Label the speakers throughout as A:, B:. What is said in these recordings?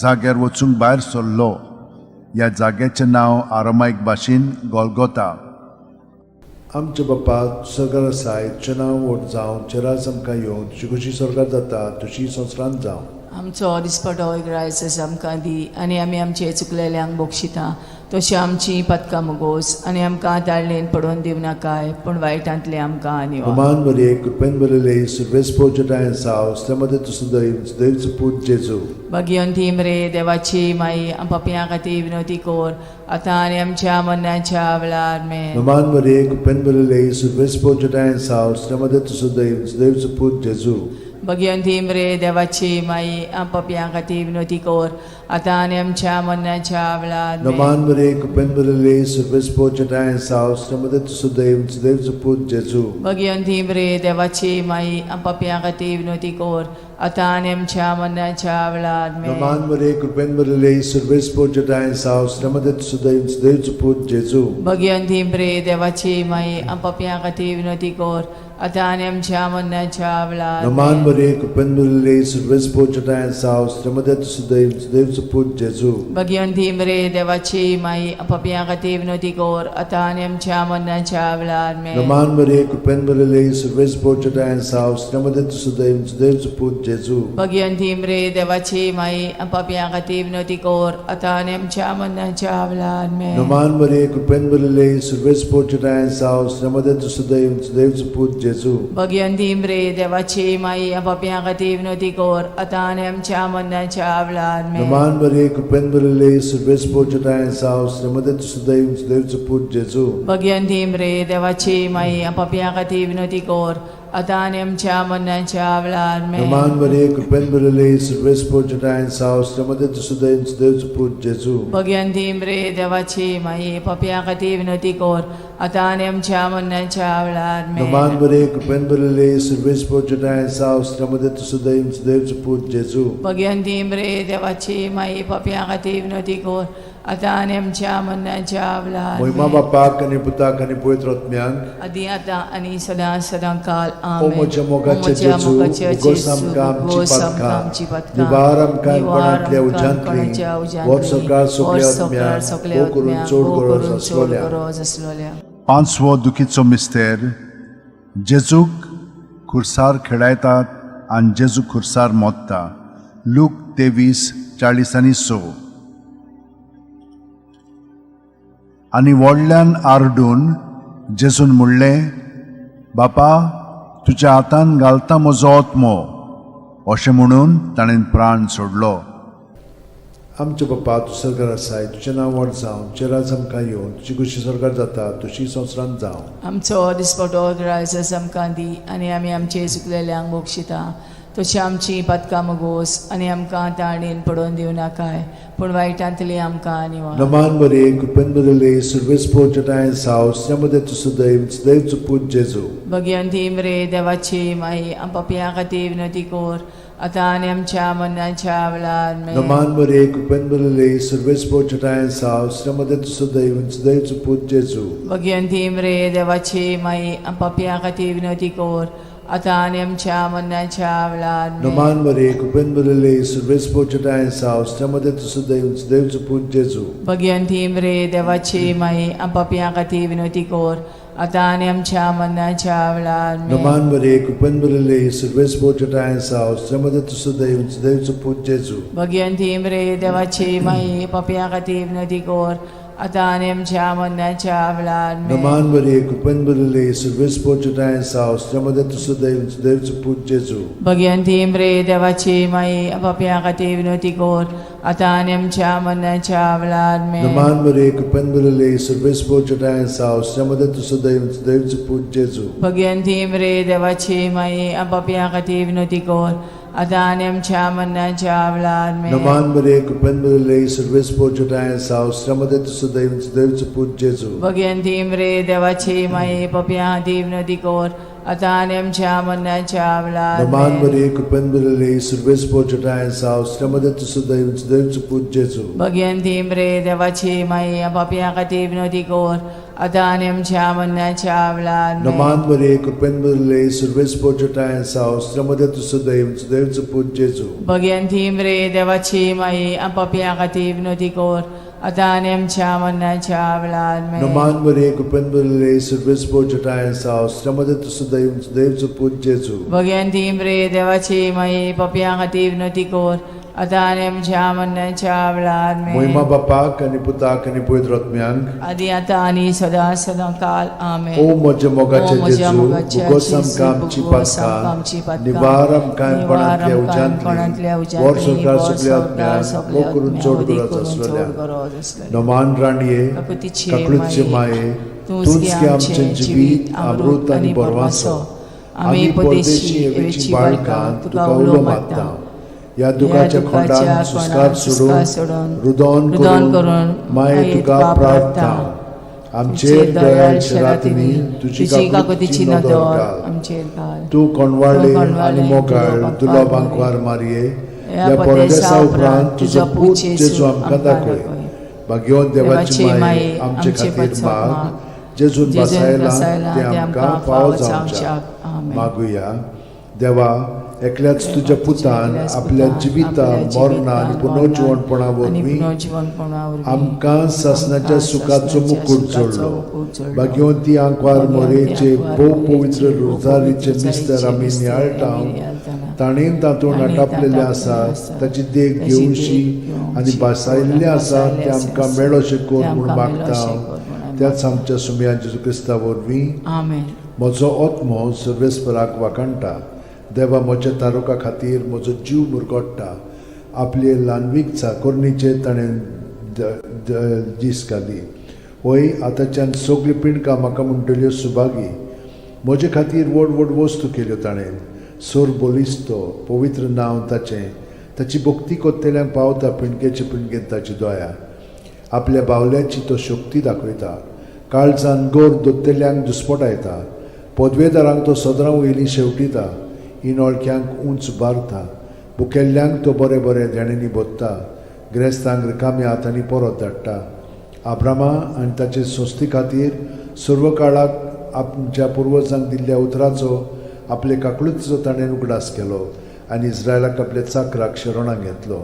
A: जाग्यार वचूंक भायर सरलो. ह्या जाग्याचें नांव आरामायक भाशेन गोलगोता.
B: आमच्या बापा स्वर्गार आसाय, तुजें नांव व्हड जावं, तुजें राज आमकां येवं, तुजी खुशी स्वर्गार जाता तशी संवसारांत जावं.
C: आमचो दिसपटो ग्रायस आमकां दी आनी आमी आमचे चुकलेल्यांक बक्षिता तशी आमची पदकां मुगोस आनी आमकां ताळणेन पडोवन दिवं नाकाय पूण वायटांतलें आमकां निवार.
B: नमान मरिये, कृपेन भरिल्ले, सर्वेस्पर तुज्या साव, त्या मदें तूं सदैव सुदैवचो पूत जेजू.
C: भगिवंती मरे देवाची माई, आम पापयां खातीर विनवती कोर आतां आनी आमच्या मरणाच्या वेळार. आमेन.
B: नमान मरिये, कृपेन भरिल्ले, सर्वेस्पर तुज्या साव, त्या मदें तूं सदैव सुदैवचो पूत जेजू.
C: भगिवंती मरे देवाची माई, आम पापयां खातीर विनवती कोर आतां आनी आमच्या मरणाच्या वेळार. आमेन.
B: नमान मरिये, कृपेन भरिल्ले, सर्वेस्पर तुज्या साव, त्या मदें तूं सदैव सुदैवचो पूत जेजू.
C: भगिवंती मरे देवाची माई, आम पापयां खातीर विनवती कोर आतां आनी आमच्या मरणाच्या वेळार. आमेन.
B: नमान मरिये, कृपेन भरिल्ले, सर्वेस्पर तुज्या साव, त्या मदें तूं सदैव सुदैवचो पूत जेजू.
C: भगिवंती मरे देवाची माई, आम पापयां खातीर विनवती कोर आतां आनी आमच्या मरणाच्या वेळार.
B: नमान
C: आमेन.
B: मरिये, कृपेन भरिल्ले, सर्वेस्पर तुज्या साव, त्या मदें तूं सदैव सुदैवचो पूत जेजू.
C: भगिवंती मरे देवाची माई, आम पापयां खातीर विनवती कोर आतां आनी आमच्या मरणाच्या वेळार. आमेन.
B: नमान मरिये, कृपेन भरिल्ले, सर्वेस्पर तुज्या साव, त्या मदें तूं सदैव सुदैवचो पूत जेजू.
C: भगिवंती मरे देवाची माई, आम पापयां खातीर विनवती कोर आतां आनी आमच्या मरणाच्या वेळार. आमेन.
B: नमान मरिये, कृपेन भरिल्ले, सर्वेस्पर तुज्या साव, त्या मदें तूं सदैव सुदैवचो पूत जेजू.
C: भगिवंती मरे देवाची माई, आम पापयां खातीर विनवती कोर आतां आनी आमच्या मरणाच्या वेळार. आमेन.
B: नमान मरिये, कृपेन भरिल्ले, सर्वेस्पर तुज्या साव, त्या मदें तूं सदैव सुदैवचो पूत जेजू.
C: भगिवंती मरे देवाची माई, आम पापयां खातीर विनवती कोर आतां आनी आमच्या मरणाच्या वेळार. आमेन.
B: नमान मरिये, कृपेन भरिल्ले, सर्वेस्पर तुज्या साव, त्या मदें तूं सदैव सुदैवचो पूत जेजू.
C: भगिवंती मरे देवाची माई, पापयां खातीर विनवती कोर आतां आनी आमच्या मरणाच्या वेळार. आमेन.
B: नमान मरिये, कृपेन भरिल्ले, सर्वेस्पर तुज्या साव, त्या मदें तूं सदैव सुदैवचो पूत जेजू.
C: भगिवंती मरे देवाची माई, पापयां खातीर विनवती कोर आतां आनी आमच्या मरणाच्या वेळार.
B: महिमा
C: आमेन.
B: बापाक आनी पुताक आनी पवित्र आत्म्याक.
C: आदी आतां आनी सदां सदां काल.
B: ओ
C: आमेन.
B: म्हज्या मोगाच्या
C: ओ म्हज्या
B: जेजू,
C: मोगाच्या
B: उगोस
C: जेजू,
B: आमकां आमची
C: उगोस आमकां
B: पातकां,
C: आमची पातकां,
B: निवार आमकां
C: निवार
B: कोणांतल्या
C: आमकां
B: उज्यांतली,
C: कोणाच्या उज्यांतली,
B: व्हर सकाळ सगल्या
C: व्हर सकाळ
B: आत्म्यांक,
C: सगल्या
B: भोव करून
C: आत्म्यांक,
B: चड
C: भोव
B: गरज
C: करून चड
B: आसलोल्या.
C: गरज आसलोल्या.
A: पांचवो दुखीचो मिस्तेर. जेजूक खुर्सार खेळायतात आनी जेजू खुर्सार मोत्ता. लूक 23:46. आनी व्हडल्यान आरडून जेजून म्हणलें, बापा, तुज्या हातान घालता म्हजो आत्मो. अशें म्हणून ताणें प्राण सोडलो.
B: आमच्या बापा, तूं स्वर्गार आसाय, तुजें नांव व्हड जावं, तुजें राज आमकां येवं, तुजी खुशी स्वर्गार जाता तशी संवसारांत जावं.
C: आमचो दिसपटो ग्रायस आमकां दी आनी आमी आमचे चुकलेल्यांक बक्षिता तशी आमची पातकां मुगोस आनी आमकां ताणेन पडोवन दिवं नाकाय पूण वायटांतली आमकां निवार.
B: नमान मरिये, कृपेन भरिल्ले, सर्वेस्पर तुज्या साव, त्या मदें तूं सदैव सुदैवचो पूत जेजू.
C: भगिवंती मरे देवाची माई, आम पापयां खातीर विनवती कोर आतां आनी आमच्या मरणाच्या वेळार. आमेन.
B: नमान मरिये, कृपेन भरिल्ले, सर्वेस्पर तुज्या साव, त्या मदें तूं सदैव सुदैवचो पूत जेजू.
C: भगिवंती मरे देवाची माई, आम पापयां खातीर विनवती कोर आतां आनी आमच्या मरणाच्या वेळार. आमेन.
B: नमान मरिये, कृपेन भरिल्ले, सर्वेस्पर तुज्या साव, त्या मदें तूं सदैव सुदैवचो पूत जेजू.
C: भगिवंती मरे देवाची माई, आम पापयां खातीर विनवती कोर आतां आनी आमच्या मरणाच्या वेळार. आमेन.
B: नमान मरिये, कृपेन भरिल्ले, सर्वेस्पर तुज्या साव, त्या मदें तूं सदैव सुदैवचो पूत जेजू.
C: भगिवंती मरे देवाची माई, पापयां खातीर विनवती कोर आतां आनी आमच्या मरणाच्या वेळार. आमेन.
B: नमान मरिये, कृपेन भरिल्ले, सर्वेस्पर तुज्या साव, त्या मदें तूं सदैव सुदैवचो पूत जेजू.
C: भगिवंती मरे देवाची माई, पापयां खातीर विनवती कोर आतां आनी आमच्या मरणाच्या वेळार. आमेन.
B: नमान मरिये, कृपेन भरिल्ले, सर्वेस्पर तुज्या साव, त्या मदें तूं सदैव सुदैवचो पूत जेजू.
C: भगिवंती मरे देवाची माई, पापयां खातीर विनवती कोर आतां आनी आमच्या मरणाच्या वेळार. आमेन.
B: नमान मरिये, कृपेन भरिल्ले, सर्वेस्पर तुज्या साव, त्या मदें तूं सदैव सुदैवचो पूत जेजू.
C: भगिवंती मरे देवाची माई, पापयां खातीर विनवती कोर आतां आनी आमच्या मरणाच्या वेळार
B: नमान
C: आमेन.
B: बरे कृपेन बरले सुर्वेस पोचटाय साव श्रमदे तुसुदैव सुदैव पूत जेजू.
C: भगवंती मरे देवाची माई, पापया खातीर विनोदी कर, आतां आनी आमच्या मरणाच्या वेळार आमेन.
B: नमान बरे कृपेन बरले सुर्वेस पोचटाय साव श्रमदे तुसुदैव सुदैव पूत जेजू.
C: भगवंती मरे देवाची माई, पापया खातीर विनोदी कर, आतां आनी आमच्या मरणाच्या वेळार आमेन.
B: नमान बरे कृपेन बरले सुर्वेस पोचटाय साव श्रमदे तुसुदैव सुदैव पूत जेजू.
C: भगवंती मरे देवाची माई, पापया खातीर विनोदी कर, आतां आनी आमच्या मरणाच्या वेळार आमेन.
B: मोहिमा बापाक आनी पुताक आनी पवित्र आत्म्यांक,
C: आदी आतां आनी सदां सदां काल आमेन.
B: ओ म्हज्या मोगाचे
C: ओ म्हज्या
B: जेजू,
C: मोगाचे
B: भुगोस
C: जेजू,
B: आमकां आमची
C: भुगोस आमकां आमची
B: पातकां,
C: पातकां,
B: निवार आमकां
C: निवार
B: कोणांतल्या
C: आमकां कोणांतल्या
B: उज्यांतली,
C: उज्यांतली,
B: वर सरकार
C: वर
B: सगल्या
C: सरकार
B: आत्म्यांक,
C: सगल्या
B: वो करून
C: आत्म्यांक,
B: चड
C: वदी
B: गरज
C: करून चड
B: आसलेल्या.
C: गरज आसलेल्या.
B: नमान राणये,
C: काकुतीचे
B: काकळूतचे
C: माये,
B: माये,
C: तूंच
B: तूंच
C: गे
B: गे
C: आमचें
B: आमचें
C: जिवीत, अमृत आनी बरवासो. आमी परदेशी एवेची बाळकां तुका उलो मारता.
B: ह्या दुखाच्या खोंडान सुस्कार सोडून, रुदोन
C: रुदोन
B: करून
C: करून
B: माये तुका प्रार्थना. आमचेर दयाळ शरातिनी तुजी
C: तुजी
B: काकुतीची
C: काकुतीची
B: नदर
C: नदर
B: घाल.
C: आमचेर घाल.
B: तूं कोणवाळे
C: तूं कोणवाळे
B: आनी मोगाळ
C: तुलो
B: तुलो
C: बांकवार
B: बांकवार मारये,
C: ह्या
B: ह्या
C: परदेसा
B: परदेसा उपरांत तुजो पूत जेजू आमकां दाखय. भाग्यवंत देवाची माये, आमचे खातीर माग, जेजून
C: जेजून
B: बसायला
C: बसायला
B: ते आमकां फावो जावच्या.
C: आमेन.
B: मागुया. देवा, एकल्याच तुज्या पुतान
C: एकल्याच
B: आपल्या
C: पुतान
B: जिविता
C: आपल्या
B: मरणा आनी
C: जिवितान,
B: पुनर्जिवणपणा
C: आनी
B: वरवीं
C: पुनर्जिवणपणा वरवीं
B: आमकां सासणाच्या
C: आमकां
B: सुखाचो
C: सासणाच्या
B: मुकूट
C: सुखाचो
B: जोडलो.
C: मुकूट जोडलो.
B: भाग्यवंती आंकवार
C: भाग्यवंती
B: मोरेचे
C: आंकवार
B: भोव
C: मोरेचे
B: पवित्र
C: भोव
B: रोजारीचे
C: पवित्र
B: मिस्तर आमी
C: रोजारीचे
B: नियाळटा,
C: मिस्तर आमी नियाळटाना,
B: ताणें तातूंत
C: ताणें
B: आटापलेलें
C: तातूंत
B: आसा,
C: आसा,
B: ताची देख
C: ताची देख
B: घेवशी
C: घेवशी
B: आनी भासायल्लें आसा
C: भासायल्लें
B: तें आमकां
C: आसा,
B: मेळोशें कर
C: तें
B: म्हूण
C: आमकां
B: मागता
C: मेळोशें कर म्हूण आमी
B: त्याच आमच्या सुमया जेजू क्रिस्ता वरवीं.
C: आमेन.
B: म्हजो आत्मो सर्वेस्पराक वाखाणटा, देवा म्हज्या तारुका खातीर म्हजो जीव मुरगोट्टा. आपले ल्हानवीक चाकोरणीचेर ताणें दीस घाली. वय, आतांच्यान सगळीं पिंडकां म्हाका म्हणटल्यो सुभागी. म्हजे खातीर व्हड व्हड वस्तू केल्यो ताणें. सोर बलिस्तो पवित्र नांव ताचें. ताची भक्ती कोत्तेल्यांक पावता पिंडकेचे पिंडकेन ताची दया. आपल्या बावल्याची तो शक्ती दाखयता, काळजान गोर दोत्तेल्यांक दुस्पटायता. पदवेदारांक तो सदरां वयलीं शेवटिता, इनोळक्यांक उंच बारता. बुकेल्ल्यांक तो बरें बरें देण्यांनी भोत्ता, ग्रेस्तांक रिकाम्या हातांनी परत धाडटा. आब्रामा आनी ताचे संस्थे खातीर सर्व काळाक आमच्या पुर्वजांक दिल्ल्या उतराचो आपले काकळुतीचो ताणें उगडास केलो आनी इस्रायलाक आपल्या चाकराक शरणाक घेतलो.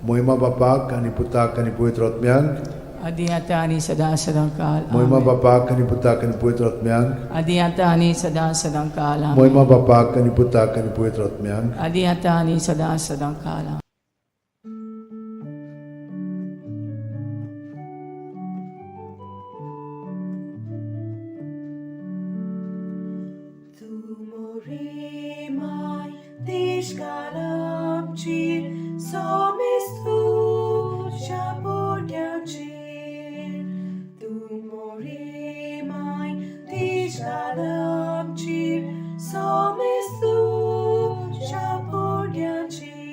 B: मोहिमा बापाक आनी पुताक आनी पवित्र आत्म्यांक,
C: आदी आतां आनी सदां सदां काल
B: मोहिमा
C: आमेन.
B: बापाक आनी पुताक आनी पवित्र आत्म्यांक,
C: आदी आतां आनी सदां सदां काल आमेन.
B: मोहिमा बापाक आनी पुताक आनी पवित्र आत्म्यांक,
C: आदी आतां आनी सदां सदां काल आमेन.
D: Tu mai tishkalamchir somistu shaporyanchir. Tu mai tishkalamchir somistu shaporyanchir.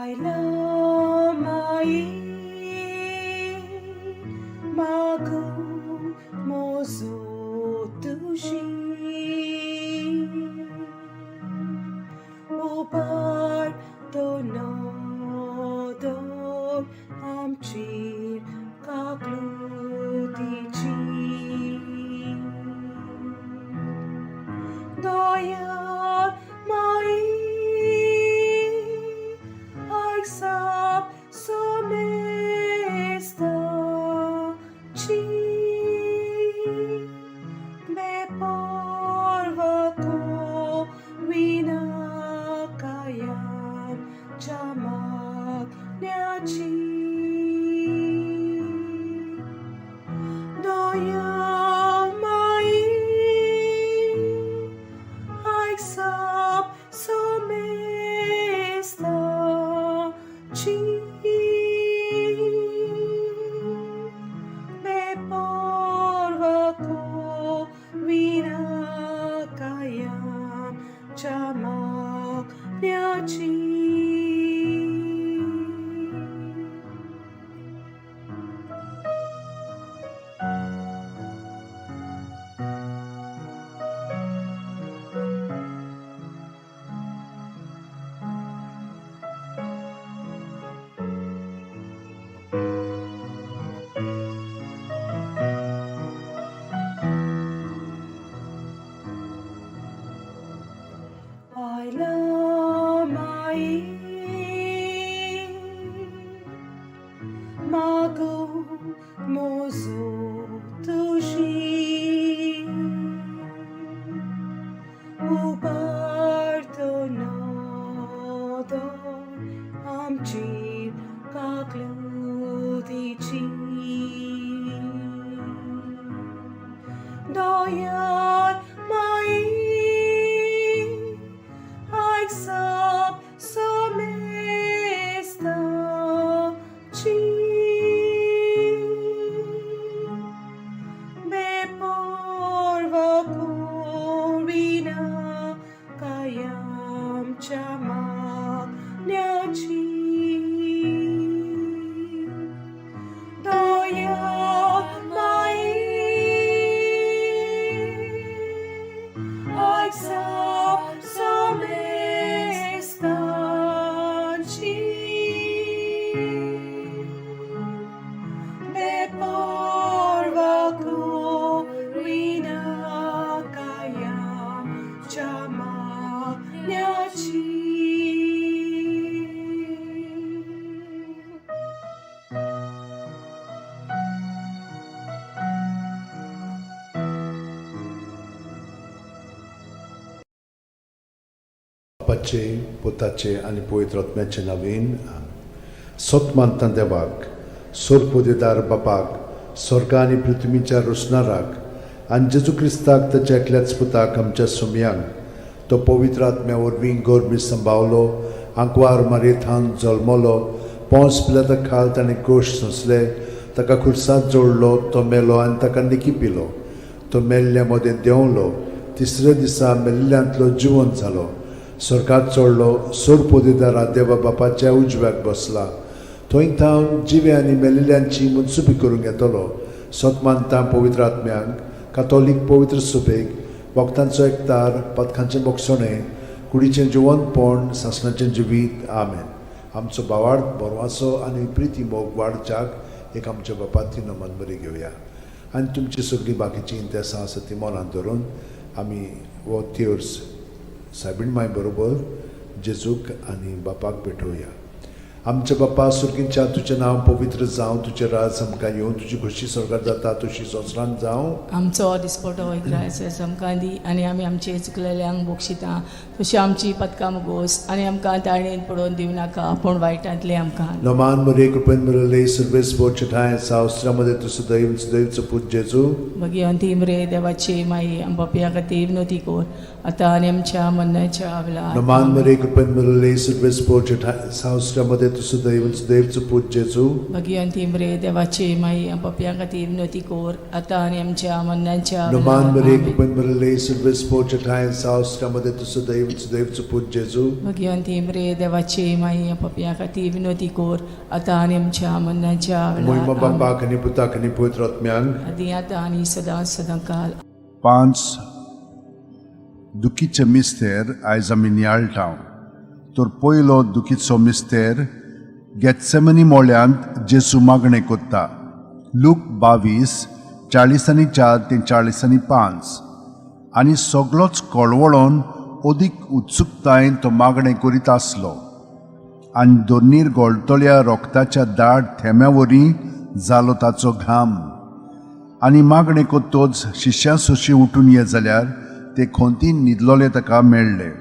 D: आयला माई मागूं मोजो तुजी उबार तो नदर आमचेर काकलुतीची दया माई आयक साप सोमेस्ताची बेपर्वा करिना कायमच्या मागण्याची. दया माई आयक साप सोमेस्ताची बेपर्वा करिना कायमच्या मागण्याची. आयला माई मागूं मोजो तुजी उबार तो नदर आमचेर काकलुतीची. दया माई आयक साप सोमेस्ताची बेपर्वा करिना कायमच्या मागण्याची. दया माई आयक साप सोमेस्ताची बेपर्वा करिना कायमच्या मागण्याची.
B: बापाचे, पुताचे आनी पवित्र आत्म्याचे नवीन. सत मानता देवाक, सोरपोदेदार बापाक, स्वर्ग आनी पृथ्वीच्या रोसणाराक आनी जेजू क्रिस्ताक ताच्या एकल्याच पुताक आमच्या सुमयांक, तो पवित्र आत्म्या वरवीं गोरमी संभावलो, आंकवार मारयेथावन जल्मलो, पोंस पिलाता खाल ताणें कोश सोंसले, ताका खुर्सात जोडलो, तो मेलो आनी ताका निकी पिलो, तो मेल्ल्या मदें देंवलो, तिसऱ्या दिसा मेल्ल्यांतलो जिवंत जालो, स्वर्गात चडलो, सोरपोदेदारा देवा बापाच्या उजव्याक बसला, थंय थावन जिवे आनी मेलिल्ल्यांची मनसुबी करूंक येतलो. सत मानता पवित्र आत्म्यांक, कातोलीक पवित्र सुबेक, भक्तांचो एकतार, पथकांचें बोगसणें, कुडीचें जिवनपण, सासणाचें जिवीत. आमेन. आमचो भावार्थ बरवाचो आनी प्रिती मोग वाडच्याक एक आमच्या बापाती नमन बरी घेवया आनी तुमची सगळीं बाकीचीं इंतेसां आसा ती मनांत धरून आमी हो तेर्स सायबीण माय बरोबर जेजूक आनी बापाक भेटोवया. आमच्या बापा सुर्गींच्या, तुजें नांव पवित्र जावं, तुजें राज आमकां येवं, तुजी खोशी स्वर्गात जाता तशी संवसारांत जावं.
C: आमचो दिसपटो इग्रायस आमकां दी आनी आमी आमचे चुकलेल्यांक बक्षिता तशी आमची पदकां मुगोस आनी आमकां ताणेन पडोवन दिवं नाका पूण वायटांतलें आमकां.
B: नमान मरे कृपेन मिळले सर्वेस बोचठाय सावस्त्रामध्ये तूं सदैव सदैवचो पूत जेजू.
C: भगिवंती मरे देवाची माई, आमच्या खातीर विनोती कर आतां आनी आमच्या मरणाच्या वेळार.
B: नमान मरे कृपेन मिळले सर्वेस बोचठाय सावस्त्रामध्ये तूं सुदैव सुदैवचो पूत जेजू.
C: भगिवंती मरे देवाची माई, पापयां खातीर विनवती कोर, आतां आनी आमच्या मरणाच्या
B: नमान
C: वेळार.
B: मरे
C: आमेन.
B: कृपेन भरले सर्वेस्पोर ठांय आसा, मध्ये तूं सुदैव सुदैवचो पूत जेजू.
C: भगिवंती मरे देवाची माई, पापयां खातीर विनवती कोर, आतां आनी आमच्या मरणाच्या
B: मोहिमा
C: वेळार. आमेन.
B: बापाक आनी पुताक आनी पवित्र आत्म्यांक.
C: आदी आतां आनी सदां सदां काल.
A: पांच दुखीचे मिस्तेर आयज आमी नियाळटा. तर पयलो दुखीचो मिस्तेर गेत्सेमनी मोळ्यांत जेसू मागणें कोत्ता. लूक 22:44 ते 45. आनी सगलोच कळवळोन अदीक उत्सुकतायेन तो मागणें करीत आसलो आनी दोनीर गोळटल्या रोगताच्या दाट थेंब्या वरी जालो ताचो घाम. आनी मागणें कोत्तोच शिश्यां सोशी उठून ये जाल्यार ते खोंतीन न्हिदलोले ताका मेळ्ळे.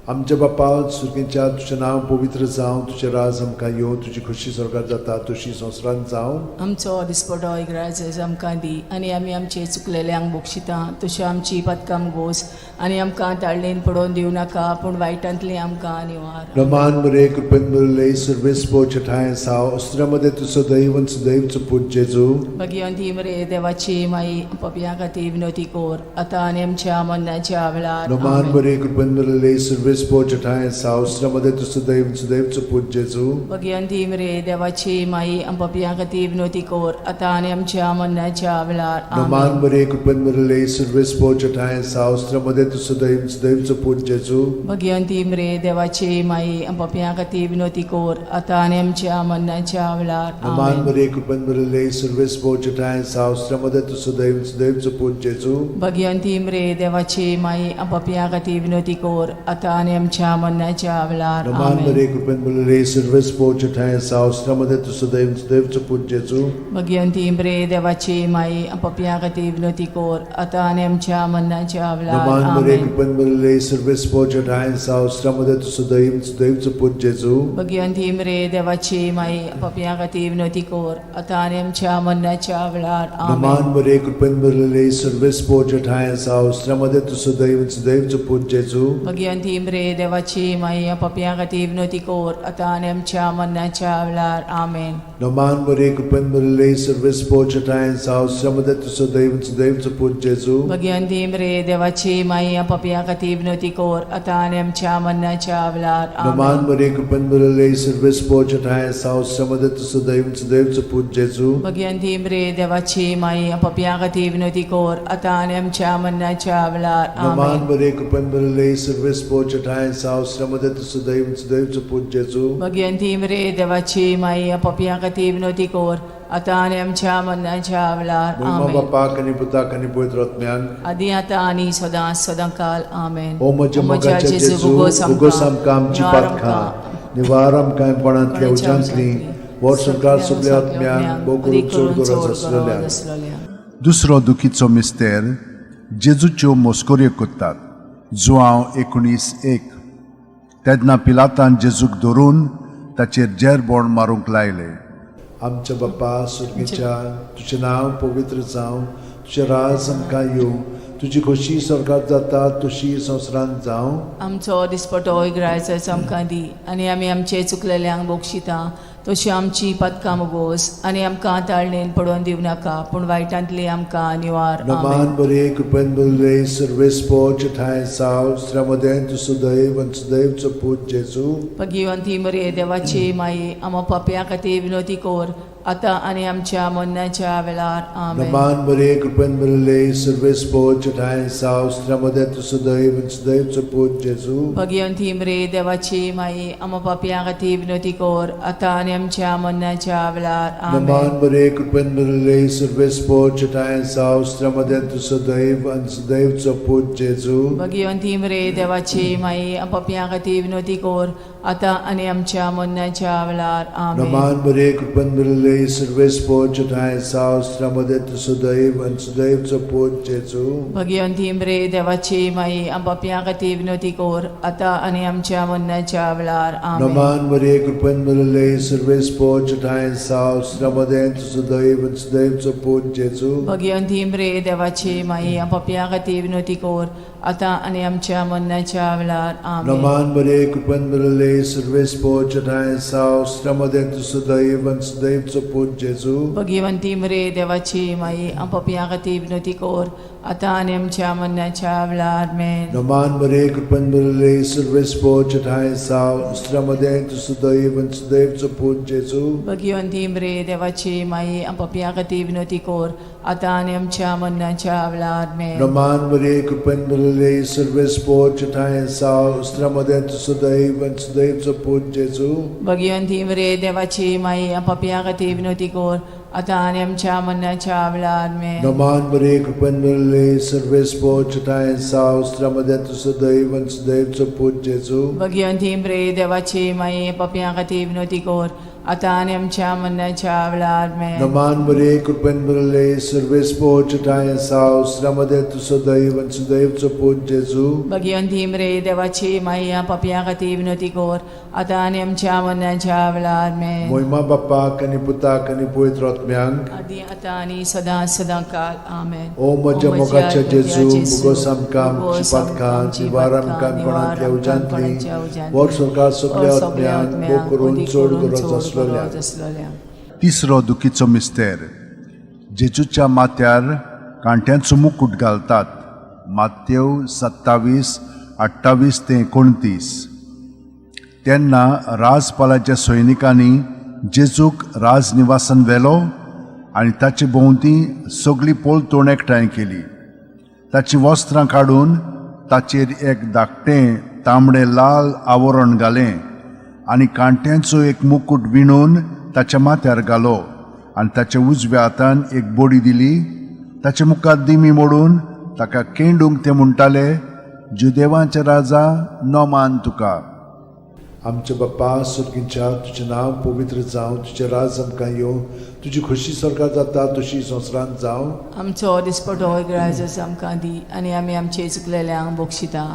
B: आमच्या बापा सुर्गेच्या, तुजें नांव पवित्र जावं, तुजें राज आमकां येवं, तुजी खोशी स्वर्गार जाता तशी संवसारांत जावं.
C: आमचो दिसपटो इगराज आमकां दी आनी आमी आमचे चुकलेल्यांक बक्षिता तश्यो आमची पदकाम गोस आनी आमकां ताळणेन पडोवन दिवं नाका, पूण वायटांतली आमकां निवार.
B: रमान मरे कृपेन भरले सर्वेस्पोर ठांय आसा, अस्त्रामध्ये तूं सदैव सुदैवचो पूत जेजू.
C: भगिवंती मरे देवाची माई, पपया खातीर विनवती कोर, आतां आनी आमच्या मरणाच्या वेळार.
B: रमान
C: आमेन.
B: मरे कृपेन भरले सर्वेस्पोर ठांय आसा, अस्त्रामध्ये तूं सदैव सुदैवचो पूत जेजू.
C: भगिवंती मरे देवाची माई, पपया खातीर विनवती कोर, आतां आनी आमच्या मरणाच्या वेळार.
B: रमान
C: आमेन.
B: मरे कृपेन भरले सर्वेस्पोर ठांय आसा, अस्त्रामध्ये तूं सदैव सुदैवचो पूत जेजू.
C: भगिवंती मरे देवाची माई, पपया खातीर विनवती कोर, आतां आनी आमच्या मरणाच्या वेळार.
B: रमान
C: आमेन.
B: मरे कृपेन भरले सर्वेस्पोर ठांय आसा, अस्त्रामध्ये तूं सदैव सुदैवचो पूत जेजू.
C: भगिवंती मरे देवाची माई, पपया खातीर विनवती कोर, आतां आनी आमच्या मरणाच्या वेळार.
B: रमान
C: आमेन.
B: मरे कृपेन भरले सर्वेस्पोर ठांय आसा, अस्त्रामध्ये तूं सदैव सुदैवचो पूत जेजू.
C: भगिवंती मरे देवाची माई, पपया खातीर विनवती कोर, आतां आनी आमच्या मरणाच्या वेळार.
B: रमान मरे
C: आमेन.
B: कृपेन भरले सर्वेस्पोर ठांय आसा, अस्त्रामध्ये तूं सदैव सुदैवचो पूत जेजू.
C: भगिवंती मरे देवाची माई, पपया खातीर विनवती कोर, आतां आनी आमच्या मरणाच्या वेळार. आमेन.
B: रमान मरे कृपेन भरले सर्वेस्पोर ठांय आसा, अस्त्रामध्ये तूं सदैव सुदैवचो पूत जेजू.
C: भगिवंती मरे देवाची माई, पपया खातीर विनवती कोर, आतां आनी आमच्या मरणाच्या वेळार. आमेन.
B: रमान मरे कृपेन भरले सर्वेस्पोर ठांय आसा, अस्त्रामध्ये तूं सदैव सुदैवचो पूत जेजू.
C: भगिवंती मरे देवाची माई, पपया खातीर विनवती कोर, आतां आनी आमच्या मरणाच्या वेळार.
B: रमान
C: आमेन.
B: मरे कृपेन भरले सर्वेस्पोर ठांय आसा, अस्त्रामध्ये तूं सदैव सुदैवचो पूत जेजू.
C: भगिवंती मरे देवाची माई, पपया खातीर विनवती कोर, आतां आनी आमच्या मरणाच्या वेळार.
B: रमान
C: आमेन.
B: मरे कृपेन भरले सर्वेस्पोर ठांय आसा, अस्त्रामध्ये तूं सदैव सुदैवचो पूत जेजू.
C: भगिवंती मरे देवाची माई, पपया खातीर विनवती कोर, आतां आनी आमच्या मरणाच्या वेळार.
B: महिमा
C: आमेन.
B: बापाक आनी पुताक आनी पवित्र आत्म्याक.
C: आदी आतां आनी सदां सदां काल. आमेन.
B: ओ म्हज्या मोगाच्या जेजू, उगोस आमकां आमची पातकां, निवार आमकां कोणांतल्या उज्यांतली, वर्संकार सगल्या आत्म्यांक, भोव करून चड गरज आसलेल्या.
A: दुसरो दुखीचो मिस्तेर जेजूच्यो मोस्कोऱ्यो कोत्तात. जुआंव 19:1. तेन्ना पिलातान जेजूक धरून ताचेर जेरबोण मारूंक लायले.
B: आमच्या बापा सुर्गीच्या, तुजें नांव पवित्र जावं, तुजें राज आमकां येवं, तुजी खोशी स्वर्गात जाता तशी संवसारांत जावं.
C: आमचो दिसपटो इगरायचो आमकां दी आनी आमी आमचे चुकलेल्यांक बक्षिता तशी आमची पदकां मुगोस आनी आमकां ताळणेन पडोवन दिवं नाका, पूण वायटांतली आमकां निवार. आमेन.
B: नमान बरे कृपेन बरे सर्वेस्पोच ठांय साव श्रमदें तूं सुदैव आनी सुदैवचो पूत जेजू.
C: भगिवंती मरे देवाची माई, आमा पापया खातीर विनवती कोर, आतां आनी आमच्या मरणाच्या वेळार. आमेन.
B: नमान बरे कृपेन बरे सर्वेस्पोच ठांय साव श्रमदें तूं सुदैव आनी सुदैवचो पूत जेजू.
C: भगिवंती मरे देवाची माई, आमा पापया खातीर विनवती कोर, आतां आनी आमच्या मरणाच्या वेळार. आमेन.
B: नमान बरे कृपेन बरे सर्वेस्पोच ठांय साव श्रमदें तूं सुदैव आनी सुदैवचो पूत जेजू.
C: भगिवंती मरे देवाची माई, पापया खातीर विनवती कोर, आतां आनी आमच्या मरणाच्या वेळार. आमेन.
B: नमान बरे कृपेन बरे सर्वेस्पोच ठांय साव श्रमदें तूं सुदैव आनी सुदैवचो पूत जेजू.
C: भगिवंती मरे देवाची माई, पापया खातीर विनवती कोर, आतां आनी आमच्या मरणाच्या वेळार. आमेन.
B: नमान मरे कृपेन भरले सर्वेस्पोच ठांय साव श्रमदें तूं सुदैव आनी सुदैवचो पूत जेजू.
C: भगिवंती मरे देवाची माई, पापया खातीर विनवती कोर, आतां आनी आमच्या मरणाच्या वेळार. आमेन.
B: नमान बरे कृपेन भरले भरले सर्वेस्पोर जठाय साव श्रमदे तूं सदैव आनी सदैवचो पूत जेजू.
C: भगिवंती मरे देवाची माई, आमच्या खातीर विनवती कर, आतां आनी आमच्या मरणाच्या वेळार. आमेन.
B: नमान मरे कृपेन भरले सर्वेस्पोर जठाय साव श्रमदे तूं सदैव आनी सदैवचो पूत जेजू.
C: भगिवंती मरे देवाची माई, आमच्या खातीर विनवती कर, आतां आनी आमच्या मरणाच्या वेळार. आमेन.
B: नमान मरे कृपेन भरले सर्वेस्पोर जठाय साव श्रमदे तूं सदैव आनी सदैवचो पूत जेजू.
C: भगिवंती मरे देवाची माई, आमच्या खातीर विनवती कर, आतां आनी आमच्या मरणाच्या वेळार. आमेन.
B: नमान मरे कृपेन भरले सर्वेस्पोर जठाय साव श्रमदे तूं सदैव आनी सदैवचो पूत जेजू.
C: भगिवंती मरे देवाची माई, पापयां खातीर विनवती कर, आतां आनी आमच्या मरणाच्या वेळार. आमेन.
B: नमान मरे कृपेन भरले सर्वेस्पोर जठाय साव श्रमदे तूं सदैव आनी सदैवचो पूत जेजू.
C: भगिवंती मरे देवाची माई, पापयां खातीर विनवती कर, आतां आनी आमच्या मरणाच्या वेळार. आमेन.
B: मोहिमा बाप्पाक आनी पुताक आनी पवित्र आत्म्यांक,
C: आदी आतां आनी सदां सदां काल. आमेन.
B: ओ म्हज्या मोगाच्या जेजू, मुगोस आमकां आमची पातकां निवार आमकां कोणांतल्या उज्यांतली वर सरकार सगल्या आत्म्यांक भोग करून चड गरज आसलेल्या.
C: आसलोल्या.
A: तिसरो दुखीचो मिस्तेर. जेजूच्या माथ्यार कांट्यांचो मुकूट घालतात. मातेव 27 28 ते 29. तेन्ना राजपालाच्या सैनिकांनी जेजूक राजनिवासान व्हेलो आनी ताचे भोंवती सगळी पलतोण एकठांय केली. ताचीं वस्त्रां काडून ताचेर एक धाकटें तांबडें लाल आवरण घालें आनी कांट्यांचो एक मुकूट विणून ताच्या माथ्यार घालो आनी ताच्या उजव्या हातान एक बडी दिली. ताचे मुखार दिमी मोडून ताका केंडूंक ते म्हणटाले, जुदेवांचे राजा, नमान तुका.
B: आमच्या बाप्पा सुर्गींच्या, तुजें नांव पवित्र जावं, तुजें राज आमकां येवं, तुजी खोशी सरकार जाता तशी संवसारांत जावं.
C: आमचो दिसपटो ग्राजस आमकां दी आनी आमी आमचे चुकलेल्यांक बक्षिता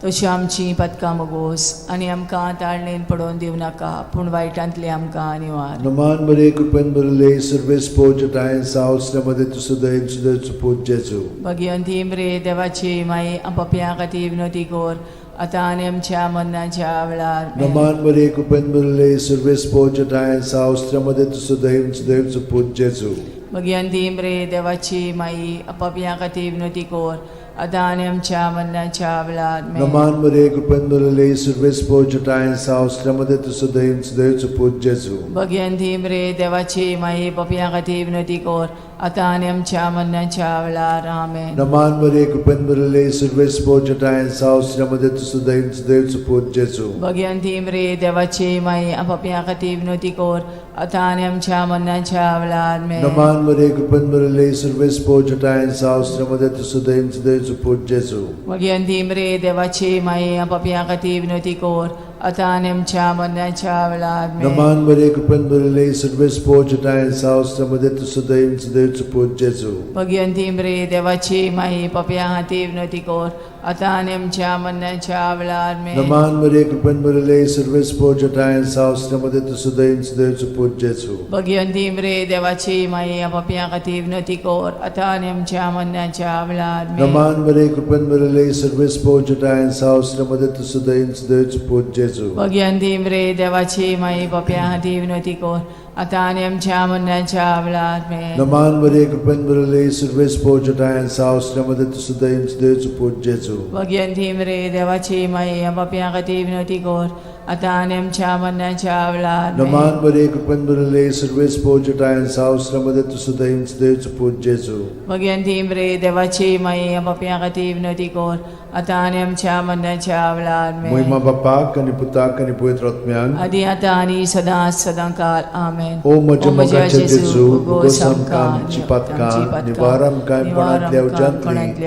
C: तशी आमची पदकां मगोस आनी आमकां ताळणेन पडोवन दिवं नाका, पूण वायटांतली आमकां निवार.
B: नमान बरे कृपेन भरले सर्वेस्पोर जठाय साव श्रमदे तूं सदैव सदैवचो पूत जेजू.
C: भगिवंती मरे देवाची माई, पापयां खातीर विनवती कर, आतां आनी आमच्या मरणाच्या वेळार. आमेन.
B: नमान बरे कृपेन भरले सर्वेस्पोर जठाय साव श्रमदे तूं सदैव सदैवचो पूत जेजू.
C: भगिवंती मरे देवाची माई, पापयां खातीर विनवती कर, आतां आनी आमच्या मरणाच्या वेळार. आमेन.
B: नमान बरे कृपेन भरले सर्वेस्पोर जठाय साव श्रमदे तूं सदैव सदैवचो पूत जेजू.
C: भगिवंती मरे देवाची माई, पापयां खातीर विनवती कर, आतां आनी आमच्या मरणाच्या वेळार. आमेन.
B: नमान बरे कृपेन भरले सर्वेस्पोर जठाय साव श्रमदे तूं सदैव सदैवचो पूत जेजू.
C: भगिवंती मरे देवाची माई, पापयां खातीर विनवती कर, आतां आनी आमच्या मरणाच्या वेळार. आमेन.
B: नमान बरे कृपेन भरले सर्वेस्पोर जठाय साव श्रमदे तूं सदैव सदैवचो पूत जेजू.
C: भगिवंती मरे देवाची माई, पापयां खातीर विनवती कर, आतां आनी आमच्या मरणाच्या वेळार. आमेन.
B: नमान बरे कृपेन भरले सर्वेस्पोर जठाय साव श्रमदे तूं सदैव सदैवचो पूत जेजू.
C: भगिवंती मरे देवाची माई, पापयां खातीर विनवती कर, आतां आनी आमच्या मरणाच्या वेळार. आमेन.
B: नमान बरे कृपेन भरले सर्वेस्पोर जठाय साव श्रमदे तूं सदैव सदैवचो पूत जेजू.
C: भगिवंती मरे देवाची माई, पापयां खातीर विनवती कर, आतां आनी आमच्या मरणाच्या वेळार. आमेन.
B: नमान बरे कृपेन भरले सर्वेस्पोर जठाय साव श्रमदे तूं सदैव सदैवचो पूत जेजू.
C: भगिवंती मरे देवाची माई, पापयां खातीर विनवती कर, आतां आनी आमच्या मरणाच्या वेळार. आमेन.
B: नमान बरे कृपेन भरले सर्वेस्पोर जठाय साव श्रमदे तूं सदैव सदैवचो पूत जेजू.
C: भगिवंती मरे देवाची माई, पापयां खातीर विनवती कर, आतां आनी आमच्या मरणाच्या वेळार. आमेन.
B: नमान बरे कृपेन भरले सर्वेस्पोर जठाय साव श्रमदे तूं सदैव सदैवचो पूत जेजू.
C: भगिवंती मरे देवाची माई, पापयां खातीर विनवती कर, आतां आनी आमच्या मरणाच्या वेळार. आमेन.
B: मोहिमा बापाक आनी पुताक आनी पवित्र आत्म्यांक,
C: आदी आतां आनी सदां सदां काल. आमेन.
B: ओ म्हज्या मोगाच्या जेजू, भोगोस आमकां आमची पातकां निवार आमकां कोणांतल्या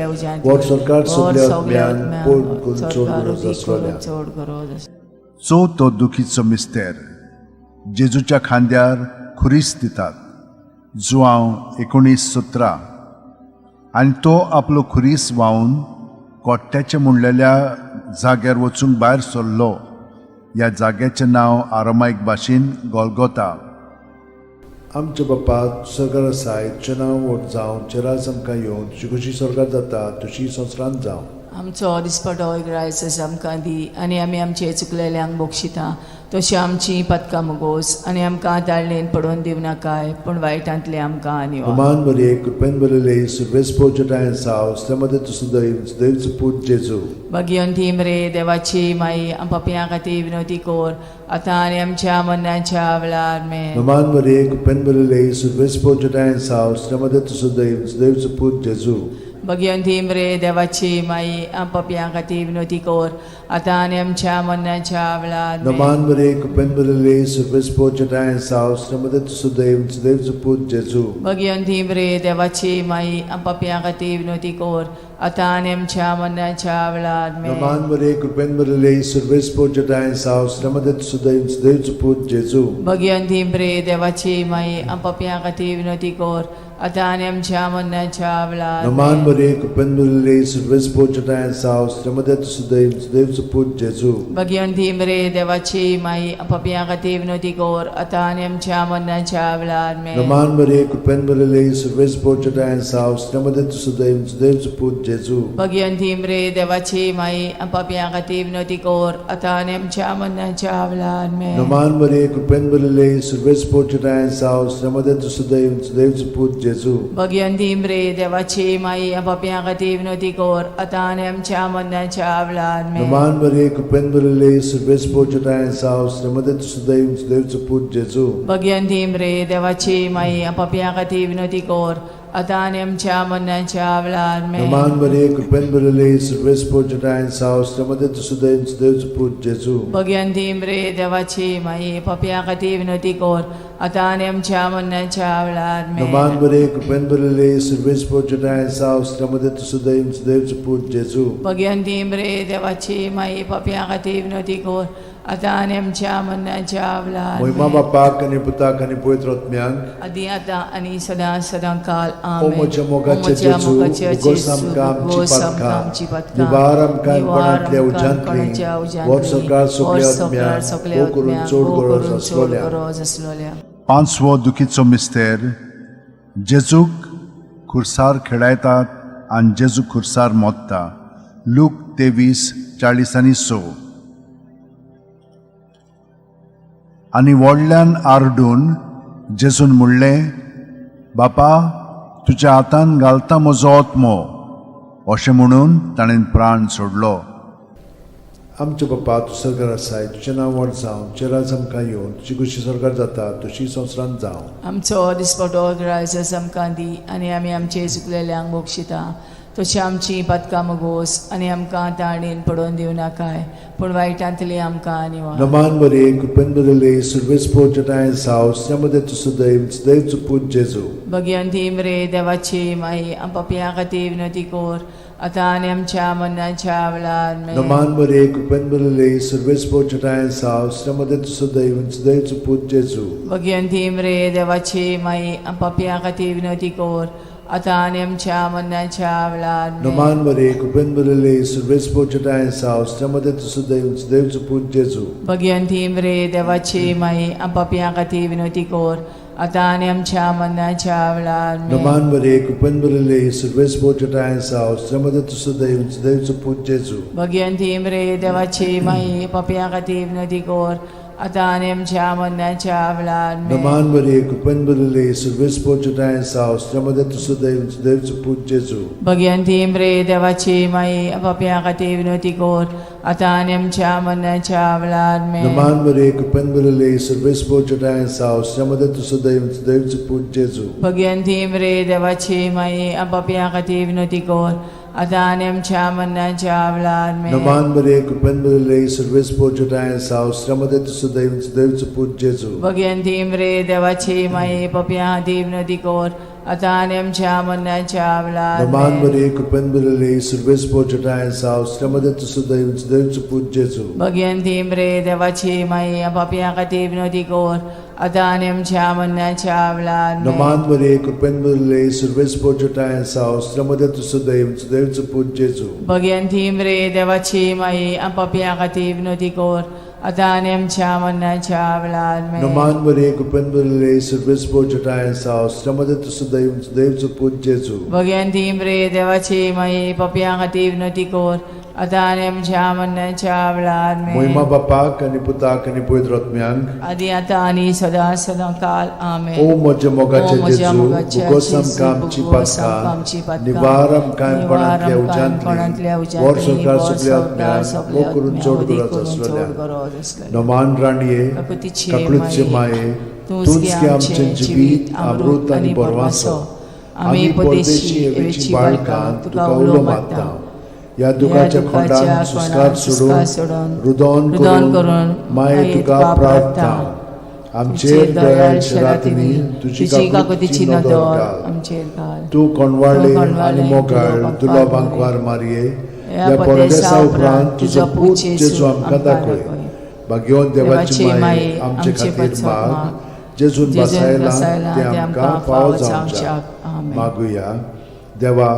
B: उज्यांतली वर सरकार सगल्या आत्म्यांक पोड करून चड गरज आसलेल्या.
C: चड गरज आसलेल्या.
A: चवथो दुखीचो मिस्तेर. जेजूच्या खांद्यार खुरीस दितात. जुआंव 19:17. आनी तो आपलो खुरीस व्हांवन कोट्ट्याचें म्हणलेल्या जाग्यार वचूंक भायर सरलो. ह्या जाग्याचें नांव आरामायक भाशेन गोलगोता.
B: आमच्या बाप्पा सरकार आसाय, तुजें नांव व्हड जावं, तुजें राज आमकां येवं, तुजी खोशी सरकार जाता तशी संवसारांत जावं.
C: आमचो दिसपटो इग्रायस आमकां दी आनी आमी आमचे चुकलेल्यांक बक्षिता तशी आमची पदकां मुगोस आनी आमकां ताळणेन पडोवन दिवं नाकाय पूण वायटांतले आमकां निवार.
B: नमान मरिये, कृपेन भरिल्ले, सर्वेस्पर जटायेन साव, श्रीमती तुजो दैव, देवचो पूत जेजू.
C: भगिवंती मरे देवाची माई, आम पापयां खातीर विनवती कोर आतां आनी आमच्या मरणाच्या वेळार. आमेन.
B: नमान मरिये, कृपेन भरिल्ले, सर्वेस्पर जटायेन साव, श्रीमती तुजो दैव, देवचो पूत जेजू.
C: भगिवंती मरे देवाची माई, आम पापयां खातीर विनवती कोर आतां आनी आमच्या मरणाच्या वेळार. आमेन.
B: नमान मरिये, कृपेन भरिल्ले, सर्वेस्पर जटायेन साव, श्रीमती तुजो दैव, देवचो पूत जेजू.
C: भगिवंती मरे देवाची माई, आम पापयां खातीर विनवती कोर आतां आनी आमच्या मरणाच्या वेळार. आमेन.
B: नमान मरिये, कृपेन भरिल्ले, सर्वेस्पर जटायेन साव, श्रीमती तुजो दैव, देवचो पूत जेजू.
C: भगिवंती मरे देवाची माई, आम पापयां खातीर विनवती कोर आतां आनी आमच्या मरणाच्या वेळार.
B: नमान
C: आमेन.
B: मरिये, कृपेन भरिल्ले, सर्वेस्पर जटायेन साव, श्रीमती तुजो दैव, देवचो पूत जेजू.
C: भगिवंती मरे देवाची माई, आम पापयां खातीर विनवती कोर आतां आनी आमच्या मरणाच्या वेळार. आमेन.
B: नमान मरिये, कृपेन भरिल्ले, सर्वेस्पर जटायेन साव, श्रीमती तुजो दैव, देवचो पूत जेजू.
C: भगिवंती मरे देवाची माई, आम पापयां खातीर विनवती कोर आतां आनी आमच्या मरणाच्या वेळार. आमेन.
B: नमान मरिये, कृपेन भरिल्ले, सर्वेस्पर जटायेन साव, श्रीमती तुजो दैव, देवचो पूत जेजू.
C: भगिवंती मरे देवाची माई, आम पापयां खातीर विनवती कोर आतां आनी आमच्या मरणाच्या वेळार. आमेन.
B: नमान मरिये, कृपेन भरिल्ले, सर्वेस्पर जटायेन साव, श्रीमती तुजो दैव, देवचो पूत जेजू.
C: भगिवंती मरे देवाची माई, आम पापयां खातीर विनवती कोर आतां आनी आमच्या मरणाच्या वेळार. आमेन.
B: नमान मरिये, कृपेन भरिल्ले, सर्वेस्पर जटायेन साव, श्रीमती तुजो दैव, देवचो पूत जेजू.
C: भगिवंती मरे देवाची माई, पापयां खातीर विनवती कोर आतां आनी आमच्या मरणाच्या वेळार. आमेन.
B: नमान मरिये, कृपेन भरिल्ले, सर्वेस्पर जटायेन साव, श्रीमती तुजो दैव, देवचो पूत जेजू.
C: भगिवंती मरे देवाची माई, पापयां खातीर विनवती कोर आतां आनी आमच्या मरणाच्या वेळार.
B: महिमा
C: आमेन.
B: बापाक आनी पुताक आनी पवित्र आत्म्याक.
C: आदी आतां आनी सदां सदां काल.
B: ओ
C: आमेन.
B: म्हज्या मोगाचे
C: ओ म्हज्या
B: जेजू,
C: मोगाचे
B: उगोस
C: जेजू,
B: आमकां आमची
C: उगोस आमकां
B: पातकां,
C: आमची पातकां,
B: निवार आमकां
C: निवार
B: कोणांतल्या
C: आमकां
B: उज्यांतली,
C: कोणाच्या उज्यांतली,
B: व्हर सरकार सगल्या
C: व्हर सरकार
B: आत्म्यांक,
C: सगल्या
B: भोव करून
C: आत्म्यांक,
B: चड
C: भोव
B: गरज
C: करून चड
B: आसलोल्या.
C: गरज आसलोल्या.
A: पांचवो दुखीचो मिस्तेर, जेजूक खुर्सार खेळायतात आनी जेजू खुर्सार मोत्ता. लूक 23:46. आनी व्हडल्यान आरडून जेजून म्हणलें, बापा, तुज्या हातान घालता म्हजो आत्मो. अशें म्हणून ताणें प्राण सोडलो.
B: आमच्या बापा, तूं सरकार आसाय, तुजें नांव व्हड जावं, तुजें राज आमकां येवन, तुजी खुशी सरकार जाता तशी संवसारांत जावं.
C: आमचो दिसपटो ग्रायस आमकां दी आनी आमी आमचे चुकलेल्यांक बक्षिता तशी आमची पातकां मुगोस आनी आमकां ताणेन पडोवन दिवं नाकाय पूण वायटांतली आमकां निवार.
B: नमान मरिये, कृपेन भरिल्ले, सर्वेस्पर जटायेन साव, श्रीमती तुजो दैव, देवचो पूत जेजू.
C: भगिवंती मरे देवाची माई, आम पापयां खातीर विनवती कोर आतां आनी आमच्या मरणाच्या वेळार. आमेन.
B: नमान मरिये, कृपेन भरिल्ले, सर्वेस्पर जटायेन साव, श्रीमती तुजो दैव, देवचो पूत जेजू.
C: भगिवंती मरे देवाची माई, आम पापयां खातीर विनवती कोर आतां आनी आमच्या मरणाच्या वेळार. आमेन.
B: नमान मरिये, कृपेन भरिल्ले, सर्वेस्पर जटायेन साव, श्रीमती तुजो दैव, देवचो पूत जेजू.
C: भगिवंती मरे देवाची माई, आम पापयां खातीर विनवती कोर आतां आनी आमच्या मरणाच्या वेळार. आमेन.
B: नमान मरिये, कृपेन भरिल्ले, सर्वेस्पर जटायेन साव, श्रीमती तुजो दैव, देवचो पूत जेजू.
C: भगिवंती मरे देवाची माई, पापयां खातीर विनवती कोर आतां आनी आमच्या मरणाच्या वेळार. आमेन.
B: नमान मरिये, कृपेन भरिल्ले, सर्वेस्पर जटायेन साव, श्रीमती तुजो दैव, देवचो पूत जेजू.
C: भगिवंती मरे देवाची माई, पापयां खातीर विनवती कोर आतां आनी आमच्या मरणाच्या वेळार. आमेन.
B: नमान मरिये, कृपेन भरिल्ले, सर्वेस्पर जटायेन साव, श्रीमती तुजो दैव, देवचो पूत जेजू.
C: भगिवंती मरे देवाची माई, पापयां खातीर विनवती कोर आतां आनी आमच्या मरणाच्या वेळार. आमेन.
B: नमान मरिये, कृपेन भरिल्ले, सर्वेस्पर जटायेन साव, श्रीमती तुजो दैव, देवचो पूत जेजू.
C: भगिवंती मरे देवाची माई, पापयां खातीर विनवती कोर आतां आनी आमच्या मरणाच्या वेळार.
B: नमान
C: आमेन.
B: मरिये, कृपेन भरिल्ले, सर्वेस्पर जटायेन साव, श्रीमती तुजो दैव, देवचो पूत जेजू.
C: भगिवंती मरे देवाची माई, पापयां खातीर विनवती कोर आतां आनी आमच्या मरणाच्या वेळार. आमेन.
B: नमान मरिये, कृपेन भरिल्ले, सर्वेस्पर जटायेन साव, श्रीमती तुजो दैव, देवचो पूत जेजू.
C: भगिवंती मरे देवाची माई, पापयां खातीर विनवती कोर आतां आनी आमच्या मरणाच्या वेळार आमेन.
B: नमान मरिये कृपेन भरिल्ले सर्वेस्पर तुज्या आसा स्त्रियां मदें तूं सुदैव सुदैवचो पूत जेजू.
C: भगेन ती मरे देवाची माई पापयां खातीर विनवती कर आतां आनी आमच्या मरणाच्या वेळार
B: मोहिमा
C: आमेन.
B: बापाक आनी पुताक आनी पवित्र आत्म्यांक
C: आदी आतां आनी सदां सदां काल आमेन.
B: ओ म्हज्या मोगाचे
C: ओ म्हज्या
B: जेजू
C: मोगाच्या
B: भोगोस
C: जेजू,
B: आमकां आमची
C: भोगोस आमकां आमची
B: पातकां
C: पातकां,
B: निवार आमकां
C: निवार
B: कोणांतल्या
C: आमकां कोणांतल्या
B: उज्यांतली
C: उज्यांतली,
B: वर संवसार
C: वर
B: सगल्या
C: संवसार
B: आत्म्यांक
C: सगल्या
B: मोग करून
C: आत्म्यांक,
B: चड
C: वदी
B: गरज
C: करून चड
B: आसलेल्या
C: गरज आसलेल्या.
B: नमान राणये
C: काकुतीचे
B: काकळूतचे
C: माये
B: माये
C: तूंच
B: तूंच
C: गे
B: गे
C: आमचें
B: आमचें
C: जिवीत
B: जिवीत
C: अमृत
B: अमृत
C: आनी
B: आनी
C: बरवासो
B: बरवासो
C: आमी
B: आमी
C: परदेशी
B: परदेशी
C: एवेची
B: एवेची
C: बाळकां
B: बाळकां
C: तुका
B: तुका
C: उलो
B: उलो
C: मारता
B: मारता ह्या
C: ह्या
B: दुखाच्या
C: दुखाच्या
B: खोंडान
C: कोणान
B: सुस्कार
C: सुस्कार
B: सोडून
C: सोडून
B: रुदोन
C: रुदोन
B: करून
C: करून
B: माये
C: माये
B: तुका
C: तुका
B: प्रार्थना
C: प्रार्थना
B: आमचेर
C: तुमचेर
B: दयाळ
C: दयाळ
B: रातींनी
C: शरातींनी
B: तुजी
C: तुजी
B: काकुळतीची
C: काकुतीची
B: नदर
C: नदर
B: घाल
C: आमचेर घाल.
B: तूं
C: तूं
B: कोणवाळे आनी
C: कोणवाळे
B: मोगाळ
C: तुलो
B: तुलो
C: बांकवार
B: बांकवार मारये
C: ह्या
B: ह्या
C: परदेसा
B: परदेसा
C: उपरांत
B: उपरांत
C: तुजो
B: तुजो
C: पूत
B: पूत
C: जेजू
B: जेजू आमकां
C: आमकां
B: दाखय
C: दाखय.
B: भाग्यवंत देवाची
C: देवाची
B: माये
C: माये
B: आमचे
C: आमचे
B: खातीर
C: पत्सत
B: माग
C: माग
B: जेजून
C: जेजून
B: बसायला
C: बसायला
B: तें
C: तें
B: आमकां
C: आमकां
B: फावो
C: फावो
B: जावच्याक
C: जावच्याक. आमेन.
B: मागुया देवा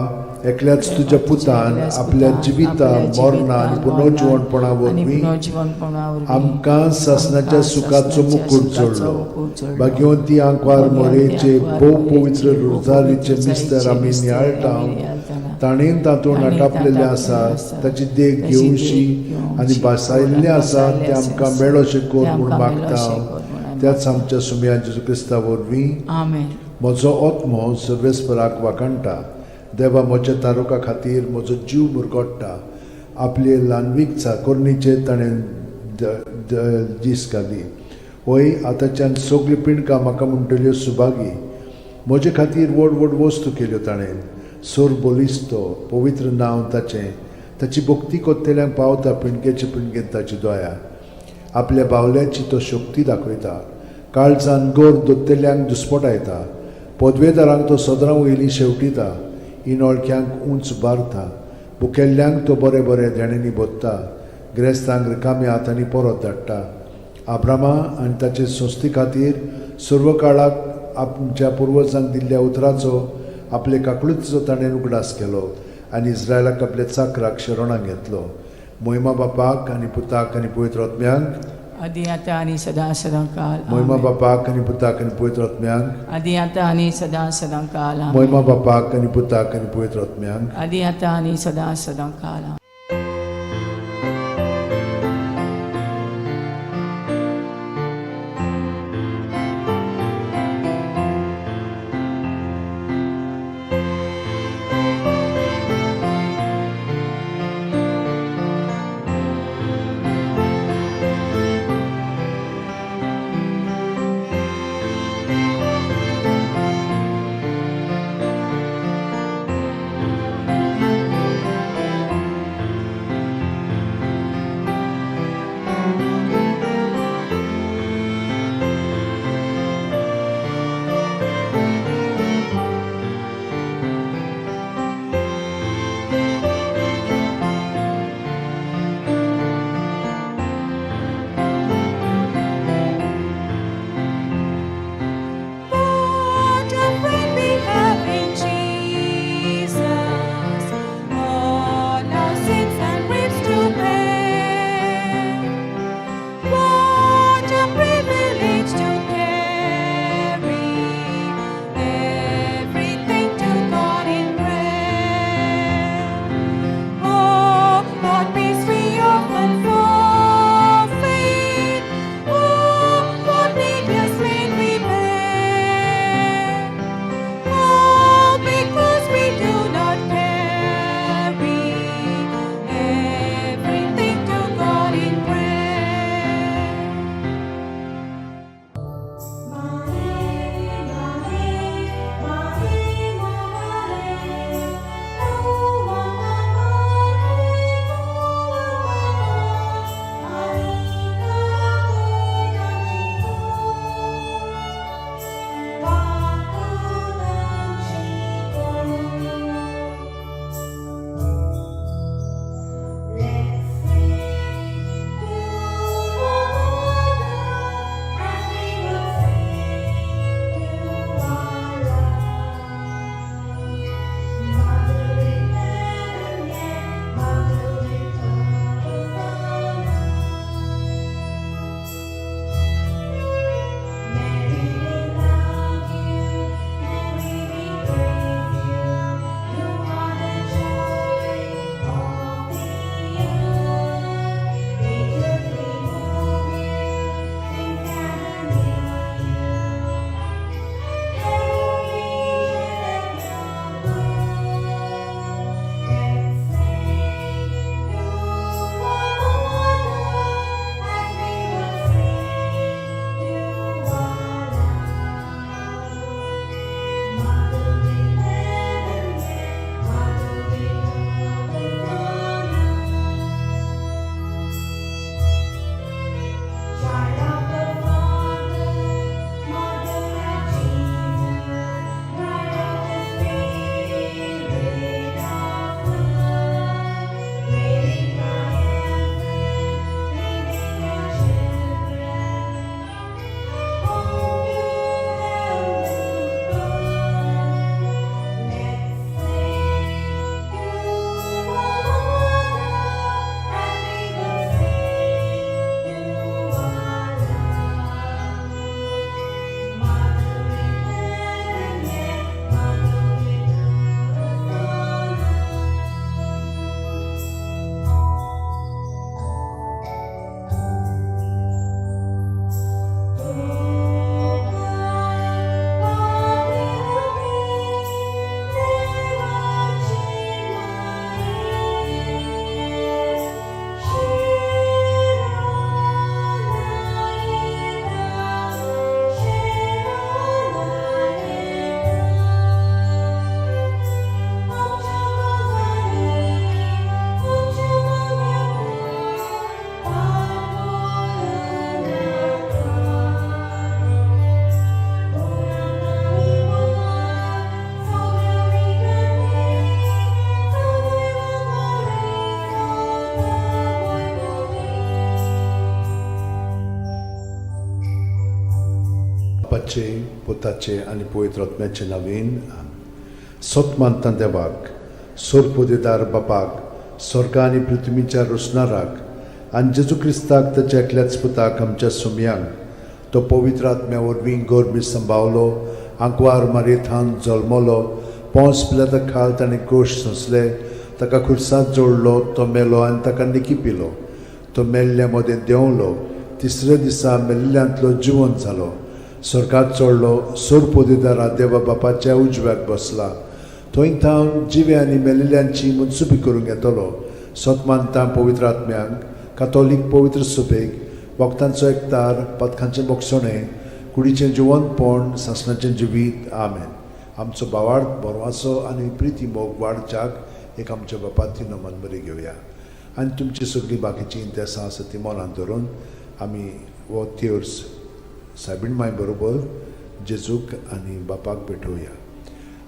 B: एकल्याच
C: देवा
B: तुज्या
C: तुज्या
B: पुतान
C: एकल्याच
B: आपल्या
C: पुतान
B: जिविता
C: आपल्या
B: मरणा आनी
C: जिवितान
B: पुनर्जिवणपणा
C: मरणान आनी
B: वरवीं
C: पुनर्जिवणपणा वरवीं
B: आमकां सासणाच्या
C: आमकां
B: सुखाचो
C: सासणाच्या
B: मुकूट
C: सुखाचो
B: जोडलो
C: मुकूट जोडलो.
B: भाग्यवंती आंकवार
C: भाग्यवंती
B: मोरेचे
C: आंकवार
B: भोव
C: मोरेचे
B: पवित्र
C: भोव
B: रोजारीचे
C: पवित्र
B: मिस्तर
C: रोजारीचे
B: आमी
C: मिस्तर
B: नियाळटा
C: आमी नियाळटाना
B: ताणें तातूंत
C: ताणें
B: आटापलेलें
C: तातूंत
B: आसा
C: आसा
B: ताची देख
C: ताची देख
B: घेवशी आनी
C: घेवची
B: बसायल्लें आसा
C: बसायल्लें
B: तें आमकां
C: आसा
B: मेळोशें
C: तें
B: कर म्हूण
C: आमकां
B: मागता
C: मेळोशें कर म्हूण आमी
B: त्याच आमच्या सुमया जेजू क्रिस्ता वरवीं.
C: आमेन.
B: म्हजो आत्मो सर्वेस्पराक वाखाणटा देवा म्हज्या तारुका खातीर म्हजो जीव मुरगोट्टा आपले ल्हानवीक चाकोरणीचेर ताणें दीस घाली वय आतांच्यान सगळीं पिंडकां म्हाका म्हणटल्यो सुभागी म्हजे खातीर व्हड व्हड वस्तू केल्यो ताणें सोर बलिस्तो पवित्र नांव ताचें ताची भक्ती कोत्तेल्यांक पावता पिंडकेचे पिंडकेन ताची दया आपल्या बावल्याची तो शक्ती दाखयता काळजान गोर दोत्तेल्यांक दुस्पटायता पदवेदारांक तो सदरां वयली शेवटिता इनोळख्यांक उंच बारता बुकेल्ल्यांक तो बरे बरे देण्यांनी भोत्ता ग्रेस्तांक रिकाम्या हातांनी परत धाडटा आब्रामा आनी ताचे संस्थे खातीर सर्व काळाक आमच्या पुर्वजांक दिल्ल्या उतराचो आपले काकळुतीचो ताणें उगडास केलो आनी इस्रायलाक आपल्या चाकराक शरणाक घेतलो. मोहिमा बापाक आनी पुताक आनी पवित्र आत्म्यांक
C: आदी आतां आनी सदां सदां काल.
B: मोहिमा
C: आमेन.
B: बापाक आनी पुताक आनी पवित्र आत्म्यांक
C: आदी आतां आनी सदां सदां काल. आमेन.
B: मोहिमा बापाक आनी पुताक आनी पवित्र आत्म्यांक
C: आदी आतां आनी सदां सदां काल. आमेन.
B: बापाचे, पुताचे आनी पवित्र आत्म्याचे नवीन. सत मानता देवाक, सोरपोदेदार बापाक, स्वर्ग आनी पृथ्वीच्या रोसणाराक, आनी जेजू क्रिस्ताक, ताच्या एकल्याच पुताक, आमच्या सुमयांक, तो पवित्र आत्म्या वरवीं गर्भी संभावलो, आंकवार मारयेथान जल्मलो, पोंस पिलाता खाल ताणें कोश सोंसले, ताका खुर्सात जोडलो, तो मेलो आनी ताका निकी पिलो, तो मेल्ल्या मदें देंवलो, तिसऱ्या दिसा मेल्ल्यांतलो जिवंत जालो, स्वर्गात चडलो, सोरपोदेदारा देवा बापाच्या उजव्याक बसला, थंय थावन जिवे आनी मेलिल्ल्यांची मनसुबी करूंक येतलो. सत मानता पवित्र आत्म्यांक, कातोलीक पवित्र सुबेक, वखदांचो एकतार, पथकांचें बोगसणें, कुडीचें जिवंतपण, सासणाचें जिवीत. आमेन. आमचो भावार्थ, बरवासो आनी प्रिती मोग वाडच्याक एक आमच्या बापाती नमन बरी घेवया आनी तुमची सगळीं बाकीचीं इंतेसां आसा ती मनांत धरून आमी हो तेर्स सायबीण माय बरोबर जेजूक आनी बापाक भेटोवया.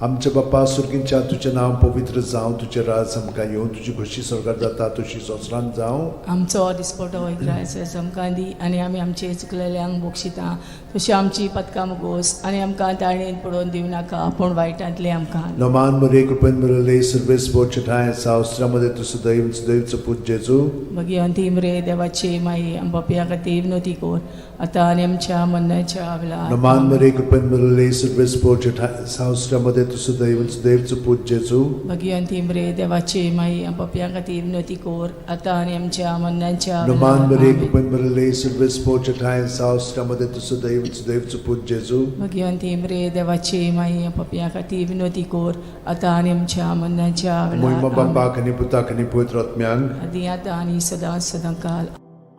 B: आमच्या बापा सुर्गींच्या, तुजें नांव पवित्र जावं, तुजें राज आमकां येवं, तुजी खोशी स्वर्गार जाता तशी संवसारांत जावं.
C: आमचो दिसपटो इग्रायस आमकां दी आनी आमी आमचे चुकलेल्यांक बक्षिता तशी आमची पदकां मुगोस आनी आमकां ताणेन पडोवन दिवं नाका, पूण वायटांतले आमकां.
B: नमान मरे, कृपेन भरले, सर्वेस्पर ठांय सावस्त्रामध्ये तूं सदैव सदैवचो पूत जेजू.
C: भगिवंती मरे देवाची माई, आमच्या खातीर विनवती कर, आतां आनी आमच्या मरणाच्या वेळार.
B: नमान मरे, कृपेन भरले, सर्वेस्पर ठांय सावस्त्रामध्ये तूं सदैव सदैवचो पूत जेजू.
C: भगिवंती मरे देवाची माई, आमच्या खातीर विनवती कर, आतां आनी आमच्या मरणाच्या
B: नमान
C: वेळार.
B: मरे,
C: आमेन.
B: कृपेन भरले, सर्वेस्पर ठांय सावस्त्रामध्ये तूं सदैव सदैवचो पूत जेजू.
C: भगिवंती मरे देवाची माई, आमच्या खातीर विनवती कर, आतां आनी आमच्या मरणाच्या
B: मोहिमा
C: वेळार. आमेन.
B: बापाक आनी पुताक आनी पवित्र आत्म्यांक.
C: आदी आतां आनी सदां सदां काल.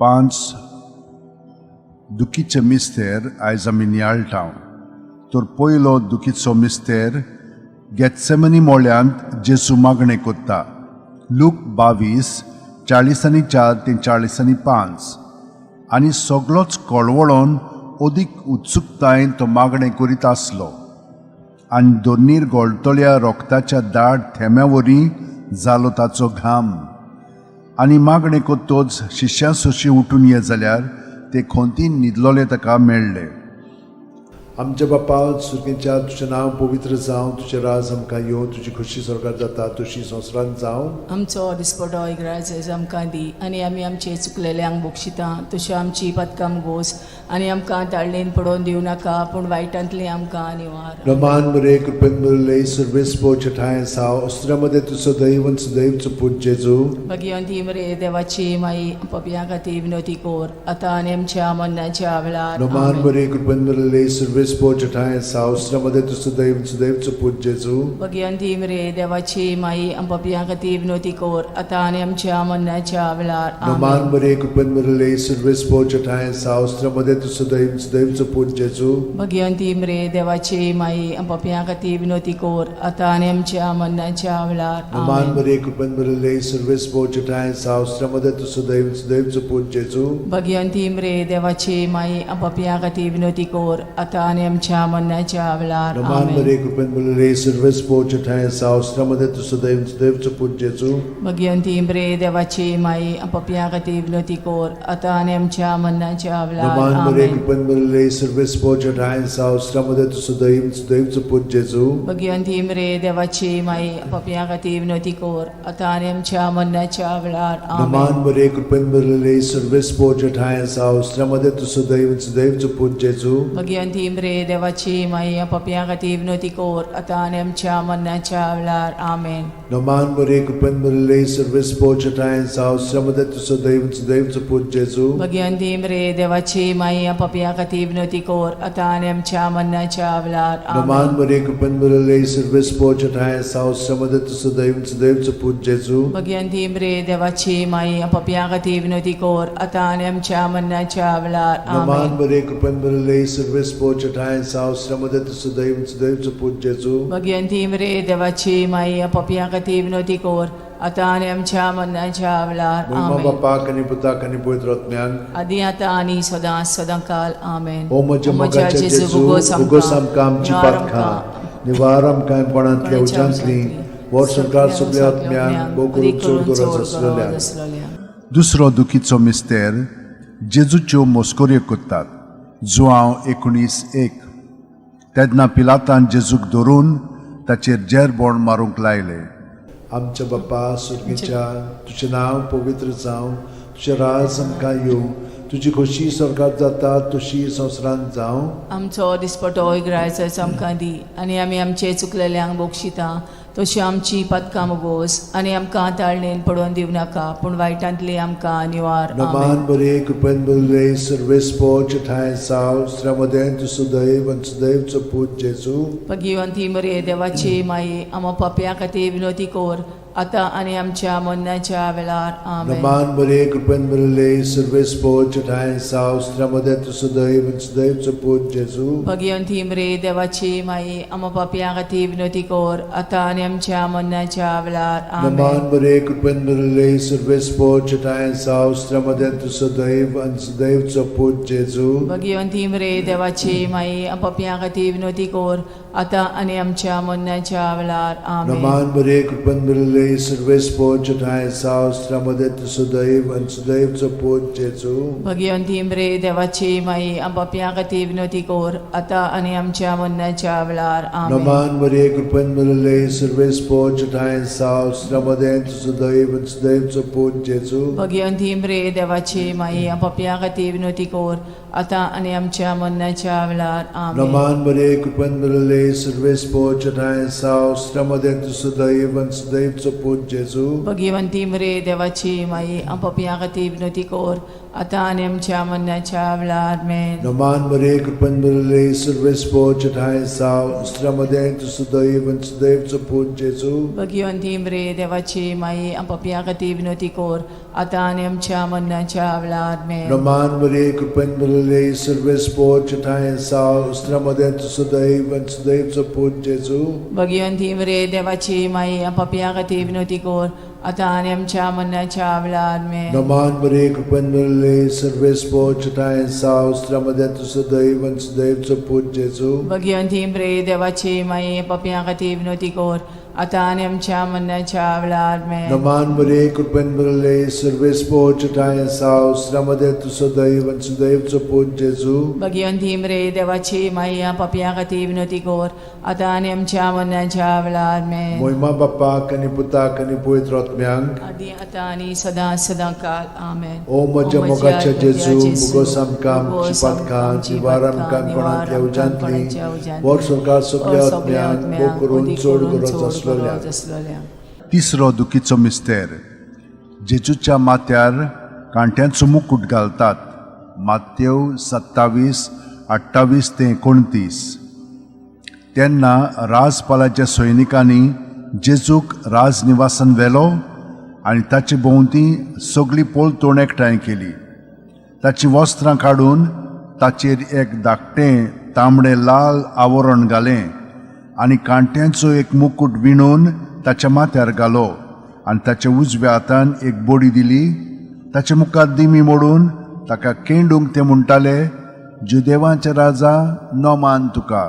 A: पांच दुखीचे मिस्तेर आयज आमी नियाळटा. तर पयलो दुखीचो मिस्तेर, गेत्सेमनी मोळ्यांत जेजू मागणें कोत्ता. लूक 22:44 ते 45. आनी सगलोच कळवळोन अदीक उत्सुकतायेन तो मागणें करीत आसलो आनी दोनीर गळटल्या रोगताच्या दाट थेंब्या वरी जालो ताचो घाम. आनी मागणें कोत्तोच शिश्यां सोशी उठून ये जाल्यार ते खोंतीन न्हिदलोले ताका मेळ्ळे.
B: आमच्या बापा सुर्गेच्या, तुजें नांव पवित्र जावं, तुजें राज आमकां येवं, तुजी खोशी स्वर्गार जाता तशी संवसारांत जावं.
C: आमचो दिसपटो इग्रायस आमकां दी आनी आमी आमचे चुकलेल्यांक बक्षिता तश्यो आमची पदकां गोस आनी आमकां ताळणेन पडोवन दिवं नाका, पूण वायटांतली आमकां निवार.
B: रमान मरे, कृपेन भरले, सर्वेस्पर ठांय साव अस्त्रामध्ये तूं सदैव सदैवचो पूत जेजू.
C: भगिवंती मरे देवाची माई, पपया खातीर विनवती कर, आतां आनी आमच्या मरणाच्या वेळार.
B: रमान
C: आमेन.
B: मरे, कृपेन भरले, सर्वेस्पर ठांय साव अस्त्रामध्ये तूं सदैव सदैवचो पूत जेजू.
C: भगिवंती मरे देवाची माई, पपया खातीर विनवती कर, आतां आनी आमच्या मरणाच्या वेळार.
B: रमान
C: आमेन.
B: मरे, कृपेन भरले, सर्वेस्पर ठांय साव अस्त्रामध्ये तूं सदैव सदैवचो पूत जेजू.
C: भगिवंती मरे देवाची माई, पपया खातीर विनवती कर, आतां आनी आमच्या मरणाच्या वेळार.
B: रमान
C: आमेन.
B: मरे, कृपेन भरले, सर्वेस्पर ठांय साव अस्त्रामध्ये तूं सदैव सदैवचो पूत जेजू.
C: भगिवंती मरे देवाची माई, पपया खातीर विनवती कर, आतां आनी आमच्या मरणाच्या वेळार.
B: रमान
C: आमेन.
B: मरे, कृपेन भरले, सर्वेस्पर ठांय साव अस्त्रामध्ये तूं सदैव सदैवचो पूत जेजू.
C: भगिवंती मरे देवाची माई, पपया खातीर विनवती कर, आतां आनी आमच्या मरणाच्या वेळार.
B: रमान मरे,
C: आमेन.
B: कृपेन भरले, सर्वेस्पर ठांय साव अस्त्रामध्ये तूं सदैव सदैवचो पूत जेजू.
C: भगिवंती मरे देवाची माई, पपया खातीर विनवती कर, आतां आनी आमच्या मरणाच्या वेळार.
B: रमान
C: आमेन.
B: मरे, कृपेन भरले, सर्वेस्पर ठांय साव अस्त्रामध्ये तूं सदैव सदैवचो पूत जेजू.
C: भगिवंती मरे देवाची माई, पपया खातीर विनवती कर, आतां आनी आमच्या मरणाच्या वेळार. आमेन.
B: रमान मरे, कृपेन भरले, सर्वेस्पर ठांय साव अस्त्रामध्ये तूं सदैव सदैवचो पूत जेजू.
C: भगिवंती मरे देवाची माई, पपया खातीर विनवती कर, आतां आनी आमच्या मरणाच्या वेळार.
B: रमान
C: आमेन.
B: मरे, कृपेन भरले, सर्वेस्पर ठांय साव अस्त्रामध्ये तूं सदैव सदैवचो पूत जेजू.
C: भगिवंती मरे देवाची माई, पपया खातीर विनवती कर, आतां आनी आमच्या मरणाच्या वेळार.
B: रमान
C: आमेन.
B: मरे, कृपेन भरले, सर्वेस्पर ठांय साव अस्त्रामध्ये तूं सदैव सदैवचो पूत जेजू.
C: भगिवंती मरे देवाची माई, पपया खातीर विनवती कर, आतां आनी आमच्या मरणाच्या वेळार.
B: मोहिमा
C: आमेन.
B: बापाक आनी पुताक आनी पवित्र आत्म्याक.
C: आदी आतां आनी सदां सदां काल. आमेन.
B: ओ म्हज्या मोगाच्या जेजू, उगोस आमकां आमची पातकां, निवार आमकां कोणांतल्या उज्यांतली, वर सरकार सगल्या आत्म्यांक, भोव करून चड गरज आसलेल्या.
A: दुसरो दुखीचो मिस्तेर, जेजूच्यो मस्कऱ्यो करतात. जुआंव 19:1. तेन्ना पिलातान जेजूक धरून ताचेर जेरबोण मारूंक लायलें.
B: आमच्या बापा सुर्गीच्या, तुजें नांव पवित्र जावं, तुजें राज आमकां येवं, तुजी खोशी स्वर्गात जाता तशी संवसारांत जावं.
C: आमचो दिसपटो इग्रायचो आमकां दी आनी आमी आमचे चुकलेल्यांक बक्षिता तशी आमची पदकां मुगोस आनी आमकां ताळणेन पडोवन दिवं नाका पूण वायटांतली आमकां निवार. आमेन.
B: नमान बरे, कृपेन बरले, सर्वेस्पोच ठांय साव, स्त्र्यामदें तूं सुदैव आनी सुदैवचो पूत जेजू.
C: भगिवंती मरे देवाची माई, आमा पापया खातीर विनोती कोर आतां आनी आमच्या मरणाच्या वेळार. आमेन.
B: नमान बरे, कृपेन बरले, सर्वेस्पोच ठांय साव, स्त्र्यामदें तूं सुदैव आनी सुदैवचो पूत जेजू.
C: भगिवंती मरे देवाची माई, आमा पापया खातीर विनोती कोर आतां आनी आमच्या मरणाच्या वेळार.
B: नमान
C: आमेन.
B: बरे, कृपेन बरले, सर्वेस्पोच ठांय साव, स्त्र्यामदें तूं सुदैव आनी सुदैवचो पूत जेजू.
C: भगिवंती मरे देवाची माई, पापया खातीर विनोती कोर आतां आनी आमच्या मरणाच्या वेळार. आमेन.
B: नमान बरे, कृपेन बरले, सर्वेस्पोच ठांय साव, स्त्र्यामदें तूं सुदैव आनी सुदैवचो पूत जेजू.
C: भगिवंती मरे देवाची माई, पापया खातीर विनोती कोर आतां आनी आमच्या मरणाच्या वेळार. आमेन.
B: नमान मरे, कृपेन भरले, सर्वेस्पोच ठांय साव, स्त्र्यामदें तूं सुदैव आनी सुदैवचो पूत जेजू.
C: भगिवंती मरे देवाची माई, पापया खातीर विनोती कोर आतां आनी आमच्या मरणाच्या वेळार. आमेन.
B: नमान मरे, कृपेन भरले, सर्वेस्पोच ठांय साव, स्त्र्यामदें तूं सुदैव आनी सुदैवचो पूत जेजू.
C: भगिवंती मरे देवाची माई, पापया खातीर विनोती कोर आतां आनी आमच्या मरणाच्या वेळार. आमेन.
B: नमान मरे, कृपेन भरले, सर्वेस्पोच ठांय साव, स्त्र्यामदें तूं सुदैव आनी सुदैवचो पूत जेजू.
C: भगिवंती मरे देवाची माई, पापया खातीर विनोती कोर आतां आनी आमच्या मरणाच्या वेळार. आमेन.
B: नमान मरे, कृपेन भरले, सर्वेस्पोच ठांय साव, स्त्र्यामदें तूं सुदैव आनी सुदैवचो पूत जेजू.
C: भगिवंती मरे देवाची माई, पापया खातीर विनोती कोर आतां आनी आमच्या मरणाच्या वेळार. आमेन.
B: नमान मरे, कृपेन भरले, सर्वेस्पोच ठांय साव, स्त्र्यामदें तूं सुदैव आनी सुदैवचो पूत जेजू.
C: भगिवंती मरे देवाची माई, पापया खातीर विनोती कोर आतां आनी आमच्या मरणाच्या वेळार. आमेन.
B: नमान मरे, कृपेन भरले, सर्वेस्पोच ठांय साव, स्त्र्यामदें तूं सुदैव आनी सुदैवचो पूत जेजू.
C: भगिवंती मरे देवाची माई, पापया खातीर विनोती कोर आतां आनी आमच्या मरणाच्या वेळार. आमेन.
B: मोहिमा बाप्पाक आनी पुताक आनी पवित्र आत्म्यांक.
C: आदी आतां आनी सदां सदां काल. आमेन.
B: ओ म्हज्या मोगाच्या जेजू, मुगोस आमकां आमची पातकां निवार आमकां कोणांतल्या उज्यांतली, वर स्वर्गार सगल्या आत्म्यांक, भोव करून चड गरज आसलेल्या.
C: आसलोल्या.
A: तिसरो दुखीचो मिस्तेर. जेजूच्या माथ्यार कांट्यांचो मुकूट घालतात. मात्यव 27:28 ते 29. तेन्ना राजपालाच्या सैनिकांनी जेजूक राजनिवासान व्हेलो आनी ताचे भोंवती सगळी पोलतोण एकठांय केली. ताचीं वस्त्रां काडून ताचेर एक धाकटें तांबडें लाल आवरण घालें आनी कांट्यांचो एक मुकूट विणून ताच्या माथ्यार घालो आनी ताच्या उजव्या हातान एक बडी दिली. ताच्या मुखार दिमी मोडून ताका केंडूंक ते म्हणटाले, जुदेवांचे राजा, नमान तुका.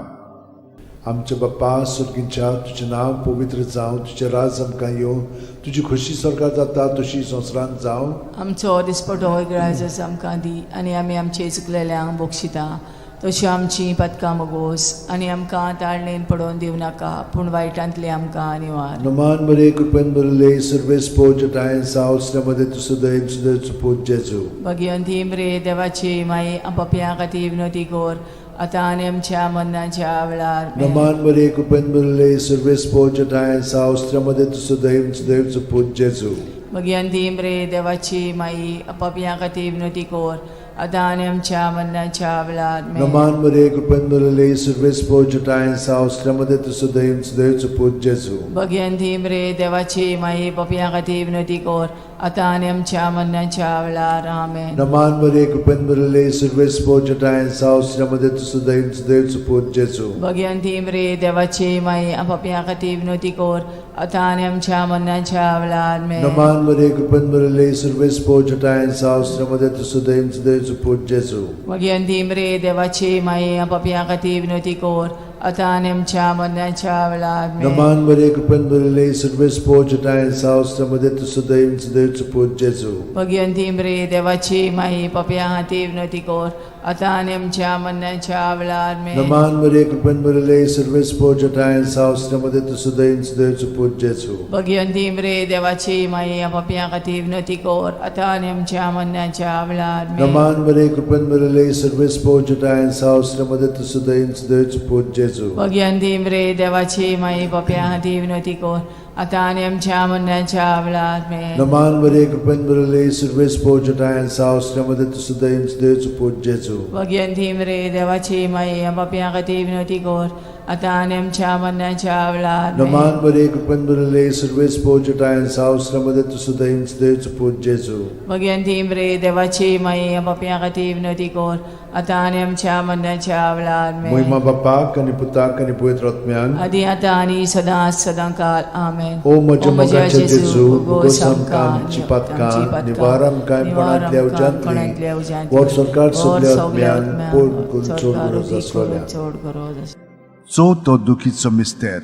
B: आमच्या बाप्पा सुर्गीच्या, तुजें नांव पवित्र जावं, तुजें राज आमकां येवं, तुजी खोशी स्वर्गार जाता तशी संवसारांत जावं.
C: आमचो दिसपटो इग्रायजस आमकां दी आनी आमी आमचे चुकलेल्यांक बक्षिता तशी आमची पदकां मगोस आनी आमकां ताळणेन पडोवन दिवं नाका पूण वायटांतली आमकां निवार.
B: नमान मरे, कृपेन भरले, सर्वेस्पोच ठांय साव, स्त्र्यामदें तूं सुदैव सुदैवचो पूत जेजू.
C: भगिवंती मरे देवाची माई, पापया खातीर विनोती कोर आतां आनी आमच्या मरणाच्या वेळार. आमेन.
B: नमान मरे, कृपेन भरले, सर्वेस्पोच ठांय साव, स्त्र्यामदें तूं सुदैव सुदैवचो पूत जेजू.
C: भगिवंती मरे देवाची माई, पापया खातीर विनोती कोर आतां आनी आमच्या मरणाच्या वेळार. आमेन.
B: नमान मरे, कृपेन भरले, सर्वेस्पोच ठांय साव, स्त्र्यामदें तूं सुदैव सुदैवचो पूत जेजू.
C: भगिवंती मरे देवाची माई, पापया खातीर विनोती कोर आतां आनी आमच्या मरणाच्या वेळार. आमेन.
B: नमान मरे, कृपेन भरले, सर्वेस्पोच ठांय साव, स्त्र्यामदें तूं सुदैव सुदैवचो पूत जेजू.
C: भगिवंती मरे देवाची माई, पापया खातीर विनोती कोर आतां आनी आमच्या मरणाच्या वेळार. आमेन.
B: नमान मरे, कृपेन भरले, सर्वेस्पोच ठांय साव, स्त्र्यामदें तूं सुदैव सुदैवचो पूत जेजू.
C: भगिवंती मरे देवाची माई, पापया खातीर विनोती कोर आतां आनी आमच्या मरणाच्या वेळार आमेन.
B: नमान मरिये, कृपेन भरिल्ले, सर्वेस्पर जेठाय सावस्त्रा तूं सदैव सदैवचो पूत जेजू.
C: भगिवंती मरे देवाची माई पापया खातीर विनवती कर आतां आनी आमच्या मरणाच्या वेळार आमेन.
B: नमान मरिये, कृपेन भरिल्ले, सर्वेस्पर जेठाय सावस्त्रा तूं सदैव सदैवचो पूत जेजू.
C: भगिवंती मरे देवाची माई पापया खातीर विनवती कर आतां आनी आमच्या मरणाच्या वेळार आमेन.
B: नमान मरिये, कृपेन भरिल्ले, सर्वेस्पर जेठाय सावस्त्रा तूं सदैव सदैवचो पूत जेजू.
C: भगिवंती मरे देवाची माई पापया खातीर विनवती कर आतां आनी आमच्या मरणाच्या वेळार आमेन.
B: नमान मरिये, कृपेन भरिल्ले, सर्वेस्पर जेठाय सावस्त्रा तूं सदैव सदैवचो पूत जेजू.
C: भगिवंती मरे देवाची माई पापया खातीर विनवती कर आतां आनी आमच्या मरणाच्या वेळार आमेन.
B: नमान मरिये, कृपेन भरिल्ले, सर्वेस्पर जेठाय सावस्त्रा तूं सदैव सदैवचो पूत जेजू.
C: भगिवंती मरे देवाची माई पापया खातीर विनवती कर आतां आनी आमच्या मरणाच्या वेळार आमेन.
B: महिमा बापाक आनी पुताक आनी पवित्र आत्म्याक.
C: आदी आतां आनी सदां सदां काल आमेन.
B: ओ म्हज्या मोगाच्या जेजू, उगोस आमकां आमची पातकां, निवार आमकां कोणांतल्या उज्यांतली, व्हड सरकार सगल्या आत्म्यान पोड करून चड गरज आसलोल्या.
C: चड गरज आसलोल्या.
A: चवथो दुखीचो मिस्तेर,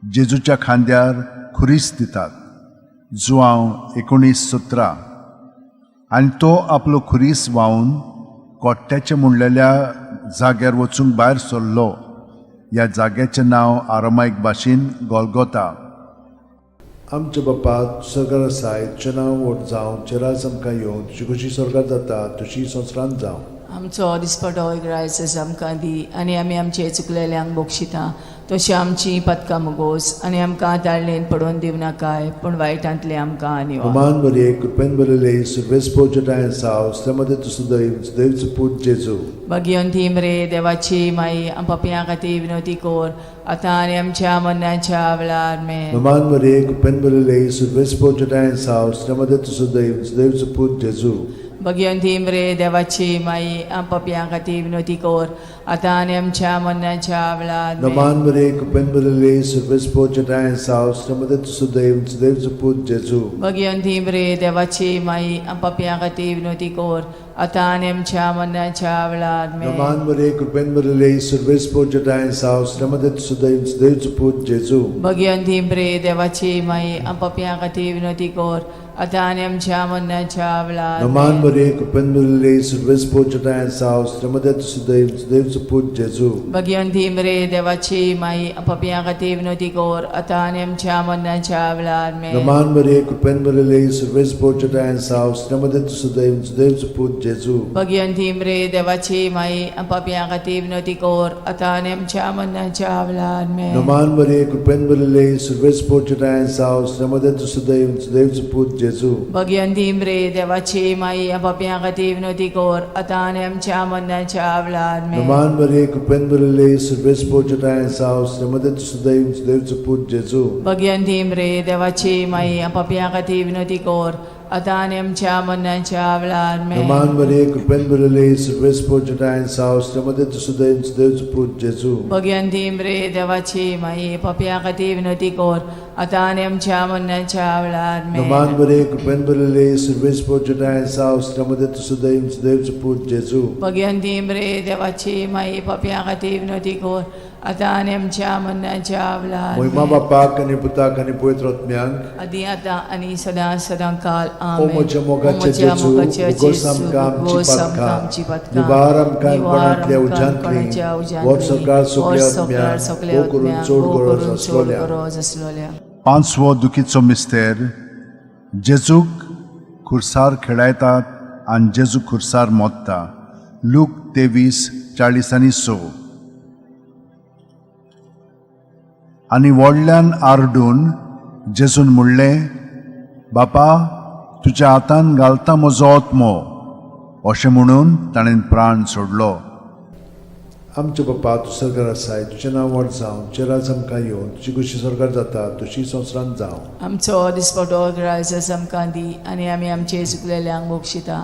A: जेजूच्या खांद्यार खुरीस दितात. जुआंव 19:17. आनी तो आपलो खुरीस व्हांवन कोट्ट्याचें म्हणलेल्या जाग्यार वचूंक भायर सरलो. ह्या जाग्याचें नांव आरामायक भाशेन गोलगोता.
B: आमच्या बापा सरकार आसाय, तुजें नांव व्हड जावं, तुजें राज आमकां येवं, तुजी खोशी सरकार जाता तशी संवसारांत जावं.
C: आमचो दिसपटो एक रायस आमकां दी आनी आमी आमचे चुकलेल्यांक बक्षिता तशी आमची पदकां मुगोस आनी आमकां ताळणेन पडोवन दिवं नाकाय पूण वायटांतले आमकां निवार.
B: नमान मरिये, कृपेन भरिल्ले, सर्वेस्पर जेठाय साव, मध्ये तूं सदैव सदैवचो पूत जेजू.
C: भगिवंती मरे देवाची माई पापयां खातीर विनवती कर आतां आनी आमच्या मरणाच्या वेळार आमेन.
B: नमान मरिये, कृपेन भरिल्ले, सर्वेस्पर जेठाय साव, मध्ये तूं सदैव सदैवचो पूत जेजू.
C: भगिवंती मरे देवाची माई पापयां खातीर विनवती कर आतां आनी आमच्या मरणाच्या वेळार आमेन.
B: नमान मरिये, कृपेन भरिल्ले, सर्वेस्पर जेठाय साव, मध्ये तूं सदैव सदैवचो पूत जेजू.
C: भगिवंती मरे देवाची माई पापयां खातीर विनवती कर आतां आनी आमच्या मरणाच्या वेळार आमेन.
B: नमान मरिये, कृपेन भरिल्ले, सर्वेस्पर जेठाय साव, मध्ये तूं सदैव सदैवचो पूत जेजू.
C: भगिवंती मरे देवाची माई पापयां खातीर विनवती कर आतां आनी आमच्या मरणाच्या वेळार
B: नमान
C: आमेन.
B: मरिये, कृपेन भरिल्ले, सर्वेस्पर जेठाय साव, मध्ये तूं सदैव सदैवचो पूत जेजू.
C: भगिवंती मरे देवाची माई पापयां खातीर विनवती कर आतां आनी आमच्या मरणाच्या वेळार आमेन.
B: नमान मरिये, कृपेन भरिल्ले, सर्वेस्पर जेठाय साव, मध्ये तूं सदैव सदैवचो पूत जेजू.
C: भगिवंती मरे देवाची माई पापयां खातीर विनवती कर आतां आनी आमच्या मरणाच्या वेळार आमेन.
B: नमान मरिये, कृपेन भरिल्ले, सर्वेस्पर जेठाय साव, मध्ये तूं सदैव सदैवचो पूत जेजू.
C: भगिवंती मरे देवाची माई पापयां खातीर विनवती कर आतां आनी आमच्या मरणाच्या वेळार आमेन.
B: नमान मरिये, कृपेन भरिल्ले, सर्वेस्पर जेठाय साव, मध्ये तूं सदैव सदैवचो पूत जेजू.
C: भगिवंती मरे देवाची माई पापयां खातीर विनवती कर आतां आनी आमच्या मरणाच्या वेळार आमेन.
B: नमान मरिये, कृपेन भरिल्ले, सर्वेस्पर जेठाय साव, मध्ये तूं सदैव सदैवचो पूत जेजू.
C: भगिवंती मरे देवाची माई पापयां खातीर विनवती कर आतां आनी आमच्या मरणाच्या वेळार आमेन.
B: नमान मरिये, कृपेन भरिल्ले, सर्वेस्पर जेठाय साव, मध्ये तूं सदैव सदैवचो पूत जेजू.
C: भगिवंती मरे देवाची माई पापयां खातीर विनवती कर आतां आनी आमच्या मरणाच्या वेळार
B: महिमा
C: आमेन.
B: बापाक आनी पुताक आनी पवित्र आत्म्याक.
C: आदी आतां आनी सदां सदां काल
B: ओ
C: आमेन.
B: म्हज्या मोगाच्या
C: म्हज्या
B: जेजू,
C: मोगाच्या
B: उगोस
C: जेजू,
B: आमकां आमची
C: उगोस आमकां
B: पातकां,
C: आमची पातकां,
B: निवार आमकां
C: निवार
B: कोणांतल्या
C: आमकां
B: उज्यांतली,
C: कोणाच्या उज्यांतली,
B: व्हड सरकार सगल्या
C: व्हड सरकार
B: आत्म्याक,
C: सगल्या
B: भोव करून
C: आत्म्याक,
B: चड
C: भोव
B: गरज
C: करून चड
B: आसलोल्या.
C: गरज आसलोल्या.
A: पांचवो दुखीचो मिस्तेर, जेजूक खुर्सार खेळायतात आनी जेजू खुर्सार मोत्ता. लूक 23:40-6. आनी व्हडल्यान आरडून जेजून म्हणलें, बापा, तुज्या हातान घालता म्हजो आत्मो. अशें म्हणून ताणें प्राण सोडलो.
B: आमच्या बापा, तूं सरकार आसाय, तुजें नांव व्हड जावं, तुजें राज आमकां येवं, तुजी खोशी सरकार जाता तशी संवसारांत जावं.
C: आमचो दिसपटो रायस आमकां दी आनी आमी आमचे चुकलेल्यांक बक्षिता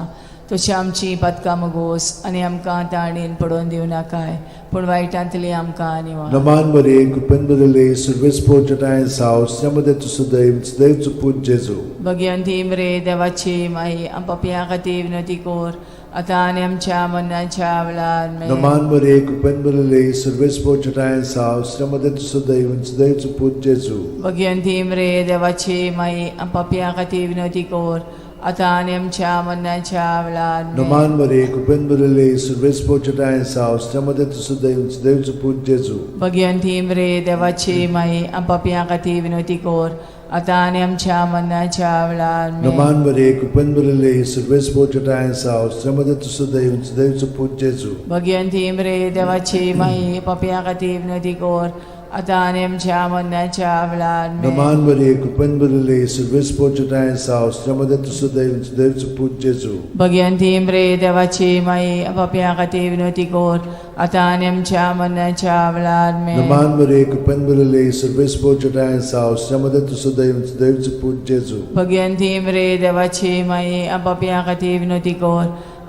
C: तशी आमची पातकां मुगोस आनी आमकां ताणेन पडोवन दिवं नाकाय पूण वायटांतली आमकां निवार.
B: नमान मरिये, कृपेन भरिल्ले, सर्वेस्पर जेठाय साव, मध्ये तूं सदैव सदैवचो पूत जेजू.
C: भगिवंती मरे देवाची माई पापयां खातीर विनवती कर आतां आनी आमच्या मरणाच्या वेळार आमेन.
B: नमान मरे कृपेन भरिल्ले सर्वेस्पर जटाय साव श्रमदे सदैव सदैवचो पूत जेजू.
C: भगिनी मरे देवाची माई, पापयां खातीर विनवती कर, आतां आनी आमच्या मरणाच्या वेळार आमेन.
B: नमान मरे कृपेन भरिल्ले सर्वेस्पर जटाय साव श्रमदे सदैव सदैवचो पूत जेजू.
C: भगिनी मरे देवाची माई, पापयां खातीर विनवती कर, आतां आनी आमच्या मरणाच्या वेळार आमेन.
B: नमान मरे कृपेन भरिल्ले सर्वेस्पर जटाय साव श्रमदे सदैव सदैवचो पूत जेजू.
C: भगिनी मरे देवाची माई, पापयां खातीर विनवती कर, आतां आनी आमच्या मरणाच्या वेळार आमेन.
B: नमान मरे कृपेन भरिल्ले सर्वेस्पर जटाय साव श्रमदे सदैव सदैवचो पूत जेजू.
C: भगिनी मरे देवाची माई, पापयां खातीर विनवती कर, आतां आनी आमच्या मरणाच्या वेळार आमेन.
B: नमान मरे कृपेन भरिल्ले सर्वेस्पर जटाय साव श्रमदे सदैव सदैवचो पूत जेजू.
C: भगिनी मरे देवाची माई, पापयां खातीर विनवती कर,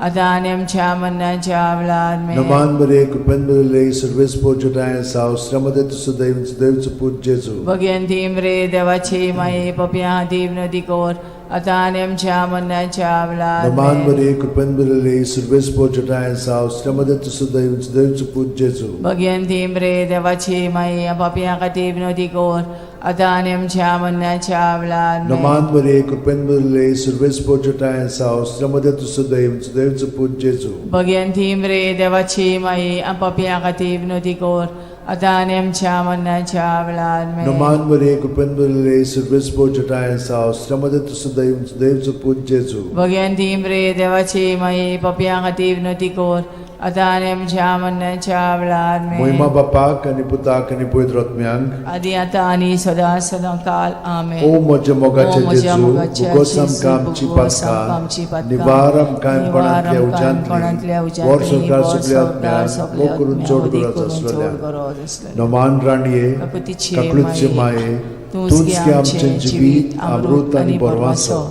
C: आतां आनी आमच्या मरणाच्या वेळार आमेन.
B: नमान मरे कृपेन भरिल्ले सर्वेस्पर जटाय साव श्रमदे सदैव सदैवचो पूत जेजू.
C: भगिनी मरे देवाची माई, पापयां खातीर विनवती कर, आतां आनी आमच्या मरणाच्या वेळार
B: नमान
C: आमेन.
B: मरे कृपेन भरिल्ले सर्वेस्पर जटाय साव श्रमदे सदैव सदैवचो पूत जेजू.
C: भगिनी मरे देवाची माई, पापयां खातीर विनवती कर, आतां आनी आमच्या मरणाच्या वेळार आमेन.
B: नमान मरे कृपेन भरिल्ले सर्वेस्पर जटाय साव श्रमदे सदैव सदैवचो पूत जेजू.
C: भगिनी मरे देवाची माई, पापयां खातीर विनवती कर, आतां आनी आमच्या मरणाच्या वेळार आमेन.
B: नमान मरे कृपेन भरिल्ले सर्वेस्पर जटाय साव श्रमदे सदैव सदैवचो पूत जेजू.
C: भगिनी मरे देवाची माई, पापयां खातीर विनवती कर, आतां आनी आमच्या मरणाच्या वेळार आमेन.
B: मोहिमा बापाक आनी पुताक आनी पवित्र आत्म्यांक,
C: आदी आतां आनी सदां सदां काल आमेन.
B: ओ म्हज्या मोगाचे
C: ओ म्हज्या
B: जेजू,
C: मोगाचे
B: भुगोस
C: जेजू,
B: आमकां आमची
C: भुगोस आमकां आमची
B: पातकां,
C: पातकां,
B: निवार आमकां कोणांतल्या
C: कोणांतल्या
B: उज्यांतली,
C: उज्यांतली,
B: वर संवसार
C: वर
B: सगल्या
C: संवसार
B: आत्म्यांक,
C: सगल्या
B: मोग करून
C: आत्म्यांक,
B: चड
C: अदीक
B: गरज
C: करून चड
B: आसलेल्या.
C: गरज आसलेल्या.
B: नमान राणये,
C: काकुतीचे
B: काकळूतचे माये, तूंच गे आमचें जिवीत, अमृत आनी बरवासो.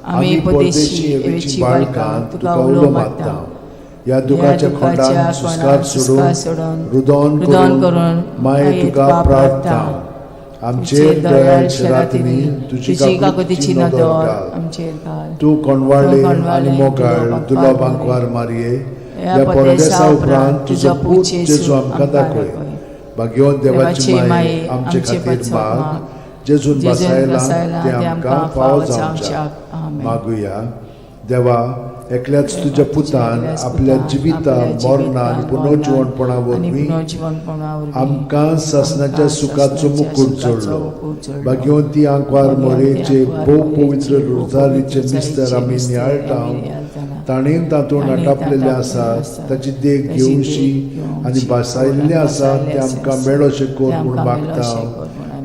B: आमी परदेशी एवेची बाळकां तुका उलो मारता. ह्या दुखाच्या खोंडान सुस्कार सोडून, रुदोन करून माये तुका प्रार्थना. आमचेर दयाळ रातींनी तुजी काकुतीची नदर घाल.
C: आमचेर घाल.
B: तूं कोणवाळे आनी मोगाळ दुलो बांकवार मारये, ह्या परदेसा उपरांत तुजो पूत जेजू आमकां दाखय. भाग्यवंत देवाची माये, आमचे खातीर माग, जेजून बसायला ते आमकां फावो जावच्याक.
C: आमेन.
B: मागुया. देवा, एकल्याच तुज्या पुतान आपल्या जिविता, मरणा आनी पुनर्जिवणपणा वरवीं आमकां सासणाच्या सुखाचो मुकूट जोडलो. भाग्यवंती आंकवार मोरेचे भोव पवित्र रोजारीचे मिस्तर आमी नियाळटा, ताणें तातूंत आटापलेलें आसा ताची देख घेवशी आनी भासायल्लें आसा तें आमकां मेळोशें कर म्हूण मागता,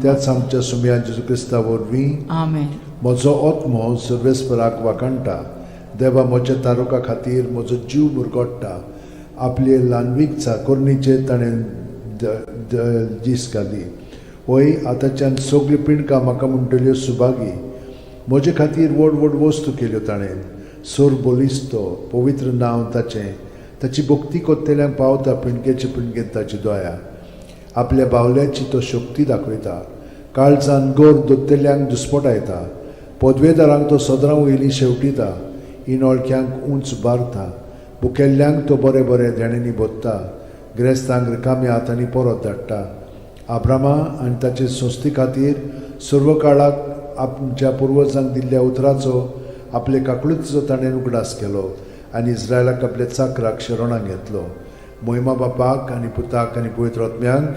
B: त्याच आमच्या सुमया जेजू क्रिस्ता वरवीं.
C: आमेन.
B: म्हजो आत्मो सर्वेस्पराक वाखाणटा, देवा म्हज्या तारुका खातीर म्हजो जीव मुरगोडटा. आपले ल्हानवीक चाकोरणीचेर ताणें दीस घाली. वय, आतांच्यान सगल्यो पिंडकां म्हाका म्हणटल्यो सुभागी. म्हजे खातीर व्हड व्हड वस्तू केल्यो ताणें. सोर बलिस्तो पवित्र नांव ताचें. ताची भक्ती कोत्तेल्यांक पावता पिंडकेचे पिंडकेन ताची दया. आपल्या बावल्याची तो शक्ती दाखयता, काळजान गोर दोत्तेल्यांक दुस्पटायता. पदवेदारांक तो सदरां वयली शेवटिता, इनोळख्यांक उंच बारता. भुकेल्ल्यांक तो बरें बरें देण्यांनी भरता, गिरेस्तांक रिकाम्या हातांनी परत धाडटा. आब्रामा आनी ताचे संस्थे खातीर सर्व काळाक आमच्या पुर्वजांक दिल्ल्या उतराचो, आपले काकळुतीचो ताणें उगडास केलो आनी इस्रायलाक आपल्या चाकराक शरणाक घेतलो. मोहिमा बापाक आनी पुताक आनी पवित्र आत्म्यांक,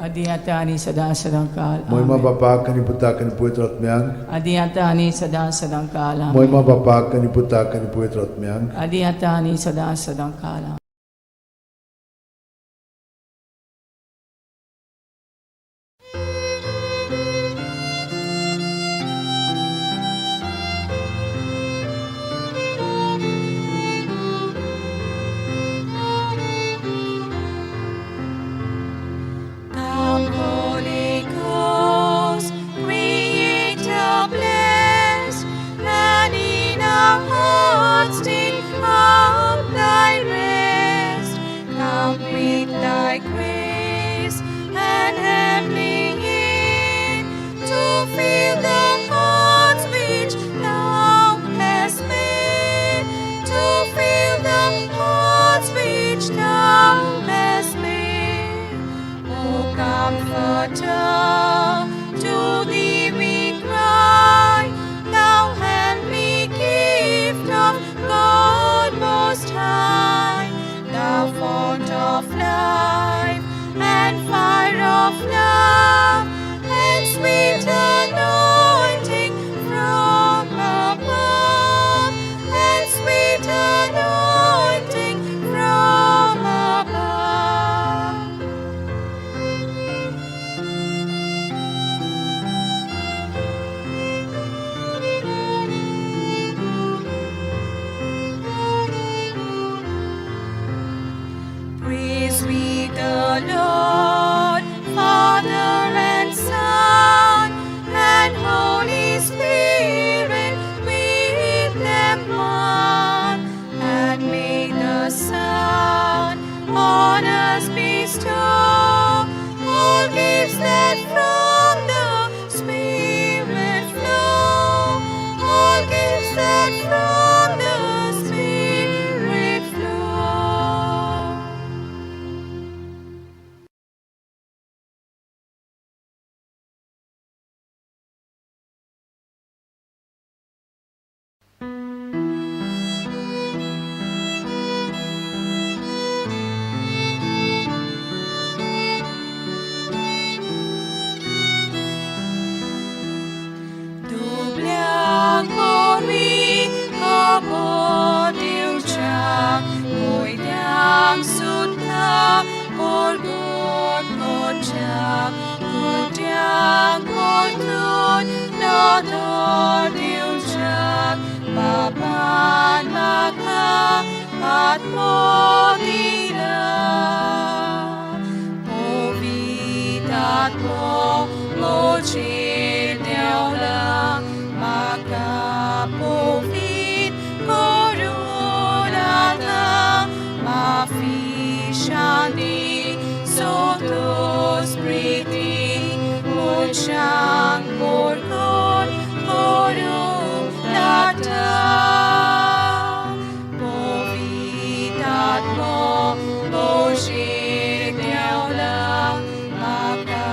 C: आदी आतां आनी सदां सदां काल.
B: मोहिमा
C: आमेन.
B: बापाक आनी पुताक आनी पवित्र आत्म्यांक,
C: आदी आतां आनी सदां सदां काल. आमेन.
B: मोहिमा बापाक आनी पुताक आनी पवित्र आत्म्यांक,
C: आदी आतां आनी सदां सदां काल. आमेन.
D: Come, Holy Ghost, Creator bless, and in our hearts take up thy rest. The Lord, Father and Son, and Holy Spirit, with them one, and may the Son on us bestow all gifts that from the Spirit flow, all gifts that from the Spirit flow. दुबळ्यांक वरवीं खबर दिवच्याक, कोयत्यांक सुद्दां परगट करच्याक, कुड्ड्यांक परतून नदर दिवच्याक, बाबान म्हाका आत्मो दिला. पवित्र आत्मो म्हजेर देंवला, म्हाका पवित्र करून आतां, माफी, शांती, संतोष, प्रिती, मनशांक परगट करूंक लागता. पवित्र आत्मो म्हजेर देंवला, म्हाका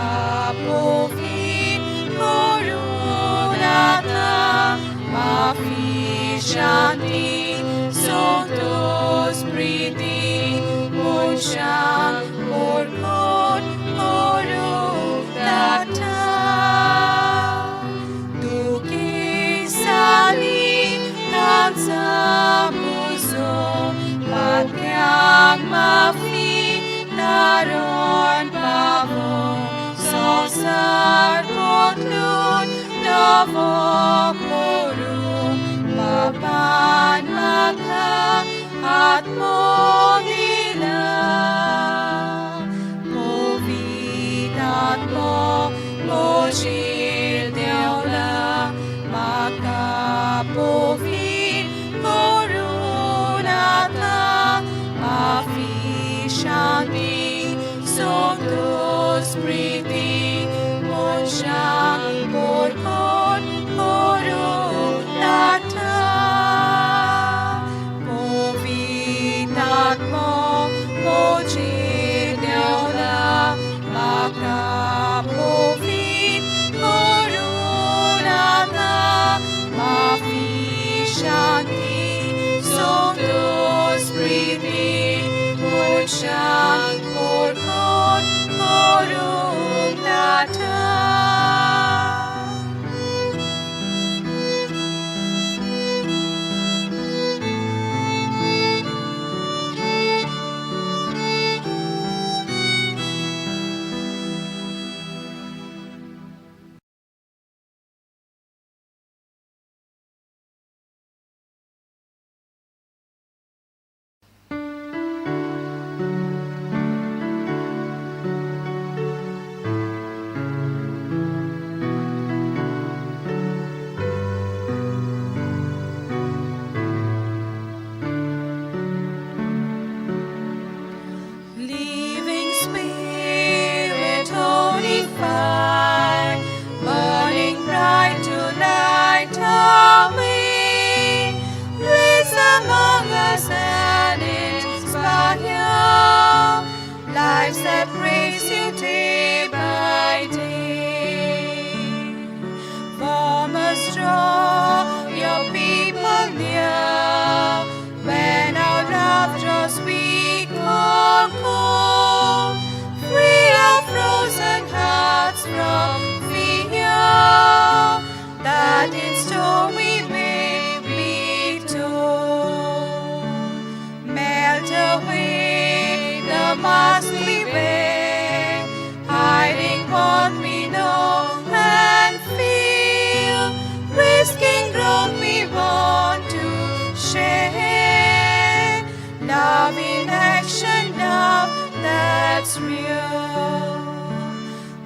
D: पवित्र करून आतां, माफी, शांती, संतोष, प्रिती, मनशांक परगट करूंक लागता. दुखेस्तांनी तांचा पुजो, पातक्यांक माफी, तारण पावो, संवसार बदलून नवो करूं, बाबान म्हाका आत्मो दिला. पवित्र आत्मो म्हजेर देंवला, म्हाका पवित्र करून आतां, माफी, शांती, संतोष, प्रिती, मनशांक परगट करूंक लागता. पवित्र आत्मो म्हजेर देंवला, म्हाका पवित्र करून आतां, माफी, शांती, संतोष, प्रिती, मनशांक परगट करूंक लागता. Living Spirit, holy fire, burning bright to light our way. Blaze among us and inspire lives that praise you day by day. Form us, draw your people near, when our love draws weak or cold. Free our frozen hearts from fear, that in storm we may be told. Melt away the mask we wear, hiding what we know and feel, risking growth we want to share. Love in action, love that that's real.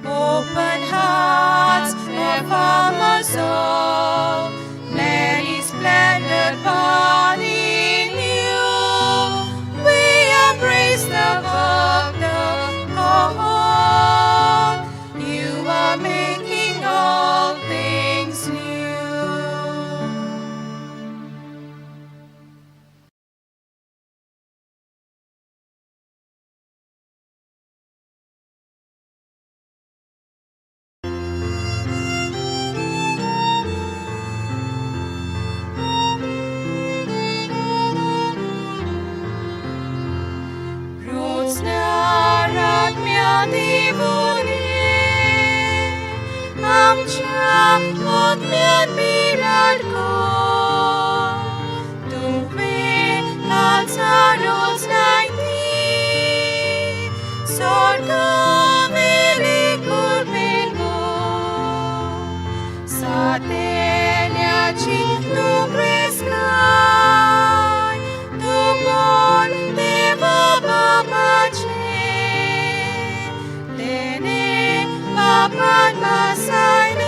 D: Open hearts affirm us all, many splendid body new. We embrace the work, the call. You are making all things new. Divune, आमच्या आत्म्यात बिराड कर. तुवें काळजारोच लायती, स्वर्गावेली कृपेन गो. सातेल्याची तूं प्रेस्काय, तूं बोल देवा बापाचें, तेणें बापान बसयलें,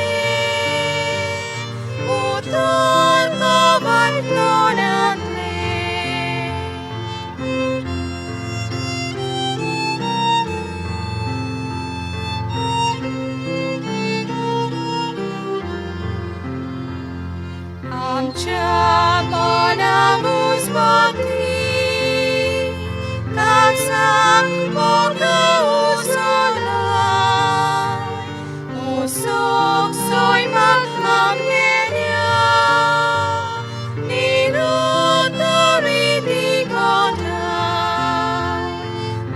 D: उतर कवन तोंडांतलें. आमच्या मना मुजबती, काळजाक मोग उसळाय, मोसोक सैमाक आमगेल्या, निरुत्तरी दिगोठाय,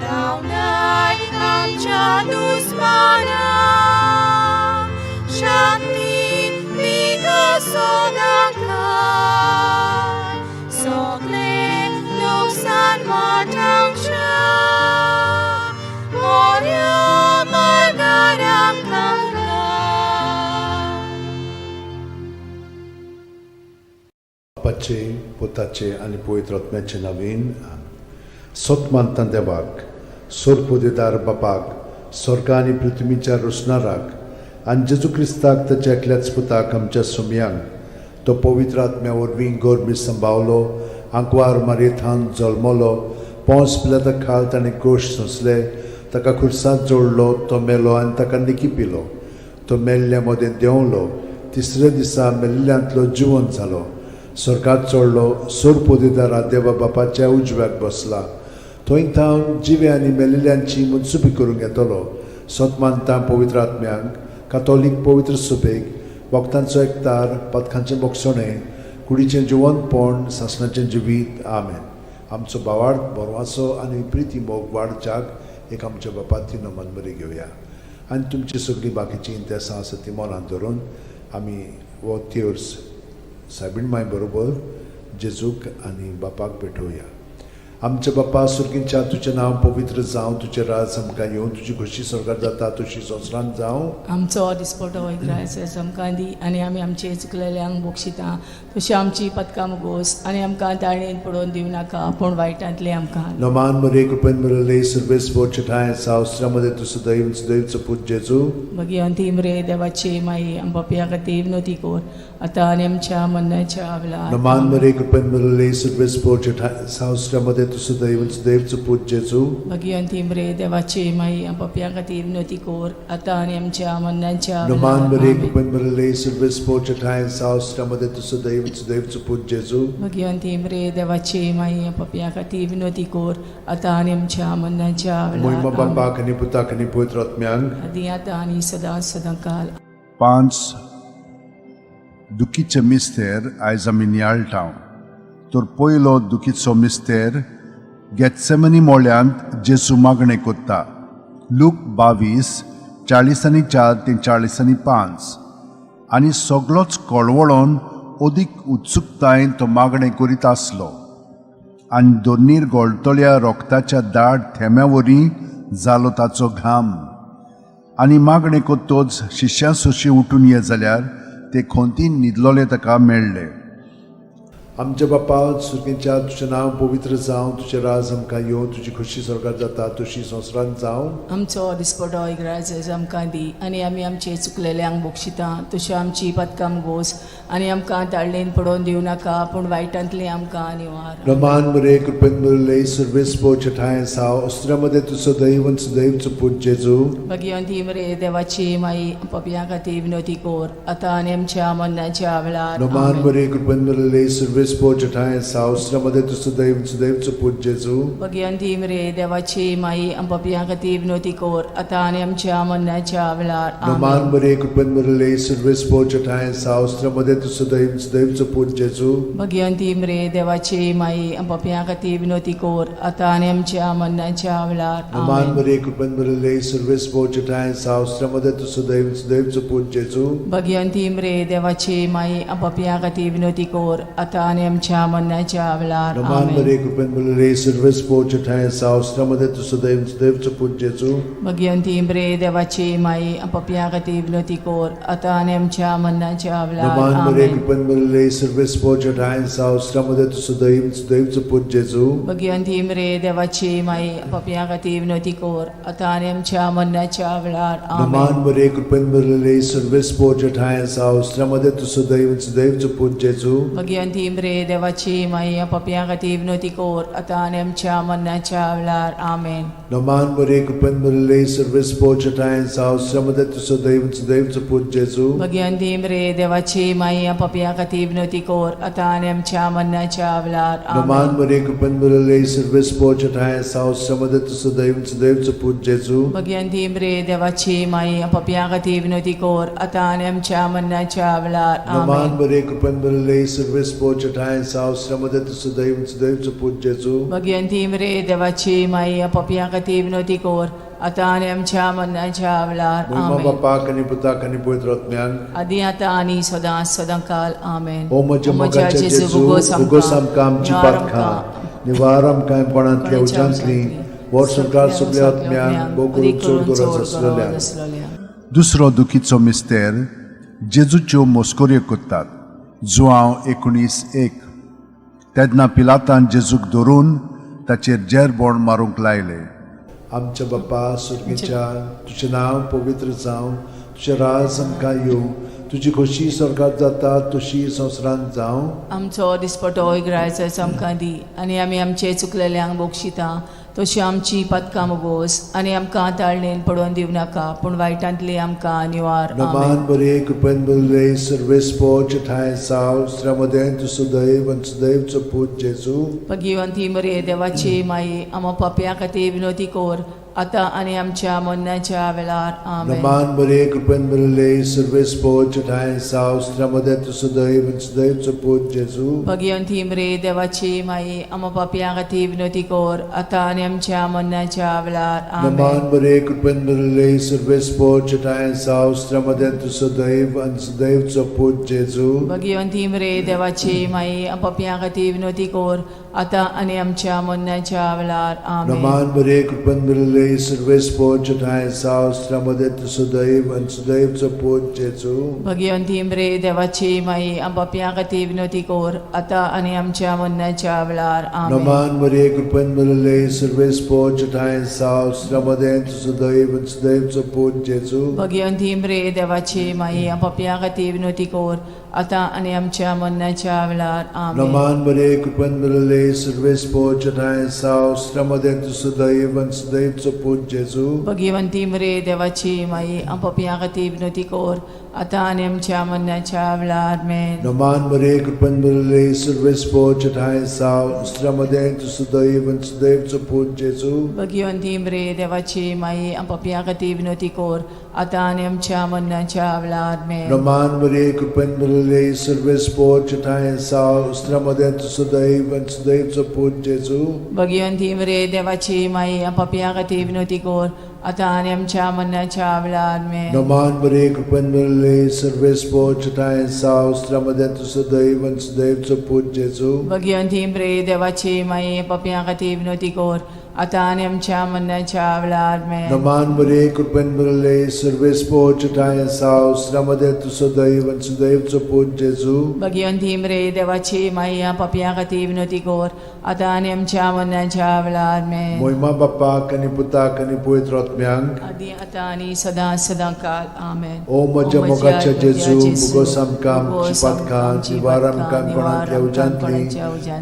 D: धांवडाय आमच्या दुस्मानाक, शांती दिगा सदांकाळ, सगळें लुकसाण वाटावच्या, मोऱ्या मार्गार आमकां घाल.
B: बापाचे, पुताचे आनी पवित्र आत्म्याचे नवीन. सत मानता देवाक, सोरपोदेदार बापाक, स्वर्ग आनी पृथ्वीच्या रोसणाराक आनी जेजू क्रिस्ताक ताच्या एकल्याच पुताक आमच्या सुमयांक, तो पवित्र आत्म्या वरवीं गोरमी संभावलो, आंकवार मारयेथान जल्मलो, पोंस पिलाता खाल ताणें कोश सोंसले, ताका खुर्सांत जोडलो, तो मेलो आनी ताका निकी पिलो, तो मेल्ल्या मदें देंवलो, तिसऱ्या दिसा मेल्ल्यांतलो जिवन जालो, स्वर्गात चडलो, सोरपोदेदारा देवा बापाच्या उजव्याक बसला, थंय थावन जिवे आनी मेल्ल्यांची मनसुबी करूंक येतलो. सत मानता पवित्र आत्म्यांक, कातोलीक पवित्र सुबेक, वखदांचो एकतार, पथकांचें बोगसणें, कुडीचें जिवनपण, सासणाचें जिवीत. आमेन. आमचो भावार्थ बरवाचो आनी प्रिती मोग वाडच्याक एक आमच्या बापाती नमन बरी घेवया आनी तुमची सगळीं बाकीचीं इंतेसां आसा ती मनांत धरून आमी हो तेर्स सायबीण माय बरोबर जेजूक आनी बापाक भेटोवया. आमच्या बापा सुर्गींच्या, तुजें नांव पवित्र जावं, तुजें राज आमकां येवं, तुजी खोशी स्वर्गार जाता तशी संवसारांत जावं.
C: आमचो दिसपटो इग्रायस आमकां दी आनी आमी आमचे चुकलेल्यांक बक्षिता तशी आमची पदकां मुगोस आनी आमकां ताणेन पडोवन दिवं नाका पूण वायटांतलें आमकां.
B: नमान मरे कृपेन मरले सर्वेस बोचठाय सावस्त्रामध्ये तूं सदैव सदैवचो पूत जेजू.
C: मागीर अंतीम रे देवाची माई आमच्या खातीर विनोती कर आतां आनी आमच्या मरणाच्या वेळार.
B: नमान मरे कृपेन मरले सर्वेस बोचठाय सावस्त्रामध्ये तूं सदैव सदैवचो पूत जेजू.
C: मागीर अंतीम रे देवाची माई आमच्या खातीर विनोती कर आतां आनी आमच्या मरणाच्या
B: नमान
C: वेळार.
B: मरे
C: आमेन.
B: कृपेन मरले सर्वेस बोचठाय सावस्त्रामध्ये तूं सदैव सदैवचो पूत जेजू.
C: मागीर अंतीम रे देवाची माई आमच्या खातीर विनोती कर आतां आनी आमच्या मरणाच्या
B: मोहिमा
C: वेळार. आमेन.
B: बापाक आनी पुताक आनी पवित्र आत्म्यांक.
C: आदी आतां आनी सदां सदां काल.
A: 5 दुखीचे मिस्तेर आयज आमी नियाळटा. तर पयलो दुखीचो मिस्तेर गेत्सेमनी मोळ्यांत जेजू मागणें कोत्ता. लूक 22:44 ते 45. आनी सगलोच कळवळोन अदीक उत्सुकतायेन तो मागणें करीत आसलो आनी दोनीर गळटल्या रोगताच्या दाट थेंब्या वरी जालो ताचो घाम. आनी मागणें कोत्तोच शिश्यां सोशी उठून ये जाल्यार ते खोंतीन न्हिदलोले ताका मेळ्ळे.
B: आमच्या बापा सुरगेच्या तुजें नांव पवित्र जावं, तुजें राज आमकां येवं, तुजी खोशी स्वर्गात जाता तशी संवसारांत जावं.
C: आमचो दिसपटो इग्राज आमकां दी आनी आमी आमचे चुकलेल्यांक बक्षिता तश्यो आमची पदकाम गोस आनी आमकां ताळणेन पडोवन दिवं नाका पूण वायटांतली आमकां निवार.
B: रमान मरे कृपेन भरिल्ले सर्वेस्पर छठाय साव अस्त्रा मध्ये तूं सदैव आनी सदैव पूत जेजू.
C: भगिवंती मरे देवाची माई, पपयां खातीर विनोती कोर आतां आनी आमच्या मरणाच्या वेळार.
B: रमान
C: आमेन.
B: मरे कृपेन भरिल्ले सर्वेस्पर छठाय साव अस्त्रा मध्ये तूं सदैव आनी सदैव पूत जेजू.
C: भगिवंती मरे देवाची माई, पपयां खातीर विनोती कोर आतां आनी आमच्या मरणाच्या वेळार.
B: रमान
C: आमेन.
B: मरे कृपेन भरिल्ले सर्वेस्पर छठाय साव अस्त्रा मध्ये तूं सदैव आनी सदैव पूत जेजू.
C: भगिवंती मरे देवाची माई, पपयां खातीर विनोती कोर आतां आनी आमच्या मरणाच्या वेळार.
B: रमान
C: आमेन.
B: मरे कृपेन भरिल्ले सर्वेस्पर छठाय साव अस्त्रा मध्ये तूं सदैव आनी सदैव पूत जेजू.
C: भगिवंती मरे देवाची माई, पपयां खातीर विनोती कोर आतां आनी आमच्या मरणाच्या वेळार.
B: रमान
C: आमेन.
B: मरे कृपेन भरिल्ले सर्वेस्पर छठाय साव अस्त्रा मध्ये तूं सदैव आनी सदैव पूत जेजू.
C: भगिवंती मरे देवाची माई, पपयां खातीर विनोती कोर आतां आनी आमच्या मरणाच्या वेळार.
B: रमान मरे
C: आमेन.
B: कृपेन भरिल्ले सर्वेस्पर छठाय साव अस्त्रा मध्ये तूं सदैव आनी सदैव पूत जेजू.
C: भगिवंती मरे देवाची माई, पपयां खातीर विनोती कोर आतां आनी आमच्या मरणाच्या वेळार.
B: रमान
C: आमेन.
B: मरे कृपेन भरिल्ले सर्वेस्पर छठाय साव अस्त्रा मध्ये तूं सदैव आनी सदैव पूत जेजू.
C: भगिवंती मरे देवाची माई, पपयां खातीर विनोती कोर आतां आनी आमच्या मरणाच्या वेळार. आमेन.
B: रमान मरे कृपेन भरिल्ले सर्वेस्पर छठाय साव अस्त्रा मध्ये तूं सदैव आनी सदैव पूत जेजू.
C: भगिवंती मरे देवाची माई, पपयां खातीर विनोती कोर आतां आनी आमच्या मरणाच्या वेळार.
B: रमान
C: आमेन.
B: मरे कृपेन भरिल्ले सर्वेस्पर छठाय साव अस्त्रा मध्ये तूं सदैव आनी सदैव पूत जेजू.
C: भगिवंती मरे देवाची माई, पपयां खातीर विनोती कोर आतां आनी आमच्या मरणाच्या वेळार.
B: रमान
C: आमेन.
B: मरे कृपेन भरिल्ले सर्वेस्पर छठाय साव अस्त्रा मध्ये तूं सदैव आनी सदैव पूत जेजू.
C: भगिवंती मरे देवाची माई, पपयां खातीर विनोती कोर आतां आनी आमच्या मरणाच्या वेळार.
B: महिमा
C: आमेन.
B: बापाक आनी पुताक आनी पवित्र आत्म्याक.
C: आदी आतां आनी सदां सदां काल. आमेन.
B: ओ म्हज्या मोगाच्या जेजू, उगोस आमकां आमची पातकां, निवार आमकां कोणांतल्या उज्यांतली, व्हर संवसार सगल्या आत्म्यांक, भोव करून चड गरज आसलेल्या.
A: दुसरो दुखीचो मिस्तेर, जेजूच्यो मस्कऱ्यो करतात. जुआंव 19:1. तेन्ना पिलातान जेजूक धरून ताचेर जेरबोण मारूंक लायले.
B: आमच्या बापा सुर्गेच्या, तुजें नांव पवित्र जावं, तुजें राज आमकां येवं, तुजी खोशी स्वर्गात जाता तशी संवसारांत जावं.
C: आमचो दिसपटो इग्रायचो आमकां दी आनी आमी आमचे चुकलेल्यांक बक्षिता तशी आमची पदकां मुगोस आनी आमकां ताळणेन पडोवन दिवं नाका पूण वायटांतली आमकां निवार.
B: नमान
C: आमेन.
B: बरे कृपेन भरिल्ले सर्वेस्पर छठाय साव स्त्रा मध्ये तूं सदैव आनी सदैवचो पूत जेजू.
C: भगिवंती मरे देवाची माई, आमा पापयां खातीर विनोती कोर आतां आनी आमच्या मरणाच्या वेळार. आमेन.
B: नमान बरे कृपेन भरिल्ले सर्वेस्पर छठाय साव स्त्रा मध्ये तूं सदैव आनी सदैवचो पूत जेजू.
C: भगिवंती मरे देवाची माई, आमा पापयां खातीर विनोती कोर आतां आनी आमच्या मरणाच्या वेळार. आमेन.
B: नमान बरे कृपेन भरिल्ले सर्वेस्पर छठाय साव स्त्रा मध्ये तूं सदैव आनी सदैवचो पूत जेजू.
C: भगिवंती मरे देवाची माई, पापयां खातीर विनोती कोर आतां आनी आमच्या मरणाच्या वेळार. आमेन.
B: नमान बरे कृपेन भरिल्ले सर्वेस्पर छठाय साव स्त्रा मध्ये तूं सदैव आनी सदैवचो पूत जेजू.
C: भगिवंती मरे देवाची माई, पापयां खातीर विनोती कोर आतां आनी आमच्या मरणाच्या वेळार. आमेन.
B: नमान मरे कृपेन भरिल्ले सर्वेस्पर छठाय साव स्त्रा मध्ये तूं सदैव आनी सदैवचो पूत जेजू.
C: भगिवंती मरे देवाची माई, पापयां खातीर विनोती कोर आतां आनी आमच्या मरणाच्या वेळार. आमेन.
B: नमान बरे कृपेन भरिल्ले सर्वेस्पर छठाय साव स्त्रा मध्ये तूं सदैव आनी सदैवचो पूत जेजू.
C: भगिवंती मरे देवाची माई, पापयां खातीर विनोती कोर आतां आनी आमच्या मरणाच्या वेळार. मेन.
B: नमान मरे कृपेन भरिल्ले सर्वेस्पर छठाय साव स्त्रा मध्ये तूं सदैव आनी सदैवचो पूत जेजू.
C: भगिवंती मरे देवाची माई, पापयां खातीर विनोती कोर आतां आनी आमच्या मरणाच्या वेळार. मेन.
B: नमान मरे कृपेन भरिल्ले सर्वेस्पर छठाय साव स्त्रा मध्ये तूं सदैव आनी सदैवचो पूत जेजू.
C: भगिवंती मरे देवाची माई, पापयां खातीर विनोती कोर आतां आनी आमच्या मरणाच्या वेळार आमेन.
B: नमान बरे कृपेन भरले सर्वेस्पोर चटाय साव स्त्र्यामध्ये तूं सदैव आनी सदैवचो पूत जेजू.
C: भगिवंती प्रे देवाची माई पपया खातीर विनोती कर आतां आनी आमच्या मरणाच्या वेळार आमेन.
B: नमान बरे कृपेन भरले सर्वेस्पोर चटाय साव स्त्र्यामध्ये तूं सदैव आनी सदैवचो पूत जेजू.
C: भगिवंती रे देवाची माई पपया खातीर विनोती कर आतां आनी आमच्या मरणाच्या वेळार आमेन.
B: मोहिमा बापाक आनी पुताक आनी पवित्र आत्म्यांक.
C: आदी आतां आनी सदां सदां काल आमेन.
B: ओ म्हज्या मोगाच्या जेजू, मुगोस आमकां आमची पातकां निवार आमकां कोणांतल्या उज्यांतली,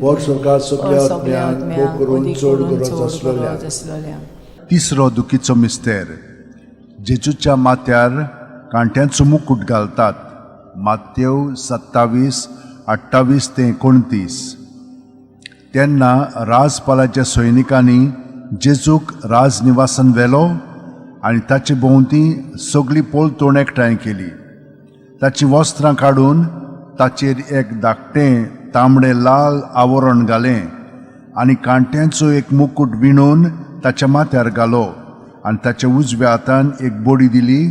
B: वर सरकार सगल्या आत्म्यांक भोग करून चड गरज आसलोल्या.
C: आसलोल्या.
A: तिसरो दुखीचो मिस्तेर. जेजूच्या माथ्यार कांट्यांचो मुकूट घालतात. मातेव 27:28 ते 29. तेन्ना राजपालाच्या सैनिकांनी जेजूक राजनिवासान व्हेलो आनी ताचे भोंवती सगळी पलतोण एकठांय केली. ताचीं वस्त्रां काडून ताचेर एक धाकटें तांबडें लाल आवरण घालें आनी कांट्यांचो एक मुकूट विणून ताच्या माथ्यार घालो आनी ताच्या उजव्या हातान एक बडी दिली.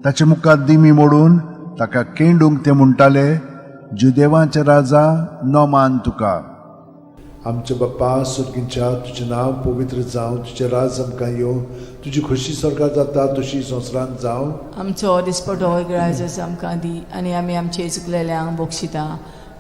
A: ताच्या मुखार दिमी मोडून ताका केंडूंक ते म्हणटाले, जुदेवांचे राजा, नमान तुका.
B: आमच्या बाप्पा सुर्गींच्या, तुजें नांव पवित्र जावं, तुजें राज आमकां येवं, तुजी खोशी सरकार जाता तशी संवसारांत जावं.
C: आमचो दिसपटो ग्रायजस आमकां दी आनी आमी आमचे चुकलेल्यांक बक्षिता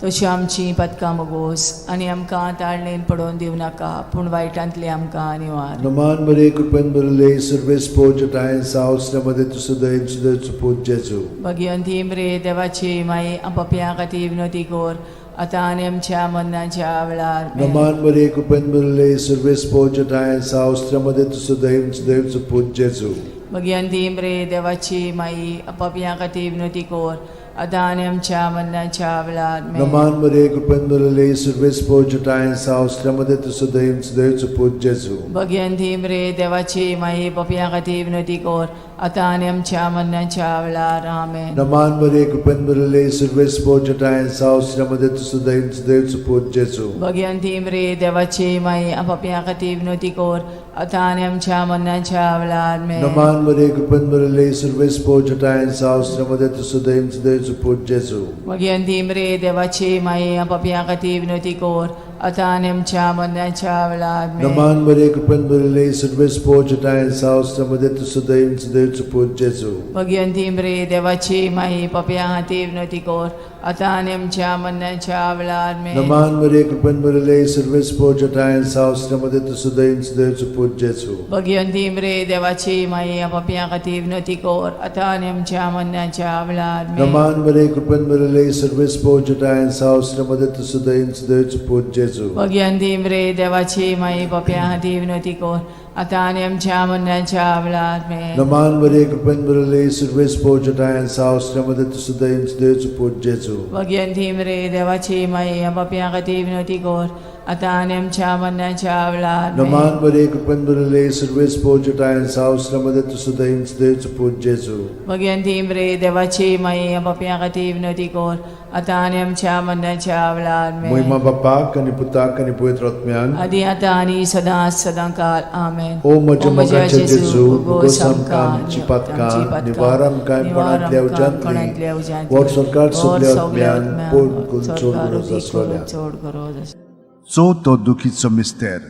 C: तशी आमची पदकां मगोस आनी आमकां ताळणेन पडोवन दिवं नाका पूण वायटांतली आमकां निवार.
B: नमान बरे कृपेन भरले सर्वेस्पोर चटाय साव स्त्र्यामध्ये तूं सदैव सदैवचो पूत जेजू.
C: भगिवंती रे देवाची माई पपया खातीर विनोती कर आतां आनी आमच्या मरणाच्या वेळार आमेन.
B: नमान बरे कृपेन भरले सर्वेस्पोर चटाय साव स्त्र्यामध्ये तूं सदैव सदैवचो पूत जेजू.
C: भगिवंती रे देवाची माई पपया खातीर विनोती कर आतां आनी आमच्या मरणाच्या वेळार आमेन.
B: नमान बरे कृपेन भरले सर्वेस्पोर चटाय साव स्त्र्यामध्ये तूं सदैव सदैवचो पूत जेजू.
C: भगिवंती रे देवाची माई पपया खातीर विनोती कर आतां आनी आमच्या मरणाच्या वेळार आमेन.
B: नमान बरे कृपेन भरले सर्वेस्पोर चटाय साव स्त्र्यामध्ये तूं सदैव सदैवचो पूत जेजू.
C: भगिवंती रे देवाची माई पपया खातीर विनोती कर आतां आनी आमच्या मरणाच्या वेळार आमेन.
B: नमान बरे कृपेन भरले सर्वेस्पोर चटाय साव स्त्र्यामध्ये तूं सदैव सदैवचो पूत जेजू.
C: भगिवंती रे देवाची माई पपया खातीर विनोती कर आतां आनी आमच्या मरणाच्या वेळार आमेन.
B: नमान बरे कृपेन भरले सर्वेस्पोर चटाय साव स्त्र्यामध्ये तूं सदैव सदैवचो पूत जेजू.
C: भगिवंती रे देवाची माई पपया खातीर विनोती कर आतां आनी आमच्या मरणाच्या वेळार आमेन.
B: नमान बरे कृपेन भरले सर्वेस्पोर चटाय साव स्त्र्यामध्ये तूं सदैव सदैवचो पूत जेजू.
C: भगिवंती रे देवाची माई पपया खातीर विनोती कर आतां आनी आमच्या मरणाच्या वेळार आमेन.
B: नमान बरे कृपेन भरले सर्वेस्पोर चटाय साव स्त्र्यामध्ये तूं सदैव सदैवचो पूत जेजू.
C: भगिवंती रे देवाची माई पपया खातीर विनोती कर आतां आनी आमच्या मरणाच्या वेळार आमेन.
B: नमान बरे कृपेन भरले सर्वेस्पोर चटाय साव स्त्र्यामध्ये तूं सदैव सदैवचो पूत जेजू.
C: भगिवंती रे देवाची माई पपया खातीर विनोती कर आतां आनी आमच्या मरणाच्या वेळार आमेन.
B: नमान बरे कृपेन भरले सर्वेस्पोर चटाय साव स्त्र्यामध्ये तूं सदैव सदैवचो पूत जेजू.
C: भगिवंती रे देवाची माई पपया खातीर विनोती कर आतां आनी आमच्या मरणाच्या वेळार आमेन.
B: मोहिमा बापाक आनी पुताक आनी पवित्र आत्म्याक.
C: आदी आतां आनी सदां सदां काल आमेन.
B: ओ म्हज्या मोगाच्या जेजू, मुगोस आमकां आमची पातकां निवार आमकां कोणांतल्या उज्यांतली, वर सरकार सगल्या आत्म्यांक पोट करून चड गरज आसलोल्या.
C: चड गरज आसलोल्या.
A: चवथो दुखीचो मिस्तेर.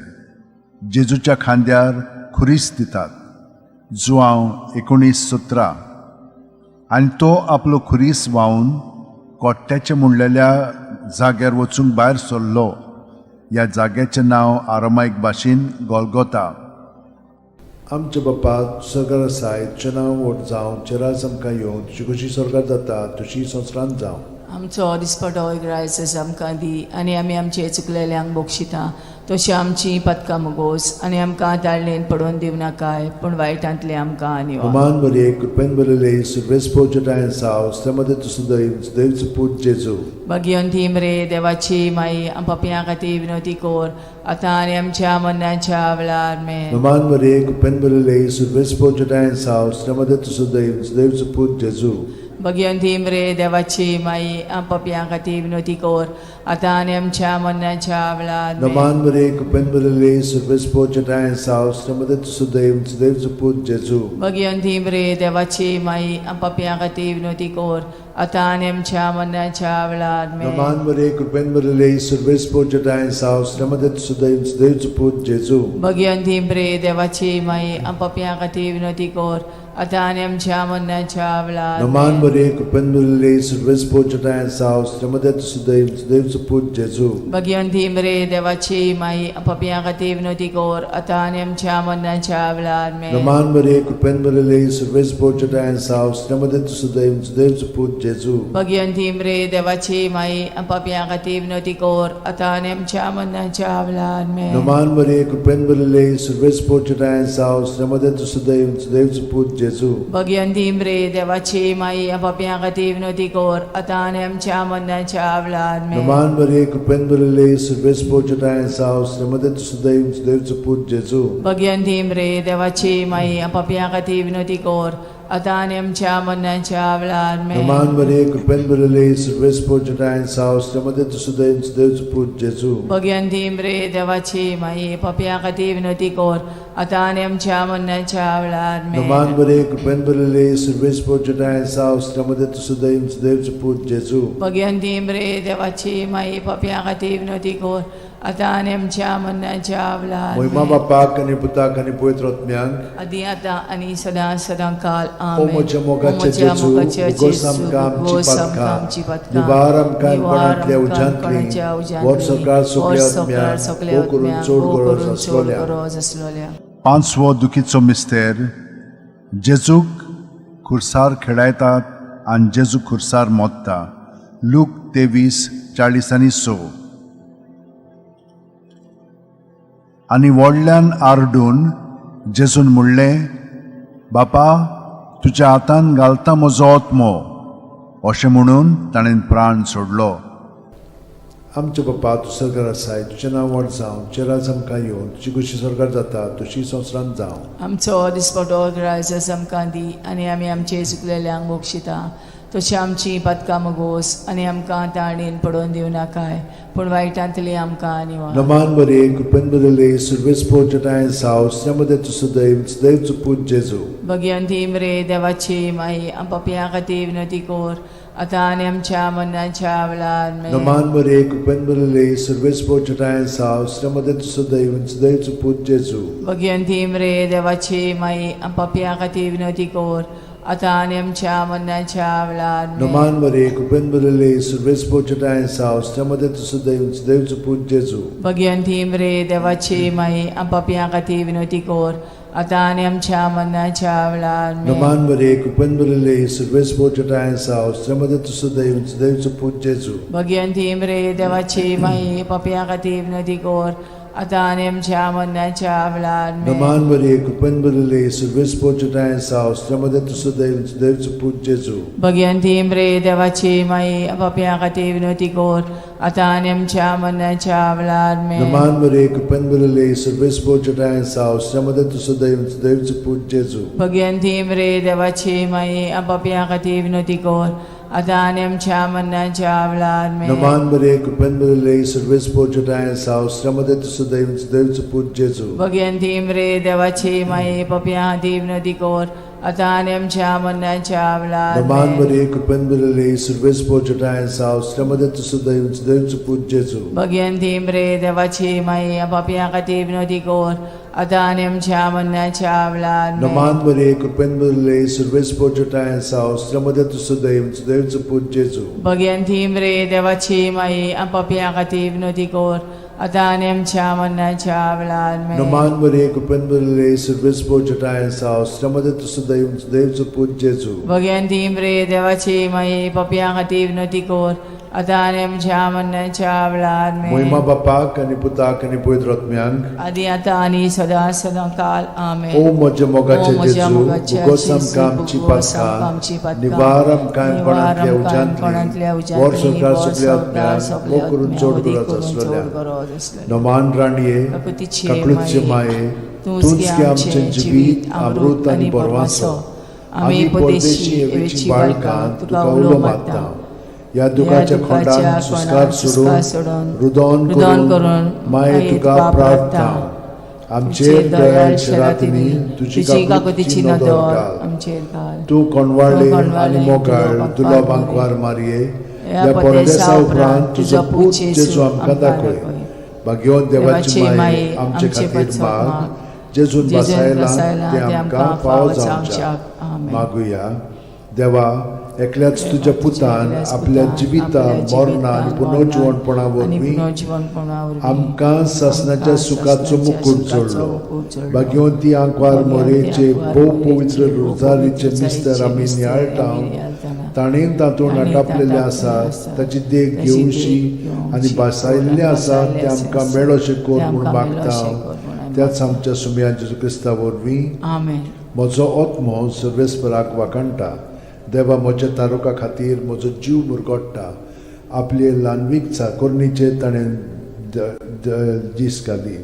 A: जेजूच्या खांद्यार खुरीस दितात. जुआंव 19:17. आनी तो आपलो खुरीस व्हांवन कोट्ट्याच्या म्हणलेल्या जाग्यार वचूंक भायर सरलो. ह्या जाग्याचें नांव आरामायक भाशेन गोलगोता.
B: आमच्या बापा सरकार आसाय, तुजें नांव व्हड जावं, तुजें राज आमकां येवं, तुजी खोशी सरकार जाता तशी संवसारांत जावं.
C: आमचो दिसपटो ग्रायसस आमकां दी आनी आमी आमचे चुकलेल्यांक बक्षिता तशी आमची पदकां मुगोस आनी आमकां ताळणेन पडोवन दिवं नाकाय पूण वायटांतले आमकां निवार.
B: नमान बरे कृपेन भरले सर्वेस्पोर चटाय साव स्त्र्यामध्ये तूं सदैव सदैवचो पूत जेजू.
C: भगिवंती रे देवाची माई पपया खातीर विनोती कर आतां आनी आमच्या मरणाच्या वेळार आमेन.
B: नमान बरे कृपेन भरले सर्वेस्पोर चटाय साव स्त्र्यामध्ये तूं सदैव सदैवचो पूत जेजू.
C: भगिवंती रे देवाची माई पपया खातीर विनोती कर आतां आनी आमच्या मरणाच्या वेळार.
B: नमान मरे कृपेन भरिल्ले, सर्वेस्पर जेठांय साव, श्रीमती सुदैव, सुदैवचो पूत जेजू.
C: भगिवंती मरे देवाची माई, पापयां खातीर विनवती कर, आतां आनी आमच्या मरणाच्या वेळार.
B: नमान मरे कृपेन भरिल्ले, सर्वेस्पर जेठांय साव, श्रीमती सुदैव, सुदैवचो पूत जेजू.
C: भगिवंती मरे देवाची माई, पापयां खातीर विनवती कर, आतां आनी आमच्या मरणाच्या वेळार.
B: नमान मरे कृपेन भरिल्ले, सर्वेस्पर जेठांय साव, श्रीमती सुदैव, सुदैवचो पूत जेजू.
C: भगिवंती मरे देवाची माई, पापयां खातीर विनवती कर, आतां आनी आमच्या मरणाच्या वेळार.
B: नमान मरे कृपेन भरिल्ले, सर्वेस्पर जेठांय साव, श्रीमती सुदैव, सुदैवचो पूत जेजू.
C: भगिवंती मरे देवाची माई, पापयां खातीर विनवती कर, आतां आनी आमच्या मरणाच्या वेळार.
B: नमान मरे कृपेन भरिल्ले, सर्वेस्पर जेठांय साव, श्रीमती सुदैव, सुदैवचो पूत जेजू.
C: भगिवंती मरे देवाची माई, पापयां खातीर विनवती कर, आतां आनी आमच्या मरणाच्या वेळार.
B: नमान मरे कृपेन भरिल्ले, सर्वेस्पर जेठांय साव, श्रीमती सुदैव, सुदैवचो पूत जेजू.
C: भगिवंती मरे देवाची माई, पापयां खातीर विनवती कर, आतां आनी आमच्या मरणाच्या वेळार.
B: नमान मरे कृपेन भरिल्ले, सर्वेस्पर जेठांय साव, श्रीमती सुदैव, सुदैवचो पूत जेजू.
C: भगिवंती मरे देवाची माई, पापयां खातीर विनवती कर, आतां आनी आमच्या मरणाच्या वेळार.
B: नमान मरे कृपेन भरिल्ले, सर्वेस्पर जेठांय साव, श्रीमती सुदैव, सुदैवचो पूत जेजू.
C: भगिवंती मरे देवाची माई, पापयां खातीर विनवती कर, आतां आनी आमच्या मरणाच्या वेळार.
B: महिमा बापाक आनी पुताक आनी पवित्र आत्म्याक.
C: आदी आतां आनी सदां सदां काल.
B: ओ
C: आमेन.
B: म्हज्या मोगाचे
C: ओ म्हज्या
B: जेजू,
C: मोगाचे
B: उगोस
C: जेजू,
B: आमकां आमची
C: उगोस आमकां
B: पातकां,
C: आमची पातकां,
B: निवार आमकां
C: निवार
B: कोणांतल्या
C: आमकां
B: उज्यांतली,
C: कोणाच्या उज्यांतली,
B: व्हड सरकार सगल्या
C: व्हड सरकार
B: आत्म्यांक,
C: सगल्या
B: भोव करून
C: आत्म्यांक,
B: चड
C: भोव
B: गरज
C: करून चड
B: आसलोल्या.
C: गरज आसलोल्या.
A: पांचवो दुखीचो मिस्तेर, जेजूक खुर्सार खेळायतात आनी जेजू खुर्सार मोत्ता. लूक 23:46. आनी व्हडल्यान आरडून जेजून म्हणलें, बापा, तुज्या हातान घालता म्हजो आत्मो. अशें म्हणून ताणें प्राण सोडलो.
B: आमच्या बापा, तूं सरकार आसाय, तुजें नांव व्हड जावं, तुजें राज आमकां येवन, तुजी खुशी सरकार जाता तशी संवसारांत जावं.
C: आमचो दिसपटो ग्रायस आमकां दी, आनी आमी आमचे चुकलेल्यांक बक्षिता, तशी आमची पातकां मगोस, आनी आमकां ताणेन पडोवन दिवं नाकाय, पूण वायटांतली आमकां निवार.
B: नमान मरे कृपेन भरिल्ले, सर्वेस्पर जेठांय साव, श्रीमती सुदैव, सुदैवचो पूत जेजू.
C: भगिवंती मरे देवाची माई, पापयां खातीर विनवती कर, आतां आनी आमच्या मरणाच्या वेळार.
B: नमान मरे कृपेन भरिल्ले, सर्वेस्पर जेठांय साव, श्रीमती सुदैव, सुदैवचो पूत जेजू.
C: भगिवंती मरे देवाची माई, पापयां खातीर विनवती कर, आतां आनी आमच्या मरणाच्या वेळार.
B: नमान मरे कृपेन भरिल्ले, सर्वेस्पर जेठांय साव, श्रीमती सुदैव, सुदैवचो पूत जेजू.
C: भगिवंती मरे देवाची माई, पापयां खातीर विनवती कर, आतां आनी आमच्या मरणाच्या वेळार.
B: नमान मरे कृपेन भरिल्ले, सर्वेस्पर जेठांय साव, श्रीमती सुदैव, सुदैवचो पूत जेजू.
C: भगिवंती मरे देवाची माई, पापयां खातीर विनवती कर, आतां आनी आमच्या मरणाच्या वेळार.
B: नमान मरे कृपेन भरिल्ले, सर्वेस्पर जेठांय साव, श्रीमती सुदैव, सुदैवचो पूत जेजू.
C: भगिवंती मरे देवाची माई, पापयां खातीर विनवती कर, आतां आनी आमच्या मरणाच्या वेळार.
B: नमान मरे कृपेन भरिल्ले, सर्वेस्पर जेठांय साव, श्रीमती सुदैव, सुदैवचो पूत जेजू.
C: भगिवंती मरे देवाची माई, पापयां खातीर विनवती कर, आतां आनी आमच्या मरणाच्या वेळार.
B: नमान मरे कृपेन भरिल्ले, सर्वेस्पर जेठांय साव, श्रीमती सुदैव, सुदैवचो पूत जेजू.
C: भगिवंती मरे देवाची माई, पापयां खातीर विनवती कर, आतां आनी आमच्या मरणाच्या वेळार.
B: नमान मरे कृपेन भरिल्ले, सर्वेस्पर जेठांय साव, श्रीमती सुदैव, सुदैवचो पूत जेजू.
C: भगिवंती मरे देवाची माई, पापयां खातीर विनवती कर, आतां आनी आमच्या मरणाच्या वेळार.
B: नमान मरे कृपेन भरिल्ले, सर्वेस्पर जेठांय साव, श्रीमती सुदैव, सुदैवचो पूत जेजू.
C: भगिवंती मरे देवाची माई, पापयां खातीर विनवती कर, आतां आनी आमच्या मरणाच्या वेळार.
B: नमान मरे कृपेन भरिल्ले, सर्वेस्पर जेठांय साव, श्रीमती सुदैव, सुदैवचो पूत जेजू.
C: भगिवंती मरे देवाची माई, पापयां खातीर विनवती कर, आतां आनी आमच्या मरणाच्या वेळार.
B: महिमा बापाक आनी पुताक आनी पवित्र आत्म्यांक.
C: आदी आतां आनी सदां सदां काल. आमेन.
B: ओ म्हज्या मोगाचे
C: ओ म्हज्या
B: जेजू,
C: मोगाचे
B: उगोस
C: जेजू,
B: आमकां आमची
C: उगोस आमकां आमची
B: पातकां,
C: पातकां,
B: निवार आमकां
C: निवार
B: कोणांतल्या
C: आमकां कोणांतल्या
B: उज्यांतली,
C: उज्यांतली,
B: व्हड सरकार
C: व्हड
B: सगल्या
C: सरकार
B: आत्म्यांक,
C: सगल्या
B: भोव करून
C: आत्म्यांक,
B: चड
C: अदीक
B: गरज
C: करून चड
B: आसलेल्या.
C: गरज आसलेल्या.
B: नमान राणये,
C: काकुतीचे
B: काकळूतचे
C: माये,
B: माये,
C: तूंच
B: तूंच
C: गे
B: गे
C: आमचें
B: आमचें
C: जिवीत,
B: जिवीत,
C: अमृत
B: अमृत
C: आनी
B: आनी
C: बरवासो.
B: बरवासो.
C: आमी
B: आमी
C: परदेशी
B: परदेशी
C: एवेची
B: एवेची
C: बाळकां
B: बाळकां
C: तुका
B: तुका
C: उलो
B: उलो
C: मारता.
B: मारता. ह्या दुखाच्या खोंडान सुस्कार सोडून रुदोन करून माये तुका प्रार्थना. आमचेर दयाळ शरातींनी तुजी काकुतीची नदर घाल.
C: आमचेर घाल.
B: तूं कोणवाळे आनी मोगाळ दुर्लभ आंकवार मारये, ह्या परदेसा उपरांत तुजो पूत जेजू आमकां दाखय. भाग्यवंत देवाची माये आमचे खातीर माग, जेजून बसायला ते आमकां फावो जावच्याक. मागुया. देवा, एकल्याच तुज्या पुतान आपल्या जिविता मरणा आनी पुनर्जिवणपणा वरवीं आमकां सासणाच्या सुखाचो मुकूट जोडलो. भाग्यवंती आंकवार मोरेचे भोव पवित्र रोजारीचे मिस्तर आमी नियाळटा, ताणें तातूंत आटापलेलें आसा ताची देख घेवशी आनी भासायल्लें आसा तें आमकां मेळोशें कर म्हूण मागता, त्याच आमच्या सुमया जेजू क्रिस्ता वरवीं.
C: आमेन.
B: म्हजो आत्मो सर्वेस्पराक वाखाणटा. देवा म्हज्या तारुका खातीर म्हजो जीव मुरगोडटा. आपले ल्हानवीक चाकोरणीचे ताणें दीस घाली.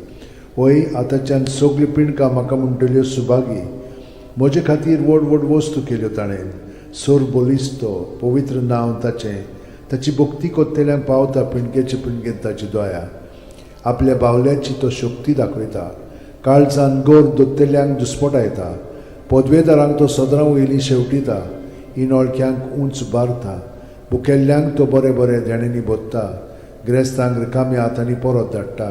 B: वय आतांच्यान सगळीं पिंडकां म्हाका म्हणटल्यो सुभागी. म्हजे खातीर व्हड व्हड वस्तू केल्यो ताणें. सोर बलिस्तो पवित्र नांव ताचें. ताची भक्ती कोत्तेल्यांक पावता पिंडकेचे पिंडकेन ताची दया. आपल्या बावल्याची तो शक्ती दाखयता. काळजान गोर दोत्तेल्यांक दुस्पटायता. पदवेदारांक तो सदरां वयली शेवटिता. इनोळक्यांक उंच बारता. बुकेल्ल्यांक तो बरें बरें देण्यांनी भोत्ता. ग्रेस्तांक रिकाम्या हातांनी परत धाडटा.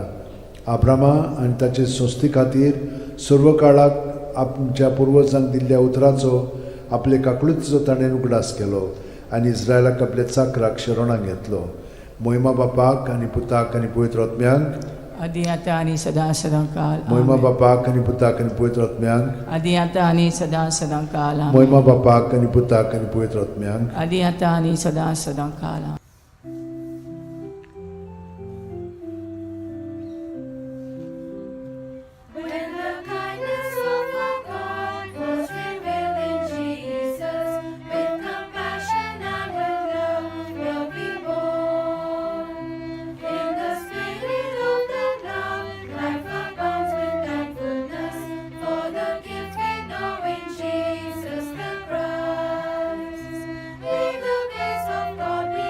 B: आब्रामा आनी ताचे संस्थे खातीर सर्व काळाक आमच्या पुर्वजांक दिल्ल्या उतराचो आपले काकळुतीचो ताणें उगडास केलो आनी इस्रायलाक आपल्या चाकराक शरणाक घेतलो. मोहिमा बापाक आनी पुताक आनी पवित्र आत्म्यांक.
C: आदी आतां आनी सदां सदां काल.
B: मोहिमा बापाक आनी पुताक आनी पवित्र आत्म्यांक.
C: आदी आतां आनी सदां सदां काल.
B: मोहिमा बापाक आनी पुताक आनी पवित्र आत्म्यांक.
C: आदी आतां आनी सदां सदां काल.
D: When the kindness of our God was revealed in Jesus, with compassion and with love will be born. In the spirit of that love, life abounds with thankfulness for the gift we know in Jesus the Christ. May the grace of God be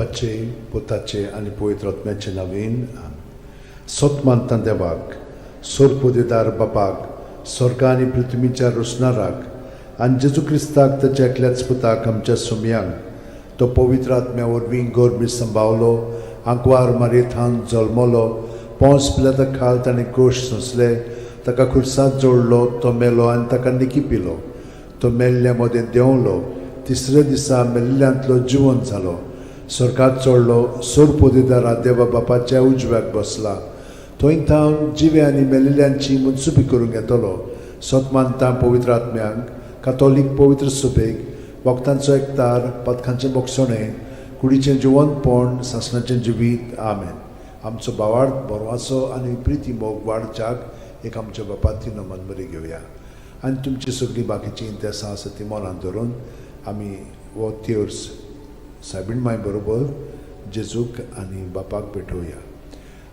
B: बापाचे, पुताचे आनी पवित्र आत्म्याचे नवीन. सत मानता देवाक, सोरपोदेदार बापाक, स्वर्गा आनी पृथ्वीच्या रोसणाराक, आनी जेजू क्रिस्ताक, ताच्या एकल्याच पुताक, आमच्या सुमयांक, तो पवित्र आत्म्या वरवीं गर्भी संभावलो, आंकवार मारयेथावन जल्मलो, पोंस पिलाता खाल ताणें कोश सोंसले, ताका खुर्सात जोडलो, तो मेलो आनी ताका निकी पिलो, तो मेल्ल्या मदें देंवलो, तिसऱ्या दिसा मेल्ल्यांतलो जिवन जालो, स्वर्गात चडलो, सोरपोदेदारा देवा बापाच्या उजव्याक बसला, थंय थावन जिवे आनी मेलिल्ल्यांची मनसुबी करूंक येतलो. सत मानता पवित्र आत्म्यांक, कातोलीक पवित्र सुबेक, वखदांचो एकतार, पदकांचें बोगसणें, कुडीचें जिवनपण, सासणाचें जिवीत. आमेन. आमचो भावार्थ, बरवासो आनी प्रिती मोग वाडच्याक एक आमच्या बापाती नमन बरी घेवया आनी तुमची सगळीं बाकीचीं इंतेसां आसा ती मनांत धरून आमी हो तेर्स सायबीण माय बरोबर जेजूक आनी बापाक भेटोवया.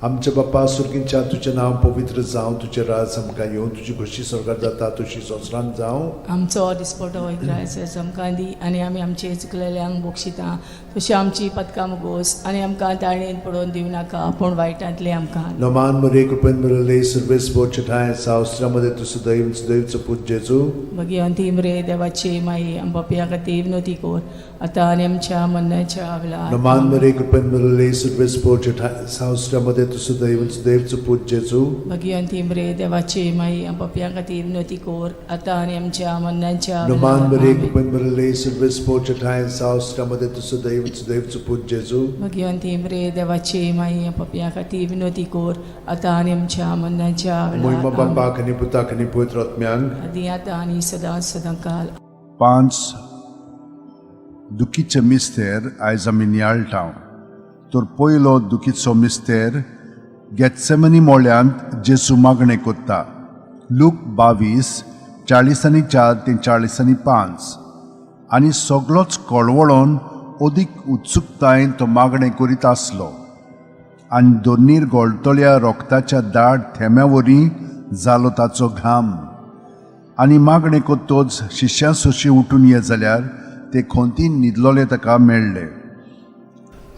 B: आमच्या बापा सुर्गींच्या, तुजें नांव पवित्र जावं, तुजें राज आमकां येवं, तुजी खोशी स्वर्गार जाता तशी संवसारांत जावं.
C: आमचो दिसपटो इग्रायस आमकां दी आनी आमी आमचे चुकलेल्यांक बक्षिता तशी आमची पदकां मुगोस आनी आमकां ताळणेन पडोवन दिवं नाका, पूण वायटांतले आमकां.
B: नमान मरे, कृपेन मिळले, सर्वेस ठाय सावस्त्रामध्ये तू सुदैव, सुदैवचो पूत जेजू.
C: भगिवंती मरे देवाची माई, आम पापया खातीर विनवती कर, आतां आनी आमच्या मरणाच्या वेळार.
B: नमान मरे, कृपेन मिळले, सर्वेस ठाय सावस्त्रामध्ये तू सुदैव, सुदैवचो पूत जेजू.
C: भगिवंती मरे देवाची माई, आम पापया खातीर विनवती कर, आतां आनी आमच्या मरणाच्या
B: नमान
C: वेळार.
B: मरे,
C: आमेन.
B: कृपेन मिळले, सर्वेस ठाय सावस्त्रामध्ये तू सुदैव, सुदैवचो पूत जेजू.
C: भगिवंती मरे देवाची माई, आम पापया खातीर विनवती कर, आतां आनी आमच्या मरणाच्या
B: मोहिमा
C: वेळार. आमेन.
B: बापाक आनी पुताक आनी पवित्र आत्म्यांक.
C: आदी आतां आनी सदां सदां काल.
A: पांच दुखीचे मिस्तेर आयज आमी नियाळटा. तर पयलो दुखीचो मिस्तेर, गेत्सेमनी मोळ्यांत जेजू मागणें कोत्ता. लूक 22:44 ते 45. आनी सगलोच कळवळोन अदीक उत्सुकतायेन तो मागणें करीत आसलो आनी दोनीर गळटल्या रोगताच्या दाट थेंब्या वरी जालो ताचो घाम. आनी मागणें कोत्तोच शिश्यां सोशी उठून ये जाल्यार ते खोंतीन न्हिदलोले ताका मेळ्ळे.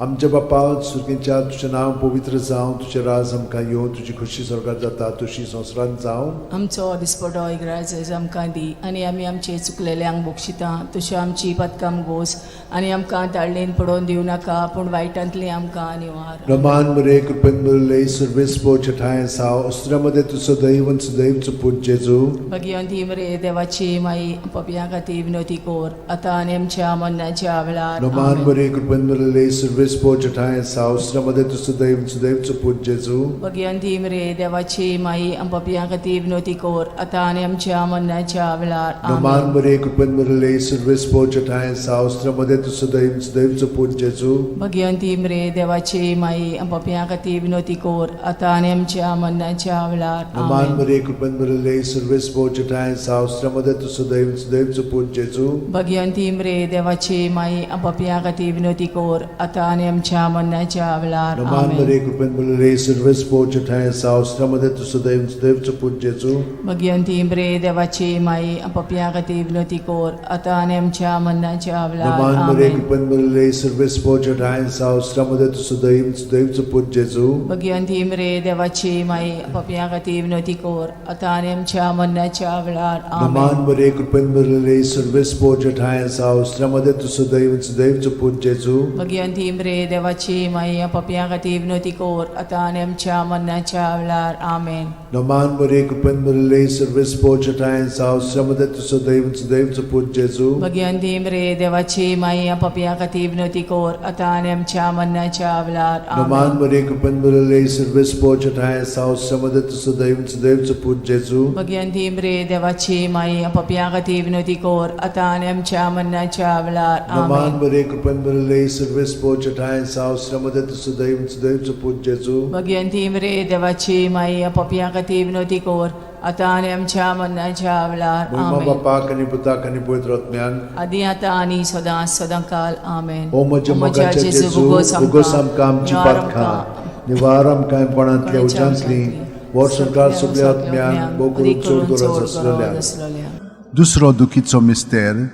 B: आमच्या बापा सुर्गींच्या, तुजें नांव पवित्र जावं, तुजें राज आमकां येवं, तुजी खोशी स्वर्गार जाता तशी संवसारांत जावं.
C: आमचो दिसपटो इग्राज आमकां दी आनी आमी आमचे चुकलेल्यांक बक्षिता तश्यो आमची पदकां गोस आनी आमकां ताळणेन पडोवन दिवं नाका, पूण वायटांतली आमकां निवार.
B: रमान मरे, कृपेन भरले, सर्वेस ठाय साव अस्त्रामध्ये तू सदैव, सदैवचो पूत जेजू.
C: भगिवंती मरे देवाची माई, पपया खातीर विनवती कर, आतां आनी आमच्या मरणाच्या वेळार.
B: रमान
C: आमेन.
B: मरे, कृपेन भरले, सर्वेस ठाय साव अस्त्रामध्ये तू सदैव, सदैवचो पूत जेजू.
C: भगिवंती मरे देवाची माई, पपया खातीर विनवती कर, आतां आनी आमच्या मरणाच्या वेळार.
B: रमान
C: आमेन.
B: मरे, कृपेन भरले, सर्वेस ठाय साव अस्त्रामध्ये तू सदैव, सदैवचो पूत जेजू.
C: भगिवंती मरे देवाची माई, पपया खातीर विनवती कर, आतां आनी आमच्या मरणाच्या वेळार.
B: रमान
C: आमेन.
B: मरे, कृपेन भरले, सर्वेस ठाय साव अस्त्रामध्ये तू सदैव, सदैवचो पूत जेजू.
C: भगिवंती मरे देवाची माई, पपया खातीर विनवती कर, आतां आनी आमच्या मरणाच्या वेळार.
B: रमान
C: आमेन.
B: मरे, कृपेन भरले, सर्वेस ठाय साव अस्त्रामध्ये तू सदैव, सदैवचो पूत जेजू.
C: भगिवंती मरे देवाची माई, पपया खातीर विनवती कर, आतां आनी आमच्या मरणाच्या वेळार.
B: रमान मरे,
C: आमेन.
B: कृपेन भरले, सर्वेस ठाय साव अस्त्रामध्ये तू सदैव, सदैवचो पूत जेजू.
C: भगिवंती मरे देवाची माई, पपया खातीर विनवती कर, आतां आनी आमच्या मरणाच्या वेळार.
B: रमान
C: आमेन.
B: मरे, कृपेन भरले, सर्वेस ठाय साव अस्त्रामध्ये तू सदैव, सदैवचो पूत जेजू.
C: भगिवंती मरे देवाची माई, पपया खातीर विनवती कर, आतां आनी आमच्या मरणाच्या वेळार. आमेन.
B: रमान मरे, कृपेन भरले, सर्वेस ठाय साव अस्त्रामध्ये तू सदैव, सदैवचो पूत जेजू.
C: भगिवंती मरे देवाची माई, पपया खातीर विनवती कर, आतां आनी आमच्या मरणाच्या वेळार.
B: रमान
C: आमेन.
B: मरे, कृपेन भरले, सर्वेस ठाय साव अस्त्रामध्ये तू सदैव, सदैवचो पूत जेजू.
C: भगिवंती मरे देवाची माई, पपया खातीर विनवती कर, आतां आनी आमच्या मरणाच्या वेळार.
B: रमान
C: आमेन.
B: मरे, कृपेन भरले, सर्वेस ठाय साव अस्त्रामध्ये तू सदैव, सदैवचो पूत जेजू.
C: भगिवंती मरे देवाची माई, पपया खातीर विनवती कर, आतां आनी आमच्या मरणाच्या वेळार.
B: महिमा
C: आमेन.
B: बापाक आनी पुताक आनी पवित्र आत्म्याक.
C: आदी आतां आनी सदां सदां काल. आमेन.
B: ओ म्हज्या मोगाच्या जेजू, उगोस आमकां आमची पातकां, निवार आमकां कोणांतल्या उज्यांतली, वर्सभर सगल्या आत्म्यांक, भोव करून चड गरज आसलेल्या.
A: दुसरो दुखीचो मिस्तेर,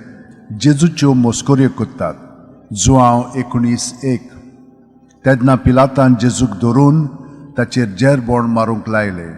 A: जेजूच्यो मस्कऱ्यो करतात. जुआंव 19:1. तेन्ना पिलातान जेजूक धरून ताचेर जेरबोण मारूंक लायलें.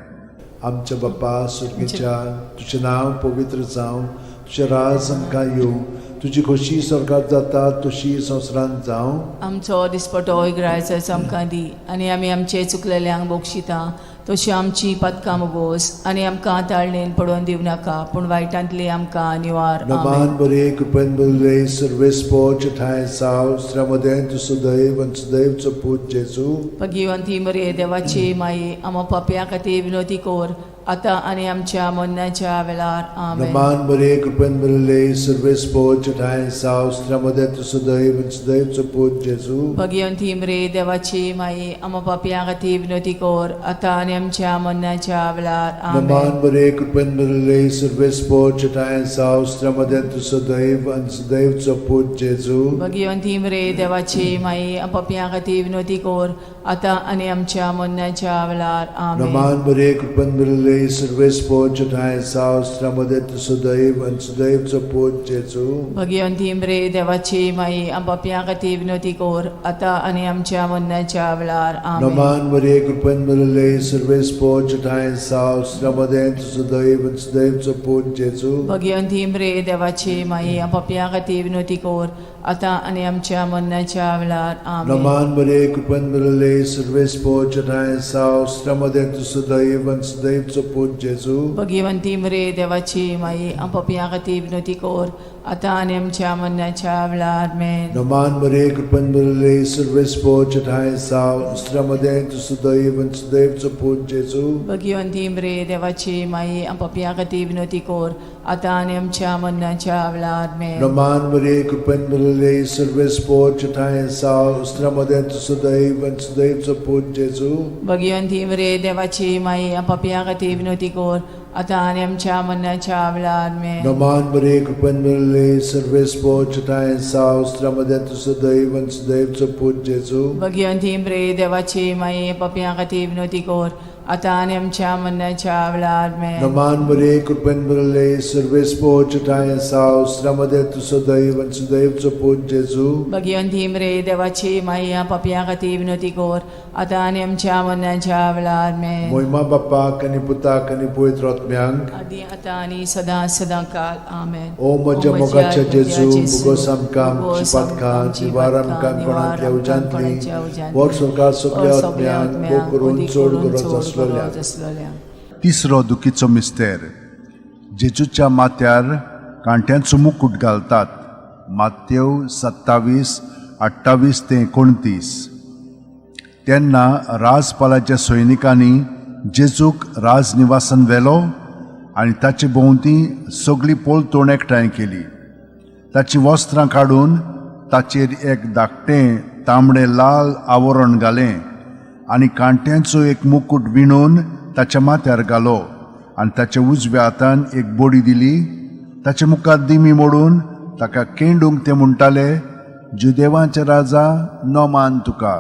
B: आमच्या बापा सुर्गीच्या, तुजें नांव पवित्र जावं, तुजें राज आमकां येवं, तुजी खोशी स्वर्गात जाता तशी संवसारांत जावं.
C: आमचो दिसपटो इगरायचो आमकां दी आनी आमी आमचे चुकलेल्यांक बक्षिता तशी आमची पदकां मुगोस आनी आमकां ताळणेन पडोवन दिवं नाका पूण वायटांतली आमकां निवार. आमेन.
B: नमान बरे, कृपेन बरले, सर्वेस्पोच ठांय साव, स्त्र्यामदें तूं सदैव आनी सदैवचो पूत जेजू.
C: भगिवंती मरे देवाची माई, आमा पापया खातीर विनोती कोर आतां आनी आमच्या मरणाच्या वेळार. आमेन.
B: नमान बरे, कृपेन बरले, सर्वेस्पोच ठांय साव, स्त्र्यामदें तूं सदैव आनी सदैवचो पूत जेजू.
C: भगिवंती मरे देवाची माई, आमा पापया खातीर विनोती कोर आतां आनी आमच्या मरणाच्या वेळार.
B: नमान
C: आमेन.
B: बरे, कृपेन बरले, सर्वेस्पोच ठांय साव, स्त्र्यामदें तूं सदैव आनी सदैवचो पूत जेजू.
C: भगिवंती मरे देवाची माई, पापया खातीर विनोती कोर आतां आनी आमच्या मरणाच्या वेळार. आमेन.
B: नमान बरे, कृपेन बरले, सर्वेस्पोच ठांय साव, स्त्र्यामदें तूं सदैव आनी सदैवचो पूत जेजू.
C: भगिवंती मरे देवाची माई, पापया खातीर विनोती कोर आतां आनी आमच्या मरणाच्या वेळार. आमेन.
B: नमान मरे, कृपेन भरले, सर्वेस्पोच ठांय साव, स्त्र्यामदें तूं सदैव आनी सदैवचो पूत जेजू.
C: भगिवंती मरे देवाची माई, पापया खातीर विनोती कोर आतां आनी आमच्या मरणाच्या वेळार. आमेन.
B: नमान मरे, कृपेन भरले, सर्वेस्पोच ठांय साव, स्त्र्यामदें तूं सदैव आनी सदैवचो पूत जेजू.
C: भगिवंती मरे देवाची माई, पापया खातीर विनोती कोर आतां आनी आमच्या मरणाच्या वेळार. आमेन.
B: नमान मरे, कृपेन भरले, सर्वेस्पोच ठांय साव, स्त्र्यामदें तूं सदैव आनी सदैवचो पूत जेजू.
C: भगिवंती मरे देवाची माई, पापया खातीर विनोती कोर आतां आनी आमच्या मरणाच्या वेळार. आमेन.
B: नमान मरे, कृपेन भरले, सर्वेस्पोच ठांय साव, स्त्र्यामदें तूं सदैव आनी सदैवचो पूत जेजू.
C: भगिवंती मरे देवाची माई, पापया खातीर विनोती कोर आतां आनी आमच्या मरणाच्या वेळार. आमेन.
B: नमान मरे, कृपेन भरले, सर्वेस्पोच ठांय साव, स्त्र्यामदें तूं सदैव आनी सदैवचो पूत जेजू.
C: भगिवंती मरे देवाची माई, पापया खातीर विनोती कोर आतां आनी आमच्या मरणाच्या वेळार. आमेन.
B: नमान मरे, कृपेन भरले, सर्वेस्पोच ठांय साव, स्त्र्यामदें तूं सदैव आनी सदैवचो पूत जेजू.
C: भगिवंती मरे देवाची माई, पापया खातीर विनोती कोर आतां आनी आमच्या मरणाच्या वेळार. आमेन.
B: मोहिमा बाप्पाक आनी पुताक आनी पवित्र आत्म्यांक.
C: आदी आतां आनी सदां सदां काल. आमेन.
B: ओ म्हज्या मोगाच्या जेजू, मुगोस आमकां आमची पातकां निवार आमकां कोणांतल्या उज्यांतली, वर स्वर्गात सगल्या आत्म्यांक, भोग करून चड गरज आसलेल्या.
C: आसलेल्या.
A: तिसरो दुखीचो मिस्तेर. जेजूच्या माथ्यार कांट्यांचो मुकूट घालतात. मातेव 27:28 ते 29. तेन्ना राजपालाच्या सैनिकांनी जेजूक राजनिवासान व्हेलो आनी ताचे भोंवती सगळी पलतोण एकठांय केली. ताचीं वस्त्रां काडून ताचेर एक धाकटें तांबडें लाल आवरण घालें आनी कांट्यांचो एक मुकूट विणून ताच्या माथ्यार घालो आनी ताच्या उजव्या हातान एक बडी दिली. ताचे मुखार दिमी मोडून ताका केंडूंक ते म्हणटाले, जुदेवांचे राजा, नमान तुका.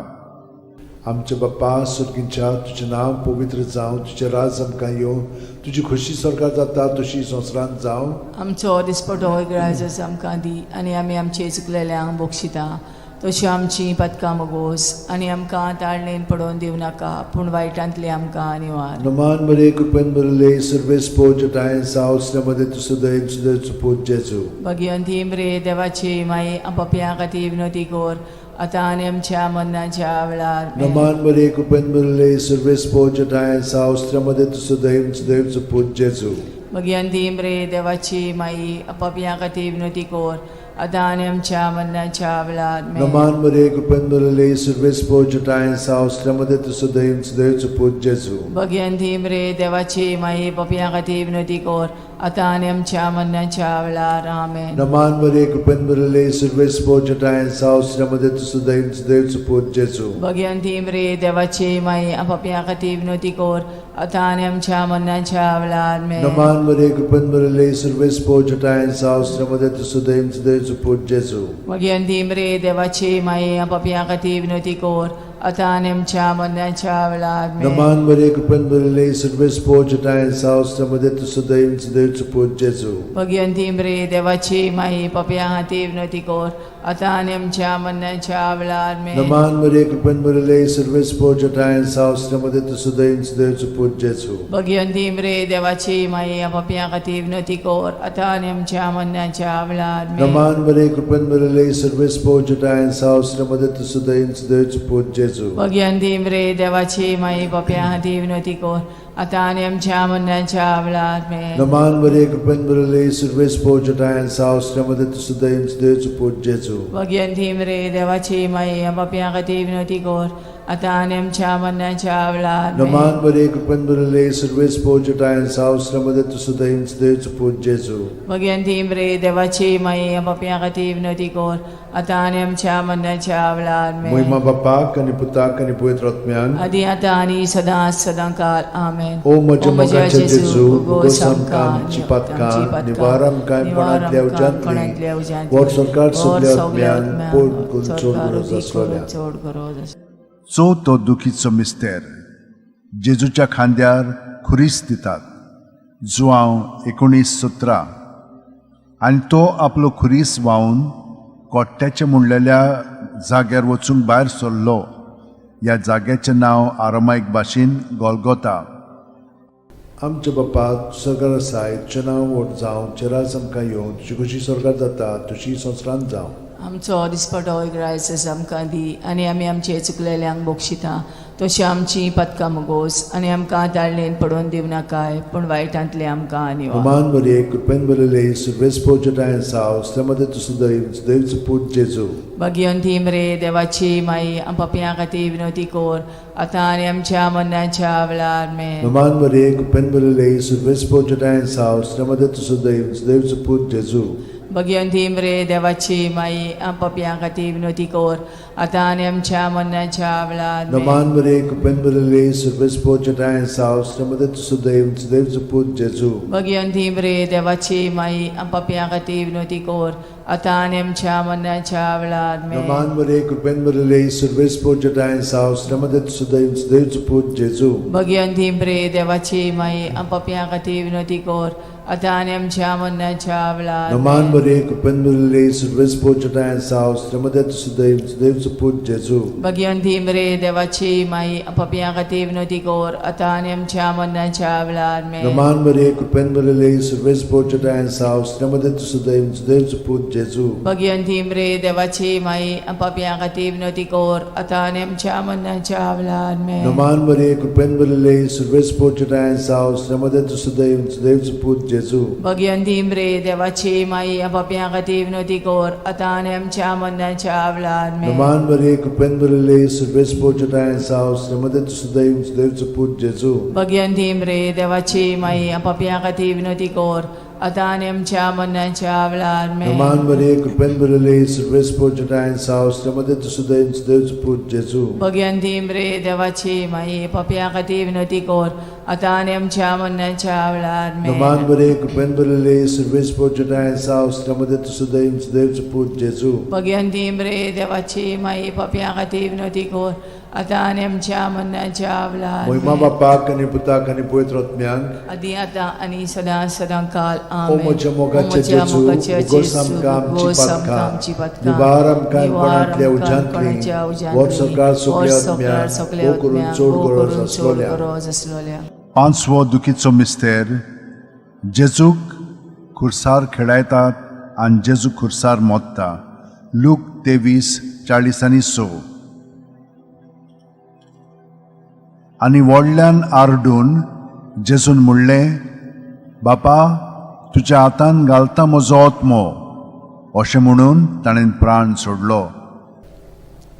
B: आमच्या बाप्पा सुर्गींच्या, तुजें नांव पवित्र जावं, तुजें राज आमकां येवं, तुजी खोशी स्वर्गात जाता तशी संवसारांत जावं.
C: आमचो दिसपटो इगरायजस आमकां दी आनी आमी आमचे चुकलेल्यांक बक्षिता तशी आमची पदकां मगोस आनी आमकां ताळणेन पडोवन दिवं नाका पूण वायटांतली आमकां निवार.
B: नमान मरे, कृपेन भरले, सर्वेस्पोच ठांय साव, स्त्र्यामदें तूं सदैव सदैवचो पूत जेजू.
C: भगिवंती मरे देवाची माई, पापया खातीर विनोती कोर आतां आनी आमच्या मरणाच्या वेळार. आमेन.
B: नमान मरे, कृपेन भरले, सर्वेस्पोच ठांय साव, स्त्र्यामदें तूं सदैव सदैवचो पूत जेजू.
C: भगिवंती मरे देवाची माई, पापया खातीर विनोती कोर आतां आनी आमच्या मरणाच्या वेळार. आमेन.
B: नमान मरे, कृपेन भरले, सर्वेस्पोच ठांय साव, स्त्र्यामदें तूं सदैव सदैवचो पूत जेजू.
C: भगिवंती मरे देवाची माई, पापया खातीर विनोती कोर आतां आनी आमच्या मरणाच्या वेळार. आमेन.
B: नमान मरे, कृपेन भरले, सर्वेस्पोच ठांय साव, स्त्र्यामदें तूं सदैव सदैवचो पूत जेजू.
C: भगिवंती मरे देवाची माई, पापया खातीर विनोती कोर आतां आनी आमच्या मरणाच्या वेळार. आमेन.
B: नमान मरे, कृपेन भरले, सर्वेस्पोच ठांय साव, स्त्र्यामदें तूं सदैव सदैवचो पूत जेजू.
C: भगिवंती मरे देवाची माई, पापया खातीर विनोती कोर आतां आनी आमच्या मरणाच्या वेळार. आमेन.
B: नमान मरे, कृपेन भरले, सर्वेस्पोच ठांय साव, स्त्र्यामदें तूं सदैव सदैवचो पूत जेजू.
C: भगिवंती मरे देवाची माई, पापया खातीर विनोती कोर आतां आनी आमच्या मरणाच्या वेळार आमेन.
B: नमान मरिये, कृपेन भरिल्ले, सर्वेस्पर जटायन साव, श्रीमती तूं सुदैव सुदैवचो पूत जेजू.
C: भगिवंती मरे देवाची माई, पापयां खातीर विनवती कर, आतां आनी आमच्या मरणाच्या वेळार आमेन.
B: नमान मरिये, कृपेन भरिल्ले, सर्वेस्पर जटायन साव, श्रीमती तूं सुदैव सुदैवचो पूत जेजू.
C: भगिवंती मरे देवाची माई, पापयां खातीर विनवती कर, आतां आनी आमच्या मरणाच्या वेळार आमेन.
B: नमान मरिये, कृपेन भरिल्ले, सर्वेस्पर जटायन साव, श्रीमती तूं सुदैव सुदैवचो पूत जेजू.
C: भगिवंती मरे देवाची माई, पापयां खातीर विनवती कर, आतां आनी आमच्या मरणाच्या वेळार आमेन.
B: नमान मरिये, कृपेन भरिल्ले, सर्वेस्पर जटायन साव, श्रीमती तूं सुदैव सुदैवचो पूत जेजू.
C: भगिवंती मरे देवाची माई, पापयां खातीर विनवती कर, आतां आनी आमच्या मरणाच्या वेळार आमेन.
B: महिमा बापाक आनी पुताक आनी पवित्र आत्म्याक.
C: आदी आतां आनी सदां सदां काल आमेन.
B: ओ म्हज्या मोगाच्या जेजू, उगोस आमकां आमची पातकां, निवार आमकां कोणांतल्या उज्यांतली, वर सरकार सगल्या आत्म्यान पोट करून चड गरज आसलोल्या.
C: चड गरज आसलोल्या.
A: चवथो दुखीचो मिस्तेर, जेजूच्या खांद्यार खुरीस दितात, जुआंव 19:17. आनी तो आपलो खुरीस व्हांवन कोट्ट्याचें म्हणलेल्या जाग्यार वचूंक भायर सरलो. ह्या जाग्याचें नांव आरामायक भाशेन गोलगोता.
B: आमच्या बापा, सरकार आसाय, तुजें नांव व्हड जावं, तुजें राज आमकां येवं, तुजी खोशी सरकार जाता तशी संवसारांत जावं.
C: आमचो दिसपटो ग्रायस आमकां दी, आनी आमी आमचे चुकलेल्यांक बक्षिता, तशी आमची पदकां मुगोस, आनी आमकां ताळणेन पडोवन दिवं नाकाय, पूण वायटांतले आमकां निवार.
B: नमान मरिये, कृपेन भरिल्ले, सर्वेस्पर जटायन साव, श्रीमती तूं सुदैव सुदैवचो पूत जेजू.
C: भगिवंती मरे देवाची माई, पापयां खातीर विनवती कर, आतां आनी आमच्या मरणाच्या वेळार आमेन.
B: नमान मरिये, कृपेन भरिल्ले, सर्वेस्पर जटायन साव, श्रीमती तूं सुदैव सुदैवचो पूत जेजू.
C: भगिवंती मरे देवाची माई, पापयां खातीर विनवती कर, आतां आनी आमच्या मरणाच्या वेळार आमेन.
B: नमान मरिये, कृपेन भरिल्ले, सर्वेस्पर जटायन साव, श्रीमती तूं सुदैव सुदैवचो पूत जेजू.
C: भगिवंती मरे देवाची माई, पापयां खातीर विनवती कर, आतां आनी आमच्या मरणाच्या वेळार आमेन.
B: नमान मरिये, कृपेन भरिल्ले, सर्वेस्पर जटायन साव, श्रीमती तूं सुदैव सुदैवचो पूत जेजू.
C: भगिवंती मरे देवाची माई, पापयां खातीर विनवती कर, आतां आनी आमच्या मरणाच्या वेळार
B: नमान
C: आमेन.
B: मरिये, कृपेन भरिल्ले, सर्वेस्पर जटायन साव, श्रीमती तूं सुदैव सुदैवचो पूत जेजू.
C: भगिवंती मरे देवाची माई, पापयां खातीर विनवती कर, आतां आनी आमच्या मरणाच्या वेळार आमेन.
B: नमान मरिये, कृपेन भरिल्ले, सर्वेस्पर जटायन साव, श्रीमती तूं सुदैव सुदैवचो पूत जेजू.
C: भगिवंती मरे देवाची माई, पापयां खातीर विनवती कर, आतां आनी आमच्या मरणाच्या वेळार आमेन.
B: नमान मरिये, कृपेन भरिल्ले, सर्वेस्पर जटायन साव, श्रीमती तूं सुदैव सुदैवचो पूत जेजू.
C: भगिवंती मरे देवाची माई, पापयां खातीर विनवती कर, आतां आनी आमच्या मरणाच्या वेळार आमेन.
B: नमान मरिये, कृपेन भरिल्ले, सर्वेस्पर जटायन साव, श्रीमती तूं सुदैव सुदैवचो पूत जेजू.
C: भगिवंती मरे देवाची माई, पापयां खातीर विनवती कर, आतां आनी आमच्या मरणाच्या वेळार आमेन.
B: नमान मरिये, कृपेन भरिल्ले, सर्वेस्पर जटायन साव, श्रीमती तूं सुदैव सुदैवचो पूत जेजू.
C: भगिवंती मरे देवाची माई, पापयां खातीर विनवती कर, आतां आनी आमच्या मरणाच्या वेळार आमेन.
B: नमान मरिये, कृपेन भरिल्ले, सर्वेस्पर जटायन साव, श्रीमती तूं सुदैव सुदैवचो पूत जेजू.
C: भगिवंती मरे देवाची माई, पापयां खातीर विनवती कर, आतां आनी आमच्या मरणाच्या वेळार
B: महिमा
C: आमेन.
B: बापाक आनी पुताक आनी पवित्र आत्म्याक.
C: आदी आतां आनी सदां सदां काल
B: ओ
C: आमेन.
B: म्हज्या मोगाच्या
C: ओ म्हज्या
B: जेजू,
C: मोगाच्या
B: उगोस
C: जेजू,
B: आमकां आमची
C: उगोस आमकां
B: पातकां,
C: आमची पातकां,
B: निवार आमकां
C: निवार
B: कोणांतल्या
C: आमकां
B: उज्यांतली,
C: कोणाच्या उज्यांतली,
B: वर सरकार सगल्या
C: वर सरकार
B: आत्म्यांक,
C: सगल्या
B: भोव करून
C: आत्म्यांक,
B: चड
C: भोव
B: गरज
C: करून चड
B: आसलोल्या.
C: गरज आसलोल्या.
A: पांचवो दुखीचो मिस्तेर, जेजूक खुर्सार खेळायतात आनी जेजू खुर्सार मोत्ता, लूक 23:46. आनी व्हडल्यान आरडून जेजून म्हणलें, बापा, तुज्या हातान घालता म्हजो आत्मो. अशें म्हणून ताणें प्राण सोडलो.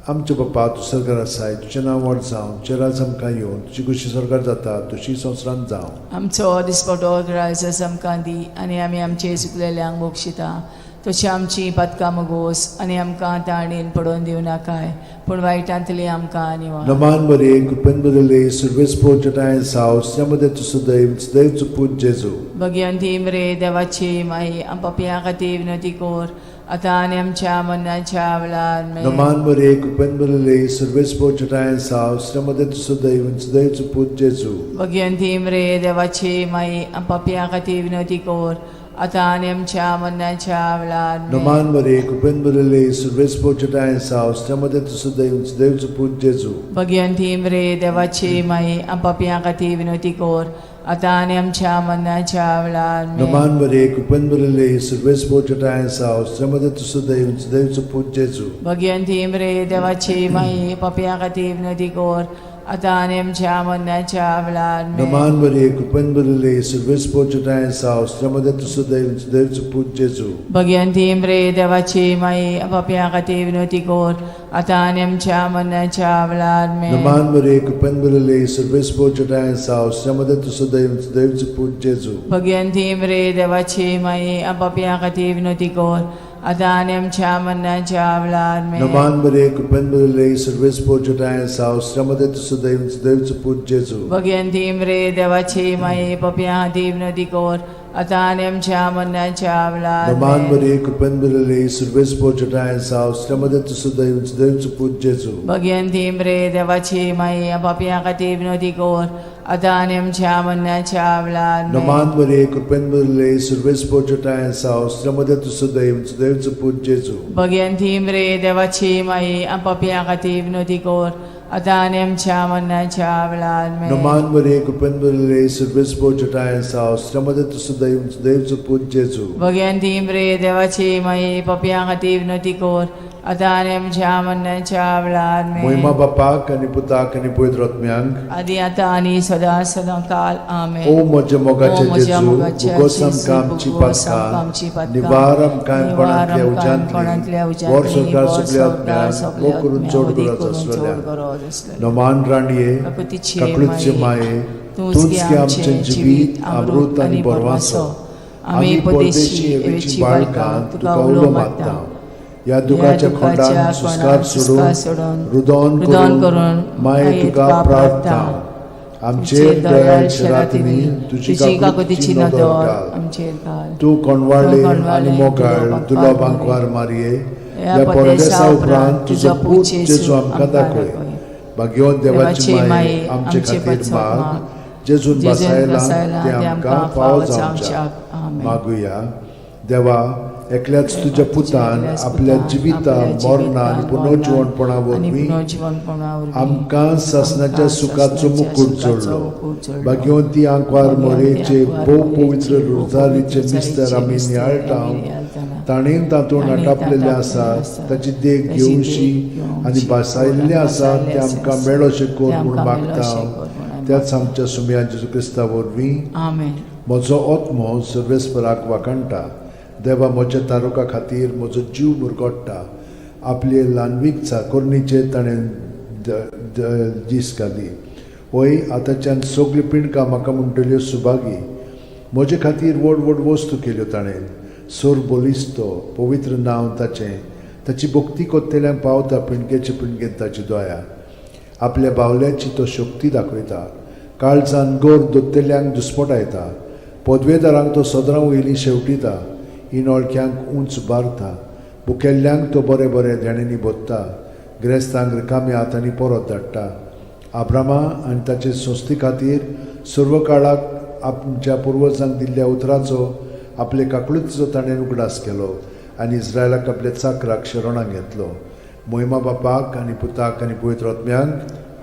B: आमच्या बापा, तूं सरकार आसाय, तुजें नांव व्हड जावं, तुजें राज आमकां येवं, तुजी खोशी सरकार जाता तशी संवसारांत जावं.
C: आमचो दिसपटो ग्रायस आमकां दी, आनी आमी आमचे चुकलेल्यांक बक्षिता, तशी आमची पातकां मुगोस, आनी आमकां ताणेन पडोवन दिवं नाकाय, पूण वायटांतली आमकां निवार.
B: नमान मरिये, कृपेन भरिल्ले, सर्वेस्पर जटायन साव, श्रीमती तूं सुदैव सुदैवचो पूत जेजू.
C: भगिवंती मरे देवाची माई, पापयां खातीर विनवती कर, आतां आनी आमच्या मरणाच्या वेळार आमेन.
B: नमान मरिये, कृपेन भरिल्ले, सर्वेस्पर जटायन साव, श्रीमती तूं सुदैव सुदैवचो पूत जेजू.
C: भगिवंती मरे देवाची माई, पापयां खातीर विनवती कर, आतां आनी आमच्या मरणाच्या वेळार आमेन.
B: नमान मरे कृपेन भरिल्ले सर्वेस्पोर आसा हस्त्यामध्ये तूं सदैव देवचो पूत जेजू.
C: भगिनी मरे देवाची माई, आपापया खातीर विनवती कर, आतां आनी आमच्या मरणाच्या वेळार आमेन.
B: नमान मरे कृपेन भरिल्ले सर्वेस्पोर आसा हस्त्यामध्ये तूं सदैव देवचो पूत जेजू.
C: भगिनी मरे देवाची माई, पापया खातीर विनवती कर, आतां आनी आमच्या मरणाच्या वेळार आमेन.
B: नमान मरे कृपेन भरिल्ले सर्वेस्पोर आसा हस्त्यामध्ये तूं सदैव देवचो पूत जेजू.
C: भगिनी मरे देवाची माई, पापया खातीर विनवती कर, आतां आनी आमच्या मरणाच्या वेळार आमेन.
B: नमान मरे कृपेन भरिल्ले सर्वेस्पोर आसा हस्त्यामध्ये तूं सदैव देवचो पूत जेजू.
C: भगिनी मरे देवाची माई, पापया खातीर विनवती कर, आतां आनी आमच्या मरणाच्या वेळार आमेन.
B: नमान मरे कृपेन भरिल्ले सर्वेस्पोर आसा हस्त्यामध्ये तूं सदैव देवचो पूत जेजू.
C: भगिनी मरे देवाची माई, पापया खातीर विनवती कर, आतां आनी आमच्या मरणाच्या वेळार
B: नमान
C: आमेन.
B: मरे कृपेन भरिल्ले सर्वेस्पोर आसा हस्त्यामध्ये तूं सदैव देवचो पूत जेजू.
C: भगिनी मरे देवाची माई, पापया खातीर विनवती कर, आतां आनी आमच्या मरणाच्या वेळार आमेन.
B: नमान मरे कृपेन भरिल्ले सर्वेस्पोर आसा हस्त्यामध्ये तूं सदैव देवचो पूत जेजू.
C: भगिनी मरे देवाची माई, पापया खातीर विनवती कर, आतां आनी आमच्या मरणाच्या वेळार आमेन.
B: नमान मरे कृपेन भरिल्ले सर्वेस्पोर आसा हस्त्यामध्ये तूं सदैव देवचो पूत जेजू.
C: भगिनी मरे देवाची माई, पापया खातीर विनवती कर, आतां आनी आमच्या मरणाच्या वेळार आमेन.
B: मोहिमा बापाक आनी पुताक आनी पवित्र आत्म्यांक,
C: आदी आतां आनी सदां सदां काल आमेन.
B: ओ म्हज्या मोगाचे
C: ओ म्हज्या
B: जेजू,
C: मोगाच्या
B: भोगोस
C: जेजू,
B: आमकां आमची
C: भोगोस आमकां आमची
B: पातकां,
C: पातकां,
B: निवार आमकां
C: निवार
B: कोणांतल्या
C: आमकां कोणांतल्या
B: उज्यांतली, वर
C: उज्यांतली,
B: संवसार
C: वर
B: सगल्या
C: संवसार
B: आत्म्यांक,
C: सगल्या
B: मोग करून
C: आत्म्यांक,
B: चड
C: अदीक
B: गरज
C: करून चड
B: आसलेल्या.
C: गरज आसलेल्या.
B: नमान राणये,
C: काकुतीची
B: काकळूतचे माये,
C: तूंच गे आमचें जिवीत, अमृत आनी बरवासो. आमी परदेशी एवेची बाळकां तुका उलो मारता.
B: ह्या दुखाच्या खोंडान सुस्कार सोडून, रुदोन
C: रुदोन
B: करून
C: करून
B: माये तुका प्रार्थना. आमचेर दयाळ शरातींनी तुजी
C: तुजी
B: काकुतीची
C: काकुतीची
B: नदर
C: नदर
B: घाल.
C: आमचेर घाल.
B: तूं कोणवाळे
C: तूं कोणवाळे
B: आनी मोगाळ
C: तुलो
B: दुलो
C: बांकवार
B: बांकवार मारये,
C: ह्या
B: ह्या
C: परदेसा
B: परदेसा
C: उपरांत
B: उपरांत तुजो पूत जेजू आमकां दाखय. भाग्यवंत देवाची
C: देवाची
B: माये, आमचे
C: आमचे
B: खातीर
C: पासत
B: माग,
C: माग,
B: जेजून
C: जेजून
B: बसायला
C: बसायला
B: ते
C: ते
B: आमकां
C: आमकां
B: फावो
C: फावो
B: जावच्याक.
C: जावच्याक. आमेन.
B: मागुया. देवा, एकल्याच तुज्या पुतान
C: एकल्याच
B: आपल्या
C: पुतान
B: जिविता
C: आपल्या
B: मरणा आनी
C: जिवितान,
B: पुनर्जिवणपणा
C: मरणान आनी
B: वरवीं
C: पुनर्जिवणपणा वरवीं
B: आमकां सासणाच्या
C: आमकां
B: सुखाचो
C: सासणाच्या
B: मुकूट
C: सुखाचो
B: जोडलो.
C: मुकूट जोडलो.
B: भाग्यवंती आंकवार
C: भाग्यवंती
B: मोरेचे
C: आंकवार
B: भोव
C: मोरेचे
B: पवित्र
C: भोव
B: रोजारीचे
C: पवित्र
B: मिस्तर आमी
C: मिस्तर
B: नियाळटा,
C: आमी नियाळटाना,
B: ताणें तातूंत
C: ताणें
B: आटापलेलें
C: तातूंत
B: आसा,
C: आसा,
B: ताची देख
C: ताची
B: घेवशी
C: देख घेवची
B: आनी बसायल्लें आसा
C: बसायल्लें
B: तें आमकां
C: आसा,
B: मेळोशें कर
C: तें
B: म्हूण
C: आमकां
B: मागता.
C: मेळोशें कर म्हूण आमी
B: त्याच आमच्या सुमया जेजू क्रिस्ता वरवीं.
C: आमेन.
B: म्हजो आत्मो सर्वेस्पराक वाखाणटा, देवा म्हज्या तारुका खातीर म्हजो जीव मुरगोट्टा. आपले ल्हानवीक चाकोरणीचेर ताणें दीस घाली. वय आतांच्यान सगल्यो पिंडकां म्हाका म्हणटल्यो सुभागी. म्हजे खातीर व्हड व्हड वस्तू केल्यो ताणें. सोर बलिस्तो पवित्र नांव ताचें. ताची भक्ती कोत्तेल्यांक पावता पिंडकेचे पिंडकेन ताची दया. आपल्या बावल्याची तो शक्ती दाखयता, काळजान गोर दोत्तेल्यांक दुस्पटायता. पदवेदारांक तो सदरां वयलीं शेवटिता, इनोळख्यांक उंच बारता. भुकेल्ल्यांक तो बरें बरें देण्यांनी भोत्ता, गिरेस्तांक रिकाम्या हातांनी परत धाडटा. आब्रामा आनी ताचे संस्थे खातीर सर्व काळाक आमच्या पुर्वजांक दिल्ल्या उतराचो आपले काकळुतीचो ताणें उगडास केलो आनी इस्रायलाक आपल्या चाकराक शरणाक घेतलो. मोहिमा बापाक आनी पुताक आनी पवित्र आत्म्यांक,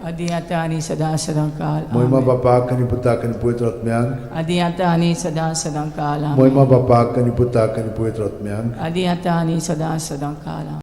C: आदी आतां आनी सदां सदां काल.
B: मोहिमा
C: आमेन.
B: बापाक आनी पुताक आनी पवित्र आत्म्यांक,
C: आदी आतां आनी सदां सदां काल. आमेन.
B: मोहिमा बापाक आनी पुताक आनी पवित्र आत्म्यांक,
C: आदी आतां आनी सदां सदां काल. आमेन.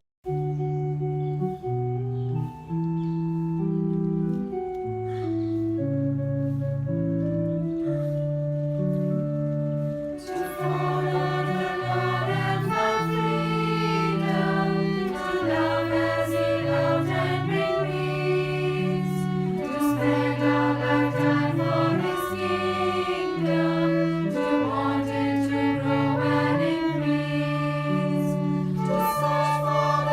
D: To follow the Lord and find freedom, to love as He loved and bring peace, to spend our lifetime for His kingdom, to want it to grow and increase, to search for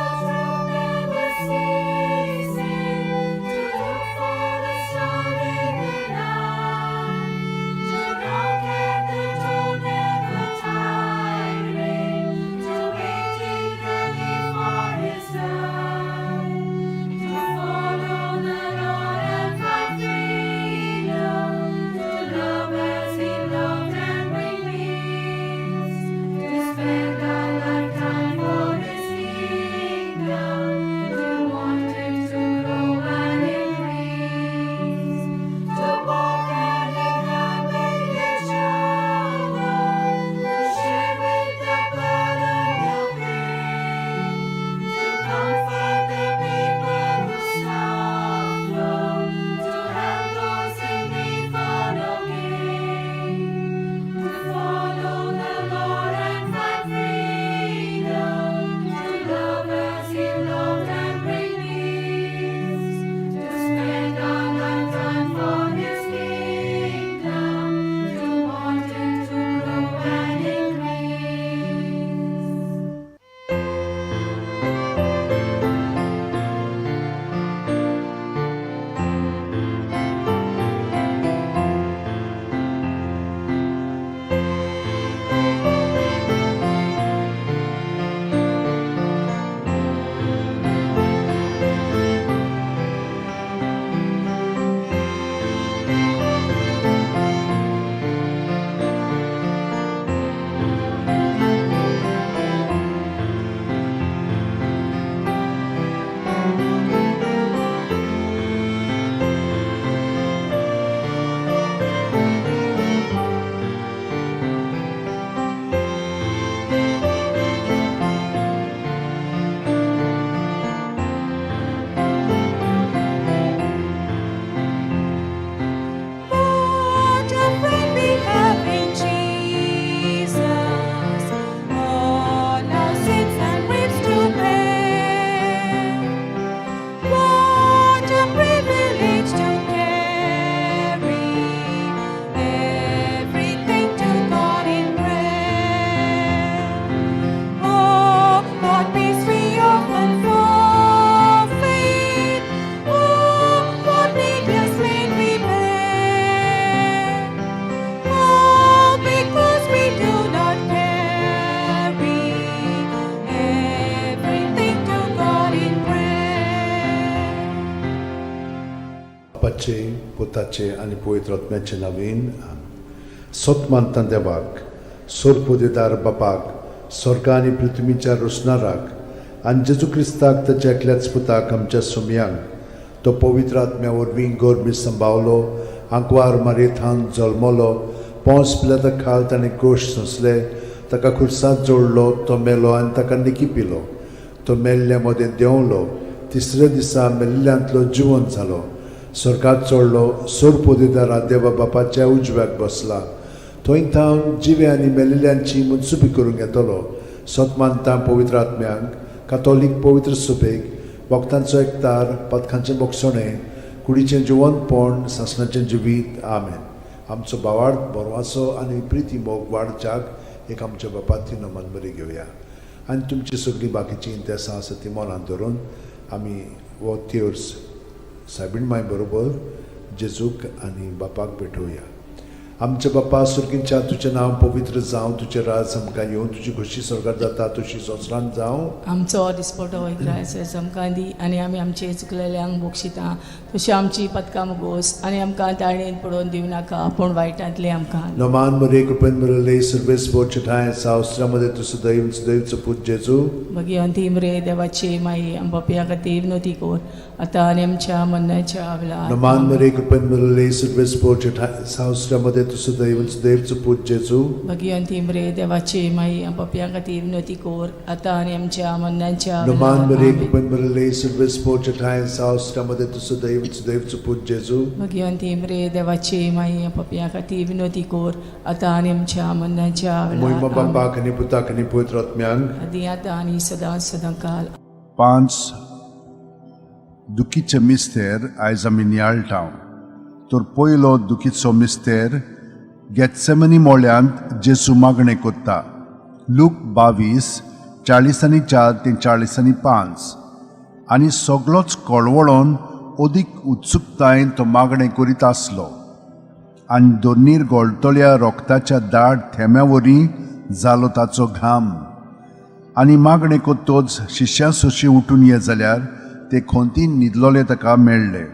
B: पुताचे आनी पवित्र आत्म्याचे नांवान आमेन. सत मानता देवाक, सोरपोदेदार बापाक, स्वर्गा आनी पृथ्वीच्या रोसणाराक, आनी जेजू क्रिस्ताक ताच्या एकल्याच पुताक आमच्या सोमयांक, तो पवित्र आत्म्या वरवीं गर्भी संभावलो, आंकवार मारयेथान जल्मलो, पोंस पिलाता खाल ताणें कोश सोंसले, ताका खुर्सात जोडलो, तो मेलो आनी ताका निकी पिलो, तो मेल्ल्या मदें देंवलो, तिसऱ्या दिसा मेल्ल्यांतलो जिवंत जालो, स्वर्गात चडलो, सोरपोदेदारा देवा बापाच्या उजव्याक बसला, थंय थावन जिवे आनी मेल्ल्यांची मनसुबी करूंक येतलो. सत मानता पवित्र आत्म्यांक, कातोलीक पवित्र सुबेक, भक्तांचो एकतार, पदकांचें बोगसणें, कुडीचें जिवंतपण, सासणाचें जिवीत. आमेन. आमचो बावाड बरवासो आनी प्रिती मोग वाडच्याक एक आमच्या बापाती नमन बरी घेवया आनी तुमची सगळीं बाकीचीं इंतेसां आसा ती मनांत धरून आमी हो तेर्स सायबीण माय बरोबर जेजूक आनी बापाक भेटोवया. आमच्या बापा सुर्गींच्या, तुजें नांव पवित्र जावं, तुजें राज आमकां येवं, तुजी खोशी स्वर्गात जाता तशी संवसारांत जावं.
C: आमचो दिसपटो इग्रायस आमकां दी आनी आमी आमचे चुकलेल्यांक बक्षिता तशी आमची पदकां मुगोस आनी आमकां ताळणेन पडोवन दिवं नाका पूण वायटांतले आमकां.
B: नमान मरे कृपेन मरले सर्वेस बोचठाय सावस्त्रामध्ये तूं सदैव सदैवचो पूत जेजू.
C: भगिवंती मरे देवाची माई, आम पापया खातीर विनवती कर आतां आनी आमच्या मरणाच्या वेळार.
B: नमान मरे कृपेन मरले सर्वेस बोचठाय सावस्त्रामध्ये तूं सदैव सदैवचो पूत जेजू.
C: भगिवंती मरे देवाची माई, आम पापया खातीर विनवती कर आतां आनी आमच्या मरणाच्या
B: नमान
C: वेळार.
B: मरे
C: आमेन.
B: कृपेन मरले सर्वेस बोचठाय सावस्त्रामध्ये तूं सदैव सदैवचो पूत जेजू.
C: भगिवंती मरे देवाची माई, आम पापया खातीर विनवती कर आतां आनी आमच्या मरणाच्या
B: मोहिमा
C: वेळार. आमेन.
B: बापाक आनी पुताक आनी पवित्र आत्म्यांक.
C: आदी आतां आनी सदां सदां काल.
A: पांच दुखीचे मिस्तेर आयज आमी नियाळटा. तर पयलो दुखीचो मिस्तेर, गेत्सेमनी मोळ्यांत जेजू मागणें कोत्ता. लूक 22:44 ते 45. आनी सगलोच कळवळोन अदीक उत्सुकतायेन तो मागणें करीत आसलो आनी दोनीर गोळटल्या रोगताच्या दाट थेंब्या वरी जालो ताचो घाम. आनी मागणें कोत्तोच शिश्यां सोशी उठून ये जाल्यार ते खोंतीन न्हिदलोले ताका मेळ्ळे.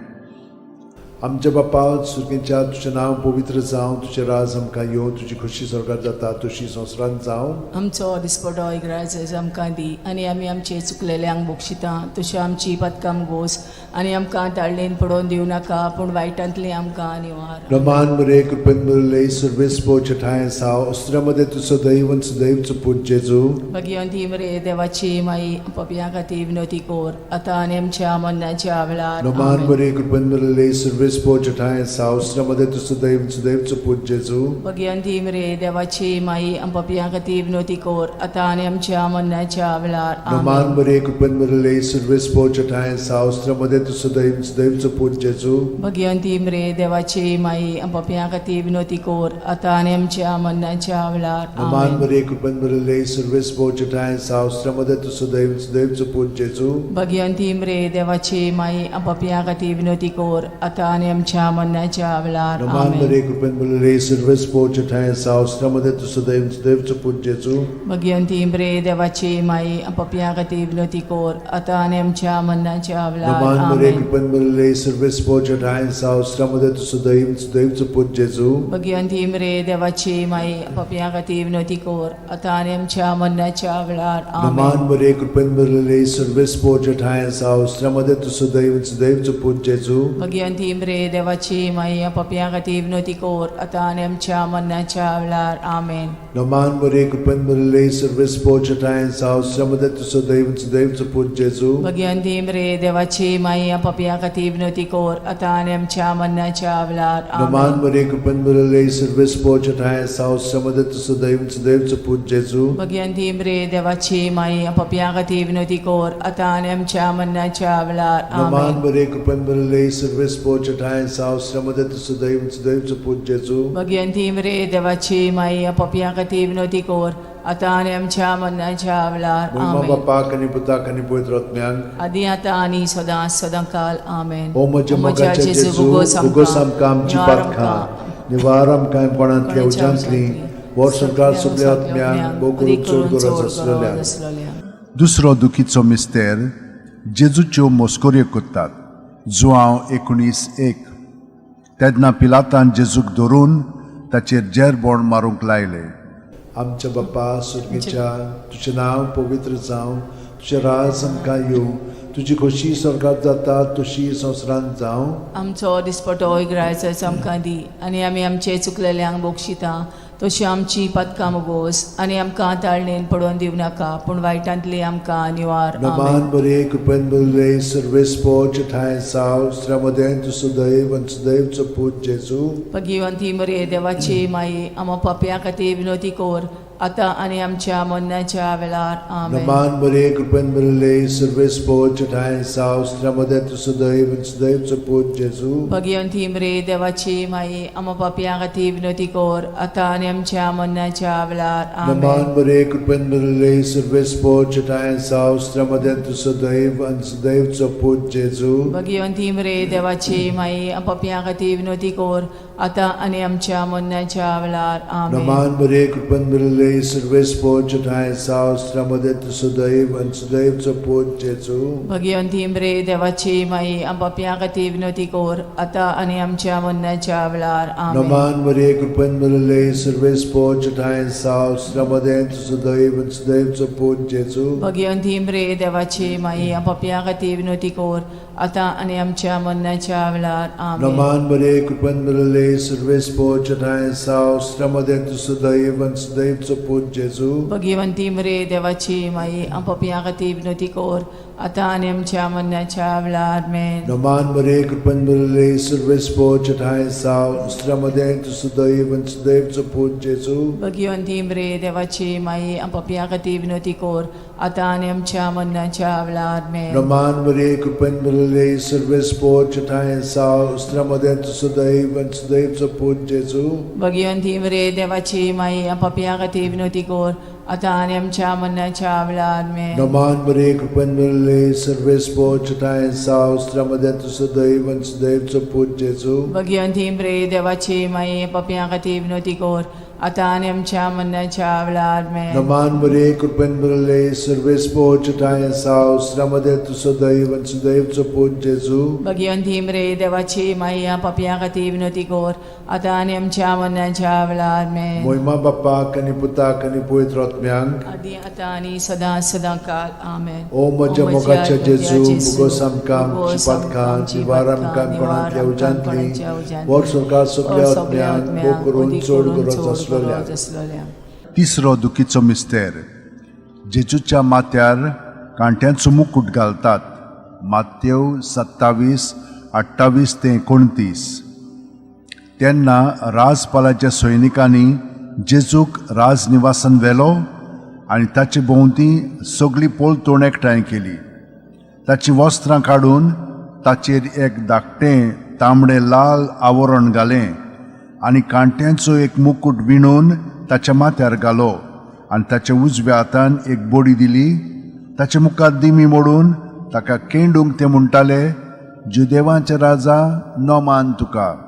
B: आमच्या बापा सुर्गींच्या, तुजें नांव पवित्र जावं, तुजें राज आमकां येवं, तुजी खोशी स्वर्गात जाता तशी संवसारांत जावं.
C: आमचो दिसपटो इग्राज आमकां दी आनी आमी आमचे चुकलेल्यांक बक्षिता तशी आमची पदकां गोस आनी आमकां ताळणेन पडोवन दिवं नाका पूण वायटांतली आमकां निवार.
B: रमान मरे कृपेन मुरले सर्वेस पोचठाय साव अस्त्रामध्ये तूं सदैव सदैवचो पूत जेजू.
C: भगिवंती मरे देवाची माई, पपया खातीर विनवती कोर आतां आनी आमच्या मरणाच्या वेळार.
B: रमान
C: आमेन.
B: मरे कृपेन मुरले सर्वेस पोचठाय साव अस्त्रामध्ये तूं सदैव सदैवचो पूत जेजू.
C: भगिवंती मरे देवाची माई, पपया खातीर विनवती कोर आतां आनी आमच्या मरणाच्या वेळार.
B: रमान
C: आमेन.
B: मरे कृपेन मुरले सर्वेस पोचठाय साव अस्त्रामध्ये तूं सदैव सदैवचो पूत जेजू.
C: भगिवंती मरे देवाची माई, पपया खातीर विनवती कोर आतां आनी आमच्या मरणाच्या वेळार.
B: रमान
C: आमेन.
B: मरे कृपेन मुरले सर्वेस पोचठाय साव अस्त्रामध्ये तूं सदैव सदैवचो पूत जेजू.
C: भगिवंती मरे देवाची माई, पपया खातीर विनवती कोर आतां आनी आमच्या मरणाच्या वेळार.
B: रमान
C: आमेन.
B: मरे कृपेन मुरले सर्वेस पोचठाय साव अस्त्रामध्ये तूं सदैव सदैवचो पूत जेजू.
C: भगिवंती मरे देवाची माई, पपया खातीर विनवती कोर आतां आनी आमच्या मरणाच्या वेळार.
B: रमान मरे
C: आमेन.
B: कृपेन मुरले सर्वेस पोचठाय साव अस्त्रामध्ये तूं सदैव सदैवचो पूत जेजू.
C: भगिवंती मरे देवाची माई, पपया खातीर विनवती कोर आतां आनी आमच्या मरणाच्या वेळार.
B: रमान
C: आमेन.
B: मरे कृपेन मुरले सर्वेस पोचठाय साव अस्त्रामध्ये तूं सदैव सदैवचो पूत जेजू.
C: भगिवंती मरे देवाची माई, पपया खातीर विनवती कोर आतां आनी आमच्या मरणाच्या वेळार. आमेन.
B: रमान मरे कृपेन मुरले सर्वेस पोचठाय साव अस्त्रामध्ये तूं सदैव सदैवचो पूत जेजू.
C: भगिवंती मरे देवाची माई, पपया खातीर विनवती कोर आतां आनी आमच्या मरणाच्या वेळार.
B: रमान
C: आमेन.
B: मरे कृपेन मुरले सर्वेस पोचठाय साव अस्त्रामध्ये तूं सदैव सदैवचो पूत जेजू.
C: भगिवंती मरे देवाची माई, पपया खातीर विनवती कोर आतां आनी आमच्या मरणाच्या वेळार.
B: रमान
C: आमेन.
B: मरे कृपेन मुरले सर्वेस पोचठाय साव अस्त्रामध्ये तूं सदैव सदैवचो पूत जेजू.
C: भगिवंती मरे देवाची माई, पपया खातीर विनवती कोर आतां आनी आमच्या मरणाच्या वेळार.
B: महिमा
C: आमेन.
B: बापाक आनी पुताक आनी पवित्र आत्म्यांक.
C: आदी आतां आनी सदां सदां काल. आमेन.
B: ओ म्हज्या मोगाच्या जेजू, उगोस आमकां आमची पातकां, निवार आमकां कोणांतल्या उज्यांतली, वर्सभर सगल्या आत्म्यांक भोव करून चड गरज आसलेल्या.
A: दुसरो दुखीचो मिस्तेर, जेजूच्यो मस्कऱ्यो करतात. जुआंव 19:1. तेन्ना पिलातान जेजूक धरून ताचेर जेरबोण मारूंक लायले.
B: आमच्या बापा सुर्गीच्या, तुजें नांव पवित्र जावं, तुजें राज आमकां येवं, तुजी खोशी स्वर्गात जाता तशी संवसारांत जावं.
C: आमचो दिसपटो इगरायचो आमकां दी आनी आमी आमचे चुकलेल्यांक बक्षिता तशी आमची पातकां मुगोस आनी आमकां ताळणेन पडोवन दिवं नाका पूण वायटांतली आमकां निवार. आमेन.
B: नमान बरे, कृपेन भरले, सर्वेस्पोच ठांय साव, स्त्र्यामदें तूं सुदैव आनी सुदैवचो पूत जेजू.
C: भगिवंती मरे देवाची माई, आमा पापया खातीर विनोती कोर आतां आनी आमच्या मरणाच्या वेळार. आमेन.
B: नमान बरे, कृपेन भरले, सर्वेस्पोच ठांय साव, स्त्र्यामदें तूं सुदैव आनी सुदैवचो पूत जेजू.
C: भगिवंती मरे देवाची माई, आमा पापया खातीर विनोती कोर आतां आनी आमच्या मरणाच्या वेळार. आमेन.
B: नमान बरे, कृपेन भरले, सर्वेस्पोच ठांय साव, स्त्र्यामदें तूं सुदैव आनी सुदैवचो पूत जेजू.
C: भगिवंती मरे देवाची माई, पापया खातीर विनोती कोर आतां आनी आमच्या मरणाच्या वेळार. आमेन.
B: नमान बरे, कृपेन भरले, सर्वेस्पोच ठांय साव, स्त्र्यामदें तूं सुदैव आनी सुदैवचो पूत जेजू.
C: भगिवंती मरे देवाची माई, पापया खातीर विनोती कोर आतां आनी आमच्या मरणाच्या वेळार. आमेन.
B: नमान मरिये, कृपेन भरले, सर्वेस्पोच ठांय साव, स्त्र्यामदें तूं सुदैव आनी सुदैवचो पूत जेजू.
C: भगिवंती मरे देवाची माई, पापया खातीर विनोती कोर आतां आनी आमच्या मरणाच्या वेळार. आमेन.
B: नमान मरिये, कृपेन भरले, सर्वेस्पोच ठांय साव, स्त्र्यामदें तूं सुदैव आनी सुदैवचो पूत जेजू.
C: भगिवंती मरे देवाची माई, पापया खातीर विनोती कोर आतां आनी आमच्या मरणाच्या वेळार. आमेन.
B: नमान मरिये, कृपेन भरले, सर्वेस्पोच ठांय साव, स्त्र्यामदें तूं सुदैव आनी सुदैवचो पूत जेजू.
C: भगिवंती मरे देवाची माई, पापया खातीर विनोती कोर आतां आनी आमच्या मरणाच्या वेळार. आमेन.
B: नमान मरिये, कृपेन भरले, सर्वेस्पोच ठांय साव, स्त्र्यामदें तूं सुदैव आनी सुदैवचो पूत जेजू.
C: भगिवंती मरे देवाची माई, पापया खातीर विनोती कोर आतां आनी आमच्या मरणाच्या वेळार. आमेन.
B: नमान मरिये, कृपेन भरले, सर्वेस्पोच ठांय साव, स्त्र्यामदें तूं सुदैव आनी सुदैवचो पूत जेजू.
C: भगिवंती मरे देवाची माई, पापया खातीर विनोती कोर आतां आनी आमच्या मरणाच्या वेळार. आमेन.
B: नमान मरिये, कृपेन भरले, सर्वेस्पोच ठांय साव, स्त्र्यामदें तूं सुदैव आनी सुदैवचो पूत जेजू.
C: भगिवंती मरे देवाची माई, पापया खातीर विनोती कोर आतां आनी आमच्या मरणाच्या वेळार. आमेन.
B: मोहिमा बाप्पाक आनी पुताक आनी पवित्र आत्म्यांक.
C: आदी आतां आनी सदां सदां काल. आमेन.
B: ओ म्हज्या मोगाच्या जेजू, मुगोस आमकां आमची पातकां, निवार आमकां कोणांतल्या उज्यांतली, वर सरकार सगल्या आत्म्यांक, भोग करून चड गरज आसलेल्या.
C: आसलोल्या.
A: तिसरो दुखीचो मिस्तेर. जेजूच्या माथ्यार कांट्यांचो मुकूट घालतात. मातेव 27 28 ते 29. तेन्ना राजपालाच्या सैनिकांनी जेजूक राजनिवासान व्हेलो आनी ताचे भोंवती सगळी पोलतोण एकठांय केली. ताचीं वस्त्रां काडून ताचेर एक धाकटें तांबडें लाल आवरण घालें आनी कांट्यांचो एक मुकूट विणून ताच्या माथ्यार घालो आनी ताच्या उजव्या हातान एक बडी दिली. ताच्या मुखार दिमी मोडून ताका केंडूंक ते म्हणटाले, जुदेवांचे राजा, नमान तुका.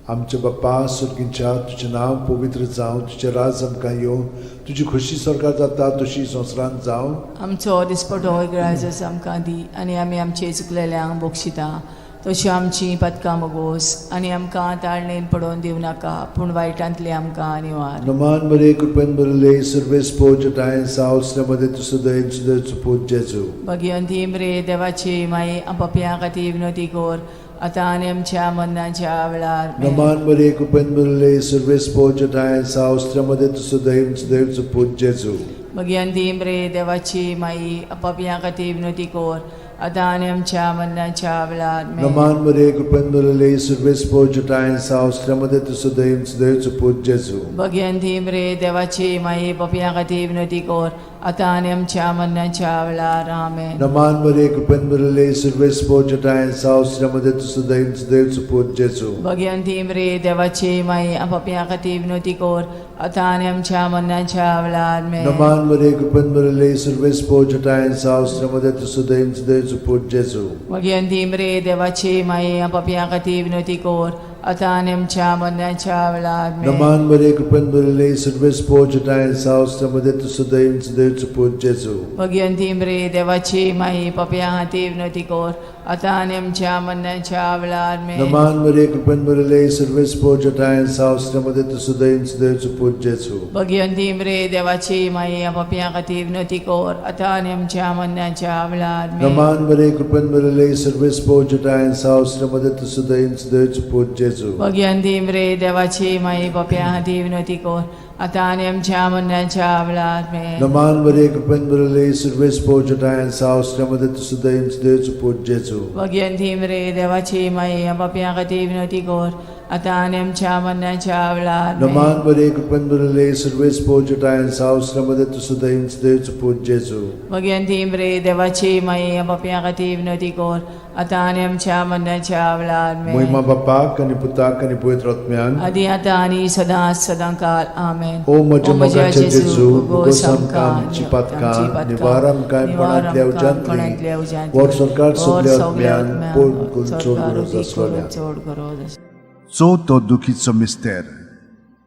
B: आमच्या बाप्पा सुर्गींच्या, तुजें नांव पवित्र जावं, तुजें राज आमकां येवं, तुजी खोशी स्वर्गात जाता तशी संवसारांत जावं.
C: आमचो दिसपटो इगरायजस आमकां दी आनी आमी आमचे चुकलेल्यांक बक्षिता तशी आमची पातकां मगोस आनी आमकां ताळणेन पडोवन दिवं नाका पूण वायटांतली आमकां निवार.
B: नमान मरिये, कृपेन भरले, सर्वेस्पोच ठांय साव, स्त्र्यामदें तूं सुदैव सुदैवचो पूत जेजू.
C: भगिवंती मरे देवाची माई, पापया खातीर विनोती कोर आतां आनी आमच्या मरणाच्या वेळार. आमेन.
B: नमान मरिये, कृपेन भरले, सर्वेस्पोच ठांय साव, स्त्र्यामदें तूं सुदैव सुदैवचो पूत जेजू.
C: भगिवंती मरे देवाची माई, पापया खातीर विनोती कोर आतां आनी आमच्या मरणाच्या वेळार. आमेन.
B: नमान मरिये, कृपेन भरले, सर्वेस्पोच ठांय साव, स्त्र्यामदें तूं सुदैव सुदैवचो पूत जेजू.
C: भगिवंती मरे देवाची माई, पापया खातीर विनोती कोर आतां आनी आमच्या मरणाच्या वेळार. आमेन.
B: नमान मरिये, कृपेन भरले, सर्वेस्पोच ठांय साव, स्त्र्यामदें तूं सुदैव सुदैवचो पूत जेजू.
C: भगिवंती मरे देवाची माई, पापया खातीर विनोती कोर आतां आनी आमच्या मरणाच्या वेळार. आमेन.
B: नमान मरिये, कृपेन भरले, सर्वेस्पोच ठांय साव, स्त्र्यामदें तूं सुदैव सुदैवचो पूत जेजू.
C: भगिवंती मरे देवाची माई, पापया खातीर विनोती कोर आतां आनी आमच्या मरणाच्या वेळार. आमेन.
B: नमान मरिये, कृपेन भरले, सर्वेस्पोच ठांय साव, स्त्र्यामदें तूं सुदैव सुदैवचो पूत जेजू.
C: भगिवंती मरे देवाची माई, पापया खातीर विनोती कोर आतां आनी आमच्या मरणाच्या वेळार आमेन.
B: नमान मरिये, कृपेन भरिल्ले, सर्वेस्पर जटायन साव, मध्ये तूं सुदैव सुदैवचो पूत जेजू.
C: भगिवंती मरे देवाची माई, पापयां खातीर विनवती कर आतां आनी आमच्या मरणाच्या वेळार आमेन.
B: नमान मरिये, कृपेन भरिल्ले, सर्वेस्पर जटायन साव, मध्ये तूं सुदैव सुदैवचो पूत जेजू.
C: भगिवंती मरे देवाची माई, पापयां खातीर विनवती कर आतां आनी आमच्या मरणाच्या वेळार आमेन.
B: नमान मरिये, कृपेन भरिल्ले, सर्वेस्पर जटायन साव, मध्ये तूं सुदैव सुदैवचो पूत जेजू.
C: भगिवंती मरे देवाची माई, पापयां खातीर विनवती कर आतां आनी आमच्या मरणाच्या वेळार आमेन.
B: नमान मरिये, कृपेन भरिल्ले, सर्वेस्पर जटायन साव, मध्ये तूं सुदैव सुदैवचो पूत जेजू.
C: भगिवंती मरे देवाची माई, पापयां खातीर विनवती कर आतां आनी आमच्या मरणाच्या वेळार आमेन.
B: महिमा बापाक आनी पुताक आनी पवित्र आत्म्याक.
C: आदी आतां आनी सदां सदां काल आमेन.
B: ओ म्हज्या मोगाच्या जेजू, भोगोस आमकां आमची पातकां, निवार आमकां कोणांतल्या उज्यांतली, वर सरकार सगल्या आत्म्यांक पोड करून चड गरज आसलोल्या.
C: चड गरज आसलोल्या.
A: चवथो दुखीचो मिस्तेर,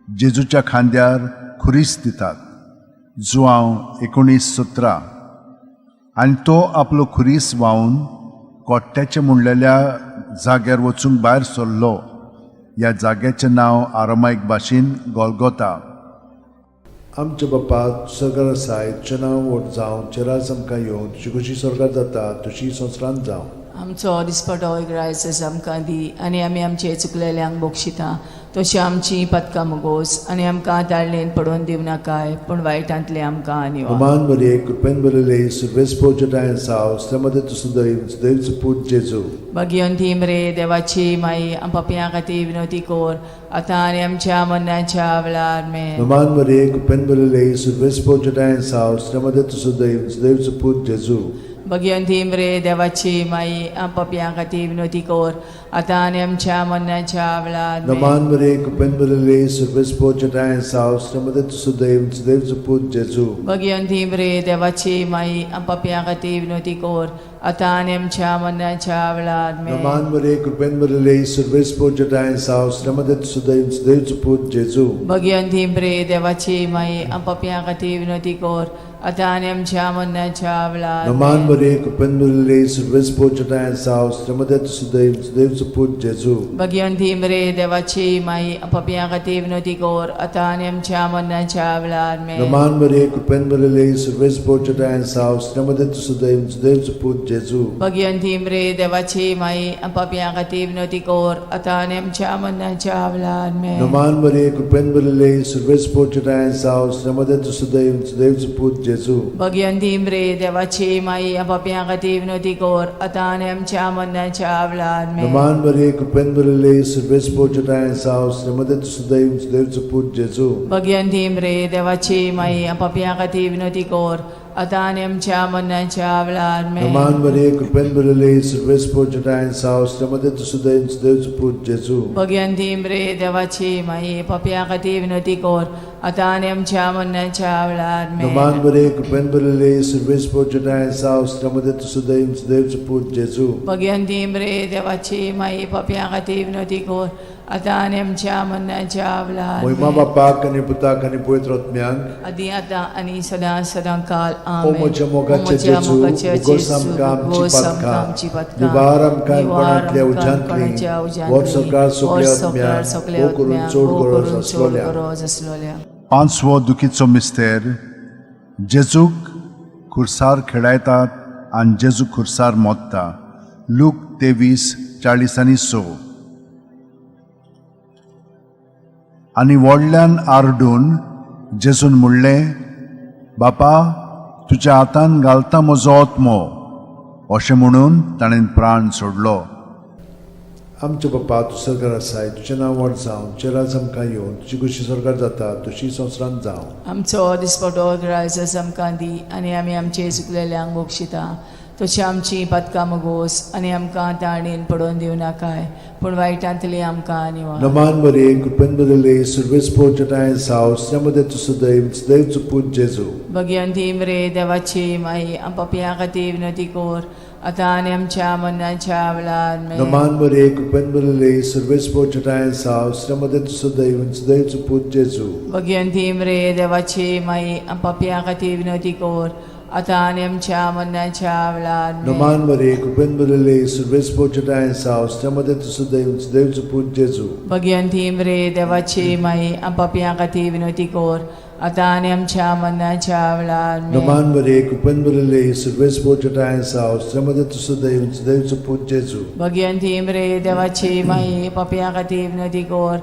A: जेजूच्या खांद्यार खुरीस दितात, जुआंव 19:17. आनी तो आपलो खुरीस व्हांवन कोट्ट्याचें म्हणलेल्या जाग्यार वचूंक भायर सरलो. ह्या जाग्याचें नांव आरामायक भाशेन गोलगोता.
B: आमच्या बापा सरकार आसाय, तुजें नांव व्हड जावं, तुजें राज आमकां येवं, तुजी खुशी स्वर्गात जाता तशी संवसारांत जावं.
C: आमचो दिसपटो इग्रायस आमकां दी आनी आमी आमचे चुकलेल्यांक बक्षिता तशी आमची पदकां मुगोस आनी आमकां ताळणेन पडोवन दिवं नाकाय, पूण वायटांतले आमकां निवार.
B: नमान मरिये, कृपेन भरिल्ले, सर्वेस्पर जटायन साव, मध्ये तूं सुदैव सुदैवचो पूत जेजू.
C: भगिवंती मरे देवाची माई, पापयां खातीर विनवती कर आतां आनी आमच्या मरणाच्या वेळार आमेन.
B: नमान मरिये, कृपेन भरिल्ले, सर्वेस्पर जटायन साव, मध्ये तूं सुदैव सुदैवचो पूत जेजू.
C: भगिवंती मरे देवाची माई, पापयां खातीर विनवती कर आतां आनी आमच्या मरणाच्या वेळार आमेन.
B: नमान मरिये, कृपेन भरिल्ले, सर्वेस्पर जटायन साव, मध्ये तूं सुदैव सुदैवचो पूत जेजू.
C: भगिवंती मरे देवाची माई, पापयां खातीर विनवती कर आतां आनी आमच्या मरणाच्या वेळार आमेन.
B: नमान मरिये, कृपेन भरिल्ले, सर्वेस्पर जटायन साव, मध्ये तूं सुदैव सुदैवचो पूत जेजू.
C: भगिवंती मरे देवाची माई, पापयां खातीर विनवती कर आतां आनी आमच्या मरणाच्या वेळार
B: नमान
C: आमेन.
B: मरिये, कृपेन भरिल्ले, सर्वेस्पर जटायन साव, मध्ये तूं सुदैव सुदैवचो पूत जेजू.
C: भगिवंती मरे देवाची माई, पापयां खातीर विनवती कर आतां आनी आमच्या मरणाच्या वेळार आमेन.
B: नमान मरिये, कृपेन भरिल्ले, सर्वेस्पर जटायन साव, मध्ये तूं सुदैव सुदैवचो पूत जेजू.
C: भगिवंती मरे देवाची माई, पापयां खातीर विनवती कर आतां आनी आमच्या मरणाच्या वेळार आमेन.
B: नमान मरिये, कृपेन भरिल्ले, सर्वेस्पर जटायन साव, मध्ये तूं सुदैव सुदैवचो पूत जेजू.
C: भगिवंती मरे देवाची माई, पापयां खातीर विनवती कर आतां आनी आमच्या मरणाच्या वेळार आमेन.
B: नमान मरिये, कृपेन भरिल्ले, सर्वेस्पर जटायन साव, मध्ये तूं सुदैव सुदैवचो पूत जेजू.
C: भगिवंती मरे देवाची माई, पापयां खातीर विनवती कर आतां आनी आमच्या मरणाच्या वेळार आमेन.
B: नमान मरिये, कृपेन भरिल्ले, सर्वेस्पर जटायन साव, मध्ये तूं सुदैव सुदैवचो पूत जेजू.
C: भगिवंती मरे देवाची माई, पापयां खातीर विनवती कर आतां आनी आमच्या मरणाच्या वेळार आमेन.
B: नमान मरिये, कृपेन भरिल्ले, सर्वेस्पर जटायन साव, मध्ये तूं सुदैव सुदैवचो पूत जेजू.
C: भगिवंती मरे देवाची माई, पापयां खातीर विनवती कर आतां आनी आमच्या मरणाच्या वेळार
B: महिमा
C: आमेन.
B: बापाक आनी पुताक आनी पवित्र आत्म्याक.
C: आदी आतां आनी सदां सदां काल
B: ओ
C: आमेन.
B: म्हज्या मोगाच्या जेजू, उगोस आमकां आमची पातकां, निवार आमकां कोणांतल्या उज्यांतली, वर सरकार सगल्या आत्म्यांक भोव करून चड गरज आसलोल्या.
C: गरज आसलोल्या.
A: पांचवो दुखीचो मिस्तेर, जेजूक खुर्सार खेळायतात आनी जेजू खुर्सार मोत्ता, लूक 23:46. आनी व्हडल्यान आरडून जेजून म्हणलें, बापा, तुज्या हातान घालता म्हजो आत्मो. अशें म्हणून ताणें प्राण सोडलो.
B: आमच्या बापा, तूं सरकार आसाय, तुजें नांव व्हड जावं, तुजें राज आमकां येवं, तुजी खुशी स्वर्गार जाता तशी संवसारांत जावं.
C: आमचो दिसपटो ग्रायस आमकां दी आनी आमी आमचे चुकलेल्यांक बक्षिता तशी आमची पातकां मुगोस आनी आमकां ताणेन पडोवन दिवं नाकाय, पूण वायटांतली आमकां निवार.
B: नमान मरिये, कृपेन भरिल्ले, सर्वेस्पर जटायन साव, मध्ये तूं सदैव सदैवचो पूत जेजू.
C: भगिवंती मरे देवाची माई, पापयां खातीर विनवती कर आतां आनी आमच्या मरणाच्या वेळार आमेन.
B: नमान मरिये, कृपेन भरिल्ले, सर्वेस्पर जटायन साव, मध्ये तूं सदैव सदैवचो पूत जेजू.
C: भगिवंती मरे देवाची माई, पापयां खातीर विनवती कर आतां आनी आमच्या मरणाच्या वेळार आमेन.
B: नमान मरे कृपेन भरिल्ले सर्वेस्पर जेठांय आसा हस्त्यामध्ये तुजो देव देवचो पूत जेजू.
C: भगवंती मरे देवाची माई, आपापया खातीर विनवती कर, आतां आनी आमच्या मरणाच्या वेळार आमेन.
B: नमान मरे कृपेन भरिल्ले सर्वेस्पर जेठांय आसा हस्त्यामध्ये तुजो देव देवचो पूत जेजू.
C: भगवंती मरे देवाची माई, पापया खातीर विनवती कर,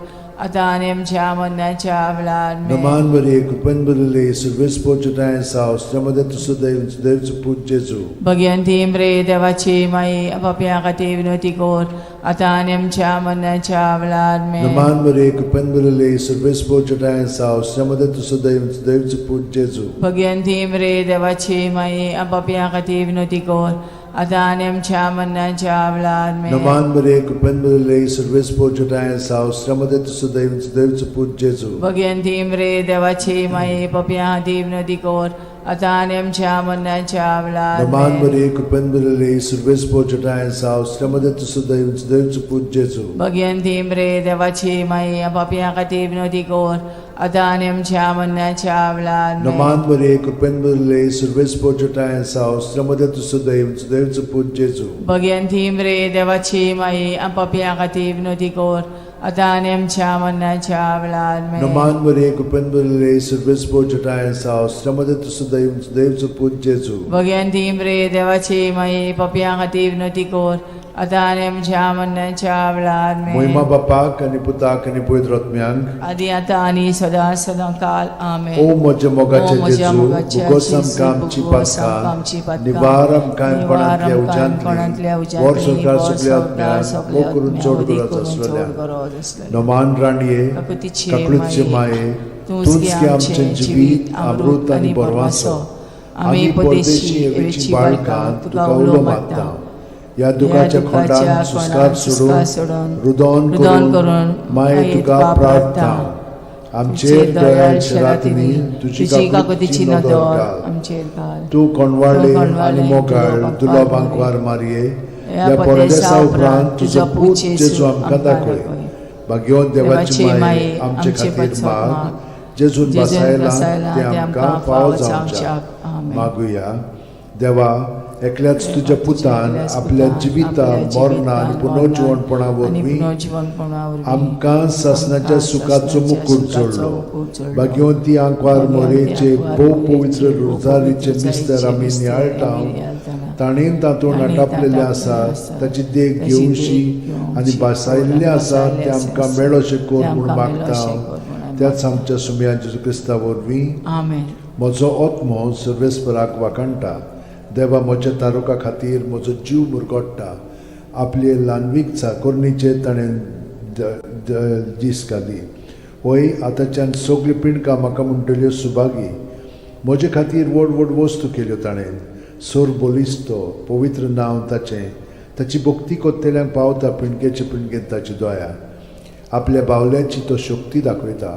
C: आतां आनी आमच्या मरणाच्या वेळार आमेन.
B: नमान मरे कृपेन भरिल्ले सर्वेस्पर जेठांय आसा हस्त्यामध्ये तुजो देव देवचो पूत जेजू.
C: भगवंती मरे देवाची माई, पापया खातीर विनवती कर, आतां आनी आमच्या मरणाच्या वेळार आमेन.
B: नमान मरे कृपेन भरिल्ले सर्वेस्पर जेठांय आसा हस्त्यामध्ये तुजो देव देवचो पूत जेजू.
C: भगवंती मरे देवाची माई, पापया खातीर विनवती कर, आतां आनी आमच्या मरणाच्या वेळार आमेन.
B: नमान मरे कृपेन भरिल्ले सर्वेस्पर जेठांय आसा हस्त्यामध्ये तुजो देव देवचो पूत जेजू.
C: भगवंती मरे देवाची माई, पापया खातीर विनवती कर, आतां आनी आमच्या मरणाच्या वेळार
B: नमान
C: आमेन.
B: मरे कृपेन भरिल्ले सर्वेस्पर जेठांय आसा हस्त्यामध्ये तुजो देव देवचो पूत जेजू.
C: भगवंती मरे देवाची माई, पापया खातीर विनवती कर, आतां आनी आमच्या मरणाच्या वेळार आमेन.
B: नमान मरे कृपेन भरिल्ले सर्वेस्पर जेठांय आसा हस्त्यामध्ये तुजो देव देवचो पूत जेजू.
C: भगवंती मरे देवाची माई, पापया खातीर विनवती कर, आतां आनी आमच्या मरणाच्या वेळार आमेन.
B: नमान मरे कृपेन भरिल्ले सर्वेस्पर जेठांय आसा हस्त्यामध्ये तुजो देव देवचो पूत जेजू.
C: भगवंती मरे देवाची माई, पापया खातीर विनवती कर, आतां आनी आमच्या मरणाच्या वेळार आमेन.
B: मोहिमा बापाक आनी पुताक आनी पवित्र आत्म्यांक,
C: आदी आतां आनी सदां सदां काल आमेन.
B: ओ म्हज्या मोगाचे
C: ओ म्हज्या
B: जेजू,
C: मोगाचे
B: भुगोस
C: जेजू,
B: आमकां आमची
C: भुगोस आमकां आमची
B: पातकां,
C: पातकां,
B: निवार आमकां
C: निवार
B: काणपणांतल्या
C: आमकां काणपणांतल्या
B: उज्यांतली, वर
C: उज्यांतली,
B: संवसार
C: वर
B: सगल्या
C: संवसार
B: आत्म्यांक,
C: सगल्या
B: मोग करून
C: आत्म्यांक,
B: चड
C: वदी
B: गरज
C: करून चड
B: आसलेल्या.
C: गरज आसलेल्या.
B: नमान राणये,
C: काकुतीचे
B: काकळूतचे
C: माये,
B: माये,
C: तूंच
B: तूंच
C: गे
B: गे
C: आमचें
B: आमचें
C: जिवीत, अमृत आनी बरवासो. आमी परदेशी एवेची बाळकां तुका उलो मारता.
B: ह्या दुखाच्या खोंडान सुस्कार सोडून, रुदोन
C: रुदोन
B: करून
C: करून
B: माये तुका प्रार्थना. आमचेर दयाळ शेरातिनी तुजी
C: तुजी
B: काकुतीची
C: काकुतीची
B: नदर
C: नदर
B: घाल.
C: आमचेर घाल.
B: तूं कोणवाळे
C: तूं
B: आनी
C: कोणवाळे,
B: मोगाळ
C: दुलो
B: दुलो
C: बांकवार
B: बांकवार मारये,
C: ह्या
B: ह्या
C: परदेसा
B: परदेसा उपरांत तुजो पूत जेजू आमकां
C: आमकां
B: दाखय.
C: दाखय.
B: भाग्यवंत देवाची माये, आमचे
C: आमचे
B: खातीर
C: पासत
B: माग,
C: माग,
B: जेजून
C: जेजून
B: बसायला
C: बसायला
B: ते आमकां फावो जावच्याक.
C: आमेन.
B: मागुया. देवा, एकल्याच तुज्या पुतान
C: एकल्याच
B: आपल्या
C: पुतान
B: जिविता
C: आपल्या
B: मरणा आनी
C: जिवितान,
B: पुनर्जिवणपणा
C: मरणान आनी
B: वरवीं
C: पुनर्जिवणपणा वरवीं
B: आमकां सासणाच्या
C: आमकां
B: सुखाचो
C: सासणाच्या
B: मुकूट
C: सुखाचो
B: जोडलो.
C: मुकूट जोडलो.
B: भाग्यवंती आंकवार
C: भाग्यवंती
B: मोरेचे
C: आंकवार
B: भोव
C: मोरेचे
B: पवित्र
C: भोव
B: रोजारीचे
C: पवित्र
B: मिस्तर आमी
C: मिस्तर
B: नियाळटा,
C: आमी नियाळटाना,
B: ताणें तातूंत
C: ताणें
B: आटापलेलें
C: तातूंत
B: आसा,
C: आसा,
B: ताची देख
C: ताची देख
B: घेवशी
C: घेवशी
B: आनी भासायल्लें आसा
C: भासायल्लें
B: तें आमकां
C: आसा,
B: मेळोशें कर
C: तें
B: म्हूण
C: आमकां
B: मागता.
C: मेळोशें कर म्हूण आमी
B: त्याच आमच्या सुमया जेजू क्रिस्ता वरवीं.
C: आमेन.
B: म्हजो आत्मो सर्वेस्पराक वाखाणटा, देवा म्हज्या तारुका खातीर म्हजो जीव मुरगोडटा. आपले ल्हानवीक चाकोरणीचेर ताणें दीस घाली. हय, आतांच्यान सगळीं पिंडकां म्हाका म्हणटल्यो सुभागी. म्हजे खातीर व्हड व्हड वस्तू केल्यो ताणें. सोर बलिस्तो पवित्र नांव ताचें, ताची भक्ती कोत्तेल्यांक पावता पिंडकेचे पिंडकेंत ताची दया. आपल्या बावल्याची तो शक्ती दाखयता,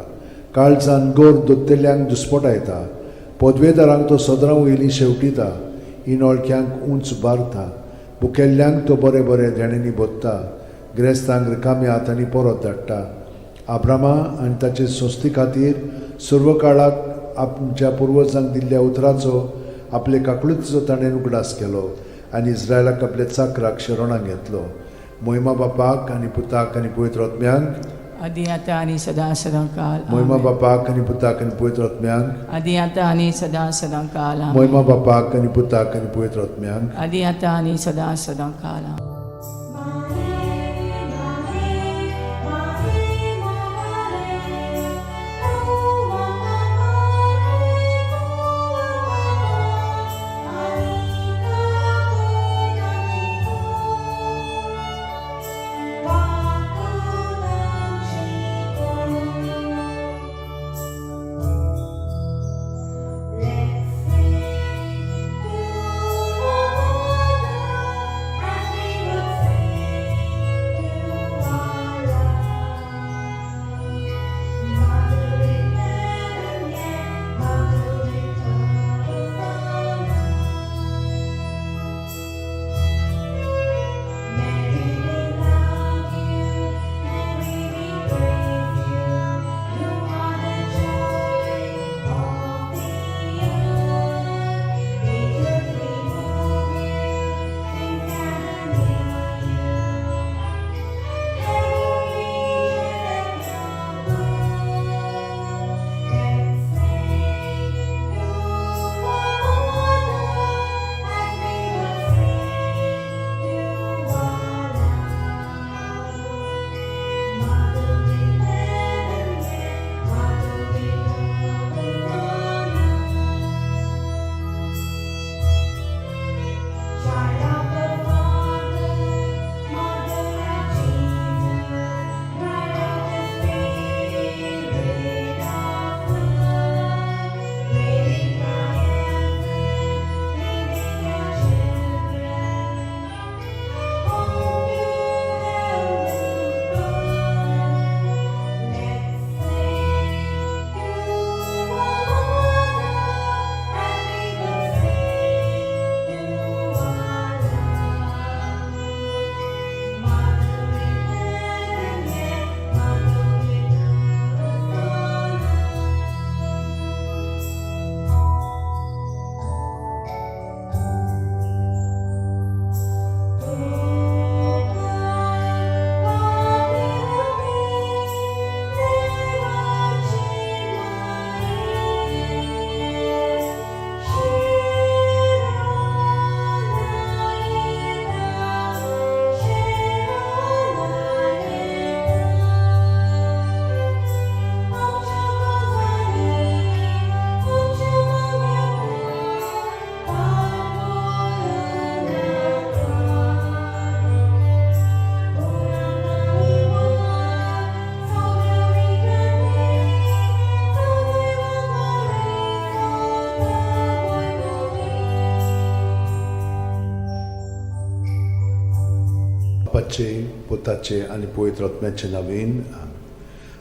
B: काळजान गोर दोत्तेल्यांक दुस्पटायता. पदवेदारांक तो सदरां वयली शेवटिता, इनोळख्यांक उंच बारता. भुकेल्ल्यांक तो बरें बरें देण्यांनी भोत्ता, गिरेस्तांक रिकाम्या हातांनी परत धाडटा. आब्रामा आनी ताचे संस्थे खातीर सर्व काळाक आमच्या पुर्वजांक दिल्ल्या उतराचो आपले काकळुतीचो ताणें उगडास केलो आनी इस्रायलाक आपल्या चाकराक शरणाक घेतलो. मोहिमा बापाक आनी पुताक आनी पवित्र आत्म्यांक,
C: आदी आतां आनी सदां सदां काल
B: मोहिमा
C: आमेन.
B: बापाक आनी पुताक आनी पवित्र आत्म्यांक,
C: आदी आतां आनी सदां सदां काल आमेन.
B: मोहिमा बापाक आनी पुताक आनी पवित्र आत्म्यांक,
C: आदी आतां आनी सदां सदां काल आमेन.
D: Let's sing to our Mother as we
B: बापाचे, पुताचे आनी पवित्र आत्म्याचे नांवान.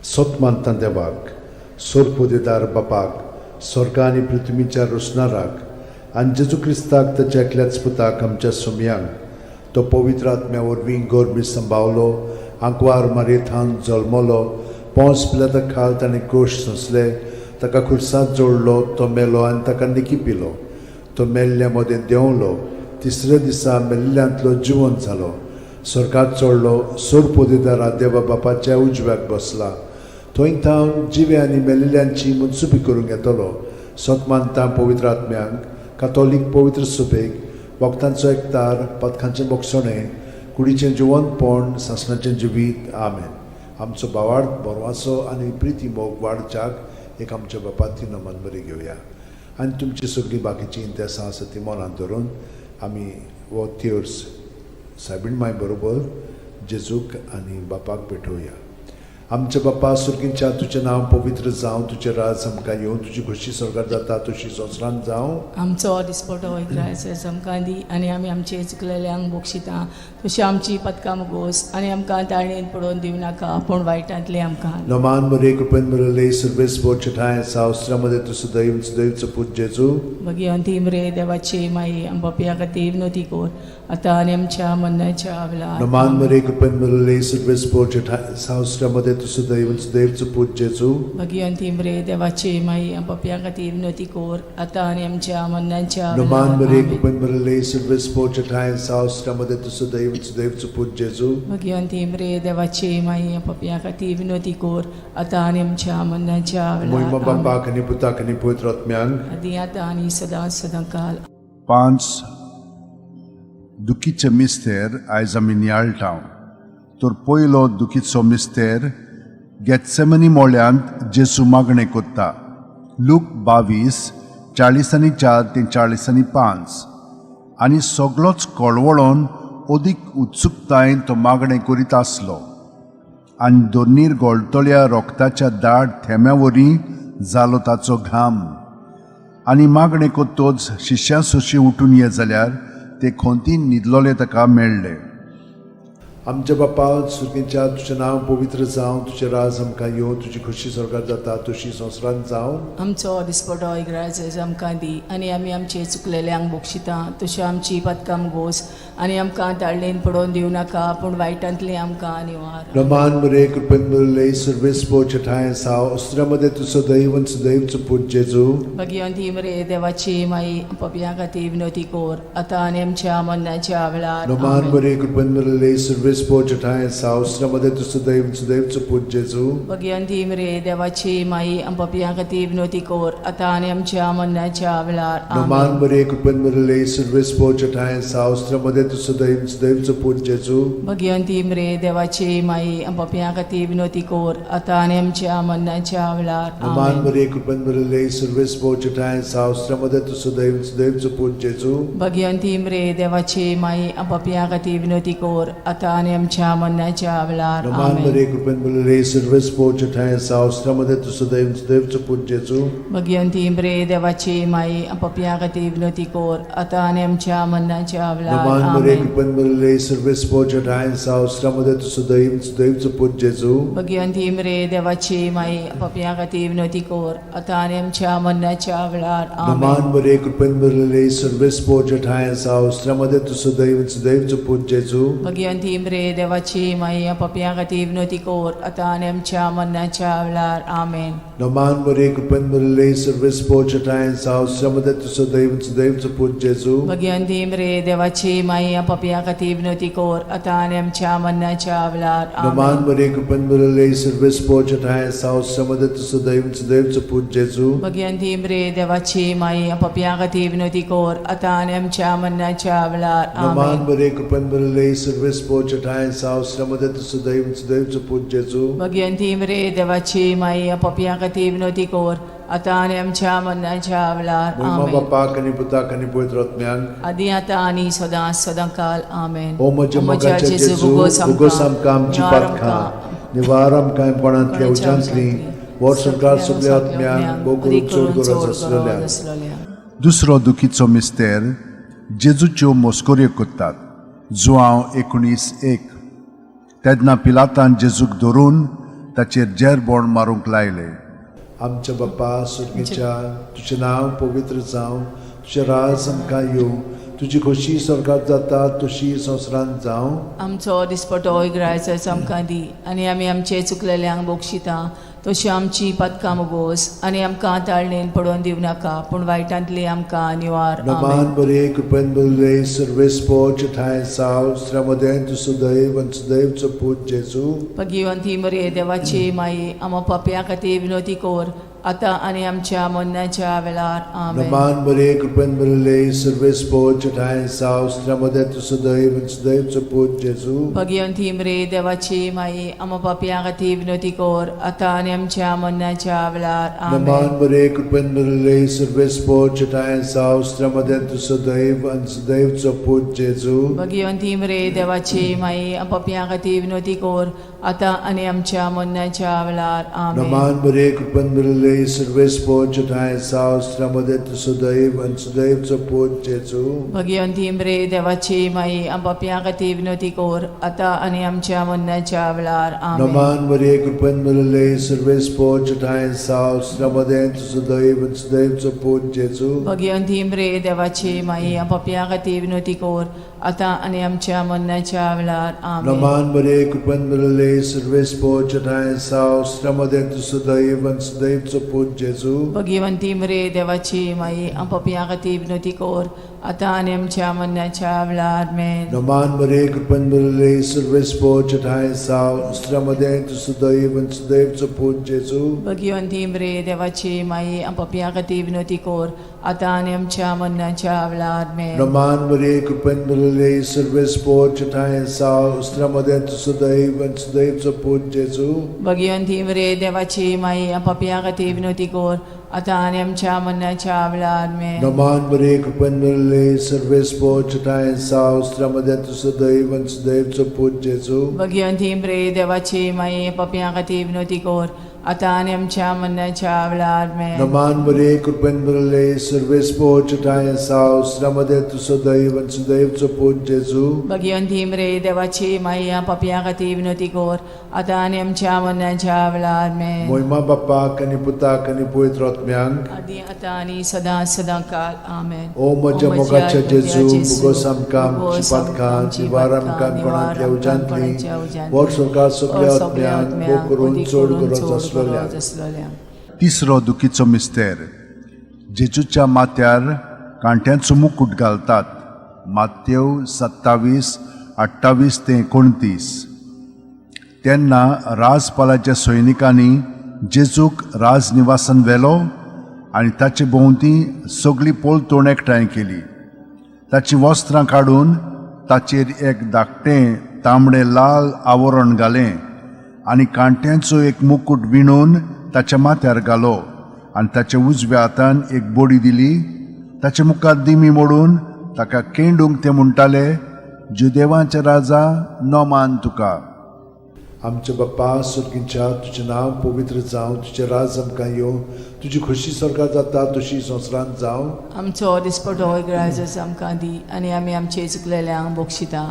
B: सत मानता देवाक, सोरपोदेदार बापाक, स्वर्गा आनी पृथ्वीच्या रोसणाराक, आनी जेजू क्रिस्ताक, ताच्या एकल्याच पुताक, आमच्या सोमयांक, तो पवित्र आत्म्या वरवीं गर्भी संभावलो, आंकवार मारयेथावन जल्मलो, पोंस पिलाता खाल ताणें कोश सोंसले, ताका खुर्सात जोडलो, तो मेलो आनी ताका निकी पिलो, तो मेल्ल्या मदें देंवलो, तिसऱ्या दिसा मेल्ल्यांतलो जिवंत जालो, स्वर्गात चडलो, सोरपोदेदारा देवा बापाच्या उजव्याक बसला, थंय थावन जिवे आनी मेल्ल्यांची मनसुबी करूंक येतलो. सत मानता पवित्र आत्म्यांक, कातोलीक पवित्र सुबेक, भक्तांचो एकतार, पथकांचें बोगसणें, कुडीचें जिवंतपण, सासणाचें जिवीत. आमेन. आमचो भावार्थ, बरवासो आनी प्रिती मोग वाडच्याक एक आमच्या बापाती नमन बरी घेवया आनी तुमची सगळीं बाकीचीं इंतेसां आसा ती मनांत धरून आमी हो तेर्स सायबीण माय बरोबर जेजूक आनी बापाक भेटोवया. आमच्या बापा सुर्गींच्या, तुजें नांव पवित्र जावं, तुजें राज आमकां येवं, तुजी खोशी स्वर्गार जाता तशी संवसारांत जावं.
C: आमचो दिसपटो इग्रायस आमकां दी आनी आमी आमचे चुकलेल्यांक बक्षिता तशी आमची पदकां मुगोस आनी आमकां ताळेन पडोवन दिवं नाका, पूण वायटांतलें आमकां.
B: नमान मरे, कृपेन मरले, सर्वेस ठाय सावस्त्रामध्ये तूं सदैव सदैवचो पूत जेजू.
C: भगिवंती मरे देवाची माई, आमच्या खातीर विनवती कर, आतां आनी आमच्या मरणाच्या वेळार.
B: नमान मरे, कृपेन मरले, सर्वेस ठाय सावस्त्रामध्ये तूं सदैव सदैवचो पूत जेजू.
C: भगिवंती मरे देवाची माई, आमच्या खातीर विनवती कर, आतां आनी आमच्या मरणाच्या
B: नमान
C: वेळार.
B: मरे,
C: आमेन.
B: कृपेन मरले, सर्वेस ठाय सावस्त्रामध्ये तूं सदैव सदैवचो पूत जेजू.
C: भगिवंती मरे देवाची माई, आमच्या खातीर विनवती कर, आतां आनी आमच्या मरणाच्या
B: मोहिमा
C: वेळार. आमेन.
B: बापाक आनी पुताक आनी पवित्र आत्म्यांक.
C: आदी आतां आनी सदां सदां काल.
A: पांच दुखीचे मिस्तेर आयज आमी नियाळटा. तर पयलो दुखीचो मिस्तेर, गेत्सेमनी मोळ्यांत जेसू मागणें कोत्ता. लूक 22:44 ते 45. आनी सगलोच कळवळोन अदीक उत्सुकतायेन तो मागणें करीत आसलो आनी दोनीर गळटल्या रोगताच्या दाट थेंब्या वरी जालो ताचो घाम. आनी मागणें कोत्तोच शिश्यां सोशी उठून ये जाल्यार ते खोंतीन न्हिदलोले ताका मेळ्ळे.
B: आमच्या बापा सुर्गीच्या, तुजें नांव पवित्र जावं, तुजें राज आमकां येवं, तुजी खोशी स्वर्गार जाता तशी संवसारांत जावं.
C: आमचो दिसपटो इग्राज आमकां दी आनी आमी आमचे चुकलेल्यांक बक्षिता तशी आमची पदकां गोस आनी आमकां ताळणेन पडोवन दिवं नाका, पूण वायटांतली आमकां निवार.
B: रमान मरे, कृपेन मरले, सर्वेस ठाय साव अस्त्रामध्ये तूं सदैव सदैवचो पूत जेजू.
C: भगिवंती मरे देवाची माई, पपया खातीर विनवती कर, आतां आनी आमच्या मरणाच्या वेळार.
B: रमान
C: आमेन.
B: मरे, कृपेन मरले, सर्वेस ठाय साव अस्त्रामध्ये तूं सदैव सदैवचो पूत जेजू.
C: भगिवंती मरे देवाची माई, पपया खातीर विनवती कर, आतां आनी आमच्या मरणाच्या वेळार.
B: रमान
C: आमेन.
B: मरे, कृपेन मरले, सर्वेस ठाय साव अस्त्रामध्ये तूं सदैव सदैवचो पूत जेजू.
C: भगिवंती मरे देवाची माई, पपया खातीर विनवती कर, आतां आनी आमच्या मरणाच्या वेळार.
B: रमान
C: आमेन.
B: मरे, कृपेन मरले, सर्वेस ठाय साव अस्त्रामध्ये तूं सदैव सदैवचो पूत जेजू.
C: भगिवंती मरे देवाची माई, पपया खातीर विनवती कर, आतां आनी आमच्या मरणाच्या वेळार.
B: रमान
C: आमेन.
B: मरे, कृपेन मरले, सर्वेस ठाय साव अस्त्रामध्ये तूं सदैव सदैवचो पूत जेजू.
C: भगिवंती मरे देवाची माई, पपया खातीर विनवती कर, आतां आनी आमच्या मरणाच्या वेळार.
B: रमान मरे,
C: आमेन.
B: कृपेन मरले, सर्वेस ठाय साव अस्त्रामध्ये तूं सदैव सदैवचो पूत जेजू.
C: भगिवंती मरे देवाची माई, पपया खातीर विनवती कर, आतां आनी आमच्या मरणाच्या वेळार.
B: रमान
C: आमेन.
B: मरे, कृपेन मरले, सर्वेस ठाय साव अस्त्रामध्ये तूं सदैव सदैवचो पूत जेजू.
C: भगिवंती मरे देवाची माई, पपया खातीर विनवती कर, आतां आनी आमच्या मरणाच्या वेळार. आमेन.
B: रमान मरे, कृपेन मरले, सर्वेस ठाय साव अस्त्रामध्ये तूं सदैव सदैवचो पूत जेजू.
C: भगिवंती मरे देवाची माई, पपया खातीर विनवती कर, आतां आनी आमच्या मरणाच्या वेळार.
B: रमान
C: आमेन.
B: मरे, कृपेन मरले, सर्वेस ठाय साव अस्त्रामध्ये तूं सदैव सदैवचो पूत जेजू.
C: भगिवंती मरे देवाची माई, पपया खातीर विनवती कर, आतां आनी आमच्या मरणाच्या वेळार.
B: रमान
C: आमेन.
B: मरे, कृपेन मरले, सर्वेस ठाय साव अस्त्रामध्ये तूं सदैव सदैवचो पूत जेजू.
C: भगिवंती मरे देवाची माई, पपया खातीर विनवती कर, आतां आनी आमच्या मरणाच्या वेळार.
B: मोहिमा
C: आमेन.
B: बापाक आनी पुताक आनी पवित्र आत्म्याक.
C: आदी आतां आनी सदां सदां काल. आमेन.
B: ओ म्हज्या मोगाच्या जेजू, उगोस आमकां आमची पातकां, निवार आमकां कोणांतल्या उच्चांतली, वर्स संवसार सगल्या आत्म्यांक, भोव करून चड गरज आसलेल्या.
A: दुसरो दुखीचो मिस्तेर, जेजूच्यो मस्कऱ्यो करतात. जुआंव 19:1. तेन्ना पिलातान जेजूक धरून ताचेर जेरबोण मारूंक लायले.
B: आमच्या बाप्पा सुर्गीच्या, तुजें नांव पवित्र जावं, तुजें राज आमकां येवं, तुजी खोशी स्वर्गात जाता तशी संवसारांत जावं.
C: आमचो दिसपटो इग्रायचो आमकां दी आनी आमी आमचे चुकलेल्यांक बक्षिता तशी आमची पातकां मुगोस आनी आमकां ताळणेन पडोवन दिवं नाका पूण वायटांतली आमकां निवार. आमेन.
B: नमान बरे कृपेन बरले सर्वेस्पोच ठांय साव श्रमदें तूं सुदैव आनी सुदैवचो पूत जेजू.
C: भगिवंती मरे देवाची माई, आमा पापया खातीर विनोती कोर आतां आनी आमच्या मरणाच्या वेळार. आमेन.
B: नमान बरे कृपेन बरले सर्वेस्पोच ठांय साव श्रमदें तूं सुदैव आनी सुदैवचो पूत जेजू.
C: भगिवंती मरे देवाची माई, आमा पापया खातीर विनोती कोर आतां आनी आमच्या मरणाच्या वेळार. आमेन.
B: नमान बरे कृपेन बरले सर्वेस्पोच ठांय साव श्रमदें तूं सुदैव आनी सुदैवचो पूत जेजू.
C: भगिवंती मरे देवाची माई, पापया खातीर विनोती कोर आतां आनी आमच्या मरणाच्या वेळार. आमेन.
B: नमान बरे कृपेन बरले सर्वेस्पोच ठांय साव श्रमदें तूं सुदैव आनी सुदैवचो पूत जेजू.
C: भगिवंती मरे देवाची माई, पापया खातीर विनोती कोर आतां आनी आमच्या मरणाच्या वेळार. आमेन.
B: नमान बरे कृपेन बरले सर्वेस्पोच ठांय साव श्रमदें तूं सुदैव आनी सुदैवचो पूत जेजू.
C: भगिवंती मरे देवाची माई, पापया खातीर विनोती कोर आतां आनी आमच्या मरणाच्या वेळार. आमेन.
B: नमान बरे कृपेन बरले सर्वेस्पोच ठांय साव श्रमदें तूं सुदैव आनी सुदैवचो पूत जेजू.
C: भगिवंती मरे देवाची माई, पापया खातीर विनोती कोर आतां आनी आमच्या मरणाच्या वेळार. आमेन.
B: नमान बरे कृपेन बरले सर्वेस्पोच ठांय साव श्रमदें तूं सुदैव आनी सुदैवचो पूत जेजू.
C: भगिवंती मरे देवाची माई, पापया खातीर विनोती कोर आतां आनी आमच्या मरणाच्या वेळार. आमेन.
B: नमान बरे कृपेन बरले सर्वेस्पोच ठांय साव श्रमदें तूं सुदैव आनी सुदैवचो पूत जेजू.
C: भगिवंती मरे देवाची माई, पापया खातीर विनोती कोर आतां आनी आमच्या मरणाच्या वेळार. आमेन.
B: नमान बरे कृपेन बरले सर्वेस्पोच ठांय साव श्रमदें तूं सुदैव आनी सुदैवचो पूत जेजू.
C: भगिवंती मरे देवाची माई, पापया खातीर विनोती कोर आतां आनी आमच्या मरणाच्या वेळार. आमेन.
B: नमान बरे कृपेन बरले सर्वेस्पोच ठांय साव श्रमदें तूं सुदैव आनी सुदैवचो पूत जेजू.
C: भगिवंती मरे देवाची माई, पापया खातीर विनोती कोर आतां आनी आमच्या मरणाच्या वेळार. आमेन.
B: मोहिमा बाप्पाक आनी पुताक आनी पवित्र आत्म्यांक,
C: आदी आतां आनी सदां सदां काल. आमेन.
B: ओ म्हज्या मोगाच्या जेजू, मुगोस आमकां आमची पातकां निवार आमकां कोणांतल्या उज्यांतली, वर स्वर्गा सगल्या आत्म्यांक, भोग करून चड गरज आसलेल्या.
A: तिसरो दुखीचो मिस्तेर. जेजूच्या माथ्यार कांट्यांचो मुकूट घालतात. मातेव 27:28 ते 29. तेन्ना राजपालाच्या सैनिकांनी जेजूक राजनिवासान व्हेलो आनी ताचे भोंवती सगळी पलतोण एकठांय केली. ताचीं वस्त्रां काडून ताचेर एक धाकटें तांबडें लाल आवरण घालें आनी कांट्यांचो एक मुकूट विणून ताच्या माथ्यार घालो आनी ताच्या उजव्या हातान एक बडी दिली. ताचे मुखार दिमी मोडून ताका केंडूंक ते म्हणटाले, जुदेवांचे राजा, नमान तुका.
B: आमच्या बाप्पा सुर्गींच्या, तुजें नांव पवित्र जावं, तुजें राज आमकां येवं, तुजी खोशी स्वर्गात जाता तशी संवसारांत जावं.
C: आमचो दिसपटो ग्राजस आमकां दी आनी आमी आमचे चुकलेल्यांक बक्षिता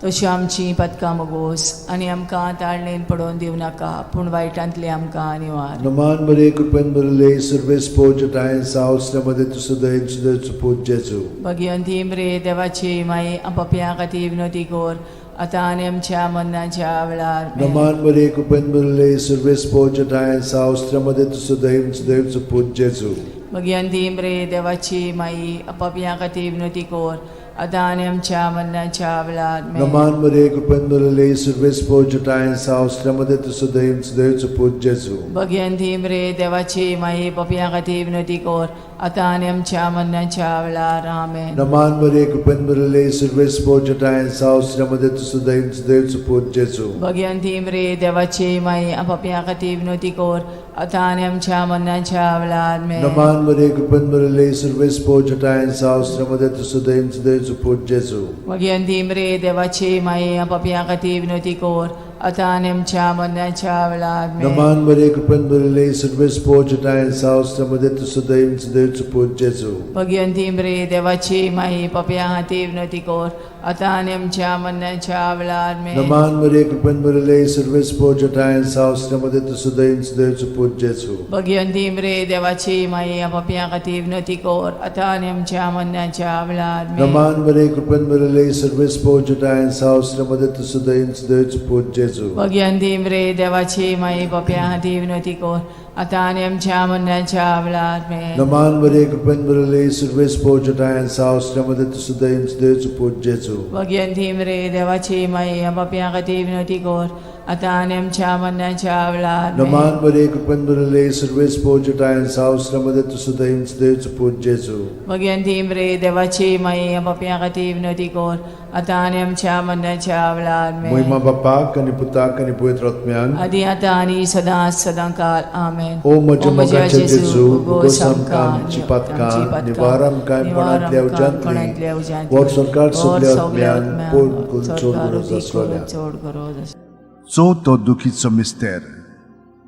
C: तशी आमची पातकां मगोस आनी आमकां ताळणेन पडोवन दिवं नाका पूण वायटांतली आमकां निवार.
B: नमान बरे कृपेन बरले सर्वेस्पोज ठांय साव मध्ये तूं सदैव सदैव पूत जेजू.
C: भगिवंती मरे देवाची माई, पापयां खातीर विनोती कोर आतां आनी आमच्या मरणाच्या वेळार.
B: नमान बरे कृपेन बरले सर्वेस्पोज ठांय साव मध्ये तूं सदैव सदैव पूत जेजू.
C: भगिवंती मरे देवाची माई, पापयां खातीर विनोती कोर आतां आनी आमच्या मरणाच्या वेळार.
B: नमान बरे कृपेन बरले सर्वेस्पोज ठांय साव मध्ये तूं सदैव सदैव पूत जेजू.
C: भगिवंती मरे देवाची माई, पापयां खातीर विनोती कोर आतां आनी आमच्या मरणाच्या वेळार. आमेन.
B: नमान बरे कृपेन बरले सर्वेस्पोज ठांय साव मध्ये तूं सदैव सदैव पूत जेजू.
C: भगिवंती मरे देवाची माई, पापयां खातीर विनोती कोर आतां आनी आमच्या मरणाच्या वेळार. आमेन.
B: नमान बरे कृपेन बरले सर्वेस्पोज ठांय साव मध्ये तूं सदैव सदैव पूत जेजू.
C: भगिवंती मरे देवाची माई, पापयां खातीर विनोती कोर आतां आनी आमच्या मरणाच्या वेळार. आमेन.
B: नमान बरे कृपेन बरले सर्वेस्पोज ठांय साव मध्ये तूं सदैव सदैव पूत जेजू.
C: भगिवंती मरे देवाची माई, पापयां खातीर विनोती कोर आतां आनी आमच्या मरणाच्या वेळार आमेन.
B: नमान मरिये, कृपेन भरिल्ले, सर्वेस्पर जठायन सावसऱ्यामध्ये तूं सुदैन सुदैवचो पूत जेजू.
C: भगिवंती मरे देवाची माई, पापयां खातीर विनवती कर आतां आनी आमच्या मरणाच्या वेळार आमेन.
B: नमान मरिये, कृपेन भरिल्ले, सर्वेस्पर जठायन सावसऱ्यामध्ये तूं सुदैन सुदैवचो पूत जेजू.
C: भगिवंती मरे देवाची माई, पापयां खातीर विनवती कर आतां आनी आमच्या मरणाच्या वेळार आमेन.
B: नमान मरिये, कृपेन भरिल्ले, सर्वेस्पर जठायन सावसऱ्यामध्ये तूं सुदैन सुदैवचो पूत जेजू.
C: भगिवंती मरे देवाची माई, पापयां खातीर विनवती कर आतां आनी आमच्या मरणाच्या वेळार आमेन.
B: नमान मरिये, कृपेन भरिल्ले, सर्वेस्पर जठायन सावसऱ्यामध्ये तूं सुदैन सुदैवचो पूत जेजू.
C: भगिवंती मरे देवाची माई, पापयां खातीर विनवती कर आतां आनी आमच्या मरणाच्या वेळार आमेन.
B: महिमा बापाक आनी पुताक आनी पवित्र आत्म्याक.
C: आदी आतां आनी सदां सदां काल आमेन.
B: ओ म्हज्या मोगाच्या जेजू, उगोस आमकां आमची पातकां, निवार आमकां कोणांतल्या उज्यांतली, व्हर सरकार सगल्या आत्म्यांक, पोड करून चड गरज आसलोल्या.
C: चड गरज आसलोल्या.
A: चवथो दुखीचो मिस्तेर,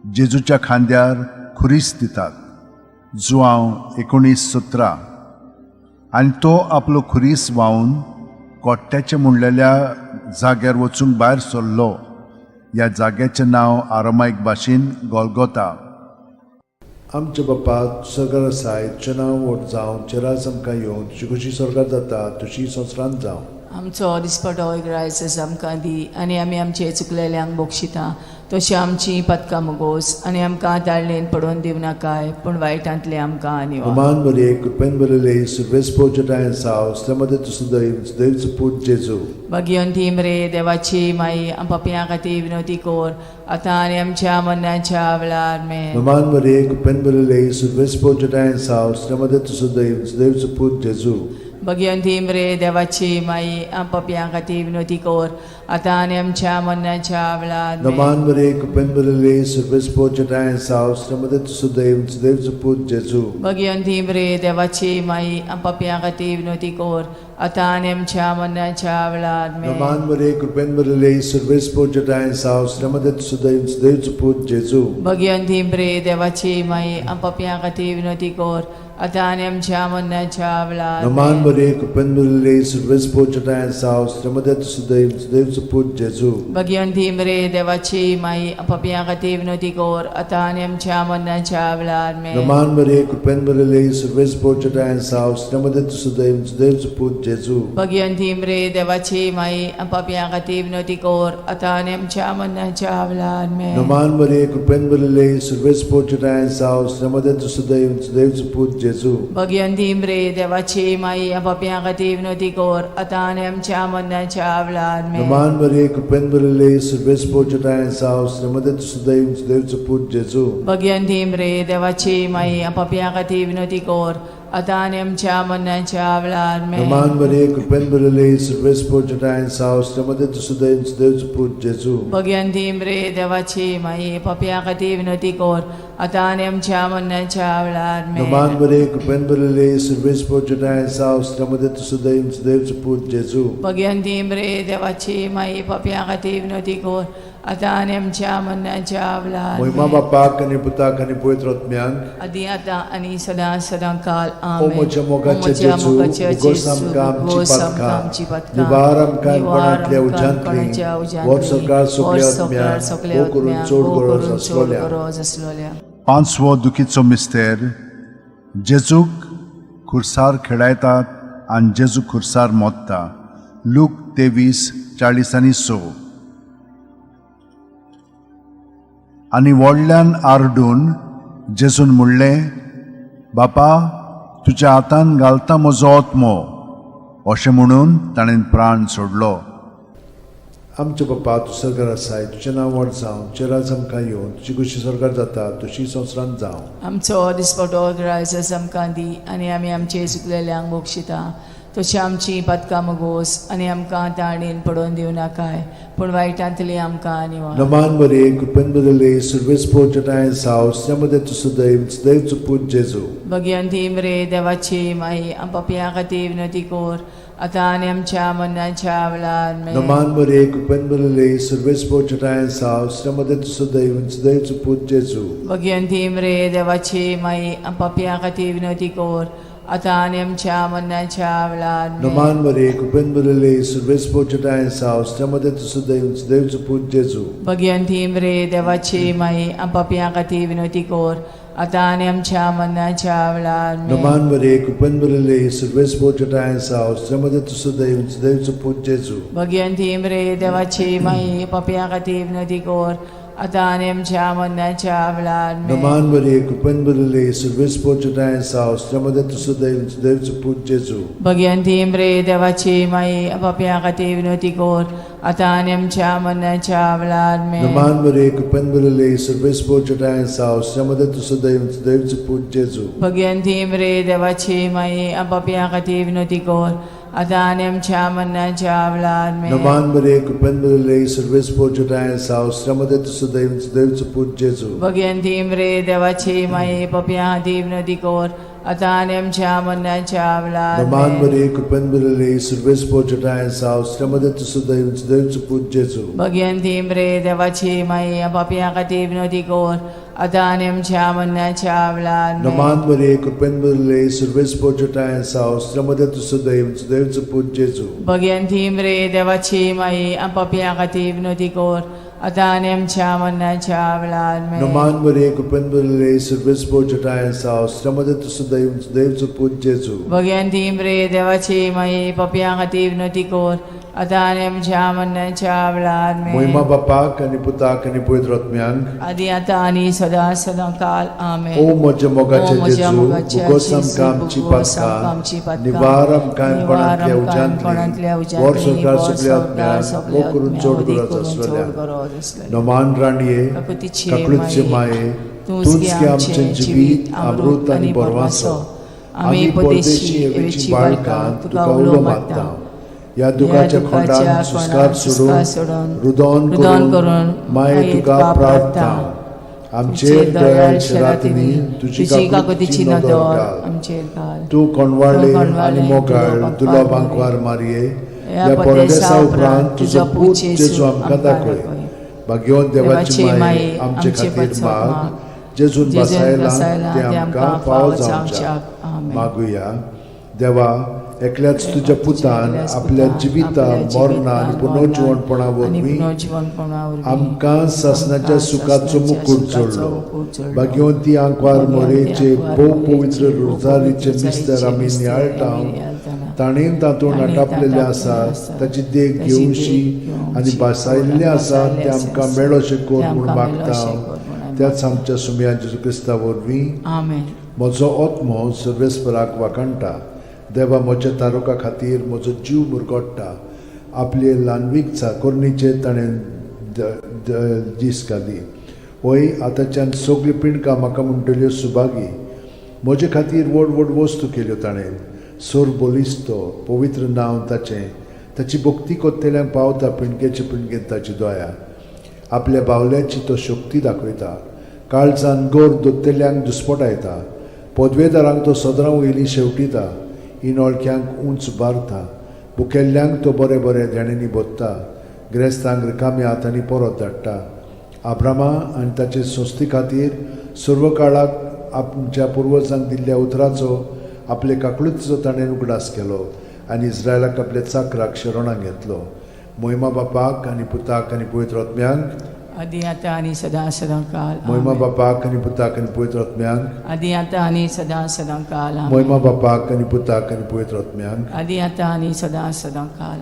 A: जेजूच्या खांद्यार खुरीस दितात. जुआंव 19:17. आनी तो आपलो खुरीस व्हांवन कोट्ट्याचें म्हणलेल्या जाग्यार वचूंक भायर सरलो. ह्या जाग्याचें नांव आरामायक भाशेन गोलगोता.
B: आमच्या बापा सरकार आसाय, तुजें नांव व्हड जावं, तुजें राज आमकां येवं, तुजी खोशी सरकार जाता तशी संवसारांत जावं.
C: आमचो दिसपटो एक रायस आमकां दी आनी आमी आमचे चुकलेल्यांक बक्षिता तशी आमची पदकां मुगोस आनी आमकां ताळणेन पडोवन दिवं नाकाय, पूण वायटांतले आमकां निवार.
B: नमान मरिये, कृपेन भरिल्ले, सर्वेस्पर जठायन साव, मध्ये तूं सुदैव सुदैवचो पूत जेजू.
C: भगिवंती मरे देवाची माई, पापयां खातीर विनवती कर आतां आनी आमच्या मरणाच्या वेळार आमेन.
B: नमान मरिये, कृपेन भरिल्ले, सर्वेस्पर जठायन साव, मध्ये तूं सुदैव सुदैवचो पूत जेजू.
C: भगिवंती मरे देवाची माई, पापयां खातीर विनवती कर आतां आनी आमच्या मरणाच्या वेळार आमेन.
B: नमान मरिये, कृपेन भरिल्ले, सर्वेस्पर जठायन साव, मध्ये तूं सुदैव सुदैवचो पूत जेजू.
C: भगिवंती मरे देवाची माई, पापयां खातीर विनवती कर आतां आनी आमच्या मरणाच्या वेळार आमेन.
B: नमान मरिये, कृपेन भरिल्ले, सर्वेस्पर जठायन साव, मध्ये तूं सुदैव सुदैवचो पूत जेजू.
C: भगिवंती मरे देवाची माई, पापयां खातीर विनवती कर आतां आनी आमच्या मरणाच्या वेळार
B: नमान
C: आमेन.
B: मरिये, कृपेन भरिल्ले, सर्वेस्पर जठायन साव, मध्ये तूं सुदैव सुदैवचो पूत जेजू.
C: भगिवंती मरे देवाची माई, पापयां खातीर विनवती कर आतां आनी आमच्या मरणाच्या वेळार आमेन.
B: नमान मरिये, कृपेन भरिल्ले, सर्वेस्पर जठायन साव, मध्ये तूं सुदैव सुदैवचो पूत जेजू.
C: भगिवंती मरे देवाची माई, पापयां खातीर विनवती कर आतां आनी आमच्या मरणाच्या वेळार आमेन.
B: नमान मरिये, कृपेन भरिल्ले, सर्वेस्पर जठायन साव, मध्ये तूं सुदैव सुदैवचो पूत जेजू.
C: भगिवंती मरे देवाची माई, पापयां खातीर विनवती कर आतां आनी आमच्या मरणाच्या वेळार आमेन.
B: नमान मरिये, कृपेन भरिल्ले, सर्वेस्पर जठायन साव, मध्ये तूं सुदैव सुदैवचो पूत जेजू.
C: भगिवंती मरे देवाची माई, पापयां खातीर विनवती कर आतां आनी आमच्या मरणाच्या वेळार आमेन.
B: नमान मरिये, कृपेन भरिल्ले, सर्वेस्पर जठायन साव, मध्ये तूं सुदैव सुदैवचो पूत जेजू.
C: भगिवंती मरे देवाची माई, पापयां खातीर विनवती कर आतां आनी आमच्या मरणाच्या वेळार आमेन.
B: नमान मरिये, कृपेन भरिल्ले, सर्वेस्पर जठायन साव, मध्ये तूं सुदैव सुदैवचो पूत जेजू.
C: भगिवंती मरे देवाची माई, पापयां खातीर विनवती कर आतां आनी आमच्या मरणाच्या वेळार
B: महिमा
C: आमेन.
B: बापाक आनी पुताक आनी पवित्र आत्म्याक.
C: आदी आतां आनी सदां सदां काल
B: ओ
C: आमेन.
B: म्हज्या मोगाच्या
C: ओ म्हज्या
B: जेजू,
C: मोगाच्या
B: उगोस
C: जेजू,
B: आमकां आमची
C: उगोस आमकां
B: पातकां,
C: आमची पातकां,
B: निवार आमकां
C: निवार
B: कोणांतल्या
C: आमकां
B: उज्यांतली,
C: कोणाच्या उज्यांतली,
B: व्हर सरकार सगल्या
C: व्हर सरकार
B: आत्म्यांक,
C: सगल्या
B: भोव करून
C: आत्म्यांक,
B: चड
C: भोव
B: गरज
C: करून चड
B: आसलोल्या.
C: गरज आसलोल्या.
A: पांचवो दुखीचो मिस्तेर, जेजूक खुर्सार खेळायतात आनी जेजू खुर्सार मोत्ता. लूक 23:40 आनी 6. आनी व्हडल्यान आरडून जेजून म्हणलें, बापा, तुज्या हातान घालता म्हजो आत्मो. अशें म्हणून ताणें प्राण सोडलो.
B: आमच्या बापा, तूं सरकार आसाय, तुजें नांव व्हड जावं, तुजें राज आमकां येवं, तुजी खोशी सरकार जाता तशी संवसारांत जावं.
C: आमचो दिसपटो रायस आमकां दी आनी आमी आमचे चुकलेल्यांक बक्षिता तशी आमची पातकां मुगोस आनी आमकां ताणेन पडोवन दिवं नाकाय, पूण वायटांतली आमकां निवार.
B: नमान मरिये, कृपेन भरिल्ले, सर्वेस्पर जठायन साव, मध्ये तूं सुदैव सुदैवचो पूत जेजू.
C: भगिवंती मरे देवाची माई, पापयां खातीर विनवती कर आतां आनी आमच्या मरणाच्या वेळार आमेन.
B: नमान मरिये, कृपेन भरिल्ले, सर्वेस्पर जठायन साव, मध्ये तूं सुदैव सुदैवचो पूत जेजू.
C: भगिवंती मरे देवाची माई, पापयां खातीर विनवती कर आतां आनी आमच्या मरणाच्या वेळार आमेन.
B: नमान मरे कृपेन भरिल्ले सर्वेस्पर तुजोठांय आसा स्त्रियां मदें तूं सुदैव देवचो पूत जेजू.
C: भगिनी मरे देवाची माई, पापयां खातीर विनवती कर, आतां आनी आमच्या मरणाच्या वेळार आमेन.
B: नमान मरे कृपेन भरिल्ले सर्वेस्पर तुजोठांय आसा स्त्रियां मदें तूं सुदैव देवचो पूत जेजू.
C: भगिनी मरे देवाची माई, पापयां खातीर विनवती कर, आतां आनी आमच्या मरणाच्या वेळार आमेन.
B: नमान मरे कृपेन भरिल्ले सर्वेस्पर तुजोठांय आसा स्त्रियां मदें तूं सुदैव देवचो पूत जेजू.
C: भगिनी मरे देवाची माई, पापयां खातीर विनवती कर, आतां आनी आमच्या मरणाच्या वेळार आमेन.
B: नमान मरे कृपेन भरिल्ले सर्वेस्पर तुजोठांय आसा स्त्रियां मदें तूं सुदैव देवचो पूत जेजू.
C: भगिनी मरे देवाची माई, पापयां खातीर विनवती कर, आतां आनी आमच्या मरणाच्या वेळार आमेन.
B: नमान मरे कृपेन भरिल्ले सर्वेस्पर तुजोठांय आसा स्त्रियां मदें तूं सुदैव देवचो पूत जेजू.
C: भगिनी मरे देवाची माई, पापयां खातीर विनवती कर, आतां आनी आमच्या मरणाच्या वेळार
B: नमान
C: आमेन.
B: मरे कृपेन भरिल्ले सर्वेस्पर तुजोठांय आसा स्त्रियां मदें तूं सुदैव देवचो पूत जेजू.
C: भगिनी मरे देवाची माई, पापयां खातीर विनवती कर, आतां आनी आमच्या मरणाच्या वेळार आमेन.
B: नमान मरे कृपेन भरिल्ले सर्वेस्पर तुजोठांय आसा स्त्रियां मदें तूं सुदैव देवचो पूत जेजू.
C: भगिनी मरे देवाची माई, पापयां खातीर विनवती कर, आतां आनी आमच्या मरणाच्या वेळार आमेन.
B: नमान मरे कृपेन भरिल्ले सर्वेस्पर तुजोठांय आसा स्त्रियां मदें तूं सुदैव देवचो पूत जेजू.
C: भगिनी मरे देवाची माई, पापयां खातीर विनवती कर, आतां आनी आमच्या मरणाच्या वेळार आमेन.
B: मोहिमा बापाक आनी पुताक आनी पवित्र आत्म्यांक,
C: आदी आतां आनी सदां सदां काल आमेन.
B: ओ म्हज्या मोगाचे
C: ओ म्हज्या
B: जेजू,
C: मोगाच्या
B: भुगोस
C: जेजू,
B: आमकां आमची
C: भुगोस आमकां आमची
B: पातकां,
C: पातकां,
B: निवार आमकां
C: निवार
B: कोणांतल्या
C: आमकां कोणांतल्या
B: उज्यांतली,
C: उज्यांतली,
B: वर संवसार
C: वर
B: सगल्या
C: संवसार
B: आत्म्यांक,
C: सगल्या
B: वो करून
C: आत्म्यांक,
B: चड
C: वदी
B: गरज
C: करून चड
B: आसलेल्या.
C: गरज आसलेल्या.
B: नमान राणये,
C: काकुतीचे
B: काकळूतचे माये,
C: तूंच
B: तूंच गे आमचें जिवीत अमृत आनी बरवासो. आमी परदेशी एवेची बाळकां तुका उलो मारता. ह्या दुखाच्या खोंडान सुस्कार सोडून रुदोन करून माये तुका प्रार्थना. आमचेर दयाळ शरातिनी तुजी काकुतीची नदर घाल.
C: आमचेर घाल.
B: तूं कोणवाळे आनी मोगाळ दुलो आंकवार मारये, ह्या परदेसा उपरांत तुजो पूत जेजू आमकां दाखय. भाग्यवंत देवाची माये, आमचे खातीर माग, जेजून बसायला तें आमकां फावो जावच्याक. मागुया. देवा, एकल्याच तुज्या पुतान आपल्या जिविता मरणा आनी पुनर्जिवणपणा वरवीं आमकां सासणाच्या सुखाचो मुकूट जोडलो. भाग्यवंती आंकवार मोरेचे भोव पवित्र रोजारीचे मिस्तर आमी नियाळटा, ताणें तातूंत आटापलेलें आसा ताची देख घेवशी आनी भासायल्लें आसा तें आमकां मेळोशें कर म्हूण मागता, त्याच आमच्या सुमया जेजू क्रिस्ता वरवीं.
C: आमेन.
B: म्हजो आत्मो सर्वेस्पराक वाखाणटा, देवा म्हज्या तारुका खातीर म्हजो जीव मुरगोडटा. आपले ल्हानवीक चाकोरणीचेर ताणें दीस घाली. वय आतांच्यान सगळ्यो पिंडकां म्हाका म्हणटल्यो सुभागी. म्हजे खातीर व्हड व्हड वस्तू केल्यो ताणें. सोर बलिस्तो पवित्र नांव ताचें. ताची भक्ती कोत्तेल्यांक पावता पिंडकेचे पिंडकेन ताची दया. आपल्या बावल्याची तो शक्ती दाखयता. काळजान गोर दोत्तेल्यांक दुस्पटायता. पदवेदारांक तो सदरां वयली शेवटिता. इनोळख्यांक उंच बारता. भुकेल्ल्यांक तो बरें बरें देण्यांनी भरता. गिरेस्तांक रिकाम्या हातांनी परत धाडटा. आब्रामा आनी ताचे संस्थे खातीर सर्व काळाक आमच्या पुर्वजांक दिल्ल्या उतराचो आपले काकळुतीचो ताणें उगडास केलो आनी इस्रायलाक आपल्या चाकराक शरणाक घेतलो. मोहिमा बापाक आनी पुताक आनी पवित्र आत्म्यांक,
C: आदी आतां आनी सदां सदां काल.
B: मोहिमा बापाक आनी पुताक आनी पवित्र आत्म्यांक,
C: आदी आतां आनी सदां सदां काल.
B: मोहिमा बापाक आनी पुताक आनी पवित्र आत्म्यांक,
C: आदी आतां आनी सदां सदां काल.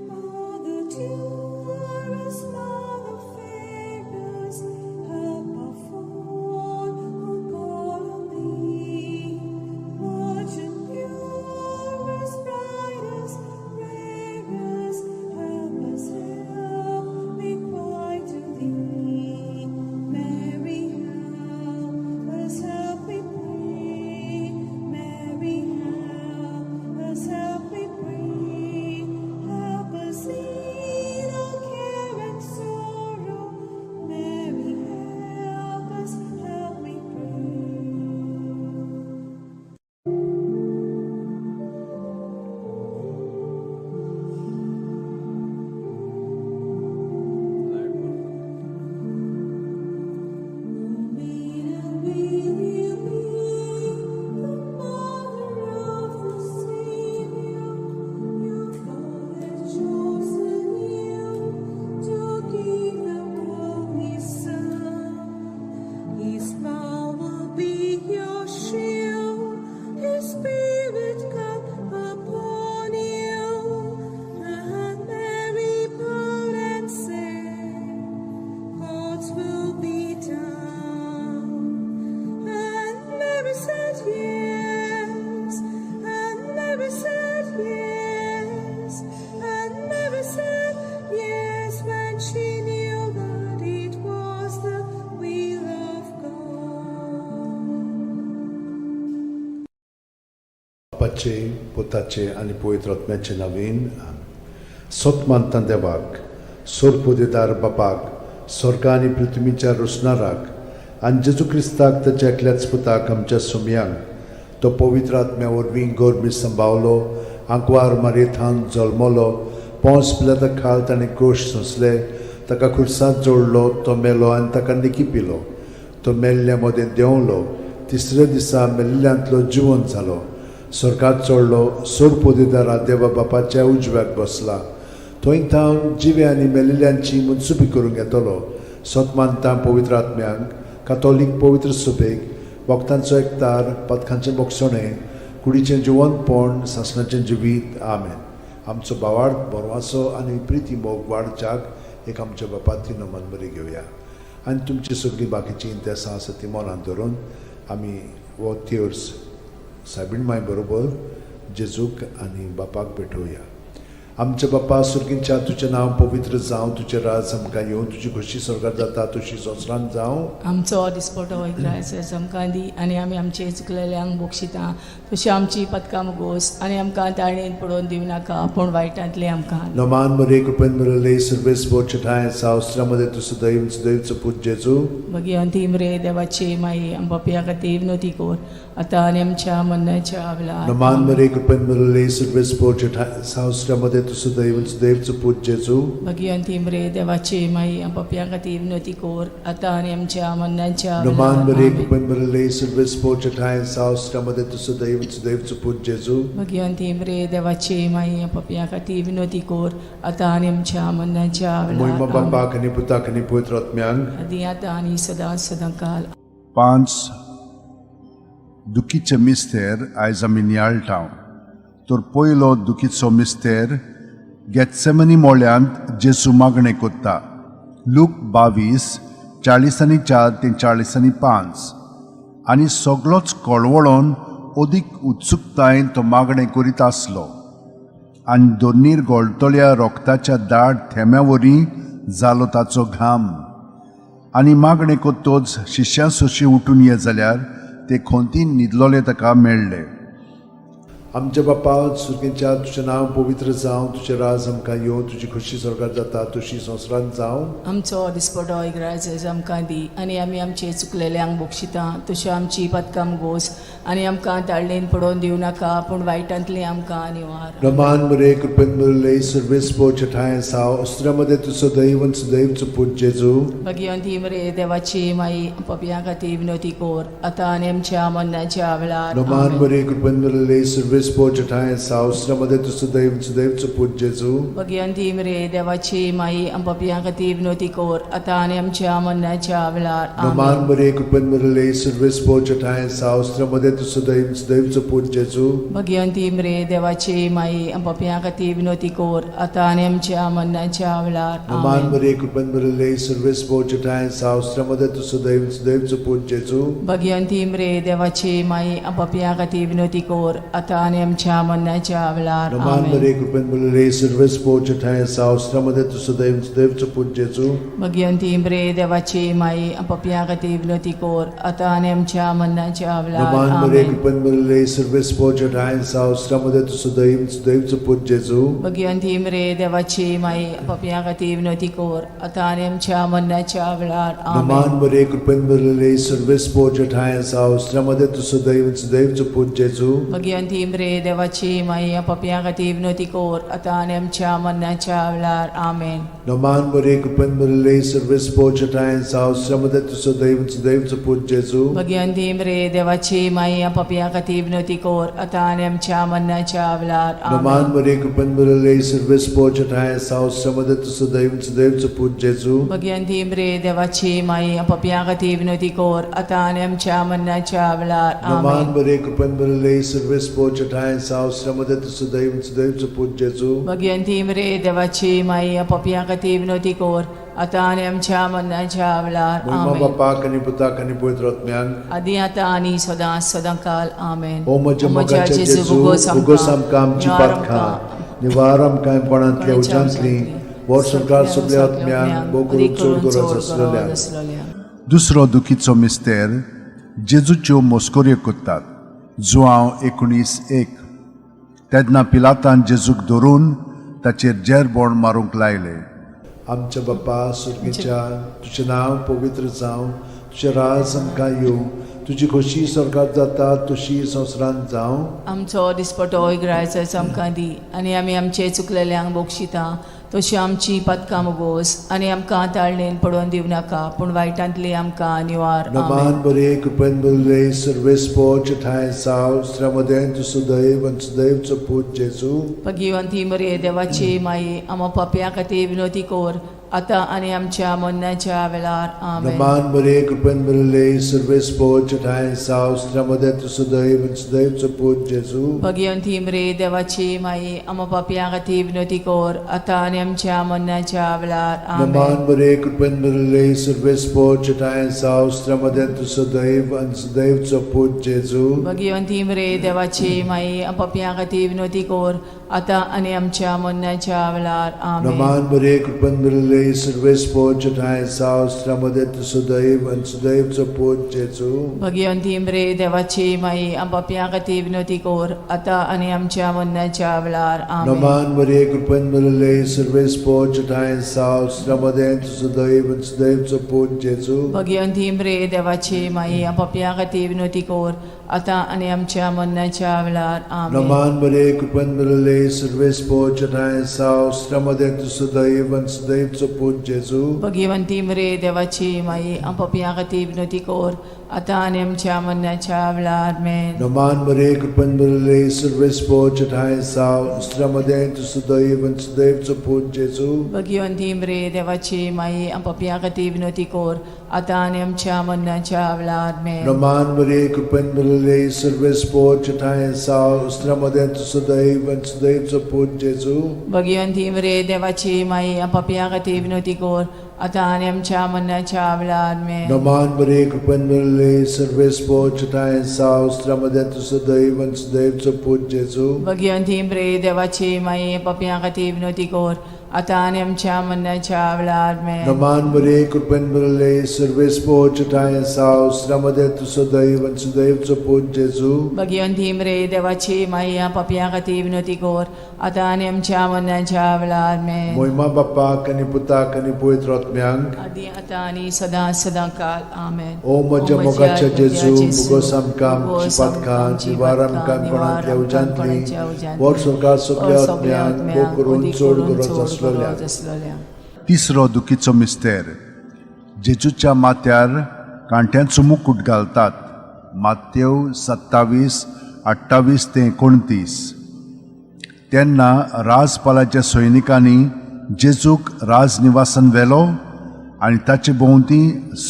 E: Mother dearest, Mother fairest, help our fawn who call on thee. Virgin purest, brightest, rarest, help us, help me.
B: बापाचे, पुताचे आनी पवित्र आत्म्याचे नवीन. सत मानता देवाक, सोरपोदेदार बापाक, स्वर्ग आनी पृथ्वीच्या रोसणाराक, आनी जेजू क्रिस्ताक, ताच्या एकल्याच पुताक, आमच्या सोमयांक, तो पवित्र आत्म्या वरवीं गर्भी संभावलो, आंकवार मारयेथावन जल्मलो, पोंस पिलाता खाल ताणें कोश सोंसले, ताका खुर्सांत जोडलो, तो मेलो आनी ताका निकी पिलो, तो मेल्ल्या मदें देंवलो, तिसऱ्या दिसा मेल्ल्यांतलो जिवन जालो, स्वर्गात चडलो, सोरपोदेदारा देवा बापाच्या उजव्याक बसला, थंय थावन जिवे आनी मेलिल्ल्यांची मनसुबी करूंक येतलो. सत मानता पवित्र आत्म्यांक, कातोलीक पवित्र सभेक, वखदांचो एकतार, पथकांचें बोगसणें, कुडीचें जिवनपण, सासणाचें जिवीत. आमेन. आमचो भावार्थ, बरवासो आनी प्रिती मोग वाडच्याक एक आमच्या बापाती नमन घेवया आनी तुमची सगळीं बाकीचीं इंतेसां आसा ती मनांत धरून आमी हो तेर्स सायबीण माय बरोबर जेजूक आनी बापाक भेटोवया. आमच्या बापा सुर्गींच्या, तुजें नांव पवित्र जावं, तुजें राज आमकां येवं, तुजी खोशी स्वर्गात जाता तशी संवसारांत जावं.
C: आमचो दिसपटो इग्रायस आमकां दी आनी आमी आमचे चुकलेल्यांक बक्षिता तशी आमची पदकां मुगोस आनी आमकां ताणेन पडोवन दिवं नाका, पूण वायटांतलें आमकां.
B: नमान मरे, कृपेन भरले, सर्वेस्पर ठांय सावस्त्रामध्ये तूं सदैव सदैवचो पूत जेजू.
C: भगिवंती मरे देवाची माई, आमच्या खातीर विनवती कर, आतां आनी आमच्या मरणाच्या वेळार.
B: नमान मरे, कृपेन भरले, सर्वेस्पर ठांय सावस्त्रामध्ये तूं सदैव सदैवचो पूत जेजू.
C: भगिवंती मरे देवाची माई, आमच्या खातीर विनवती कर, आतां आनी आमच्या मरणाच्या
B: नमान मरे,
C: वेळार.
B: कृपेन भरले, सर्वेस्पर ठांय सावस्त्रामध्ये तूं सदैव सदैवचो पूत जेजू.
C: भगिवंती मरे देवाची माई, आमच्या खातीर विनवती कर, आतां आनी आमच्या मरणाच्या
B: मोहिमा
C: वेळार.
B: बापाक आनी पुताक आनी पवित्र आत्म्यांक.
C: आदी आतां आनी सदां सदां काल.
A: पांच दुखीचे मिस्तेर आयज आमी नियाळटा. तर पयलो दुखीचो मिस्तेर, गेत्सेमनी मोळ्यांत जेजू मागणें कोत्ता. लूक 22:44 ते 45. आनी सगलोच कळवळोन अदीक उत्सुकतायेन तो मागणें करीत आसलो आनी दोनीर गळटल्या रोगताच्या दाट थेंब्या वरी जालो ताचो घाम. आनी मागणें कोत्तोच शिश्यां सोशी उठून ये जाल्यार ते खोंतीन न्हिदलोले ताका मेळ्ळे.
B: आमच्या बापा सुर्गेच्या, तुजें नांव पवित्र जावं, तुजें राज आमकां येवं, तुजी खोशी स्वर्गात जाता तशी संवसारांत जावं.
C: आमचो दिसपटो इग्रायस आमकां दी आनी आमी आमचे चुकलेल्यांक बक्षिता तश्यो आमची पदकां गोस आनी आमकां ताळणेन पडोवन दिवं नाका, पूण वायटांतली आमकां निवार.
B: रमान मरे, कृपेन भरले, सर्वेस्पर ठांय साव अस्त्रामध्ये तूं सदैव सदैवचो पूत जेजू.
C: भगिवंती मरे देवाची माई, पपयां खातीर विनवती कर, आतां आनी आमच्या मरणाच्या वेळार.
B: रमान
C: आमेन.
B: मरे, कृपेन भरले, सर्वेस्पर ठांय साव अस्त्रामध्ये तूं सदैव सदैवचो पूत जेजू.
C: भगिवंती मरे देवाची माई, पपयां खातीर विनवती कर, आतां आनी आमच्या मरणाच्या वेळार.
B: रमान
C: आमेन.
B: मरे, कृपेन भरले, सर्वेस्पर ठांय साव अस्त्रामध्ये तूं सदैव सदैवचो पूत जेजू.
C: भगिवंती मरे देवाची माई, पपयां खातीर विनवती कर, आतां आनी आमच्या मरणाच्या वेळार.
B: रमान
C: आमेन.
B: मरे, कृपेन भरले, सर्वेस्पर ठांय साव अस्त्रामध्ये तूं सदैव सदैवचो पूत जेजू.
C: भगिवंती मरे देवाची माई, पपयां खातीर विनवती कर, आतां आनी आमच्या मरणाच्या वेळार.
B: रमान
C: आमेन.
B: मरे, कृपेन भरले, सर्वेस्पर ठांय साव अस्त्रामध्ये तूं सदैव सदैवचो पूत जेजू.
C: भगिवंती मरे देवाची माई, पपयां खातीर विनवती कर, आतां आनी आमच्या मरणाच्या वेळार.
B: रमान मरे,
C: आमेन.
B: कृपेन भरले, सर्वेस्पर ठांय साव अस्त्रामध्ये तूं सदैव सदैवचो पूत जेजू.
C: भगिवंती मरे देवाची माई, पपयां खातीर विनवती कर, आतां आनी आमच्या मरणाच्या वेळार.
B: रमान
C: आमेन.
B: मरे, कृपेन भरले, सर्वेस्पर ठांय साव अस्त्रामध्ये तूं सदैव सदैवचो पूत जेजू.
C: भगिवंती मरे देवाची माई, पपयां खातीर विनवती कर, आतां आनी आमच्या मरणाच्या वेळार. आमेन.
B: रमान मरे, कृपेन भरले, सर्वेस्पर ठांय साव अस्त्रामध्ये तूं सदैव सदैवचो पूत जेजू.
C: भगिवंती मरे देवाची माई, पपयां खातीर विनवती कर, आतां आनी आमच्या मरणाच्या वेळार.
B: रमान
C: आमेन.
B: मरे, कृपेन भरले, सर्वेस्पर ठांय साव अस्त्रामध्ये तूं सदैव सदैवचो पूत जेजू.
C: भगिवंती मरे देवाची माई, पपयां खातीर विनवती कर, आतां आनी आमच्या मरणाच्या वेळार.
B: रमान
C: आमेन.
B: मरे, कृपेन भरले, सर्वेस्पर ठांय साव अस्त्रामध्ये तूं सदैव सदैवचो पूत जेजू.
C: भगिवंती मरे देवाची माई, पपयां खातीर विनवती कर, आतां आनी आमच्या मरणाच्या वेळार.
B: मोहिमा
C: आमेन.
B: बापाक आनी पुताक आनी पवित्र आत्म्याक.
C: आदी आतां आनी सदां सदां काल. आमेन.
B: ओ म्हज्या मोगाच्या जेजू, उगोस आमकां आमची पातकां, निवार आमकां कोणांतल्या उज्यांतली, वर सरकार सगल्या आत्म्यांक, भोव करून चड गरज आसलेल्या.
A: दुसरो दुखीचो मिस्तेर, जेजूच्यो मस्कऱ्यो करतात. जुआंव 19:1. तेन्ना पिलातान जेजूक धरून ताचेर जेरबोण मारूंक लायलें.
B: आमच्या बापा सुर्गीच्या, तुजें नांव पवित्र जावं, तुजें राज आमकां येवं, तुजी खोशी स्वर्गात जाता तशी संवसारांत जावं.
C: आमचो दिसपटो इगरायचो आमकां दी आनी आमी आमचे चुकलेल्यांक बक्षिता तशी आमची पदकां मुगोस आनी आमकां ताळणेन पडोवन दिवं नाका पूण वायटांतली आमकां निवार. आमेन.
B: नमान बरे, कृपेन बरले, सर्वेस्पोच ठांय साव, स्त्र्यामदें तूं सुदैव आनी सुदैवचो पूत जेजू.
C: भगिवंती मरे देवाची माई, आमा पापया खातीर विनोती कोर आतां आनी आमच्या मरणाच्या वेळार. आमेन.
B: नमान बरे, कृपेन बरले, सर्वेस्पोच ठांय साव, स्त्र्यामदें तूं सुदैव आनी सुदैवचो पूत जेजू.
C: भगिवंती मरे देवाची माई, आमा पापया खातीर विनोती कोर आतां आनी आमच्या मरणाच्या वेळार.
B: नमान
C: आमेन.
B: बरे, कृपेन बरले, सर्वेस्पोच ठांय साव, स्त्र्यामदें तूं सुदैव आनी सुदैवचो पूत जेजू.
C: भगिवंती मरे देवाची माई, पापया खातीर विनोती कोर आतां आनी आमच्या मरणाच्या वेळार. आमेन.
B: नमान बरे, कृपेन बरले, सर्वेस्पोच ठांय साव, स्त्र्यामदें तूं सुदैव आनी सुदैवचो पूत जेजू.
C: भगिवंती मरे देवाची माई, पापया खातीर विनोती कोर आतां आनी आमच्या मरणाच्या वेळार. आमेन.
B: नमान मरे, कृपेन भरले, सर्वेस्पोच ठांय साव, स्त्र्यामदें तूं सुदैव आनी सुदैवचो पूत जेजू.
C: भगिवंती मरे देवाची माई, पापया खातीर विनोती कोर आतां आनी आमच्या मरणाच्या वेळार. आमेन.
B: नमान मरे, कृपेन भरले, सर्वेस्पोच ठांय साव, स्त्र्यामदें तूं सुदैव आनी सुदैवचो पूत जेजू.
C: भगिवंती मरे देवाची माई, पापया खातीर विनोती कोर आतां आनी आमच्या मरणाच्या वेळार. आमेन.
B: नमान मरे, कृपेन भरले, सर्वेस्पोच ठांय साव, स्त्र्यामदें तूं सुदैव आनी सुदैवचो पूत जेजू.
C: भगिवंती मरे देवाची माई, पापया खातीर विनोती कोर आतां आनी आमच्या मरणाच्या वेळार. आमेन.
B: नमान मरे, कृपेन भरले, सर्वेस्पोच ठांय साव, स्त्र्यामदें तूं सुदैव आनी सुदैवचो पूत जेजू.
C: भगिवंती मरे देवाची माई, पापया खातीर विनोती कोर आतां आनी आमच्या मरणाच्या वेळार. आमेन.
B: नमान मरे, कृपेन भरले, सर्वेस्पोच ठांय साव, स्त्र्यामदें तूं सुदैव आनी सुदैवचो पूत जेजू.
C: भगिवंती मरे देवाची माई, पापया खातीर विनोती कोर आतां आनी आमच्या मरणाच्या वेळार. आमेन.
B: नमान मरे, कृपेन भरले, सर्वेस्पोच ठांय साव, स्त्र्यामदें तूं सुदैव आनी सुदैवचो पूत जेजू.
C: भगिवंती मरे देवाची माई, पापया खातीर विनोती कोर आतां आनी आमच्या मरणाच्या वेळार. आमेन.
B: मोहिमा बाप्पाक आनी पुताक आनी पवित्र आत्म्यांक.
C: आदी आतां आनी सदां सदां काल. आमेन.
B: ओ म्हज्या मोगाच्या जेजू, मुगोस आमकां आमची पातकां, निवार आमकां कोणांतल्या उज्यांतली, वर स्वर्गात सगल्या आत्म्यांक, भोग करून चड गरज आसलेल्या.
A: तिसरो दुखीचो मिस्तेर. जेजूच्या माथ्यार कांट्यांचो मुकूट घालतात. मातेव 27:28 ते 29. तेन्ना राजपालाच्या सैनिकांनी जेजूक राजनिवासान व्हेलो आनी ताचे भोंवती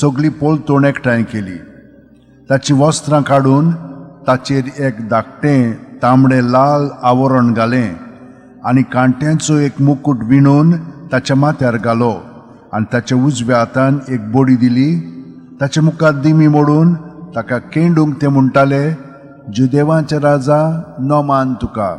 A: सगळी पलतोण एकठांय केली. ताचीं वस्त्रां काडून ताचेर एक धाकटें तांबडें लाल आवरण घालें आनी कांट्यांचो एक मुकूट विणून ताच्या माथ्यार घालो आनी ताच्या उजव्या हातान एक बडी दिली. ताच्या मुखार दिमी मोडून ताका केंडूंक ते म्हणटाले, जुदेवांचे राजा, नमान तुका.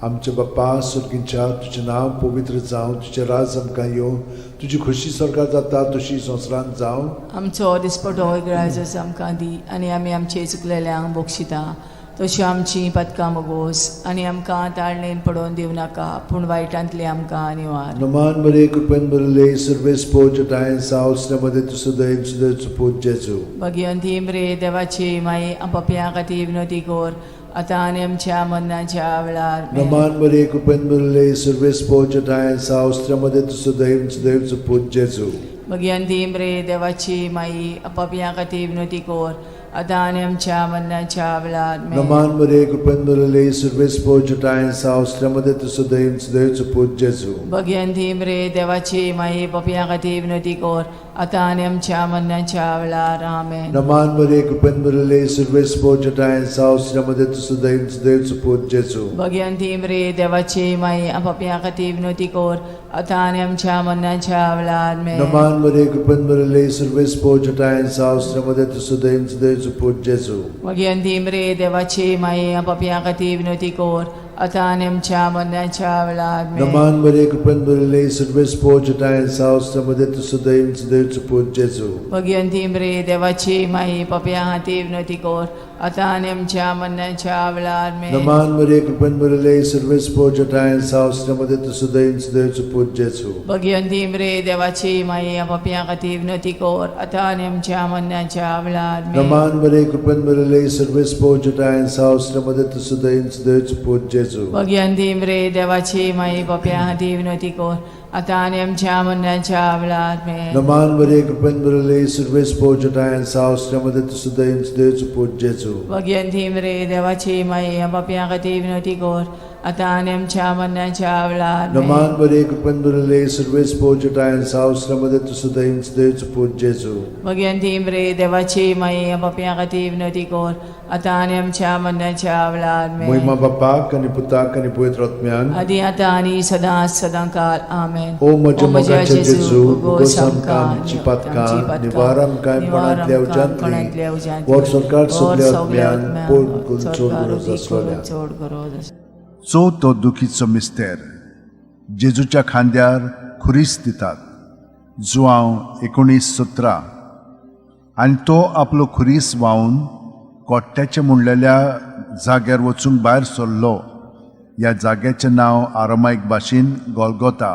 B: आमच्या बाप्पा सुर्गींच्या, तुजें नांव पवित्र जावं, तुजें राज आमकां येवं, तुजी खोशी स्वर्गात जाता तशी संवसारांत जावं.
C: आमचो दिसपटो इगरायचो आमकां दी आनी आमी आमचे चुकलेल्यांक बक्षिता तशी आमची पदकां मुगोस आनी आमकां ताळणेन पडोवन दिवं नाका पूण वायटांतली आमकां निवार.
B: नमान मरे, कृपेन भरले, सर्वेस्पोच ठांय साव, स्त्र्यामदें तूं सुदैव सुदैवचो पूत जेजू.
C: भगिवंती मरे देवाची माई, पापया खातीर विनोती कोर आतां आनी आमच्या मरणाच्या वेळार. आमेन.
B: नमान मरे, कृपेन भरले, सर्वेस्पोच ठांय साव, स्त्र्यामदें तूं सुदैव सुदैवचो पूत जेजू.
C: भगिवंती मरे देवाची माई, पापया खातीर विनोती कोर आतां आनी आमच्या मरणाच्या वेळार. आमेन.
B: नमान मरे, कृपेन भरले, सर्वेस्पोच ठांय साव, स्त्र्यामदें तूं सुदैव सुदैवचो पूत जेजू.
C: भगिवंती मरे देवाची माई, पापया खातीर विनोती कोर आतां आनी आमच्या मरणाच्या वेळार. आमेन.
B: नमान मरे, कृपेन भरले, सर्वेस्पोच ठांय साव, स्त्र्यामदें तूं सुदैव सुदैवचो पूत जेजू.
C: भगिवंती मरे देवाची माई, पापया खातीर विनोती कोर आतां आनी आमच्या मरणाच्या वेळार. आमेन.
B: नमान मरे, कृपेन भरले, सर्वेस्पोच ठांय साव, स्त्र्यामदें तूं सुदैव सुदैवचो पूत जेजू.
C: भगिवंती मरे देवाची माई, पापया खातीर विनोती कोर आतां आनी आमच्या मरणाच्या वेळार. आमेन.
B: नमान मरे, कृपेन भरले, सर्वेस्पोच ठांय साव, स्त्र्यामदें तूं सुदैव सुदैवचो पूत जेजू.
C: भगिवंती मरे देवाची माई, पापया खातीर विनोती कोर आतां आनी आमच्या मरणाच्या वेळार आमेन.
B: नमान मरिये, कृपेन भरिल्ले, सर्वेस्पर जटायन साव, मध्ये तूं सुदैन सुदैवचो पूत जेजू.
C: भगिवंती मरे देवाची माई, पापयां खातीर विनवती कर, आतां आनी आमच्या मरणाच्या वेळार आमेन.
B: नमान मरिये, कृपेन भरिल्ले, सर्वेस्पर जटायन साव, मध्ये तूं सुदैन सुदैवचो पूत जेजू.
C: भगिवंती मरे देवाची माई, पापयां खातीर विनवती कर, आतां आनी आमच्या मरणाच्या वेळार आमेन.
B: नमान मरिये, कृपेन भरिल्ले, सर्वेस्पर जटायन साव, मध्ये तूं सुदैन सुदैवचो पूत जेजू.
C: भगिवंती मरे देवाची माई, पापयां खातीर विनवती कर, आतां आनी आमच्या मरणाच्या वेळार आमेन.
B: नमान मरिये, कृपेन भरिल्ले, सर्वेस्पर जटायन साव, मध्ये तूं सुदैन सुदैवचो पूत जेजू.
C: भगिवंती मरे देवाची माई, पापयां खातीर विनवती कर, आतां आनी आमच्या मरणाच्या वेळार आमेन.
B: महिमा बापाक आनी पुताक आनी पवित्र आत्म्याक.
C: आदी आतां आनी सदां सदां काल आमेन.
B: ओ म्हज्या मोगाचे जेजू, उगोस आमकां आमची पातकां, निवार आमकां कोणांतल्या उज्यांतली, वर सरकार सगल्या आत्म्यान पोड करून चड गरज आसलोल्या.
C: चड गरज आसलोल्या.
A: चवथो दुखीचो मिस्तेर, जेजूच्या खांद्यार खुरीस दितात, जुआंव 19:17. आनी तो आपलो खुरीस व्हांवन कोट्ट्याचें म्हणलेल्या जाग्यार वचूंक भायर सरलो. ह्या जाग्याचें नांव आरामायक भाशेन गोलगोता.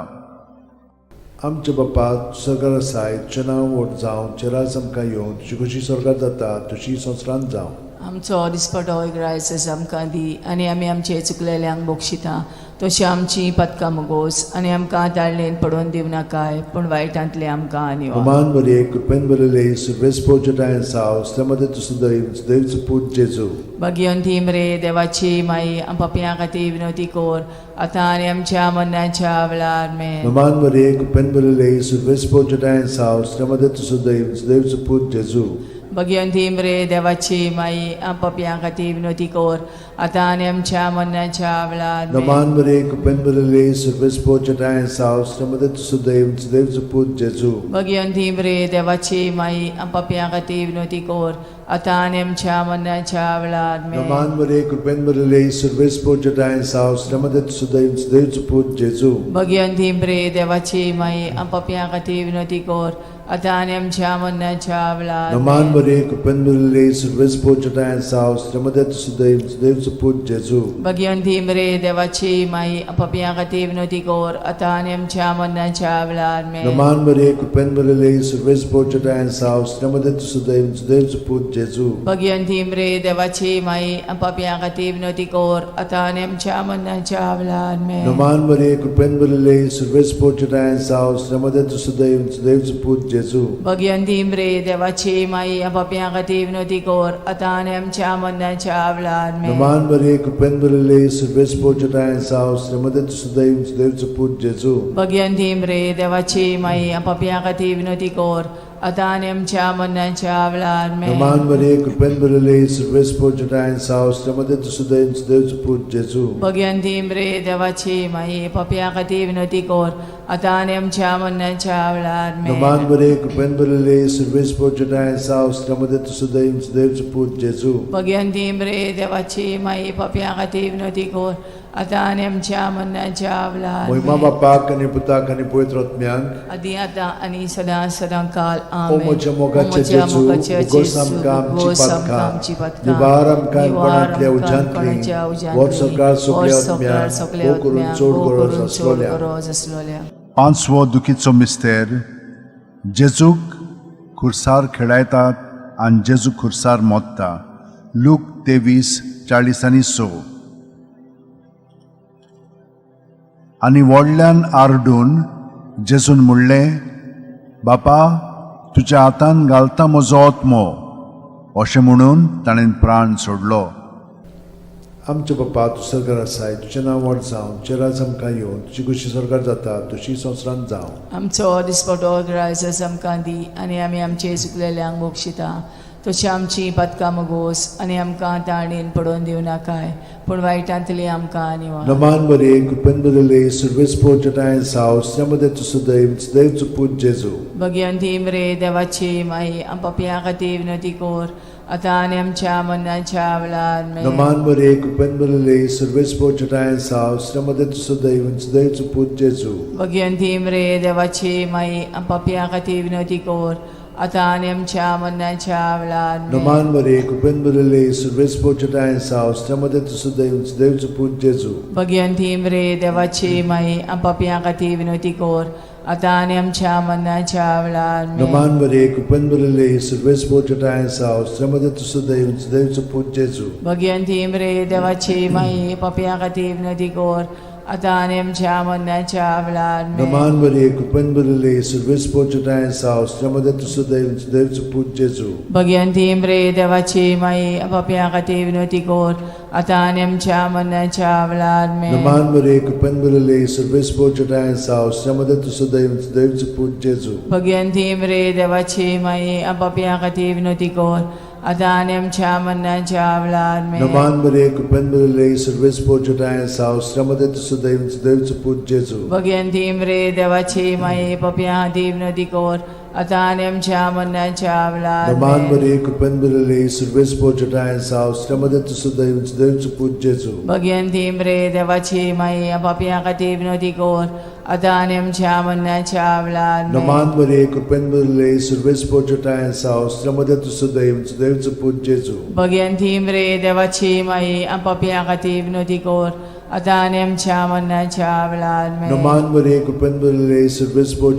B: आमच्या बापा सरकार आसाय, तुजें नांव व्हड जावं, तुजें राज आमकां येवं, तुजी कशी सरकार जाता तशी संवसारांत जावं.
C: आमचो दिसपटो एक रायस आमकां दी, आनी आमी आमचे चुकलेल्यांक बक्षिता, तशी आमची पदकां मुगोस, आनी आमकां ताळणेन पडोवन दिवं नाकाय, पूण वायटांतले आमकां निवार.
B: नमान मरिये, कृपेन भरिल्ले, सर्वेस्पर जटायन साव, मध्ये तूं सुदैव सुदैवचो पूत जेजू.
C: भगिवंती मरे देवाची माई, पापयां खातीर विनवती कर, आतां आनी आमच्या मरणाच्या वेळार आमेन.
B: नमान मरिये, कृपेन भरिल्ले, सर्वेस्पर जटायन साव, मध्ये तूं सुदैव सुदैवचो पूत जेजू.
C: भगिवंती मरे देवाची माई, पापयां खातीर विनवती कर, आतां आनी आमच्या मरणाच्या वेळार आमेन.
B: नमान मरिये, कृपेन भरिल्ले, सर्वेस्पर जटायन साव, मध्ये तूं सुदैव सुदैवचो पूत जेजू.
C: भगिवंती मरे देवाची माई, पापयां खातीर विनवती कर, आतां आनी आमच्या मरणाच्या वेळार आमेन.
B: नमान मरिये, कृपेन भरिल्ले, सर्वेस्पर जटायन साव, मध्ये तूं सुदैव सुदैवचो पूत जेजू.
C: भगिवंती मरे देवाची माई, पापयां खातीर विनवती कर, आतां आनी आमच्या मरणाच्या वेळार
B: नमान
C: आमेन.
B: मरिये, कृपेन भरिल्ले, सर्वेस्पर जटायन साव, मध्ये तूं सुदैव सुदैवचो पूत जेजू.
C: भगिवंती मरे देवाची माई, पापयां खातीर विनवती कर, आतां आनी आमच्या मरणाच्या वेळार आमेन.
B: नमान मरिये, कृपेन भरिल्ले, सर्वेस्पर जटायन साव, मध्ये तूं सुदैव सुदैवचो पूत जेजू.
C: भगिवंती मरे देवाची माई, पापयां खातीर विनवती कर, आतां आनी आमच्या मरणाच्या वेळार आमेन.
B: नमान मरिये, कृपेन भरिल्ले, सर्वेस्पर जटायन साव, मध्ये तूं सुदैव सुदैवचो पूत जेजू.
C: भगिवंती मरे देवाची माई, पापयां खातीर विनवती कर, आतां आनी आमच्या मरणाच्या वेळार आमेन.
B: नमान मरिये, कृपेन भरिल्ले, सर्वेस्पर जटायन साव, मध्ये तूं सुदैव सुदैवचो पूत जेजू.
C: भगिवंती मरे देवाची माई, पापयां खातीर विनवती कर, आतां आनी आमच्या मरणाच्या वेळार आमेन.
B: नमान मरिये, कृपेन भरिल्ले, सर्वेस्पर जटायन साव, मध्ये तूं सुदैव सुदैवचो पूत जेजू.
C: भगिवंती मरे देवाची माई, पापयां खातीर विनवती कर, आतां आनी आमच्या मरणाच्या वेळार आमेन.
B: नमान मरिये, कृपेन भरिल्ले, सर्वेस्पर जटायन साव, मध्ये तूं सुदैव सुदैवचो पूत जेजू.
C: भगिवंती मरे देवाची माई, पापयां खातीर विनवती कर, आतां आनी आमच्या मरणाच्या वेळार
B: महिमा
C: आमेन.
B: बापाक आनी पुताक आनी पवित्र आत्म्याक.
C: आदी आतां आनी सदां सदां काल
B: ओ
C: आमेन.
B: म्हज्या मोगाचे जेजू, उगोस आमकां आमची पातकां, निवार आमकां कोणांतल्या उज्यांतली, वर सरकार सगल्या आत्म्याक भोव करून चड गरज आसलोल्या.
C: गरज आसलोल्या.
A: पांचवो दुखीचो मिस्तेर, जेजूक खुर्सार खेळायतात आनी जेजू खुर्सार मोत्ता, लूक 23:40 आनी 6. आनी व्हडल्यान आरडून जेजून म्हणलें, बापा, तुज्या हातान घालता म्हजो आत्मो. अशें म्हणून ताणें प्राण सोडलो.
B: आमच्या बापा, तूं सरकार आसाय, तुजें नांव व्हड जावं, तुजें राज आमकां येवं, तुजी खुशी सरकार जाता तशी संवसारांत जावं.
C: आमचो दिसपटो रायस आमकां दी, आनी आमी आमचे चुकलेल्यांक बक्षिता, तशी आमची पदकां मगोस, आनी आमकां ताणेन पडोवन दिवं नाकाय, पूण वायटांतली आमकां निवार.
B: नमान मरिये, कृपेन भरिल्ले, सर्वेस्पर जटायन साव, मध्ये तूं सुदैव सुदैवचो पूत जेजू.
C: भगिवंती मरे देवाची माई, पापयां खातीर विनवती कर, आतां आनी आमच्या मरणाच्या वेळार आमेन.
B: नमान मरिये, कृपेन भरिल्ले, सर्वेस्पर जटायन साव, मध्ये तूं सुदैव सुदैवचो पूत जेजू.
C: भगिवंती मरे देवाची माई, पापयां खातीर विनवती कर, आतां आनी आमच्या मरणाच्या वेळार आमेन.
B: नमान मरे कृपेन भरिल्ले सर्वेस्पोर साव मध्ये तूं सुदैव देवचो पूत जेजू.
C: भगवंती मरे देवाची माई, पापयां खातीर विनवती कर, आतां आनी आमच्या मरणाच्या वेळार आमेन.
B: नमान मरे कृपेन भरिल्ले सर्वेस्पोर साव मध्ये तूं सुदैव देवचो पूत जेजू.
C: भगवंती मरे देवाची माई, पापयां खातीर विनवती कर, आतां आनी आमच्या मरणाच्या वेळार आमेन.
B: नमान मरे कृपेन भरिल्ले सर्वेस्पोर साव मध्ये तूं सुदैव देवचो पूत जेजू.
C: भगवंती मरे देवाची माई, पापयां खातीर विनवती कर, आतां आनी आमच्या मरणाच्या वेळार आमेन.
B: नमान मरे कृपेन भरिल्ले सर्वेस्पोर साव मध्ये तूं सुदैव देवचो पूत जेजू.
C: भगवंती मरे देवाची माई, पापयां खातीर विनवती कर, आतां आनी आमच्या मरणाच्या वेळार आमेन.
B: नमान मरे कृपेन भरिल्ले सर्वेस्पोर साव मध्ये तूं सुदैव देवचो पूत जेजू.
C: भगवंती मरे देवाची माई, पापयां खातीर विनवती कर, आतां आनी आमच्या मरणाच्या वेळार
B: नमान
C: आमेन.
B: मरे कृपेन भरिल्ले सर्वेस्पोर साव मध्ये तूं सुदैव देवचो पूत जेजू.
C: भगवंती मरे देवाची माई, पापयां खातीर विनवती कर, आतां आनी आमच्या मरणाच्या वेळार आमेन.
B: नमान मरे कृपेन भरिल्ले सर्वेस्पोर साव मध्ये तूं सुदैव देवचो पूत जेजू.
C: भगवंती मरे देवाची माई, पापयां खातीर विनवती कर, आतां आनी आमच्या मरणाच्या वेळार आमेन.
B: नमान मरे कृपेन भरिल्ले सर्वेस्पोर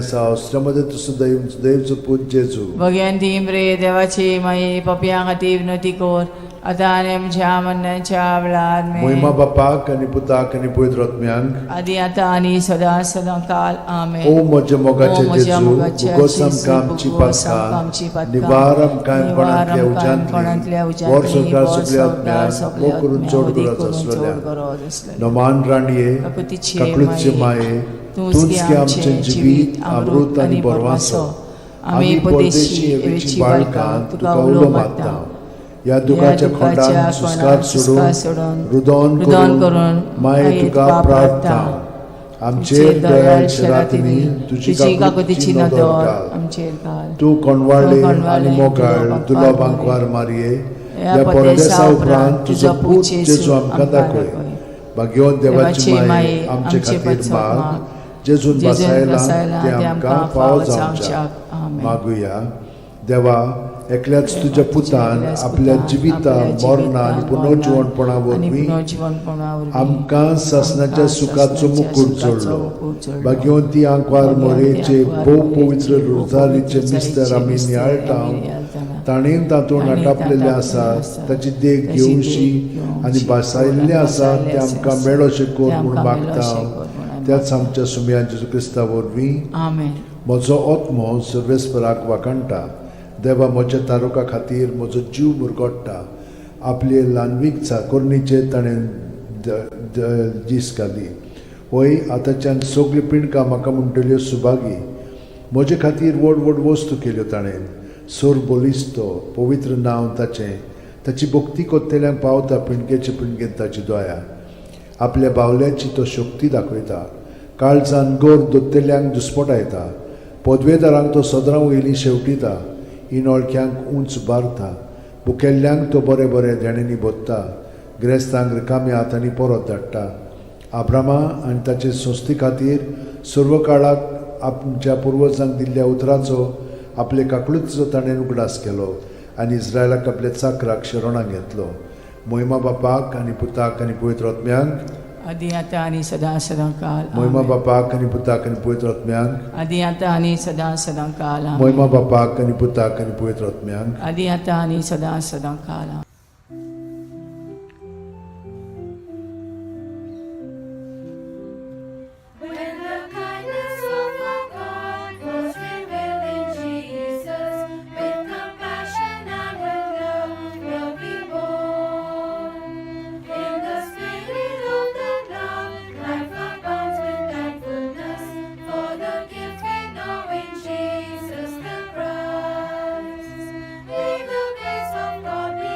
B: साव मध्ये तूं सुदैव देवचो पूत जेजू.
C: भगवंती मरे देवाची माई, पापयां खातीर विनवती कर, आतां आनी आमच्या मरणाच्या वेळार आमेन.
B: मोहिमा बापाक आनी पुताक आनी पवित्र आत्म्यांक,
C: आदी आतां आनी सदां सदां काल आमेन.
B: ओ म्हज्या मोगाचे
C: ओ म्हज्या
B: जेजू,
C: मोगाचे
B: भुगोस
C: जेजू,
B: आमकां आमची
C: भुगोस आमकां आमची
B: पातकां,
C: पातकां,
B: निवार आमकां
C: निवार
B: कोणांतल्या
C: आमकां कोणांतल्या
B: उज्यांतली, वर
C: उज्यांतली,
B: संवसार
C: वर
B: सगल्या
C: संवसार
B: आत्म्यांक,
C: सगल्या
B: मोग करून
C: आत्म्यांक,
B: चड
C: अदीक
B: गरज
C: करून चड
B: आसलेल्या.
C: गरज आसलेल्या.
B: नमान राणये,
C: काकुतीचे
B: काकळूतचे
C: माये,
B: माये,
C: तूंच
B: तूंच
C: गे
B: गे
C: आमचें
B: आमचें
C: जिवीत, अमृत आनी बरवासो. आमी परदेशी एवेची बाळकां, तुका उलो मारता.
B: ह्या दुखाच्या खोंडान सुस्कार सोडून, रुदोन
C: रुदोन
B: करून
C: करून
B: माये तुका प्रार्थना, आमचेर दयाळ शरातींनी तुजी
C: तुजी
B: काकुतीची
C: काकुतीची
B: नदर
C: नदर
B: घाल.
C: आमचेर घाल.
B: तूं कोणवाळे
C: तूं कोणवाळे
B: आनी मोगाळ
C: तुलो
B: तुलो
C: बांकवार
B: बांकवार मारये,
C: ह्या
B: ह्या
C: परदेसा
B: परदेसा
C: उपरांत
B: उपरांत तुजो पूत जेजू आमकां दाखय. भाग्यवंत देवाची माये, आमचे
C: आमचे
B: खातीर
C: पत्सत
B: माग,
C: माग,
B: जेजून
C: जेजून
B: बसायला
C: बसायला
B: ते आमकां फावो जावच्याक.
C: आमेन.
B: मागुया. देवा, एकल्याच तुज्या पुतान
C: एकल्याच
B: आपल्या
C: पुतान
B: जिविता
C: आपल्या
B: मरणा आनी
C: जिवितान,
B: पुनर्जिवणपणा
C: आनी
B: वरवीं
C: पुनर्जिवणपणा वरवीं
B: आमकां सासणाच्या
C: आमकां
B: सुखाचो
C: सासणाच्या
B: मुकूट
C: सुखाचो
B: जोडलो.
C: मुकूट जोडलो.
B: भाग्यवंती आंकवार
C: भाग्यवंती
B: मोरेचे
C: आंकवार
B: भोव
C: मोरेचे
B: पवित्र
C: भोव
B: रोजारीचे
C: पवित्र
B: मिस्तर
C: रोजारीचे
B: आमी
C: मिस्तर
B: नियाळटा,
C: आमी नियाळटाना,
B: ताणें तातूंत
C: ताणें
B: आटापलेलें
C: तातूंत
B: आसा,
C: आसा,
B: ताची देख
C: ताची
B: घेवशी
C: देख घेवची
B: आनी भासायल्लें आसा
C: भासायल्लें
B: तें आमकां
C: आसा,
B: मेळोशें कर
C: तें
B: म्हूण
C: आमकां
B: मागता.
C: मेळोशें कर म्हूण आमी
B: त्याच आमच्या सुमयान जेजू क्रिस्ता वरवीं.
C: आमेन.
B: म्हजो आत्मो सर्वेस्पराक वाखाणटा, देवा म्हज्या तारुका खातीर म्हजो जीव मुरगोडटा. आपले ल्हानवीक चाकोरणीचेर ताणें दीस घाली. वय आतांच्यान सगल्यो पिंडकां म्हाका म्हणटल्यो सुभागी. म्हजे खातीर व्हड व्हड वस्तू केल्यो ताणें. सोर बलिस्तो पवित्र नांव ताचें, ताची भक्ती कोत्तेल्यांक पावता पिंडकेचे पिंडकेन ताची दया. आपल्या बावल्याची तो शक्ती दाखयता, काळजान गोर दोत्तेल्यांक दुस्पटायता. पदवेदारांक तो सदरां वयलीं शेवटिता, इनोळख्यांक उंच बारता. भुकेल्ल्यांक तो बरें बरें देण्यांनी भोत्ता, ग्रेस्तांक रिकाम्या हातांनी परत धाडटा. आब्रामा आनी ताचे संस्थे खातीर सर्व काळाक आमच्या पुर्वजांक दिल्ल्या उतराचो आपले काकळुतीचो ताणें उगडास केलो आनी इस्रायलाक आपल्या चाकराक शरणाक घेतलो. मोहिमा बापाक आनी पुताक आनी पवित्र आत्म्यांक,
C: आदी आतां आनी सदां सदां काल
B: मोहिमा
C: आमेन.
B: बापाक आनी पुताक आनी पवित्र आत्म्यांक,
C: आदी आतां आनी सदां सदां काल आमेन.
B: मोहिमा बापाक आनी पुताक आनी पवित्र आत्म्यांक,
C: आदी आतां आनी सदां सदां काल आमेन.
D: When the kindness of our God was revealed in Jesus, with compassion and with love will be born. In the spirit of that love, life abounds with thankfulness for the gift we know in Jesus the Christ. May the grace of God be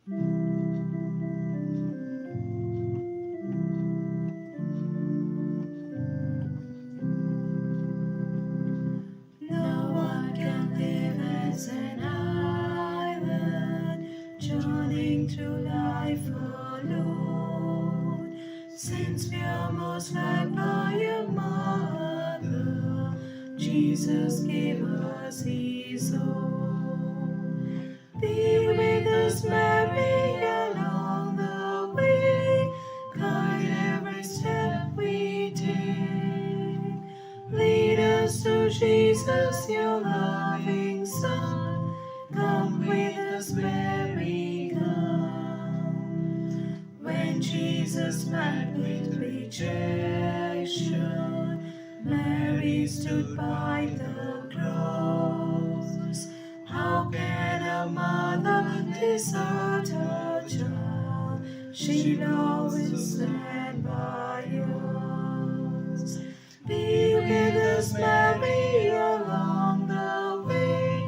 D: No one can live as an island, journeying through life alone. Since we are most loved by a mother, Jesus gave us His own. Be with us, Mary, along the way. Guide every step we take. Lead us to Jesus, your loving Son. Come with us, Mary, come. When Jesus met with rejection, Mary stood by the cross. How can a mother desert her child? She'll always stand by us. Be with us, Mary, along the way.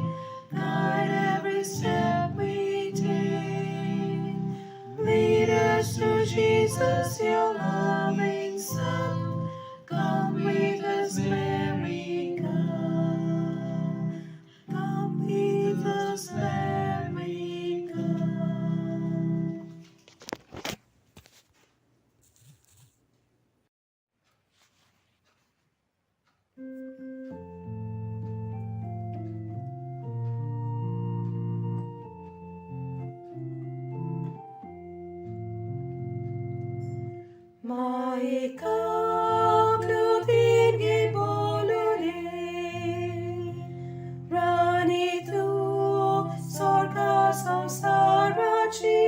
D: Guide every step we take. Lead us to Jesus, your loving Son. Come with us, Mary, come. Come with us, Mary, come. Maika Clotilde Bolole, Rani tu Sorka Samsarachi,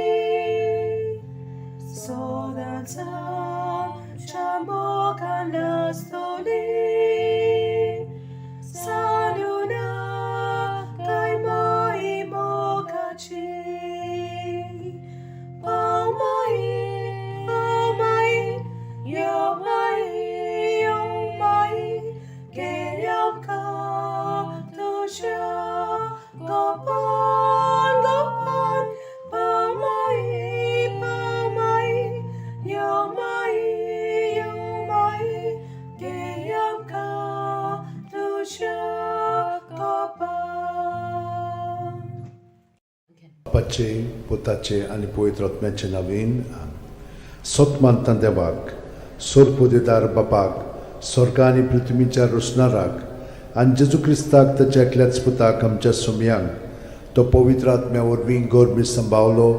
D: Sodansa Chamokanastoli, Sanuna Kaimai Mokachi. Pau mai, yo mai, keyam ka tusha, gopan, gopan, pau mai, yo mai, keyam ka tusha, gopan.
B: बापाचे पुताचे आनी पवित्र आत्म्याचे नवीन सत मानता देवाक सोरपोदेदार बापाक स्वर्ग आनी पृथ्वीच्या रोसणाराक आनी जेजू क्रिस्ताक ताच्या एकल्याच पुताक आमच्या सुमयांक तो पवित्र आत्म्या वरवीं गोरमी संभावलो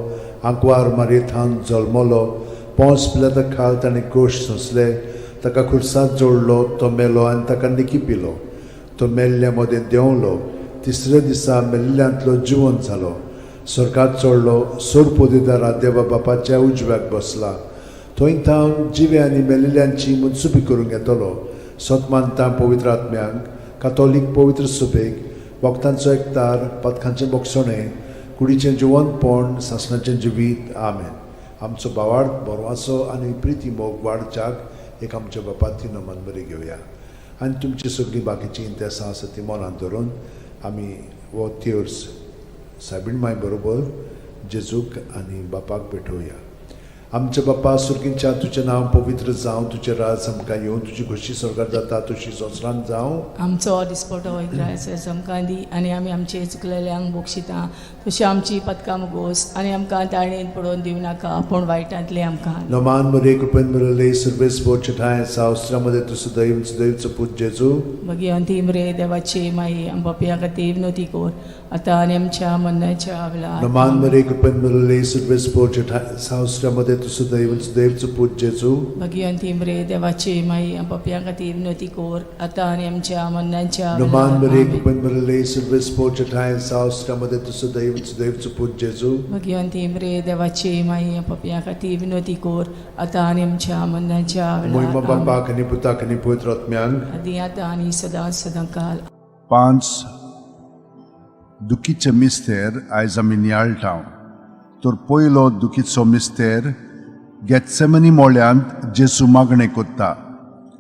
B: आंकवार मारयेथान जल्मलो पोंस पिलाता खाल ताणें कोश सोंसले ताका खुर्सात जोडलो तो मेलो आनी ताका निकी पिलो तो मेल्ल्या मदें देंवलो तिसऱ्या दिसा मेल्ल्यांतलो जिवन जालो स्वर्गात चडलो सोरपोदेदारा देवा बापाच्या उजव्याक बसला थंय थावन जिवे आनी मेल्ल्यांची मनसुबी करूंक येतलो सत मानता पवित्र आत्म्यांक कातोलीक पवित्र सुबेक वखदांचो एकतार पथकांचें बोगसणें कुडीचें जिवनपण सासणाचें जिवीत. आमेन. आमचो बावाड बरवाचो आनी प्रिती मोग वाडच्याक एक आमच्या बापाती नमन बरी घेवया आनी तुमची सगळीं बाकीचीं इंतेसां आसा ती मनांत धरून आमी हो तेर्स सायबीण माय बरोबर जेजूक आनी बापाक भेटोवया. आमच्या बापा सुर्गींच्या तुजें नांव पवित्र जावं, तुजें राज आमकां येवं, तुजी खोशी स्वर्गार जाता तशी संवसारांत जावं.
C: आमचो दिसपटो इग्रायस आमकां दी आनी आमी आमचे चुकलेल्यांक बक्षिता तशी आमची पदकां मुगोस आनी आमकां ताणेन पडोवन दिवं नाका पूण वायटांतलें आमकां.
B: नमान मरे कृपेन मिळले सर्वेस बोचठाय सावस्त्रामध्ये तूं सदैव सदैवचो पूत जेजू.
C: मागीर अंतीम रे देवाची माई आमच्या खातीर विनोती कर आतां आनी आमच्या मरणाच्या वेळार.
B: नमान मरे कृपेन मिळले सर्वेस बोचठाय सावस्त्रामध्ये तूं सदैव सदैवचो पूत जेजू.
C: मागीर अंतीम रे देवाची माई आमच्या खातीर विनोती कर आतां आनी आमच्या मरणाच्या
B: नमान मरे
C: वेळार.
B: कृपेन मिळले सर्वेस बोचठाय सावस्त्रामध्ये तूं सदैव सदैवचो पूत जेजू.
C: मागीर अंतीम रे देवाची माई आमच्या खातीर विनोती कर आतां आनी आमच्या मरणाच्या
B: मोहिमा
C: वेळार.
B: बापाक आनी पुताक आनी पवित्र आत्म्यांक.
C: आदी आतां आनी सदां सदां काल.
A: पांच दुखीचे मिस्तेर आयज आमी नियाळटा. तर पयलो दुखीचो मिस्तेर गेत्सेमनी मोळ्यांत जेसू मागणें कोत्ता.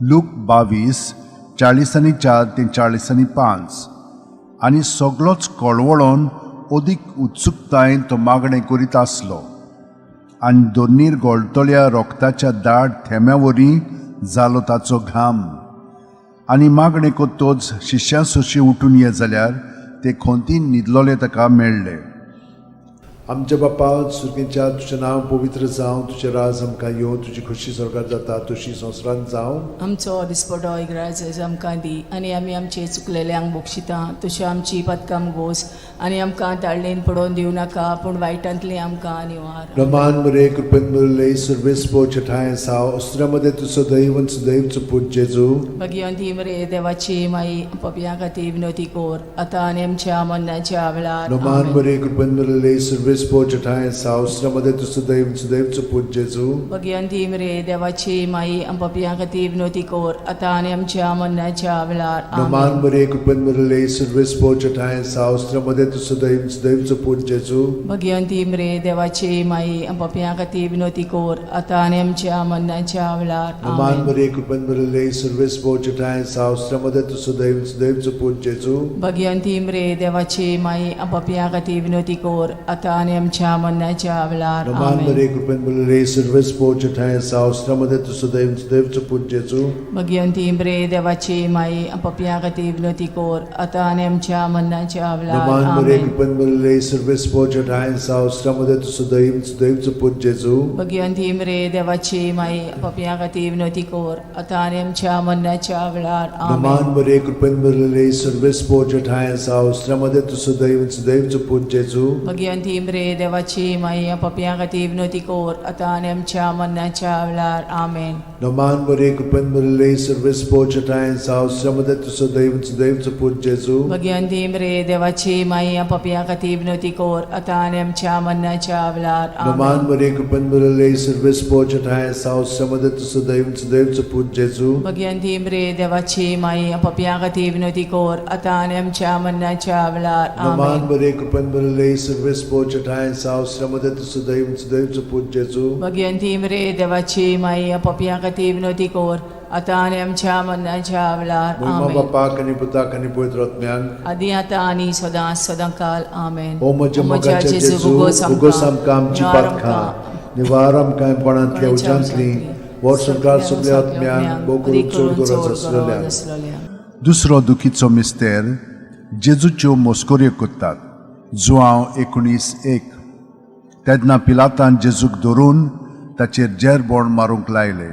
A: लूक 22:44 ते 45. आनी सगळोच कळवळोन अदीक उत्सुकतायेन तो मागणें करीत आसलो आनी धरणीर गळटल्या रोगताच्या दाट थेंब्या वरी जालो ताचो घाम. आनी मागणें करतच शिश्यां सोशी उठून ये जाल्यार ते खोंतीन न्हिदलोले ताका मेळ्ळे.
B: आमच्या बापा सुर्गेच्या, तुजें नांव पवित्र जावं, तुजें राज आमकां येवं, तुजी खोशी स्वर्गात जाता तशी संवसारांत जावं.
C: आमचो दिसपटो इगराज आमकां दी आनी आमी आमचे चुकलेल्यांक बक्षिता तश्यो आमची पदकां गोस आनी आमकां ताळणेन पडोवन दिवं नाका पूण वायटांतली आमकां निवार.
B: रमान मरे कृपेन मुरले सर्वेस्पो छठाय साव अस्त्रामध्ये तूं सदैव आनी सदैव पूत जेजू.
C: भगिवंती मरे देवाची माई, पपया खातीर विनोती कोर आतां आनी आमच्या मरणाच्या वेळार.
B: रमान
C: आमेन.
B: मरे कृपेन मुरले सर्वेस्पो छठाय साव अस्त्रामध्ये तूं सदैव आनी सदैव पूत जेजू.
C: भगिवंती मरे देवाची माई, पपया खातीर विनोती कोर आतां आनी आमच्या मरणाच्या वेळार.
B: रमान
C: आमेन.
B: मरे कृपेन मुरले सर्वेस्पो छठाय साव अस्त्रामध्ये तूं सदैव आनी सदैव पूत जेजू.
C: भगिवंती मरे देवाची माई, पपया खातीर विनोती कोर आतां आनी आमच्या मरणाच्या वेळार.
B: रमान
C: आमेन.
B: मरे कृपेन मुरले सर्वेस्पो छठाय साव अस्त्रामध्ये तूं सदैव आनी सदैव पूत जेजू.
C: भगिवंती मरे देवाची माई, पपया खातीर विनोती कोर आतां आनी आमच्या मरणाच्या वेळार.
B: रमान
C: आमेन.
B: मरे कृपेन मुरले सर्वेस्पो छठाय साव अस्त्रामध्ये तूं सदैव आनी सदैव पूत जेजू.
C: भगिवंती मरे देवाची माई, पपया खातीर विनोती कोर आतां आनी आमच्या मरणाच्या वेळार.
B: रमान मरे
C: आमेन.
B: कृपेन मुरले सर्वेस्पो छठाय साव अस्त्रामध्ये तूं सदैव आनी सदैव पूत जेजू.
C: भगिवंती मरे देवाची माई, पपया खातीर विनोती कोर आतां आनी आमच्या मरणाच्या वेळार.
B: रमान
C: आमेन.
B: मरे कृपेन मुरले सर्वेस्पो छठाय साव अस्त्रामध्ये तूं सदैव आनी सदैव पूत जेजू.
C: भगिवंती मरे देवाची माई, पपया खातीर विनोती कोर आतां आनी आमच्या मरणाच्या वेळार. आमेन.
B: रमान मरे कृपेन मुरले सर्वेस्पो छठाय साव अस्त्रामध्ये तूं सदैव आनी सदैव पूत जेजू.
C: भगिवंती मरे देवाची माई, पपया खातीर विनोती कोर आतां आनी आमच्या मरणाच्या वेळार.
B: रमान
C: आमेन.
B: मरे कृपेन मुरले सर्वेस्पो छठाय साव अस्त्रामध्ये तूं सदैव आनी सदैव पूत जेजू.
C: भगिवंती मरे देवाची माई, पपया खातीर विनोती कोर आतां आनी आमच्या मरणाच्या वेळार.
B: रमान
C: आमेन.
B: मरे कृपेन मुरले सर्वेस्पो छठाय साव अस्त्रामध्ये तूं सदैव आनी सदैव पूत जेजू.
C: भगिवंती मरे देवाची माई, पपया खातीर विनोती कोर आतां आनी आमच्या मरणाच्या वेळार.
B: महिमा
C: आमेन.
B: बापाक आनी पुताक आनी पवित्र आत्म्याक.
C: आदी आतां आनी सदां सदां काल. आमेन.
B: ओ म्हज्या मोगाच्या जेजू, उगोस आमकां आमची पातकां, निवार आमकां कोणांतल्या उज्यांतली, वर्स संवसार सगल्या आत्म्यांक भोव करून चड गरज आसलेल्या.
A: दुसरो दुखीचो मिस्तेर जेजूच्यो मस्कऱ्यो करतात. जुआंव 19:1. तेन्ना पिलातान जेजूक धरून ताचेर जेरबोण मारूंक लायले.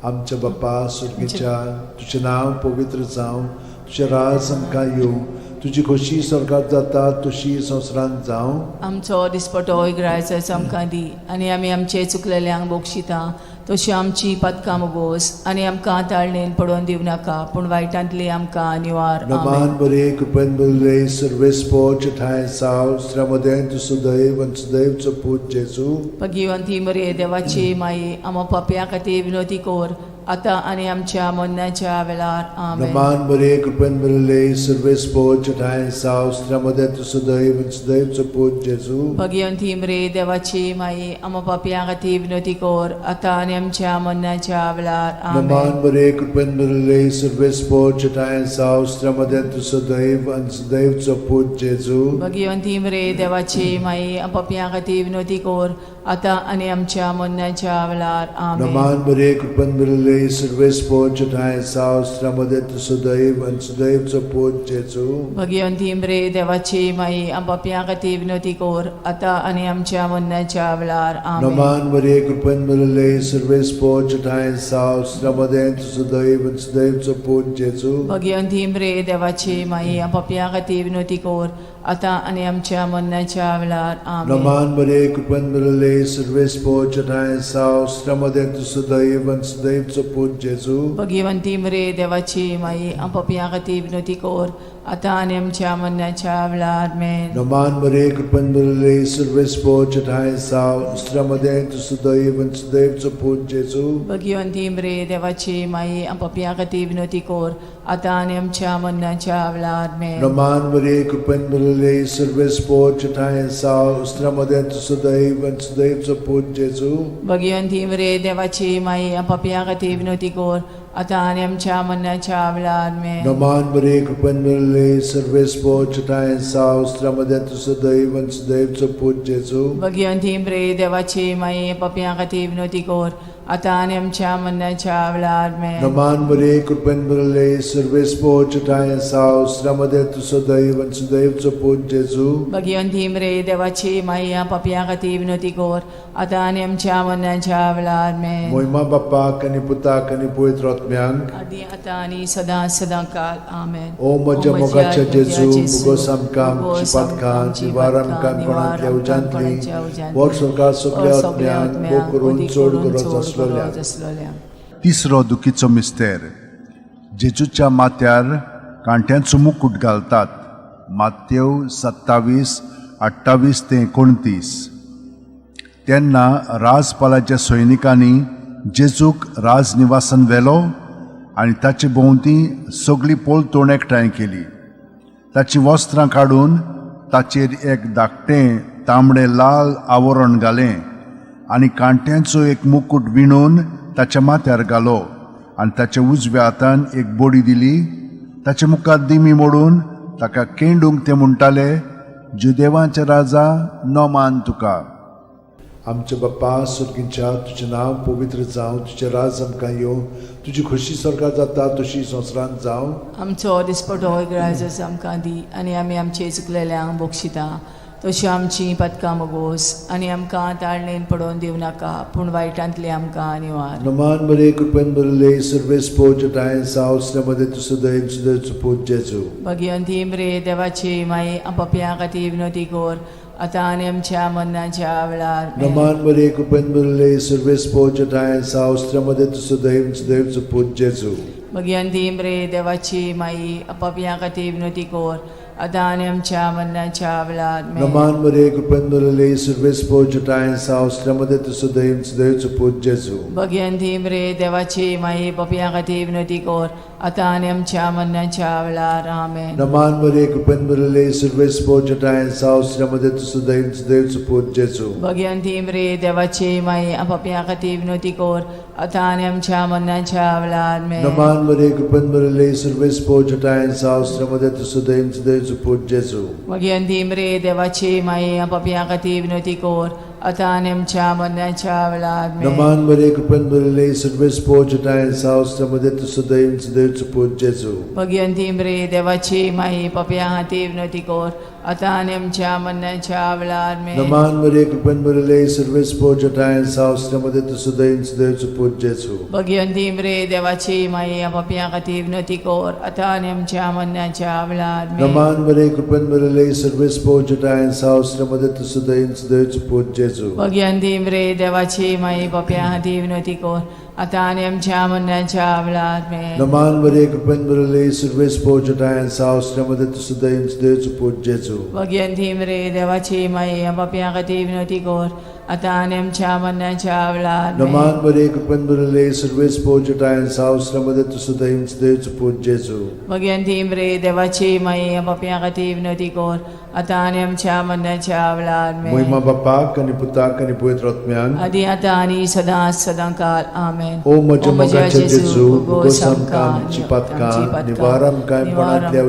B: आमच्या बापा सुर्गीच्या, तुजें नांव पवित्र जावं, तुजें राज आमकां येवं, तुजी खोशी स्वर्गात जाता तशी संवसारांत जावं.
C: आमचो दिसपटो इगरायचो आमकां दी आनी आमी आमचे चुकलेल्यांक बक्षिता तशी आमची पदकां मुगोस आनी आमकां ताळणेन पडोवन दिवं नाका पूण वायटांतली आमकां निवार.
B: नमान
C: आमेन.
B: बरे कृपेन बरे सर्वेस्पो छठाय साव श्रमदेन तूं सदैव आनी सदैवचो पूत जेजू.
C: भगिवंती मरे देवाची माई, आमा पापया खातीर विनोती कोर आतां आनी आमच्या मरणाच्या वेळार. आमेन.
B: नमान बरे कृपेन बरे सर्वेस्पो छठाय साव श्रमदेन तूं सदैव आनी सदैवचो पूत जेजू.
C: भगिवंती मरे देवाची माई, आमा पापया खातीर विनोती कोर आतां आनी आमच्या मरणाच्या वेळार.
B: नमान
C: आमेन.
B: बरे कृपेन बरे सर्वेस्पो छठाय साव श्रमदेन तूं सदैव आनी सदैवचो पूत जेजू.
C: भगिवंती मरे देवाची माई, पापया खातीर विनोती कोर आतां आनी आमच्या मरणाच्या वेळार. आमेन.
B: नमान बरे कृपेन बरे सर्वेस्पो छठाय साव श्रमदेन तूं सदैव आनी सदैवचो पूत जेजू.
C: भगिवंती मरे देवाची माई, पापया खातीर विनोती कोर आतां आनी आमच्या मरणाच्या वेळार. आमेन.
B: नमान मरे कृपेन बरे सर्वेस्पो छठाय साव श्रमदेन तूं सदैव आनी सदैवचो पूत जेजू.
C: भगिवंती मरे देवाची माई, पापया खातीर विनोती कोर आतां आनी आमच्या मरणाच्या वेळार. आमेन.
B: नमान मरे कृपेन बरे सर्वेस्पो छठाय साव श्रमदेन तूं सदैव आनी सदैवचो पूत जेजू.
C: भगिवंती मरे देवाची माई, पापया खातीर विनोती कोर आतां आनी आमच्या मरणाच्या वेळार. मेन.
B: नमान मरे कृपेन बरे सर्वेस्पो छठाय साव श्रमदेन तूं सदैव आनी सदैवचो पूत जेजू.
C: भगिवंती मरे देवाची माई, पापया खातीर विनोती कोर आतां आनी आमच्या मरणाच्या वेळार. मेन.
B: नमान मरे कृपेन बरे सर्वेस्पो छठाय साव श्रमदेन तूं सदैव आनी सदैवचो पूत जेजू.
C: भगिवंती मरे देवाची माई, पापया खातीर विनोती कोर आतां आनी आमच्या मरणाच्या वेळार आमेन.
B: नमान बरे कृपेन मिळले सर्वेस्पोर चटाय साव स्त्र्यामध्ये तूं सदैव आनी सदैवचो पूत जेजू.
C: भगिवंती प्रे देवाची माई पापयां खातीर विनवती कर आतां आनी आमच्या मरणाच्या वेळार आमेन.
B: नमान बरे कृपेन मिळले सर्वेस्पोर चटाय साव स्त्र्यामध्ये तूं सदैव आनी सदैवचो पूत जेजू.
C: भगिवंती रे देवाची माई पापयां खातीर विनवती कर आतां आनी आमच्या मरणाच्या वेळार आमेन.
B: मोहिमा बाप्पाक आनी पुताक आनी पवित्र आत्म्यांक.
C: आदी आतां आनी सदां सदां काल आमेन.
B: ओ म्हज्या मोगाच्या जेजू, मुगोस आमकां आमची पातकां निवार आमकां कोणांतल्या उज्यांतली, वर सरकार सगल्या आत्म्यांक भोग करून चड गरज आसलोल्या.
C: आसलोल्या.
A: तिसरो दुखीचो मिस्तेर. जेजूच्या माथ्यार कांट्यांचो मुकूट घालतात. मातेव 27:28 ते 29. तेन्ना राजपालाच्या सैनिकांनी जेजूक राजनिवासान व्हेलो आनी ताचे भोंवती सगळी पलतोण एकठांय केली. ताचीं वस्त्रां काडून ताचेर एक धाकटें तांबडें लाल आवरण घालें आनी कांट्यांचो एक मुकूट विणून ताच्या माथ्यार घालो आनी ताच्या उजव्या हातान एक बडी दिली. ताचे मुखार दिमी मोडून ताका केंडूंक ते म्हणटाले, जुदेवांचे राजा, नमान तुका.
B: आमच्या बाप्पा सुर्गींच्या, तुजें नांव पवित्र जावं, तुजें राज आमकां येवं, तुजी खोशी सरकार जाता तशी संवसारांत जावं.
C: आमचो दिसपटो ग्राजस आमकां दी आनी आमी आमचे चुकलेल्यांक बक्षिता तशी आमची पदकां मगोस आनी आमकां ताळणेन पडोवन दिवं नाका पूण वायटांतली आमकां निवार.
B: नमान बरे कृपेन भरले सर्वेस्पोर चटाय साव स्त्र्यामध्ये तूं सदैव सदैवचो पूत जेजू.
C: भगिवंती रे देवाची माई पापयां खातीर विनवती कर आतां आनी आमच्या मरणाच्या वेळार आमेन.
B: नमान बरे कृपेन भरले सर्वेस्पोर चटाय साव स्त्र्यामध्ये तूं सदैव सदैवचो पूत जेजू.
C: भगिवंती रे देवाची माई पापयां खातीर विनवती कर आतां आनी आमच्या मरणाच्या वेळार आमेन.
B: नमान बरे कृपेन भरले सर्वेस्पोर चटाय साव स्त्र्यामध्ये तूं सदैव सदैवचो पूत जेजू.
C: भगिवंती रे देवाची माई पापयां खातीर विनवती कर आतां आनी आमच्या मरणाच्या वेळार आमेन.
B: नमान बरे कृपेन भरले सर्वेस्पोर चटाय साव स्त्र्यामध्ये तूं सदैव सदैवचो पूत जेजू.
C: भगिवंती रे देवाची माई पापयां खातीर विनवती कर आतां आनी आमच्या मरणाच्या वेळार आमेन.
B: नमान बरे कृपेन भरले सर्वेस्पोर चटाय साव स्त्र्यामध्ये तूं सदैव सदैवचो पूत जेजू.
C: भगिवंती रे देवाची माई पापयां खातीर विनवती कर आतां आनी आमच्या मरणाच्या वेळार आमेन.
B: नमान बरे कृपेन भरले सर्वेस्पोर चटाय साव स्त्र्यामध्ये तूं सदैव सदैवचो पूत जेजू.
C: भगिवंती रे देवाची माई पापयां खातीर विनवती कर आतां आनी आमच्या मरणाच्या वेळार आमेन.
B: नमान बरे कृपेन भरले सर्वेस्पोर चटाय साव स्त्र्यामध्ये तूं सदैव सदैवचो पूत जेजू.
C: भगिवंती रे देवाची माई पापयां खातीर विनवती कर आतां आनी आमच्या मरणाच्या वेळार आमेन.
B: नमान बरे कृपेन भरले सर्वेस्पोर चटाय साव स्त्र्यामध्ये तूं सदैव सदैवचो पूत जेजू.
C: भगिवंती रे देवाची माई पापयां खातीर विनवती कर आतां आनी आमच्या मरणाच्या वेळार आमेन.
B: नमान बरे कृपेन भरले सर्वेस्पोर चटाय साव स्त्र्यामध्ये तूं सदैव सदैवचो पूत जेजू.
C: भगिवंती रे देवाची माई पापयां खातीर विनवती कर आतां आनी आमच्या मरणाच्या वेळार आमेन.
B: नमान बरे कृपेन भरले सर्वेस्पोर चटाय साव स्त्र्यामध्ये तूं सदैव सदैवचो पूत जेजू.
C: भगिवंती रे देवाची माई पापयां खातीर विनवती कर आतां आनी आमच्या मरणाच्या वेळार आमेन.
B: मोहिमा बाप्पाक आनी पुताक आनी पवित्र आत्म्यांक.
C: आदी आतां आनी सदां सदां काल आमेन.
B: ओ म्हज्या मोगाच्या जेजू, भोगोस आमकां आमची पातकां, निवार आमकां कोणांतल्या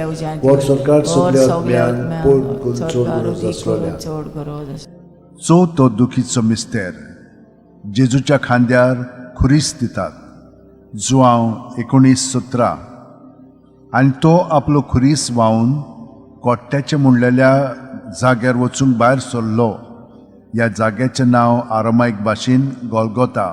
B: उज्यांतली, वर सरकार सगल्या आत्म्यांक पोड करून चड गरज आसलोल्या.
C: चड गरज आसलोल्या.
A: चवथो दुखीचो मिस्तेर. जेजूच्या खांद्यार खुरीस दितात. जुआंव 19:17. आनी तो आपलो खुरीस व्हांवन कोट्ट्याचे म्हणलेल्या जाग्यार वचूंक भायर सरलो. ह्या जाग्याचें नांव आरमायक भाशेन गोलगोता.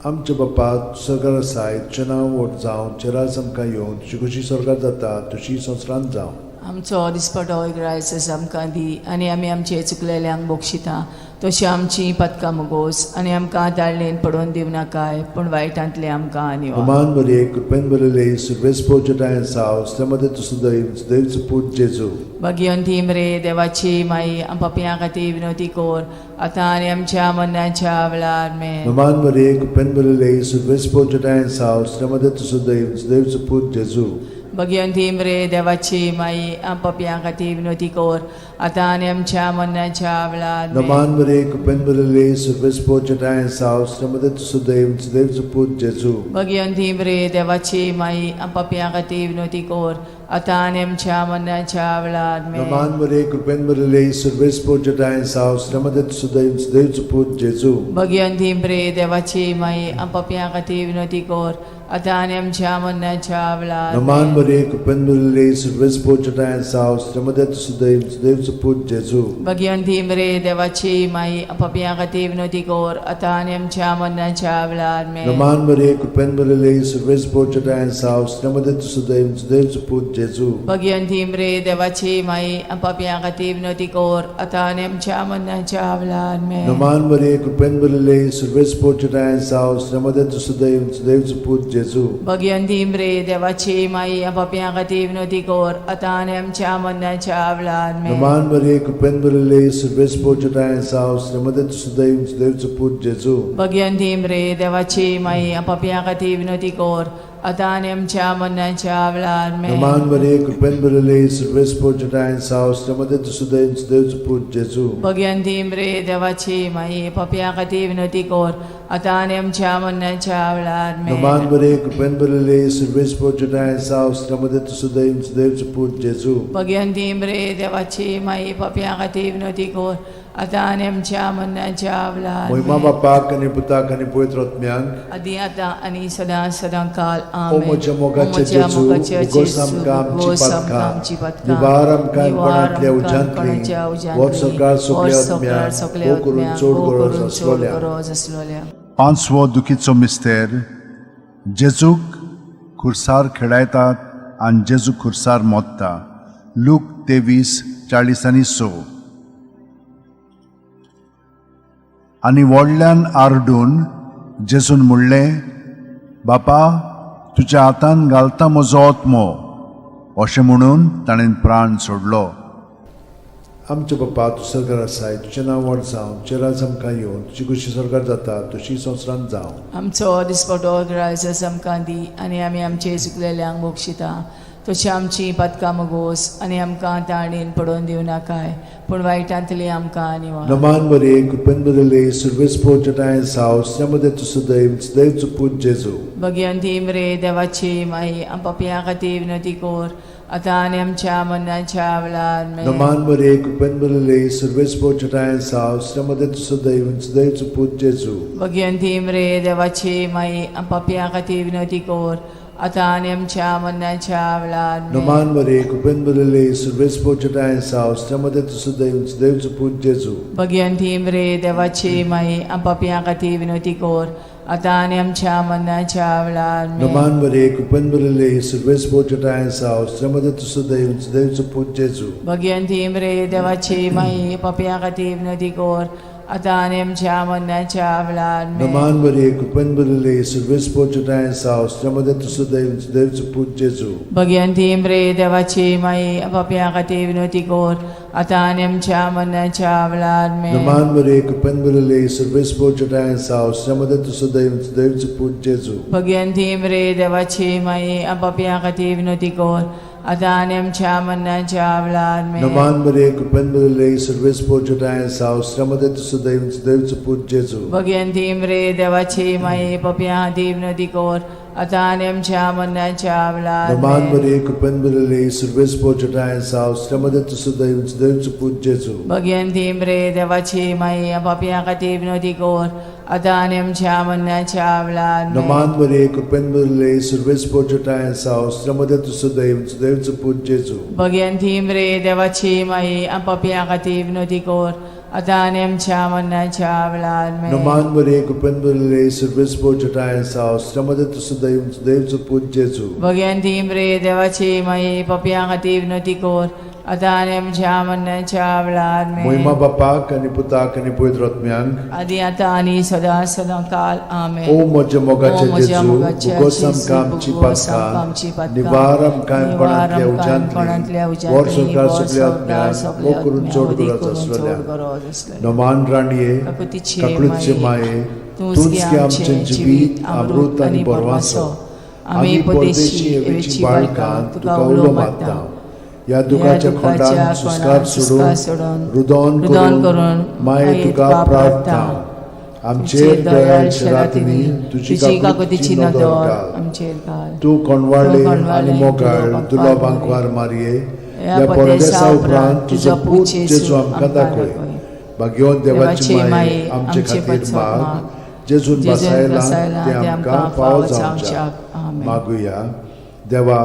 B: आमच्या बाप्पा सरकार आसाय, तुजें नांव व्हड जावं, तुजें राज आमकां येवं, तुजी खोशी सरकार जाता तशी संवसारांत जावं.
C: आमचो दिसपटो ग्रायसस आमकां दी आनी आमी आमचे चुकलेल्यांक बक्षिता तशी आमची पदकां मुगोस आनी आमकां ताळणेन पडोवन दिवं नाकाय पूण वायटांतले आमकां निवार.
B: नमान बरे कृपेन भरले सर्वेस्पोर चटाय साव स्त्र्यामध्ये तूं सदैव सदैवचो पूत जेजू.
C: भगिवंती रे देवाची माई पापयां खातीर विनवती कर आतां आनी आमच्या मरणाच्या वेळार आमेन.
B: नमान बरे कृपेन भरले सर्वेस्पोर चटाय साव स्त्र्यामध्ये तूं सदैव सदैवचो पूत जेजू.
C: भगवंती मरे देवाची माई आम पापयां खातीर विनवती कर आतां आनी आमच्या मरणाच्या वेळार आमेन.
B: नमान मरे कृपेन भरिल्ले सर्वेस्पर जेठांय साव श्रीमदत सुदैव सुदैवचो पूत जेजू.
C: भगवंती मरे देवाची माई आम पापयां खातीर विनवती कर आतां आनी आमच्या मरणाच्या वेळार आमेन.
B: नमान मरे कृपेन भरिल्ले सर्वेस्पर जेठांय साव श्रीमदत सुदैव सुदैवचो पूत जेजू.
C: भगवंती मरे देवाची माई आम पापयां खातीर विनवती कर आतां आनी आमच्या मरणाच्या वेळार
B: नमान
C: आमेन.
B: मरे कृपेन भरिल्ले सर्वेस्पर जेठांय साव श्रीमदत सुदैव सुदैवचो पूत जेजू.
C: भगवंती मरे देवाची माई आम पापयां खातीर विनवती कर आतां आनी आमच्या मरणाच्या वेळार आमेन.
B: नमान मरे कृपेन भरिल्ले सर्वेस्पर जेठांय साव श्रीमदत सुदैव सुदैवचो पूत जेजू.
C: भगवंती मरे देवाची माई आम पापयां खातीर विनवती कर आतां आनी आमच्या मरणाच्या वेळार आमेन.
B: नमान मरे कृपेन भरिल्ले सर्वेस्पर जेठांय साव श्रीमदत सुदैव सुदैवचो पूत जेजू.
C: भगवंती मरे देवाची माई आम पापयां खातीर विनवती कर आतां आनी आमच्या मरणाच्या वेळार आमेन.
B: नमान मरे कृपेन भरिल्ले सर्वेस्पर जेठांय साव श्रीमदत सुदैव सुदैवचो पूत जेजू.
C: भगवंती मरे देवाची माई आम पापयां खातीर विनवती कर आतां आनी आमच्या मरणाच्या वेळार आमेन.
B: नमान मरे कृपेन भरिल्ले सर्वेस्पर जेठांय साव श्रीमदत सुदैव सुदैवचो पूत जेजू.
C: भगवंती मरे देवाची माई पापयां खातीर विनवती कर आतां आनी आमच्या मरणाच्या वेळार आमेन.
B: नमान मरे कृपेन भरिल्ले सर्वेस्पर जेठांय साव श्रीमदत सुदैव सुदैवचो पूत जेजू.
C: भगवंती मरे देवाची माई पापयां खातीर विनवती कर आतां आनी आमच्या मरणाच्या वेळार
B: महिमा
C: आमेन.
B: बापाक आनी पुताक आनी पवित्र आत्म्याक.
C: आदी आतां आनी सदां सदां काल
B: ओ
C: आमेन.
B: म्हज्या
C: ओ
B: मोगाचे
C: म्हज्या
B: जेजू,
C: मोगाच्या
B: उगोस
C: जेजू,
B: आमकां आमची
C: उगोस आमकां
B: पातकां,
C: आमची पातकां,
B: निवार आमकां
C: निवार
B: कोणांतल्या
C: आमकां
B: उज्यांतली,
C: कोणाच्या उज्यांतली,
B: व्हर सरकार सगल्या
C: व्हर सरकार
B: आत्म्यांक,
C: सगल्या
B: भोव करून
C: आत्म्यांक,
B: चड
C: भोव
B: गरज
C: करून चड
B: आसलोल्या.
C: गरज आसलोल्या.
A: पांचवो दुखीचो मिस्तेर जेजूक खुर्सार खेळायतात आनी जेजू खुर्सार मोत्ता. लूक 23:46. आनी व्हडल्यान आरडून जेजून म्हणलें, बापा तुज्या हातान घालता म्हजो आत्मो. अशें म्हणून ताणें प्राण सोडलो.
B: आमच्या बापा, तूं सरकार आसाय, तुजें नांव व्हड जावं, तुजें राज आमकां येवन, तुजी खुशी सरकार जाता तशी संवसारांत जावं.
C: आमचो दिसपटो ग्रायस आमकां दी आनी आमी आमचे चुकलेल्यांक बक्षिता तशी आमची पातकां मगोस आनी आमकां ताणेन पडोवन दिवं नाकाय पूण वायटांतली आमकां निवार.
B: नमान मरे कृपेन भरिल्ले सर्वेस्पर जेठांय साव श्रीमदत सुदैव सुदैवचो पूत जेजू.
C: भगवंती मरे देवाची माई आम पापयां खातीर विनवती कर आतां आनी आमच्या मरणाच्या वेळार आमेन.
B: नमान मरे कृपेन भरिल्ले सर्वेस्पर जेठांय साव श्रीमदत सुदैव सुदैवचो पूत जेजू.
C: भगवंती मरे देवाची माई आम पापयां खातीर विनवती कर आतां आनी आमच्या मरणाच्या वेळार आमेन.
B: नमान मरे कृपेन भरिल्ले सर्वेस्पर जेठांय साव श्रीमदत सुदैव सुदैवचो पूत जेजू.
C: भगवंती मरे देवाची माई आम पापयां खातीर विनवती कर आतां आनी आमच्या मरणाच्या वेळार आमेन.
B: नमान मरे कृपेन भरिल्ले सर्वेस्पर जेठांय साव श्रीमदत सुदैव सुदैवचो पूत जेजू.
C: भगवंती मरे देवाची माई पापयां खातीर विनवती कर आतां आनी आमच्या मरणाच्या वेळार आमेन.
B: नमान मरे कृपेन भरिल्ले सर्वेस्पर जेठांय साव श्रीमदत सुदैव सुदैवचो पूत जेजू.
C: भगवंती मरे देवाची माई पापयां खातीर विनवती कर आतां आनी आमच्या मरणाच्या वेळार आमेन.
B: नमान मरे कृपेन भरिल्ले सर्वेस्पर जेठांय साव श्रीमदत सुदैव सुदैवचो पूत जेजू.
C: भगवंती मरे देवाची माई पापयां खातीर विनवती कर आतां आनी आमच्या मरणाच्या वेळार आमेन.
B: नमान मरे कृपेन भरिल्ले सर्वेस्पर जेठांय साव श्रीमदत सुदैव सुदैवचो पूत जेजू.
C: भगवंती मरे देवाची माई पापयां खातीर विनवती कर आतां आनी आमच्या मरणाच्या वेळार
B: नमान
C: आमेन.
B: मरे कृपेन भरिल्ले सर्वेस्पर जेठांय साव श्रीमदत सुदैव सुदैवचो पूत जेजू.
C: भगवंती मरे देवाची माई पापयां खातीर विनवती कर आतां आनी आमच्या मरणाच्या वेळार आमेन.
B: नमान मरे कृपेन भरिल्ले सर्वेस्पर जेठांय साव श्रीमदत सुदैव सुदैवचो पूत जेजू.
C: भगवंती मरे देवाची माई पापयां खातीर विनवती कर आतां आनी आमच्या मरणाच्या वेळार आमेन.
B: नमान मरे कृपेन भरिल्ले सर्वेस्पर जेठांय साव श्रीमदत सुदैव सुदैवचो पूत जेजू.
C: भगवंती मरे देवाची माई पापयां खातीर विनवती कर आतां आनी आमच्या मरणाच्या वेळार आमेन.
B: महिमा बापाक आनी पुताक आनी पवित्र आत्म्यांक.
C: आदी आतां आनी सदां सदां काल आमेन.
B: ओ म्हज्या
C: ओ
B: मोगाचे
C: म्हज्या
B: जेजू,
C: मोगाच्या
B: उगोस
C: जेजू,
B: आमकां आमची
C: उगोस आमकां आमची
B: पातकां,
C: पातकां,
B: निवार आमकां
C: निवार
B: कोणांतल्या
C: आमकां कोणांतल्या
B: उज्यांतली, व्हर
C: उज्यांतली,
B: सरकार
C: व्हर
B: सगल्या
C: सरकार
B: आत्म्यांक,
C: सगल्या
B: भोव करून
C: आत्म्यांक,
B: चड
C: अदीक
B: गरज
C: करून चड
B: आसलेल्या.
C: गरज आसलेल्या.
B: नमान राणये,
C: काकुतीचे
B: काकळूतचे
C: माये,
B: माये,
C: तूंच
B: तूंच
C: गे
B: गे
C: आमचें
B: आमचें
C: जिवीत,
B: जिवीत, अमृत आनी बरवासो.
C: आमी परदेशी एवेची बाळकां तुका उलो मारता.
B: ह्या दुखाच्या खोंडान सुस्कार सोडून रुदोन करून माये तुका प्रार्थना. आमचेर दयाळ शरातिनी तुजी काकुतीची नदर घाल.
C: आमचेर घाल.
B: तूं कोणवाळे आनी मोगाळ दुलो आंकवार मारये, ह्या परदेसा उपरांत तुजो पूत जेजू आमकां दाखय. भाग्यवंत देवाची माये आमचे खातीर माग, जेजून बसायला ते आमकां फावो जावच्याक. मागुया. देवा,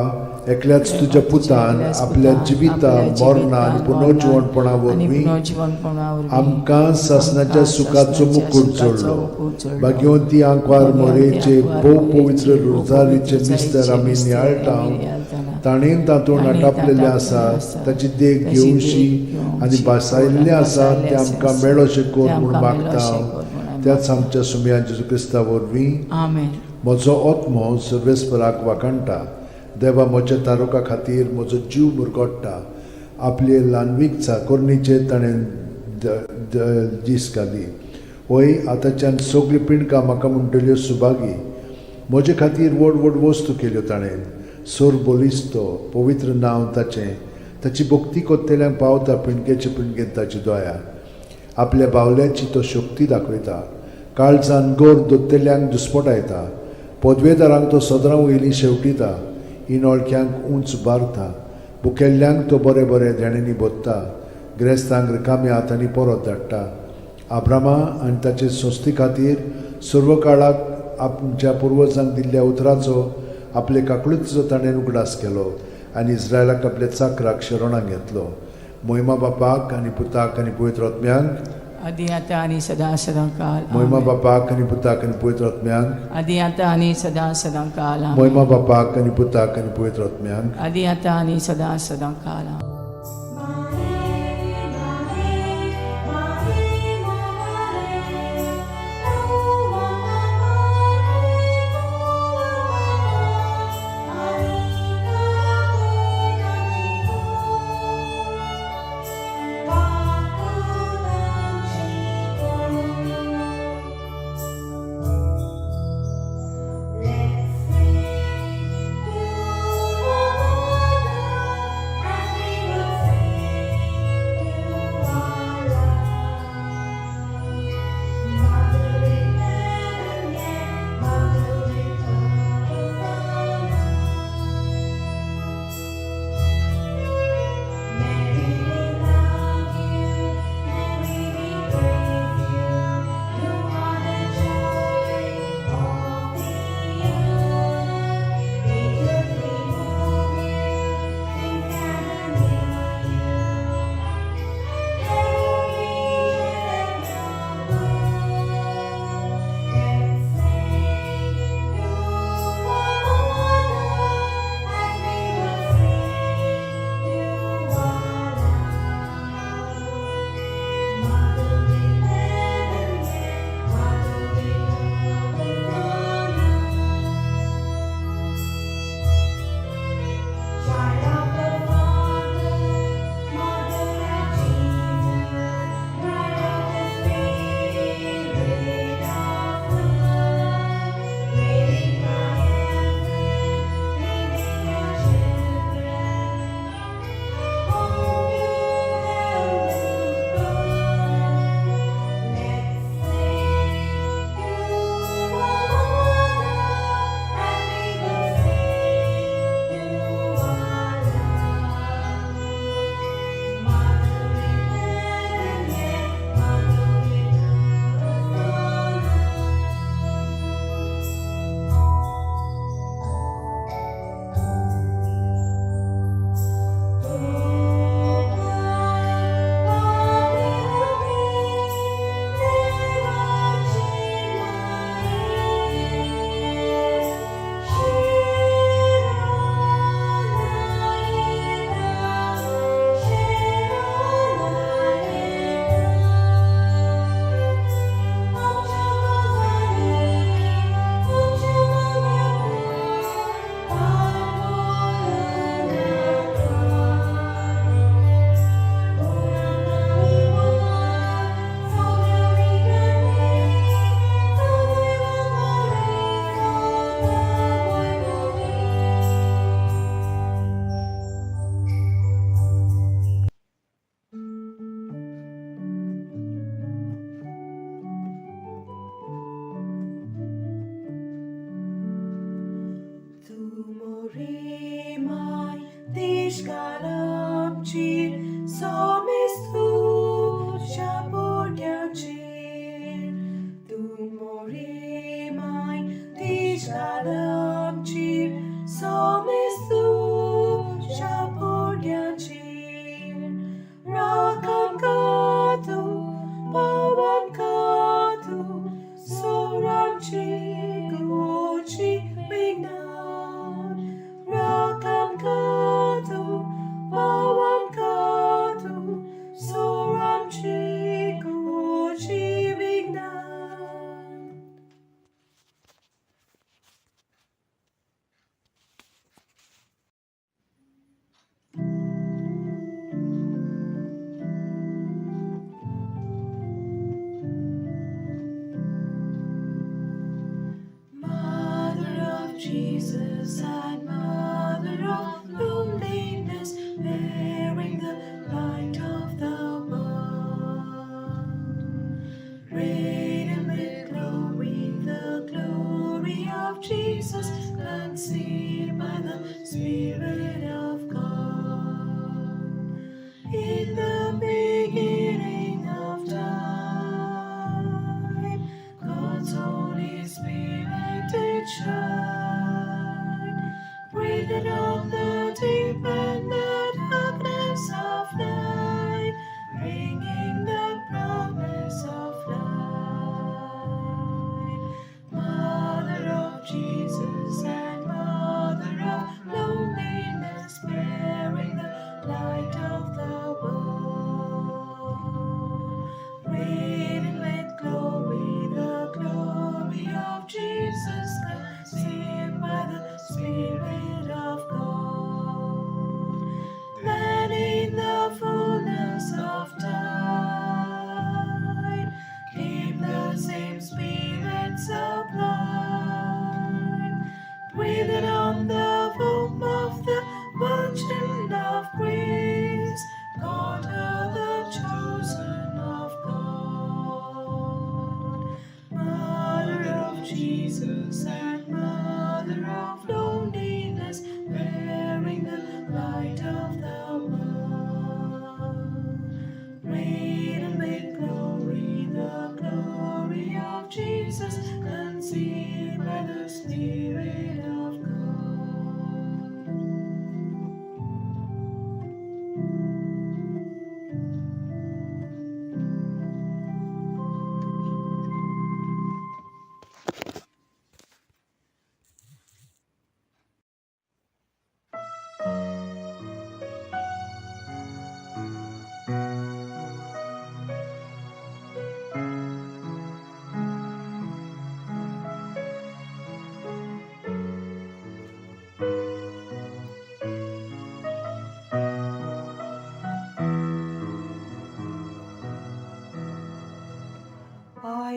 B: एकल्याच तुज्या पुतान आपल्या जिविता मरणा आनी पुनर्जिवणपणा वरवीं आमकां सासणाच्या सुखाचो मुकूट जोडलो. भाग्यवंती आंकवार मोरेचे भोव पवित्र रोजारीचे मिस्तर आमी नियाळटा, ताणें तातूंत आटापलेलें आसा ताची देख घेवशी आनी भासायल्लें आसा तें आमकां मेळोशें कर म्हूण मागता. त्याच आमच्या सुमया जेजू क्रिस्ता वरवीं.
C: आमेन.
B: म्हजो आत्मो सर्वेस्पराक वाखाणटा. देवा म्हज्या तारुका खातीर म्हजो जीव मुरगोडटा. आपले ल्हानवीक चाकोरणीचे ताणें दीस घाली. वय आतांच्यान सगळीं पिंडकां म्हाका म्हणटल्यो सुभागी. म्हजे खातीर व्हड व्हड वस्तू केल्यो ताणें. सोर बलिस्तो पवित्र नांव ताचें. ताची भक्ती कोत्तेल्यांक पावता पिंडकेचे पिंडकेन ताची दया. आपल्या बावल्याची तो शक्ती दाखयता. काळजान गोर दोत्तेल्यांक दुस्पटायता. पदवेदारांक तो सदरां वयलीं शेवटिता. इनोळख्यांक उंच बारता. बुकेल्ल्यांक तो बरें बरें देण्यांनी भरता. ग्रेस्तांक रिकाम्या हातांनी परत धाडटा. आब्रामा आनी ताचे संस्थे खातीर सर्व काळाक आमच्या पुर्वजांक दिल्ल्या उतराचो आपले काकळुतीचो ताणें उगडास केलो आनी इस्रायलाक आपल्या चाकराक शरणाक घेतलो. मोहिमा बापाक आनी पुताक आनी पवित्र आत्म्यांक.
C: आदी आतां आनी सदां सदां काल.
B: मोहिमा बापाक आनी पुताक आनी पवित्र आत्म्यांक.
C: आदी आतां आनी सदां सदां काल.
B: मोहिमा बापाक आनी पुताक आनी पवित्र आत्म्यांक.
C: आदी आतां आनी सदां सदां काल.
D: Let's sing to our Mother as we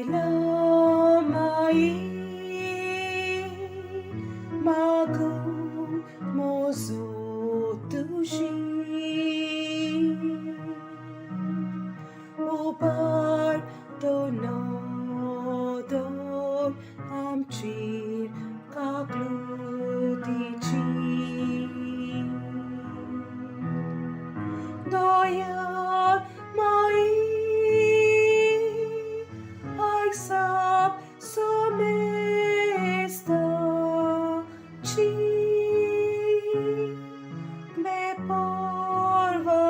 E: आयला माई मागूं मोजो तुजी उबार तो नदर आमचेर काकलुतीची दया माई आयक साप सोमेस्ताची बेपर्वा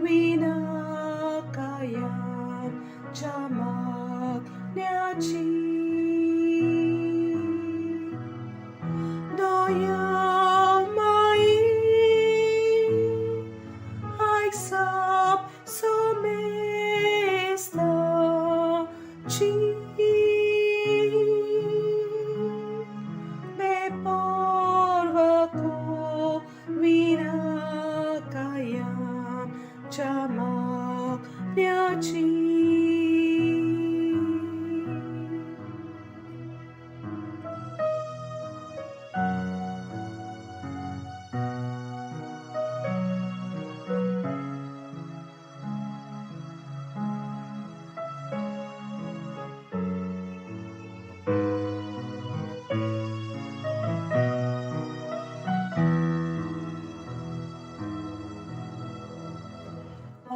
E: विना कायाम मागण्याची दया माई आयक साप सोमेस्ताची बेपर्वा विना कायाम मागण्याची.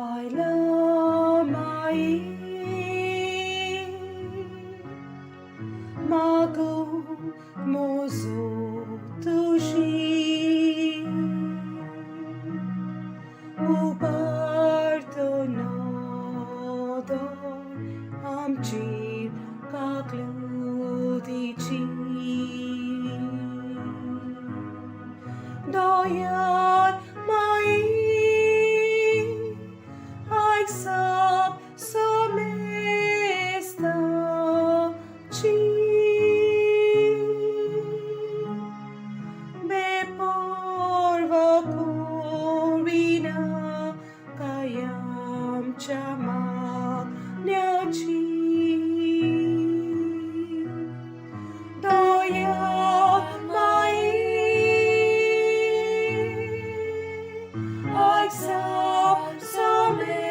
E: आयला माई मागूं मोजो तुजी उबार तो नदर आमचेर काकलुतीची दया माई आयक साप सोमेस्ताची बेपर्वा विना कायामच्या मागण्याची दया माई आयक साप सोमेस्ताची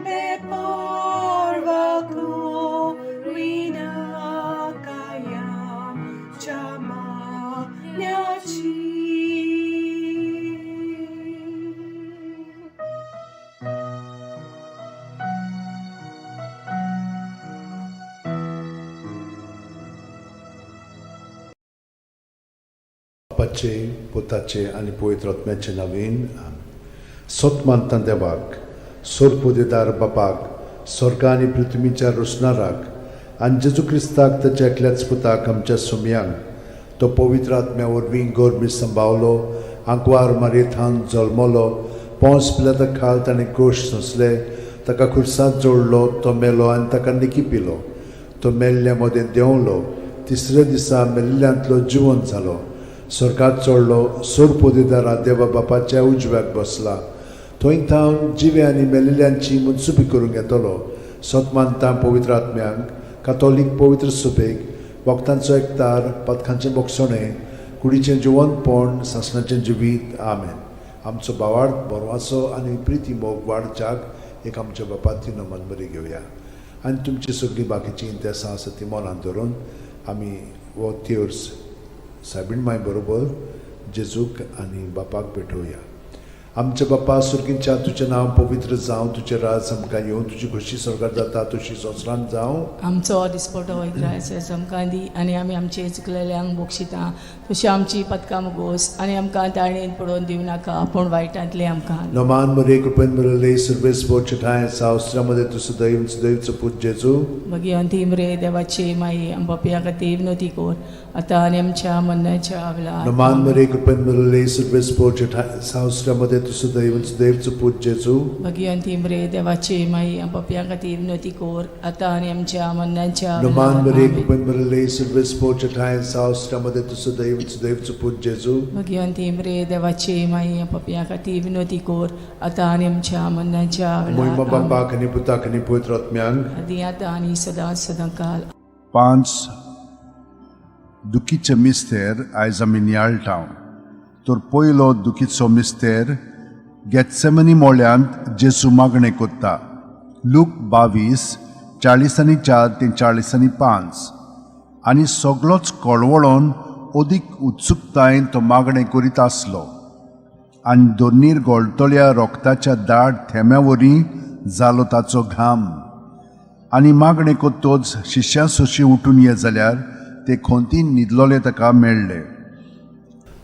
E: बेपर्वा विना कायामच्या मागण्याची.
B: बापाचे, पुताचे आनी पवित्र आत्म्याचे नवीन. सत मानता देवाक, सोरपुदेदार बापाक, स्वर्ग आनी पृथ्वीच्या रोसणाराक आनी जेजू क्रिस्ताक ताच्या एकल्याच पुताक आमच्या सुमयांक, तो पवित्र आत्म्या वरवीं गोरमी संभावलो, आंकवार मारयेथान जल्मलो, पोंस पिलाता खाल ताणें कोश सोंसले, ताका खुर्सांत जोडलो, तो मेलो आनी ताका निकी पिलो, तो मेल्ल्या मदें देंवलो, तिसऱ्या दिसा मेल्ल्यांतलो जिवन जालो, स्वर्गात चडलो, सोरपोदेदारा देवा बापाच्या उजव्याक बसला, थंय थावन जिवे आनी मेल्ल्यांची मनसुबी करूंक येतलो. सत मानता पवित्र आत्म्यांक, कातोलीक पवित्र सुबेक, वखदांचो एकतार, पथकांचें बोगसणें, कुडीचें जिवनपण, सासणाचें जिवीत. आमेन. आमचो भावार्थ बरवाचो आनी प्रिती मोग वाडच्याक एक आमच्या बापाती नमन बरी घेवया आनी तुमची सगळीं बाकीचीं इंतेसां आसा ती मनान धरून आमी हो तेर्स सायबीण माय बरोबर जेजूक आनी बापाक भेटोवया. आमच्या बापा सुर्गींच्या, तुजें नांव पवित्र जावं, तुजें राज आमकां येवं, तुजी खोशी स्वर्गार जाता तशी संवसारांत जावं.
C: आमचो दिसपटो इग्रायस आमकां दी आनी आमी आमचे चुकलेल्यांक बक्षिता तशी आमची पदकां मुगोस आनी आमकां ताणेन पडोवन दिवं नाका पूण वायटांतलें आमकां.
B: नमान मरे कृपेन मिळले सर्वेस ठांय सावस्त्रामध्ये तूं सदैव सदैवचो पूत जेजू.
C: मागीर अंतीम रे देवाची माई आमच्या खातीर विनोती कर आतां आनी आमच्या मरणाच्या वेळार.
B: नमान मरे कृपेन मिळले सर्वेस ठांय सावस्त्रामध्ये तूं सुदैव सुदैवचो पूत जेजू.
C: भगिवंती मरे देवाची माई, पापयां खातीर विनवती कोर, आतां आनी आमच्या मरणाच्या
B: नमान
C: वेळार.
B: मरे
C: आमेन.
B: कृपेन भरले सर्वेस्पोर ठांय साव मध्ये तूं सुदैव सुदैवचो पूत जेजू.
C: भगिवंती मरे देवाची माई, पापयां खातीर विनवती कोर, आतां आनी आमच्या मरणाच्या
B: मोहिमा
C: वेळार. आमेन.
B: बापाक आनी पुताक आनी पवित्र आत्म्यांक.
C: आदी आतां आनी सदां सदां काल.
A: पांच दुखीचे मिस्तेर आयज आमी नियाळटा. तर पयलो दुखीचो मिस्तेर गेत्सेमनी मोळ्यांत जेजू मागणें कोत्ता. लूक 22 44 ते 45. आनी सगलोच कळवळोन अदीक उत्सुकतायेन तो मागणें करीत आसलो आनी दोनीर गळटल्या रोगताच्या दाट थेंब्या वरी जालो ताचो घाम. आनी मागणें कोत्तोच शिश्यां सोशी उठून ये जाल्यार ते खोंतीन न्हिदलोले ताका मेळ्ळे.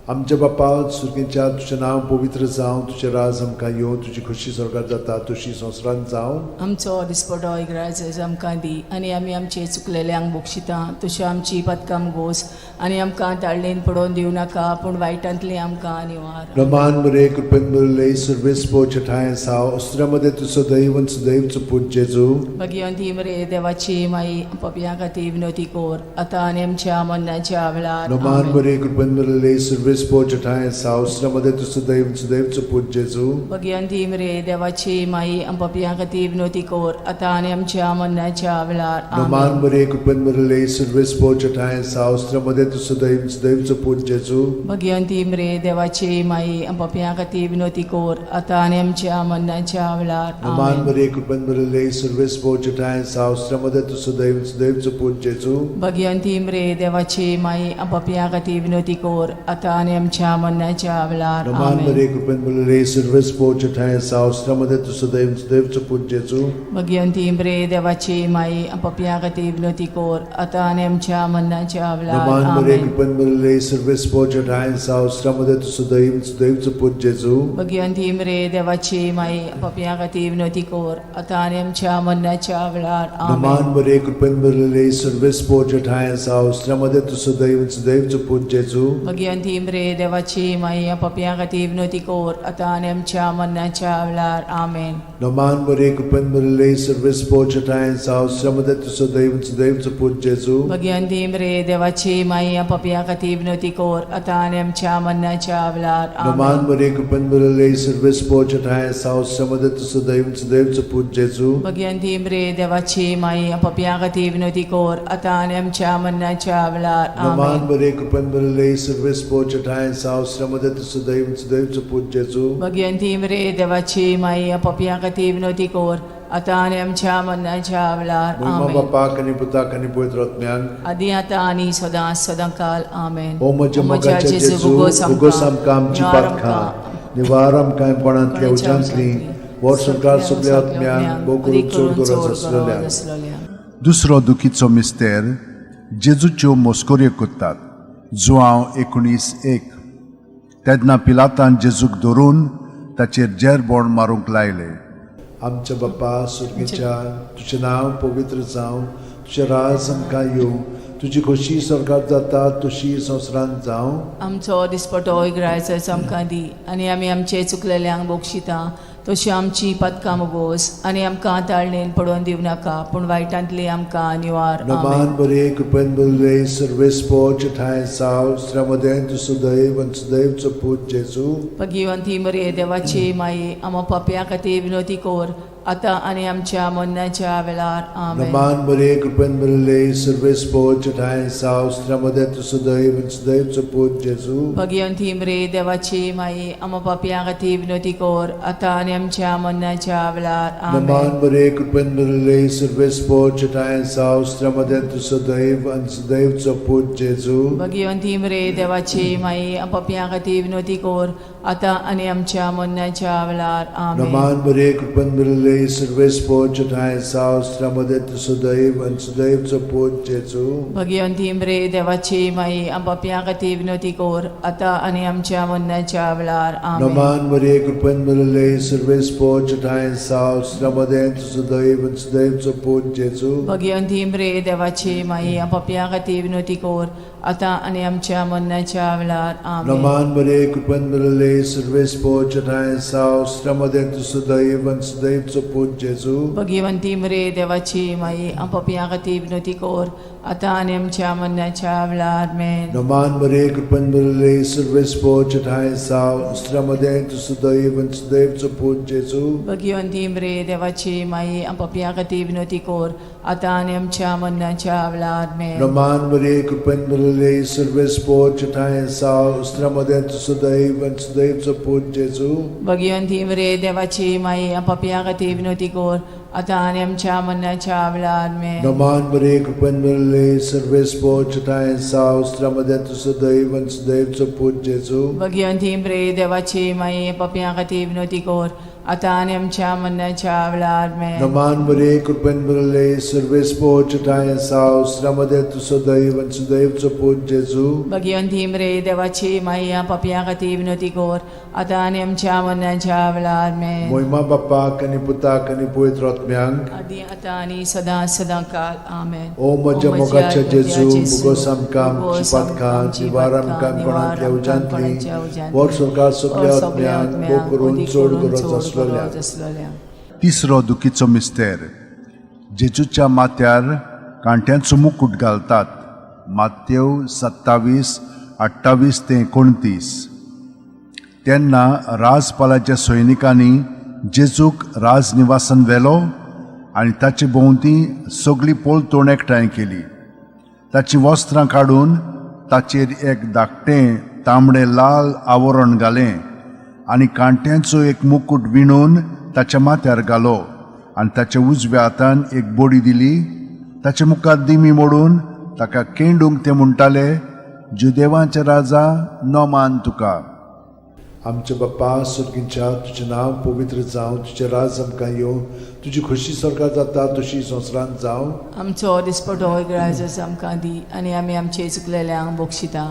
B: आमच्या बापा सुर्गेच्या, तुजें नांव पवित्र जावं, तुजें राज आमकां येवं, तुजी खोशी स्वर्गात जाता तशी संवसारांत जावं.
C: आमचो दिसपटो इगराज आमकां दी आनी आमी आमचे चुकलेल्यांक बक्षिता तश्यो आमची पदकाम गोस आनी आमकां ताळणेन पडोवन दिवं नाका, पूण वायटांतली आमकां निवार.
B: रमान मरे कृपेन भरले सर्वेस्पोर ठांय साव अस्त्रामध्ये तूं सदैव सुदैवचो पूत जेजू.
C: भगिवंती मरे देवाची माई, पापयां खातीर विनवती कोर, आतां आनी आमच्या मरणाच्या वेळार.
B: रमान
C: आमेन.
B: मरे कृपेन भरले सर्वेस्पोर ठांय साव अस्त्रामध्ये तूं सदैव सुदैवचो पूत जेजू.
C: भगिवंती मरे देवाची माई, पापयां खातीर विनवती कोर, आतां आनी आमच्या मरणाच्या वेळार.
B: रमान
C: आमेन.
B: मरे कृपेन भरले सर्वेस्पोर ठांय साव अस्त्रामध्ये तूं सदैव सुदैवचो पूत जेजू.
C: भगिवंती मरे देवाची माई, पापयां खातीर विनवती कोर, आतां आनी आमच्या मरणाच्या वेळार.
B: रमान
C: आमेन.
B: मरे कृपेन भरले सर्वेस्पोर ठांय साव अस्त्रामध्ये तूं सदैव सुदैवचो पूत जेजू.
C: भगिवंती मरे देवाची माई, पापयां खातीर विनवती कोर, आतां आनी आमच्या मरणाच्या वेळार.
B: रमान
C: आमेन.
B: मरे कृपेन भरले सर्वेस्पोर ठांय साव अस्त्रामध्ये तूं सदैव सुदैवचो पूत जेजू.
C: भगिवंती मरे देवाची माई, पापयां खातीर विनवती कोर, आतां आनी आमच्या मरणाच्या वेळार.
B: रमान मरे
C: आमेन.
B: कृपेन भरले सर्वेस्पोर ठांय साव अस्त्रामध्ये तूं सदैव सुदैवचो पूत जेजू.
C: भगिवंती मरे देवाची माई, पापयां खातीर विनवती कोर, आतां आनी आमच्या मरणाच्या वेळार.
B: रमान
C: आमेन.
B: मरे कृपेन भरले सर्वेस्पोर ठांय साव अस्त्रामध्ये तूं सदैव सुदैवचो पूत जेजू.
C: भगिवंती मरे देवाची माई, पापयां खातीर विनवती कोर, आतां आनी आमच्या मरणाच्या वेळार. आमेन.
B: रमान मरे कृपेन भरले सर्वेस्पोर ठांय साव अस्त्रामध्ये तूं सदैव सुदैवचो पूत जेजू.
C: भगिवंती मरे देवाची माई, पापयां खातीर विनवती कोर, आतां आनी आमच्या मरणाच्या वेळार.
B: रमान
C: आमेन.
B: मरे कृपेन भरले सर्वेस्पोर ठांय साव अस्त्रामध्ये तूं सदैव सुदैवचो पूत जेजू.
C: भगिवंती मरे देवाची माई, पापयां खातीर विनवती कोर, आतां आनी आमच्या मरणाच्या वेळार.
B: रमान
C: आमेन.
B: मरे कृपेन भरले सर्वेस्पोर ठांय साव अस्त्रामध्ये तूं सदैव सुदैवचो पूत जेजू.
C: भगिवंती मरे देवाची माई, पापयां खातीर विनवती कोर, आतां आनी आमच्या मरणाच्या वेळार.
B: महिमा
C: आमेन.
B: बापाक आनी पुताक आनी पवित्र आत्म्याक.
C: आदी आतां आनी सदां सदां काल. आमेन.
B: ओ म्हज्या मोगाच्या जेजू, उगोस आमकां आमची पातकां, निवार आमकां कोणांतल्या उज्यांतली, वर संवसार सगल्या आत्म्यांक, भोव करून चड गरज आसलेल्या.
A: दुसरो दुखीचो मिस्तेर जेजूच्यो मस्कऱ्यो करतात. जुआंव 19:1. तेन्ना पिलातान जेजूक धरून ताचेर जेरबोण मारूंक लायले.
B: आमच्या बापा सुर्गेच्या, तुजें नांव पवित्र जावं, तुजें राज आमकां येवं, तुजी खोशी स्वर्गात जाता तशी संवसारांत जावं.
C: आमचो दिसपटो इगरायचो आमकां दी आनी आमी आमचे चुकलेल्यांक बक्षिता तशी आमची पदकां मुगोस आनी आमकां ताळणेन पडोवन दिवं नाका, पूण वायटांतली आमकां निवार.
B: नमान
C: आमेन.
B: बरे कृपेन बरे सर्वेस्पोच ठांय साव श्रमदेन तूं सुदैव आनी सुदैवचो पूत जेजू.
C: भगिवंती मरे देवाची माई, आमा पापया खातीर विनोती कोर, आतां आनी आमच्या मरणाच्या वेळार. आमेन.
B: नमान बरे कृपेन बरे सर्वेस्पोच ठांय साव श्रमदेन तूं सुदैव आनी सुदैवचो पूत जेजू.
C: भगिवंती मरे देवाची माई, आमा पापया खातीर विनोती कोर, आतां आनी आमच्या मरणाच्या वेळार.
B: नमान
C: आमेन.
B: बरे कृपेन बरे सर्वेस्पोच ठांय साव श्रमदेन तूं सुदैव आनी सुदैवचो पूत जेजू.
C: भगिवंती मरे देवाची माई, पापया खातीर विनोती कोर, आतां आनी आमच्या मरणाच्या वेळार. आमेन.
B: नमान बरे कृपेन बरे सर्वेस्पोच ठांय साव श्रमदेन तूं सुदैव आनी सुदैवचो पूत जेजू.
C: भगिवंती मरे देवाची माई, पापया खातीर विनोती कोर, आतां आनी आमच्या मरणाच्या वेळार. आमेन.
B: नमान मरे कृपेन बरे सर्वेस्पोच ठांय साव श्रमदेन तूं सुदैव आनी सुदैवचो पूत जेजू.
C: भगिवंती मरे देवाची माई, पापया खातीर विनोती कोर, आतां आनी आमच्या मरणाच्या वेळार. आमेन.
B: नमान बरे कृपेन भरिल्ले, सर्वेस्पर जेठांय साव, मध्ये तूं सदैव आनी सदैवचो पूत जेजू.
C: भगिवंती मरे देवाची माई, आमच्या खातीर विनवती कर, आतां आनी आमच्या मरणाच्या वेळार. आमेन.
B: नमान बरे कृपेन भरिल्ले, सर्वेस्पर जेठांय साव, मध्ये तूं सदैव आनी सदैवचो पूत जेजू.
C: भगिवंती मरे देवाची माई, आमच्या खातीर विनवती कर, आतां आनी आमच्या मरणाच्या वेळार. आमेन.
B: नमान बरे कृपेन भरिल्ले, सर्वेस्पर जेठांय साव, मध्ये तूं सदैव आनी सदैवचो पूत जेजू.
C: भगिवंती मरे देवाची माई, आमच्या खातीर विनवती कर, आतां आनी आमच्या मरणाच्या वेळार. आमेन.
B: नमान बरे कृपेन भरिल्ले, सर्वेस्पर जेठांय साव, मध्ये तूं सदैव आनी सदैवचो पूत जेजू.
C: भगिवंती मरे देवाची माई, पापयां खातीर विनवती कर, आतां आनी आमच्या मरणाच्या वेळार. आमेन.
B: नमान बरे कृपेन भरिल्ले, सर्वेस्पर जेठांय साव, मध्ये तूं सदैव आनी सदैवचो पूत जेजू.
C: भगिवंती मरे देवाची माई, पापयां खातीर विनवती कर, आतां आनी आमच्या मरणाच्या वेळार. आमेन.
B: मोहिमा बाप्पाक आनी पुताक आनी पवित्र आत्म्यांक.
C: आदी आतां आनी सदां सदां काल. आमेन.
B: ओ म्हज्या मोगाच्या जेजू, मुगोस आमकां आमची पातकां निवार, आमकां कोणांतल्या उज्यांतली वर सरकार सगल्या आत्म्यांक भोग करून चड गरज आसलेल्या.
C: आसलेल्या.
A: तिसरो दुखीचो मिस्तेर. जेजूच्या माथ्यार कांट्यांचो मुकूट घालतात. मातेव 27:28 ते 29. तेन्ना राजपालाच्या सैनिकांनी जेजूक राजनिवासान व्हेलो आनी ताचे भोंवती सगळी पलतोण एकठांय केली. ताचीं वस्त्रां काडून ताचेर एक धाकटें तांबडें लाल आवरण घालें आनी कांट्यांचो एक मुकूट विणून ताच्या माथ्यार घालो आनी ताच्या उजव्या हातान एक बडी दिली. ताचे मुखार दिमी मोडून ताका केंडूंक ते म्हणटाले, जुदेवांचे राजा, नमान तुका.
B: आमच्या बाप्पा स्वर्गींच्या, तुजें नांव पवित्र जावं, तुजें राज आमकां येवं, तुजी खोशी स्वर्गात जाता तशी संवसारांत जावं.
C: आमचो दिसपटो ग्राजस आमकां दी आनी आमी आमचे चुकलेल्यांक बक्षिता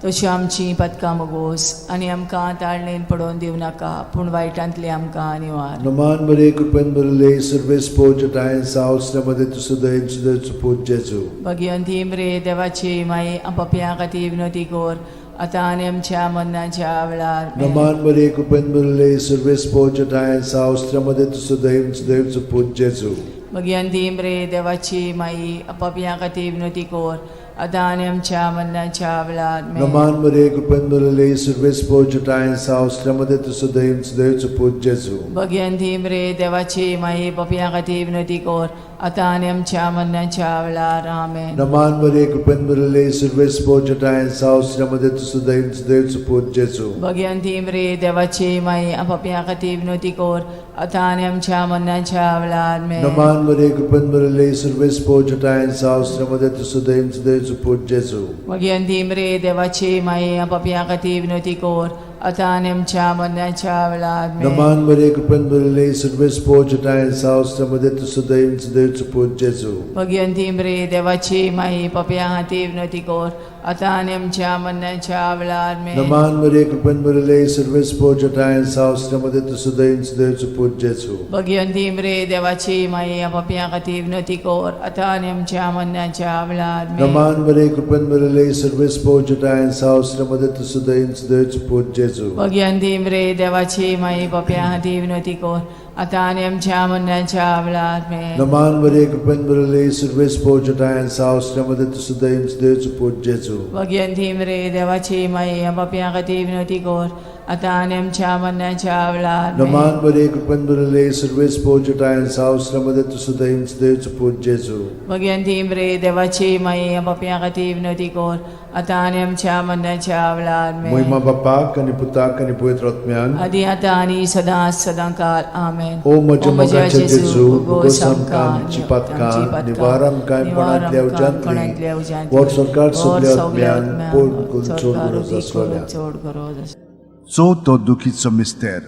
C: तश्यो आमची पदकां मगोस आनी आमकां ताळणेन पडोवन दिवं नाका, पूण वायटांतली आमकां निवार.
B: नमान बरे कृपेन भरिल्ले, सर्वेस्पर जेठांय साव, मध्ये तूं सदैव सदैवचो पूत जेजू.
C: भगिवंती मरे देवाची माई, पापयां खातीर विनवती कर, आतां आनी आमच्या मरणाच्या वेळार. आमेन.
B: नमान बरे कृपेन भरिल्ले, सर्वेस्पर जेठांय साव, मध्ये तूं सदैव सदैवचो पूत जेजू.
C: भगिवंती मरे देवाची माई, पापयां खातीर विनवती कर, आतां आनी आमच्या मरणाच्या वेळार. आमेन.
B: नमान बरे कृपेन भरिल्ले, सर्वेस्पर जेठांय साव, मध्ये तूं सदैव सदैवचो पूत जेजू.
C: भगिवंती मरे देवाची माई, पापयां खातीर विनवती कर, आतां आनी आमच्या मरणाच्या वेळार. आमेन.
B: नमान बरे कृपेन भरिल्ले, सर्वेस्पर जेठांय साव, मध्ये तूं सदैव सदैवचो पूत जेजू.
C: भगिवंती मरे देवाची माई, पापयां खातीर विनवती कर, आतां आनी आमच्या मरणाच्या वेळार. आमेन.
B: नमान बरे कृपेन भरिल्ले, सर्वेस्पर जेठांय साव, मध्ये तूं सदैव सदैवचो पूत जेजू.
C: भगिवंती मरे देवाची माई, पापयां खातीर विनवती कर, आतां आनी आमच्या मरणाच्या वेळार. आमेन.
B: नमान बरे कृपेन भरिल्ले, सर्वेस्पर जेठांय साव, मध्ये तूं सदैव सदैवचो पूत जेजू.
C: भगिवंती मरे देवाची माई, पापयां खातीर विनवती कर, आतां आनी आमच्या मरणाच्या वेळार. आमेन.
B: नमान बरे कृपेन भरिल्ले, सर्वेस्पर जेठांय साव, मध्ये तूं सदैव सदैवचो पूत जेजू.
C: भगिवंती मरे देवाची माई, पापयां खातीर विनवती कर, आतां आनी आमच्या मरणाच्या वेळार. आमेन.
B: नमान बरे कृपेन भरिल्ले, सर्वेस्पर जेठांय साव, मध्ये तूं सदैव सदैवचो पूत जेजू.
C: भगिवंती मरे देवाची माई, पापयां खातीर विनवती कर, आतां आनी आमच्या मरणाच्या वेळार. आमेन.
B: नमान बरे कृपेन भरिल्ले, सर्वेस्पर जेठांय साव, मध्ये तूं सदैव सदैवचो पूत जेजू.
C: भगिवंती मरे देवाची माई, पापयां खातीर विनवती कर, आतां आनी आमच्या मरणाच्या वेळार. आमेन.
B: नमान बरे कृपेन भरिल्ले, सर्वेस्पर जेठांय साव, मध्ये तूं सदैव सदैवचो पूत जेजू.
C: भगिवंती मरे देवाची माई, पापयां खातीर विनवती कर, आतां आनी आमच्या मरणाच्या वेळार. आमेन.
B: मोहिमा बाप्पाक आनी पुताक आनी पवित्र आत्म्यांक.
C: आदी आतां आनी सदां सदां काल. आमेन.
B: ओ म्हज्या मोगाच्या जेजू, भोगोस आमकां आमची पातकां निवार, आमकां कोणांतल्या उज्यांतली वर सरकार सगल्या आत्म्यांक पोट करून चड गरज आसलेल्या.
C: चड गरज आसलेल्या.
A: चवथो दुखीचो मिस्तेर.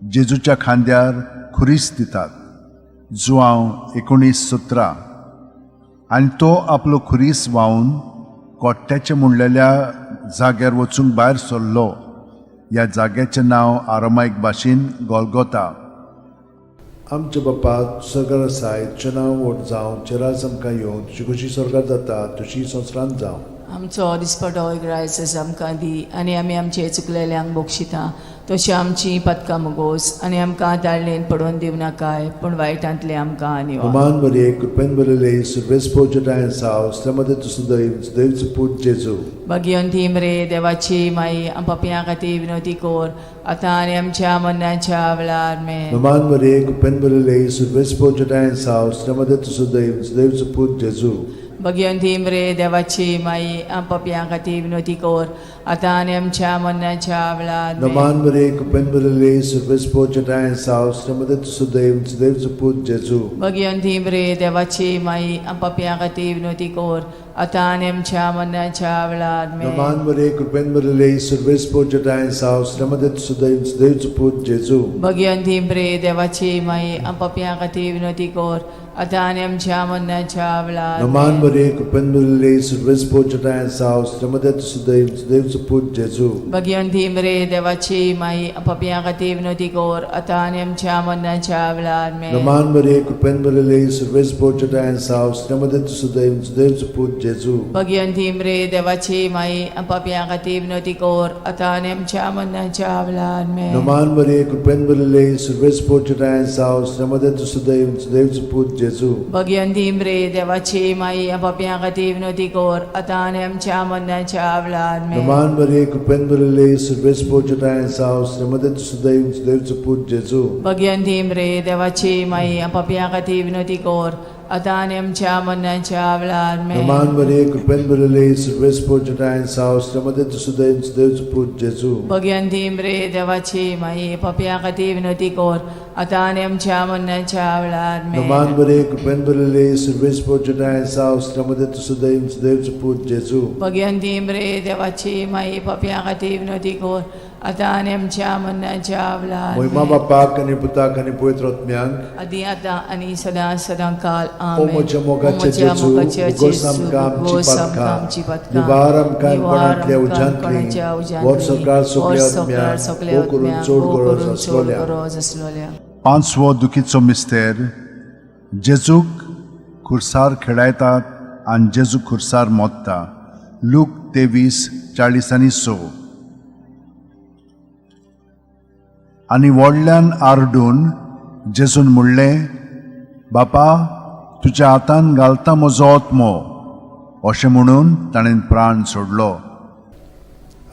A: जेजूच्या खांद्यार खुरीस दितात. जुआंव 19:17. आनी तो आपलो खुरीस व्हांवन कोट्ट्याचे म्हणलेल्या जाग्यार वचूंक भायर सरलो. ह्या जाग्याचें नांव आरमायक भाशेन गोलगोता.
B: आमच्या बाप्पा स्वर्गार आसाय, तुजें नांव व्हड जावं, तुजें राज आमकां येवं, तुजी खोशी स्वर्गार जाता तशी संवसारांत जावं.
C: आमचो दिसपटो ग्रायस आमकां दी आनी आमी आमचे चुकलेल्यांक बक्षिता तशी आमची पदकां मुगोस आनी आमकां ताळणेन पडोवन दिवं नाकाय पूण वायटांतले आमकां निवार.
B: नमान मरिये, कृपेन भरिल्ले, सर्वेस्पर जटायेन साव, श्रीमती तुजो दैव, दैवचो पूत जेजू.
C: भगिवंती मरे देवाची माई, आम पापयां खातीर विनवती कोर आतां आनी आमच्या मरणाच्या वेळार. आमेन.
B: नमान मरिये, कृपेन भरिल्ले, सर्वेस्पर जटायेन साव, श्रीमती तुजो दैव, दैवचो पूत जेजू.
C: भगिवंती मरे देवाची माई, आम पापयां खातीर विनवती कोर आतां आनी आमच्या मरणाच्या वेळार. आमेन.
B: नमान मरिये, कृपेन भरिल्ले, सर्वेस्पर जटायेन साव, श्रीमती तुजो दैव, दैवचो पूत जेजू.
C: भगिवंती मरे देवाची माई, आम पापयां खातीर विनवती कोर आतां आनी आमच्या मरणाच्या वेळार. आमेन.
B: नमान मरिये, कृपेन भरिल्ले, सर्वेस्पर जटायेन साव, श्रीमती तुजो दैव, दैवचो पूत जेजू.
C: भगिवंती मरे देवाची माई, आम पापयां खातीर विनवती कोर आतां आनी आमच्या मरणाच्या वेळार.
B: नमान
C: आमेन.
B: मरिये, कृपेन भरिल्ले, सर्वेस्पर जटायेन साव, श्रीमती तुजो दैव, दैवचो पूत जेजू.
C: भगिवंती मरे देवाची माई, आम पापयां खातीर विनवती कोर आतां आनी आमच्या मरणाच्या वेळार. आमेन.
B: नमान मरिये, कृपेन भरिल्ले, सर्वेस्पर जटायेन साव, श्रीमती तुजो दैव, दैवचो पूत जेजू.
C: भगिवंती मरे देवाची माई, आम पापयां खातीर विनवती कोर आतां आनी आमच्या मरणाच्या वेळार. आमेन.
B: नमान मरिये, कृपेन भरिल्ले, सर्वेस्पर जटायेन साव, श्रीमती तुजो दैव, दैवचो पूत जेजू.
C: भगिवंती मरे देवाची माई, आम पापयां खातीर विनवती कोर आतां आनी आमच्या मरणाच्या वेळार. आमेन.
B: नमान मरिये, कृपेन भरिल्ले, सर्वेस्पर जटायेन साव, श्रीमती तुजो दैव, दैवचो पूत जेजू.
C: भगिवंती मरे देवाची माई, आम पापयां खातीर विनवती कोर आतां आनी आमच्या मरणाच्या वेळार. आमेन.
B: नमान मरिये, कृपेन भरिल्ले, सर्वेस्पर जटायेन साव, श्रीमती तुजो दैव, दैवचो पूत जेजू.
C: भगिवंती मरे देवाची माई, पापयां खातीर विनवती कोर आतां आनी आमच्या मरणाच्या वेळार. आमेन.
B: नमान मरिये, कृपेन भरिल्ले, सर्वेस्पर जटायेन साव, श्रीमती तुजो दैव, दैवचो पूत जेजू.
C: भगिवंती मरे देवाची माई, पापयां खातीर विनवती कोर आतां आनी आमच्या मरणाच्या वेळार.
B: महिमा
C: आमेन.
B: बापाक आनी पुताक आनी पवित्र आत्म्याक.
C: आदी आतां आनी सदां सदां काल.
B: ओ
C: आमेन.
B: म्हज्या
C: ओ
B: मोगाचे
C: म्हज्या
B: जेजू,
C: मोगाच्या
B: उगोस
C: जेजू,
B: आमकां आमची
C: उगोस आमकां
B: पातकां,
C: आमची पातकां,
B: निवार आमकां
C: निवार
B: कोणांतल्या
C: आमकां
B: उज्यांतली,
C: कोणाच्या उज्यांतली,
B: व्हर सरकार सगल्या
C: व्हर सरकार
B: आत्म्यांक,
C: सगल्या
B: भोव करून
C: आत्म्यांक,
B: चड
C: भोव
B: गरज
C: करून चड
B: आसलोल्या.
C: गरज आसलोल्या.
A: पांचवो दुखीचो मिस्तेर, जेजूक खुर्सार खेळायतात आनी जेजू खुर्सार मोत्ता. लूक 23:46. आनी व्हडल्यान आरडून जेजून म्हणलें, बापा, तुज्या हातान घालता म्हजो आत्मो. अशें म्हणून ताणें प्राण सोडलो.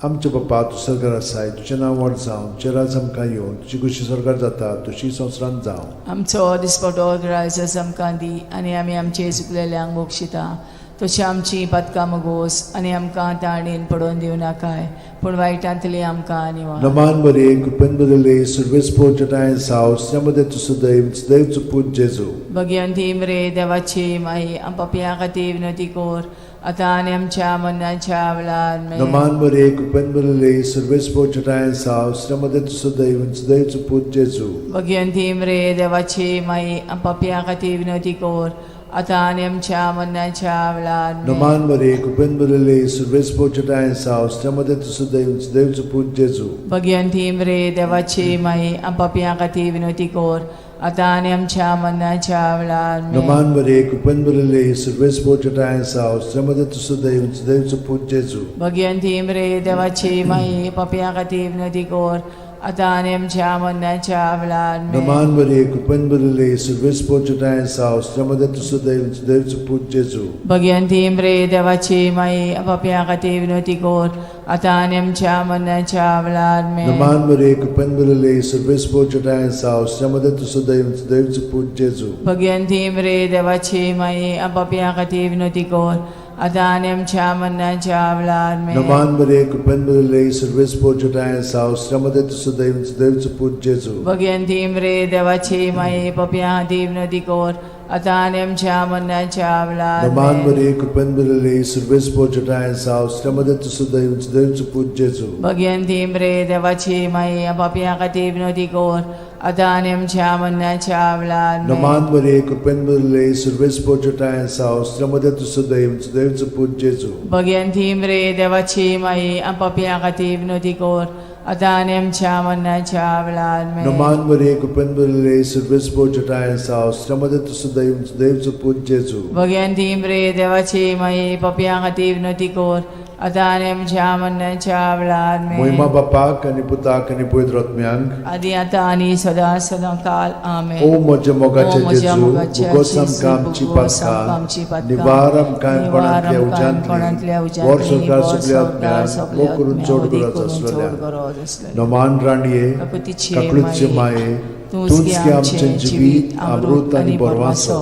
B: आमच्या बापा, तूं सरकार आसाय, तुजें नांव व्हड जावं, तुजें राज आमकां येवन, तुजी खुशी सरकार जाता तशी संवसारांत जावं.
C: आमचो दिसपटो ग्रायस आमकां दी आनी आमी आमचे चुकलेल्यांक बक्षिता तशी आमची पातकां मगोस आनी आमकां ताणेन पडोवन दिवं नाकाय पूण वायटांतली आमकां निवार.
B: नमान मरिये, कृपेन भरिल्ले, सर्वेस्पर जटायेन साव, श्रीमती तुजो दैव, दैवचो पूत जेजू.
C: भगिवंती मरे देवाची माई, आम पापयां खातीर विनवती कोर आतां आनी आमच्या मरणाच्या वेळार. आमेन.
B: नमान मरिये, कृपेन भरिल्ले, सर्वेस्पर जटायेन साव, श्रीमती तुजो दैव, दैवचो पूत जेजू.
C: भगिवंती मरे देवाची माई, आम पापयां खातीर विनवती कोर आतां आनी आमच्या मरणाच्या वेळार. आमेन.
B: नमान मरिये, कृपेन भरिल्ले, सर्वेस्पर जटायेन साव, श्रीमती तुजो दैव, दैवचो पूत जेजू.
C: भगिवंती मरे देवाची माई, आम पापयां खातीर विनवती कोर आतां आनी आमच्या मरणाच्या वेळार. आमेन.
B: नमान मरिये, कृपेन भरिल्ले, सर्वेस्पर जटायेन साव, श्रीमती तुजो दैव, दैवचो पूत जेजू.
C: भगिवंती मरे देवाची माई, पापयां खातीर विनवती कोर आतां आनी आमच्या मरणाच्या वेळार. आमेन.
B: नमान मरिये, कृपेन भरिल्ले, सर्वेस्पर जटायेन साव, श्रीमती तुजो दैव, दैवचो पूत जेजू.
C: भगिवंती मरे देवाची माई, पापयां खातीर विनवती कोर आतां आनी आमच्या मरणाच्या वेळार. आमेन.
B: नमान मरिये, कृपेन भरिल्ले, सर्वेस्पर जटायेन साव, श्रीमती तुजो दैव, दैवचो पूत जेजू.
C: भगिवंती मरे देवाची माई, पापयां खातीर विनवती कोर आतां आनी आमच्या मरणाच्या वेळार. आमेन.
B: नमान मरिये, कृपेन भरिल्ले, सर्वेस्पर जटायेन साव, श्रीमती तुजो दैव, दैवचो पूत जेजू.
C: भगिवंती मरे देवाची माई, पापयां खातीर विनवती कोर आतां आनी आमच्या मरणाच्या वेळार.
B: नमान
C: आमेन.
B: मरिये, कृपेन भरिल्ले, सर्वेस्पर जटायेन साव, श्रीमती तुजो दैव, दैवचो पूत जेजू.
C: भगिवंती मरे देवाची माई, पापयां खातीर विनवती कोर आतां आनी आमच्या मरणाच्या वेळार. आमेन.
B: नमान मरिये, कृपेन भरिल्ले, सर्वेस्पर जटायेन साव, श्रीमती तुजो दैव, दैवचो पूत जेजू.
C: भगिवंती मरे देवाची माई, पापयां खातीर विनवती कोर आतां आनी आमच्या मरणाच्या वेळार आमेन.
B: नमान मरिये कृपेन भरिल्ले सर्वेस्पर जटाय साव श्रमदे तुसो दैव देवचो पूत जेजू.
C: भगयान रे देवाची माई पपया खातीर विनवती कर आतां आनी आमच्या मरणाच्या वेळार आमेन.
B: मोहिमा बापाक आनी पुताक आनी पवित्र आत्म्यांक
C: आदी आतां आनी सदां सदां काल आमेन.
B: ओ म्हज्या मोगाचे
C: ओ म्हज्या
B: जेजू
C: मोगाच्या
B: भुगोस
C: जेजू,
B: आमकां आमची
C: भुगोस आमकां आमची
B: पातकां
C: पातकां,
B: निवार आमकां कोणांतल्या
C: कोणांतल्या
B: उज्यांतली
C: उज्यांतली,
B: वर सरकार
C: वर
B: सगल्या
C: संवसार
B: आत्म्यांक
C: सगल्या
B: भोव करून
C: आत्म्यांक,
B: चड
C: अदीक
B: गरज
C: करून चड
B: आसलेल्या.
C: गरज आसलेल्या.
B: नमान राणये
C: काकुतीचे
B: काकळूतचे माये तूंच की आमचें जिवीत अमृत आनी बरवासो.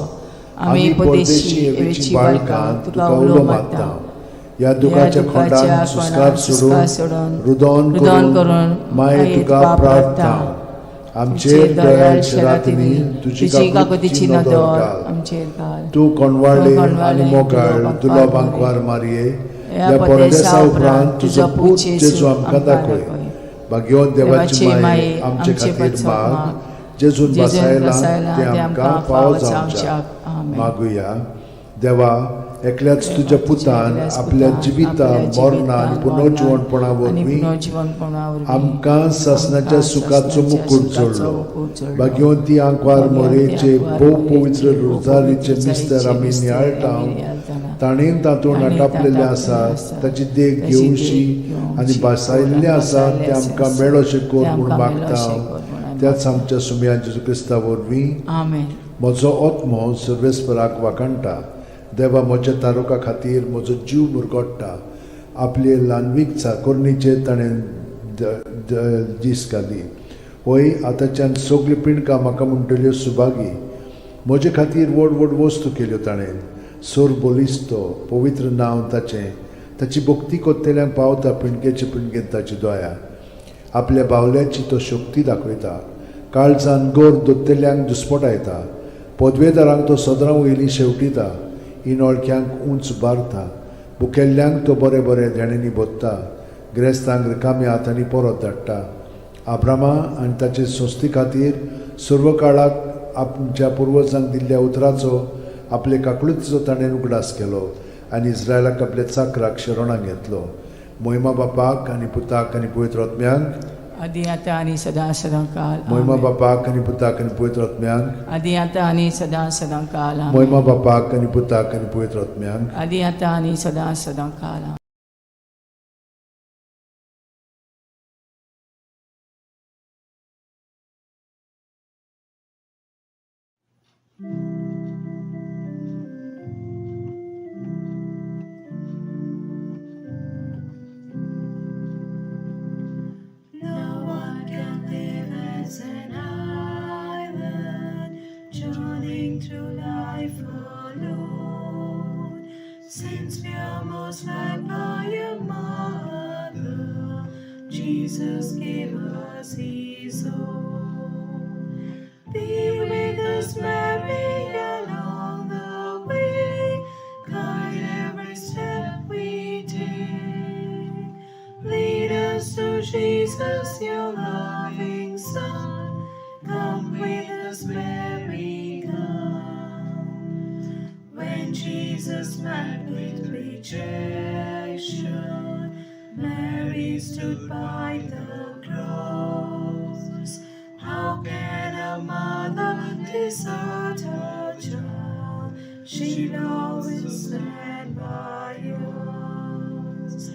B: आमी परदेशी एवेची बाळकां तुका उलो मारता. ह्या दुखाच्या खोंडान सुस्कार सोडून रुदोन करून माये तुका प्रार्थना. आमचेर दयाळ रातींनी तुजी काकुतीची नदर घाल.
C: आमचेर घाल.
B: तूं कोणवाळे आनी मोगाळ तुलो बांकवार मारये ह्या परदेसा उपरांत तुजो पूत जेजू आमकां दाखय. भाग्यवंत देवाची माये आमचे खातीर माग. जेजून बसायला ते आमकां फावो जावच्या. मागुया. देवा एकल्याच तुज्या पुतान आपल्या जिविता मरणा आनी पुनर्जिवणपणा वरवीं आमकां सासणाच्या सुखाचो मुकूट जोडलो. भाग्यवंती आंकवार मोरेचे भोव पवित्र रोजारीचे मिस्तर आमी नियाळटा ताणें तातूंत आटापलेलें आसा ताची देख घेवशी आनी भासायल्लें आसा तें आमकां मेळोशें कर म्हूण मागता त्याच आमच्या सुमया जेजू क्रिस्ता वरवीं.
C: आमेन.
B: म्हजो आत्मो सर्वेस्पराक वाखाणटा. देवा म्हज्या तारुका खातीर म्हजो जीव मुरगोडटा. आपले ल्हानवीक चाकोरणीचेर ताणें दीस घाली. हय आतांच्यान सगल्यो पिंडकां म्हाका म्हणटल्यो सुभागी. म्हजे खातीर व्हड व्हड वस्तू केल्यो ताणें. सोर बलिस्तो पवित्र नांव ताचें. ताची भक्ती कोत्तेल्यांक पावता पिंडकेचे पिंडकेन ताची दया. आपल्या बावल्याची तो शक्ती दाखयता. काळजान गोर दोत्तेल्यांक दुस्पटायता. पदवेदारांक तो सदरां वयली शेवटिता. इनोळख्यांक उंच बारता. भुकेल्ल्यांक तो बरें बरें देण्यांनी भोत्ता. ग्रेस्तांक रिकाम्या हातांनी परत धाडटा. आब्रामा आनी ताचे संस्थे खातीर सर्व काळाक आमच्या पुर्वजांक दिल्ल्या उतराचो आपले काकळुतीचो ताणें उगडास केलो आनी इस्रायलाक आपल्या चाकराक शरणाक घेतलो. मोहिमा बापाक आनी पुताक आनी पवित्र आत्म्यांक
C: आदी आतां आनी सदां सदां काल.
B: मोहिमा बापाक आनी पुताक आनी पवित्र आत्म्यांक
C: आदी आतां आनी सदां सदां काल.
B: मोहिमा बापाक आनी पुताक आनी पवित्र आत्म्यांक
C: आदी आतां आनी सदां सदां काल.
D: No one can live as an island, journeying through life alone. Since we are most loved by a mother, Jesus gave us His own. Be with us, Mary, along the way, guide every step we take. Lead us to Jesus, your loving Son. Come with us, Mary, come. When Jesus met with rejection, Mary stood by the cross. How can a mother desert her child? She'll always stand by us.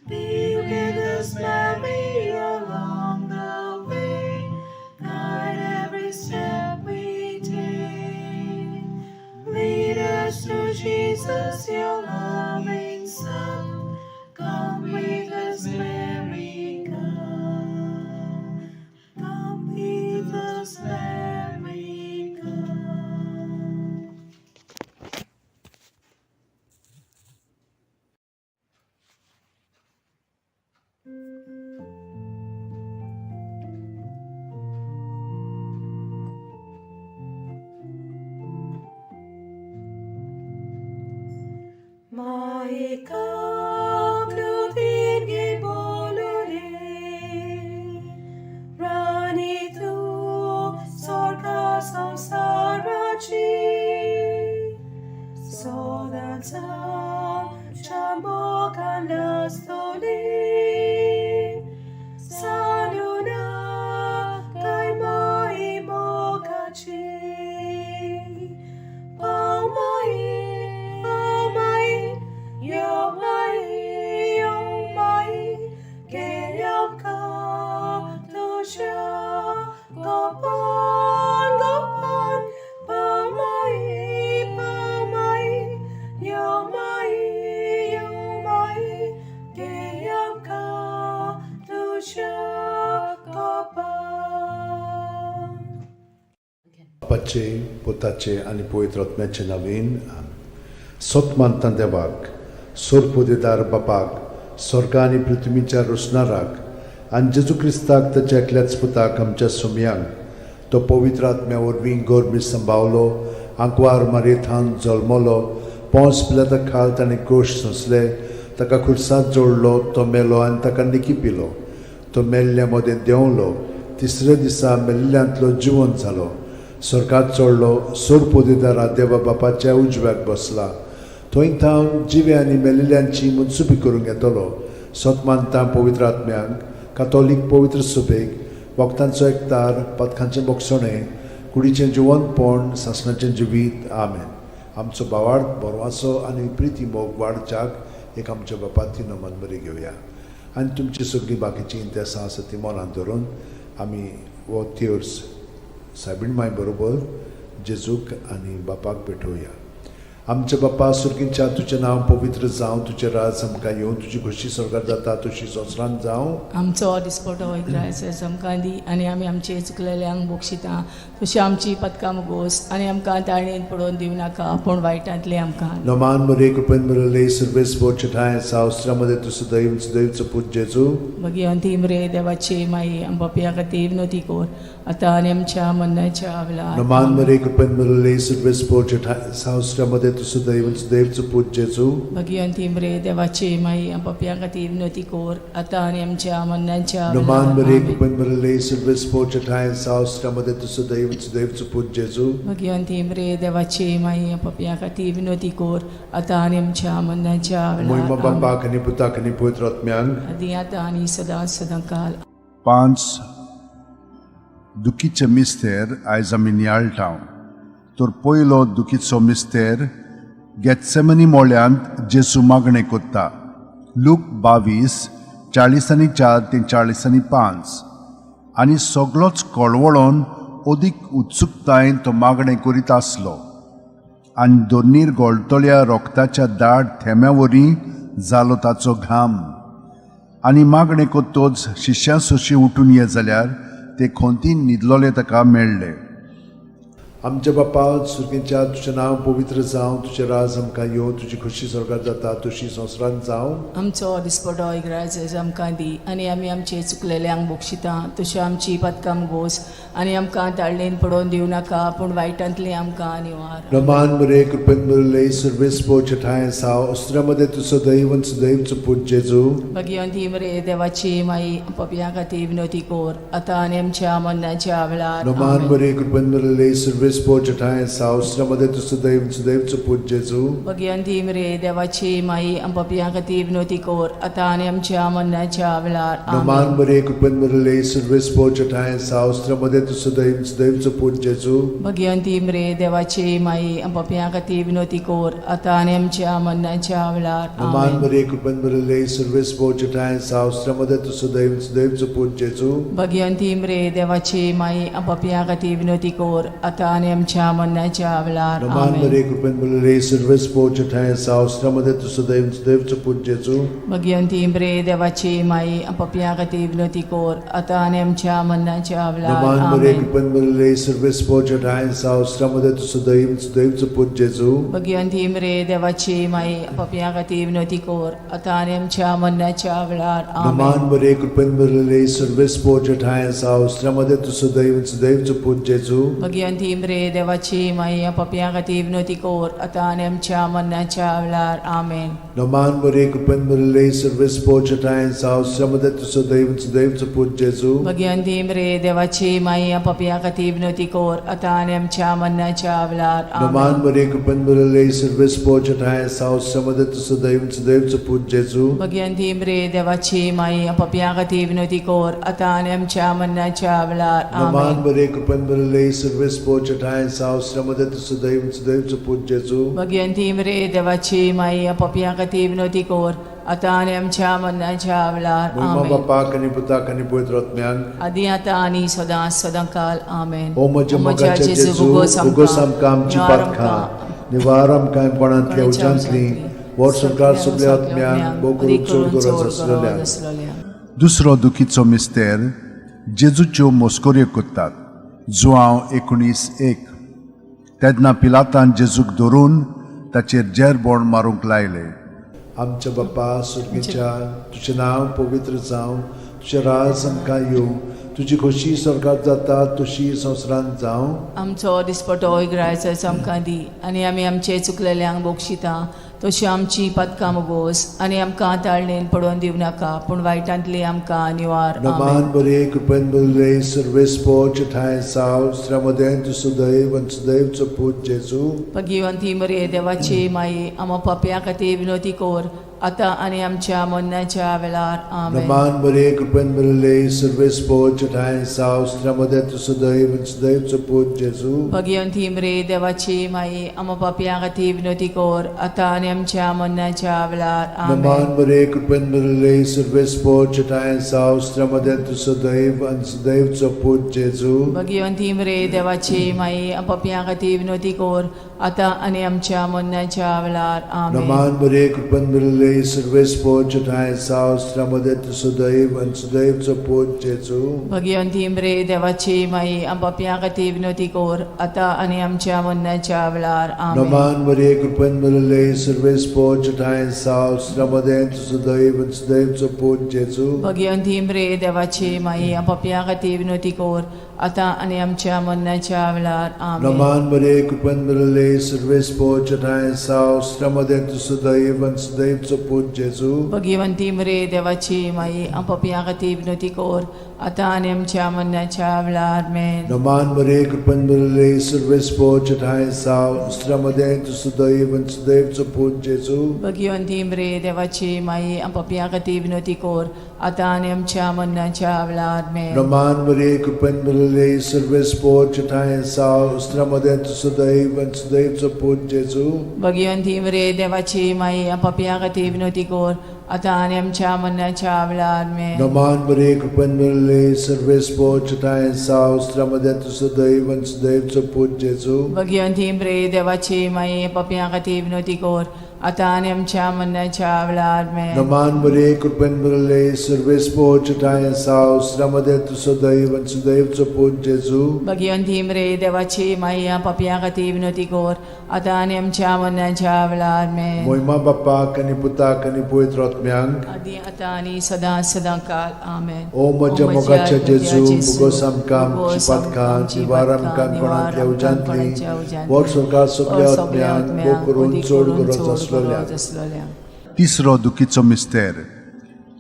D: Be with us, Mary, along the way. Guide every step we take. Lead us to Jesus, your loving Son. Come with us, Mary, come. Come with us, Mary, come.
E: Gopan, Gopan, Pamai, Pamai, Yomai, Yomai, Deyamka, Tusha, Gopan.
B: बापाचे पुताचे आनी पवित्र आत्म्याचे नवीन सत मानता देवाक सोरपोदेदार बापाक स्वर्ग आनी पृथ्वीच्या रोसणाराक आनी जेजू क्रिस्ताक ताच्या एकल्याच पुताक आमच्या सोमयांक तो पवित्र आत्म्या वरवीं गोरबी संभावलो आंकवार मारयेथान जल्मलो पोंस पिलाता खाल ताणें कोश सोंसले ताका खुर्सात जोडलो तो मेलो आनी ताका निकी पिलो तो मेल्ल्या मदें देंवलो तिसऱ्या दिसा मेल्ल्यांतलो जिवंत जालो स्वर्गात चडलो सोरपोदेदारा देवा बापाच्या उजव्याक बसला थंय थावन जिवे आनी मेलिल्ल्यांची मनसुबी करूंक येतलो सत मानता पवित्र आत्म्यांक कातोलीक पवित्र सुबेक वखदांचो एकतार पथकांचें बोगसणें कुडीचें जिवंतपण सासणाचें जिवीत. आमेन. आमचो भावार्थ बरवासो आनी प्रिती मोग वाडच्याक एक आमच्या बापाती नमन बरी घेवया आनी तुमची सगळीं बाकीचीं इंतेसां आसा ती मनांत धरून आमी हो थियोर्स सायबीण माय बरोबर जेजूक आनी बापाक भेटोवया. आमच्या बापा सुर्गीच्या, तुजें नांव पवित्र जावं, तुजें राज आमकां येवं, तुजी खोशी स्वर्गार जाता तशी संवसारांत जावं.
C: आमचो दिसपटो इग्रायस आमकां दी आनी आमी आमचे चुकलेल्यांक बक्षिता तशी आमची पदकां मुगोस आनी आमकां ताळणेन पडोवन दिवं नाका पूण वायटांतले आमकां.
B: नमान मरे कृपेन मिळले सर्वेस्पर छठाय सावस्त्रामध्ये तू सदैव सदैवचो पूत जेजू.
C: भगिवंती मरे देवाची माई, आमच्या खातीर विनवती कर आतां आनी आमच्या मरणाच्या वेळार.
B: नमान मरे कृपेन मिळले सर्वेस्पर छठाय सावस्त्रामध्ये तू सदैव सदैवचो पूत जेजू.
C: भगिवंती मरे देवाची माई, आमच्या खातीर विनवती कर आतां आनी आमच्या मरणाच्या
B: नमान
C: वेळार.
B: मरे
C: आमेन.
B: कृपेन मिळले सर्वेस्पर छठाय सावस्त्रामध्ये तू सदैव सदैवचो पूत जेजू.
C: भगिवंती मरे देवाची माई, आमच्या खातीर विनवती कर आतां आनी आमच्या मरणाच्या
B: महिमा
C: वेळार. आमेन.
B: बापाक आनी पुताक आनी पवित्र आत्म्यांक.
C: आदी आतां आनी सदां सदां काल.
A: पांच दुखीचे मिस्तेर आयज आमी नियाळटा. तर पयलो दुखीचो मिस्तेर गेत्सेमनी मोळ्यांत जेसू मागणें कोत्ता. लूक 22:44 ते 45. आनी सगलोच कळवळोन अदीक उत्सुकतायेन तो मागणें करीत आसलो आनी दोनीर गळटल्या रोगताच्या दाट थेंब्या वरी जालो ताचो घाम. आनी मागणें कोत्तोच शिश्यां सोशी उठून ये जाल्यार ते खोंतीन न्हिदलोले ताका मेळ्ळे.
B: आमच्या बापा सुर्गीच्या, तुजें नांव पवित्र जावं, तुजें राज आमकां येवं, तुजी खोशी स्वर्गार जाता तशी संवसारांत जावं.
C: आमचो दिसपटो इग्राज आमकां दी आनी आमी आमचे चुकलेल्यांक बक्षिता तशी आमची पदकां गोस आनी आमकां ताळणेन पडोवन दिवं नाका पूण वायटांतली आमकां निवार.
B: रमान मरे कृपेन भरले सर्वेस्पर छठाय साव अस्त्रामध्ये तू सदैव सदैवचो पूत जेजू.
C: भगिवंती मरे देवाची माई, पपया खातीर विनवती कर आतां आनी आमच्या मरणाच्या वेळार.
B: रमान
C: आमेन.
B: मरे कृपेन भरले सर्वेस्पर छठाय साव अस्त्रामध्ये तू सदैव सदैवचो पूत जेजू.
C: भगिवंती मरे देवाची माई, पपया खातीर विनवती कर आतां आनी आमच्या मरणाच्या वेळार.
B: रमान
C: आमेन.
B: मरे कृपेन भरले सर्वेस्पर छठाय साव अस्त्रामध्ये तू सदैव सदैवचो पूत जेजू.
C: भगिवंती मरे देवाची माई, पपया खातीर विनवती कर आतां आनी आमच्या मरणाच्या वेळार.
B: रमान
C: आमेन.
B: मरे कृपेन भरले सर्वेस्पर छठाय साव अस्त्रामध्ये तू सदैव सदैवचो पूत जेजू.
C: भगिवंती मरे देवाची माई, पपया खातीर विनवती कर आतां आनी आमच्या मरणाच्या वेळार.
B: रमान
C: आमेन.
B: मरे कृपेन भरले सर्वेस्पर छठाय साव अस्त्रामध्ये तू सदैव सदैवचो पूत जेजू.
C: भगिवंती मरे देवाची माई, पपया खातीर विनवती कर आतां आनी आमच्या मरणाच्या वेळार.
B: रमान मरे
C: आमेन.
B: कृपेन भरले सर्वेस्पर छठाय साव अस्त्रामध्ये तू सदैव सदैवचो पूत जेजू.
C: भगिवंती मरे देवाची माई, पपया खातीर विनवती कर आतां आनी आमच्या मरणाच्या वेळार.
B: रमान
C: आमेन.
B: मरे कृपेन भरले सर्वेस्पर छठाय साव अस्त्रामध्ये तू सदैव सदैवचो पूत जेजू.
C: भगिवंती मरे देवाची माई, पपया खातीर विनवती कर आतां आनी आमच्या मरणाच्या वेळार. आमेन.
B: रमान मरे कृपेन भरले सर्वेस्पर छठाय साव अस्त्रामध्ये तू सदैव सदैवचो पूत जेजू.
C: भगिवंती मरे देवाची माई, पपया खातीर विनवती कर आतां आनी आमच्या मरणाच्या वेळार.
B: रमान
C: आमेन.
B: मरे कृपेन भरले सर्वेस्पर छठाय साव अस्त्रामध्ये तू सदैव सदैवचो पूत जेजू.
C: भगिवंती मरे देवाची माई, पपया खातीर विनवती कर आतां आनी आमच्या मरणाच्या वेळार.
B: रमान
C: आमेन.
B: मरे कृपेन भरले सर्वेस्पर छठाय साव अस्त्रामध्ये तू सदैव सदैवचो पूत जेजू.
C: भगिवंती मरे देवाची माई, पपया खातीर विनवती कर आतां आनी आमच्या मरणाच्या वेळार.
B: मोहिमा
C: आमेन.
B: बापाक आनी पुताक आनी पवित्र आत्म्याक.
C: आदी आतां आनी सदां सदां काल. आमेन.
B: ओ म्हज्या मोगाच्या जेजू, उगोस आमकां आमची पातकां, निवार आमकां कोणांतल्या उज्यांतली, व्हर संवसार सगल्या आत्म्यांक, भोव करून चड गरज आसलेल्यांक.
A: दुसरो दुखीचो मिस्तेर जेजूच्यो मस्कऱ्यो करतात. जुआंव 19:1. तेन्ना पिलातान जेजूक धरून ताचेर जेरबोण मारूंक लायले.
B: आमच्या बापा सुर्गीच्या, तुजें नांव पवित्र जावं, तुजें राज आमकां येवं, तुजी खोशी स्वर्गात जाता तशी संवसारांत जावं.
C: आमचो दिसपटो इग्रायचो आमकां दी आनी आमी आमचे चुकलेल्यांक बक्षिता तशी आमची पदकां मुगोस आनी आमकां ताळणेन पडोवन दिवं नाका पूण वायटांतली आमकां निवार. आमेन.
B: नमान बरे कृपेन बरे सर्वेस्पोच ठांय साव श्रमदें तूं सुदैव आनी सुदैवचो पूत जेजू.
C: भगिवंती मरे देवाची माई, आमा पापया खातीर विनोती कोर आतां आनी आमच्या मरणाच्या वेळार. आमेन.
B: नमान बरे कृपेन बरे सर्वेस्पोच ठांय साव श्रमदें तूं सुदैव आनी सुदैवचो पूत जेजू.
C: भगिवंती मरे देवाची माई, आमा पापया खातीर विनोती कोर आतां आनी आमच्या मरणाच्या वेळार. आमेन.
B: नमान बरे कृपेन बरे सर्वेस्पोच ठांय साव श्रमदें तूं सुदैव आनी सुदैवचो पूत जेजू.
C: भगिवंती मरे देवाची माई, पापया खातीर विनोती कोर आतां आनी आमच्या मरणाच्या वेळार. आमेन.
B: नमान बरे कृपेन बरे सर्वेस्पोच ठांय साव श्रमदें तूं सुदैव आनी सुदैवचो पूत जेजू.
C: भगिवंती मरे देवाची माई, पापया खातीर विनोती कोर आतां आनी आमच्या मरणाच्या वेळार. आमेन.
B: नमान बरे कृपेन बरे सर्वेस्पोच ठांय साव श्रमदें तूं सुदैव आनी सुदैवचो पूत जेजू.
C: भगिवंती मरे देवाची माई, पापया खातीर विनोती कोर आतां आनी आमच्या मरणाच्या वेळार. आमेन.
B: नमान बरे कृपेन बरे सर्वेस्पोच ठांय साव श्रमदें तूं सुदैव आनी सुदैवचो पूत जेजू.
C: भगिवंती मरे देवाची माई, पापया खातीर विनोती कोर आतां आनी आमच्या मरणाच्या वेळार. मेन.
B: नमान बरे कृपेन बरे सर्वेस्पोच ठांय साव श्रमदें तूं सुदैव आनी सुदैवचो पूत जेजू.
C: भगिवंती मरे देवाची माई, पापया खातीर विनोती कोर आतां आनी आमच्या मरणाच्या वेळार. मेन.
B: नमान बरे कृपेन बरे सर्वेस्पोच ठांय साव श्रमदें तूं सुदैव आनी सुदैवचो पूत जेजू.
C: भगिवंती मरे देवाची माई, पापया खातीर विनोती कोर आतां आनी आमच्या मरणाच्या वेळार. मेन.
B: नमान बरे कृपेन बरे सर्वेस्पोच ठांय साव श्रमदें तूं सुदैव आनी सुदैवचो पूत जेजू.
C: भगिवंती मरे देवाची माई, पापया खातीर विनोती कोर आतां आनी आमच्या मरणाच्या वेळार. मेन.
B: नमान बरे कृपेन बरे सर्वेस्पोच ठांय साव श्रमदें तूं सुदैव आनी सुदैवचो पूत जेजू.
C: भगिवंती मरे देवाची माई, पापया खातीर विनोती कोर आतां आनी आमच्या मरणाच्या वेळार. मेन.
B: मोहिमा बापाक आनी पुताक आनी पवित्र आत्म्यांक.
C: आदी आतां आनी सदां सदां काल. आमेन.
B: ओ म्हज्या मोगाच्या जेजू, मुगोस आमकां आमची पातकां, निवार आमकां कोणांतल्या उज्यांतली, व्हर स्वर्गात सगल्या आत्म्यांक, भोव करून चड गरज आसलेल्यांक.
A: तिसरो दुखीचो मिस्तेर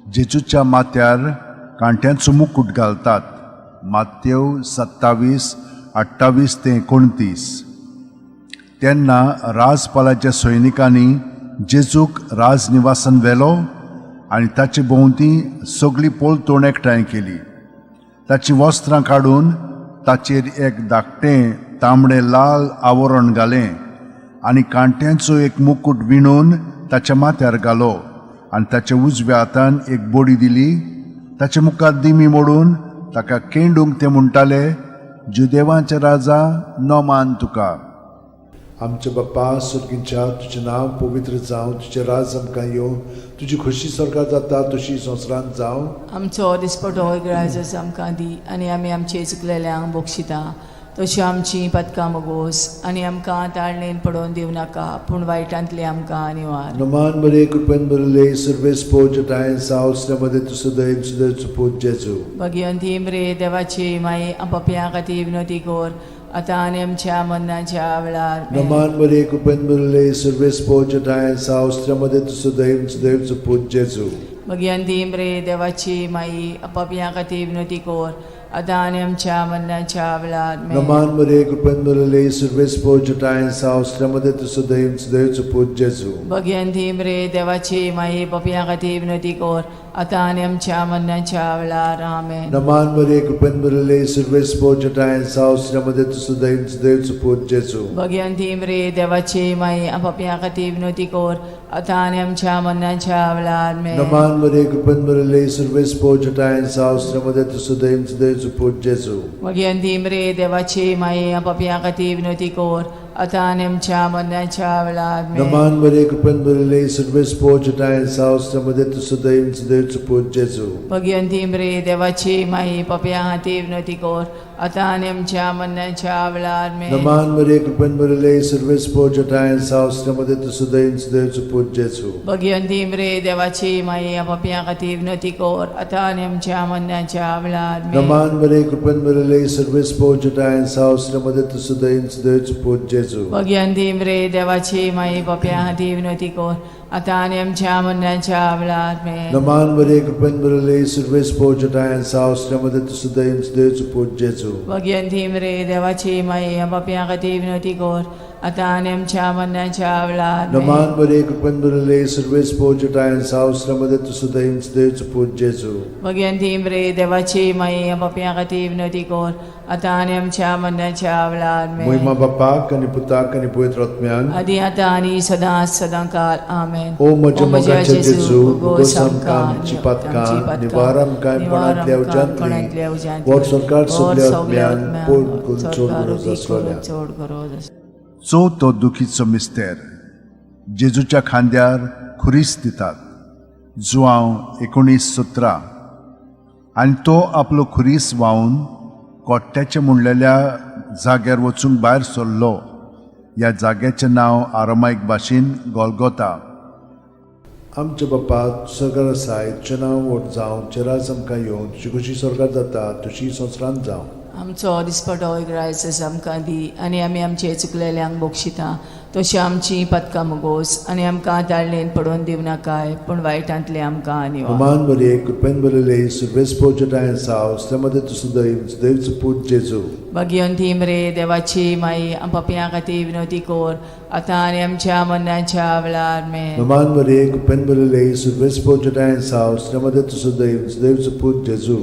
A: जेजूच्या माथ्यार कांट्यांचो मुकूट घालतात. मात्यव 27:28 ते 29. तेन्ना राजपालाच्या सैनिकांनी जेजूक राजनिवासान व्हेलो आनी ताचे भोंवती सगळी पलतोण एकठांय केली. ताचीं वस्त्रां काडून ताचेर एक धाकटें तांबडें लाल आवरण घालें आनी कांट्यांचो एक मुकूट विणून ताच्या माथ्यार घालो आनी ताच्या उजव्या हातान एक बडी दिली. ताचे मुखार दिमी मोडून ताका केंडूंक ते म्हणटाले, जुदेवांचे राजा, नमान तुका.
B: आमच्या बाप्पा सुर्गींच्या, तुजें नांव पवित्र जावं, तुजें राज आमकां येवं, तुजी खोशी स्वर्गात जाता तशी संवसारांत जावं.
C: आमचो दिसपटो इग्रायजस आमकां दी आनी आमी आमचे चुकलेल्यांक बक्षिता तशी आमची पदकां मगोस आनी आमकां ताळणेन पडोवन दिवं नाका पूण वायटांतली आमकां निवार.
B: नमान बरे कृपेन बरले सर्वेस्पोच ठांय साव श्रमदें तूं सुदैव सुदैवचो पूत जेजू.
C: भगिवंती मरे देवाची माई, पापया खातीर विनोती कोर आतां आनी आमच्या मरणाच्या वेळार.
B: नमान बरे कृपेन बरले सर्वेस्पोच ठांय साव श्रमदें तूं सुदैव सुदैवचो पूत जेजू.
C: भगिवंती मरे देवाची माई, पापया खातीर विनोती कोर आतां आनी आमच्या मरणाच्या वेळार.
B: नमान बरे कृपेन बरले सर्वेस्पोच ठांय साव श्रमदें तूं सुदैव सुदैवचो पूत जेजू.
C: भगिवंती मरे देवाची माई, पापया खातीर विनोती कोर आतां आनी आमच्या मरणाच्या वेळार. आमेन.
B: नमान मरिये, कृपेन भरिल्ले, सर्वेस्पर जटायेन साव, मध्ये तूं सुदैव देवचो पूत जेजू.
C: भगवंती मरे देवाची माई, पापयां खातीर विनवती कर, आतां आनी आमच्या मरणाच्या वेळार. आमेन.
B: नमान मरिये, कृपेन भरिल्ले, सर्वेस्पर जटायेन साव, मध्ये तूं सुदैव देवचो पूत जेजू.
C: भगवंती मरे देवाची माई, पापयां खातीर विनवती कर, आतां आनी आमच्या मरणाच्या वेळार. आमेन.
B: नमान मरिये, कृपेन भरिल्ले, सर्वेस्पर जटायेन साव, मध्ये तूं सुदैव देवचो पूत जेजू.
C: भगवंती मरे देवाची माई, पापयां खातीर विनवती कर, आतां आनी आमच्या मरणाच्या वेळार. आमेन.
B: नमान मरिये, कृपेन भरिल्ले, सर्वेस्पर जटायेन साव, मध्ये तूं सुदैव देवचो पूत जेजू.
C: भगवंती मरे देवाची माई, पापयां खातीर विनवती कर, आतां आनी आमच्या मरणाच्या वेळार. आमेन.
B: नमान मरिये, कृपेन भरिल्ले, सर्वेस्पर जटायेन साव, मध्ये तूं सुदैव देवचो पूत जेजू.
C: भगवंती मरे देवाची माई, पापयां खातीर विनवती कर, आतां आनी आमच्या मरणाच्या वेळार. आमेन.
B: नमान मरिये, कृपेन भरिल्ले, सर्वेस्पर जटायेन साव, मध्ये तूं सुदैव देवचो पूत जेजू.
C: भगवंती मरे देवाची माई, पापयां खातीर विनवती कर, आतां आनी आमच्या मरणाच्या वेळार. आमेन.
B: नमान मरिये, कृपेन भरिल्ले, सर्वेस्पर जटायेन साव, मध्ये तूं सुदैव देवचो पूत जेजू.
C: भगवंती मरे देवाची माई, पापयां खातीर विनवती कर, आतां आनी आमच्या मरणाच्या वेळार. आमेन.
B: महिमा बापाक आनी पुताक आनी पवित्र आत्म्याक.
C: आदी आतां आनी सदां सदां काल. आमेन.
B: ओ म्हज्या मोगाच्या जेजू, उगोस आमकां आमची पातकां, निवार आमकां कोणांतल्या उज्यांतली, व्हड सरकार सगल्या आत्म्यांक पड करून चड गरज आसलोल्या.
C: चड गरज आसलोल्या.
A: चवथो दुखीचो मिस्तेर, जेजूच्या खांद्यार खुरीस दितात. जुआंव 19:17. आनी तो आपलो खुरीस व्हांवन कोट्ट्याचें म्हणलेल्या जाग्यार वचूंक भायर सरलो. ह्या जाग्याचें नांव आरामायक भाशेन गोलगोता.
B: आमच्या बापा सरकार आसाय, तुजें नांव व्हड जावं, तुजें राज आमकां येवं, तुजी खुशी स्वर्गात जाता तशी संवसारांत जावं.
C: आमचो दिसपटो एक आमकां दी आनी आमी आमचे चुकलेल्यांक बक्षिता तशी आमची पदकां मुगोस आनी आमकां ताळणेन पडोवन दिवं नाकाय, पूण वायटांतले आमकां निवार.
B: नमान मरिये, कृपेन भरिल्ले, सर्वेस्पर जटायेन साव, मध्ये तूं सुदैव देवचो पूत जेजू.
C: भगवंती मरे देवाची माई, पापयां खातीर विनवती कर, आतां आनी आमच्या मरणाच्या वेळार. आमेन.
B: नमान मरिये, कृपेन भरिल्ले, सर्वेस्पर जटायेन साव, मध्ये तूं सुदैव देवचो पूत जेजू.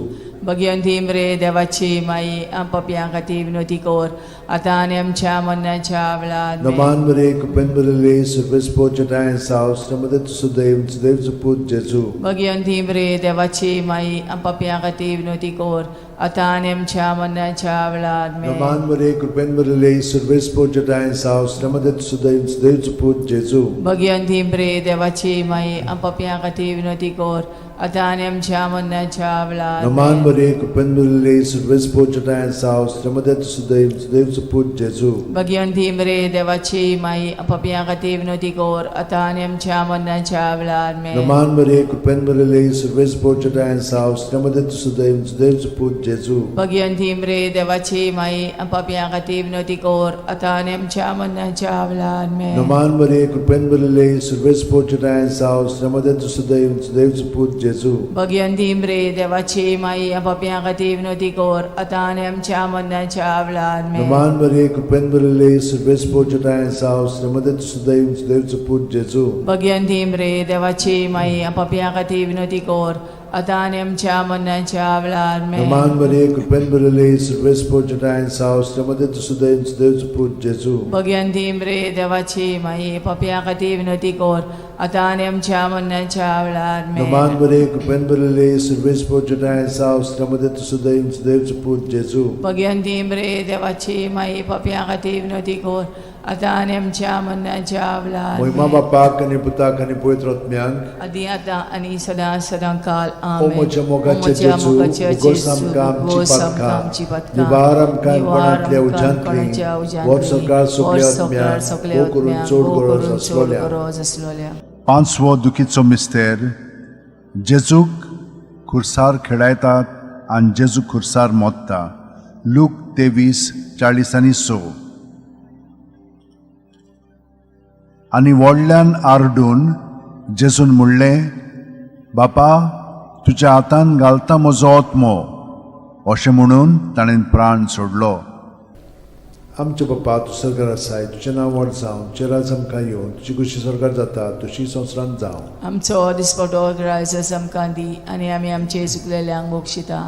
C: भगवंती मरे देवाची माई, पापयां खातीर विनवती कर, आतां आनी आमच्या मरणाच्या वेळार. आमेन.
B: नमान मरिये, कृपेन भरिल्ले, सर्वेस्पर जटायेन साव, मध्ये तूं सुदैव देवचो पूत जेजू.
C: भगवंती मरे देवाची माई, पापयां खातीर विनवती कर, आतां आनी आमच्या मरणाच्या वेळार. आमेन.
B: नमान मरिये, कृपेन भरिल्ले, सर्वेस्पर जटायेन साव, मध्ये तूं सुदैव देवचो पूत जेजू.
C: भगवंती मरे देवाची माई, पापयां खातीर विनवती कर, आतां आनी आमच्या मरणाच्या वेळार.
B: नमान
C: आमेन.
B: मरिये, कृपेन भरिल्ले, सर्वेस्पर जटायेन साव, मध्ये तूं सुदैव देवचो पूत जेजू.
C: भगवंती मरे देवाची माई, पापयां खातीर विनवती कर, आतां आनी आमच्या मरणाच्या वेळार. आमेन.
B: नमान मरिये, कृपेन भरिल्ले, सर्वेस्पर जटायेन साव, मध्ये तूं सुदैव देवचो पूत जेजू.
C: भगवंती मरे देवाची माई, पापयां खातीर विनवती कर, आतां आनी आमच्या मरणाच्या वेळार. आमेन.
B: नमान मरिये, कृपेन भरिल्ले, सर्वेस्पर जटायेन साव, मध्ये तूं सुदैव देवचो पूत जेजू.
C: भगवंती मरे देवाची माई, पापयां खातीर विनवती कर, आतां आनी आमच्या मरणाच्या वेळार. आमेन.
B: नमान मरिये, कृपेन भरिल्ले, सर्वेस्पर जटायेन साव, मध्ये तूं सुदैव देवचो पूत जेजू.
C: भगवंती मरे देवाची माई, पापयां खातीर विनवती कर, आतां आनी आमच्या मरणाच्या वेळार. आमेन.
B: नमान मरिये, कृपेन भरिल्ले, सर्वेस्पर जटायेन साव, मध्ये तूं सुदैव देवचो पूत जेजू.
C: भगवंती मरे देवाची माई, पापयां खातीर विनवती कर, आतां आनी आमच्या मरणाच्या वेळार. आमेन.
B: नमान मरिये, कृपेन भरिल्ले, सर्वेस्पर जटायेन साव, मध्ये तूं सुदैव देवचो पूत जेजू.
C: भगवंती मरे देवाची माई, पापयां खातीर विनवती कर, आतां आनी आमच्या मरणाच्या वेळार.
B: महिमा
C: आमेन.
B: बापाक आनी पुताक आनी पवित्र आत्म्याक.
C: आदी आतां आनी सदां सदां काल.
B: ओ
C: आमेन.
B: म्हज्या मोगाच्या
C: म्हज्या
B: जेजू,
C: मोगाच्या
B: उगोस
C: जेजू,
B: आमकां आमची
C: उगोस आमकां
B: पातकां,
C: आमची पातकां,
B: निवार आमकां
C: निवार
B: कोणांतल्या
C: आमकां
B: उज्यांतली,
C: कोणाच्या उज्यांतली,
B: व्हड सरकार सगल्या
C: व्हड सरकार
B: आत्म्यांक,
C: सगल्या
B: भोव करून
C: आत्म्यांक,
B: चड
C: भोव
B: गरज
C: करून चड
B: आसलोल्या.
C: गरज आसलोल्या.
A: पांचवो दुखीचो मिस्तेर, जेजूक खुर्सार खेळायतात आनी जेजू खुर्सार मोत्ता. लूक 23:40 आनी 6. आनी व्हडल्यान आरडून जेजून म्हणलें, बापा, तुज्या हातान घालता म्हजो आत्मो. अशें म्हणून ताणें प्राण सोडलो.
B: आमचे बापा तूं सरकार आसाय, तुजें नांव व्हड जावं, तुजें राज आमकां येवं, तुजी खुशी सरकार जाता तशी संवसारांत जावं.
C: आमचो दिसपटो ग्रायस आमकां दी आनी आमी आमचे चुकलेल्यांक बक्षिता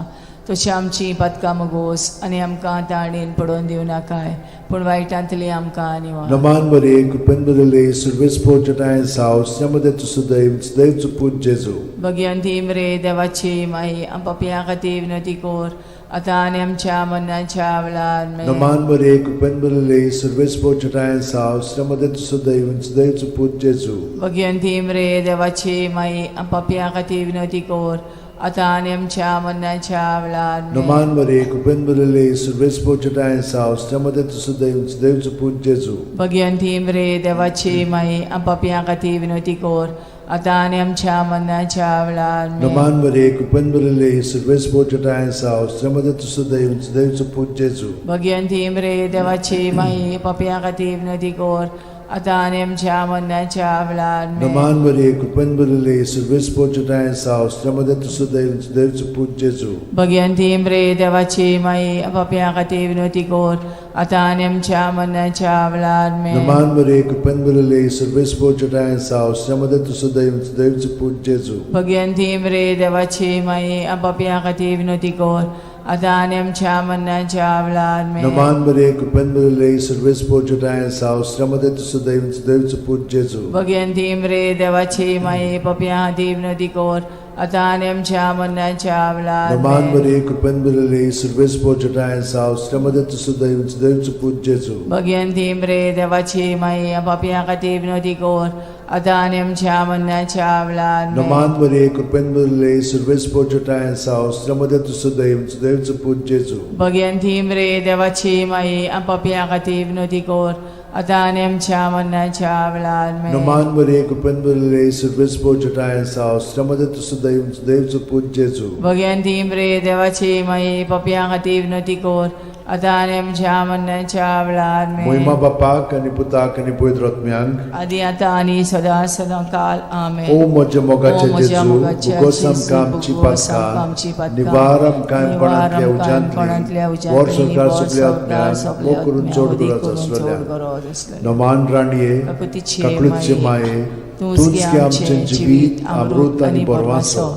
C: तशी आमची पातकां मगोस आनी आमकां ताणेन पडोवन दिवं नाकाय पूण वायटांतली आमकां निवार.
B: नमान बरे कृपेन बदले सुर्वेस पोचटाय साव मध्ये तूं सदैव सदैव पूत जेजू.
C: भगवंती मरे देवाची माई आम पापयां खातीर विनवती कर आतां आनी आमच्या मरणाच्या वेळार आमेन.
B: नमान बरे कृपेन बदले सुर्वेस पोचटाय साव मध्ये तूं सदैव सदैव पूत जेजू.
C: भगवंती मरे देवाची माई आम पापयां खातीर विनवती कर आतां आनी आमच्या मरणाच्या वेळार आमेन.
B: नमान बरे कृपेन बदले सुर्वेस पोचटाय साव मध्ये तूं सदैव सदैव पूत जेजू.
C: भगवंती मरे देवाची माई आम पापयां खातीर विनवती कर आतां आनी आमच्या मरणाच्या वेळार आमेन.
B: नमान बरे कृपेन बदले सुर्वेस पोचटाय साव मध्ये तूं सदैव सदैव पूत जेजू.
C: भगवंती मरे देवाची माई पापयां खातीर विनवती कर आतां आनी आमच्या मरणाच्या वेळार आमेन.
B: नमान बरे कृपेन बदले सुर्वेस पोचटाय साव मध्ये तूं सदैव सदैव पूत जेजू.
C: भगवंती मरे देवाची माई पापयां खातीर विनवती कर आतां आनी आमच्या मरणाच्या वेळार आमेन.
B: नमान बरे कृपेन बदले सुर्वेस पोचटाय साव मध्ये तूं सदैव सदैव पूत जेजू.
C: भगवंती मरे देवाची माई पापयां खातीर विनवती कर आतां आनी आमच्या मरणाच्या वेळार आमेन.
B: नमान बरे कृपेन बदले सुर्वेस पोचटाय साव मध्ये तूं सदैव सदैव पूत जेजू.
C: भगवंती मरे देवाची माई पापयां खातीर विनवती कर आतां आनी आमच्या मरणाच्या वेळार
B: नमान
C: आमेन.
B: बरे कृपेन बदले सुर्वेस पोचटाय साव मध्ये तूं सदैव सदैव पूत जेजू.
C: भगवंती मरे देवाची माई पापयां खातीर विनवती कर आतां आनी आमच्या मरणाच्या वेळार आमेन.
B: नमान बरे कृपेन बदले सुर्वेस पोचटाय साव मध्ये तूं सदैव सदैव पूत जेजू.
C: भगवंती मरे देवाची माई पापयां खातीर विनवती कर आतां आनी आमच्या मरणाच्या वेळार आमेन.
B: नमान बरे कृपेन बदले सुर्वेस पोचटाय साव मध्ये तूं सदैव सदैव पूत जेजू.
C: भगवंती मरे देवाची माई पापयां खातीर विनवती कर आतां आनी आमच्या मरणाच्या वेळार आमेन.
B: मोहिमा बापाक आनी पुताक आनी पवित्र आत्म्यांक
C: आदी आतां आनी सदां सदां काल आमेन.
B: ओ म्हज्या मोगाचे
C: ओ म्हज्या
B: जेजू,
C: मोगाच्या
B: भुगोस
C: जेजू,
B: आमकां आमची
C: भुगोस आमकां आमची
B: पातकां,
C: पातकां,
B: निवार आमकां
C: निवार
B: कोणांतल्या
C: आमकां कोणांतल्या
B: उज्यांतली,
C: उज्यांतली,
B: वर संवसार
C: वर
B: सगल्या
C: संवसार
B: आत्म्यांक
C: सगल्या
B: मोग करून
C: आत्म्यांक,
B: चड
C: उदीक
B: गरज
C: करून चड
B: आसलेल्या.
C: गरज आसलेल्या.
B: नमान राणये,
C: काकुतीचे
B: काकळूतचे
C: माये,
B: माये,
C: तूंच
B: तूंच
C: गे
B: गे
C: आमचें
B: आमचें
C: जिवीत अमृत आनी बरवासो.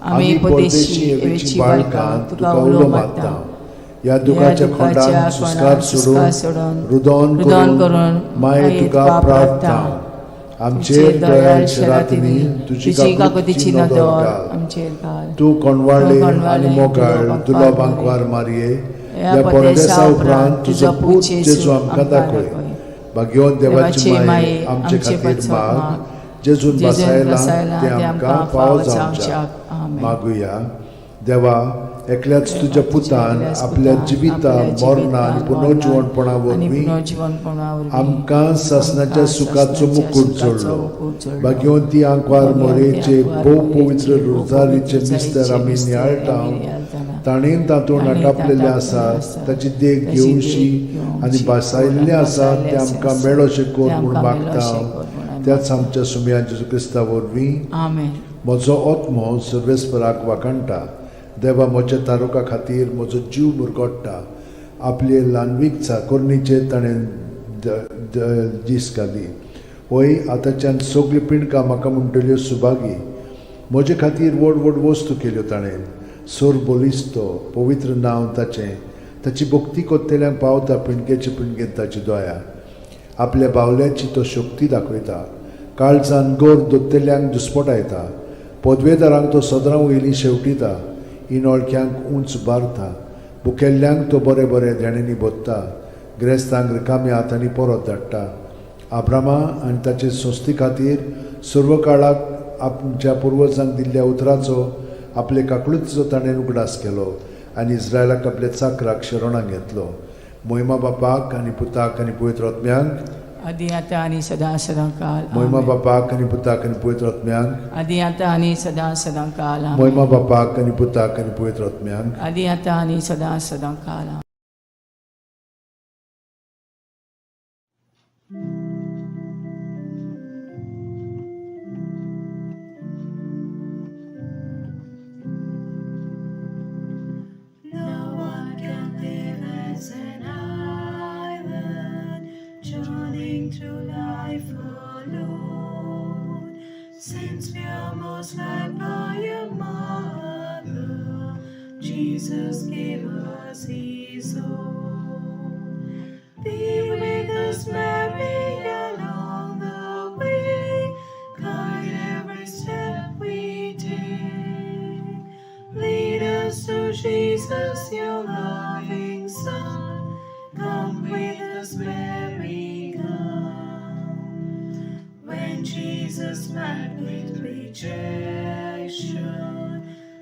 C: आमी परदेशी एवेची बाळकां तुका उलो मारता.
B: ह्या दुखाच्या खोंडान सुस्कार सोडून रुदोन
C: रुदोन
B: करून
C: करून
B: माये तुका प्रार्थना. आमचेर दयाळ शरातिनी तुजी
C: तुजी
B: काकुतीची
C: काकुतीची
B: नदर
C: नदर
B: घाल.
C: आमचेर घाल.
B: तूं कोणवाळे
C: तूं कोणवाळे
B: आनी मोगाळ
C: दुलो
B: दुलो
C: बांकवार
B: बांकवार मारये,
C: ह्या
B: ह्या
C: परदेसा
B: परदेसा
C: उपरांत
B: उपरांत तुजो पूत जेजू आमकां दाखय. भाग्यवंत देवाची
C: देवाची
B: माये
C: माये
B: आमचे
C: आमचे
B: खातीर
C: पासत
B: माग,
C: माग,
B: जेजून
C: जेजून
B: बसायला
C: बसायला
B: तें
C: तें
B: आमकां
C: आमकां
B: फावो
C: फावो
B: जावच्याक.
C: जावच्याक. आमेन.
B: मागुया. देवा, एकल्याच तुज्या पुतान
C: एकल्याच
B: आपल्या
C: पुतान
B: जिविता
C: आपल्या
B: मरणा आनी
C: जिवितान,
B: पुनर्जिवणपणा
C: मरणान आनी
B: वरवीं
C: पुनर्जिवणपणा वरवीं
B: आमकां सासणाच्या
C: आमकां
B: सुखाचो
C: सासणाच्या
B: मुकूट
C: सुखाचो
B: जोडलो.
C: मुकूट जोडलो.
B: भाग्यवंती आंकवार
C: भाग्यवंती
B: मोरेचे
C: आंकवार
B: भोव
C: मोरेचे
B: पवित्र
C: भोव
B: रोजारीचे
C: पवित्र
B: मिस्तर आमी
C: रोजारीचे
B: नियाळटा,
C: मिस्तर आमी नियाळटाना,
B: ताणें तातूंत
C: ताणें
B: आटापलेलें
C: तातूंत
B: आसा
C: आसा,
B: ताची देख
C: ताची
B: घेवशी
C: देख घेवची
B: आनी भासायल्लें आसा
C: भासायल्लें
B: तें आमकां
C: आसा,
B: मेळोशें कर
C: तें
B: म्हूण
C: आमकां
B: मागता.
C: मेळोशें कर म्हूण आमी
B: त्याच आमच्या सुमया जेजू क्रिस्ता वरवीं.
C: आमेन.
B: म्हजो आत्मो सर्वेस्पराक वाखाणटा, देवा म्हज्या तारुका खातीर म्हजो जीव मुरगोडटा. आपले ल्हानवीक चाकोरणीचेर ताणें दीस घाली. वय आतांच्यान सगळीं पिंडकां म्हाका म्हणटल्यो सुभागी. म्हजे खातीर व्हड व्हड वस्तू केल्यो ताणें. सोर बलिस्तो पवित्र नांव ताचें, ताची भक्ती कोत्तेल्यांक पावता पिंडकेचे पिंडकेन ताची दया. आपल्या बावल्याची तो शक्ती दाखयता, काळजान गोर दोत्तेल्यांक दुस्पटायता. पदवेदारांक तो सदरां वयलीं शेवटिता, इनोळख्यांक उंच बारता. भुकेल्ल्यांक तो बरें बरें देण्यांनी भरता, ग्रेस्तांक रिकाम्या हातांनी परत धाडटा. आब्रामा आनी ताचे संस्थे खातीर सर्व काळाक आमच्या पुर्वजांक दिल्ल्या उतराचो आपले काकळुतीचो ताणें उगडास केलो आनी इस्रायलाक आपल्या चाकराक शरणाक घेतलो. मोहिमा बापाक आनी पुताक आनी पवित्र आत्म्यांक,
C: आदी आतां आनी सदां सदां काल.
B: मोहिमा
C: आमेन.
B: बापाक आनी पुताक आनी पवित्र आत्म्यांक,
C: आदी आतां आनी सदां सदां काल. आमेन.
B: मोहिमा बापाक आनी पुताक आनी पवित्र आत्म्यांक,
C: आदी आतां आनी सदां सदां काल. आमेन.
D: No one can live as an island.
E: Jesus gave us His own. Be with us, Mary, along the way. Guide every step we take. Lead us to Jesus, your loving Son. Come with us, Mary, come. When Jesus met with rejection,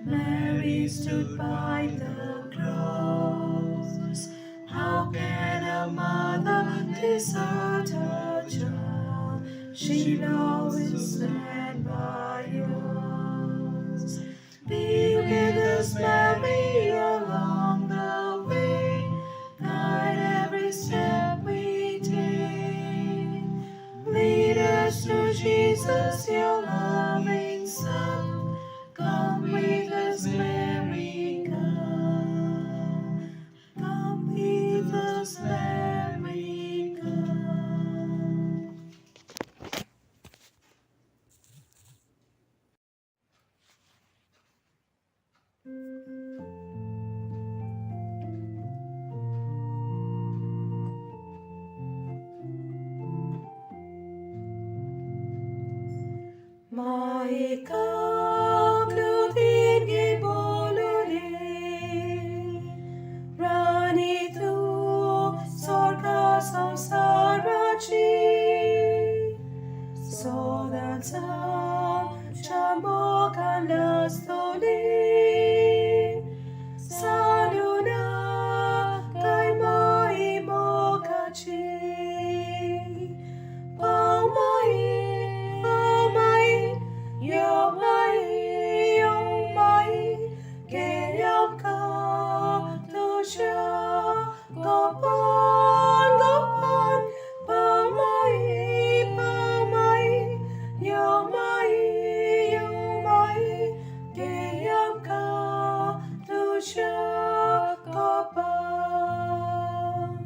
E: Mary stood by the cross. How can a mother desert her child? She'll always stand by us. Be with us, Mary, along the way. Guide every step we take. Lead us to Jesus, your loving Son. Come with us, Mary, come. Come with us, Mary, come. Maika klutirgi bolule, Rani tu sorga samsarachi, Sodansa chamokan lastoli, Saluna kai mai mokachi. Pau mai, pau mai, yo mai, yo mai, ke yam ka tu sha, go pan, pau mai, yo mai, ke yam ka tu sha, go pan.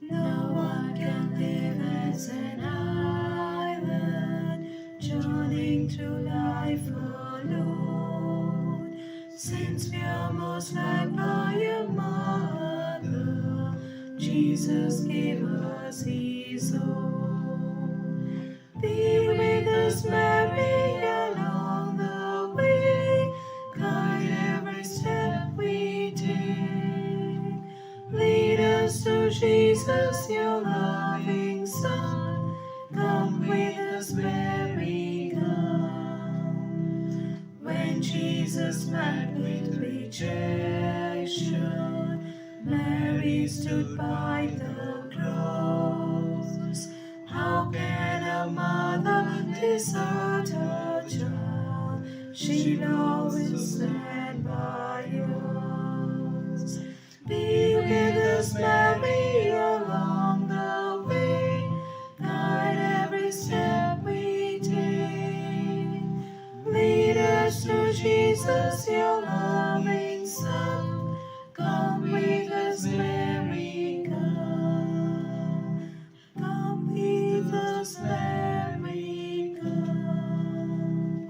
E: No one can live as an island, journeying through life alone. Since we are most loved by a mother, Jesus gave us His own. Be with us, Mary, along the way. Guide every step we take. Lead us to Jesus, your loving Son. Come with us, Mary, come. When Jesus met with rejection, Mary stood by the cross. How can a mother desert her child? She'll always stand by us. Be with us, Mary, along the way. Guide every step we take. Lead us to Jesus, your loving Son. Come with us, Mary, come. Come with us, Mary, come.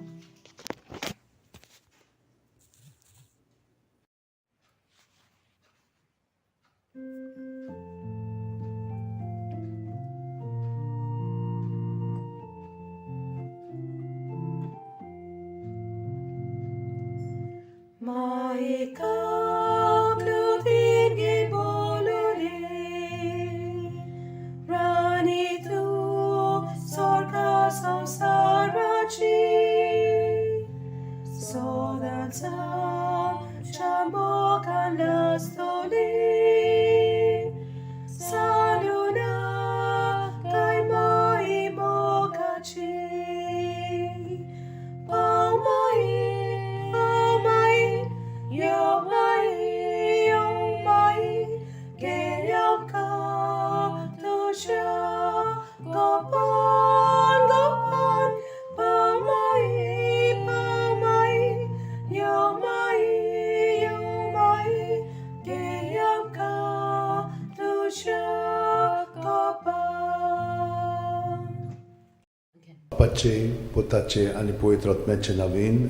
B: बापाचे, पुताचे आनी पवित्र आत्म्याचे नवीन.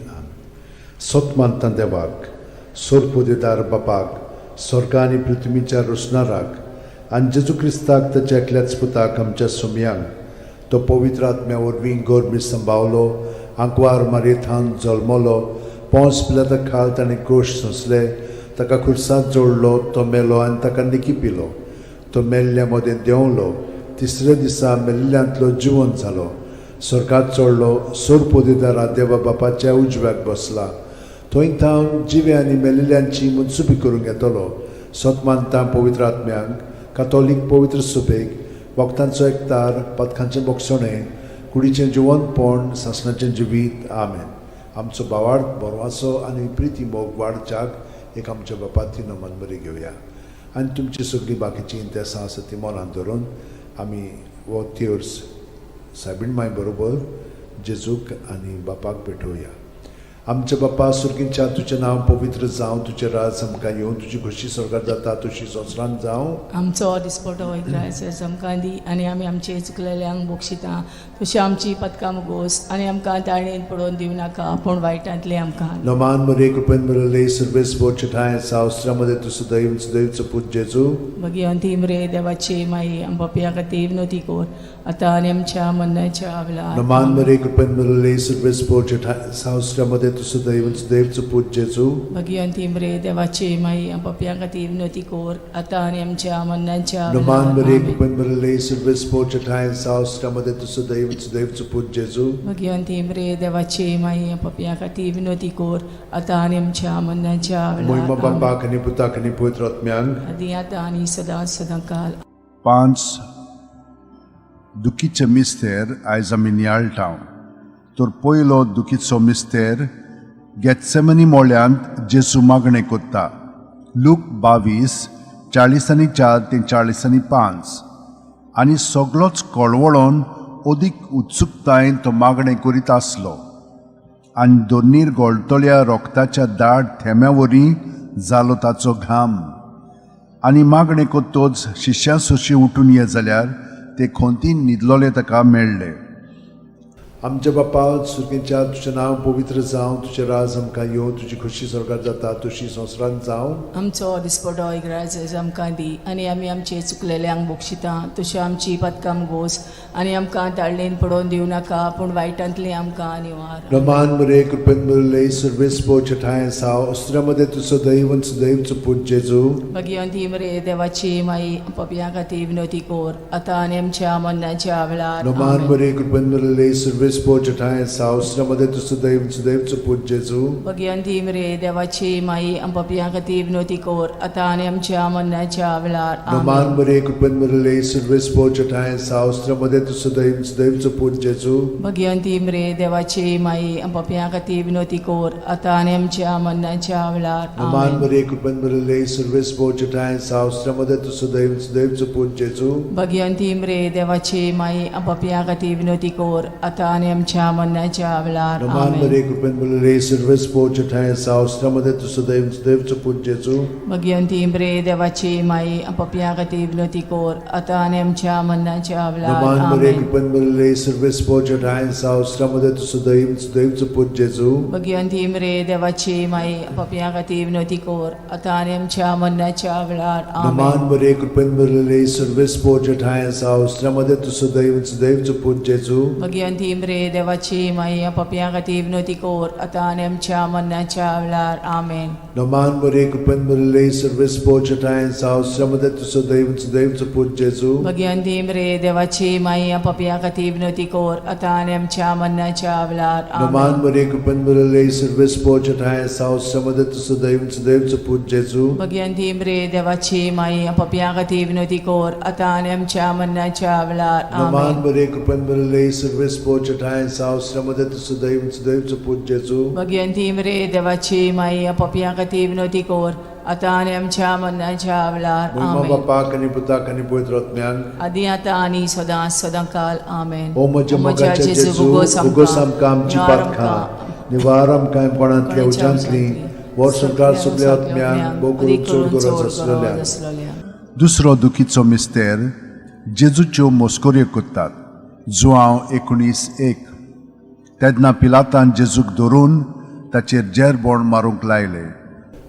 B: सत मानता देवाक, सोरपोदेदार बापाक, स्वर्ग आनी पृथ्वीच्या रोसणाराक, आनी जेजू क्रिस्ताक, ताच्या एकल्याच पुताक, आमच्या सोमयांक, तो पवित्र आत्म्या वरवीं गर्भी संभावलो, आंकवार मारयेथावन जल्मलो, पोंस पिलाता खाल ताणें कोश सोंसले, ताका खुर्सात जोडलो, तो मेलो आनी ताका निकी पिलो, तो मेल्ल्या मदें देंवलो, तिसऱ्या दिसा मेल्ल्यांतलो जिवन जालो, स्वर्गात चडलो, सोरपोदेदारा देवा बापाच्या उजव्याक बसला, थंय थावन जिवे आनी मेल्ल्यांची मनसुबी करूंक येतलो. सत मानता पवित्र आत्म्यांक, कातोलीक पवित्र सुबेक, वखदांचो एकतार, पथकांचें बोगसणें, कुडीचें जिवनपण, सासणाचें जिवीत. आमेन. आमचो भावार्थ, बरवासो आनी प्रिती मोग वाडच्याक एक आमच्या बापाती नमन बरी घेवया आनी तुमची सगळीं बाकीचीं इंतेसां आसा ती मनांत धरून आमी हो तेर्स सायबीण माय बरोबर जेजूक आनी बापाक भेटोवया. आमच्या बापा सुर्गींच्या, तुजें नांव पवित्र जावं, तुजें राज आमकां येवं, तुजी खोशी स्वर्गात जाता तशी संवसारांत जावं.
C: आमचो दिसपटो इग्रायस आमकां दी आनी आमी आमचे चुकलेल्यांक बक्षिता तशी आमची पदकां मुगोस आनी आमकां ताणेन पडोवन दिवं नाका, पूण वायटांतलें आमकां.
B: नमान मरे, कृपेन भरले, सर्वेस्पर ठांय सावस्त्रामध्ये तूं सदैव सदैवचो पूत जेजू.
C: भगिवंती मरे देवाची माई, आमच्या खातीर विनवती कर, आतां आनी आमच्या मरणाच्या वेळार.
B: नमान मरे, कृपेन भरले, सर्वेस्पर ठांय सावस्त्रामध्ये तूं सदैव सदैवचो पूत जेजू.
C: भगिवंती मरे देवाची माई, आमच्या खातीर विनवती कर, आतां आनी आमच्या मरणाच्या
B: नमान
C: वेळार.
B: मरे,
C: आमेन.
B: कृपेन भरले, सर्वेस्पर ठांय सावस्त्रामध्ये तूं सदैव सदैवचो पूत जेजू.
C: भगिवंती मरे देवाची माई, आमच्या खातीर विनवती कर, आतां आनी आमच्या मरणाच्या
B: मोहिमा
C: वेळार. आमेन.
B: बापाक आनी पुताक आनी पवित्र आत्म्यांक.
C: आदी आतां आनी सदां सदां काल.
A: पांच दुखीचे मिस्तेर आयज आमी नियाळटा. तर पयलो दुखीचो मिस्तेर, गेत्सेमनी मोळ्यांत जेजू मागणें कोत्ता. लूक 22, 44 ते 45. आनी सगलोच कळवळोन अदीक उत्सुकतायेन तो मागणें करीत आसलो आनी दोनीर गळटल्या रोगताच्या दाट थेंब्या वरी जालो ताचो घाम. आनी मागणें कोत्तोच शिश्यां सोशी उठून ये जाल्यार ते खोंतीन न्हिदलोले ताका मेळ्ळे.
B: आमच्या बापा सुर्गेच्या, तुजें नांव पवित्र जावं, तुजें राज आमकां येवं, तुजी खोशी स्वर्गात जाता तशी संवसारांत जावं.
C: आमचो दिसपटो इग्राज आमकां दी आनी आमी आमचे चुकलेल्यांक बक्षिता तशी आमची पदकां गोस आनी आमकां ताळणेन पडोवन दिवं नाका, पूण वायटांतली आमकां निवार.
B: रमान मरे, कृपेन भरले, सर्वेस्पर ठांय साव अस्त्रामध्ये तूं सदैव सदैवचो पूत जेजू.
C: भगिवंती मरे देवाची माई, पपया खातीर विनवती कोर, आतां आनी आमच्या मरणाच्या वेळार.
B: रमान
C: आमेन.
B: मरे, कृपेन भरले, सर्वेस्पर ठांय साव अस्त्रामध्ये तूं सदैव सदैवचो पूत जेजू.
C: भगिवंती मरे देवाची माई, पपया खातीर विनवती कोर, आतां आनी आमच्या मरणाच्या वेळार.
B: रमान
C: आमेन.
B: मरे, कृपेन भरले, सर्वेस्पर ठांय साव अस्त्रामध्ये तूं सदैव सदैवचो पूत जेजू.
C: भगिवंती मरे देवाची माई, पपया खातीर विनवती कोर, आतां आनी आमच्या मरणाच्या वेळार.
B: रमान
C: आमेन.
B: मरे, कृपेन भरले, सर्वेस्पर ठांय साव अस्त्रामध्ये तूं सदैव सदैवचो पूत जेजू.
C: भगिवंती मरे देवाची माई, पपया खातीर विनवती कोर, आतां आनी आमच्या मरणाच्या वेळार.
B: रमान
C: आमेन.
B: मरे, कृपेन भरले, सर्वेस्पर ठांय साव अस्त्रामध्ये तूं सदैव सदैवचो पूत जेजू.
C: भगिवंती मरे देवाची माई, पपया खातीर विनवती कोर, आतां आनी आमच्या मरणाच्या वेळार.
B: रमान मरे,
C: आमेन.
B: कृपेन भरले, सर्वेस्पर ठांय साव अस्त्रामध्ये तूं सदैव सदैवचो पूत जेजू.
C: भगिवंती मरे देवाची माई, पपया खातीर विनवती कोर, आतां आनी आमच्या मरणाच्या वेळार.
B: रमान
C: आमेन.
B: मरे, कृपेन भरले, सर्वेस्पर ठांय साव अस्त्रामध्ये तूं सदैव सदैवचो पूत जेजू.
C: भगिवंती मरे देवाची माई, पपया खातीर विनवती कोर, आतां आनी आमच्या मरणाच्या वेळार. आमेन.
B: रमान मरे, कृपेन भरले, सर्वेस्पर ठांय साव अस्त्रामध्ये तूं सदैव सदैवचो पूत जेजू.
C: भगिवंती मरे देवाची माई, पपया खातीर विनवती कोर, आतां आनी आमच्या मरणाच्या वेळार.
B: रमान
C: आमेन.
B: मरे, कृपेन भरले, सर्वेस्पर ठांय साव अस्त्रामध्ये तूं सदैव सदैवचो पूत जेजू.
C: भगिवंती मरे देवाची माई, पपया खातीर विनवती कोर, आतां आनी आमच्या मरणाच्या वेळार.
B: रमान
C: आमेन.
B: मरे, कृपेन भरले, सर्वेस्पर ठांय साव अस्त्रामध्ये तूं सदैव सदैवचो पूत जेजू.
C: भगिवंती मरे देवाची माई, पपया खातीर विनवती कोर, आतां आनी आमच्या मरणाच्या वेळार.
B: मोहिमा
C: आमेन.
B: बापाक आनी पुताक आनी पवित्र आत्म्याक.
C: आदी आतां आनी सदां सदां काल. आमेन.
B: ओ म्हज्या मोगाच्या जेजू, उगोस आमकां आमची पातकां, निवार आमकां कोणांतल्या उज्यांतली, वर्सभर सगल्या आत्म्यांक, भोव करून चड गरज आसलेल्या.
A: दुसरो दुखीचो मिस्तेर, जेजूच्यो मस्कऱ्यो करतात. जुआंव 19:1. तेन्ना पिलातान जेजूक धरून ताचेर जेरबोण मारूंक लायलें.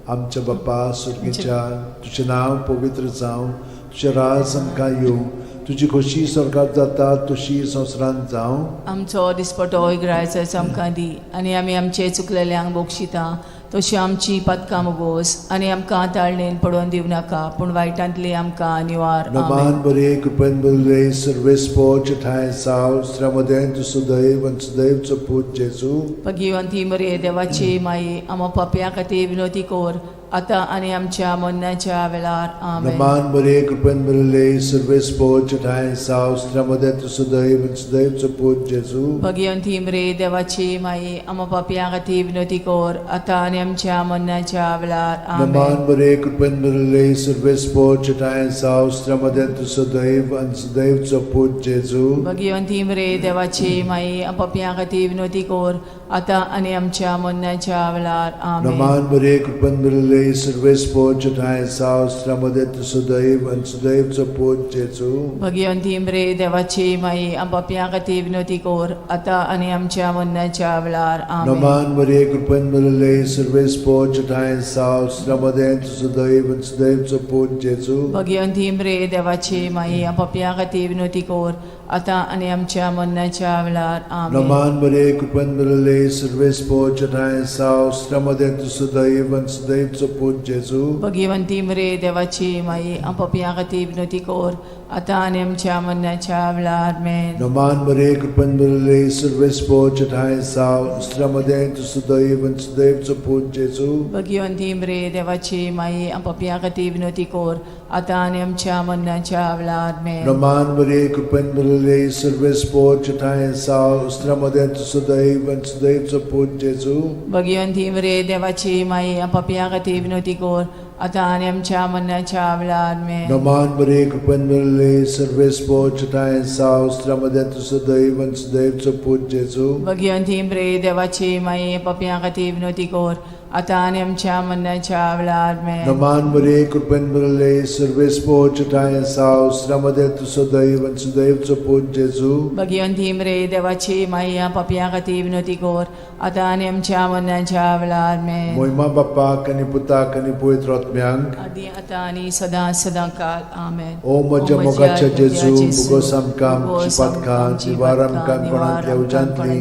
B: आमच्या बापा सुर्गीच्या, तुजें नांव पवित्र जावं, तुजें राज आमकां येवं, तुजी खोशी स्वर्गात जाता तशी संवसारांत जावं.
C: आमचो दिसपटो इगरायचो आमकां दी आनी आमी आमचे चुकलेल्यांक बक्षिता तशी आमची पातकां मुगोस आनी आमकां ताळणेन पडोवन दिवं नाका पूण वायटांतली आमकां निवार. आमेन.
B: नमान बरे, कृपेन बरले, सर्वेस्पोच ठांय साव, स्त्र्यामदें तूं सुदैव आनी सुदैवचो पूत जेजू.
C: भगिवंती मरे देवाची माई, आमा पापया खातीर विनोती कोर आतां आनी आमच्या मरणाच्या वेळार. आमेन.
B: नमान बरे, कृपेन बरले, सर्वेस्पोच ठांय साव, स्त्र्यामदें तूं सुदैव आनी सुदैवचो पूत जेजू.
C: भगिवंती मरे देवाची माई, आमा पापया खातीर विनोती कोर आतां आनी आमच्या मरणाच्या वेळार.
B: नमान
C: आमेन.
B: बरे, कृपेन बरले, सर्वेस्पोच ठांय साव, स्त्र्यामदें तूं सुदैव आनी सुदैवचो पूत जेजू.
C: भगिवंती मरे देवाची माई, पापया खातीर विनोती कोर आतां आनी आमच्या मरणाच्या वेळार. आमेन.
B: नमान बरे, कृपेन बरले, सर्वेस्पोच ठांय साव, स्त्र्यामदें तूं सुदैव आनी सुदैवचो पूत जेजू.
C: भगिवंती मरे देवाची माई, पापया खातीर विनोती कोर आतां आनी आमच्या मरणाच्या वेळार. आमेन.
B: नमान मरे, कृपेन भरले, सर्वेस्पोच ठांय साव, स्त्र्यामदें तूं सुदैव आनी सुदैवचो पूत जेजू.
C: भगिवंती मरे देवाची माई, पापया खातीर विनोती कोर आतां आनी आमच्या मरणाच्या वेळार. आमेन.
B: नमान मरे, कृपेन भरले, सर्वेस्पोच ठांय साव, स्त्र्यामदें तूं सुदैव आनी सुदैवचो पूत जेजू.
C: भगिवंती मरे देवाची माई, पापया खातीर विनोती कोर आतां आनी आमच्या मरणाच्या वेळार. मेन.
B: नमान मरे, कृपेन भरले, सर्वेस्पोच ठांय साव, स्त्र्यामदें तूं सुदैव आनी सुदैवचो पूत जेजू.
C: भगिवंती मरे देवाची माई, पापया खातीर विनोती कोर आतां आनी आमच्या मरणाच्या वेळार. मेन.
B: नमान मरे, कृपेन भरले, सर्वेस्पोच ठांय साव, स्त्र्यामदें तूं सुदैव आनी सुदैवचो पूत जेजू.
C: भगिवंती मरे देवाची माई, पापया खातीर विनोती कोर आतां आनी आमच्या मरणाच्या वेळार. मेन.
B: नमान मरे, कृपेन भरले, सर्वेस्पोच ठांय साव, स्त्र्यामदें तूं सुदैव आनी सुदैवचो पूत जेजू.
C: भगिवंती मरे देवाची माई, पापया खातीर विनोती कोर आतां आनी आमच्या मरणाच्या वेळार. मेन.
B: नमान मरे, कृपेन भरले, सर्वेस्पोच ठांय साव, स्त्र्यामदें तूं सुदैव आनी सुदैवचो पूत जेजू.
C: भगिवंती मरे देवाची माई, पापया खातीर विनोती कोर आतां आनी आमच्या मरणाच्या वेळार. मेन.
B: मोहिमा बाप्पाक आनी पुताक आनी पवित्र आत्म्यांक.
C: आदी आतां आनी सदां सदां काल. आमेन.
B: ओ म्हज्या मोगाच्या जेजू, मुगोस आमकां आमची पातकां, निवार आमकां कोणांतल्या उज्यांतली,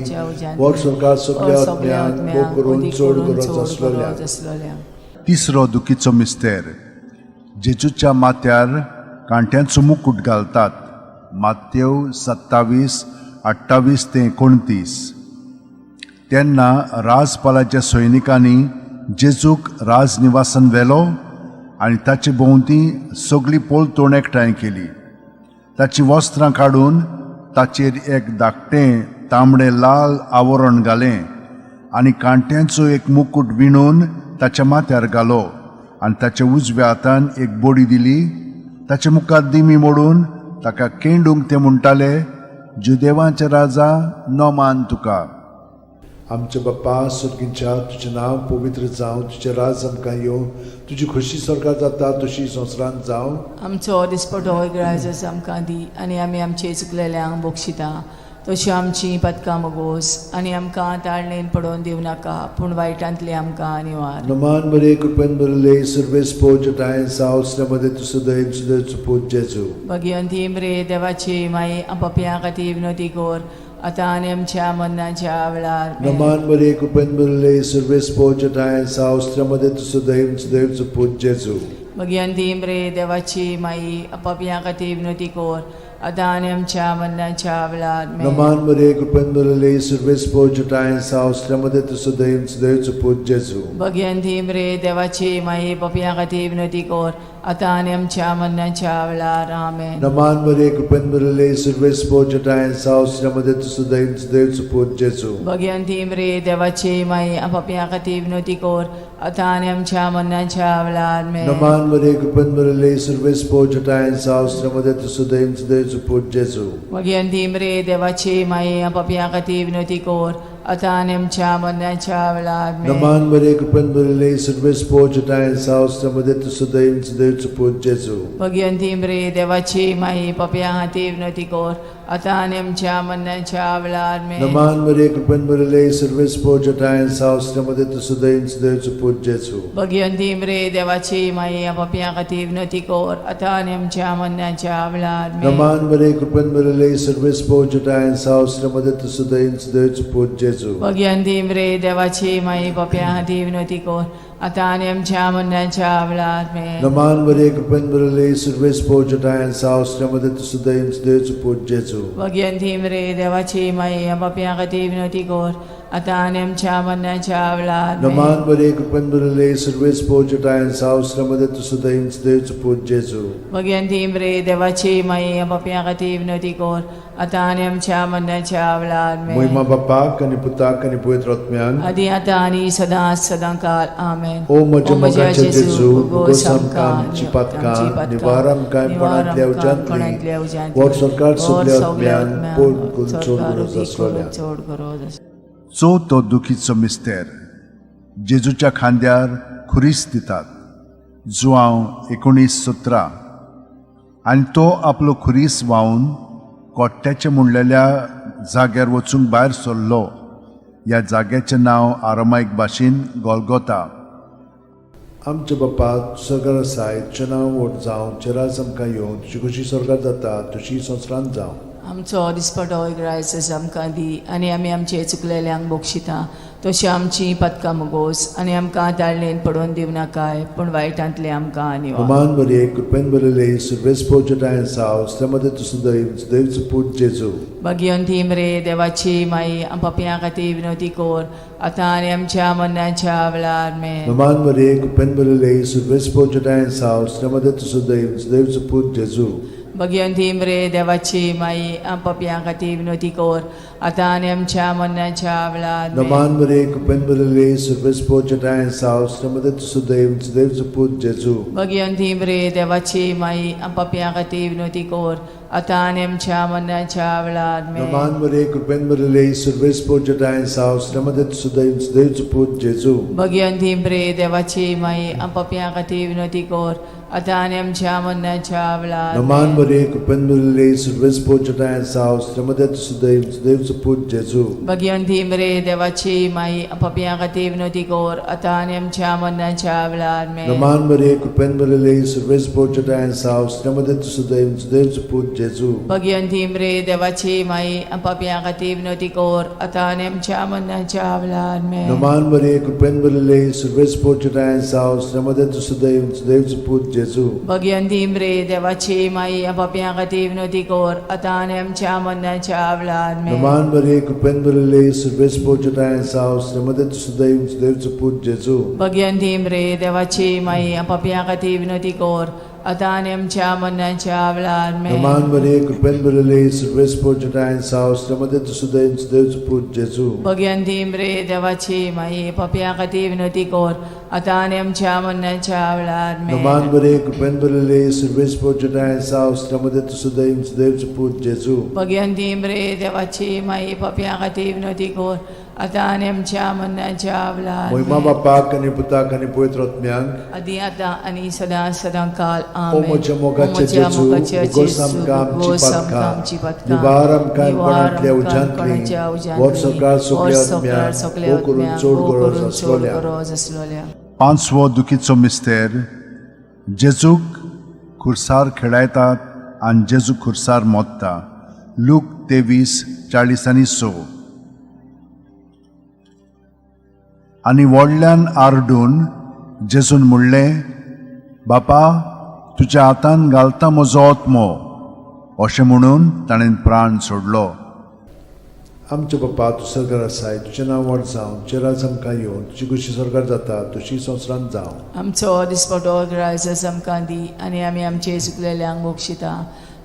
B: वर स्वर्गात सगल्या आत्म्यांक, भोग करून चड गरज आसलेल्या.
A: तिसरो दुखीचो मिस्तेर. जेजूच्या माथ्यार कांट्यांचो मुकूट घालतात. मातेव 27:28 ते 29. तेन्ना राजपालाच्या सैनिकांनी जेजूक राजनिवासान व्हेलो आनी ताचे भोंवती सगळी पलतोण एकठांय केली. ताचीं वस्त्रां काडून ताचेर एक धाकटें तांबडें लाल आवरण घालें आनी कांट्यांचो एक मुकूट विणून ताच्या माथ्यार घालो आनी ताच्या उजव्या हातान एक बडी दिली. ताच्या मुखार दिमी मोडून ताका केंडूंक ते म्हणटाले, जुदेवांचे राजा, नमान तुका.
B: आमच्या बाप्पा सुर्गींच्या, तुजें नांव पवित्र जावं, तुजें राज आमकां येवं, तुजी खोशी स्वर्गात जाता तशी संवसारांत जावं.
C: आमचो दिसपटो इगरायजस आमकां दी आनी आमी आमचे चुकलेल्यांक बक्षिता तशी आमची पदकां मगोस आनी आमकां ताळणेन पडोवन दिवं नाका पूण वायटांतली आमकां निवार.
B: नमान मरे, कृपेन भरले, सर्वेस्पोच ठांय साव, स्त्र्यामदें तूं सुदैव सुदैवचो पूत जेजू.
C: भगिवंती मरे देवाची माई, पापयां खातीर विनोती कोर आतां आनी आमच्या मरणाच्या वेळार.
B: नमान मरे, कृपेन भरले, सर्वेस्पोच ठांय साव, स्त्र्यामदें तूं सुदैव सुदैवचो पूत जेजू.
C: भगिवंती मरे देवाची माई, पापयां खातीर विनोती कोर आतां आनी आमच्या मरणाच्या वेळार.
B: नमान मरे, कृपेन भरले, सर्वेस्पोच ठांय साव, स्त्र्यामदें तूं सुदैव सुदैवचो पूत जेजू.
C: भगिवंती मरे देवाची माई, पापयां खातीर विनोती कोर आतां आनी आमच्या मरणाच्या वेळार. आमेन.
B: नमान मरे, कृपेन भरले, सर्वेस्पोच ठांय साव, स्त्र्यामदें तूं सुदैव सुदैवचो पूत जेजू.
C: भगिवंती मरे देवाची माई, पापयां खातीर विनोती कोर आतां आनी आमच्या मरणाच्या वेळार.
B: नमान मरे, कृपेन भरले, सर्वेस्पोच ठांय साव, स्त्र्यामदें तूं सुदैव सुदैवचो पूत जेजू.
C: भगिवंती मरे देवाची माई, पापयां खातीर विनोती कोर आतां आनी आमच्या मरणाच्या वेळार.
B: नमान मरे, कृपेन भरले, सर्वेस्पोच ठांय साव, स्त्र्यामदें तूं सुदैव सुदैवचो पूत जेजू.
C: भगिवंती मरे देवाची माई, पापयां खातीर विनोती कोर आतां आनी आमच्या मरणाच्या वेळार आमेन.
B: नमान मरिये, कृपेन भरिल्ले, सर्वेस्पर जटायन साव, मध्ये तूं सदैव सदैवचो पूत जेजू.
C: भगिवंती मरे देवाची माई, पापयां खातीर विनवती कर, आतां आनी आमच्या मरणाच्या वेळार आमेन.
B: नमान मरिये, कृपेन भरिल्ले, सर्वेस्पर जटायन साव, मध्ये तूं सदैव सदैवचो पूत जेजू.
C: भगिवंती मरे देवाची माई, पापयां खातीर विनवती कर, आतां आनी आमच्या मरणाच्या वेळार आमेन.
B: नमान मरिये, कृपेन भरिल्ले, सर्वेस्पर जटायन साव, मध्ये तूं सदैव सदैवचो पूत जेजू.
C: भगिवंती मरे देवाची माई, पापयां खातीर विनवती कर, आतां आनी आमच्या मरणाच्या वेळार आमेन.
B: नमान मरिये, कृपेन भरिल्ले, सर्वेस्पर जटायन साव, मध्ये तूं सदैव सदैवचो पूत जेजू.
C: भगिवंती मरे देवाची माई, पापयां खातीर विनवती कर, आतां आनी आमच्या मरणाच्या वेळार आमेन.
B: मोहिमा बापाक आनी पुताक आनी पवित्र आत्म्याक.
C: आदी आतां आनी सदां सदां काल आमेन.
B: ओ म्हज्या मोगाचे जेजू, उगोस आमकां आमची पातकां, निवार आमकां कोणांतल्या उज्यांतली, व्हड सरकार सगल्या आत्म्यान पोट करून चड गरज आसलोल्या.
C: चड गरज आसलोल्या.
A: चवथो दुखीचो मिस्तेर, जेजूच्या खांद्यार खुरीस दितात, जुआंव 19:17. आनी तो आपलो खुरीस व्हांवन कोट्ट्याचें म्हणलेल्या जाग्यार वचूंक भायर सरलो. ह्या जाग्याचें नांव आरामायक भाशेन गोलगोता.
B: आमच्या बापा सरकार आसाय, तुजें नांव व्हड जावं, तुजें राज आमकां येवं, तुजी खुशी सरकार जाता तशी संवसारांत जावं.
C: आमचो दिसपटो एक आमकां दी आनी आमी आमचे चुकलेल्यांक बक्षिता तशी आमची पदकां मुगोस आनी आमकां ताळणेन पडोवन दिवं नाकाय, पूण वायटांतले आमकां निवार.
B: नमान मरिये, कृपेन भरिल्ले, सर्वेस्पर जटायन साव, मध्ये तूं सदैव सदैवचो पूत जेजू.
C: भगिवंती मरे देवाची माई, पापयां खातीर विनवती कर, आतां आनी आमच्या मरणाच्या वेळार आमेन.
B: नमान मरिये, कृपेन भरिल्ले, सर्वेस्पर जटायन साव, मध्ये तूं सदैव सदैवचो पूत जेजू.
C: भगिवंती मरे देवाची माई, पापयां खातीर विनवती कर, आतां आनी आमच्या मरणाच्या वेळार आमेन.
B: नमान मरिये, कृपेन भरिल्ले, सर्वेस्पर जटायन साव, मध्ये तूं सदैव सदैवचो पूत जेजू.
C: भगिवंती मरे देवाची माई, पापयां खातीर विनवती कर, आतां आनी आमच्या मरणाच्या वेळार आमेन.
B: नमान मरिये, कृपेन भरिल्ले, सर्वेस्पर जटायन साव, मध्ये तूं सदैव सदैवचो पूत जेजू.
C: भगिवंती मरे देवाची माई, पापयां खातीर विनवती कर, आतां आनी आमच्या मरणाच्या वेळार
B: नमान
C: आमेन.
B: मरिये, कृपेन भरिल्ले, सर्वेस्पर जटायन साव, मध्ये तूं सदैव सदैवचो पूत जेजू.
C: भगिवंती मरे देवाची माई, पापयां खातीर विनवती कर, आतां आनी आमच्या मरणाच्या वेळार आमेन.
B: नमान मरिये, कृपेन भरिल्ले, सर्वेस्पर जटायन साव, मध्ये तूं सदैव सदैवचो पूत जेजू.
C: भगिवंती मरे देवाची माई, पापयां खातीर विनवती कर, आतां आनी आमच्या मरणाच्या वेळार आमेन.
B: नमान मरिये, कृपेन भरिल्ले, सर्वेस्पर जटायन साव, मध्ये तूं सदैव सदैवचो पूत जेजू.
C: भगिवंती मरे देवाची माई, पापयां खातीर विनवती कर, आतां आनी आमच्या मरणाच्या वेळार आमेन.
B: नमान मरिये, कृपेन भरिल्ले, सर्वेस्पर जटायन साव, मध्ये तूं सदैव सदैवचो पूत जेजू.
C: भगिवंती मरे देवाची माई, पापयां खातीर विनवती कर, आतां आनी आमच्या मरणाच्या वेळार आमेन.
B: नमान मरिये, कृपेन भरिल्ले, सर्वेस्पर जटायन साव, मध्ये तूं सदैव सदैवचो पूत जेजू.
C: भगिवंती मरे देवाची माई, पापयां खातीर विनवती कर, आतां आनी आमच्या मरणाच्या वेळार आमेन.
B: नमान मरिये, कृपेन भरिल्ले, सर्वेस्पर जटायन साव, मध्ये तूं सदैव सदैवचो पूत जेजू.
C: भगिवंती मरे देवाची माई, पापयां खातीर विनवती कर, आतां आनी आमच्या मरणाच्या वेळार
B: मोहिमा
C: आमेन.
B: बापाक आनी पुताक आनी पवित्र आत्म्याक.
C: आदी आतां आनी सदां सदां काल
B: ओ
C: आमेन.
B: म्हज्या मोगाचे
C: म्हज्या
B: जेजू,
C: मोगाचे
B: उगोस
C: जेजू,
B: आमकां आमची
C: उगोस आमकां
B: पातकां,
C: आमची पातकां,
B: निवार आमकां
C: निवार
B: कोणांतल्या
C: आमकां
B: उज्यांतली,
C: कोणाच्या उज्यांतली,
B: व्हड सरकार सगल्या
C: व्हड सरकार
B: आत्म्याक,
C: सगल्या
B: भोव करून
C: आत्म्याक,
B: चड
C: भोव
B: गरज
C: करून चड
B: आसलोल्या.
C: गरज आसलोल्या.
A: पांचवो दुखीचो मिस्तेर, जेजूक खुर्सार खेळायतात आनी जेजू खुर्सार मोत्ता, लूक 23:40 आनी 6. आनी व्हडल्यान आरडून जेजून म्हणलें, बापा, तुज्या हातान घालता म्हजो आत्मो. अशें म्हणून ताणें प्राण सोडलो.
B: आमच्या बापा, तूं सरकार आसाय, तुजें नांव व्हड जावं, तुजें राज आमकां येवं, तुजी खुशी सरकार जाता तशी संवसारांत जावं.
C: आमचो दिसपटो ग्रायस आमकां दी आनी आमी आमचे चुकलेल्यांक बक्षिता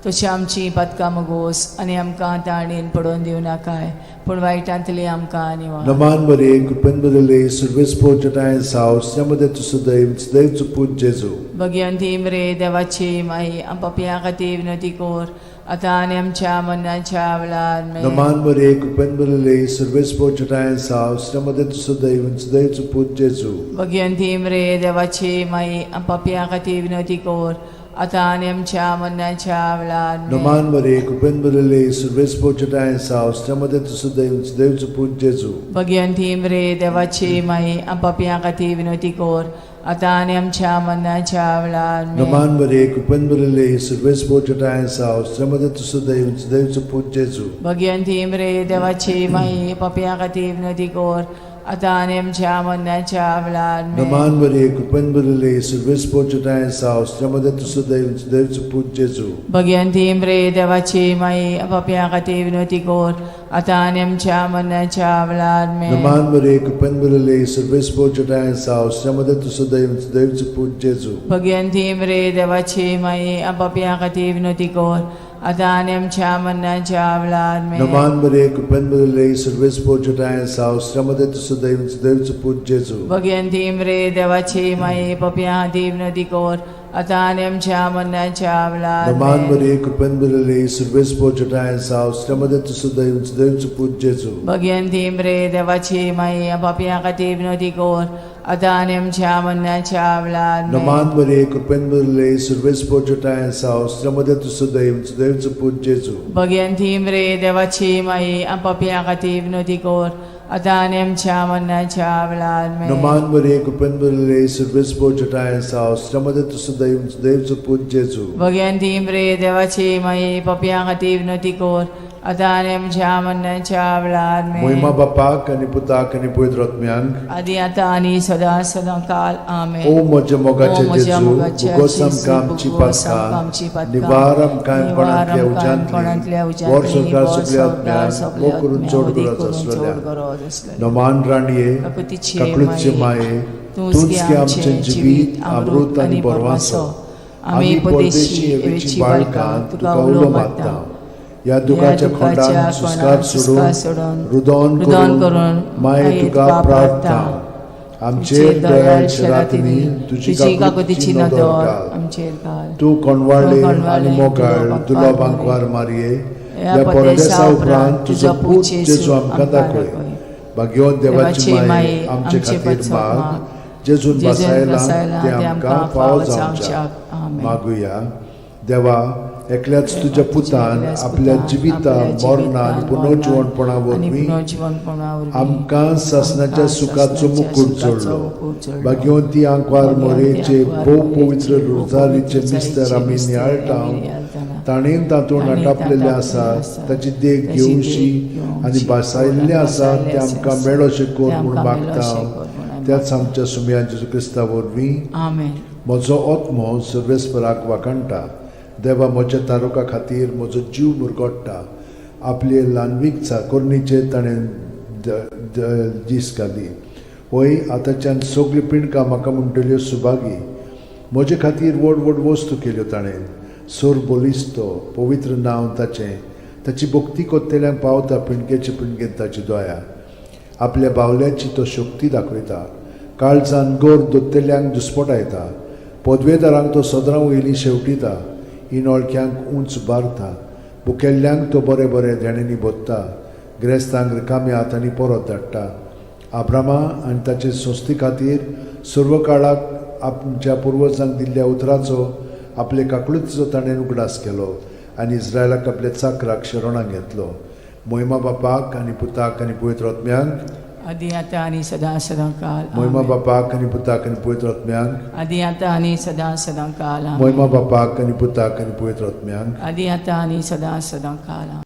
C: तशी आमची पातकां मगोस आनी आमकां ताणेन पडोवन दिवं नाकाय, पूण वायटांतली आमकां निवार.
B: नमान मरिये, कृपेन भरिल्ले, सर्वेस्पर जटायन साव, मध्ये तूं सदैव सदैवचो पूत जेजू.
C: भगिवंती मरे देवाची माई, पापयां खातीर विनवती कर, आतां आनी आमच्या मरणाच्या वेळार आमेन.
B: नमान मरिये, कृपेन भरिल्ले, सर्वेस्पर जटायन साव, मध्ये तूं सदैव सदैवचो पूत जेजू.
C: भगिवंती मरे देवाची माई, पापयां खातीर विनवती कर, आतां आनी आमच्या मरणाच्या वेळार आमेन.
B: नमान मरे कृपेन भरिल्ले सर्वेस्पर जटाय साव मध्ये तूं सदैव देवचो पूत जेजू.
C: भगिवंती मरे देवाची माई, पापयां खातीर विनवती कर, आतां आनी आमच्या मरणाच्या वेळार आमेन.
B: नमान मरे कृपेन भरिल्ले सर्वेस्पर जटाय साव मध्ये तूं सदैव देवचो पूत जेजू.
C: भगिवंती मरे देवाची माई, पापयां खातीर विनवती कर, आतां आनी आमच्या मरणाच्या वेळार आमेन.
B: नमान मरे कृपेन भरिल्ले सर्वेस्पर जटाय साव मध्ये तूं सदैव देवचो पूत जेजू.
C: भगिवंती मरे देवाची माई, पापयां खातीर विनवती कर, आतां आनी आमच्या मरणाच्या वेळार आमेन.
B: नमान मरे कृपेन भरिल्ले सर्वेस्पर जटाय साव मध्ये तूं सदैव देवचो पूत जेजू.
C: भगिवंती मरे देवाची माई, पापयां खातीर विनवती कर, आतां आनी आमच्या मरणाच्या वेळार आमेन.
B: नमान मरे कृपेन भरिल्ले सर्वेस्पर जटाय साव मध्ये तूं सदैव देवचो पूत जेजू.
C: भगिवंती मरे देवाची माई, पापयां खातीर विनवती कर, आतां आनी आमच्या मरणाच्या वेळार
B: नमान
C: आमेन.
B: मरे कृपेन भरिल्ले सर्वेस्पर जटाय साव मध्ये तूं सदैव देवचो पूत जेजू.
C: भगिवंती मरे देवाची माई, पापयां खातीर विनवती कर, आतां आनी आमच्या मरणाच्या वेळार आमेन.
B: नमान मरे कृपेन भरिल्ले सर्वेस्पर जटाय साव मध्ये तूं सदैव देवचो पूत जेजू.
C: भगिवंती मरे देवाची माई, पापयां खातीर विनवती कर, आतां आनी आमच्या मरणाच्या वेळार आमेन.
B: नमान मरे कृपेन भरिल्ले सर्वेस्पर जटाय साव मध्ये तूं सदैव देवचो पूत जेजू.
C: भगिवंती मरे देवाची माई, पापयां खातीर विनवती कर, आतां आनी आमच्या मरणाच्या वेळार आमेन.
B: मोहिमा बापाक आनी पुताक आनी पवित्र आत्म्यांक,
C: आदी आतां आनी सदां सदां काल आमेन.
B: ओ म्हज्या मोगाचे
C: ओ म्हज्या
B: जेजू,
C: मोगाच्या
B: भुगोस
C: जेजू,
B: आमकां आमची
C: भुगोस आमकां आमची
B: पातकां,
C: पातकां,
B: निवार आमकां
C: निवार
B: कोणांतल्या
C: आमकां कोणांतल्या
B: उज्यांतली, वर
C: उज्यांतली,
B: संवसार
C: वर
B: सगल्या
C: संवसार
B: आत्म्यांक,
C: सगल्या
B: मोग करून
C: आत्म्यांक,
B: चड
C: अदीक
B: गरज
C: करून चड
B: आसलेल्या.
C: गरज आसलेल्या.
B: नमान राणये,
C: काकुतीचे
B: काकळूतचे माये, तूंच गे आमचें जिवीत, अमृत आनी बरवासो. आमी परदेशी एवेची बाळकां तुका उलो मारता. ह्या दुखाच्या खोंडान सुस्कार सोडून, रुदोन करून माये तुका प्रार्थना. आमचेर दयाळ रातींनी तुजी काकुतीची नदर घाल.
C: आमचेर घाल.
B: तूं कोणवाळे आनी मोगाळ दुर्लभ आंकवार मारये, ह्या परदेसा उपरांत तुजो पूत जेजू आमकां दाखय. भाग्यवंत देवाची माये, आमचे खातीर माग, जेजून बसायला ते आमकां फावो जावच्याक. मागुया. देवा, एकल्याच तुज्या पुतान आपल्या जिविता, मरणा आनी पुनर्जिवणपणा वरवीं आमकां सासणाच्या सुखाचो मुकूट जोडलो. भाग्यवंती आंकवार मोरेचे भोव पवित्र रोजारीचे मिस्तर आमी नियाळटा, ताणें तातूंत आटापलेलें आसा ताची देख घेवशी आनी भासायल्लें आसा तें आमकां मेळोशें कर म्हूण मागता, त्याच आमच्या सुमया जेजू क्रिस्ता वरवीं.
C: आमेन.
B: म्हजो आत्मो सर्वेस्पराक वाखाणटा, देवा म्हज्या तारुका खातीर म्हजो जीव मुरगोडटा. आपले ल्हानवीक चाकोरणीचेर ताणें दीस घाली. वय, आतांच्यान सगळ्यो पिंडकां म्हाका म्हणटल्यो सुभागी. म्हजे खातीर व्हड व्हड वस्तू केल्यो ताणें. सोर बलिस्तो पवित्र नांव ताचें. ताची भक्ती कोत्तेल्यांक पावता पिंडकेचे पिंडकेन ताची दया. आपल्या बावल्याची तो शक्ती दाखयता, काळजान गोर दोत्तेल्यांक दुस्पटायता. पदवेदारांक तो सदरां वयली शेवटिता, इनोळक्यांक उंच बारता. भुकेल्ल्यांक तो बरें बरें देण्यांनी भोत्ता, ग्रेस्तांक रिकाम्या हातांनी परत धाडटा. आब्रामा आनी ताचे संस्थे खातीर सर्व काळाक आमच्या पुर्वजांक दिल्ल्या उतराचो, आपले काकळुतीचो ताणें उगडास केलो आनी इस्रायलाक आपल्या चाकराक शरणाक घेतलो. मोहिमा बापाक आनी पुताक आनी पवित्र आत्म्यांक,
C: आदी आतां आनी सदां सदां काल.
B: मोहिमा
C: आमेन.
B: बापाक आनी पुताक आनी पवित्र आत्म्यांक,
C: आदी आतां आनी सदां सदां काल. आमेन.
B: मोहिमा बापाक आनी पुताक आनी पवित्र आत्म्यांक,
C: आदी आतां आनी सदां सदां काल. आमेन.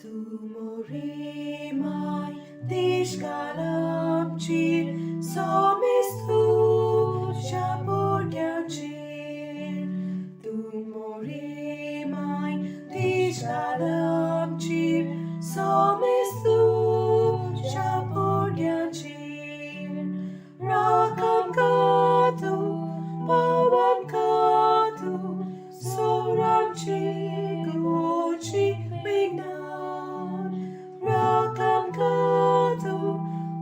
E: Tu morimai, tishkalamchir, somistu shaputyachir. Tu morimai, tishkalamchir, somistu shaputyachir. Rakam katu, pawan katu, soramchi gochi vignan. Rakam katu,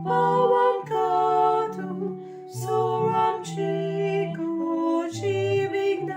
E: pawan katu, soramchi gochi vignan.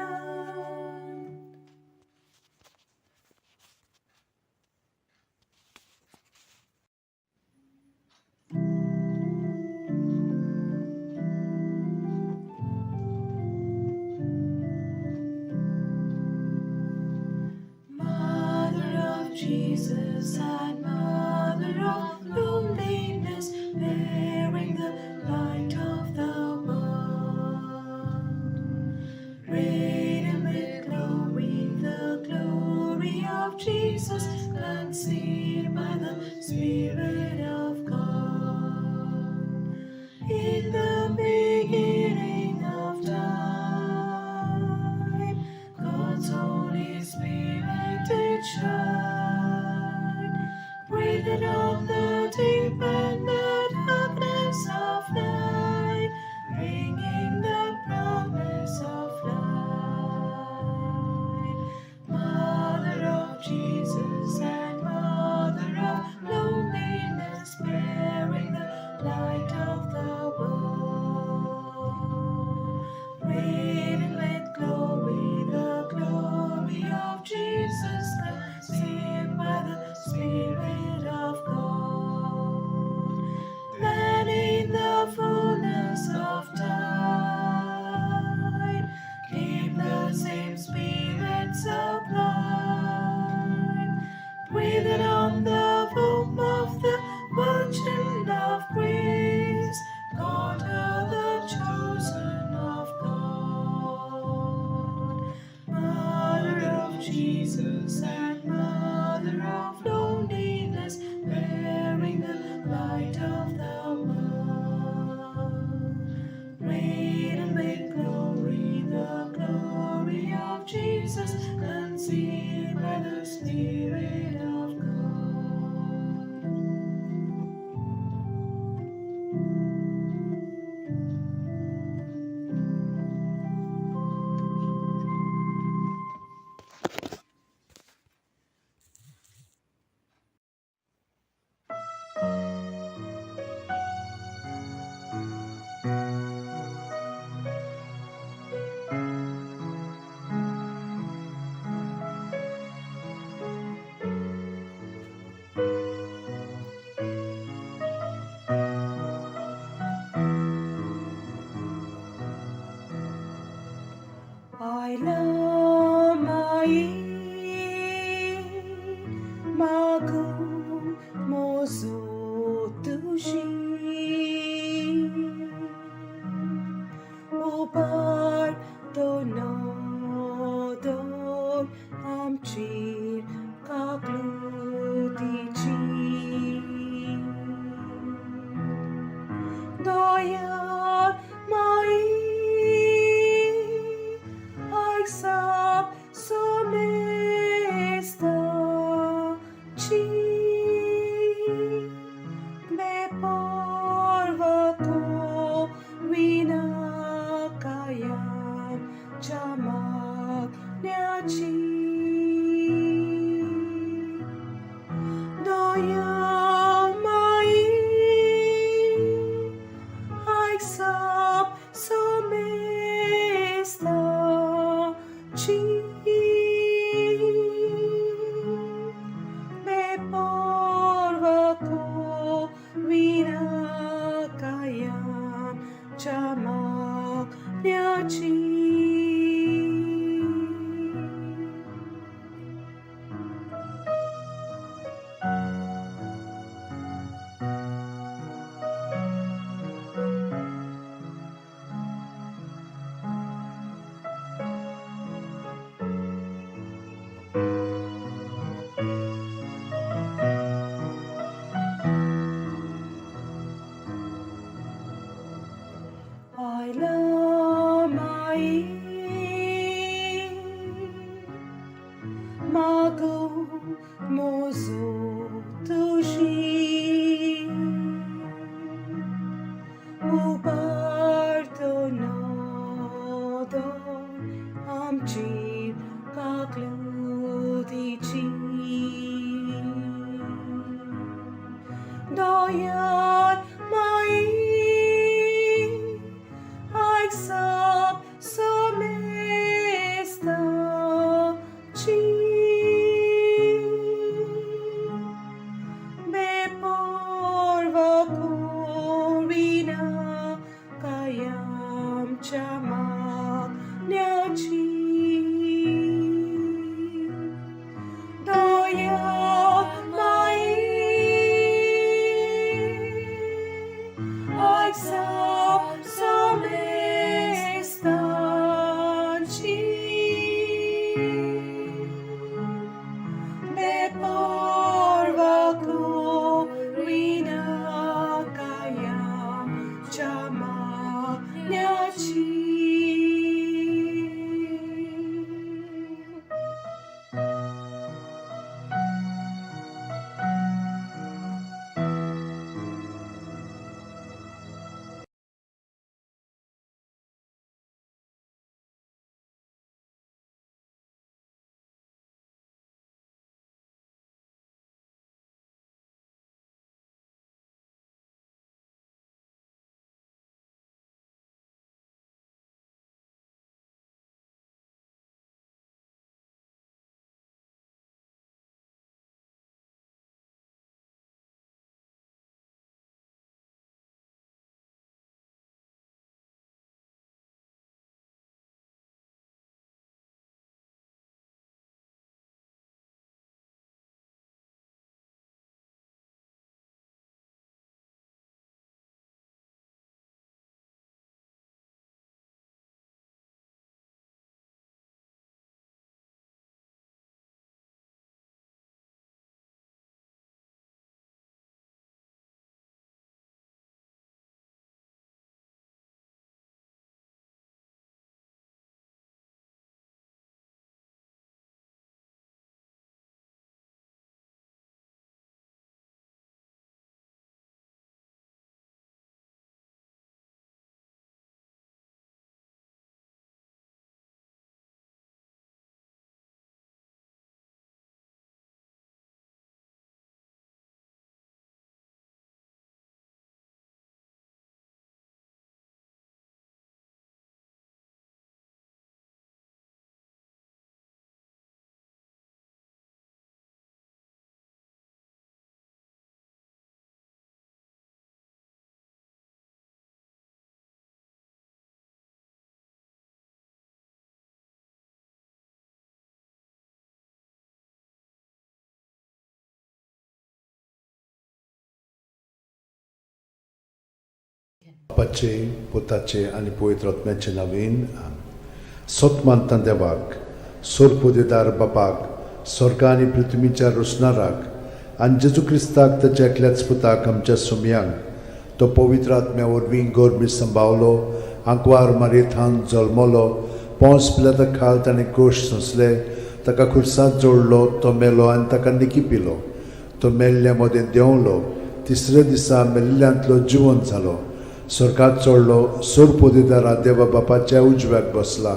E: by the Spirit of God. In the beginning of time, God's Holy Spirit did shine, breathed on the deep and the darkness of night, bringing the promise of light. Mother of Jesus and Mother of loneliness, bearing the light of the world. Laden with glory, the glory of Jesus, conceived by the Spirit of God. Then in the fullness of time came the same Spirit sublime, breathed on the womb of the Virgin of Grace, God, her the chosen of God. Mother of Jesus and Mother of loneliness, bearing the light of the world. Laden with glory, the glory of Jesus, conceived by the Spirit of God. I love my Magum mozo tushi Upar donodor amchir kaklutichi Doyar mai Aisap somesta chi me porva ko vinakayam chamak nyachi Doya mai Aisap somesta chi me porva ko vinakayam chamak nyachi. I love my Mago mozo tushi Uparto nodor amchir kaklutichi Doyar mai Aisap somesta chi me porva korina kayam chamak nyachi Doya mai Aisap somesta chi me porva
B: बापाचे, पुताचे आनी पवित्र आत्म्याचे नवीन. सत मानता देवाक, सोरपोदेदार बापाक, स्वर्ग आनी पृथ्वीच्या रोसणाराक, आनी जेजू क्रिस्ताक, ताच्या एकल्याच पुताक, आमच्या सुमयांक, तो पवित्र आत्म्या वरवीं गर्भी संभावलो, आंकवार मारयेथान जल्मलो, पोंस पिलाता खाल ताणें कोश सोंसले, ताका खुर्सांत जोडलो, तो मेलो आनी ताका निकी पिलो, तो मेल्ल्या मदें देंवलो, तिसऱ्या दिसा मेल्ल्यांतलो जिवंत जालो, स्वर्गात चडलो, सोरपोदेदारा देवा बापाच्या उजव्याक बसला,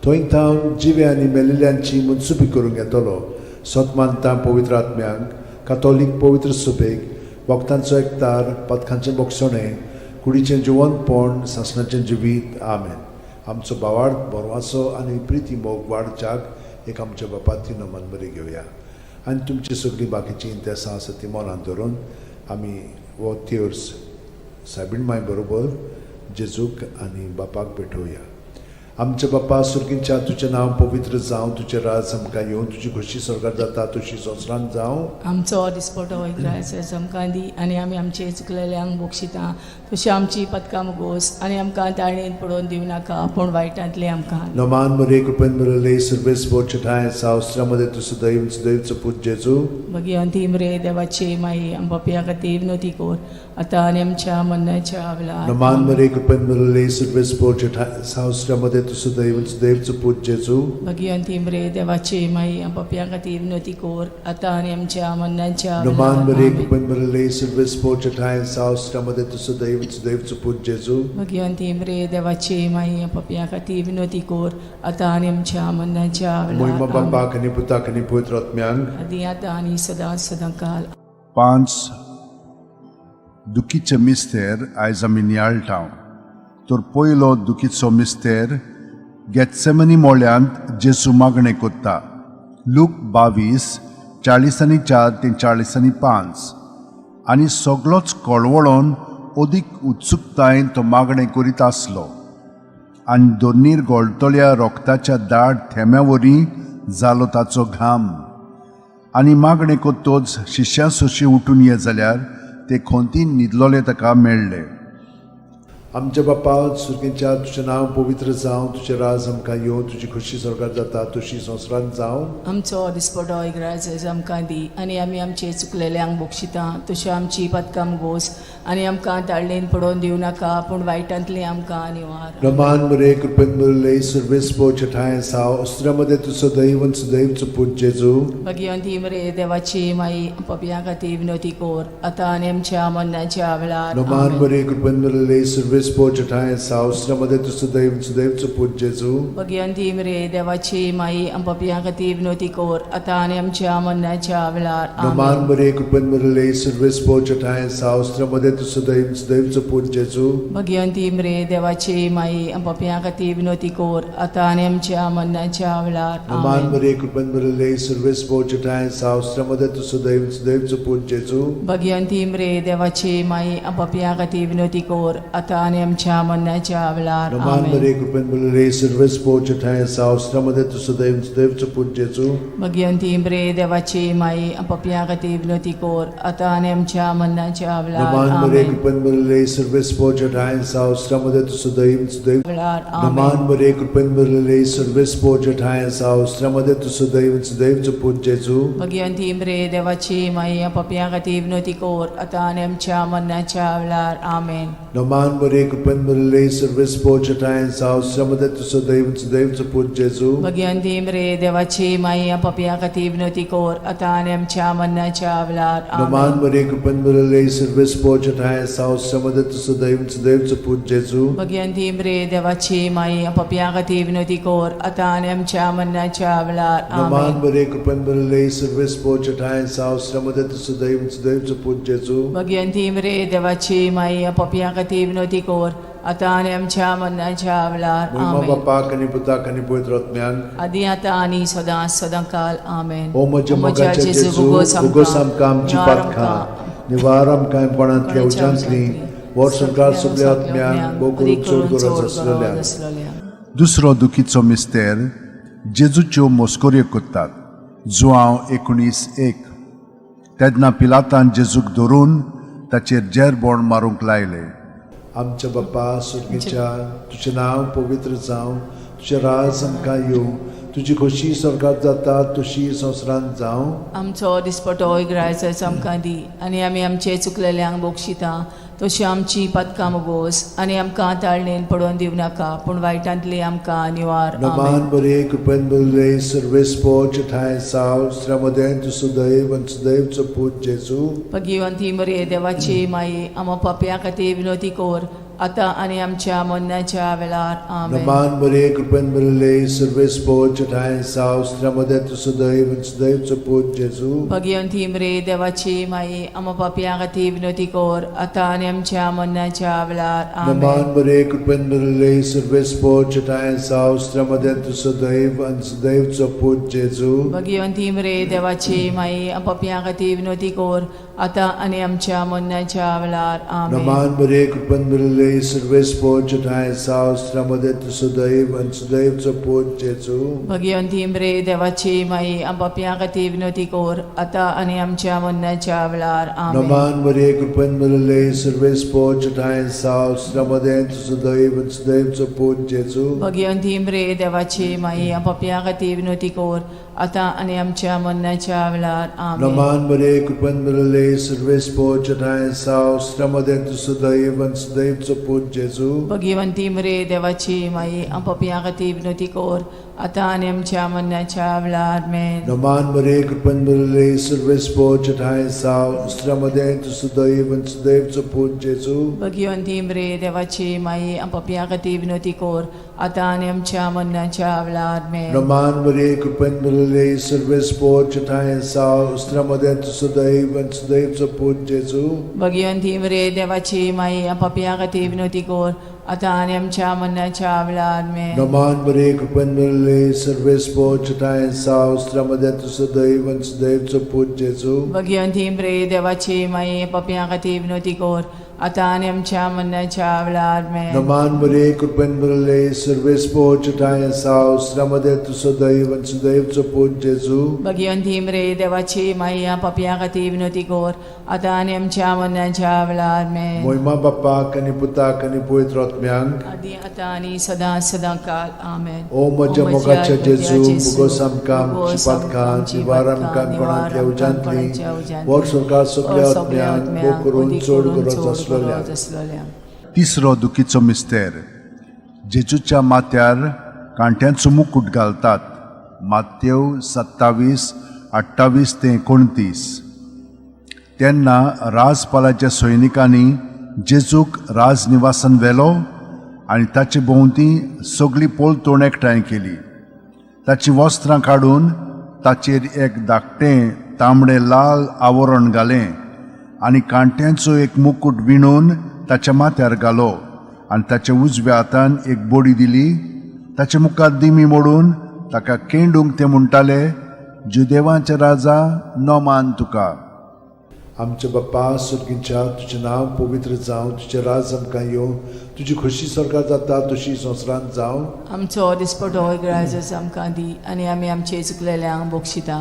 B: थंय थावन जिवे आनी मेलिल्ल्यांची मनसुबी करूंक येतलो. सत मानता पवित्र आत्म्यांक, कातोलीक पवित्र सुबेक, वखदांचो एकतार, पथकांचें बोगसणें, कुडीचें जिवंतपण, सासणाचें जिवीत. आमेन. आमचो भावार्थ, बरवासो आनी प्रिती मोग वाडच्याक एक आमच्या बापाती नमन बरी घेवया आनी तुमची सगळीं बाकीचीं इंतेसां आसा ती मनांत धरून आमी हो तेर्स सायबीण माय बरोबर जेजूक आनी बापाक भेटोवया. आमच्या बापा सुर्गींच्या, तुजें नांव पवित्र जावं, तुजें राज आमकां येवं, तुजी खोशी स्वर्गार जाता तशी संवसारांत जावं.
C: आमचो दिसपटो इग्रायस आमकां दी आनी आमी आमचे चुकलेल्यांक बक्षिता तशी आमची पदकां मुगोस आनी आमकां ताणेन पडोवन दिवं नाका, पूण वायटांतलें आमकां.
B: नमान मरे, कृपेन भरले, सर्वेस्पर ठांय सावस्त्रामध्ये तूं सदैव सदैवचो पूत जेजू.
C: भगिवंती मरे देवाची माई, आमच्या खातीर विनोती कोर, आतां आनी आमच्या मरणाच्या वेळार.
B: नमान मरे, कृपेन भरले, सर्वेस्पर ठांय सावस्त्रामध्ये तूं सदैव सदैवचो पूत जेजू.
C: भगिवंती मरे देवाची माई, आमच्या खातीर विनोती कोर, आतां आनी आमच्या मरणाच्या
B: नमान
C: वेळार.
B: मरे,
C: आमेन.
B: कृपेन भरले, सर्वेस्पर ठांय सावस्त्रामध्ये तूं सदैव सदैवचो पूत जेजू.
C: भगिवंती मरे देवाची माई, आमच्या खातीर विनोती कोर, आतां आनी आमच्या मरणाच्या
B: मोहिमा
C: वेळार. आमेन.
B: बापाक आनी पुताक आनी पवित्र आत्म्यांक.
C: आदी आतां आनी सदां सदां काल.
A: पांच दुखीचे मिस्तेर आयज आमी नियाळटा. तर पयलो दुखीचो मिस्तेर, गेत्सेमनी मोळ्यांत जेजू मागणें कोत्ता. लूक 22:44 ते 45. आनी सगलोच कळवळोन अदीक उत्सुकतायेन तो मागणें करीत आसलो आनी दोनीर गळटल्या रोगताच्या दाट थेंब्या वरी जालो ताचो घाम. आनी मागणें कोत्तोच शिश्यां सोशी उठून ये जाल्यार ते खोंतीन न्हिदलोले ताका मेळ्ळे.
B: आमच्या बापा सुर्गेच्या, तुजें नांव पवित्र जावं, तुजें राज आमकां येवं, तुजी खोशी स्वर्गार जाता तशी संवसारांत जावं.
C: आमचो दिसपटो इग्राज आमकां दी आनी आमी आमचे चुकलेल्यांक बक्षिता तशी आमची पदकां गोस आनी आमकां ताळणेन पडोवन दिवं नाका, पूण वायटांतली आमकां निवार.
B: रमान मरे, कृपेन भरले, सर्वेस्पर ठांय साव अस्त्र्यामध्ये तूं सदैव सदैवचो पूत जेजू.
C: भगिवंती मरे देवाची माई, पपयां खातीर विनोती कोर, आतां आनी आमच्या मरणाच्या वेळार.
B: रमान
C: आमेन.
B: मरे, कृपेन भरले, सर्वेस्पर ठांय साव अस्त्र्यामध्ये तूं सदैव सदैवचो पूत जेजू.
C: भगिवंती मरे देवाची माई, पपयां खातीर विनोती कोर, आतां आनी आमच्या मरणाच्या वेळार.
B: रमान
C: आमेन.
B: मरे, कृपेन भरले, सर्वेस्पर ठांय साव अस्त्र्यामध्ये तूं सदैव सदैवचो पूत जेजू.
C: भगिवंती मरे देवाची माई, पपयां खातीर विनोती कोर, आतां आनी आमच्या मरणाच्या वेळार.
B: रमान
C: आमेन.
B: मरे, कृपेन भरले, सर्वेस्पर ठांय साव अस्त्र्यामध्ये तूं सदैव सदैवचो पूत जेजू.
C: भगिवंती मरे देवाची माई, पपयां खातीर विनोती कोर, आतां आनी आमच्या मरणाच्या वेळार.
B: रमान
C: आमेन.
B: मरे, कृपेन भरले, सर्वेस्पर ठांय साव अस्त्र्यामध्ये तूं सदैव सदैवचो पूत जेजू.
C: भगिवंती मरे देवाची माई, पपयां खातीर विनोती कोर, आतां आनी आमच्या मरणाच्या वेळार.
B: रमान मरे,
C: आमेन.
B: कृपेन भरले, सर्वेस्पर ठांय साव अस्त्र्यामध्ये तूं सदैव सदैव
C: वेळार. आमेन.
B: रमान मरे, कृपेन भरले, सर्वेस्पर ठांय साव अस्त्र्यामध्ये तूं सदैव सदैवचो पूत जेजू.
C: भगिवंती मरे देवाची माई, पपयां खातीर विनोती कोर, आतां आनी आमच्या मरणाच्या वेळार. आमेन.
B: रमान मरे, कृपेन भरले, सर्वेस्पर ठांय साव अस्त्र्यामध्ये तूं सदैव सदैवचो पूत जेजू.
C: भगिवंती मरे देवाची माई, पपयां खातीर विनोती कोर, आतां आनी आमच्या मरणाच्या वेळार.
B: रमान
C: आमेन.
B: मरे, कृपेन भरले, सर्वेस्पर ठांय साव अस्त्र्यामध्ये तूं सदैव सदैवचो पूत जेजू.
C: भगिवंती मरे देवाची माई, पपयां खातीर विनोती कोर, आतां आनी आमच्या मरणाच्या वेळार.
B: रमान
C: आमेन.
B: मरे, कृपेन भरले, सर्वेस्पर ठांय साव अस्त्र्यामध्ये तूं सदैव सदैवचो पूत जेजू.
C: भगिवंती मरे देवाची माई, पपयां खातीर विनोती कोर, आतां आनी आमच्या मरणाच्या वेळार.
B: महिमा
C: आमेन.
B: बापाक आनी पुताक आनी पवित्र आत्म्याक.
C: आदी आतां आनी सदां सदां काल. आमेन.
B: ओ म्हज्या मोगाच्या जेजू, उगोस आमकां आमची पातकां, निवार आमकां कोणांतल्या उज्यांतली, वर्स संवसार सगल्या आत्म्यांक, भोव करून चड गरज आसलेल्या.
A: दुसरो दुखीचो मिस्तेर, जेजूच्यो मस्कऱ्यो कोत्तात. जुआंव 19:1. तेन्ना पिलातान जेजूक धरून ताचेर जेरबोण मारूंक लायले.
B: आमच्या बाप्पा सुर्गीच्या, तुजें नांव पवित्र जावं, तुजें राज आमकां येवं, तुजी खोशी स्वर्गात जाता तशी संवसारांत जावं.
C: आमचो दिसपटो इग्रायच आमकां दी आनी आमी आमचे चुकलेल्यांक बक्षिता तशी आमची पातकां मुगोस आनी आमकां ताळणेन पडोवन दिवं नाका पूण वायटांतली आमकां निवार.
B: नमान
C: आमेन.
B: बरे कृपेन बरले सर्वेस्पोच ठांय साव श्रमदें तूं सुदैव आनी सुदैवचो पूत जेजू.
C: भगिवंती मरे देवाची माई, आमा पापया खातीर विनोती कोर आतां आनी आमच्या मरणाच्या वेळार. आमेन.
B: नमान बरे कृपेन बरले सर्वेस्पोच ठांय साव श्रमदें तूं सुदैव आनी सुदैवचो पूत जेजू.
C: भगिवंती मरे देवाची माई, आमा पापया खातीर विनोती कोर आतां आनी आमच्या मरणाच्या वेळार. आमेन.
B: नमान बरे कृपेन बरले सर्वेस्पोच ठांय साव श्रमदें तूं सुदैव आनी सुदैवचो पूत जेजू.
C: भगिवंती मरे देवाची माई, पापया खातीर विनोती कोर आतां आनी आमच्या मरणाच्या वेळार. आमेन.
B: नमान बरे कृपेन बरले सर्वेस्पोच ठांय साव श्रमदें तूं सुदैव आनी सुदैवचो पूत जेजू.
C: भगिवंती मरे देवाची माई, पापया खातीर विनोती कोर आतां आनी आमच्या मरणाच्या वेळार. आमेन.
B: नमान बरे कृपेन बरले सर्वेस्पोच ठांय साव श्रमदें तूं सुदैव आनी सुदैवचो पूत जेजू.
C: भगिवंती मरे देवाची माई, पापया खातीर विनोती कोर आतां आनी आमच्या मरणाच्या वेळार. आमेन.
B: नमान बरे कृपेन बरले सर्वेस्पोच ठांय साव श्रमदें तूं सुदैव आनी सुदैवचो पूत जेजू.
C: भगिवंती मरे देवाची माई, पापया खातीर विनोती कोर आतां आनी आमच्या मरणाच्या वेळार. मेन.
B: नमान बरे कृपेन बरले सर्वेस्पोच ठांय साव श्रमदें तूं सुदैव आनी सुदैवचो पूत जेजू.
C: भगिवंती मरे देवाची माई, पापया खातीर विनोती कोर आतां आनी आमच्या मरणाच्या वेळार. मेन.
B: नमान बरे कृपेन बरले सर्वेस्पोच ठांय साव श्रमदें तूं सुदैव आनी सुदैवचो पूत जेजू.
C: भगिवंती मरे देवाची माई, पापया खातीर विनोती कोर आतां आनी आमच्या मरणाच्या वेळार. मेन.
B: नमान बरे कृपेन बरले सर्वेस्पोच ठांय साव श्रमदें तूं सुदैव आनी सुदैवचो पूत जेजू.
C: भगिवंती मरे देवाची माई, पापया खातीर विनोती कोर आतां आनी आमच्या मरणाच्या वेळार. मेन.
B: नमान बरे कृपेन बरले सर्वेस्पोच ठांय साव श्रमदें तूं सुदैव आनी सुदैवचो पूत जेजू.
C: भगिवंती मरे देवाची माई, पापया खातीर विनोती कोर आतां आनी आमच्या मरणाच्या वेळार. मेन.
B: मोहिमा बाप्पाक आनी पुताक आनी पवित्र आत्म्यांक.
C: आदी आतां आनी सदां सदां काल. आमेन.
B: ओ म्हज्या मोगाच्या जेजू, मुगोस आमकां आमची पातकां निवार आमकां कोणांतल्या उज्यांतली, वर स्वर्गात सगल्या आत्म्यांक, भोव करून चड गरज आसलेल्या.
A: तिसरो दुखीचो मिस्तेर. जेजूच्या माथ्यार कांट्यांचो मुकूट घालतात. मातेव 27:28 ते 29. तेन्ना राजपालाच्या सैनिकांनी जेजूक राजनिवासान व्हेलो आनी ताचे भोंवती सगळी पोलतोण एकठांय केली. ताचीं वस्त्रां काडून ताचेर एक धाकटें तांबडें लाल आवरण घालें आनी कांट्यांचो एक मुकूट विणून ताच्या माथ्यार घालो आनी ताच्या उजव्या हातान एक बोडी दिली. ताचे मुखार दिमी मोडून ताका केंडूंक ते म्हणटाले, जुदेवांचे राजा, नमान तुका.
B: आमच्या बाप्पा सुर्गीच्या, तुजें नांव पवित्र जावं, तुजें राज आमकां येवं, तुजी खोशी स्वर्गात जाता तशी संवसारांत जावं.
C: आमचो दिसपटो ग्राजस आमकां दी आनी आमी आमचे चुकलेल्यांक बक्षिता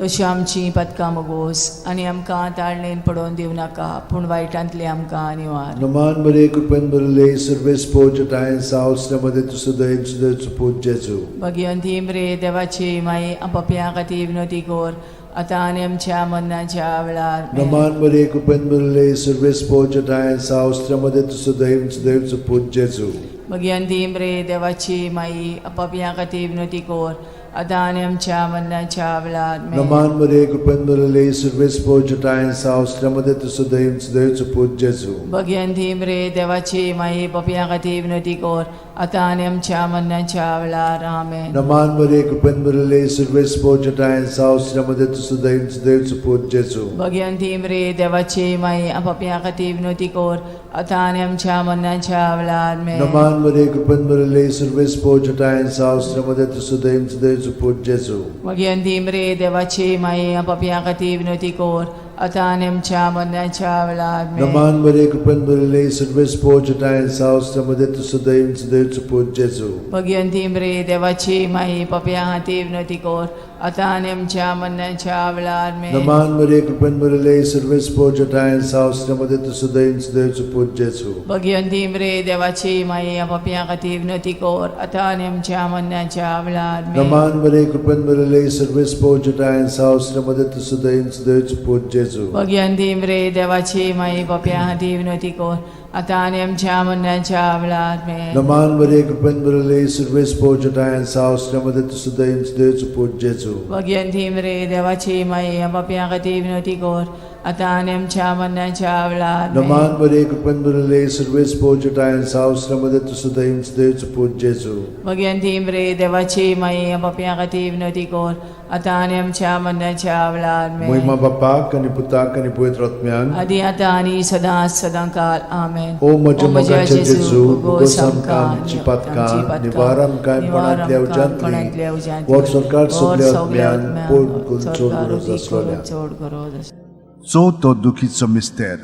C: तशी आमची पातकां मगोस आनी आमकां ताळणेन पडोवन दिवं नाका पूण वायटांतली आमकां निवार.
B: नमान बरे कृपेन बरले सर्वेस्पोच ठांय साव श्रमदें तूं सुदैव सुदैवचो पूत जेजू.
C: भगिवंती मरे देवाची माई, पापया खातीर विनोती कोर आतां आनी आमच्या मरणाच्या वेळार.
B: नमान बरे कृपेन बरले सर्वेस्पोच ठांय साव श्रमदें तूं सुदैव सुदैवचो पूत जेजू.
C: भगिवंती मरे देवाची माई, पापया खातीर विनोती कोर आतां आनी आमच्या मरणाच्या वेळार.
B: नमान मरे कृपेन भरले सर्वेस्पोच ठांय साव श्रमदें तूं सुदैव सुदैवचो पूत जेजू.
C: भगिवंती मरे देवाची माई, पापया खातीर विनोती कोर आतां आनी आमच्या मरणाच्या वेळार. आमेन.
B: नमान मरे कृपेन भरले सर्वेस्पोच ठांय साव श्रमदें तूं सुदैव सुदैवचो पूत जेजू.
C: भगिवंती मरे देवाची माई, पापया खातीर विनोती कोर आतां आनी आमच्या मरणाच्या वेळार. आमेन.
B: नमान मरे कृपेन भरले सर्वेस्पोच ठांय साव श्रमदें तूं सुदैव सुदैवचो पूत जेजू.
C: भगिवंती मरे देवाची माई, पापया खातीर विनोती कोर आतां आनी आमच्या मरणाच्या वेळार. आमेन.
B: नमान मरे कृपेन भरले सर्वेस्पोच ठांय साव श्रमदें तूं सुदैव सुदैवचो पूत जेजू.
C: भगिवंती मरे देवाची माई, पापया खातीर विनोती कोर आतां आनी आमच्या मरणाच्या वेळार आमेन.
B: नमान मरिये, कृपेन भरिल्ले, सर्वेस्पर जटायन साव, मध्ये तूं सदैव सदैवचो पूत जेजू.
C: भगिवंती मरे देवाची माई, पापयां खातीर विनवती कर आतां आनी आमच्या मरणाच्या वेळार आमेन.
B: नमान मरिये, कृपेन भरिल्ले, सर्वेस्पर जटायन साव, मध्ये तूं सदैव सदैवचो पूत जेजू.
C: भगिवंती मरे देवाची माई, पापयां खातीर विनवती कर आतां आनी आमच्या मरणाच्या वेळार आमेन.
B: नमान मरिये, कृपेन भरिल्ले, सर्वेस्पर जटायन साव, मध्ये तूं सदैव सदैवचो पूत जेजू.
C: भगिवंती मरे देवाची माई, पापयां खातीर विनवती कर आतां आनी आमच्या मरणाच्या वेळार आमेन.
B: नमान मरिये, कृपेन भरिल्ले, सर्वेस्पर जटायन साव, मध्ये तूं सदैव सदैवचो पूत जेजू.
C: भगिवंती मरे देवाची माई, पापयां खातीर विनवती कर आतां आनी आमच्या मरणाच्या वेळार आमेन.
B: महिमा बापाक आनी पुताक आनी पवित्र आत्म्याक.
C: आदी आतां आनी सदां सदां काल आमेन.
B: ओ म्हज्या मोगाचे जेजू, भोगोस आमकां आमची पातकां, निवार आमकां कोणांतल्या उज्यांतली, व्हड सरकार सगल्या आत्म्यान पोड करून चड गरज आसलोल्या.
C: चड गरज आसलोल्या.
A: चवथो दुखीचो मिस्तेर,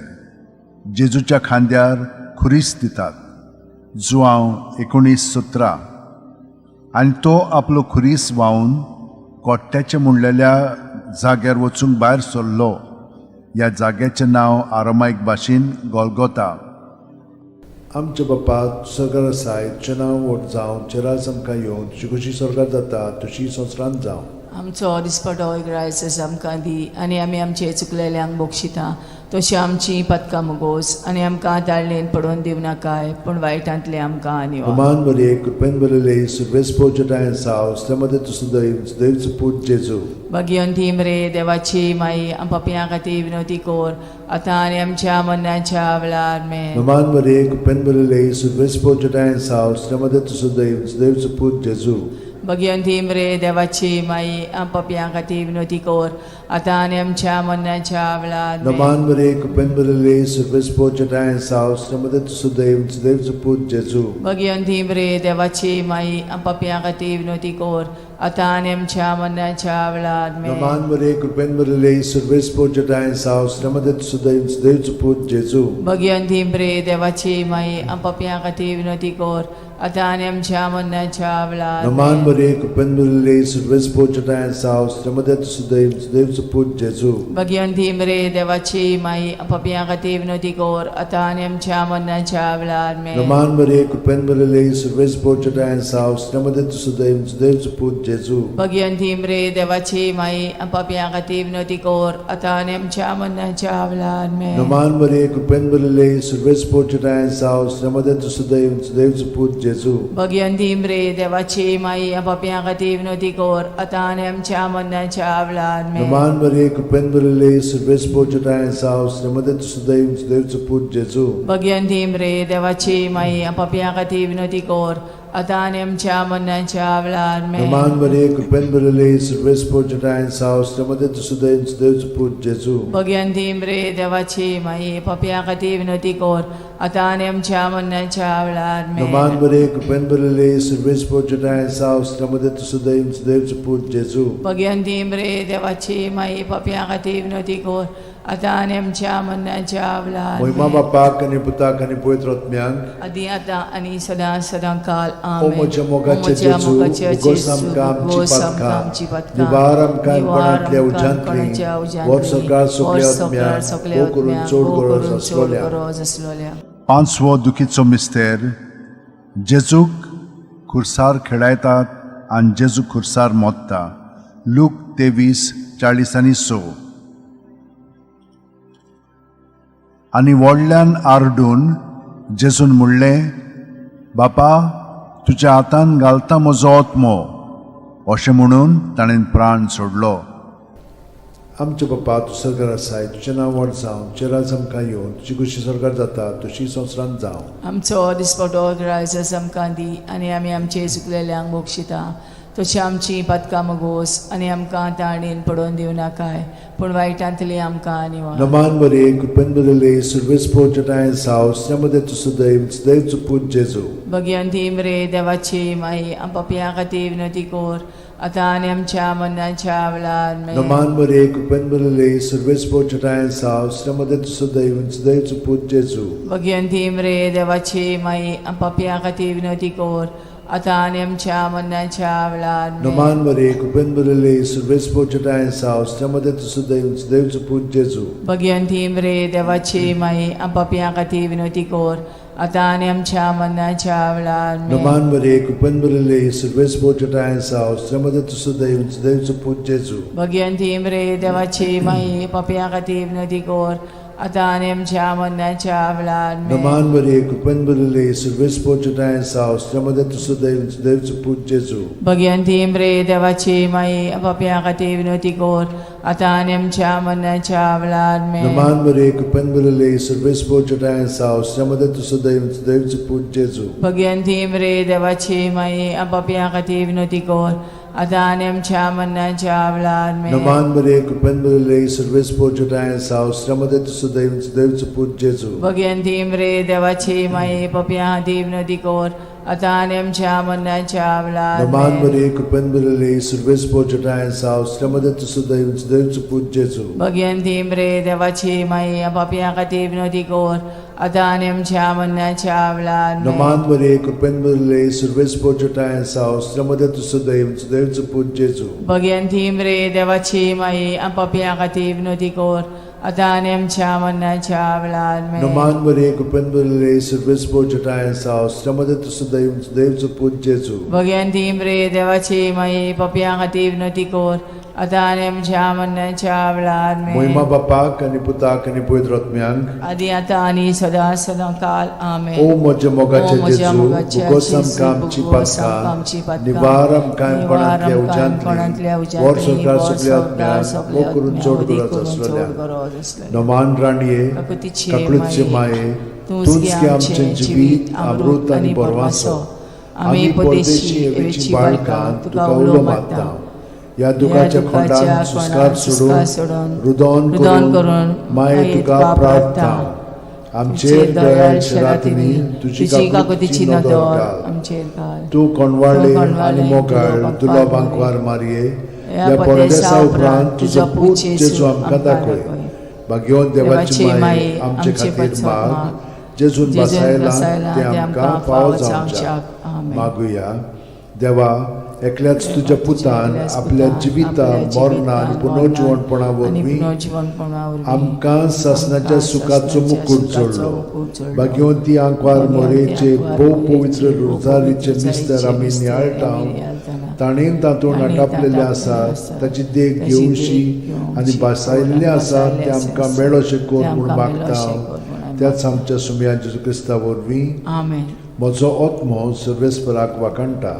A: जेजूच्या खांद्यार खुरीस दितात, जुआंव 19:17. आनी तो आपलो खुरीस व्हांवन कोट्ट्याचें म्हणलेल्या जाग्यार वचूंक भायर सरलो. ह्या जाग्याचें नांव आरामायक भाशेन गोलगोता.
B: आमच्या बापा सरकार आसाय, तुजें नांव व्हड जावं, तुजें राज आमकां येवं, तुजी खुशी सरकार जाता तशी संवसारांत जावं.
C: आमचो दिसपटो ग्रायस आमकां दी आनी आमी आमचे चुकलेल्यांक बक्षिता तशी आमची पदकां मुगोस आनी आमकां ताळणेन पडोवन दिवं नाकाय, पूण वायटांतले आमकां निवार.
B: नमान मरिये, कृपेन भरिल्ले, सर्वेस्पर जटायन साव, मध्ये तूं सदैव सदैवचो पूत जेजू.
C: भगिवंती मरे देवाची माई, आम पापयां खातीर विनवती कर आतां आनी आमच्या मरणाच्या वेळार आमेन.
B: नमान मरिये, कृपेन भरिल्ले, सर्वेस्पर जटायन साव, मध्ये तूं सदैव सदैवचो पूत जेजू.
C: भगिवंती मरे देवाची माई, आम पापयां खातीर विनवती कर आतां आनी आमच्या मरणाच्या वेळार आमेन.
B: नमान मरिये, कृपेन भरिल्ले, सर्वेस्पर जटायन साव, मध्ये तूं सदैव सदैवचो पूत जेजू.
C: भगिवंती मरे देवाची माई, आम पापयां खातीर विनवती कर आतां आनी आमच्या मरणाच्या वेळार आमेन.
B: नमान मरिये, कृपेन भरिल्ले, सर्वेस्पर जटायन साव, मध्ये तूं सदैव सदैवचो पूत जेजू.
C: भगिवंती मरे देवाची माई, आम पापयां खातीर विनवती कर आतां आनी आमच्या मरणाच्या वेळार
B: नमान
C: आमेन.
B: मरिये, कृपेन भरिल्ले, सर्वेस्पर जटायन साव, मध्ये तूं सदैव सदैवचो पूत जेजू.
C: भगिवंती मरे देवाची माई, आम पापयां खातीर विनवती कर आतां आनी आमच्या मरणाच्या वेळार आमेन.
B: नमान मरिये, कृपेन भरिल्ले, सर्वेस्पर जटायन साव, मध्ये तूं सदैव सदैवचो पूत जेजू.
C: भगिवंती मरे देवाची माई, आम पापयां खातीर विनवती कर आतां आनी आमच्या मरणाच्या वेळार आमेन.
B: नमान मरिये, कृपेन भरिल्ले, सर्वेस्पर जटायन साव, मध्ये तूं सदैव सदैवचो पूत जेजू.
C: भगिवंती मरे देवाची माई, आम पापयां खातीर विनवती कर आतां आनी आमच्या मरणाच्या वेळार आमेन.
B: नमान मरिये, कृपेन भरिल्ले, सर्वेस्पर जटायन साव, मध्ये तूं सदैव सदैवचो पूत जेजू.
C: भगिवंती मरे देवाची माई, आम पापयां खातीर विनवती कर आतां आनी आमच्या मरणाच्या वेळार आमेन.
B: नमान मरिये, कृपेन भरिल्ले, सर्वेस्पर जटायन साव, मध्ये तूं सदैव सदैवचो पूत जेजू.
C: भगिवंती मरे देवाची माई, पापयां खातीर विनवती कर आतां आनी आमच्या मरणाच्या वेळार आमेन.
B: नमान मरिये, कृपेन भरिल्ले, सर्वेस्पर जटायन साव, मध्ये तूं सदैव सदैवचो पूत जेजू.
C: भगिवंती मरे देवाची माई, पापयां खातीर विनवती कर आतां आनी आमच्या मरणाच्या वेळार
B: महिमा
C: आमेन.
B: बापाक आनी पुताक आनी पवित्र आत्म्याक.
C: आदी आतां आनी सदां सदां काल
B: ओ
C: आमेन.
B: म्हज्या
C: ओ
B: मोगाचे
C: म्हज्या
B: जेजू,
C: मोगाच्या
B: भोगोस
C: जेजू,
B: आमकां आमची
C: भोगोस आमकां
B: पातकां,
C: आमची पातकां,
B: निवार आमकां
C: निवार
B: कोणांतल्या
C: आमकां
B: उज्यांतली,
C: कोणाच्या उज्यांतली,
B: व्हड सरकार सगल्या
C: व्हड सरकार
B: आत्म्याक,
C: सगल्या
B: भोव करून
C: आत्म्याक,
B: चड
C: भोव
B: गरज
C: करून चड
B: आसलोल्या.
C: गरज आसलोल्या.
A: पांचवो दुखीचो मिस्तेर, जेजूक खुर्सार खेळायतात आनी जेजू खुर्सार मोत्ता, लूक 23:40 आनी 6. आनी व्हडल्यान आरडून जेजून म्हणलें, बापा, तुज्या हातान घालता म्हजो आत्मो. अशें म्हणून ताणें प्राण सोडलो.
B: आमच्या बापा, तूं सरकार आसाय, तुजें नांव व्हड जावं, तुजें राज आमकां येवं, तुजी खुशी सरकार जाता तशी संवसारांत जावं.
C: आमचो दिसपटो ग्रायस आमकां दी आनी आमी आमचे चुकलेल्यांक बक्षिता तशी आमची पातकां मगोस आनी आमकां ताणेन पडोवन दिवं नाकाय, पूण वायटांतली आमकां निवार.
B: नमान मरिये, कृपेन भरिल्ले, सर्वेस्पर जटायन साव, मध्ये तूं सदैव सदैवचो पूत जेजू.
C: भगिवंती मरे देवाची माई, आम पापयां खातीर विनवती कर आतां आनी आमच्या मरणाच्या वेळार आमेन.
B: नमान मरिये, कृपेन भरिल्ले, सर्वेस्पर जटायन साव, मध्ये तूं सदैव सदैवचो पूत जेजू.
C: भगिवंती मरे देवाची माई, आम पापयां खातीर विनवती कर आतां आनी आमच्या मरणाच्या वेळार आमेन.
B: नमान मरे कृपेन भरिल्ले सर्वेस्पर तुजेठांय आसा स्त्रियां मदें तूं सुदैव सुदैवचो पूत जेजू.
C: भगिवंती मरे देवाची माई, पापयां खातीर विनवती कर, आतां आनी आमच्या मरणाच्या वेळार आमेन.
B: नमान मरे कृपेन भरिल्ले सर्वेस्पर तुजेठांय आसा स्त्रियां मदें तूं सुदैव सुदैवचो पूत जेजू.
C: भगिवंती मरे देवाची माई, पापयां खातीर विनवती कर, आतां आनी आमच्या मरणाच्या वेळार आमेन.
B: नमान मरे कृपेन भरिल्ले सर्वेस्पर तुजेठांय आसा स्त्रियां मदें तूं सुदैव सुदैवचो पूत जेजू.
C: भगिवंती मरे देवाची माई, पापयां खातीर विनवती कर, आतां आनी आमच्या मरणाच्या वेळार आमेन.
B: नमान मरे कृपेन भरिल्ले सर्वेस्पर तुजेठांय आसा स्त्रियां मदें तूं सुदैव सुदैवचो पूत जेजू.
C: भगिवंती मरे देवाची माई, पापयां खातीर विनवती कर, आतां आनी आमच्या मरणाच्या वेळार आमेन.
B: नमान मरे कृपेन भरिल्ले सर्वेस्पर तुजेठांय आसा स्त्रियां मदें तूं सुदैव सुदैवचो पूत जेजू.
C: भगिवंती मरे देवाची माई, पापयां खातीर विनवती कर, आतां आनी आमच्या मरणाच्या वेळार
B: नमान
C: आमेन.
B: मरे कृपेन भरिल्ले सर्वेस्पर तुजेठांय आसा स्त्रियां मदें तूं सुदैव सुदैवचो पूत जेजू.
C: भगिवंती मरे देवाची माई, पापयां खातीर विनवती कर, आतां आनी आमच्या मरणाच्या वेळार आमेन.
B: नमान मरे कृपेन भरिल्ले सर्वेस्पर तुजेठांय आसा स्त्रियां मदें तूं सुदैव सुदैवचो पूत जेजू.
C: भगिवंती मरे देवाची माई, पापयां खातीर विनवती कर, आतां आनी आमच्या मरणाच्या वेळार आमेन.
B: नमान मरे कृपेन भरिल्ले सर्वेस्पर तुजेठांय आसा स्त्रियां मदें तूं सुदैव सुदैवचो पूत जेजू.
C: भगिवंती मरे देवाची माई, पापयां खातीर विनवती कर, आतां आनी आमच्या मरणाच्या वेळार आमेन.
B: मोहिमा बापाक आनी पुताक आनी पवित्र आत्म्यांक,
C: आदी आतां आनी सदां सदां काल आमेन.
B: ओ म्हज्या मोगाचे
C: ओ म्हज्या
B: जेजू,
C: मोगाचे
B: भुगोस
C: जेजू,
B: आमकां आमची
C: भुगोस आमकां आमची
B: पातकां,
C: पातकां,
B: निवार आमकां
C: निवार
B: कोणांतल्या
C: आमकां कोणांतल्या
B: उज्यांतली,
C: उज्यांतली,
B: वर संवसार
C: वर
B: सगल्या
C: संवसार
B: आत्म्यांक,
C: सगल्या
B: मोग करून
C: आत्म्यांक,
B: चड
C: वदी
B: गरज
C: करून चड
B: आसलेल्या.
C: गरज आसलेल्या.
B: नमान राणये,
C: काकुतीचे
B: काकुळचे
C: माये,
B: माये,
C: तूंच
B: तूंच
C: गे
B: गे
C: आमचें
B: आमचें
C: जिवीत, अमृत आनी बरवासो. आमी परदेशी एवेची बाळकां तुका उलो मारता.
B: ह्या दुखाच्या खोंडान सुस्कार सोडून, रुदन
C: रुदन
B: करून
C: करून
B: माये तुका प्रार्थना. आमचेर दयाळ शरातींनी तुजी
C: तुजी
B: काकुतीची
C: काकुतीची
B: नदर
C: नदर
B: घाल.
C: आमचेर घाल.
B: तूं कोणवाळे
C: तूं
B: आनी
C: कोणवाळे,
B: मोगाळ
C: तुलो
B: तुलो
C: बांकवार
B: बांकवार मारये,
C: ह्या
B: ह्या
C: परदेसा
B: परदेसा उपरांत तुजो पूत जेजू आमकां
C: आमकां
B: दाखय.
C: दाखय.
B: भाग्यवंत देवाची माये, आमचे
C: आमचे
B: खातीर
C: पासत
B: माग,
C: माग,
B: जेजून
C: जेजून
B: बसायला
C: बसायला
B: ते
C: ते
B: आमकां
C: आमकां
B: फावो
C: फावो
B: जावच्याक.
C: जावच्याक. आमेन.
B: मागुया. देवा, एकल्याच तुज्या पुतान
C: एकल्याच
B: आपल्या
C: पुतान
B: जिविता
C: आपल्या
B: मरणा आनी
C: जिवितान,
B: पुनर्जिवणपणा
C: मरणान आनी
B: वरवीं
C: पुनर्जिवणपणा वरवीं
B: आमकां सासणाच्या
C: आमकां
B: सुखाचो
C: सासणाच्या
B: मुकूट
C: सुखाचो
B: जोडलो.
C: मुकूट जोडलो.
B: भाग्यवंती आंकवार
C: भाग्यवंती
B: मोरेचे
C: आंकवार
B: भोव
C: मोरेचे
B: पवित्र
C: भोव
B: रोजारीचे
C: पवित्र
B: मिस्तर आमी
C: रोजारीचे
B: नियाळटा,
C: मिस्तर आमी नियाळटाना,
B: ताणें तातूंत
C: ताणें
B: आटापलेलें
C: तातूंत
B: आसा,
C: आटापलेलें आसा,
B: ताची देख
C: ताची
B: घेवशी
C: देख घेवशी
B: आनी भासायल्लें आसा
C: भासायल्लें
B: तें आमकां
C: आसा,
B: मेळोशें कर
C: तें
B: म्हूण
C: आमकां
B: मागता.
C: मेळोशें कर म्हूण आमी
B: त्याच आमच्या सुमया जेजू क्रिस्ता वरवीं.
C: आमेन.
B: म्हजो आत्मो सर्वेस्पराक वाखाणटा,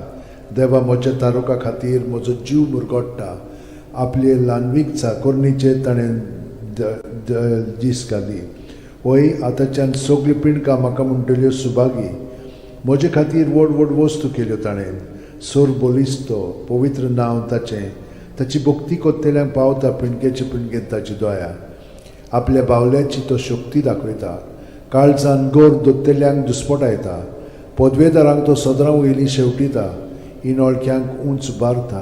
B: देवा म्हज्या तारुका खातीर म्हजो जीव मुरगोडटा. आपले ल्हानवीक चाकोरणीचेर ताणें दीस घाली. वय आतांच्यान सगळीं पिंडकां म्हाका म्हणटल्यो सुभागी. म्हजे खातीर व्हड व्हड वस्तू केल्यो ताणें. सोर बलिस्तो पवित्र नांव ताचें, ताची भक्ती कोत्तेल्यांक पावता पिंडकेचे पिंडकेन ताची दया. आपल्या बावल्याची तो शक्ती दाखयता, काळजान गोर दोत्तेल्यांक दुस्पटायता. पदवेदारांक तो सदरां वयली शेवटिता, इनोळख्यांक उंच बारता.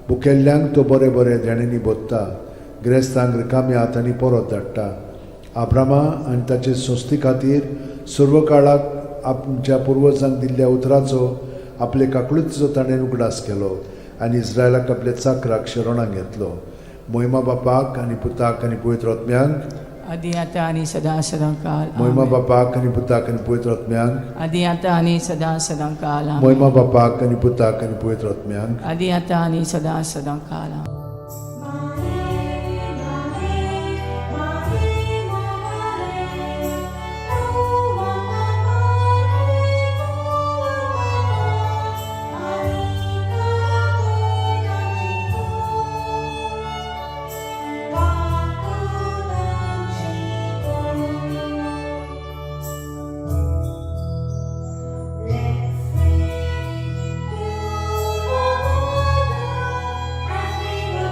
B: भुकेल्ल्यांक तो बरे बरे देण्यांनी भोत्ता, गिरेस्तांक रिकाम्या हातांनी परत धाडटा. आब्रामा आनी ताचे संस्थे खातीर सर्व काळाक आमच्या पुर्वजांक दिल्ल्या उतराचो आपले काकळुतीचो ताणें उगडास केलो आनी इस्रायलाक आपल्या चाकराक शरणाक घेतलो. मोहिमा बापाक आनी पुताक आनी पवित्र आत्म्यांक,
C: आदी आतां आनी सदां सदां काल
B: मोहिमा
C: आमेन.
B: बापाक आनी पुताक आनी पवित्र आत्म्यांक,
C: आदी आतां आनी सदां सदां काल आमेन.
B: मोहिमा बापाक आनी पुताक आनी पवित्र आत्म्यांक,
C: आदी आतां आनी सदां सदां काल आमेन.
D: Let's sing to the Lord as we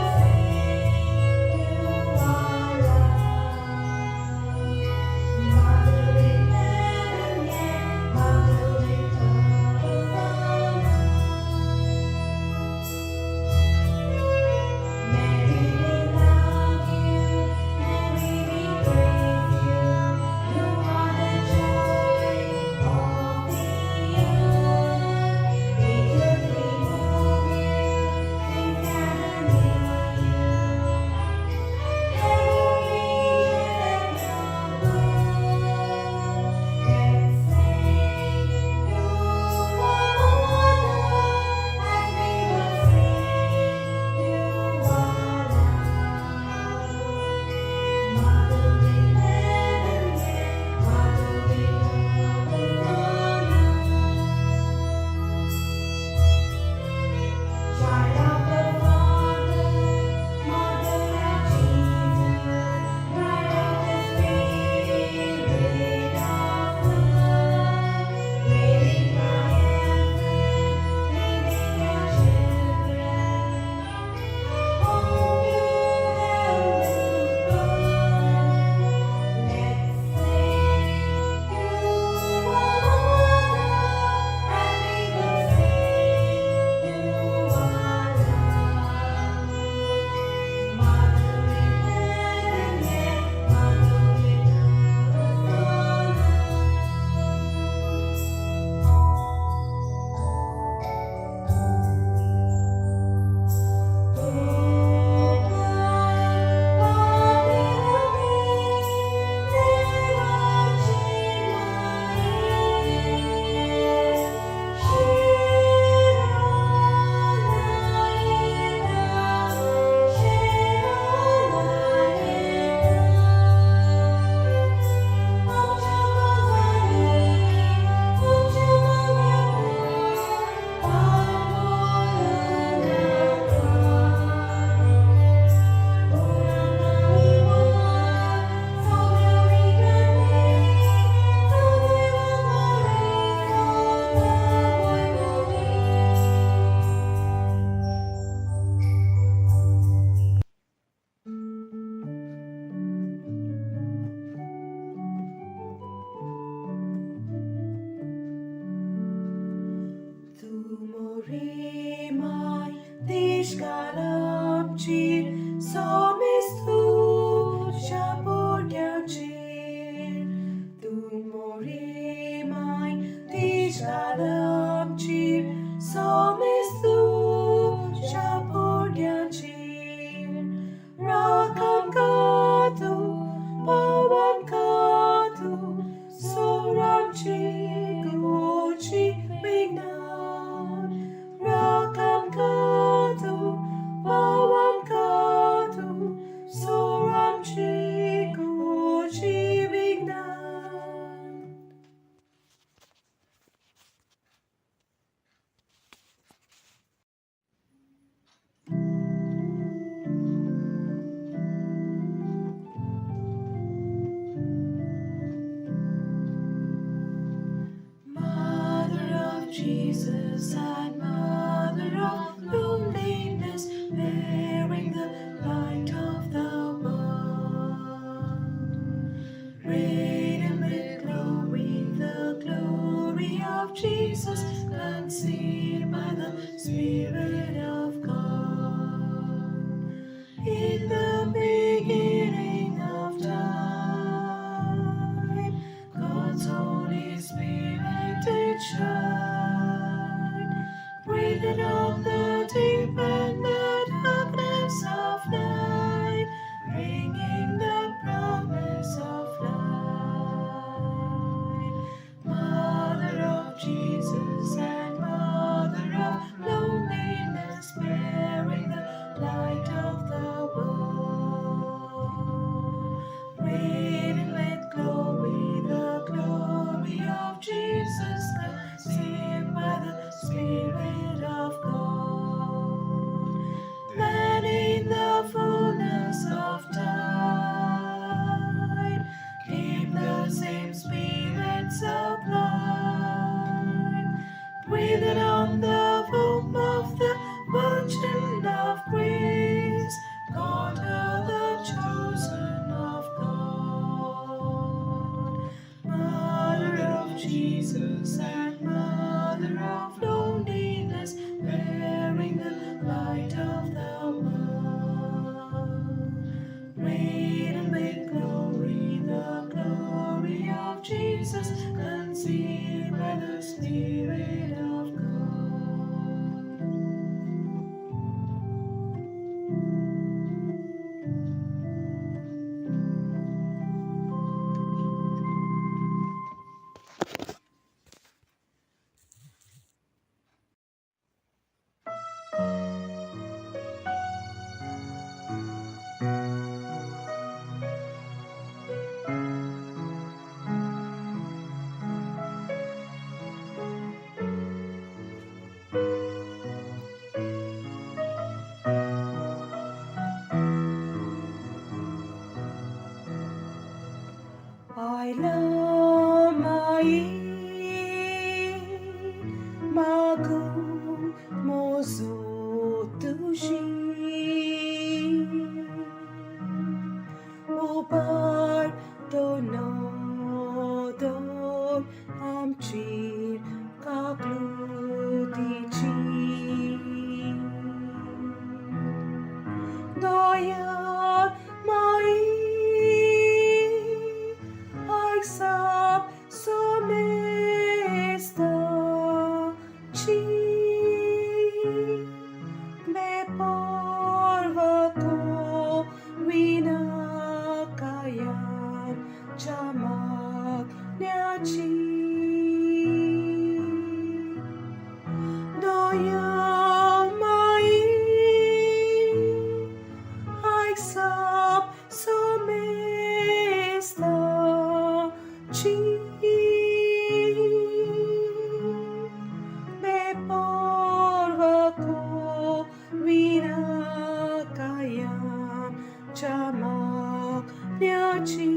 E: Morimai Tishkalamchir Somestu Chapuryanchir Tu Morimai Tishkalamchir Somestu Chapuryanchir Rakam Katu Pawan Katu Soramchi Gochi Vignan Rakam Katu Pawan Katu Soramchi Gochi Vignan. Mother of Jesus and Mother of loneliness, bearing the light of the world. Radiant with glory, the glory of Jesus, conceived by the Spirit of God. In the beginning of time, God's Holy Spirit did shine, breathed on the deep and the darkness of night, bringing the promise of light. Mother of Jesus and Mother of loneliness, bearing the light of the world. Radiant with glory, the glory of Jesus, conceived by the Spirit of God. Then in the fullness of time came the same Spirit sublime, breathed on the womb of the Virgin of Grace, called her the chosen of God. Mother of Jesus and Mother of loneliness, bearing the light of the world. Radiant with glory, the glory of Jesus, conceived by the Spirit of God. I mai magu mozo tushi upar to no amchir kaklutichi Doya mai Aksap somesta chi me porva ko vinakayan chamak nyachi Doya mai Aksap somesta chi me porva ko vinakayam chamak nyachi.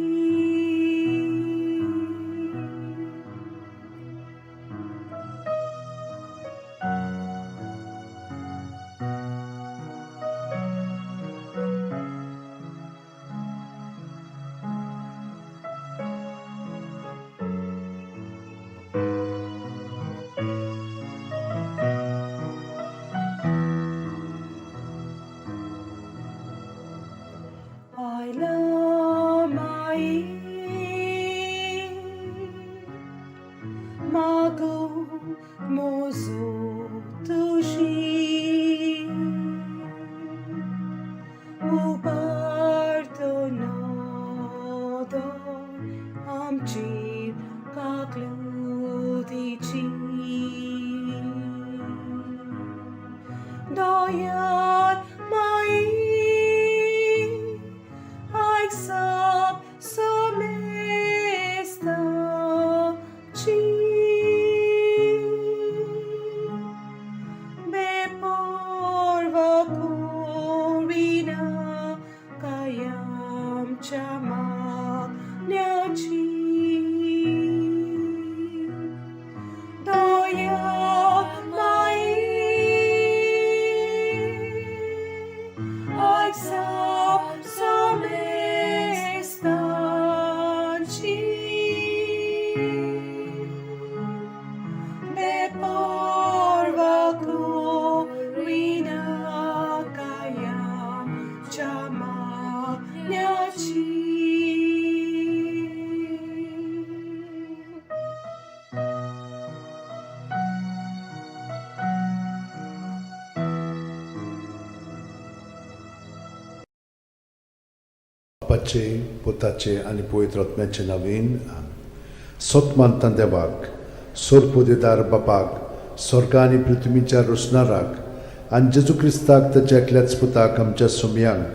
E: मागूं म्हजो तुजी उबारतो नदर आमचेर काकलुतीची दयान माई आयक सब समेस्ताची बेपर्वा करिना कायमच्या मागण्याची दया माई आयक सब समेस्ताची बेपर्वा करिना कायमच्या मागण्याची.
B: बापाचे पुताचे आनी पवित्र आत्म्याचे नवीन सत मानता देवाक सोरपोदेदार बापाक स्वर्ग आनी पृथ्वीच्या रोसणाराक आनी जेजू क्रिस्ताक ताच्या एकल्याच पुताक आमच्या सुमयांक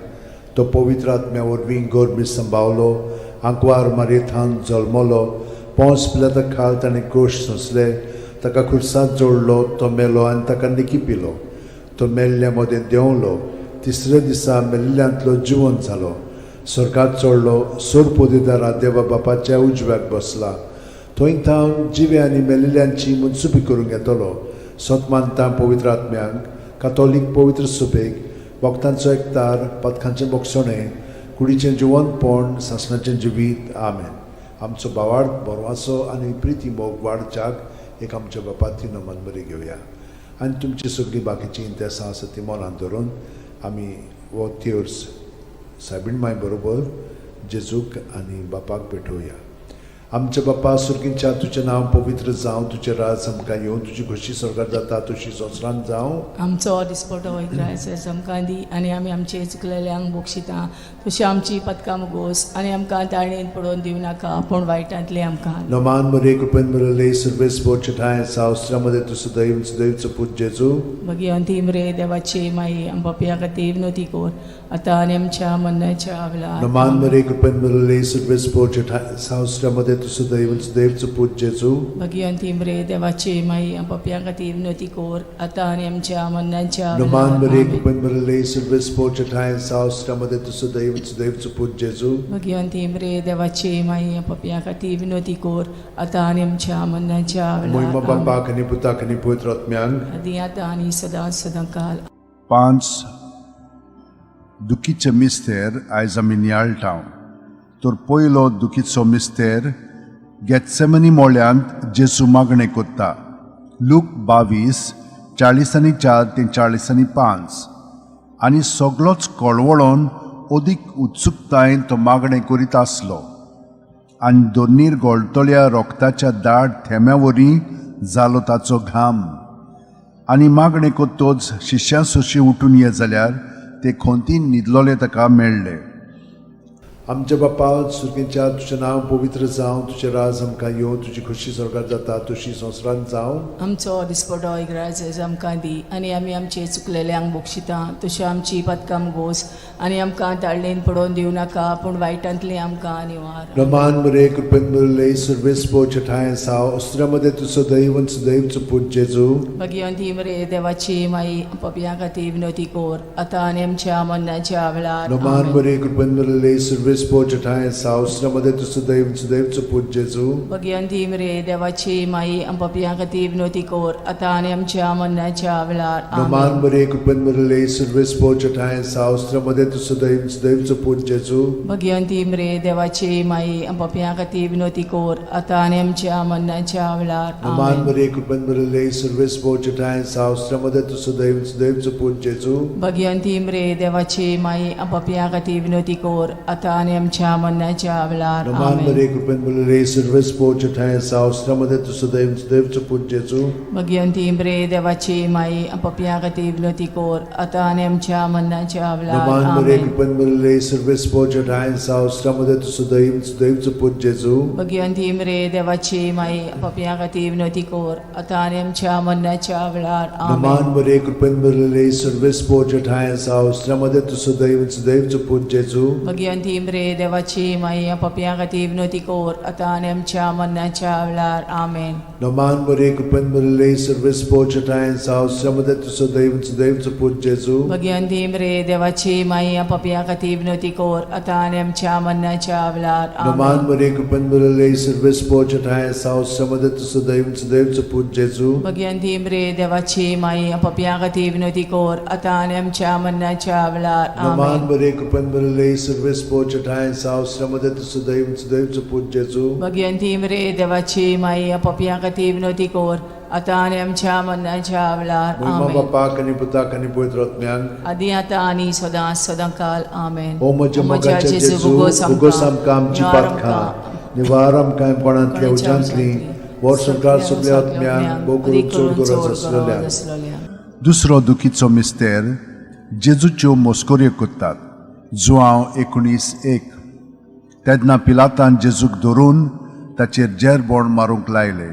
B: तो पवित्र आत्म्या वरवीं गोरमी संभावलो आंकवार मारयेथान जल्मलो पोंस पिलाता खाल ताणें कोश सोंसले ताका खुर्सात जोडलो तो मेलो आनी ताका निकी पिलो तो मेल्ल्या मदें देंवलो तिसऱ्या दिसा मेल्ल्यांतलो जिवन जालो स्वर्गात चडलो सोरपोदेदारा देवा बापाच्या उजव्याक बसला थंय थावन जिवे आनी मेल्ल्यांची मनसुबी करूंक येतलो सत मानता पवित्र आत्म्यांक कातोलीक पवित्र सुबेक भक्तांचो एकतार पथकांचें बोगसणें कुडीचें जिवनपण सासणाचें जिवीत. आमेन. आमचो भावार्थ बरवासो आनी प्रिती मोग वाडच्याक एक आमच्या बापाती नमन बरी घेवया आनी तुमची सगळीं बाकीचीं इंतेसां आसा ती मनान धरून आमी हो तेर्स सायबीण माय बरोबर जेजूक आनी बापाक भेटोवया. आमच्या बापा सुर्गींच्या तुजें नांव पवित्र जावं, तुजें राज आमकां येवं, तुजी खोशी स्वर्गार जाता तशी संवसारांत जावं.
C: आमचो दिसपटो इग्रायस आमकां दी आनी आमी आमचे चुकलेल्यांक बक्षिता तशी आमची पदकां मुगोस आनी आमकां ताणेन पडोवन दिवं नाका पूण वायटांतलें आमकां.
B: नमान मरे कृपेन बरले सर्वेस बोरचे ठांय सावस्त्रामध्ये तूं सदैव सदैवचो पूत जेजू.
C: भगिवंती मरे देवाची माई आम पापया खातीर विनवती कर आतां आनी आमच्या मरणाच्या वेळार.
B: नमान मरे कृपेन बरले सर्वेस बोरचे ठांय सावस्त्रामध्ये तूं सदैव सदैवचो पूत जेजू.
C: भगिवंती मरे देवाची माई आम पापया खातीर विनवती कर आतां आनी आमच्या मरणाच्या
B: नमान
C: वेळार.
B: मरे
C: आमेन.
B: कृपेन बरले सर्वेस बोरचे ठांय सावस्त्रामध्ये तूं सदैव सदैवचो पूत जेजू.
C: भगिवंती मरे देवाची माई आम पापया खातीर विनवती कर आतां आनी आमच्या मरणाच्या
B: मोहिमा
C: वेळार. आमेन.
B: बापाक आनी पुताक आनी पवित्र आत्म्यांक.
C: आदी आतां आनी सदां सदां काल.
A: पांच दुखीचे मिस्तेर आयज आमी नियाळटा. तर पयलो दुखीचो मिस्तेर गेत्सेमनी मोळ्यांत जेजू मागणें कोत्ता. लूक 22:44 ते 45. आनी सगलोच कळवळोन अदीक उत्सुकतायेन तो मागणें करीत आसलो आनी दोनीर गळटल्या रोगताच्या दाट थेंब्या वरी जालो ताचो घाम. आनी मागणें कोत्तोच शिश्यां सोशी उठून ये जाल्यार ते खोंतीन न्हिदलोले ताका मेळ्ळे.
B: आमच्या बापा सुर्गेच्या तुजें नांव पवित्र जावं, तुजें राज आमकां येवं, तुजी खोशी स्वर्गार जाता तशी संवसारांत जावं.
C: आमचो दिसपटो इग्राज आमकां दी आनी आमी आमचे चुकलेल्यांक बक्षिता तशी आमची पदकां गोस आनी आमकां ताळणेन पडोवन दिवं नाका पूण वायटांतली आमकां निवार.
B: रमान मरे कृपेन भरले सर्वेस पोचे ठांय साव अस्त्रामध्ये तूं सदैव सदैवचो पूत जेजू.
C: भगिवंती मरे देवाची माई पपया खातीर विनवती कर आतां आनी आमच्या मरणाच्या वेळार.
B: रमान
C: आमेन.
B: मरे कृपेन भरले सर्वेस पोचे ठांय साव अस्त्रामध्ये तूं सदैव सदैवचो पूत जेजू.
C: भगिवंती मरे देवाची माई पपया खातीर विनवती कर आतां आनी आमच्या मरणाच्या वेळार.
B: रमान
C: आमेन.
B: मरे कृपेन भरले सर्वेस पोचे ठांय साव अस्त्रामध्ये तूं सदैव सदैवचो पूत जेजू.
C: भगिवंती मरे देवाची माई पपया खातीर विनवती कर आतां आनी आमच्या मरणाच्या वेळार.
B: रमान
C: आमेन.
B: मरे कृपेन भरले सर्वेस पोचे ठांय साव अस्त्रामध्ये तूं सदैव सदैवचो पूत जेजू.
C: भगिवंती मरे देवाची माई पपया खातीर विनवती कर आतां आनी आमच्या मरणाच्या वेळार.
B: नमान
C: आमेन.
B: मरे कृपेन भरलेले सर्वेस्पोर ठांय आसा, उस्त्रा तूं सदैव सदैवचो पूत जेजू.
C: भगवंती मरे देवाची माई, पपया खातीर विनवती कर आतां आनी आमच्या मरणाच्या वेळार.
B: नमान मरे
C: आमेन.
B: कृपेन भरलेले सर्वेस्पोर ठांय आसा, उस्त्रा तूं सदैव सदैवचो पूत जेजू.
C: भगवंती मरे देवाची माई, पपया खातीर विनवती कर आतां आनी आमच्या मरणाच्या वेळार. आमेन.
B: नमान मरे कृपेन भरलेले सर्वेस्पोर ठांय आसा, उस्त्रा तूं सदैव सदैवचो पूत जेजू.
C: भगवंती मरे देवाची माई, पपया खातीर विनवती कर आतां आनी आमच्या मरणाच्या वेळार. आमेन.
B: नमान मरे कृपेन भरलेले सर्वेस्पोर ठांय आसा, उस्त्रा तूं सदैव सदैवचो पूत जेजू.
C: भगवंती मरे देवाची माई, पपया खातीर विनवती कर आतां आनी आमच्या मरणाच्या वेळार.
B: नमान
C: आमेन.
B: मरे कृपेन भरलेले सर्वेस्पोर ठांय आसा, उस्त्रा तूं सदैव सदैवचो पूत जेजू.
C: भगवंती मरे देवाची माई, पपया खातीर विनवती कर आतां आनी आमच्या मरणाच्या वेळार.
B: नमान
C: आमेन.
B: मरे कृपेन भरलेले सर्वेस्पोर ठांय आसा, उस्त्रा तूं सदैव सदैवचो पूत जेजू.
C: भगवंती मरे देवाची माई, पपया खातीर विनवती कर आतां आनी आमच्या मरणाच्या वेळार.
B: महिमा
C: आमेन.
B: बापाक आनी पुताक आनी पवित्र आत्म्याक.
C: आदी आतां आनी सदां सदां काल. आमेन.
B: ओ म्हज्या मोगाच्या जेजू, भोगोस आमकां आमची पातकां, निवार आमकां कोणांतल्या उज्यांतली, वर संवसार सगल्या आत्म्यांक भोव करून चड गरज आसलेल्या.
A: दुसरो दुखीचो मिस्तेर, जेजूच्यो मस्कऱ्यो करतात. जुआंव 19:1. तेन्ना पिलातान जेजूक धरून ताचेर जेरबोण मारूंक लायले.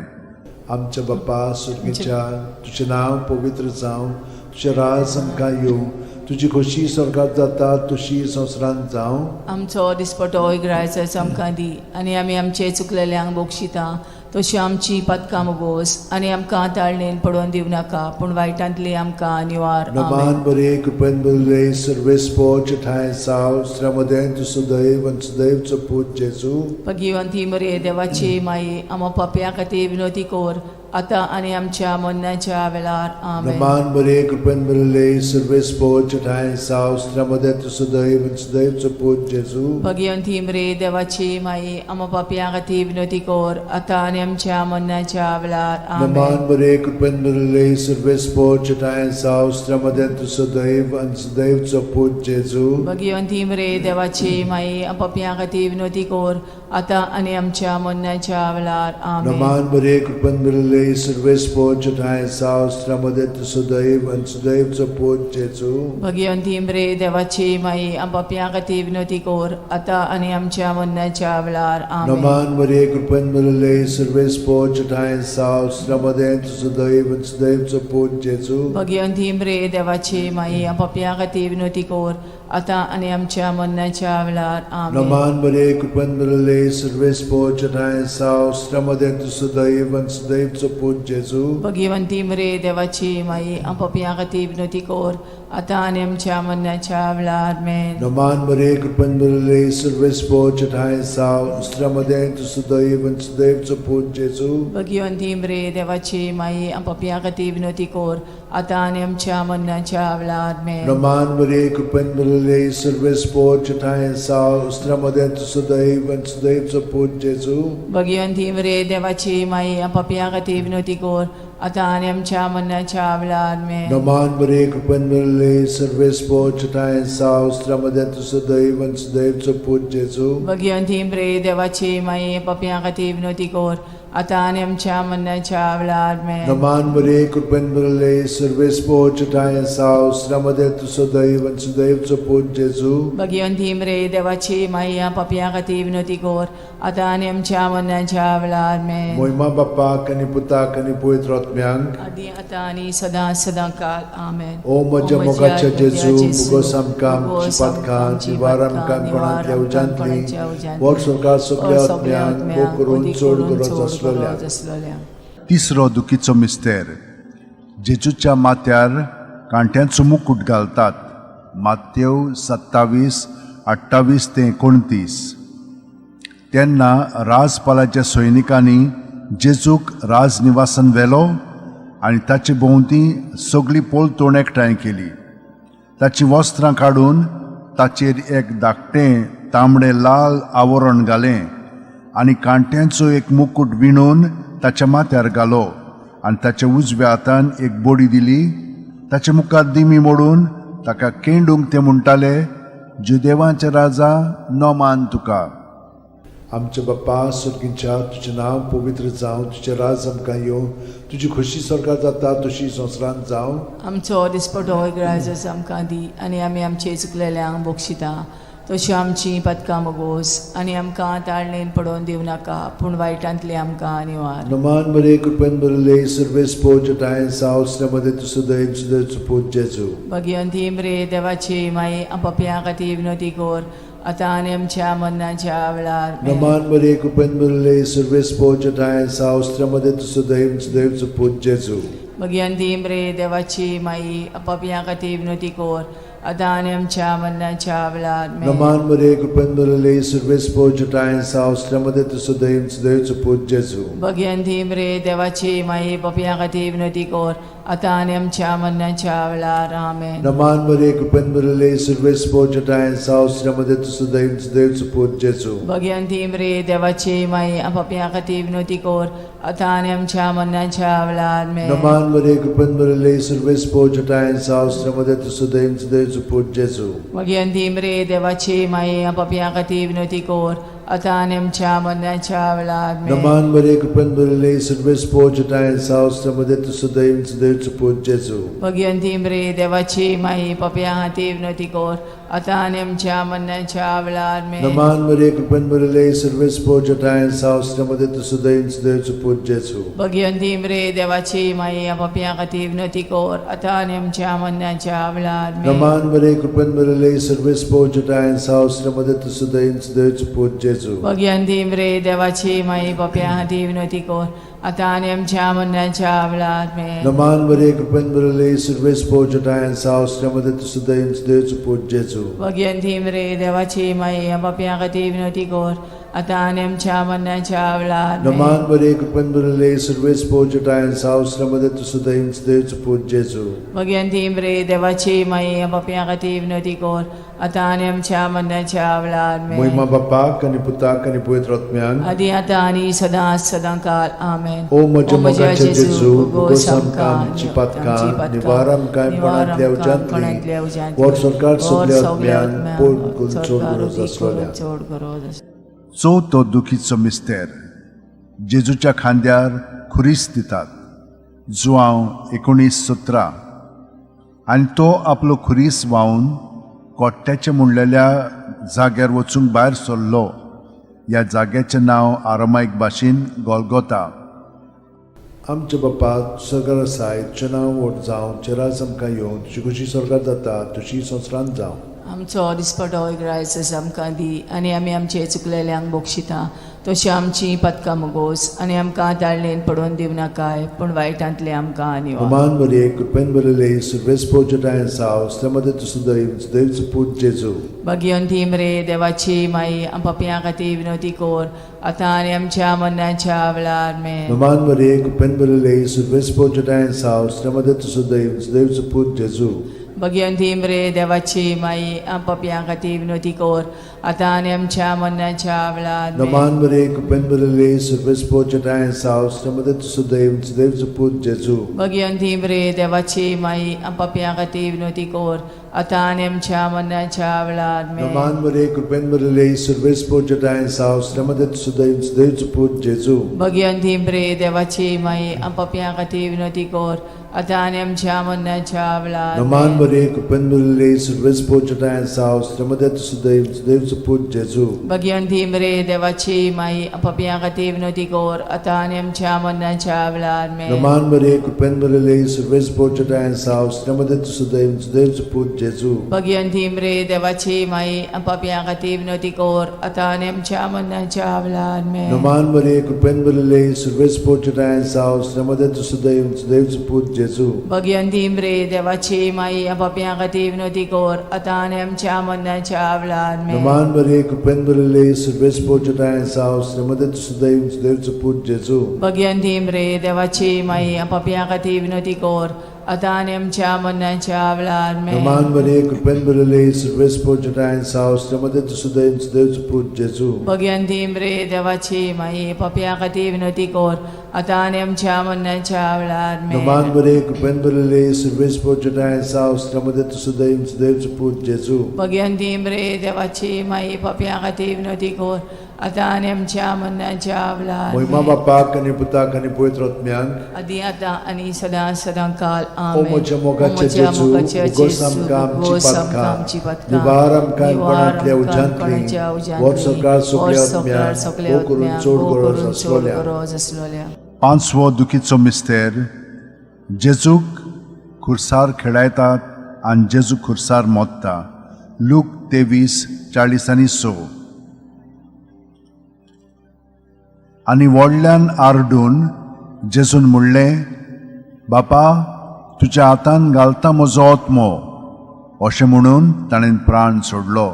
B: आमच्या बापा सुर्गीच्या, तुजें नांव पवित्र जावं, तुजें राज आमकां येवं, तुजी खोशी स्वर्गात जाता तशी संवसारांत जावं.
C: आमचो दिसपटो इग्रायचो आमकां दी आनी आमी आमचे चुकलेल्यांक बक्षिता तशी आमची पातकां मुगोस आनी आमकां ताळणेन पडोवन दिवं नाका, पूण वायटांतली आमकां निवार.
B: नमान
C: आमेन.
B: बरे कृपेन भरले सर्वेस्पोर ठांय साव मदें तूं सदैव आनी सदैवचो पूत जेजू.
C: भगिवंती मरे देवाची माई, आमा पापया खातीर विनवती कर आतां आनी आमच्या मरणाच्या वेळार. आमेन.
B: नमान बरे कृपेन भरले सर्वेस्पोर ठांय साव मदें तूं सदैव आनी सदैवचो पूत जेजू.
C: भगिवंती मरे देवाची माई, आमा पापया खातीर विनवती कर आतां आनी आमच्या मरणाच्या वेळार. आमेन.
B: नमान बरे कृपेन भरले सर्वेस्पोर ठांय साव मदें तूं सदैव आनी सदैवचो पूत जेजू.
C: भगिवंती मरे देवाची माई, पापया खातीर विनवती कर आतां आनी आमच्या मरणाच्या वेळार. आमेन.
B: नमान बरे कृपेन भरले सर्वेस्पोर ठांय साव मदें तूं सदैव आनी सदैवचो पूत जेजू.
C: भगिवंती मरे देवाची माई, पापया खातीर विनवती कर आतां आनी आमच्या मरणाच्या वेळार. आमेन.
B: नमान मरे कृपेन भरले सर्वेस्पोर ठांय साव मदें तूं सदैव आनी सदैवचो पूत जेजू.
C: भगिवंती मरे देवाची माई, पापया खातीर विनवती कर आतां आनी आमच्या मरणाच्या वेळार. आमेन.
B: नमान बरे कृपेन भरले सर्वेस्पोर ठांय साव मदें तूं सदैव आनी सदैवचो पूत जेजू.
C: भगिवंती मरे देवाची माई, पापया खातीर विनवती कर आतां आनी आमच्या मरणाच्या वेळार. मेन.
B: नमान मरे कृपेन भरले सर्वेस्पोर ठांय साव मदें तूं सदैव आनी सदैवचो पूत जेजू.
C: भगिवंती मरे देवाची माई, पापया खातीर विनवती कर आतां आनी आमच्या मरणाच्या वेळार. मेन.
B: नमान मरे कृपेन भरले सर्वेस्पोर ठांय साव मदें तूं सदैव आनी सदैवचो पूत जेजू.
C: भगिवंती मरे देवाची माई, पापया खातीर विनवती कर आतां आनी आमच्या मरणाच्या वेळार. मेन.
B: नमान मरे कृपेन भरले सर्वेस्पोर ठांय साव मदें तूं सदैव आनी सदैवचो पूत जेजू.
C: भगिवंती मरे देवाची माई, पापया खातीर विनवती कर आतां आनी आमच्या मरणाच्या वेळार. मेन.
B: नमान मरे कृपेन भरले सर्वेस्पोर ठांय साव मदें तूं सदैव आनी सदैवचो पूत जेजू.
C: भगिवंती मरे देवाची माई, पापया खातीर विनवती कर आतां आनी आमच्या मरणाच्या वेळार. मेन.
B: मोहिमा बापाक आनी पुताक आनी पवित्र आत्म्यांक.
C: आदी आतां आनी सदां सदां काल. आमेन.
B: ओ म्हज्या मोगाच्या जेजू, मुगोस आमकां आमची पातकां, निवार आमकां कोणांतल्या उज्यांतली, वर स्वर्गात सगल्या आत्म्यांक भोव करून चड गरज आसलेल्या.
C: आसलेल्या.
A: तिसरो दुखीचो मिस्तेर, जेजूच्या माथ्यार कांट्यांचो मुकूट घालतात. मातेव 27:28 ते 29. तेन्ना राजपालाच्या सैनिकांनी जेजूक राजनिवासान व्हेलो आनी ताचे भोंवती सगळी पलतोण एकठांय केली. ताचीं वस्त्रां काडून ताचेर एक धाकटें तांबडें लाल आवरण घालें आनी कांट्यांचो एक मुकूट विणून ताच्या माथ्यार घालो आनी ताच्या उजव्या हातान एक बडी दिली. ताचे मुखार दिमी मोडून ताका केंडूंक ते म्हणटाले, जुदेवांचे राजा, नोमान तुका.
B: आमच्या बाप्पा स्वर्गींच्या, तुजें नांव पवित्र जावं, तुजें राज आमकां येवं, तुजी खोशी स्वर्गार जाता तशी संवसारांत जावं.
C: आमचो दिसपटो ग्राजस आमकां दी आनी आमी आमचे चुकलेल्यांक बक्षिता तश्यो आमची पदकां मगोस आनी आमकां ताळणेन पडोवन दिवं नाका पूण वायटांतली आमकां निवार.
B: नमान मरे, कृपेन भरले, सर्वेस पोजटाय सावसऱ्यामध्ये तुजो दयेन सुदैचो पूत जेजू.
C: भगिवंती मरे देवाची माई, पपया खातीर विनोती कोर आतां आनी आमच्या मरणाच्या वेळार.
B: नमान मरे, कृपेन भरले, सर्वेस पोजटाय सावसऱ्यामध्ये तुजो दयेन सुदैचो पूत जेजू.
C: भगिवंती मरे देवाची माई, पपया खातीर विनोती कोर आतां आनी आमच्या मरणाच्या वेळार.
B: नमान मरे, कृपेन भरले, सर्वेस पोजटाय सावसऱ्यामध्ये तुजो दयेन सुदैचो पूत जेजू.
C: भगिवंती मरे देवाची माई, पपया खातीर विनोती कोर आतां आनी आमच्या मरणाच्या वेळार. आमेन.
B: नमान मरे, कृपेन भरले, सर्वेस पोजटाय सावसऱ्यामध्ये तुजो दयेन सुदैचो पूत जेजू.
C: भगिवंती मरे देवाची माई, पपया खातीर विनोती कोर आतां आनी आमच्या मरणाच्या वेळार.
B: नमान मरे, कृपेन भरले, सर्वेस पोजटाय सावसऱ्यामध्ये तुजो दयेन सुदैचो पूत जेजू.
C: भगिवंती मरे देवाची माई, पपया खातीर विनोती कोर आतां आनी आमच्या मरणाच्या वेळार.
B: नमान मरे, कृपेन भरले, सर्वेस पोजटाय सावसऱ्यामध्ये तुजो दयेन सुदैचो पूत जेजू.
C: भगिवंती मरे देवाची माई, पपया खातीर विनोती कोर आतां आनी आमच्या मरणाच्या वेळार.
B: नमान मरे, कृपेन भरले, सर्वेस पोजटाय सावसऱ्यामध्ये तुजो दयेन सुदैचो पूत जेजू.
C: भगिवंती मरे देवाची माई, पपया खातीर विनोती कोर आतां आनी आमच्या मरणाच्या वेळार.
B: नमान मरे, कृपेन भरले, सर्वेस पोजटाय सावसऱ्यामध्ये तुजो दयेन सुदैचो पूत जेजू.
C: भगिवंती मरे देवाची माई, पपया खातीर विनोती कोर आतां आनी आमच्या मरणाच्या वेळार.
B: नमान मरे, कृपेन भरले, सर्वेस पोजटाय सावसऱ्यामध्ये तुजो दयेन सुदैचो पूत जेजू.
C: भगिवंती मरे देवाची माई, पपया खातीर विनोती कोर आतां आनी आमच्या मरणाच्या वेळार.
B: नमान मरे, कृपेन भरले, सर्वेस पोजटाय सावसऱ्यामध्ये तुजो दयेन सुदैचो पूत जेजू.
C: भगिवंती मरे देवाची माई, पपया खातीर विनोती कोर आतां आनी आमच्या मरणाच्या वेळार.
B: महिमा बापाक आनी पुताक आनी पवित्र आत्म्याक.
C: आदी आतां आनी सदां सदां काल. आमेन.
B: ओ म्हज्या मोगाच्या जेजू, भोगोस आमकां आमची पातकां, निवार आमकां कोणांतल्या उज्यांतली, वर सरकार सगल्या आत्म्यान पोड करून चड गरज आसलोल्या.
C: चड गरज आसलोल्या.
A: चवथो दुखीचो मिस्तेर, जेजूच्या खांद्यार खुरीस दितात. जुआंव 19:17. आनी तो आपलो खुरीस व्हांवन कोट्ट्याचें म्हणलेल्या जाग्यार वचूंक भायर सरलो. ह्या जाग्याचें नांव आरामायक भाशेन गोलगोता.
B: आमच्या बापा स्वर्गार आसाय, तुजें नांव व्हड जावं, तुजें राज आमकां येवं, तुजी खोशी स्वर्गार जाता तशी संवसारांत जावं.
C: आमचो दिसपटो ग्रायसस आमकां दी आनी आमी आमचे चुकलेल्यांक बक्षिता तशी आमची पदकां मुगोस आनी आमकां ताळणेन पडोवन दिवं नाकाय पूण वायटांतले आमकां निवार.
B: नमान मरिये, कृपेन भरिल्ले, सर्वेस पोजटाय साव, मध्ये तुझं दैव, दैवचो पूत जेजू.
C: भगिवंती मरे देवाची माई, पपयां खातीर विनोती कोर आतां आनी आमच्या मरणाच्या वेळार. मे.
B: नमान मरिये, कृपेन भरिल्ले, सर्वेस पोजटाय साव, मध्ये तुझं दैव, दैवचो पूत जेजू.
C: भगिवंती मरे देवाची माई, पपयां खातीर विनोती कोर आतां आनी आमच्या मरणाच्या वेळार. मे.
B: नमान मरिये, कृपेन भरिल्ले, सर्वेस पोजटाय साव, मध्ये तुझं दैव, दैवचो पूत जेजू.
C: भगिवंती मरे देवाची माई, पपयां खातीर विनोती कोर आतां आनी आमच्या मरणाच्या वेळार. मे.
B: नमान मरिये, कृपेन भरिल्ले, सर्वेस पोजटाय साव, मध्ये तुझं दैव, दैवचो पूत जेजू.
C: भगिवंती मरे देवाची माई, पपयां खातीर विनोती कोर आतां आनी आमच्या मरणाच्या वेळार.
B: नमान मरिये, कृपेन भरिल्ले, सर्वेस पोजटाय साव, मध्ये तुझं दैव, दैवचो पूत जेजू.
C: भगिवंती मरे देवाची माई, पपयां खातीर विनोती कोर आतां आनी आमच्या मरणाच्या वेळार. मे.
B: नमान मरिये, कृपेन भरिल्ले, सर्वेस पोजटाय साव, मध्ये तुझं दैव, दैवचो पूत जेजू.
C: भगिवंती मरे देवाची माई, पपयां खातीर विनोती कोर आतां आनी आमच्या मरणाच्या वेळार. मे.
B: नमान मरिये, कृपेन भरिल्ले, सर्वेस पोजटाय साव, मध्ये तुझं दैव, दैवचो पूत जेजू.
C: भगिवंती मरे देवाची माई, पपयां खातीर विनोती कोर आतां आनी आमच्या मरणाच्या वेळार. मे.
B: नमान मरिये, कृपेन भरिल्ले, सर्वेस पोजटाय साव, मध्ये तुझं दैव, दैवचो पूत जेजू.
C: भगिवंती मरे देवाची माई, पपयां खातीर विनोती कोर आतां आनी आमच्या मरणाच्या वेळार आमेन.
B: नमान मरिये, कृपेन भरिल्ले, सर्वेस्पर जटायन साव, श्रीमते तुसुदय सुदैवचो पूत जेजू.
C: भगवंती मरे देवाची माई पापया खातीर विनवती कर आतां आनी आमच्या मरणाच्या वेळार आमेन.
B: नमान मरिये, कृपेन भरिल्ले, सर्वेस्पर जटायन साव, श्रीमते तुसुदय सुदैवचो पूत जेजू.
C: भगवंती मरे देवाची माई पापया खातीर विनवती कर आतां आनी आमच्या मरणाच्या वेळार
B: महिमा
C: आमेन.
B: बापाक आनी पुताक आनी पवित्र आत्म्याक.
C: आदी आतां आनी सदां सदां काल
B: ओ
C: आमेन.
B: म्हज्या
C: ओ
B: मोगाचे
C: म्हज्या
B: जेजू,
C: मोगाच्या
B: उगोस
C: जेजू,
B: आमकां आमची
C: उगोस आमकां
B: पातकां,
C: आमची पातकां,
B: निवार आमकां
C: निवार
B: कोणांतल्या
C: आमकां
B: उज्यांतली,
C: कोणाच्या उज्यांतली,
B: व्हर सरकार सगल्या
C: व्हर सरकार
B: आत्म्यांक,
C: सगल्या
B: भोव करून
C: आत्म्यांक,
B: चड
C: भोव
B: गरज
C: करून चड
B: आसलोल्या.
C: गरज आसलोल्या.
A: पांचवो दुखीचो मिस्तेर. जेजूक खुर्सार खेळायतात आनी जेजू खुर्सार मोत्ता. लूक 23:46. आनी व्हडल्यान आरडून जेजून म्हणलें, बापा, तुज्या हातान घालता म्हजो आत्मो. अशें म्हणून ताणें प्राण सोडलो.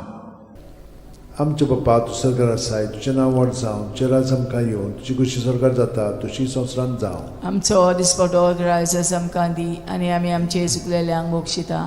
B: आमचे बापा, तूं सरकार आसाय, तुजें नांव व्हड जावं, तुजें राज आमकां येवन, तुजी खुशी सरकार जाता तुशी संवसारांत जावं.
C: आमचो दिसपटो ग्रायस आमकां दी आनी आमी आमचे चुकलेल्यांक बक्षिता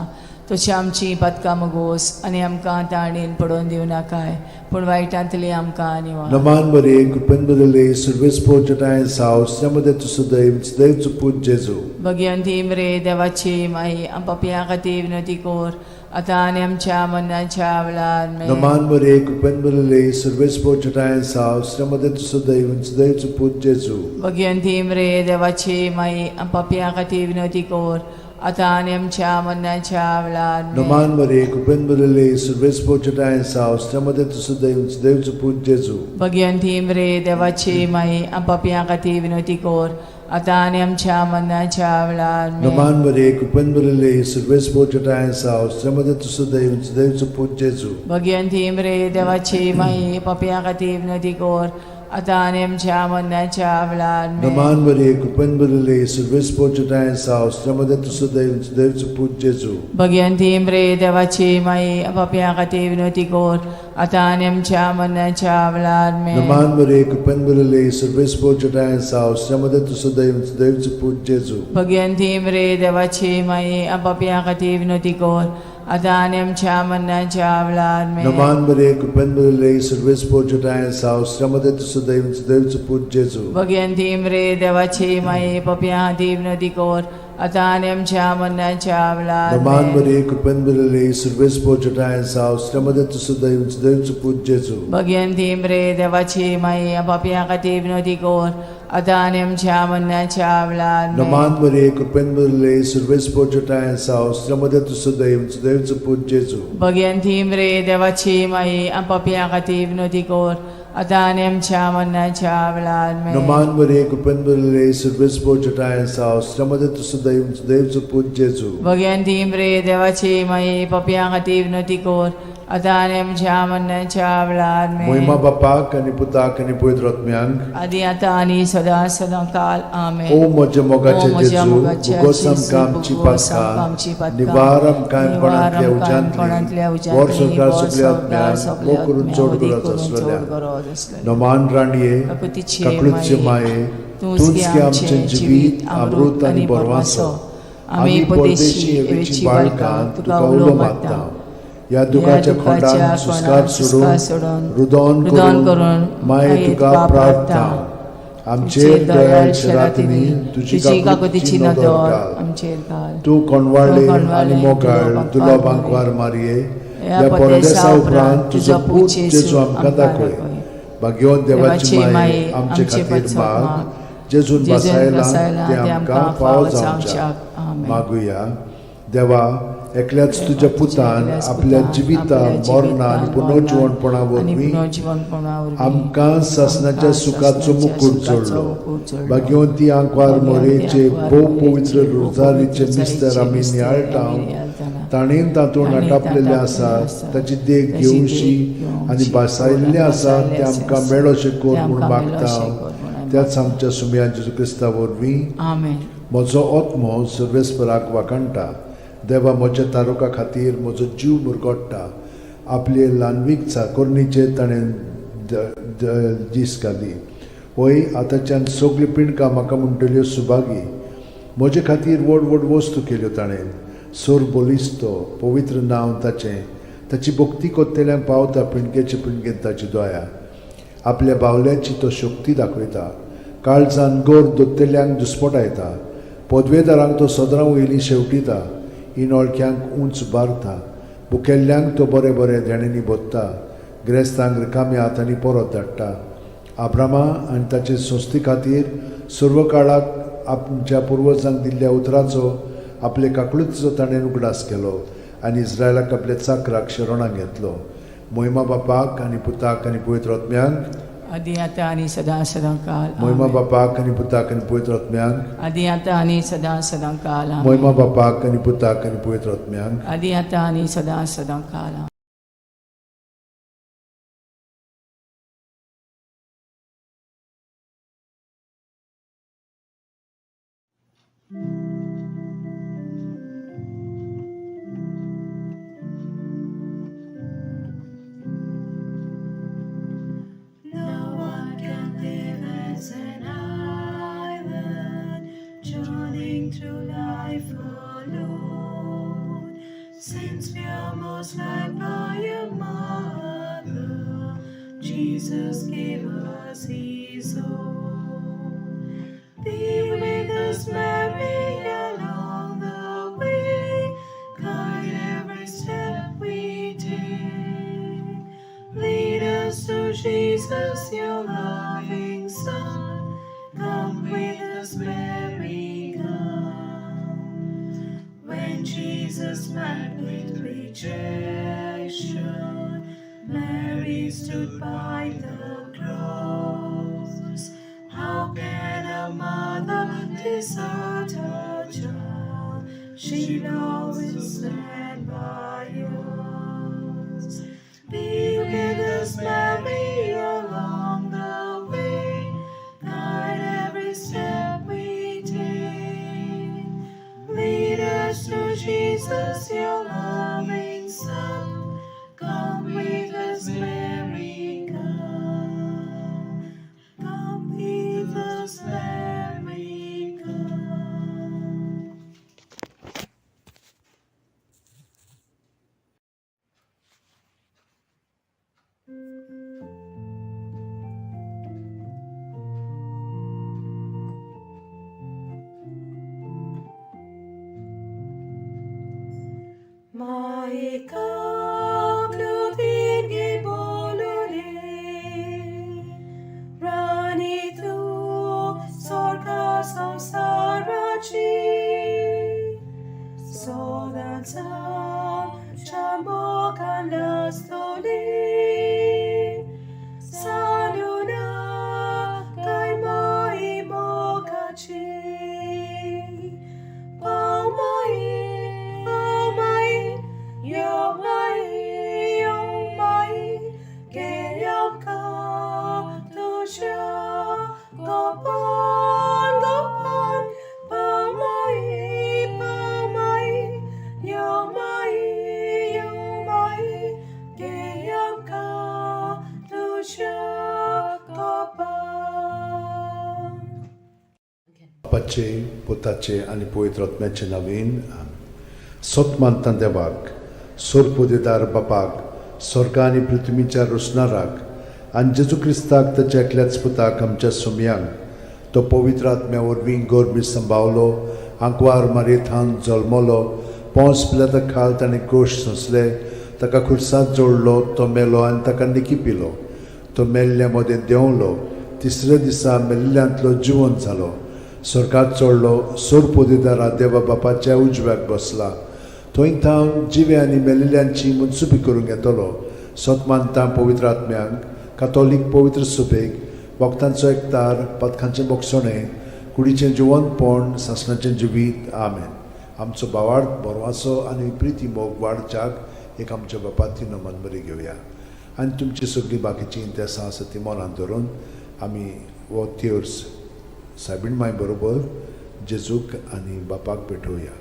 C: तशी आमची पातकां मगोस आनी आमकां ताणेन पडोवन दिवं नाकाय पूण वायटांतली आमकां निवार.
B: नमान बरे, कृपेन बरले, सर्वेस्पर जटायन साव, श्रीमते तुसुदैव सुदैवचो पूत जेजू.
C: भगवंती मरे देवाची माई पापया खातीर विनवती कर आतां आनी आमच्या मरणाच्या वेळार आमेन.
B: नमान बरे, कृपेन बरले, सर्वेस्पर जटायन साव, श्रीमते तुसुदैव सुदैवचो पूत जेजू.
C: भगवंती मरे देवाची माई पापया खातीर विनवती कर आतां आनी आमच्या मरणाच्या वेळार आमेन.
B: नमान बरे, कृपेन बरले, सर्वेस्पर जटायन साव, श्रीमते तुसुदैव सुदैवचो पूत जेजू.
C: भगवंती मरे देवाची माई पापया खातीर विनवती कर आतां आनी आमच्या मरणाच्या वेळार आमेन.
B: नमान बरे, कृपेन बरले, सर्वेस्पर जटायन साव, श्रीमते तुसुदैव सुदैवचो पूत जेजू.
C: भगवंती मरे देवाची माई पापया खातीर विनवती कर आतां आनी आमच्या मरणाच्या वेळार आमेन.
B: नमान बरे, कृपेन बरले, सर्वेस्पर जटायन साव, श्रीमते तुसुदैव सुदैवचो पूत जेजू.
C: भगवंती मरे देवाची माई पापया खातीर विनवती कर आतां आनी आमच्या मरणाच्या वेळार आमेन.
B: नमान बरे, कृपेन बरले, सर्वेस्पर जटायन साव, श्रीमते तुसुदैव सुदैवचो पूत जेजू.
C: भगवंती मरे देवाची माई पापया खातीर विनवती कर आतां आनी आमच्या मरणाच्या वेळार आमेन.
B: नमान बरे, कृपेन बरले, सर्वेस्पर जटायन साव, श्रीमते तुसुदैव सुदैवचो पूत जेजू.
C: भगवंती मरे देवाची माई पापया खातीर विनवती कर आतां आनी आमच्या मरणाच्या वेळार
B: नमान
C: आमेन.
B: बरे, कृपेन बरले, सर्वेस्पर जटायन साव, श्रीमते तुसुदैव सुदैवचो पूत जेजू.
C: भगवंती मरे देवाची माई पापया खातीर विनवती कर आतां आनी आमच्या मरणाच्या वेळार आमेन.
B: नमान बरे, कृपेन बरले, सर्वेस्पर जटायन साव, श्रीमते तुसुदैव सुदैवचो पूत जेजू.
C: भगवंती मरे देवाची माई पापया खातीर विनवती कर आतां आनी आमच्या मरणाच्या वेळार आमेन.
B: नमान बरे, कृपेन बरले, सर्वेस्पर जटायन साव, श्रीमते तुसुदैव सुदैवचो पूत जेजू.
C: भगवंती मरे देवाची माई पापया खातीर विनवती कर आतां आनी आमच्या मरणाच्या वेळार आमेन.
B: महिमा बापाक आनी पुताक आनी पवित्र आत्म्यांक.
C: आदी आतां आनी सदां सदां काल आमेन.
B: ओ म्हज्या मोगाचे
C: ओ म्हज्या
B: जेजू,
C: मोगाच्या
B: उगोस
C: जेजू,
B: आमकां आमची
C: उगोस आमकां आमची
B: पातकां,
C: पातकां,
B: निवार आमकां
C: निवार
B: कोणांतल्या
C: आमकां कोणांतल्या
B: उज्यांतली,
C: उज्यांतली,
B: व्हर सरकार
C: व्हर
B: सगल्या
C: सरकार
B: आत्म्यांक,
C: सगल्या
B: भोव करून
C: आत्म्यांक,
B: चड
C: अदीक
B: गरज
C: करून चड
B: आसलेल्या.
C: गरज आसलेल्या.
B: नमान राणये,
C: काकुतीचे
B: काकूळचे माये,
C: तूंच गे आमचें जिवीत, अमृत आनी बरवासो. आमी परदेशी एवेची बाळकां तुका उलो मारता.
B: ह्या दुखाच्या खोंडान सुस्कार सोडून, रुदोन
C: रुदोन
B: करून
C: करून
B: माये तुका प्रार्थना. आमचेर दयाळ शेरातिनी तुजी
C: तुजी
B: काकुतीची
C: काकुतीची
B: नदर
C: नदर
B: घाल.
C: आमचेर घाल.
B: तूं कोणवाळे
C: तूं कोणवाळे
B: आनी मोगाळ
C: तुलो
B: तुलो
C: बांकवार
B: बांकवार मारये,
C: ह्या
B: ह्या
C: परदेसा
B: परदेसा उपरांत तुजो पूत जेजू आमकां दाखय. भाग्यवंत देवाची माये, आमचे खातीर माग, जेजून
C: जेजून
B: बसायला
C: बसायला
B: ते आमकां फावो जावच्याक.
C: आमेन.
B: मागुया. देवा, एकल्याच तुज्या पुतान आपल्या जिविता, मरणा आनी पुनर्जिवणपणा वरवीं आमकां सासणाच्या सुखाचो मुकूट जोडलो. भाग्यवंती आंकवार मोरेचे भोव पवित्र रोजारीचे मिस्तर आमी नियाळटा, ताणेन तातूंत आटापलेले आसा ताची देख घेवशी आनी भासायल्लें आसा तें आमकां मेळोशें कर म्हूण मागता त्याच आमच्या सुमया जेजू क्रिस्ता वरवीं.
C: आमेन.
B: म्हजो आत्मो सर्वेस्पराक वाखाणटा, देवा म्हज्या तारुका खातीर म्हजो जीव मुरगोडटा. आपले ल्हानवीक चाकोरणीचेर ताणें दीस घाली. वय आतांच्यान सगळीं पिंडकां म्हाका म्हणटल्यो सुभागी. म्हजे खातीर व्हड व्हड वस्तू केल्यो ताणें. सोर बलिस्तो पवित्र नांव ताचें. ताची भक्ती कोत्तेल्यांक पावता पिणगेचे पिणगेन ताची दया. आपल्या बावल्याची तो शक्ती दाखयता. काळजान गोर दोत्तेल्यांक दुस्पटायता. पदवेदारांक तो सदरां वयली शेवटिता. इनोळक्यांक उंच बारता. भुकेल्ल्यांक तो बरें बरें देण्यांनी भोत्ता. ग्रेस्तांक रिकाम्या हातांनी परत धाडटा. आब्रामा आनी ताचे संस्थे खातीर सर्व काळाक आमच्या पुर्वजांक दिल्ल्या उतराचो आपले काकळुतीचो ताणें उगडास केलो आनी इस्रायलाक आपल्या चाकराक शरणाक घेतलो. मोहिमा बापाक आनी पुताक आनी पवित्र आत्म्यांक.
C: आदी आतां आनी सदां सदां काल.
B: मोहिमा
C: आमेन.
B: बापाक आनी पुताक आनी पवित्र आत्म्यांक.
C: आदी आतां आनी सदां सदां काल. आमेन.
B: मोहिमा बापाक आनी पुताक आनी पवित्र आत्म्यांक.
C: आदी आतां आनी सदां सदां काल. आमेन.
E: No one can live as an island, journeying through life alone. Since we are most loved by a mother, Jesus gave us His own. Be with us, Mary, along the way. Guide every step we take. Lead us to Jesus, your loving Son. Come with us, Mary, come. When Jesus met with rejection, Mary stood by the cross. How can a mother desert her child? She'll always stand by us. Be with us, Mary, along the way. Guide every step we take. Lead us to Jesus, your loving Son. Come with us, Mary, come. Come with us, Mary, come. Maika Claudine Bolole, Rani tu Sorka Samsarachi, Sodansam Chambokan Lastoli, Saluna Kai Mai Mokachi. Pao mai, pao mai, yo mai, yo mai, ke yam ka tu sha, go pan, go pan, pao mai, yo mai, yo mai, ke yam ka tu sha, go pan.
B: बापाचे पुताचे आनी पवित्र आत्म्याचे नवीन. सत मानता देवाक, सोरपोदेदार बापाक, स्वर्ग आनी पृथ्वीच्या रोसणाराक आनी जेजू क्रिस्ताक ताच्या एकल्याच पुताक आमच्या सुमयांक, तो पवित्र आत्म्या वरवीं गोरबी संभावलो, आंकवार मारयेथान जल्मलो, पोंस पिलाता खाल ताणें कोश सोंसले, ताका खुर्सात जोडलो, तो मेलो आनी ताका निकी पिलो, तो मेल्ल्या मदें देंवलो, तिसऱ्या दिसा मेल्ल्यांतलो जिवन जालो, स्वर्गात चडलो, सोरपोदेदारा देवा बापाच्या उजव्याक बसला, थंय थावन जिवे आनी मेलिल्ल्यांची मनसुबी करूंक येतलो. सत मानता पवित्र आत्म्यांक, कातोलीक पवित्र सुबेक, वखदांचो एकतार, पथकांचें बोगसणें, कुडीचें जिवनपण, सासणाचें जिवीत. आमेन. आमचो भावार्थ बरवाचो आनी प्रिती मोग वाडच्याक एक आमच्या बापाती नमन बरी घेवया आनी तुमची सगळीं बाकीचीं इंतेसां आसा ती मनांत धरून आमी हो तेर्स सायबीण माय बरोबर जेजूक आनी बापाक पेटोवया.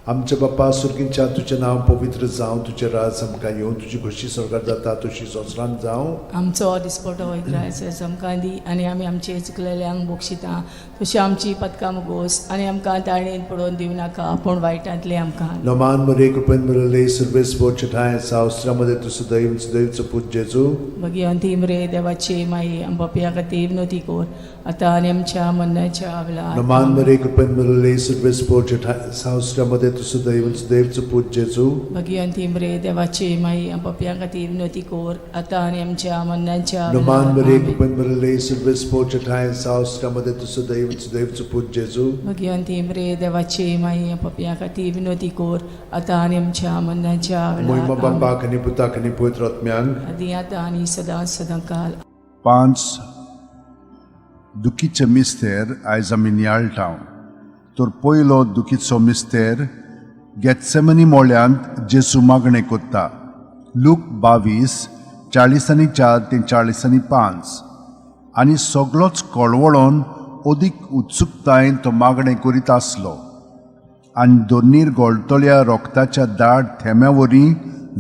B: आमच्या बाप्पा सुर्गींच्या तुजें नांव पवित्र जावं, तुजें राज आमकां येवं, तुजी खोशी स्वर्गार जाता तशी संवसारांत जावं.
C: आमचो दिसपटो इग्रायस आमकां दी आनी आमी आमचे चुकलेल्यांक बक्षिता तशी आमची पदकां मुगोस आनी आमकां ताळणेन पडोवन दिवं नाका पूण वायटांतले आमकां.
B: नमान मरे कृपेन मिळले सर्वेस्पर छठाय सावस्त्रामध्ये तूं सदैव सदैवचो पूत जेजू.
C: भगिवंती मरे देवाची माई, आमच्या खातीर विनोती कोर आतां आनी आमच्या मरणाच्या वेळार.
B: नमान मरे कृपेन मिळले सर्वेस्पर छठाय सावस्त्रामध्ये तूं सदैव सदैवचो पूत जेजू.
C: भगिवंती मरे देवाची माई, आमच्या खातीर विनोती कोर आतां आनी आमच्या मरणाच्या
B: नमान मरे
C: वेळार.
B: कृपेन मिळले सर्वेस्पर छठाय सावस्त्रामध्ये तूं सदैव सदैवचो पूत जेजू.
C: भगिवंती मरे देवाची माई, आमच्या खातीर विनोती कोर आतां आनी आमच्या मरणाच्या
B: मोहिमा
C: वेळार.
B: बाप्पाक आनी पुताक आनी पवित्र आत्म्यांक.
C: आदी आतां आनी सदां सदां काल.
A: पांच दुखीचे मिस्तेर आयज आमी नियाळटा. तर पयलो दुखीचो मिस्तेर गेत्सेमनी मोळ्यांत जेसू मागणें कोत्ता, लूक 22:44 ते 45. आनी सगलोच कळवळोन अदीक उत्सुकतायेन तो मागणें करीत आसलो आनी दोनीर गळटल्या रोगताच्या दाट थेंब्या वरी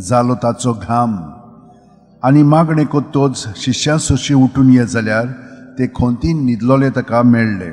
A: जालो ताचो घाम. आनी मागणें कोत्तोच शिश्यां सोशी उठून ये जाल्यार ते खोंतीन न्हिदलोले ताका मेळ्ळे.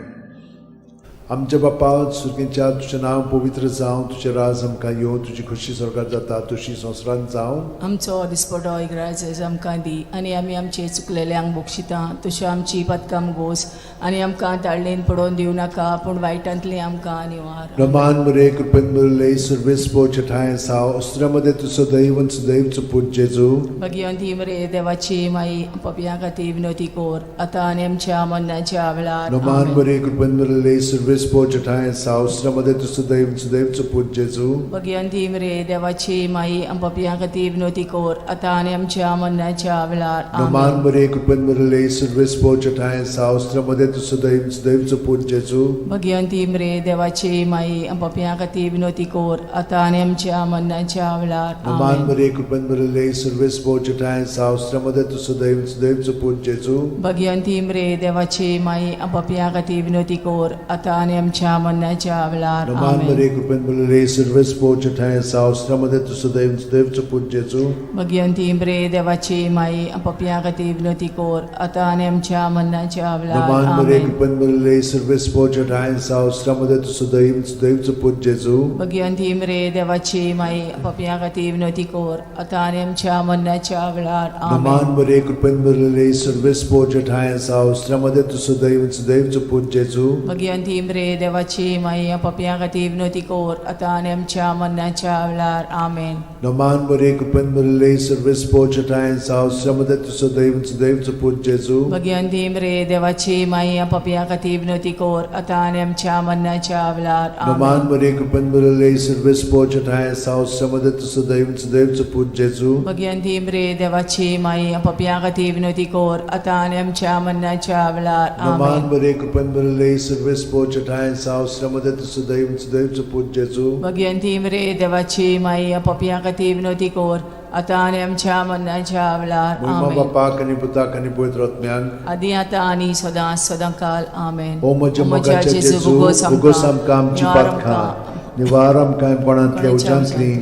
B: आमच्या बाप्पा सुर्गींच्या तुजें नांव पवित्र जावं, तुजें राज आमकां येवं, तुजी खोशी स्वर्गार जाता तशी संवसारांत जावं.
C: आमचो दिसपटो इग्रायस आमकां दी आनी आमी आमचे चुकलेल्यांक बक्षिता तशी आमची पदकां गोस आनी आमकां ताळणेन पडोवन दिवं नाका पूण वायटांतली आमकां निवार.
B: रमान मरे कृपेन मिळले सर्वेस्पर छठाय साव अस्त्रामध्ये तूं सदैव सदैवचो पूत जेजू.
C: भगिवंती मरे देवाची माई, पपया खातीर विनोती कोर आतां आनी आमच्या मरणाच्या वेळार.
B: नमान
C: आमेन.
B: मरे कृपेन मिळले सर्वेस्पर छठाय साव अस्त्रामध्ये तूं सदैव सदैवचो पूत जेजू.
C: भगिवंती मरे देवाची माई, पपया खातीर विनोती कोर आतां आनी आमच्या मरणाच्या वेळार.
B: नमान
C: आमेन.
B: मरे कृपेन मिळले सर्वेस्पर छठाय साव अस्त्रामध्ये तूं सदैव सदैवचो पूत जेजू.
C: भगिवंती मरे देवाची माई, पपया खातीर विनोती कोर आतां आनी आमच्या मरणाच्या वेळार.
B: नमान
C: आमेन.
B: मरे कृपेन मिळले सर्वेस्पर छठाय साव अस्त्रामध्ये तूं सदैव सदैवचो पूत जेजू.
C: भगिवंती मरे देवाची माई, पपया खातीर विनोती कोर आतां आनी आमच्या मरणाच्या वेळार.
B: नमान
C: आमेन.
B: मरे कृपेन मिळले सर्वेस्पर छठाय साव अस्त्रामध्ये तूं सदैव सदैवचो पूत जेजू.
C: भगिवंती मरे देवाची माई, पपया खातीर विनोती कोर आतां आनी आमच्या मरणाच्या वेळार.
B: नमान मरे
C: आमेन.
B: कृपेन मिळले सर्वेस्पर छठाय साव अस्त्रामध्ये तूं सदैव सदैवचो पूत जेजू.
C: भगिवंती मरे देवाची माई, पपया खातीर विनोती कोर आतां आनी आमच्या मरणाच्या वेळार.
B: नमान
C: आमेन.
B: मरे कृपेन मिळले सर्वेस्पर छठाय साव अस्त्रामध्ये तूं सदैव सदैवचो पूत जेजू.
C: भगिवंती मरे देवाची माई, पपया खातीर विनोती कोर आतां आनी आमच्या मरणाच्या वेळार. आमेन.
B: नमान मरे कृपेन मिळले सर्वेस्पर छठाय साव अस्त्रामध्ये तूं सदैव सदैवचो पूत जेजू.
C: भगिवंती मरे देवाची माई, पपया खातीर विनोती कोर आतां आनी आमच्या मरणाच्या वेळार.
B: नमान
C: आमेन.
B: मरे कृपेन मिळले सर्वेस्पर छठाय साव अस्त्रामध्ये तूं सदैव सदैवचो पूत जेजू.
C: भगिवंती मरे देवाची माई, पपया खातीर विनोती कोर आतां आनी आमच्या मरणाच्या वेळार.
B: नमान
C: आमेन.
B: मरे कृपेन मिळले सर्वेस्पर छठाय साव अस्त्रामध्ये तूं सदैव सदैवचो पूत जेजू.
C: भगिवंती मरे देवाची माई, पपया खातीर विनोती कोर आतां आनी आमच्या मरणाच्या वेळार.
B: मोहिमा
C: आमेन.
B: बापाक आनी पुताक आनी पवित्र आत्म्याक.
C: आदी आतां आनी सदां सदां काल. आमेन.
B: ओ म्हज्या मोगाच्या जेजू, उगोस आमकां आमची पातकां, निवार आमकां कोणांतल्या उज्यांतली,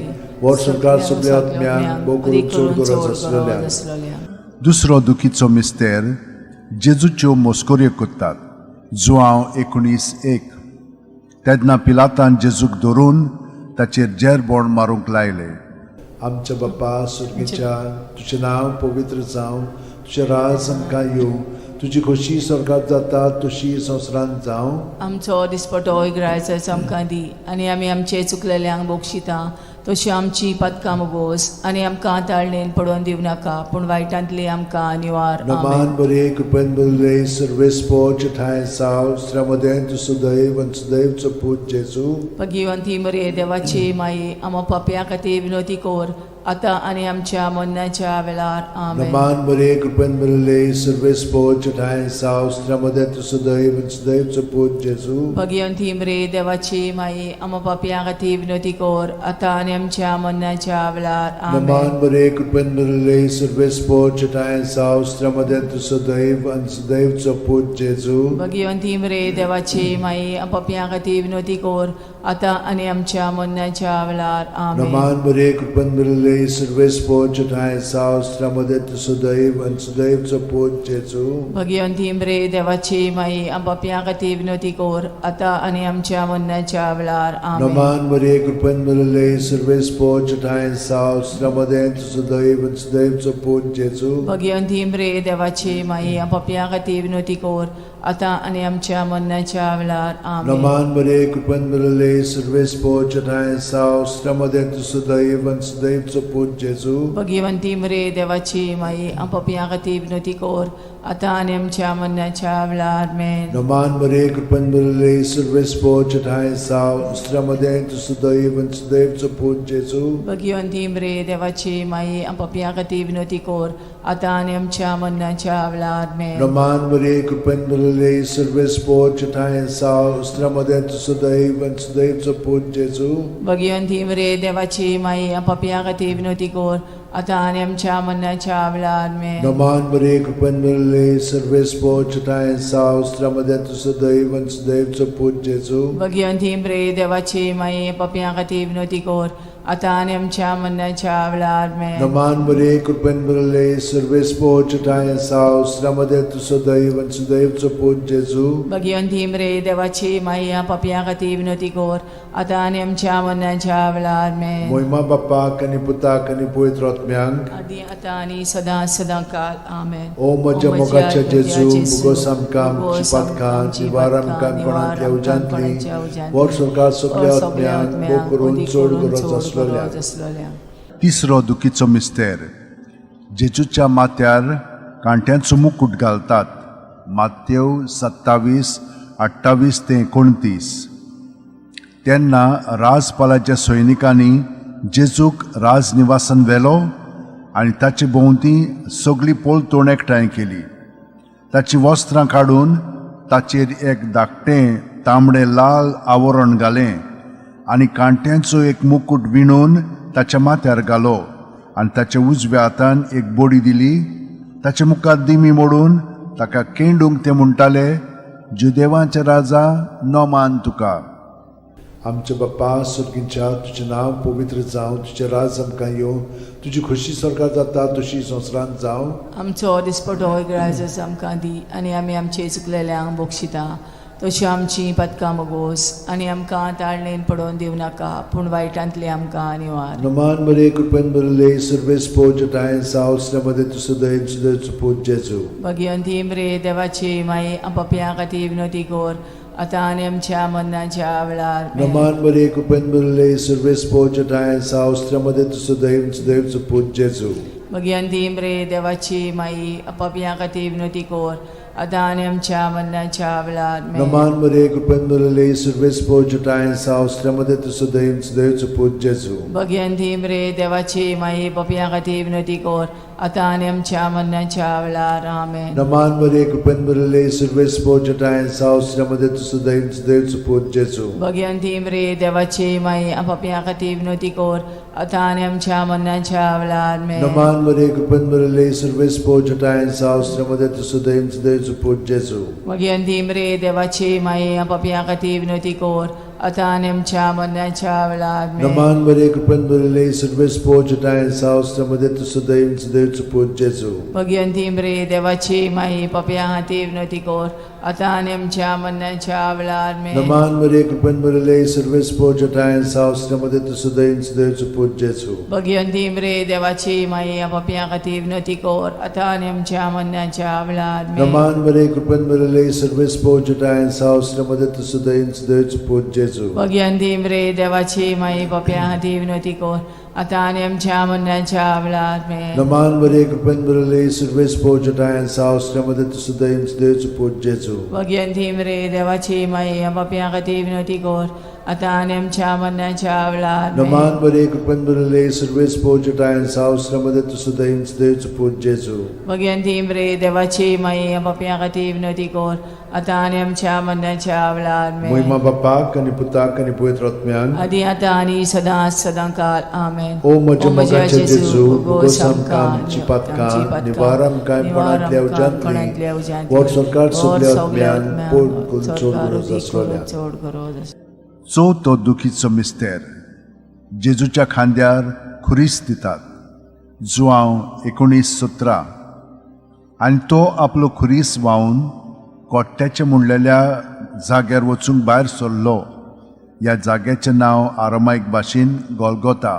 B: वर सरकार सगल्या आत्म्यांक, भोव करून चड गरज आसलेल्या.
A: दुसरो दुखीचो मिस्तेर जेजूच्यो मोस्कोऱ्यो कोत्तात, जुआंव 19:1. तेन्ना पिलातान जेजूक धरून ताचेर जेरबोण मारूंक लायले.
B: आमच्या बाप्पा सुर्गीच्या तुजें नांव पवित्र जावं, तुजें राज आमकां येवं, तुजी खोशी स्वर्गात जाता तशी संवसारांत जावं.
C: आमचो दिसपटो इग्रायस आमकां दी आनी आमी आमचे चुकलेल्यांक बक्षिता तशी आमची पदकां मुगोस आनी आमकां ताळणेन पडोवन दिवं नाका पूण वायटांतली आमकां निवार.
B: नमान
C: आमेन.
B: बरे कृपेन बरले सर्वेस्पर छठाय साव स्त्रामध्ये तूं सदैव आनी सदैवचो पूत जेजू.
C: भगिवंती मरे देवाची माई, आमा पापया खातीर विनोती कोर आतां आनी आमच्या मरणाच्या वेळार. आमेन.
B: नमान मरिये, कृपेन भरिल्ले, सर्वेस्पोर ठांय साव, स्त्रियां मदें तूं सदैव आनी सदैवचो पूत जेजू.
C: भगिवंती मरिये, देवाची माई, आमा पापयां खातीर विनवती कर, आतां आनी आमच्या मरणाच्या वेळार. आमेन.
B: नमान मरिये, कृपेन भरिल्ले, सर्वेस्पोर ठांय साव, स्त्रियां मदें तूं सदैव आनी सदैवचो पूत जेजू.
C: भगिवंती मरिये, देवाची माई, आमा पापयां खातीर विनवती कर, आतां आनी आमच्या मरणाच्या वेळार. आमेन.
B: नमान मरिये, कृपेन भरिल्ले, सर्वेस्पोर ठांय साव, स्त्रियां मदें तूं सदैव आनी सदैवचो पूत जेजू.
C: भगिवंती मरिये, देवाची माई, आमा पापयां खातीर विनवती कर, आतां आनी आमच्या मरणाच्या वेळार. आमेन.
B: नमान मरिये, कृपेन भरिल्ले, सर्वेस्पोर ठांय साव, स्त्रियां मदें तूं सदैव आनी सदैवचो पूत जेजू.
C: भगिवंती मरिये, देवाची माई, आमा पापयां खातीर विनवती कर, आतां आनी आमच्या मरणाच्या वेळार. आमेन.
B: नमान मरिये, कृपेन भरिल्ले, सर्वेस्पोर ठांय साव, स्त्रियां मदें तूं सदैव आनी सदैवचो पूत जेजू.
C: भगिवंती मरिये, देवाची माई, आमा पापयां खातीर विनवती कर, आतां आनी आमच्या मरणाच्या वेळार. आमेन.
B: नमान मरिये, कृपेन भरिल्ले, सर्वेस्पोर ठांय साव, स्त्रियां मदें तूं सदैव आनी सदैवचो पूत जेजू.
C: भगिवंती मरिये, देवाची माई, आमा पापयां खातीर विनवती कर, आतां आनी आमच्या मरणाच्या वेळार. आमेन.
B: नमान मरिये, कृपेन भरिल्ले, सर्वेस्पोर ठांय साव, स्त्रियां मदें तूं सदैव आनी सदैवचो पूत जेजू.
C: भगिवंती मरिये, देवाची माई, आमा पापयां खातीर विनवती कर, आतां आनी आमच्या मरणाच्या वेळार. आमेन.
B: नमान मरिये, कृपेन भरिल्ले, सर्वेस्पोर ठांय साव, स्त्रियां मदें तूं सदैव आनी सदैवचो पूत जेजू.
C: भगिवंती मरिये, देवाची माई, पापयां खातीर विनवती कर, आतां आनी आमच्या मरणाच्या वेळार. आमेन.
B: नमान मरिये, कृपेन भरिल्ले, सर्वेस्पोर ठांय साव, स्त्रियां मदें तूं सदैव आनी सदैवचो पूत जेजू.
C: भगिवंती मरिये, देवाची माई, पापयां खातीर विनवती कर, आतां आनी आमच्या मरणाच्या वेळार. आमेन.
B: मोहिमा बाप्पाक आनी पुताक आनी पवित्र आत्म्यांक.
C: आदी आतां आनी सदां सदां काल. आमेन.
B: ओ म्हज्या मोगाच्या जेजू, मुगोस आमकां आमची पातकां निवार आमकां कोणांतल्या उज्यांतली, वर स्वर्गात सगल्या आत्म्यांक, भोव करून चड गरज आसलेल्या.
A: तिसरो दुखीचो मिस्तेर. जेजूच्या माथ्यार कांट्यांचो मुकूट घालतात. मातेव 27:28 ते 29. तेन्ना राजपालाच्या सैनिकांनी जेजूक राजनिवासान व्हेलो आनी ताचे भोंवती सगळी पलतोण एकठांय केली. ताचीं वस्त्रां काडून ताचेर एक धाकटें तांबडें लाल आवरण घालें आनी कांट्यांचो एक मुकूट विणून ताच्या माथ्यार घालो आनी ताच्या उजव्या हातान एक बडी दिली. ताचे मुखार दिमी मोडून ताका केंडूंक ते म्हणटाले, जुदेवांचे राजा, नमान तुका.
B: आमच्या बाप्पा स्वर्गींच्या, तुजें नांव पवित्र जावं, तुजें राज आमकां येवं, तुजी खोशी स्वर्गात जाता तशी संवसारांत जावं.
C: आमचो दिसपटो ग्राजस आमकां दी आनी आमी आमचे चुकलेल्यांक बक्षिता तशी आमची पदकां मगोस आनी आमकां ताळणेन पडोवन दिवं नाका, पूण वायटांतली आमकां निवार.
B: नमान मरिये, कृपेन भरिल्ले, सर्वेस्पोर ठांय साव, स्त्रियां मदें तूं सदैव सदैवचो पूत जेजू.
C: भगिवंती मरिये, देवाची माई, पापयां खातीर विनवती कर, आतां आनी आमच्या मरणाच्या वेळार. आमेन.
B: नमान मरिये, कृपेन भरिल्ले, सर्वेस्पोर ठांय साव, स्त्रियां मदें तूं सदैव सदैवचो पूत जेजू.
C: भगिवंती मरिये, देवाची माई, पापयां खातीर विनवती कर, आतां आनी आमच्या मरणाच्या वेळार. आमेन.
B: नमान मरिये, कृपेन भरिल्ले, सर्वेस्पोर ठांय साव, स्त्रियां मदें तूं सदैव सदैवचो पूत जेजू.
C: भगिवंती मरिये, देवाची माई, पापयां खातीर विनवती कर, आतां आनी आमच्या मरणाच्या वेळार. आमेन.
B: नमान मरिये, कृपेन भरिल्ले, सर्वेस्पोर ठांय साव, स्त्रियां मदें तूं सदैव सदैवचो पूत जेजू.
C: भगिवंती मरिये, देवाची माई, पापयां खातीर विनवती कर, आतां आनी आमच्या मरणाच्या वेळार. आमेन.
B: नमान मरिये, कृपेन भरिल्ले, सर्वेस्पोर ठांय साव, स्त्रियां मदें तूं सदैव सदैवचो पूत जेजू.
C: भगिवंती मरिये, देवाची माई, पापयां खातीर विनवती कर, आतां आनी आमच्या मरणाच्या वेळार. आमेन.
B: नमान मरिये, कृपेन भरिल्ले, सर्वेस्पोर ठांय साव, स्त्रियां मदें तूं सदैव सदैवचो पूत जेजू.
C: भगिवंती मरिये, देवाची माई, पापयां खातीर विनवती कर, आतां आनी आमच्या मरणाच्या वेळार. आमेन.
B: नमान मरिये, कृपेन भरिल्ले, सर्वेस्पोर ठांय साव, स्त्रियां मदें तूं सदैव सदैवचो पूत जेजू.
C: भगिवंती मरिये, देवाची माई, पापयां खातीर विनवती कर, आतां आनी आमच्या मरणाच्या वेळार. आमेन.
B: नमान मरिये, कृपेन भरिल्ले, सर्वेस्पोर ठांय साव, स्त्रियां मदें तूं सदैव सदैवचो पूत जेजू.
C: भगिवंती मरिये, देवाची माई, पापयां खातीर विनवती कर, आतां आनी आमच्या मरणाच्या वेळार. आमेन.
B: नमान मरिये, कृपेन भरिल्ले, सर्वेस्पोर ठांय साव, स्त्रियां मदें तूं सदैव सदैवचो पूत जेजू.
C: भगिवंती मरिये, देवाची माई, पापयां खातीर विनवती कर, आतां आनी आमच्या मरणाच्या वेळार
B: नमान बरे कृपेन भरिल्ले सर्वेस पोजटायन सावस्रमध्ये तूं सदैव देवचो पूत जेजू.
C: भगवंती मरे देवाची माई पापयां खातीर विनवती कर आतां आनी आमच्या मरणाच्या वेळार
B: मोहिमा बापाक आनी पुताक आनी पवित्र आत्म्याक
C: आदी आतां आनी सदां सदां काल आमेन.
B: ओ म्हज्या मोगाचे जेजू, भोगोस आमकां आमची पातकां, निवार आमकां कोणांतल्या उज्यांतली, व्हड सरकार सगल्या आत्म्यान पोट करून चड गरज आसलोल्या.
C: चड गरज आसलोल्या.
A: चवथो दुखीचो मिस्तेर जेजूच्या खांद्यार खुरीस दितात जुआंव 19:17. आनी तो आपलो खुरीस व्हांवन कोट्ट्याचें म्हणलेल्या जाग्यार वचूंक भायर सरलो. ह्या जाग्याचें नांव आरामायक भाशेन गोलगोता.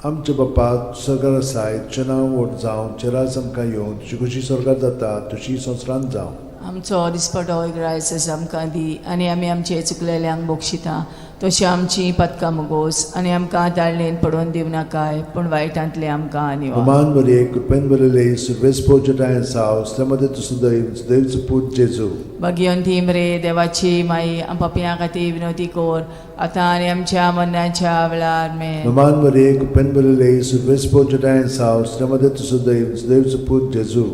B: आमच्या बापा सरकार आसाय, तुजें नांव व्हड जावं, तुजें राज आमकां येवं, तुजी खुशी स्वर्गात जाता तशी संवसारांत जावं.
C: आमचो दिसपटो ग्रायस आमकां दी आनी आमी आमचे चुकलेल्यांक बक्षिता तशी आमची पदकां मुगोस आनी आमकां ताळणेन पडोवन दिवं नाकाय पूण वायटांतले आमकां निवार.
B: नमान बरे कृपेन भरिल्ले सर्वेस पोजटायन साव मध्ये तूं सदैव देवचो पूत जेजू.
C: भगिवंती मरे देवाची माई पापयां खातीर विनवती कर आतां आनी आमच्या मरणाच्या वेळार मेन.
B: नमान बरे कृपेन भरिल्ले सर्वेस पोजटायन साव मध्ये तूं सदैव देवचो पूत जेजू.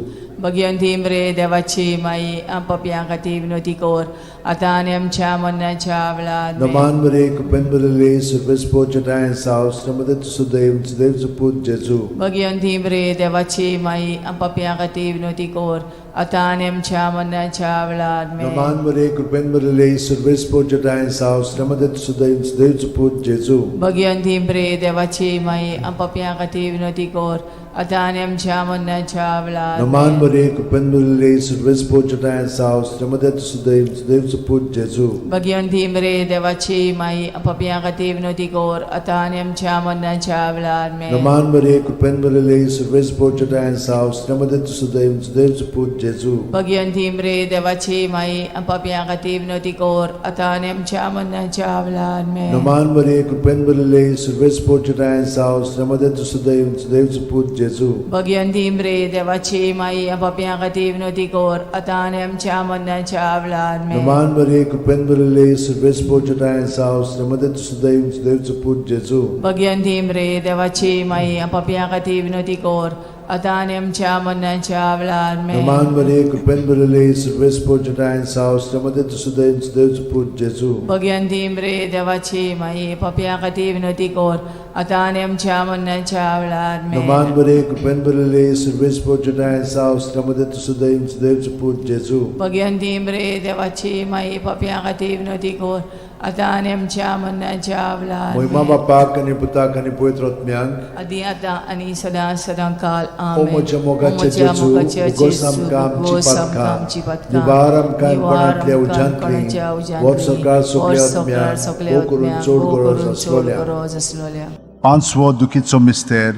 C: भगिवंती मरे देवाची माई पापयां खातीर विनवती कर आतां आनी आमच्या मरणाच्या वेळार मेन.
B: नमान बरे कृपेन भरिल्ले सर्वेस पोजटायन साव मध्ये तूं सदैव देवचो पूत जेजू.
C: भगिवंती मरे देवाची माई पापयां खातीर विनवती कर आतां आनी आमच्या मरणाच्या वेळार मेन.
B: नमान बरे कृपेन भरिल्ले सर्वेस पोजटायन साव मध्ये तूं सदैव देवचो पूत जेजू.
C: भगिवंती मरे देवाची माई पापयां खातीर विनवती कर आतां आनी आमच्या मरणाच्या वेळार
B: नमान
C: मेन.
B: बरे कृपेन भरिल्ले सर्वेस पोजटायन साव मध्ये तूं सदैव देवचो पूत जेजू.
C: भगिवंती मरे देवाची माई पापयां खातीर विनवती कर आतां आनी आमच्या मरणाच्या वेळार मेन.
B: नमान बरे कृपेन भरिल्ले सर्वेस पोजटायन साव मध्ये तूं सदैव देवचो पूत जेजू.
C: भगिवंती मरे देवाची माई पापयां खातीर विनवती कर आतां आनी आमच्या मरणाच्या वेळार मेन.
B: नमान बरे कृपेन भरिल्ले सर्वेस पोजटायन साव मध्ये तूं सदैव देवचो पूत जेजू.
C: भगिवंती मरे देवाची माई पापयां खातीर विनवती कर आतां आनी आमच्या मरणाच्या वेळार मेन.
B: नमान बरे कृपेन भरिल्ले सर्वेस पोजटायन साव मध्ये तूं सदैव देवचो पूत जेजू.
C: भगिवंती मरे देवाची माई पापयां खातीर विनवती कर आतां आनी आमच्या मरणाच्या वेळार मेन.
B: नमान बरे कृपेन भरिल्ले सर्वेस पोजटायन साव मध्ये तूं सदैव देवचो पूत जेजू.
C: भगिवंती मरे देवाची माई पापयां खातीर विनवती कर आतां आनी आमच्या मरणाच्या वेळार मेन.
B: नमान बरे कृपेन भरिल्ले सर्वेस पोजटायन साव मध्ये तूं सदैव देवचो पूत जेजू.
C: भगिवंती मरे देवाची माई पापयां खातीर विनवती कर आतां आनी आमच्या मरणाच्या वेळार
B: मोहिमा
C: मेन.
B: बापाक आनी पुताक आनी पवित्र आत्म्याक
C: आदी आतां आनी सदां सदां काल
B: ओ
C: आमेन.
B: म्हज्या मोगाचे जेजू, भोगोस आमकां आमची पातकां, निवार आमकां कोणांतल्या उज्यांतली, व्हड सरकार सगल्या आत्म्याक, भोव करून चड गरज आसलोल्या.
C: गरज आसलोल्या.
A: पांचवो दुखीचो मिस्तेर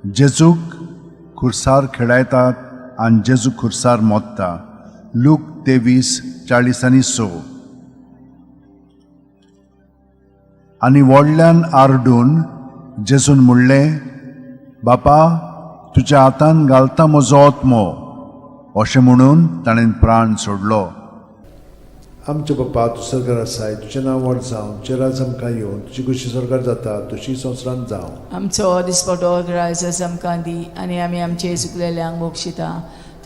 A: जेजूक खुर्सार खेळायतात आनी जेजू खुर्सार मोत्ता. लूक 23:46. आनी व्हडल्यान आरडून जेजून म्हणलें, बापा तुज्या हातान घालता म्हजो आत्मो. अशें म्हणून ताणें प्राण सोडलो.
B: आमच्या बापा तूं सरकार आसाय, तुजें नांव व्हड जावं, तुजें राज आमकां येवं, तुजी खुशी सरकार जाता तशी संवसारांत जावं.
C: आमचो दिसपटो ग्रायस आमकां दी आनी आमी आमचे चुकलेल्यांक बक्षिता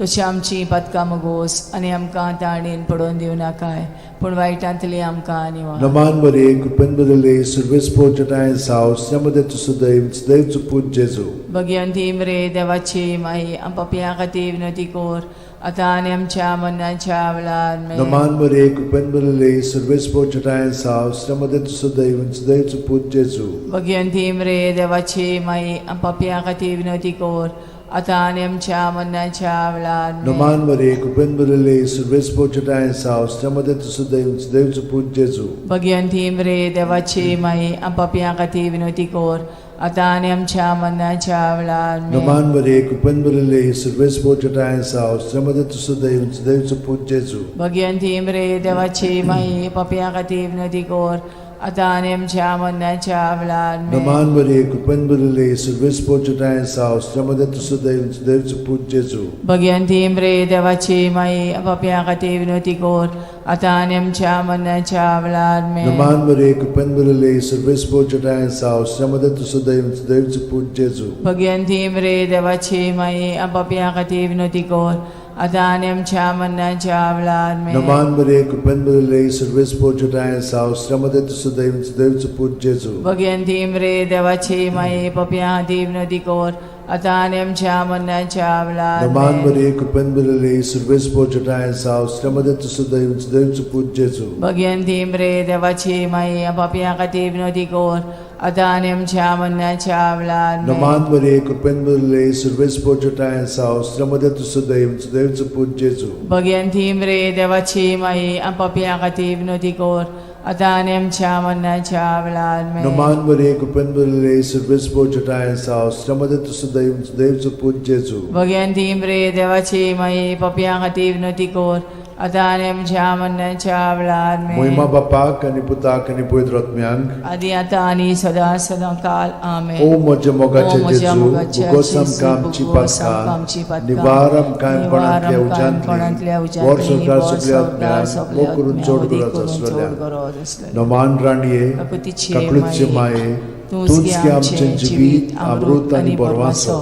C: तशी आमची पदकां मुगोस आनी आमकां ताणेन पडोवन दिवं नाकाय पूण वायटांतली आमकां निवार.
B: नमान बरे कृपेन भरिल्ले सर्वेस पोजटायन साव मध्ये तूं सदैव देवचो पूत जेजू.
C: भगिवंती मरे देवाची माई पापयां खातीर विनवती कर आतां आनी आमच्या मरणाच्या वेळार मेन.
B: नमान बरे कृपेन भरिल्ले सर्वेस पोजटायन साव मध्ये तूं सदैव देवचो पूत जेजू.
C: भगिवंती मरे देवाची माई पापयां खातीर विनवती कर आतां आनी आमच्या मरणाच्या वेळार मेन.
B: नमान बरे कृपेन भरिल्ले सर्वेस पोजटायन साव मध्ये तूं सदैव देवचो पूत जेजू.
C: भगिवंती मरे देवाची माई पापयां खातीर विनवती कर आतां आनी आमच्या मरणाच्या वेळार मेन.
B: नमान बरे कृपेन भरिल्ले सर्वेस पोजटायन साव मध्ये तूं सदैव देवचो पूत जेजू.
C: भगिवंती मरे देवाची माई पापयां खातीर विनवती कर आतां आनी आमच्या मरणाच्या वेळार आमेन.
B: नमान मरिये, कृपेन भरिल्ले, सर्वेस्पर तुजोठांय आसा, स्त्रियां मदें तूं सुदैव, सुदैवचो पूत जेजू.
C: भगवंती मरे देवाची माई, पापयां खातीर विनवती कर, आतां आनी आमच्या मरणाच्या वेळार आमेन.
B: नमान मरिये, कृपेन भरिल्ले, सर्वेस्पर तुजोठांय आसा, स्त्रियां मदें तूं सुदैव, सुदैवचो पूत जेजू.
C: भगवंती मरे देवाची माई, पापयां खातीर विनवती कर, आतां आनी आमच्या मरणाच्या वेळार आमेन.
B: नमान मरिये, कृपेन भरिल्ले, सर्वेस्पर तुजोठांय आसा, स्त्रियां मदें तूं सुदैव, सुदैवचो पूत जेजू.
C: भगवंती मरे देवाची माई, पापयां खातीर विनवती कर, आतां आनी आमच्या मरणाच्या वेळार
B: नमान
C: आमेन.
B: मरिये, कृपेन भरिल्ले, सर्वेस्पर तुजोठांय आसा, स्त्रियां मदें तूं सुदैव, सुदैवचो पूत जेजू.
C: भगवंती मरे देवाची माई, पापयां खातीर विनवती कर, आतां आनी आमच्या मरणाच्या वेळार आमेन.
B: नमान मरिये, कृपेन भरिल्ले, सर्वेस्पर तुजोठांय आसा, स्त्रियां मदें तूं सुदैव, सुदैवचो पूत जेजू.
C: भगवंती मरे देवाची माई, पापयां खातीर विनवती कर, आतां आनी आमच्या मरणाच्या वेळार आमेन.
B: नमान मरिये, कृपेन भरिल्ले, सर्वेस्पर तुजोठांय आसा, स्त्रियां मदें तूं सुदैव, सुदैवचो पूत जेजू.
C: भगवंती मरे देवाची माई, पापयां खातीर विनवती कर, आतां आनी आमच्या मरणाच्या वेळार आमेन.
B: मोहिमा बापाक आनी पुताक आनी पवित्र आत्म्यांक,
C: आदी आतां आनी सदां सदां काल आमेन.
B: ओ म्हज्या मोगाचे
C: ओ म्हज्या
B: जेजू,
C: मोगाच्या
B: भुगोस
C: जेजू,
B: आमकां आमची
C: भुगोस आमकां आमची
B: पातकां,
C: पातकां,
B: निवार आमकां
C: निवार
B: कोणांतल्या
C: आमकां कोणांतल्या
B: उज्यांतली, वर
C: उज्यांतली,
B: संवसार
C: वर
B: सगल्या
C: संवसार
B: आत्म्यांक,
C: सगल्या
B: मोग करून
C: आत्म्यांक,
B: चड
C: अदीक
B: गरज
C: करून चड
B: आसलेल्या.
C: गरज आसलेल्या.
B: नमान राणये,
C: काकुतीचे
B: काकळूतचे माये, तूंच गे आमचें जिवीत, अमृत आनी बरवासो.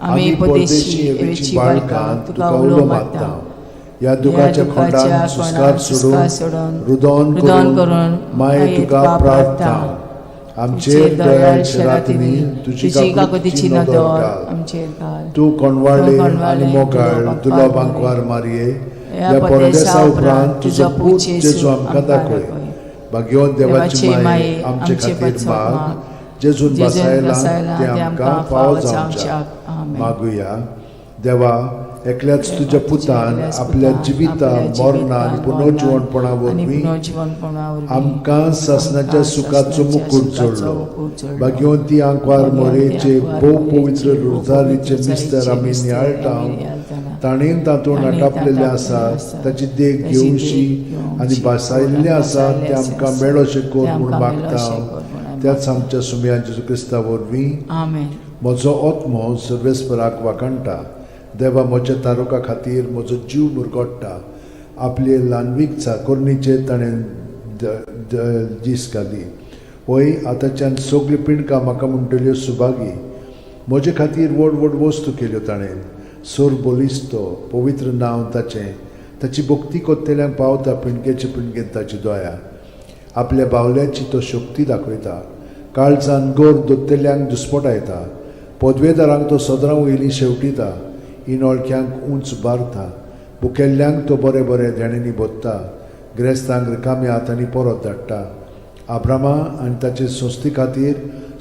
B: आमी परदेशी एवेची बाळकां तुका उलो मारता. ह्या दुखाच्या खोंडान सुस्कार सोडून, रुदोन करून माये तुका प्रार्थना. आमचेर दयाळ शरातिनी तुजी काकुतीची नदर घाल.
C: आमचेर घाल.
B: तूं कोणवाळे आनी मोगाळ तुलो बांकवार मारये, ह्या परदेसा उपरांत तुजो पूत जेजू आमकां दाखय. भाग्यवंत देवाची माये, आमचे खातीर माग, जेजून बसायला ते आमकां फावो जावच्याक. मागुया. देवा, एकल्याच तुज्या पुतान आपल्या जिविता, मरणा आनी पुनर्जिवणपणा वरवीं आमकां सासणाच्या सुखाचो मुकूट जोडलो. भाग्यवंती आंकवार मोरेचे भोव पवित्र रोजारीचे मिस्तर आमी नियाळटा, ताणें तातूंत आटापलेलें आसा ताची देख घेवशी आनी भासायल्लें आसा तें आमकां मेळोशें कर म्हूण मागता, त्याच आमच्या सुमया जेजू क्रिस्ता वरवीं.
C: आमेन.
B: म्हजो आत्मो सर्वेस्पराक वाखाणटा, देवा म्हज्या तारुका खातीर म्हजो जीव मुरगोडटा. आपले ल्हानवीक चाकोरणीचेर ताणें दीस घाली. वय, आतांच्यान सगल्यो पिंडकां म्हाका म्हणटल्यो सुभागी. म्हजे खातीर व्हड व्हड वस्तू केल्यो ताणें. सोर बलिस्तो पवित्र नांव ताचें. ताची भक्ती कोत्तेल्यांक पावता पिंडकेचे पिंडकेन ताची दया. आपल्या बावल्याची तो शक्ती दाखयता, काळजान गोर दोत्तेल्यांक दुस्पटायता. पदवेदारांक तो सदरां वयलीं शेवटिता, इनोळख्यांक उंच बारता. भुकेल्ल्यांक तो बरें बरें देणेंनी भरता, ग्रेस्तांक रिकाम्या हातांनी परत धाडटा. आब्रामा आनी ताचे संस्थे खातीर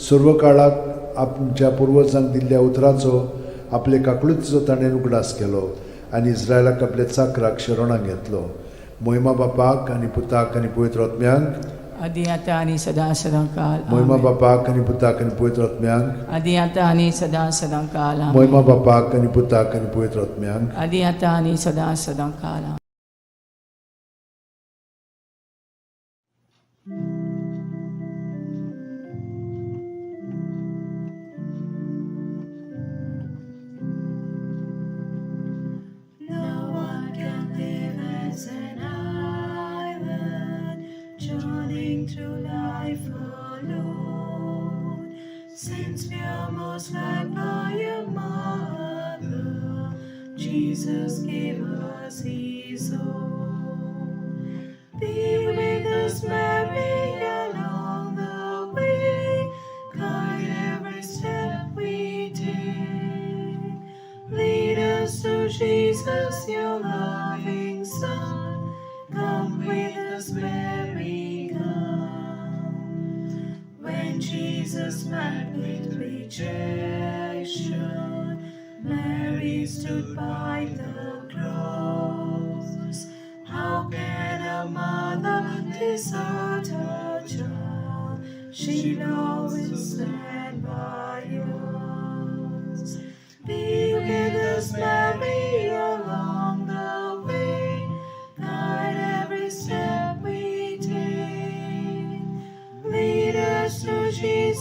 B: सर्व काळाक आमच्या पुर्वजांक दिल्ल्या उतराचो, आपले काकळुतीचो ताणें उगडास केलो आनी इस्रायलाक आपल्या चाकराक शरणाक घेतलो. मोहिमा बापाक आनी पुताक आनी पवित्र आत्म्यांक,
C: आदी आतां आनी सदां सदां काल.
B: मोहिमा
C: आमेन.
B: बापाक आनी पुताक आनी पवित्र आत्म्यांक,
C: आदी आतां आनी सदां सदां काल. आमेन.
B: मोहिमा बापाक आनी पुताक आनी पवित्र आत्म्यांक,
C: आदी आतां आनी सदां सदां काल. आमेन.
E: No one can live as an island, journeying through life alone. Since we are most loved by a mother, Jesus gave us His own. Be with us, Mary, along the way, guide every step we take. Lead us to Jesus, your loving Son. Come with us, Mary, come. When Jesus met with rejection, Mary stood by the cross. How can a mother desert her child? She'll always stand by us. Be with us, Mary, along the way. Guide every step we take.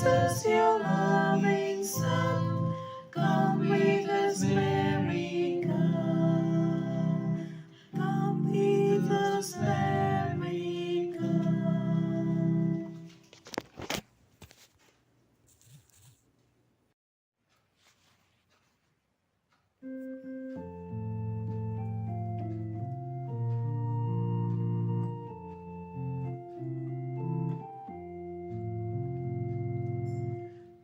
E: Jesus, your loving Son. Come with us, Mary, come. Come with us, Mary, come.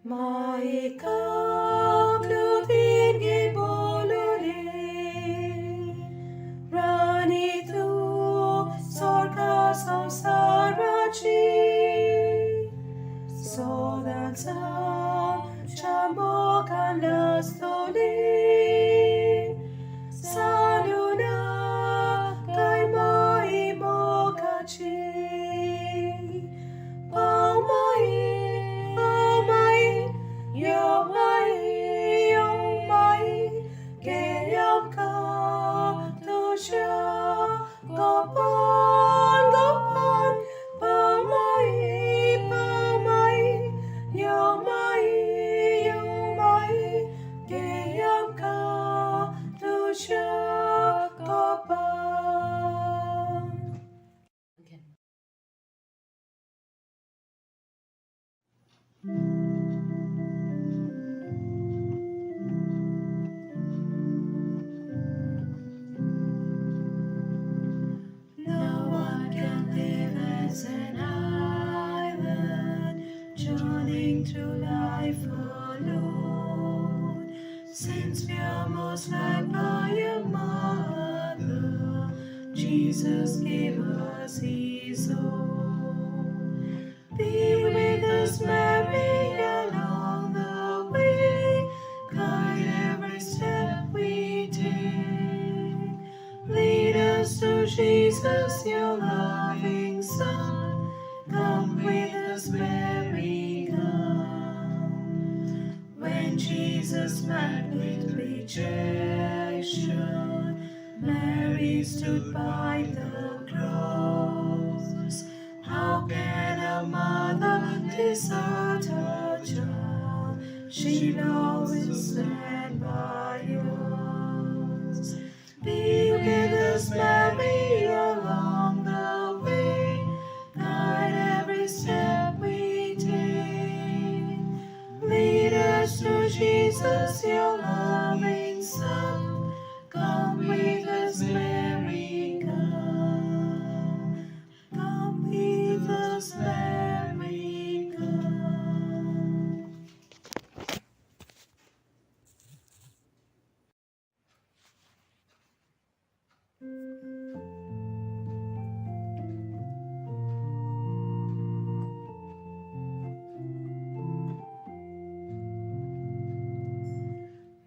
E: Maika klutirgi bolule, Rani tu sorka samsarachi, Sodansa chambokanastoli, Saluna kai mai mokachi. Pau mai, pau mai, yo mai, yo mai, ke yam ka tu sha, gopan, gopan, pau mai, pau mai, yo mai, yo mai, ke yam ka tu sha, gopan. No one can live as an island, journeying through life alone. Since we are most loved by a mother, Jesus gave us his own. Be with us, Mary, along the way. Guide every step we take. Lead us to Jesus, your loving Son. Come with us, Mary, come. When Jesus met with rejection, Mary stood by the cross. How can a mother desert her child? She'll always stand by us. Be with us, Mary, along the way. Guide every step we take. Lead us to Jesus, your loving Son. Come with us, Mary, come. Come with us, Mary, come.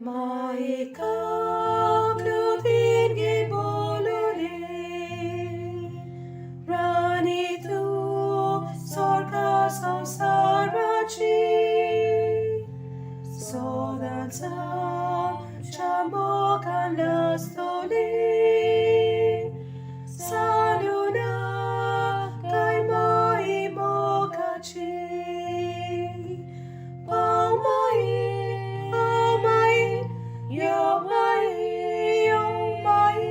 E: Maika klutirgi bolule, Rani tu sorka samsarachi, Sodansa chambokanastoli, Saluna kai mai mokachi. Pau mai, pau mai, yo mai, yo mai,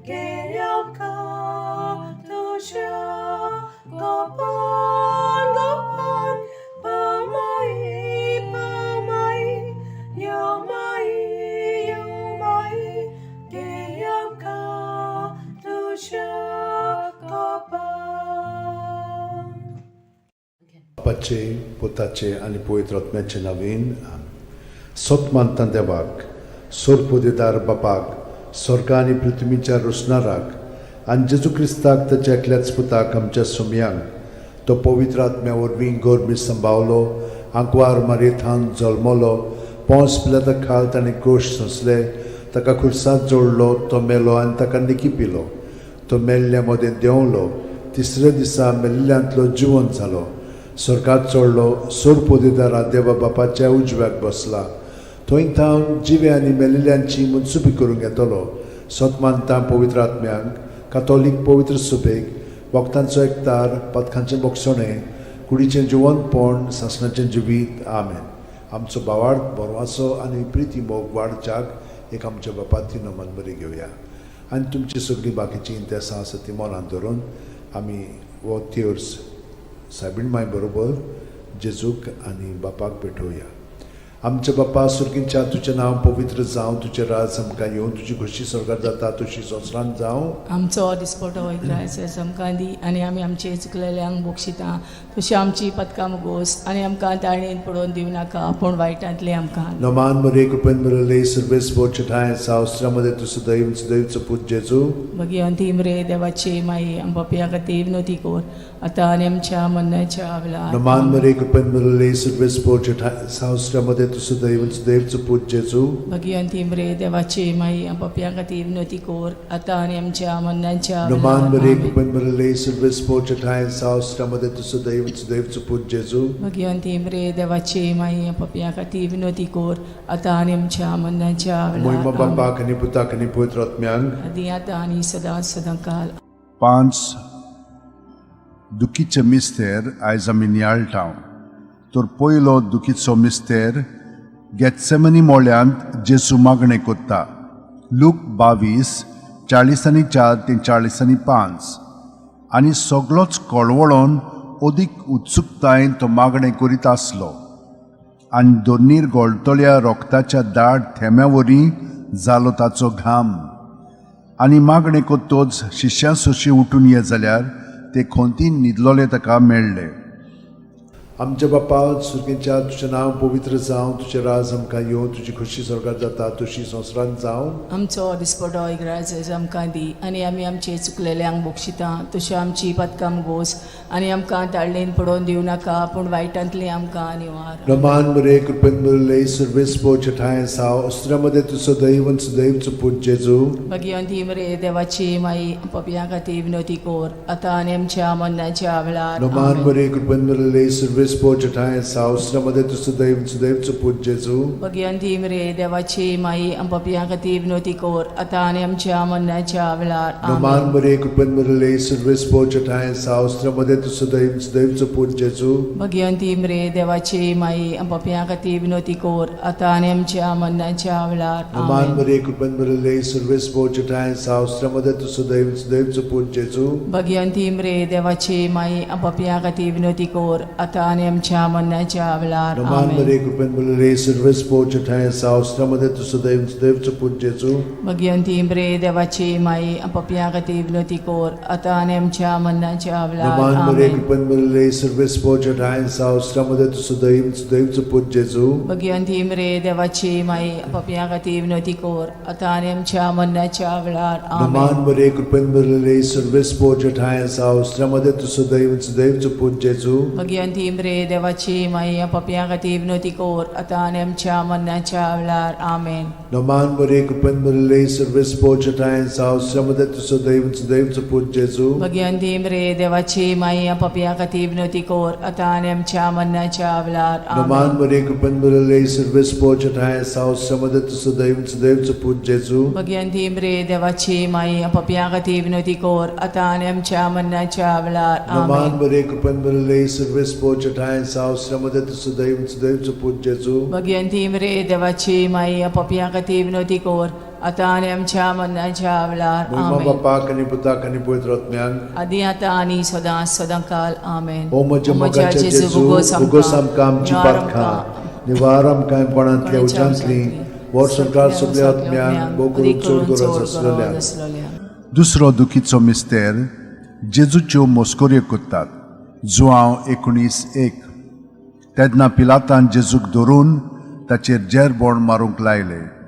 E: ke yam ka tu sha, gopan, gopan, pau mai, pau mai, yo mai, yo mai, ke yam ka tu sha, gopan.
B: बापाचे पुताचे आनी पवित्र आत्म्याचे नवीन सत मानता देवाक सोरपोदेदार बापाक स्वर्ग आनी पृथ्वीच्या रोसणाराक आनी जेजू क्रिस्ताक ताच्या एकल्याच पुताक आमच्या सोमयांक तो पवित्र आत्म्या वरवीं गोरमी संभावलो आंकवार मारयेथान जल्मलो पोंस पिलाता खाल ताणें कोश सोंसले ताका खुर्सात जोडलो तो मेलो आनी ताका निकी पिलो तो मेल्ल्या मदें देंवलो तिसऱ्या दिसा मेल्ल्यांतलो जिवन जालो स्वर्गात चडलो सोरपोदेदारा देवा बापाच्या उजव्याक बसला थंय थावन जिवे आनी मेलिल्ल्यांची मनसुबी करूंक येतलो सत मानता पवित्र आत्म्यांक कातोलीक पवित्र सुबेक वखदांचो एकतार पदकांचें बोगसणें कुडीचें जिवंतपण सासणाचें जिवीत. आमेन. आमचो भावार्थ बरवाचो आनी प्रिती मोग वाडच्याक एक आमच्या बापाती नमन बरी घेवया आनी तुमची सगळीं बाकीचीं इंतेसां आसा ती मनांत धरून आमी हो तेर्स सायबीण माय बरोबर जेजूक आनी बापाक भेटोवया. आमच्या बापा सुर्गीच्या, तुजें नांव पवित्र जावं, तुजें राज आमकां येवं, तुजी खोशी स्वर्गार जाता तशी संवसारांत जावं.
C: आमचो दिसपटो इग्रायस आमकां दी आनी आमी आमचे चुकलेल्यांक बक्षिता तशी आमची पदकां मुगोस आनी आमकां ताणेन पडोवन दिवं नाका पूण वायटांतली आमकां.
B: नमान मरे, कृपेन भरले, सर्वेस्पोर ठांय सावस्त्रामध्ये तूं सदैव सदैवचो पूत जेजू.
C: भगिवंती मरे देवाची माई, आम पापया खातीर विनवती कर आतां आनी आमच्या मरणाच्या वेळार.
B: नमान मरे, कृपेन भरले, सर्वेस्पोर ठांय सावस्त्रामध्ये तूं सदैव सदैवचो पूत जेजू.
C: भगिवंती मरे देवाची माई, आम पापया खातीर विनवती कर आतां आनी आमच्या मरणाच्या
B: नमान
C: वेळार.
B: मरे,
C: आमेन.
B: कृपेन भरले, सर्वेस्पोर ठांय सावस्त्रामध्ये तूं सदैव सदैवचो पूत जेजू.
C: भगिवंती मरे देवाची माई, आम पापया खातीर विनवती कर आतां आनी आमच्या मरणाच्या
B: मोहिमा
C: वेळार. आमेन.
B: बापाक आनी पुताक आनी पवित्र आत्म्यांक.
C: आदी आतां आनी सदां सदां काल.
A: पांच दुखीचे मिस्तेर आयज आमी नियाळटा. तर पयलो दुखीचो मिस्तेर गेत्सेमनी मोळ्यांत जेजू मागणें कोत्ता. लूक 22:44 ते 45. आनी सगलोच कळवळोन अदीक उत्सुकतायेन तो मागणें करीत आसलो आनी दोनीर गळटल्या रोगताच्या दाट थेंब्या वरी जालो ताचो घाम. आनी मागणें कोत्तोच शिश्यां सोशी उठून ये जाल्यार ते खोंतीन न्हिदलोले ताका मेळ्ळे.
B: आमच्या बापा सुर्गेच्या, तुजें नांव पवित्र जावं, तुजें राज आमकां येवं, तुजी खोशी स्वर्गार जाता तशी संवसारांत जावं.
C: आमचो दिसपटो इग्राज आमकां दी आनी आमी आमचे चुकलेल्यांक बक्षिता तशी आमची पदकां गोस आनी आमकां ताळणेन पडोवन दिवं नाका पूण वायटांतली आमकां निवार.
B: रमान मरे, कृपेन भरले, सर्वेस्पोर ठांय साव अस्त्रामध्ये तूं सदैव सदैवचो पूत जेजू.
C: भगिवंती मरे देवाची माई, पपया खातीर विनवती कर आतां आनी आमच्या मरणाच्या वेळार.
B: रमान
C: आमेन.
B: मरे, कृपेन भरले, सर्वेस्पोर ठांय साव अस्त्रामध्ये तूं सदैव सदैवचो पूत जेजू.
C: भगिवंती मरे देवाची माई, पपया खातीर विनवती कर आतां आनी आमच्या मरणाच्या वेळार.
B: रमान
C: आमेन.
B: मरे, कृपेन भरले, सर्वेस्पोर ठांय साव अस्त्रामध्ये तूं सदैव सदैवचो पूत जेजू.
C: भगिवंती मरे देवाची माई, पपया खातीर विनवती कर आतां आनी आमच्या मरणाच्या वेळार.
B: रमान
C: आमेन.
B: मरे, कृपेन भरले, सर्वेस्पोर ठांय साव अस्त्रामध्ये तूं सदैव सदैवचो पूत जेजू.
C: भगिवंती मरे देवाची माई, पपया खातीर विनवती कर आतां आनी आमच्या मरणाच्या वेळार.
B: रमान
C: आमेन.
B: मरे, कृपेन भरले, सर्वेस्पोर ठांय साव अस्त्रामध्ये तूं सदैव सदैवचो पूत जेजू.
C: भगिवंती मरे देवाची माई, पपया खातीर विनवती कर आतां आनी आमच्या मरणाच्या वेळार.
B: रमान मरे,
C: आमेन.
B: कृपेन भरले, सर्वेस्पोर ठांय साव अस्त्रामध्ये तूं सदैव सदैवचो पूत जेजू.
C: भगिवंती मरे देवाची माई, पपया खातीर विनवती कर आतां आनी आमच्या मरणाच्या वेळार.
B: रमान
C: आमेन.
B: मरे, कृपेन भरले, सर्वेस्पोर ठांय साव अस्त्रामध्ये तूं सदैव सदैवचो पूत जेजू.
C: भगिवंती मरे देवाची माई, पपया खातीर विनवती कर आतां आनी आमच्या मरणाच्या वेळार. आमेन.
B: रमान मरे, कृपेन भरले, सर्वेस्पोर ठांय साव अस्त्रामध्ये तूं सदैव सदैवचो पूत जेजू.
C: भगिवंती मरे देवाची माई, पपया खातीर विनवती कर आतां आनी आमच्या मरणाच्या वेळार.
B: रमान
C: आमेन.
B: मरे, कृपेन भरले, सर्वेस्पोर ठांय साव अस्त्रामध्ये तूं सदैव सदैवचो पूत जेजू.
C: भगिवंती मरे देवाची माई, पपया खातीर विनवती कर आतां आनी आमच्या मरणाच्या वेळार.
B: रमान
C: आमेन.
B: मरे, कृपेन भरले, सर्वेस्पोर ठांय साव अस्त्रामध्ये तूं सदैव सदैवचो पूत जेजू.
C: भगिवंती मरे देवाची माई, पपया खातीर विनवती कर आतां आनी आमच्या मरणाच्या वेळार.
B: मोहिमा
C: आमेन.
B: बापाक आनी पुताक आनी पवित्र आत्म्याक.
C: आदी आतां आनी सदां सदां काल. आमेन.
B: ओ म्हज्या मोगाच्या जेजू, उगोस आमकां आमची पातकां, निवार आमकां कोणांतल्या उज्यांतली, व्हर सरकार सगल्या आत्म्यांक, भोव करून चड गरज आसलेल्या.
A: दुसरो दुखीचो मिस्तेर जेजूच्यो मस्कऱ्यो करतात. जुआंव 19:1. तेन्ना पिलातान जेजूक धरून ताचेर जेरबोण मारूंक लायले.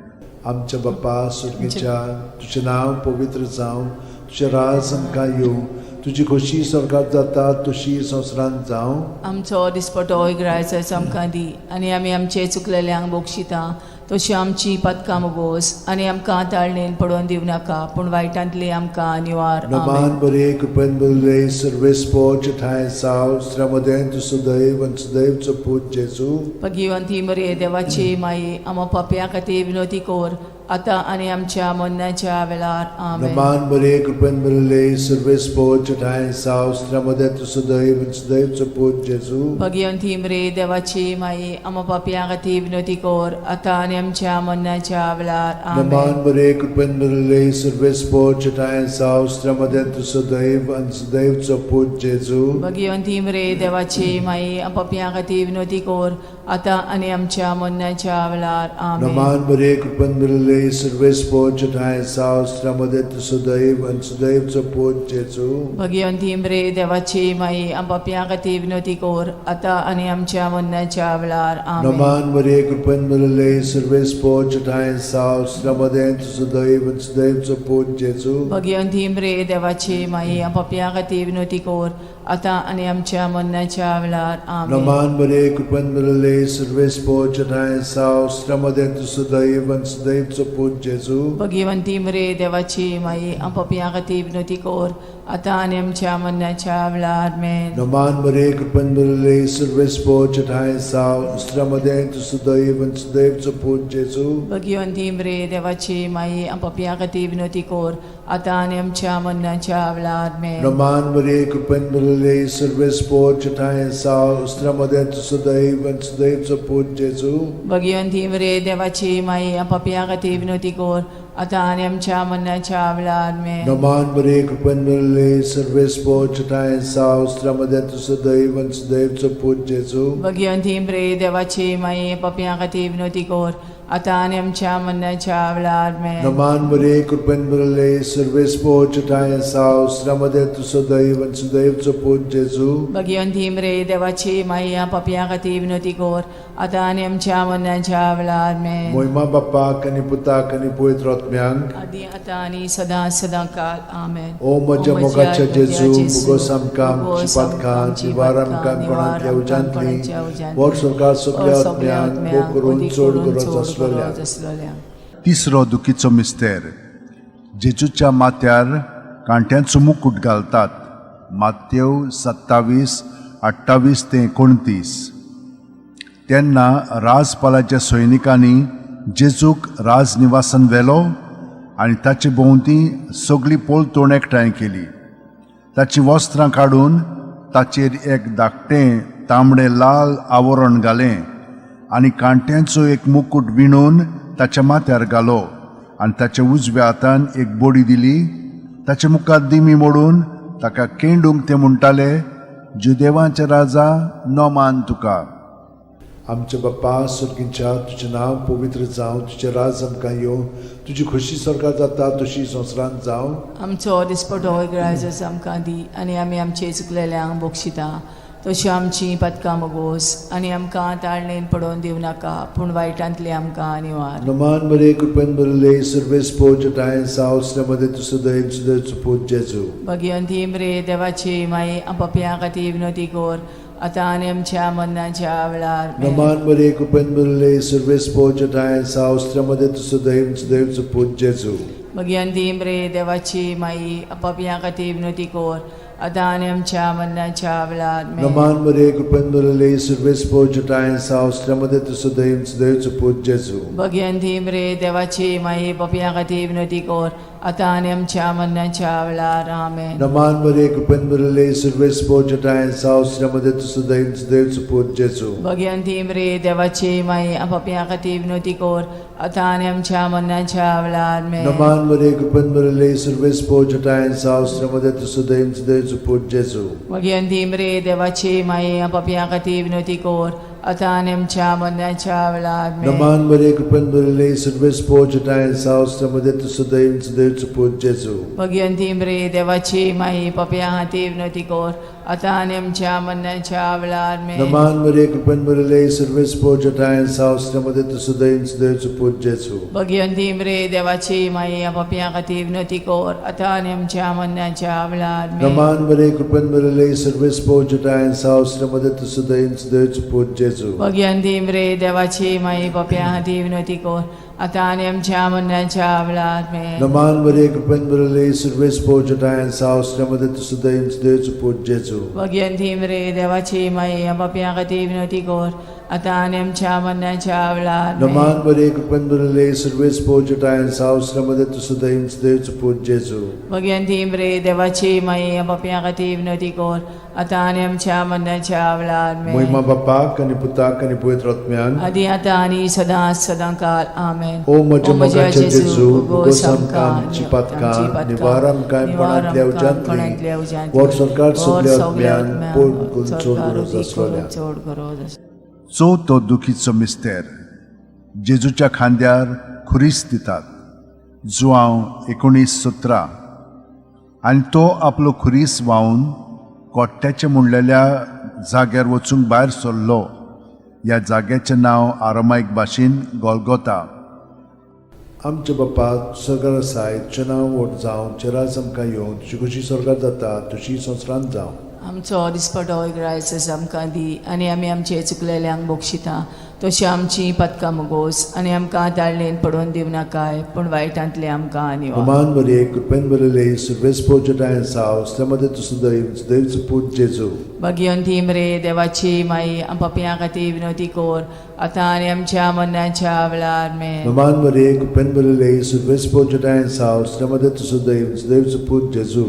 B: आमच्या बापा सुर्गीच्या, तुजें नांव पवित्र जावं, तुजें राज आमकां येवं, तुजी खोशी स्वर्गात जाता तशी संवसारांत जावं.
C: आमचो दिसपटो इग्रायचो आमकां दी आनी आमी आमचे चुकलेल्यांक बक्षिता तशी आमची पदकां मुगोस आनी आमकां ताळणेन पडोवन दिवं नाका पूण वायटांतली आमकां निवार.
B: नमान
C: आमेन.
B: बरे, कृपेन बरले, सर्वेस्पोर ठांय साव स्त्रामदें तूं सदैव आनी सदैवचो पूत जेजू.
C: भगिवंती मरे देवाची माई, आमा पापया खातीर विनवती कर आतां आनी आमच्या मरणाच्या वेळार. आमेन.
B: नमान मरिये, कृपेन भरिल्ले, सर्वेस्पर तुजेठांय आसा, स्त्रियां मदें तूं सुदैव आनी सुदैवचो पूत जेजू.
C: भगिवंती मरिये, देवाची माई, आमा पापयां खातीर विनवती कर, आतां आनी आमच्या मरणाच्या वेळार.
B: नमान
C: आमेन.
B: मरिये, कृपेन भरिल्ले, सर्वेस्पर तुजेठांय आसा, स्त्रियां मदें तूं सुदैव आनी सुदैवचो पूत जेजू.
C: भगिवंती मरिये, देवाची माई, आमा पापयां खातीर विनवती कर, आतां आनी आमच्या मरणाच्या वेळार. आमेन.
B: नमान मरिये, कृपेन भरिल्ले, सर्वेस्पर तुजेठांय आसा, स्त्रियां मदें तूं सुदैव आनी सुदैवचो पूत जेजू.
C: भगिवंती मरिये, देवाची माई, आमा पापयां खातीर विनवती कर, आतां आनी आमच्या मरणाच्या वेळार. आमेन.
B: नमान मरिये, कृपेन भरिल्ले, सर्वेस्पर तुजेठांय आसा, स्त्रियां मदें तूं सुदैव आनी सुदैवचो पूत जेजू.
C: भगिवंती मरिये, देवाची माई, आमा पापयां खातीर विनवती कर, आतां आनी आमच्या मरणाच्या वेळार. आमेन.
B: नमान मरिये, कृपेन भरिल्ले, सर्वेस्पर तुजेठांय आसा, स्त्रियां मदें तूं सुदैव आनी सुदैवचो पूत जेजू.
C: भगिवंती मरिये, देवाची माई, आमा पापयां खातीर विनवती कर, आतां आनी आमच्या मरणाच्या वेळार. आमेन.
B: नमान मरिये, कृपेन भरिल्ले, सर्वेस्पर तुजेठांय आसा, स्त्रियां मदें तूं सुदैव आनी सुदैवचो पूत जेजू.
C: भगिवंती मरिये, देवाची माई, आमा पापयां खातीर विनवती कर, आतां आनी आमच्या मरणाच्या वेळार. आमेन.
B: नमान मरिये, कृपेन भरिल्ले, सर्वेस्पर तुजेठांय आसा, स्त्रियां मदें तूं सुदैव आनी सुदैवचो पूत जेजू.
C: भगिवंती मरिये, देवाची माई, आमा पापयां खातीर विनवती कर, आतां आनी आमच्या मरणाच्या वेळार. आमेन.
B: नमान मरिये, कृपेन भरिल्ले, सर्वेस्पर तुजेठांय आसा, स्त्रियां मदें तूं सुदैव आनी सुदैवचो पूत जेजू.
C: भगिवंती मरिये, देवाची माई, पापयां खातीर विनवती कर, आतां आनी आमच्या मरणाच्या वेळार. आमेन.
B: नमान मरिये, कृपेन भरिल्ले, सर्वेस्पर तुजेठांय आसा, स्त्रियां मदें तूं सुदैव आनी सुदैवचो पूत जेजू.
C: भगिवंती मरिये, देवाची माई, पापयां खातीर विनवती कर, आतां आनी आमच्या मरणाच्या वेळार. आमेन.
B: मोहिमा बाप्पाक आनी पुताक आनी पवित्र आत्म्यांक.
C: आदी आतां आनी सदां सदां काल. आमेन.
B: ओ म्हज्या मोगाच्या जेजू, मुगोस आमकां आमची पातकां निवार आमकां कोणांतल्या उज्यांतली, वर स्वर्गार सगल्या आत्म्यांक, भोग करून चड गरज आसलेल्या.
A: तिसरो दुखीचो मिस्तेर. जेजूच्या माथ्यार कांट्यांचो मुकूट घालतात. मातेव 27:28 ते 29. तेन्ना राजपालाच्या सैनिकांनी जेजूक राजनिवासान व्हेलो आनी ताचे भोंवती सगळी पलतोण एकठांय केली. ताचीं वस्त्रां काडून ताचेर एक धाकटें तांबडें लाल आवरण घालें आनी कांट्यांचो एक मुकूट विणून ताच्या माथ्यार घालो आनी ताच्या उजव्या हातान एक बडी दिली. ताचे मुखार दिमी मोडून ताका केंडूंक ते म्हणटाले, जुदेवांचे राजा, नमान तुका.
B: आमच्या बाप्पा स्वर्गींच्या, तुजें नांव पवित्र जावं, तुजें राज आमकां येवं, तुजी खोशी स्वर्गार जाता तशी संवसारांत जावं.
C: आमचो दिसपटो आयज आमकां दी आनी आमी आमचे चुकलेल्यांक बक्षिता, तशी आमची पातकां मगोस आनी आमकां ताळणेन पडोवन दिवं नाका, पूण वायटांतली आमकां निवार.
B: नमान मरिये, कृपेन भरिल्ले, सर्वेस्पर तुजेठांय आसा, स्त्रियां मदें तूं सुदैव सुदैवचो पूत जेजू.
C: भगिवंती मरिये, देवाची माई, पापयां खातीर विनवती कर, आतां आनी आमच्या मरणाच्या वेळार. आमेन.
B: नमान मरिये, कृपेन भरिल्ले, सर्वेस्पर तुजेठांय आसा, स्त्रियां मदें तूं सुदैव सुदैवचो पूत जेजू.
C: भगिवंती मरिये, देवाची माई, पापयां खातीर विनवती कर, आतां आनी आमच्या मरणाच्या वेळार. आमेन.
B: नमान मरिये, कृपेन भरिल्ले, सर्वेस्पर तुजेठांय आसा, स्त्रियां मदें तूं सुदैव सुदैवचो पूत जेजू.
C: भगिवंती मरिये, देवाची माई, पापयां खातीर विनवती कर, आतां आनी आमच्या मरणाच्या वेळार. आमेन.
B: नमान मरिये, कृपेन भरिल्ले, सर्वेस्पर तुजेठांय आसा, स्त्रियां मदें तूं सुदैव सुदैवचो पूत जेजू.
C: भगिवंती मरिये, देवाची माई, पापयां खातीर विनवती कर, आतां आनी आमच्या मरणाच्या वेळार. आमेन.
B: नमान मरिये, कृपेन भरिल्ले, सर्वेस्पर तुजेठांय आसा, स्त्रियां मदें तूं सुदैव सुदैवचो पूत जेजू.
C: भगिवंती मरिये, देवाची माई, पापयां खातीर विनवती कर, आतां आनी आमच्या मरणाच्या वेळार. आमेन.
B: नमान मरिये, कृपेन भरिल्ले, सर्वेस्पर तुजेठांय आसा, स्त्रियां मदें तूं सुदैव सुदैवचो पूत जेजू.
C: भगिवंती मरिये, देवाची माई, पापयां खातीर विनवती कर, आतां आनी आमच्या मरणाच्या वेळार. आमेन.
B: नमान मरिये, कृपेन भरिल्ले, सर्वेस्पर तुजेठांय आसा, स्त्रियां मदें तूं सुदैव सुदैवचो पूत जेजू.
C: भगिवंती मरिये, देवाची माई, पापयां खातीर विनवती कर, आतां आनी आमच्या मरणाच्या वेळार. आमेन.
B: नमान मरिये, कृपेन भरिल्ले, सर्वेस्पर तुजेठांय आसा, स्त्रियां मदें तूं सुदैव सुदैवचो पूत जेजू.
C: भगिवंती मरिये, देवाची माई, पापयां खातीर विनवती कर, आतां आनी आमच्या मरणाच्या वेळार आमेन.
B: नमान मरिये, कृपेन भरिल्ले, सर्वेस्पर तुज्या साव, स्त्रियां तूं सुदैव, देवाचो पूत जेजू.
C: भगिनी मरे देवाची माई, पापयां खातीर विनवती कर आतां आनी आमच्या मरणाच्या वेळार आमेन.
B: नमान मरिये, कृपेन भरिल्ले, सर्वेस्पर तुज्या साव, स्त्रियां तूं सुदैव, देवाचो पूत जेजू.
C: भगिनी मरे देवाची माई, पापयां खातीर विनवती कर आतां आनी आमच्या मरणाच्या वेळार आमेन.
B: महिमा बापाक आनी पुताक आनी पवित्र आत्म्याक.
C: आदी आतां आनी सदां सदां काल आमेन.
B: ओ म्हज्या मोगाच्या जेजू, उगोस आमकां आमची पातकां, निवार आमकां कोणांतल्या उज्यांतली, व्हड सरकार सगल्या आत्म्यान पोट करून चड गरज आसलोल्या.
C: चड गरज आसलोल्या.
A: चवथो दुखीचो मिस्तेर, जेजूच्या खांद्यार खुरीस दितात. जुआंव 19:17. आनी तो आपलो खुरीस व्हांवन कोट्ट्याचें म्हणलेल्या जाग्यार वचूंक भायर सरलो. ह्या जाग्याचें नांव आरामायक भाशेन गोलगोता.
B: आमच्या बापा सरकार आसाय, तुजें नांव व्हड जावं, तुजें राज आमकां येवं, तुजी खोशी स्वर्गार जाता तशी संवसारांत जावं.
C: आमचो दिसपटो इग्रायस आमकां दी आनी आमी आमचे चुकलेल्यांक बक्षिता तशी आमची पदकां मुगोस आनी आमकां ताळणेन पडोवन दिवं नाकाय, पूण वायटांतले आमकां निवार.
B: नमान मरिये, कृपेन भरिल्ले, सर्वेस्पर तुज्या साव, स्त्रियां मदें तूं सुदैव, देवाचो पूत जेजू.
C: भगिनी मरे देवाची माई, पापयां खातीर विनवती कर आतां आनी आमच्या मरणाच्या वेळार आमेन.
B: नमान मरिये, कृपेन भरिल्ले, सर्वेस्पर तुज्या साव, स्त्रियां मदें तूं सुदैव, देवाचो पूत जेजू.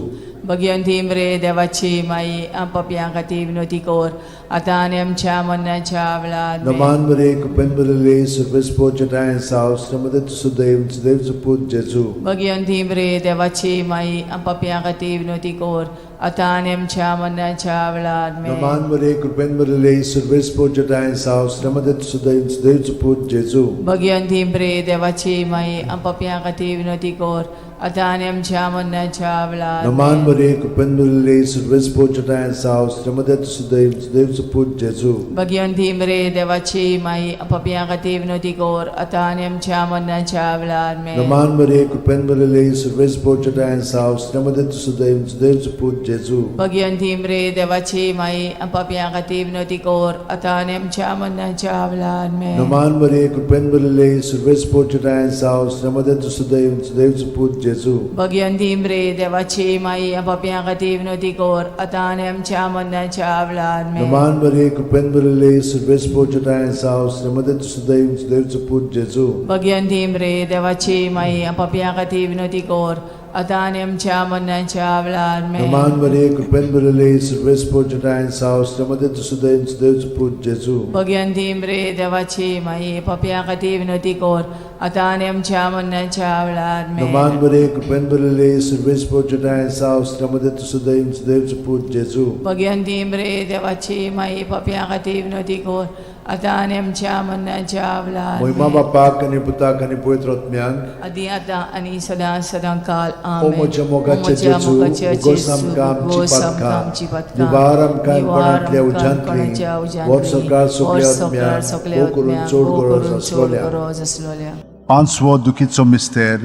C: भगिनी मरे देवाची माई, पापयां खातीर विनवती कर आतां आनी आमच्या मरणाच्या वेळार आमेन.
B: नमान मरिये, कृपेन भरिल्ले, सर्वेस्पर तुज्या साव, स्त्रियां मदें तूं सुदैव, देवाचो पूत जेजू.
C: भगिनी मरे देवाची माई, पापयां खातीर विनवती कर आतां आनी आमच्या मरणाच्या वेळार आमेन.
B: नमान मरिये, कृपेन भरिल्ले, सर्वेस्पर तुज्या साव, स्त्रियां मदें तूं सुदैव, देवाचो पूत जेजू.
C: भगिनी मरे देवाची माई, पापयां खातीर विनवती कर आतां आनी आमच्या मरणाच्या वेळार
B: नमान
C: आमेन.
B: मरिये, कृपेन भरिल्ले, सर्वेस्पर तुज्या साव, स्त्रियां मदें तूं सुदैव, देवाचो पूत जेजू.
C: भगिनी मरे देवाची माई, पापयां खातीर विनवती कर आतां आनी आमच्या मरणाच्या वेळार आमेन.
B: नमान मरिये, कृपेन भरिल्ले, सर्वेस्पर तुज्या साव, स्त्रियां मदें तूं सुदैव, देवाचो पूत जेजू.
C: भगिनी मरे देवाची माई, पापयां खातीर विनवती कर आतां आनी आमच्या मरणाच्या वेळार आमेन.
B: नमान मरिये, कृपेन भरिल्ले, सर्वेस्पर तुज्या साव, स्त्रियां मदें तूं सुदैव, देवाचो पूत जेजू.
C: भगिनी मरे देवाची माई, पापयां खातीर विनवती कर आतां आनी आमच्या मरणाच्या वेळार आमेन.
B: नमान मरिये, कृपेन भरिल्ले, सर्वेस्पर तुज्या साव, स्त्रियां मदें तूं सुदैव, देवाचो पूत जेजू.
C: भगिनी मरे देवाची माई, पापयां खातीर विनवती कर आतां आनी आमच्या मरणाच्या वेळार आमेन.
B: नमान मरिये, कृपेन भरिल्ले, सर्वेस्पर तुज्या साव, स्त्रियां मदें तूं सुदैव, देवाचो पूत जेजू.
C: भगिनी मरे देवाची माई, पापयां खातीर विनवती कर आतां आनी आमच्या मरणाच्या वेळार आमेन.
B: नमान मरिये, कृपेन भरिल्ले, सर्वेस्पर तुज्या साव, स्त्रियां मदें तूं सुदैव, देवाचो पूत जेजू.
C: भगिनी मरे देवाची माई, पापयां खातीर विनवती कर आतां आनी आमच्या मरणाच्या वेळार
B: महिमा
C: आमेन.
B: बापाक आनी पुताक आनी पवित्र आत्म्याक.
C: आदी आतां आनी सदां सदां काल
B: ओ
C: आमेन.
B: म्हज्या मोगाच्या
C: ओ म्हज्या
B: जेजू,
C: मोगाच्या
B: उगोस
C: जेजू,
B: आमकां आमची
C: उगोस आमकां
B: पातकां,
C: आमची पातकां,
B: निवार आमकां
C: निवार
B: कोणांतल्या
C: आमकां
B: उज्यांतली,
C: कोणाच्या उज्यांतली,
B: व्हड सरकार सगल्या
C: व्हड सरकार
B: आत्म्याक,
C: सगल्या
B: भोव करून
C: आत्म्याक,
B: चड
C: भोव
B: गरज
C: करून चड
B: आसलोल्या.
C: गरज आसलोल्या.
A: पांचवो दुखीचो मिस्तेर,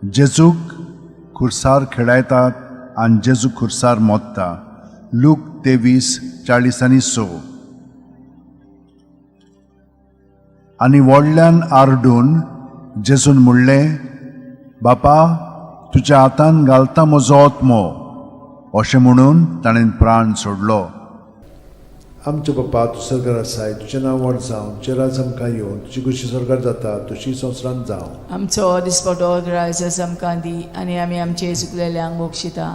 A: जेजूक खुर्सार खेळायतात आनी जेजू खुर्सार मोत्ता. लूक 23:40 आनी 6. आनी व्हडल्यान आरडून जेजून म्हणलें, बापा, तुज्या हातान घालता म्हजो आत्मो. अशें म्हणून ताणें प्राण सोडलो.
B: आमच्या बापा, तूं सरकार आसाय, तुजें नांव व्हड जावं, तुजें राज आमकां येवं, तुजी खोशी स्वर्गार जाता तशी संवसारांत जावं.
C: आमचो दिसपटो ग्रायस आमकां दी आनी आमी आमचे चुकलेल्यांक बक्षिता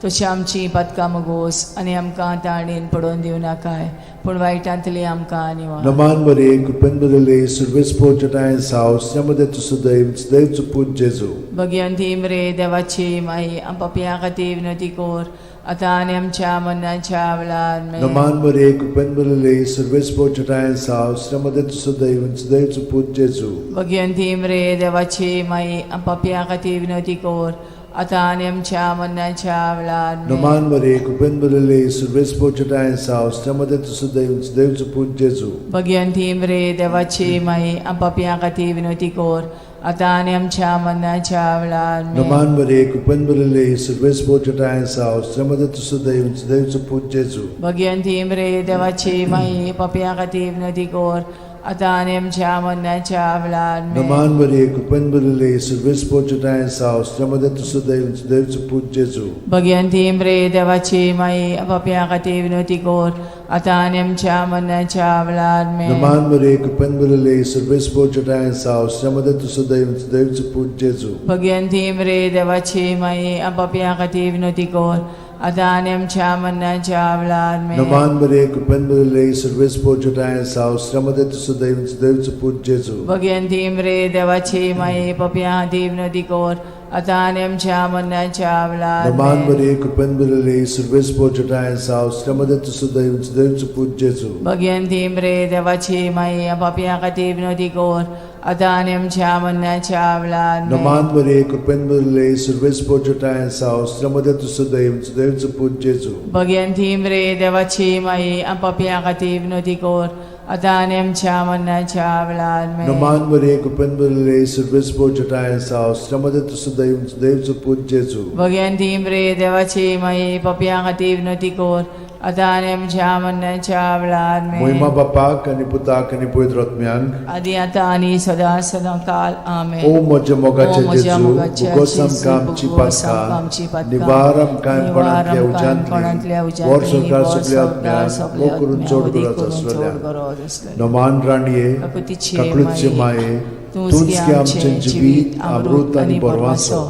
C: तशी आमची पातकां मुगोस आनी आमकां ताणेन पडोवन दिवं नाकाय, पूण वायटांतली आमकां निवार.
B: नमान मरिये, कृपेन भरिल्ले, सर्वेस्पर तुज्या साव, स्त्रियां मदें तूं सुदैव, देवाचो पूत जेजू.
C: भगिनी मरे देवाची माई, पापयां खातीर विनवती कर आतां आनी आमच्या मरणाच्या वेळार आमेन.
B: नमान मरिये, कृपेन भरिल्ले, सर्वेस्पर तुज्या साव, स्त्रियां मदें तूं सुदैव, देवाचो पूत जेजू.
C: भगिनी मरे देवाची माई, पापयां खातीर विनवती कर आतां आनी आमच्या मरणाच्या वेळार आमेन.
B: नमान मरिये, कृपेन भरिल्ले, सर्वेस्पर तुज्या साव, स्त्रियां मदें तूं सुदैव, देवाचो पूत जेजू.
C: भगिनी मरे देवाची माई, पापयां खातीर विनवती कर आतां आनी आमच्या मरणाच्या वेळार आमेन.
B: नमान मरिये, कृपेन भरिल्ले, सर्वेस्पर तुज्या साव, स्त्रियां मदें तूं सुदैव, देवाचो पूत जेजू.
C: भगिनी मरे देवाची माई, पापयां खातीर विनवती कर आतां आनी आमच्या मरणाच्या वेळार आमेन.
B: नमान मरिये, कृपेन भरिल्ले, सर्वेस्पर तुजेठांय आसा, स्त्रियां मदें तूं सुदैव, सुदैवचो पूत जेजू.
C: भगवंती मरे देवाची माई, पापयां खातीर विनवती कर, आतां आनी आमच्या मरणाच्या वेळार आमेन.
B: नमान मरिये, कृपेन भरिल्ले, सर्वेस्पर तुजेठांय आसा, स्त्रियां मदें तूं सुदैव, सुदैवचो पूत जेजू.
C: भगवंती मरे देवाची माई, पापयां खातीर विनवती कर, आतां आनी आमच्या मरणाच्या वेळार आमेन.
B: नमान मरिये, कृपेन भरिल्ले, सर्वेस्पर तुजेठांय आसा, स्त्रियां मदें तूं सुदैव, सुदैवचो पूत जेजू.
C: भगवंती मरे देवाची माई, पापयां खातीर विनवती कर, आतां आनी आमच्या मरणाच्या वेळार
B: नमान
C: आमेन.
B: मरिये, कृपेन भरिल्ले, सर्वेस्पर तुजेठांय आसा, स्त्रियां मदें तूं सुदैव, सुदैवचो पूत जेजू.
C: भगवंती मरे देवाची माई, पापयां खातीर विनवती कर, आतां आनी आमच्या मरणाच्या वेळार आमेन.
B: नमान मरिये, कृपेन भरिल्ले, सर्वेस्पर तुजेठांय आसा, स्त्रियां मदें तूं सुदैव, सुदैवचो पूत जेजू.
C: भगवंती मरे देवाची माई, पापयां खातीर विनवती कर, आतां आनी आमच्या मरणाच्या वेळार आमेन.
B: नमान मरिये, कृपेन भरिल्ले, सर्वेस्पर तुजेठांय आसा, स्त्रियां मदें तूं सुदैव, सुदैवचो पूत जेजू.
C: भगवंती मरे देवाची माई, पापयां खातीर विनवती कर, आतां आनी आमच्या मरणाच्या वेळार आमेन.
B: मोहिमा बापाक आनी पुताक आनी पवित्र आत्म्यांक,
C: आदी आतां आनी सदां सदां काल आमेन.
B: ओ म्हज्या मोगाचे
C: ओ म्हज्या
B: जेजू,
C: मोगाचे
B: भुगोस
C: जेजू,
B: आमकां आमची
C: भुगोस आमकां आमची
B: पातकां,
C: पातकां,
B: निवार आमकां
C: निवार
B: कोणांतल्या
C: आमकां कोणांतल्या
B: उज्यांतली, वर
C: उज्यांतली,
B: संवसार
C: वर
B: सगल्या
C: संवसार
B: आत्म्यांक,
C: सगल्या
B: मोग करून
C: आत्म्यांक,
B: चड
C: अदीक
B: गरज
C: करून चड
B: आसलेल्या.
C: गरज आसलेल्या.
B: नमान राणये,
C: काकुतीचे
B: काकळूतचे
C: माये,
B: माये,
C: तूंच
B: तूंच
C: गे
B: गे
C: आमचें
B: आमचें
C: जिवीत, अमृत आनी बरवासो.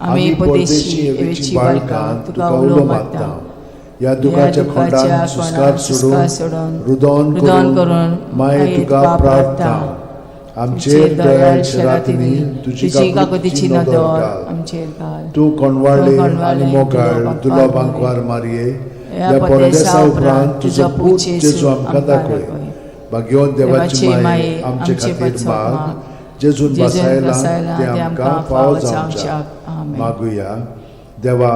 C: आमी परदेशी एवेची बाळकां, तुका उलो मारता.
B: ह्या दुखाच्या खोंडान सुस्कार सोडून, रुदोन
C: रुदोन
B: करून
C: करून
B: माये तुका प्रार्थना. आमचेर दयाळ शरातींनी तुजी
C: तुजी
B: काकुतीची
C: काकुतीची
B: नदर
C: नदर
B: घाल.
C: आमचेर घाल.
B: तूं कोणवाळे
C: तूं कोणवाळे
B: आनी मोगाळ
C: तुलो
B: तुलो
C: बांकवार
B: बांकवार मारये,
C: ह्या
B: ह्या
C: परदेसा
B: परदेसा
C: उपरांत
B: उपरांत तुजो पूत जेजू आमकां दाखय. भाग्यवंत देवाची माये, आमचे खातीर
C: पत्सो
B: माग,
C: माग,
B: जेजून
C: जेजून
B: बसायला
C: बसायला
B: ते आमकां फावो जावच्या.
C: आमेन.
B: मागुया. देवा,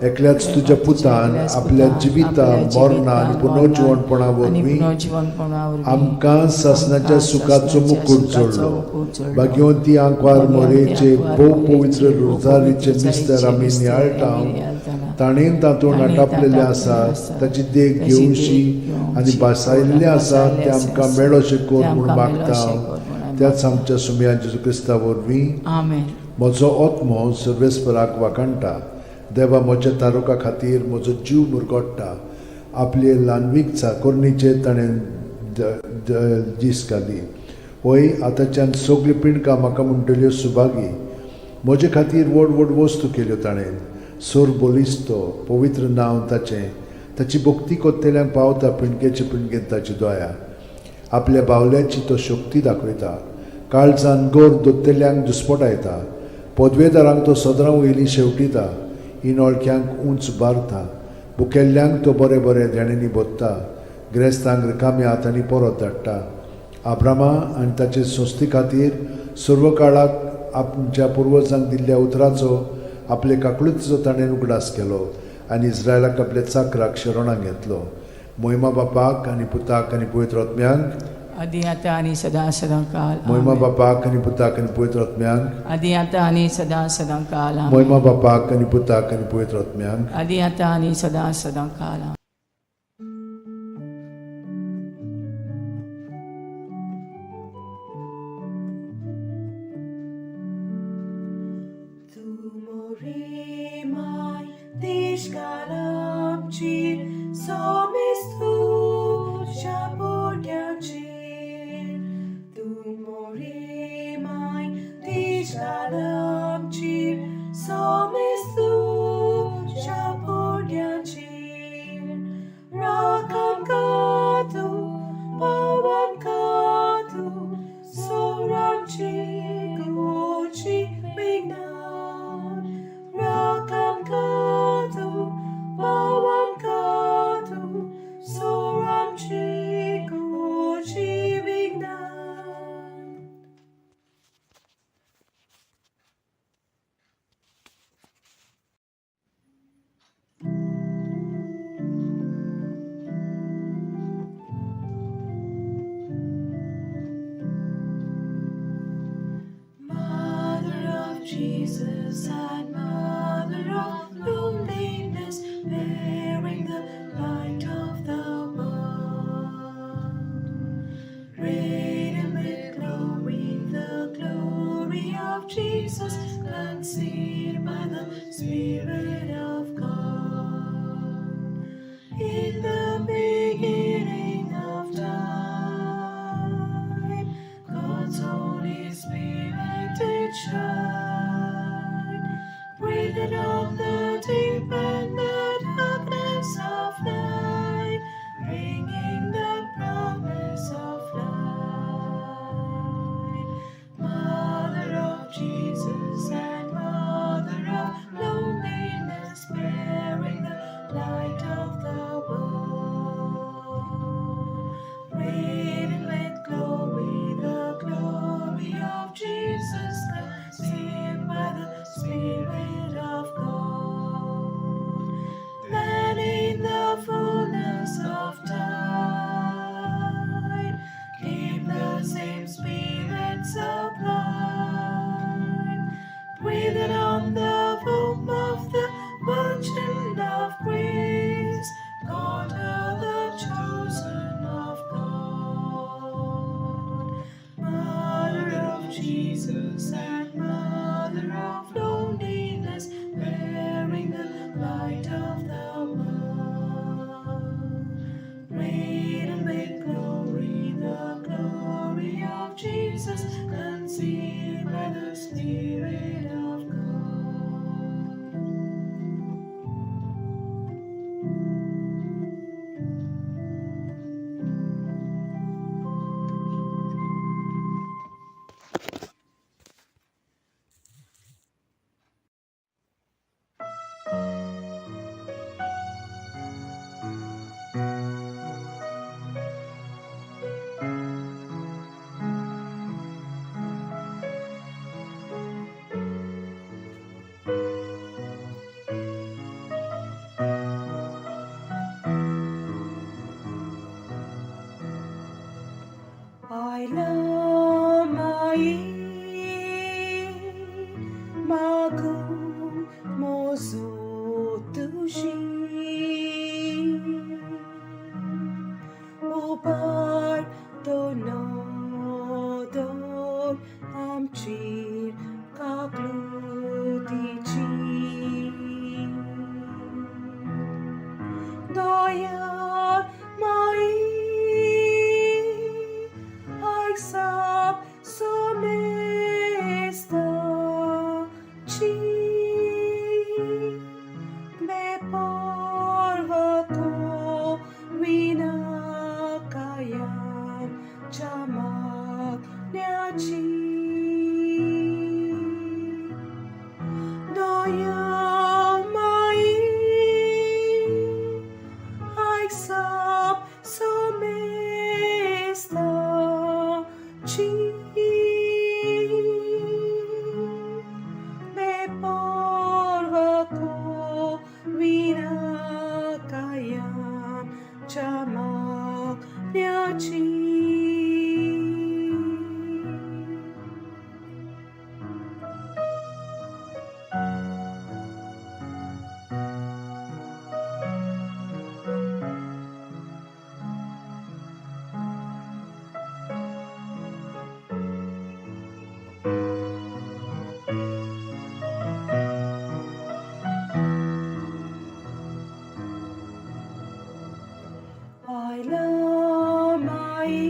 B: एकल्याच तुज्या पुतान
C: एकल्याच
B: आपल्या
C: पुतान
B: जिविता
C: आपल्या
B: मरणा आनी
C: जिवितान,
B: पुनर्जिवणपणा
C: मरणान आनी
B: वरवीं
C: पुनर्जिवणपणा वरवीं
B: आमकां सासणाच्या
C: आमकां
B: सुखाचो
C: सासणाच्या
B: मुकूट
C: सुखाचो
B: जोडलो.
C: मुकूट जोडलो.
B: भाग्यवंती आंकवार
C: भाग्यवंती
B: मोरेचे
C: आंकवार
B: भोव
C: मोरेचे
B: पवित्र
C: भोव
B: रोजारीचे
C: पवित्र
B: मिस्तर आमी
C: मिस्तर
B: नियाळटा,
C: आमी नियाळटाना,
B: ताणें तातूंत
C: ताणें
B: आटापलेलें
C: तातूंत
B: आसा,
C: आसा,
B: ताची देख
C: ताची
B: घेवशी
C: देख
B: आनी
C: घेवची,
B: भासायल्लें आसा
C: भासायल्लें
B: तें आमकां
C: आसा,
B: मेळोशें कर
C: तें
B: म्हूण
C: आमकां
B: मागता.
C: मेळोशें कर म्हूण आमी
B: त्याच आमच्या सुमया जेजू क्रिस्ता वरवीं.
C: आमेन.
B: म्हजो आत्मो सर्वेस्पराक वाखाणटा, देवा म्हज्या तारुका खातीर म्हजो जीव मुरगोडटा. आपले ल्हानवीक चाकोरणीचेर ताणें दीस घाली. हय, आतांच्यान सगल्यो पिंडकां म्हाका म्हणटल्यो सुभागी. म्हजे खातीर व्हड व्हड वस्तू केल्यो ताणें. सोर बलिस्तो पवित्र नांव ताचें, ताची भक्ती कोत्तेल्यांक पावता पिंडकेचे पिंडकेन ताची दया. आपल्या बावल्याची तो शक्ती दाखयता, काळजान गोर दोत्तेल्यांक दुस्पटायता. पदवेदारांक तो सदरां वयली शेवटिता, इनोळख्यांक उंच बारता. भुकेल्ल्यांक तो बरें बरें देण्यांनी भरता, ग्रेस्तांक रिकाम्या हातांनी परत धाडटा. आब्रामा आनी ताचे संस्थे खातीर सर्व काळाक आमच्या पुर्वजांक दिल्ल्या उतराचो आपले काकळुतीचो ताणें उगडास केलो आनी इस्रायलाक आपल्या चाकराक शरणाक घेतलो. मोहिमा बापाक आनी पुताक आनी पवित्र आत्म्यांक,
C: आदी आतां आनी सदां सदां काल
B: मोहिमा
C: आमेन.
B: बापाक आनी पुताक आनी पवित्र आत्म्यांक,
C: आदी आतां आनी सदां सदां काल आमेन.
B: मोहिमा बापाक आनी पुताक आनी पवित्र आत्म्यांक.
C: आदी आतां आनी सदां सदां काल आमेन.
E: Tu morimai, tishkalamchir, somistu shapuryachir. Tu morimai, tishkalamchir, somistu shapuryachir. Rakam katu, pawan katu, soramchi guchi vignan. Rakam katu, pawan katu, soramchi guchi vignan. Mother of Jesus and Mother of loneliness, bearing the light of the world. आयला माई मागूंक mojo तुजी उबार तो नदर आमचेर काकलुतीची दया माई आयक साप सोमेस्ताची बेपर्वा करिनाकाय आमच्या मागण्याची दया माई आयक साप सोमेस्ताची बेपर्वा करिनाकाय आमच्या मागण्याची. आयला माई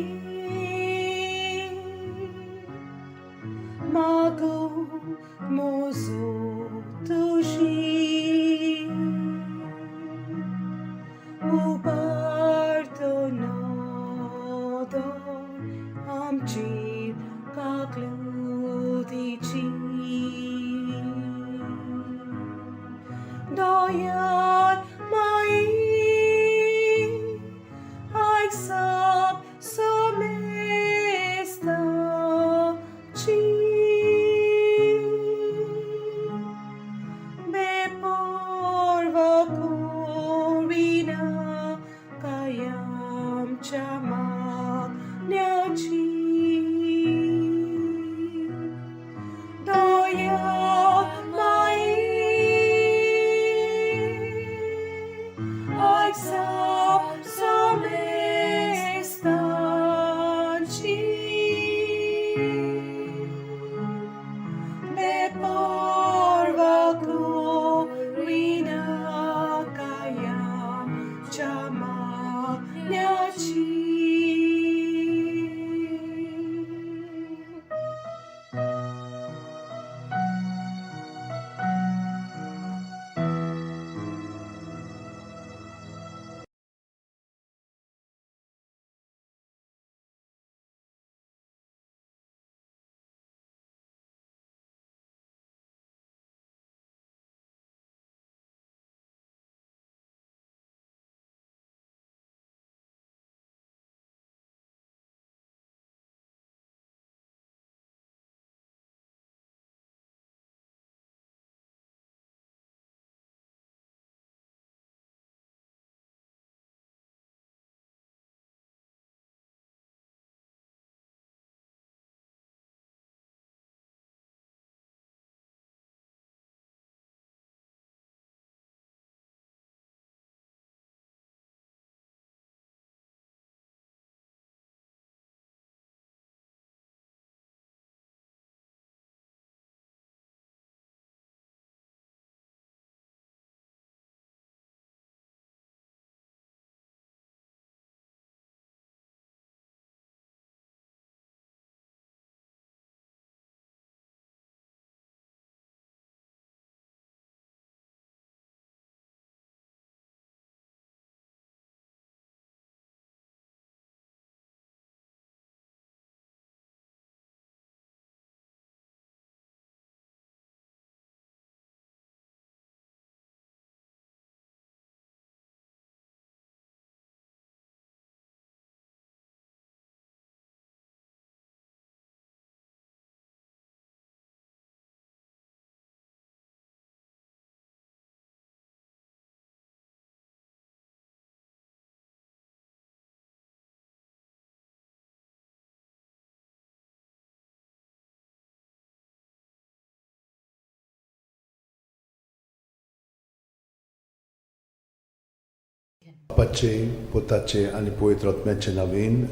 B: बापाचे, पुताचे आनी पवित्र आत्म्याचे नवीन.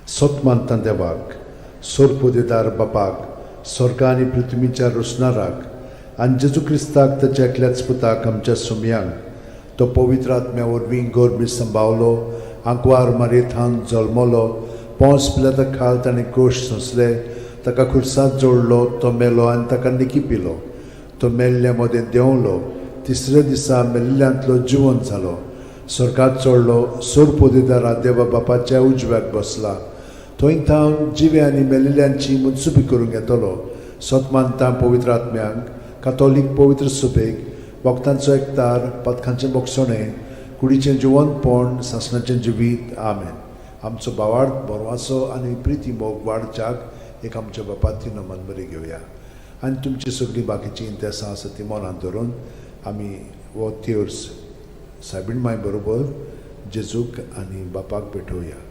B: सत मानता देवाक, सोरपोदेदार बापाक, स्वर्ग आनी पृथ्वीच्या रोसणाराक, आनी जेजू क्रिस्ताक, ताच्या एकल्याच पुताक, आमच्या सुमयांक, तो पवित्र आत्म्या वरवीं गर्भी संभावलो, आंकवार मारयेथावन जल्मलो, पोंस पिलाता खाल ताणें कोश सोंसले, ताका खुर्सात जोडलो, तो मेलो आनी ताका निकी पिलो, तो मेल्ल्या मदें देंवलो, तिसऱ्या दिसा मेल्ल्यांतलो जिवन जालो, स्वर्गात चडलो, सोरपोदेदारा देवा बापाच्या उजव्याक बसला, थंय थावन जिवे आनी मेलिल्ल्यांची मनसुबी करूंक येतलो. सत मानता पवित्र आत्म्यांक, कातोलीक पवित्र सुबेक, भक्तांचो एकतार, पथकांचें बोगसणें, कुडीचें जिवनपण, सासणाचें जिवीत. आमेन. आमचो भावार्थ, बरवासो आनी प्रिती मोग वाडच्याक एक आमच्या बापाती नमन बरी घेवया आनी तुमची सगळीं बाकीचीं इंतेसां आसा ती मनांत धरून आमी हो तेर्स सायबीण माय बरोबर जेजूक आनी बापाक भेटोवया.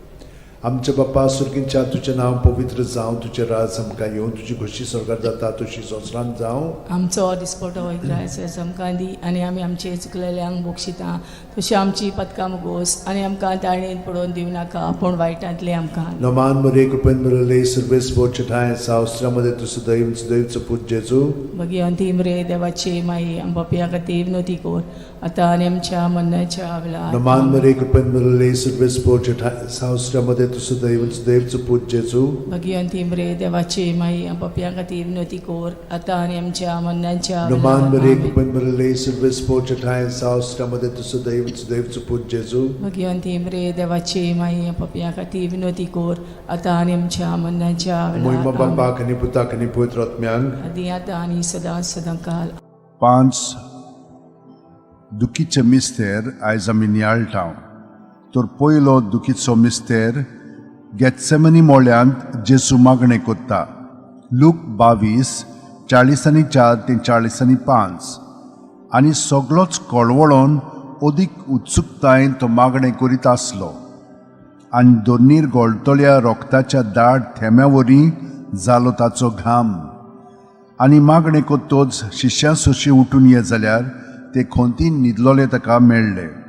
B: आमच्या बापा सुर्गींच्या, तुजें नांव पवित्र जावं, तुजें राज आमकां येवं, तुजी खोशी स्वर्गार जाता तशी संवसारांत जावं.
C: आमचो दिसपटो इग्रायस आमकां दी आनी आमी आमचे चुकलेल्यांक बक्षिता तशी आमची पदकां मुगोस आनी आमकां ताणेन पडोवन दिवं नाका, पूण वायटांतले आमकां.
B: नमान मरे, कृपेन भरले, सर्वेस्पर ठांय सावस्त्रामध्ये तूं सदैव सदैवचो पूत जेजू.
C: भगिवंती मरे देवाची माई, आमच्या खातीर विनवती कर, आतां आनी आमच्या मरणाच्या वेळार.
B: नमान मरे, कृपेन भरले, सर्वेस्पर ठांय सावस्त्रामध्ये तूं सदैव सदैवचो पूत जेजू.
C: भगिवंती मरे देवाची माई, आमच्या खातीर विनवती कर, आतां आनी आमच्या मरणाच्या
B: नमान
C: वेळार.
B: मरे,
C: आमेन.
B: कृपेन भरले, सर्वेस्पर ठांय सावस्त्रामध्ये तूं सदैव सदैवचो पूत जेजू.
C: भगिवंती मरे देवाची माई, आमच्या खातीर विनवती कर, आतां आनी आमच्या मरणाच्या
B: मोहिमा
C: वेळार. आमेन.
B: बापाक आनी पुताक आनी पवित्र आत्म्यांक.
C: आदी आतां आनी सदां सदां काल.
A: पांच दुखीचे मिस्तेर आयज आमी नियाळटा. तर पयलो दुखीचो मिस्तेर, गेत्सेमनी मोळ्यांत जेजू मागणें कोत्ता. लूक 22:44 ते 45. आनी सगलोच कळवळोन अदीक उत्सुकतायेन तो मागणें करीत आसलो आनी दोनीर गळटल्या रोगताच्या दाट थेंब्या वरी जालो ताचो घाम. आनी मागणें कोत्तोच शिश्यां सोशी उठून ये जाल्यार ते खोंतीन न्हिदलोले ताका मेळ्ळे.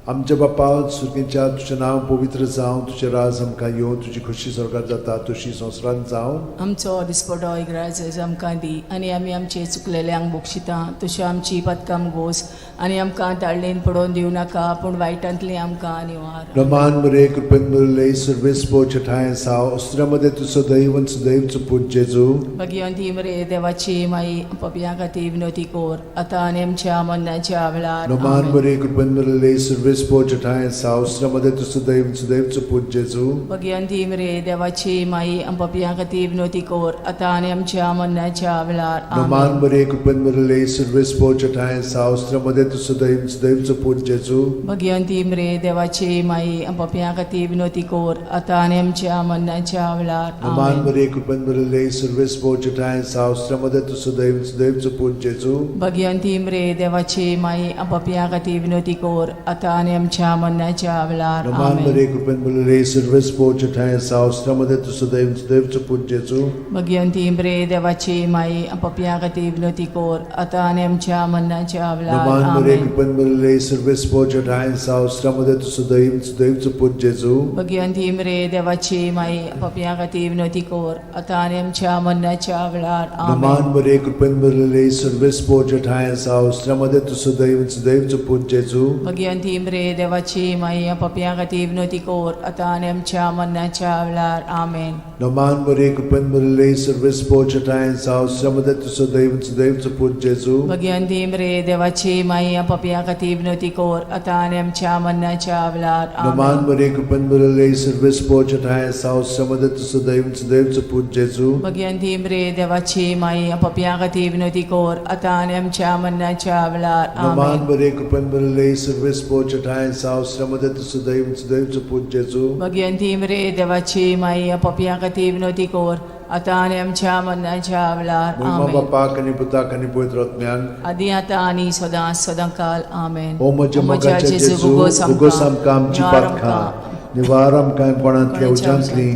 B: आमच्या बापा सुर्गीच्या, तुजें नांव पवित्र जावं, तुजें राज आमकां येवं, तुजी खोशी स्वर्गार जाता तशी संवसारांत जावं.
C: आमचो दिसपटो इग्राज आमकां दी आनी आमी आमचे चुकलेल्यांक बक्षिता तश्यो आमची पदकां गोस आनी आमकां ताळणेन पडोवन दिवं नाका, पूण वायटांतली आमकां निवार.
B: रमान मरे, कृपेन भरले, सर्वेस्पर ठांय साव अस्त्र्यामध्ये तूं सदैव सदैवचो पूत जेजू.
C: भगिवंती मरे देवाची माई, पपया खातीर विनवती कोर, आतां आनी आमच्या मरणाच्या वेळार.
B: रमान
C: आमेन.
B: मरे, कृपेन भरले, सर्वेस्पर ठांय साव अस्त्र्यामध्ये तूं सदैव सदैवचो पूत जेजू.
C: भगिवंती मरे देवाची माई, पपया खातीर विनवती कोर, आतां आनी आमच्या मरणाच्या वेळार.
B: रमान
C: आमेन.
B: मरे, कृपेन भरले, सर्वेस्पर ठांय साव अस्त्र्यामध्ये तूं सदैव सदैवचो पूत जेजू.
C: भगिवंती मरे देवाची माई, पपया खातीर विनवती कोर, आतां आनी आमच्या मरणाच्या वेळार.
B: रमान
C: आमेन.
B: मरे, कृपेन भरले, सर्वेस्पर ठांय साव अस्त्र्यामध्ये तूं सदैव सदैवचो पूत जेजू.
C: भगिवंती मरे देवाची माई, पपया खातीर विनवती कोर, आतां आनी आमच्या मरणाच्या वेळार.
B: रमान
C: आमेन.
B: मरे, कृपेन भरले, सर्वेस्पर ठांय साव अस्त्र्यामध्ये तूं सदैव सदैवचो पूत जेजू.
C: भगिवंती मरे देवाची माई, पपया खातीर विनवती कोर, आतां आनी आमच्या मरणाच्या वेळार.
B: रमान मरे,
C: आमेन.
B: कृपेन भरले, सर्वेस्पर ठांय साव अस्त्र्यामध्ये तूं सदैव सदैवचो पूत जेजू.
C: भगिवंती मरे देवाची माई, पपया खातीर विनवती कोर, आतां आनी आमच्या मरणाच्या वेळार.
B: रमान
C: आमेन.
B: मरे, कृपेन भरले, सर्वेस्पर ठांय साव अस्त्र्यामध्ये तूं सदैव सदैवचो पूत जेजू.
C: भगिवंती मरे देवाची माई, पपया खातीर विनवती कोर, आतां आनी आमच्या मरणाच्या वेळार. आमेन.
B: रमान मरे, कृपेन भरले, सर्वेस्पर ठांय साव अस्त्र्यामध्ये तूं सदैव सदैवचो पूत जेजू.
C: भगिवंती मरे देवाची माई, पपया खातीर विनवती कोर, आतां आनी आमच्या मरणाच्या वेळार.
B: रमान
C: आमेन.
B: मरे, कृपेन भरले, सर्वेस्पर ठांय साव अस्त्र्यामध्ये तूं सदैव सदैवचो पूत जेजू.
C: भगिवंती मरे देवाची माई, पपया खातीर विनवती कोर, आतां आनी आमच्या मरणाच्या वेळार.
B: रमान
C: आमेन.
B: मरे, कृपेन भरले, सर्वेस्पर ठांय साव अस्त्र्यामध्ये तूं सदैव सदैवचो पूत जेजू.
C: भगिवंती मरे देवाची माई, पपया खातीर विनवती कोर, आतां आनी आमच्या मरणाच्या वेळार.
B: मोहिमा
C: आमेन.
B: बापाक आनी पुताक आनी पवित्र आत्म्याक.
C: आदी आतां आनी सदां सदां काल. आमेन.
B: ओ म्हज्या मोगाच्या जेजू, उगोस आमकां आमची पातकां, निवार आमकां कोणांतल्या उज्यांतली,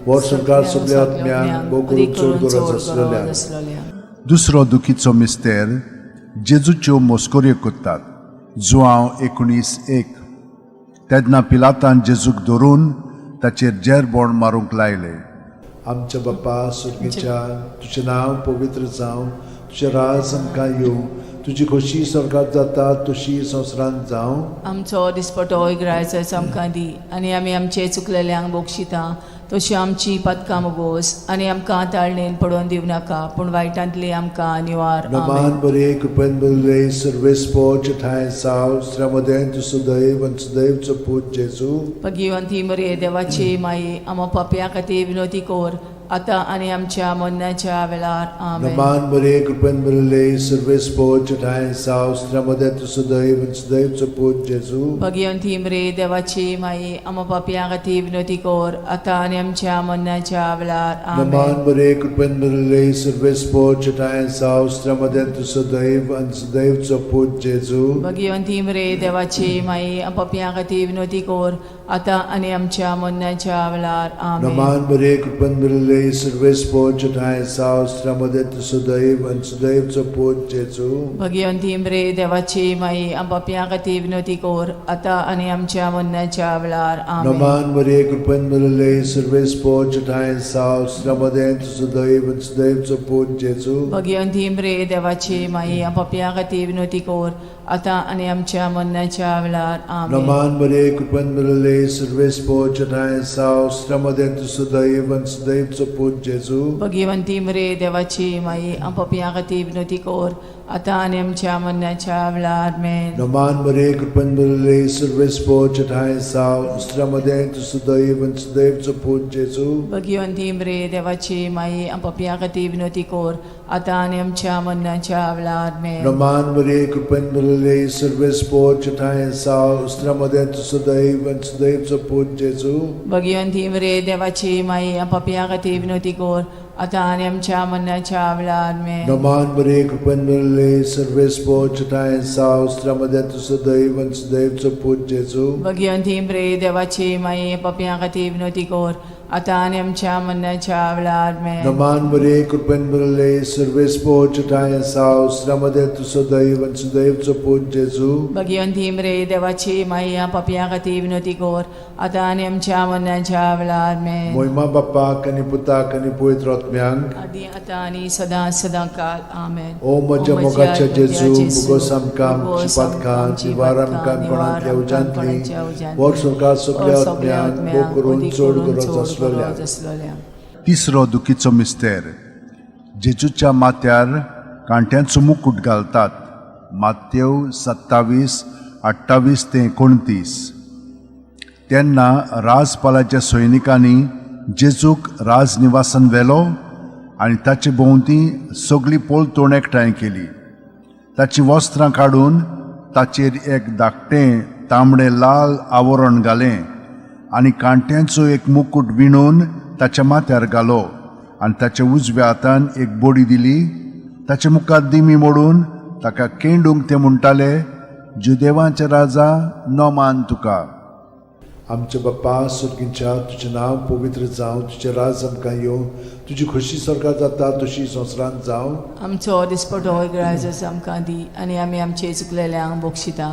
B: वर सरकार सगल्या आत्म्यांक, भोव करून चड गरज आसलेल्या.
A: दुसरो दुखीचो मिस्तेर, जेजूच्यो मस्कऱ्यो करतात. जुआंव 19:1. तेन्ना पिलातान जेजूक धरून ताचेर जेरबोण मारूंक लायले.
B: आमच्या बापा सुर्गीच्या, तुजें नांव पवित्र जावं, तुजें राज आमकां येवं, तुजी खोशी स्वर्गात जाता तशी संवसारांत जावं.
C: आमचो दिसपटो इगरायचो आमकां दी आनी आमी आमचे चुकलेल्यांक बक्षिता तशी आमची पातकां मुगोस आनी आमकां ताळणेन पडोवन दिवं नाका पूण वायटांतली आमकां निवार.
B: नमान
C: आमेन.
B: बरे कृपेन बरले सर्वेस्पोच ठांय साव स्त्र्यामदें तूं सुदैव आनी सुदैवचो पूत जेजू.
C: भगिवंती मरे देवाची माई, आमा पापया खातीर विनोती कोर आतां आनी आमच्या मरणाच्या वेळार. आमेन.
B: नमान बरे कृपेन बरले सर्वेस्पोच ठांय साव स्त्र्यामदें तूं सुदैव आनी सुदैवचो पूत जेजू.
C: भगिवंती मरे देवाची माई, आमा पापया खातीर विनोती कोर आतां आनी आमच्या मरणाच्या वेळार.
B: नमान
C: आमेन.
B: बरे कृपेन बरले सर्वेस्पोच ठांय साव स्त्र्यामदें तूं सुदैव आनी सुदैवचो पूत जेजू.
C: भगिवंती मरे देवाची माई, पापया खातीर विनोती कोर आतां आनी आमच्या मरणाच्या वेळार. आमेन.
B: नमान बरे कृपेन बरले सर्वेस्पोच ठांय साव स्त्र्यामदें तूं सुदैव आनी सुदैवचो पूत जेजू.
C: भगिवंती मरे देवाची माई, पापया खातीर विनोती कोर आतां आनी आमच्या मरणाच्या वेळार. आमेन.
B: नमान मरे कृपेन भरले सर्वेस्पोच ठांय साव स्त्र्यामदें तूं सुदैव आनी सुदैवचो पूत जेजू.
C: भगिवंती मरे देवाची माई, पापया खातीर विनोती कोर आतां आनी आमच्या मरणाच्या वेळार. आमेन.
B: नमान मरे कृपेन भरले सर्वेस्पोच ठांय साव स्त्र्यामदें तूं सुदैव आनी सुदैवचो पूत जेजू.
C: भगिवंती मरे देवाची माई, पापया खातीर विनोती कोर आतां आनी आमच्या मरणाच्या वेळार. आमेन.
B: नमान मरे कृपेन भरले सर्वेस्पोच ठांय साव स्त्र्यामदें तूं सुदैव आनी सुदैवचो पूत जेजू.
C: भगिवंती मरे देवाची माई, पापया खातीर विनोती कोर आतां आनी आमच्या मरणाच्या वेळार. आमेन.
B: नमान मरे कृपेन भरले सर्वेस्पोच ठांय साव स्त्र्यामदें तूं सुदैव आनी सुदैवचो पूत जेजू.
C: भगिवंती मरे देवाची माई, पापया खातीर विनोती कोर आतां आनी आमच्या मरणाच्या वेळार. आमेन.
B: नमान मरे कृपेन भरले सर्वेस्पोच ठांय साव स्त्र्यामदें तूं सुदैव आनी सुदैवचो पूत जेजू.
C: भगिवंती मरे देवाची माई, पापया खातीर विनोती कोर आतां आनी आमच्या मरणाच्या वेळार. आमेन.
B: नमान मरे कृपेन भरले सर्वेस्पोच ठांय साव स्त्र्यामदें तूं सुदैव आनी सुदैवचो पूत जेजू.
C: भगिवंती मरे देवाची माई, पापया खातीर विनोती कोर आतां आनी आमच्या मरणाच्या वेळार. आमेन.
B: मोहिमा बाप्पाक आनी पुताक आनी पवित्र आत्म्यांक,
C: आदी आतां आनी सदां सदां काल. आमेन.
B: ओ म्हज्या मोगाच्या जेजू, मुगोस आमकां आमची पातकां निवार आमकां कोणांतल्या उज्यांतली, वर स्वर्गात सगल्या आत्म्यांक भोग करून चड गरज आसलेल्या.
A: तिसरो दुखीचो मिस्तेर. जेजूच्या माथ्यार कांट्यांचो मुकूट घालतात. मातेव 27:28 ते 29. तेन्ना राजपालाच्या सैनिकांनी जेजूक राजनिवासान व्हेलो आनी ताचे भोंवती सगळी पलतोण एकठांय केली. ताचीं वस्त्रां काडून ताचेर एक धाकटें तांबडें लाल आवरण घालें आनी कांट्यांचो एक मुकूट विणून ताच्या माथ्यार घालो आनी ताच्या उजव्या हातान एक बडी दिली. ताचे मुखार दिमी मोडून ताका केंडूंक ते म्हणटाले, जुदेवांचे राजा, नमान तुका.
B: आमच्या बाप्पा सुर्गींच्या, तुजें नांव पवित्र जावं, तुजें राज आमकां येवं, तुजी खोशी स्वर्गात जाता तशी संवसारांत जावं.
C: आमचो दिसपटो इगरायजस आमकां दी आनी आमी आमचे चुकलेल्यांक बक्षिता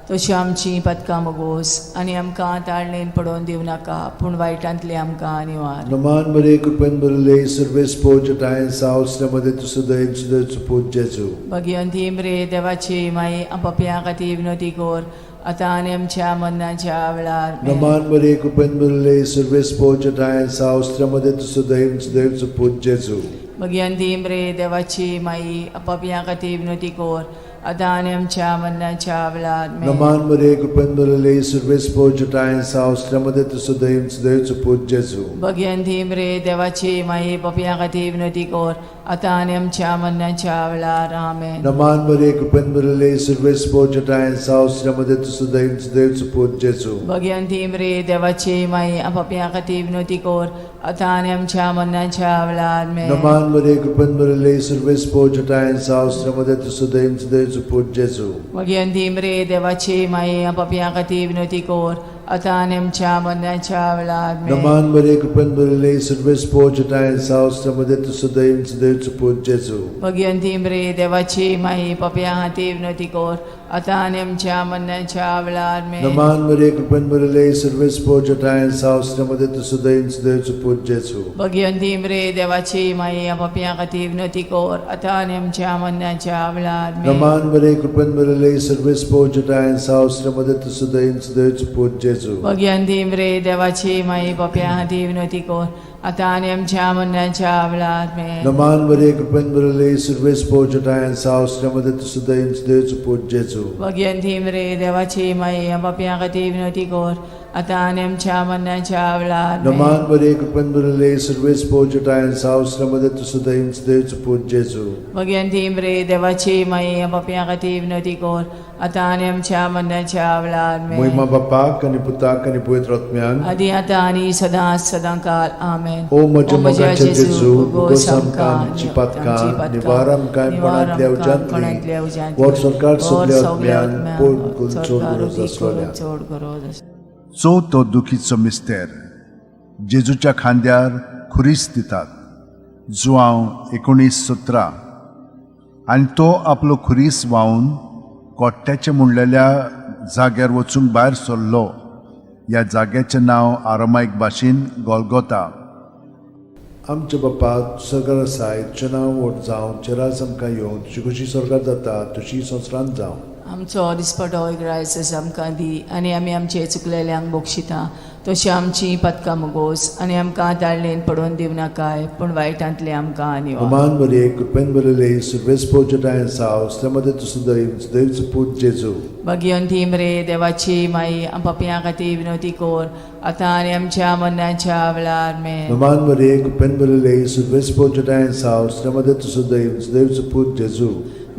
C: तशी आमची पातकां मगोस आनी आमकां ताळणेन पडोवन दिवं नाका पूण वायटांतली आमकां निवार.
B: नमान मरे कृपेन भरले सर्वेस्पोच ठांय साव स्त्र्यामदें तूं सुदैव सुदैवचो पूत जेजू.
C: भगिवंती मरे देवाची माई, पापया खातीर विनोती कोर आतां आनी आमच्या मरणाच्या वेळार. आमेन.
B: नमान मरे कृपेन भरले सर्वेस्पोच ठांय साव स्त्र्यामदें तूं सुदैव सुदैवचो पूत जेजू.
C: भगिवंती मरे देवाची माई, पापया खातीर विनोती कोर आतां आनी आमच्या मरणाच्या वेळार. आमेन.
B: नमान मरे कृपेन भरले सर्वेस्पोच ठांय साव स्त्र्यामदें तूं सुदैव सुदैवचो पूत जेजू.
C: भगिवंती मरे देवाची माई, पापया खातीर विनोती कोर आतां आनी आमच्या मरणाच्या वेळार. आमेन.
B: नमान मरे कृपेन भरले सर्वेस्पोच ठांय साव स्त्र्यामदें तूं सुदैव सुदैवचो पूत जेजू.
C: भगिवंती मरे देवाची माई, पापया खातीर विनोती कोर आतां आनी आमच्या मरणाच्या वेळार. आमेन.
B: नमान मरे कृपेन भरले सर्वेस्पोच ठांय साव स्त्र्यामदें तूं सुदैव सुदैवचो पूत जेजू.
C: भगिवंती मरे देवाची माई, पापया खातीर विनोती कोर आतां आनी आमच्या मरणाच्या वेळार. आमेन.
B: नमान मरे कृपेन भरले सर्वेस्पोच ठांय साव स्त्र्यामदें तूं सुदैव सुदैवचो पूत जेजू.
C: भगिवंती मरे देवाची माई, पापया खातीर विनोती कोर आतां आनी आमच्या मरणाच्या वेळार आमेन.
B: नमान मरिये, कृपेन भरिल्ले, सर्वेस्पर जठाय सावसऱ्यामध्ये तूं सुदैन सुदैवचो पूत जेजू.
C: भगिवंती मरे देवाची माई, पापयां खातीर विनवती कर, आतां आनी आमच्या मरणाच्या वेळार आमेन.
B: नमान मरिये, कृपेन भरिल्ले, सर्वेस्पर जठाय सावसऱ्यामध्ये तूं सुदैन सुदैवचो पूत जेजू.
C: भगिवंती मरे देवाची माई, पापयां खातीर विनवती कर, आतां आनी आमच्या मरणाच्या वेळार आमेन.
B: नमान मरिये, कृपेन भरिल्ले, सर्वेस्पर जठाय सावसऱ्यामध्ये तूं सुदैन सुदैवचो पूत जेजू.
C: भगिवंती मरे देवाची माई, पापयां खातीर विनवती कर, आतां आनी आमच्या मरणाच्या वेळार आमेन.
B: नमान मरिये, कृपेन भरिल्ले, सर्वेस्पर जठाय सावसऱ्यामध्ये तूं सुदैन सुदैवचो पूत जेजू.
C: भगिवंती मरे देवाची माई, पापयां खातीर विनवती कर, आतां आनी आमच्या मरणाच्या वेळार आमेन.
B: महिमा बापाक आनी पुताक आनी पवित्र आत्म्याक.
C: आदी आतां आनी सदां सदां काल आमेन.
B: ओ म्हज्या मोगाच्या जेजू, उगोस आमकां आमची पातकां, निवार आमकां कोणांतल्या उज्यांतली, वर सरकार सगल्या आत्म्यांक पोट करून चड गरज आसलोल्या.
C: चड गरज आसलोल्या.
A: चवथो दुखीचो मिस्तेर, जेजूच्या खांद्यार खुरीस दितात, जुआंव 19:17. आनी तो आपलो खुरीस व्हांवन कोट्ट्याचें म्हणलेल्या जाग्यार वचूंक भायर सरलो. ह्या जाग्याचें नांव आरामायक भाशेन गोलगोता.
B: आमच्या बापा सरकार आसाय, तुजें नांव व्हड जावं, तुजें राज आमकां येवं, तुजी खोशी सरकार जाता तशी संवसारांत जावं.
C: आमचो दिसपटो ग्रायस आमकां दी आनी आमी आमचे चुकलेल्यांक बक्षिता तशी आमची पदकां मुगोस आनी आमकां ताळणेन पडोवन दिवं नाकाय, पूण वायटांतले आमकां निवार.
B: अमान मरिये, कृपेन भरिल्ले, सर्वेस्पर जठाय साव, मध्ये तूं सुदैव सुदैवचो पूत जेजू.
C: भगिवंती मरे देवाची माई, पापयां खातीर विनवती कर, आतां आनी आमच्या मरणाच्या वेळार आमेन.
B: नमान मरिये, कृपेन भरिल्ले, सर्वेस्पर जठाय साव, मध्ये तूं सुदैव सुदैवचो पूत जेजू.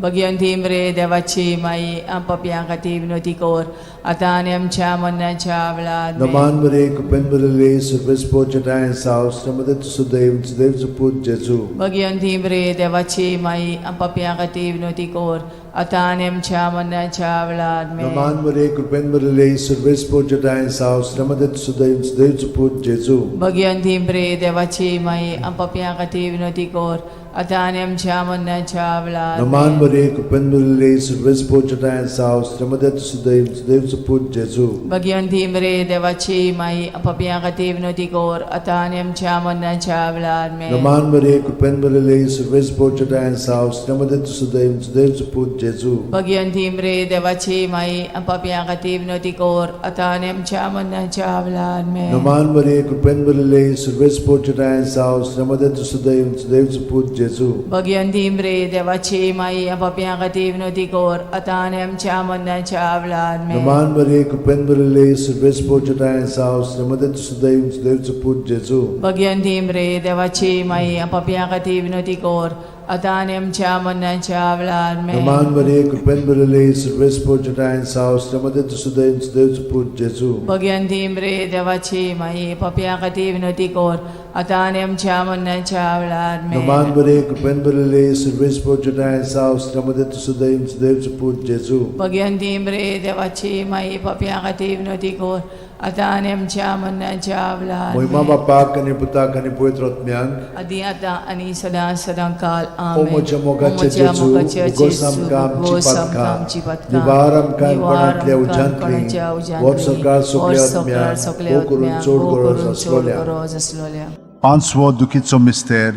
C: भगिवंती मरे देवाची माई, पापयां खातीर विनवती कर, आतां आनी आमच्या मरणाच्या वेळार आमेन.
B: नमान मरिये, कृपेन भरिल्ले, सर्वेस्पर जठाय साव, मध्ये तूं सुदैव सुदैवचो पूत जेजू.
C: भगिवंती मरे देवाची माई, पापयां खातीर विनवती कर, आतां आनी आमच्या मरणाच्या वेळार आमेन.
B: नमान मरिये, कृपेन भरिल्ले, सर्वेस्पर जठाय साव, मध्ये तूं सुदैव सुदैवचो पूत जेजू.
C: भगिवंती मरे देवाची माई, पापयां खातीर विनवती कर, आतां आनी आमच्या मरणाच्या वेळार
B: नमान
C: आमेन.
B: मरिये, कृपेन भरिल्ले, सर्वेस्पर जठाय साव, मध्ये तूं सुदैव सुदैवचो पूत जेजू.
C: भगिवंती मरे देवाची माई, पापयां खातीर विनवती कर, आतां आनी आमच्या मरणाच्या वेळार आमेन.
B: नमान मरिये, कृपेन भरिल्ले, सर्वेस्पर जठाय साव, मध्ये तूं सुदैव सुदैवचो पूत जेजू.
C: भगिवंती मरे देवाची माई, पापयां खातीर विनवती कर, आतां आनी आमच्या मरणाच्या वेळार आमेन.
B: नमान मरिये, कृपेन भरिल्ले, सर्वेस्पर जठाय साव, मध्ये तूं सुदैव सुदैवचो पूत जेजू.
C: भगिवंती मरे देवाची माई, पापयां खातीर विनवती कर, आतां आनी आमच्या मरणाच्या वेळार आमेन.
B: नमान मरिये, कृपेन भरिल्ले, सर्वेस्पर जठाय साव, मध्ये तूं सुदैव सुदैवचो पूत जेजू.
C: भगिवंती मरे देवाची माई, पापयां खातीर विनवती कर, आतां आनी आमच्या मरणाच्या वेळार आमेन.
B: नमान मरिये, कृपेन भरिल्ले, सर्वेस्पर जठाय साव, मध्ये तूं सुदैव सुदैवचो पूत जेजू.
C: भगिवंती मरे देवाची माई, पापयां खातीर विनवती कर, आतां आनी आमच्या मरणाच्या वेळार आमेन.
B: नमान मरिये, कृपेन भरिल्ले, सर्वेस्पर जठाय साव, मध्ये तूं सुदैव सुदैवचो पूत जेजू.
C: भगिवंती मरे देवाची माई, पापयां खातीर विनवती कर, आतां आनी आमच्या मरणाच्या वेळार
B: महिमा
C: आमेन.
B: बापाक आनी पुताक आनी पवित्र आत्म्याक.
C: आदी आतां आनी सदां सदां काल
B: ओ
C: आमेन.
B: म्हज्या मोगाच्या
C: ओ म्हज्या
B: जेजू,
C: मोगाच्या
B: उगोस
C: जेजू,
B: आमकां आमची
C: उगोस आमकां
B: पातकां,
C: आमची पातकां,
B: निवार आमकां
C: निवार
B: कोणांतल्या
C: आमकां
B: उज्यांतली,
C: कोणाच्या उज्यांतली,
B: वर सरकार सगल्या
C: वर सरकार
B: आत्म्यांक,
C: सगल्या
B: भोव करून
C: आत्म्यांक,
B: चड
C: भोव
B: गरज
C: करून चड
B: आसलोल्या.
C: गरज आसलोल्या.
A: पांचवो दुखीचो मिस्तेर,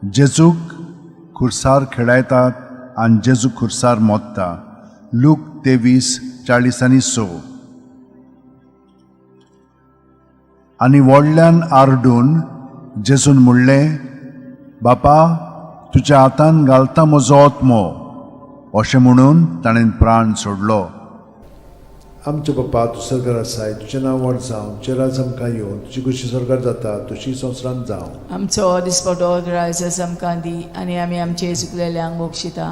A: जेजूक खुर्सार खेळायतात आनी जेजू खुर्सार मोत्ता, लूक 23:40 आनी 6. आनी व्हडल्यान आरडून जेजून म्हणलें, बापा, तुज्या हातान घालता म्हजो आत्मो. अशें म्हणून ताणें प्राण सोडलो.
B: आमच्या बापा, तूं सरकार आसाय, तुजें नांव व्हड जावं, तुजें राज आमकां येवं, तुजी खोशी सरकार जाता तशी संवसारांत जावं.
C: आमचो दिसपटो ग्रायस आमकां दी आनी आमी आमचे चुकलेल्यांक बक्षिता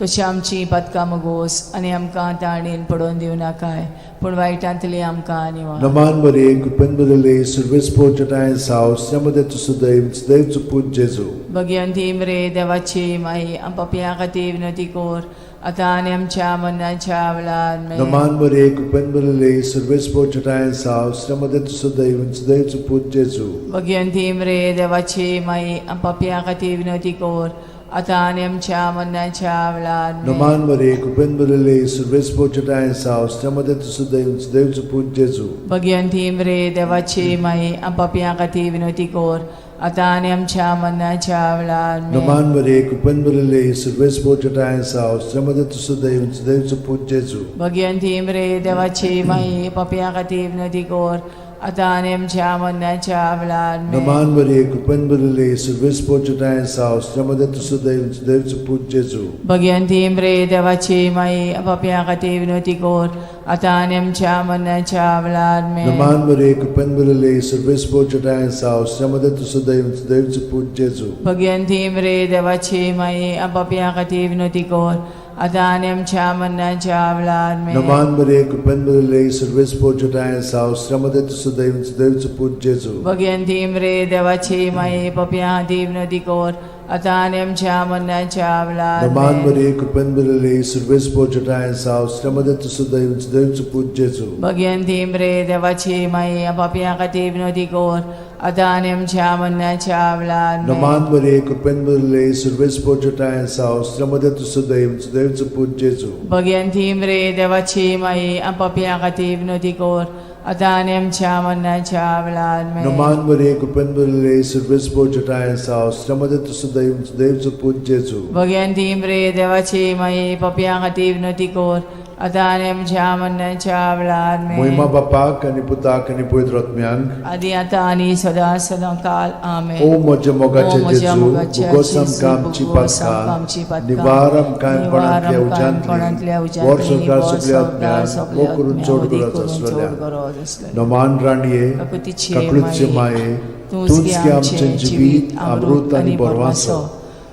C: तशी आमची पातकां मुगोस आनी आमकां ताणेन पडोवन दिवं नाकाय, पूण वायटांतली आमकां निवार.
B: नमान मरिये, कृपेन भरिल्ले, सर्वेस्पर जठाय साव, मध्ये तूं सुदैव सुदैवचो पूत जेजू.
C: भगिवंती मरे देवाची माई, पापयां खातीर विनवती कर, आतां आनी आमच्या मरणाच्या वेळार आमेन.
B: नमान मरिये, कृपेन भरिल्ले, सर्वेस्पर जठाय साव, मध्ये तूं सुदैव सुदैवचो पूत जेजू.
C: भगिवंती मरे देवाची माई, पापयां खातीर विनवती कर, आतां आनी आमच्या मरणाच्या वेळार आमेन.
B: नमान मरे कृपेन भरिल्ले सर्वेस्पर जटाय सावस त्या मदें तूं सुदैव सुदैवचो पूत जेजू.
C: भगिवंती मरे देवाची माई, पापयां खातीर विनवती कर, आतां आनी आमच्या मरणाच्या वेळार आमेन.
B: नमान मरे कृपेन भरिल्ले सर्वेस्पर जटाय सावस त्या मदें तूं सुदैव सुदैवचो पूत जेजू.
C: भगिवंती मरे देवाची माई, पापयां खातीर विनवती कर, आतां आनी आमच्या मरणाच्या वेळार आमेन.
B: नमान मरे कृपेन भरिल्ले सर्वेस्पर जटाय सावस त्या मदें तूं सुदैव सुदैवचो पूत जेजू.
C: भगिवंती मरे देवाची माई, पापयां खातीर विनवती कर, आतां आनी आमच्या मरणाच्या वेळार आमेन.
B: नमान मरे कृपेन भरिल्ले सर्वेस्पर जटाय सावस त्या मदें तूं सुदैव सुदैवचो पूत जेजू.
C: भगिवंती मरे देवाची माई, पापयां खातीर विनवती कर, आतां आनी आमच्या मरणाच्या वेळार आमेन.
B: नमान मरे कृपेन भरिल्ले सर्वेस्पर जटाय सावस त्या मदें तूं सुदैव सुदैवचो पूत जेजू.
C: भगिवंती मरे देवाची माई, पापयां खातीर विनवती कर, आतां आनी आमच्या मरणाच्या वेळार
B: नमान
C: आमेन.
B: मरे कृपेन भरिल्ले सर्वेस्पर जटाय सावस त्या मदें तूं सुदैव सुदैवचो पूत जेजू.
C: भगिवंती मरे देवाची माई, पापयां खातीर विनवती कर, आतां आनी आमच्या मरणाच्या वेळार आमेन.
B: नमान मरे कृपेन भरिल्ले सर्वेस्पर जटाय सावस त्या मदें तूं सुदैव सुदैवचो पूत जेजू.
C: भगिवंती मरे देवाची माई, पापयां खातीर विनवती कर, आतां आनी आमच्या मरणाच्या वेळार आमेन.
B: नमान मरे कृपेन भरिल्ले सर्वेस्पर जटाय सावस त्या मदें तूं सुदैव सुदैवचो पूत जेजू.
C: भगिवंती मरे देवाची माई, पापयां खातीर विनवती कर, आतां आनी आमच्या मरणाच्या वेळार आमेन.
B: मोहिमा बापाक आनी पुताक आनी पवित्र आत्म्यांक,
C: आदी आतां आनी सदां सदां काल आमेन.
B: ओ म्हज्या मोगाचे
C: ओ म्हज्या
B: जेजू,
C: मोगाचे
B: भुगोस
C: जेजू,
B: आमकां आमची
C: भुगोस आमकां आमची
B: पातकां,
C: पातकां,
B: निवार आमकां
C: निवार
B: कोणांतल्या
C: आमकां कोणांतल्या
B: उज्यांतली, वर
C: उज्यांतली,
B: संवसार
C: वर
B: सगल्या
C: संवसार
B: आत्म्यांक,
C: सगल्या
B: वो करून
C: आत्म्यांक,
B: चड
C: वदी
B: गरज
C: करून
B: आसलेल्या.
C: चड गरज आसलेल्या.
B: नमान राणये,
C: काकुतीचे
B: काकळूतचे
C: माये,
B: माये,
C: तूंच
B: तूंच
C: गे
B: गे
C: आमचें
B: आमचें
C: जिवीत, अमृत आनी बरवासो.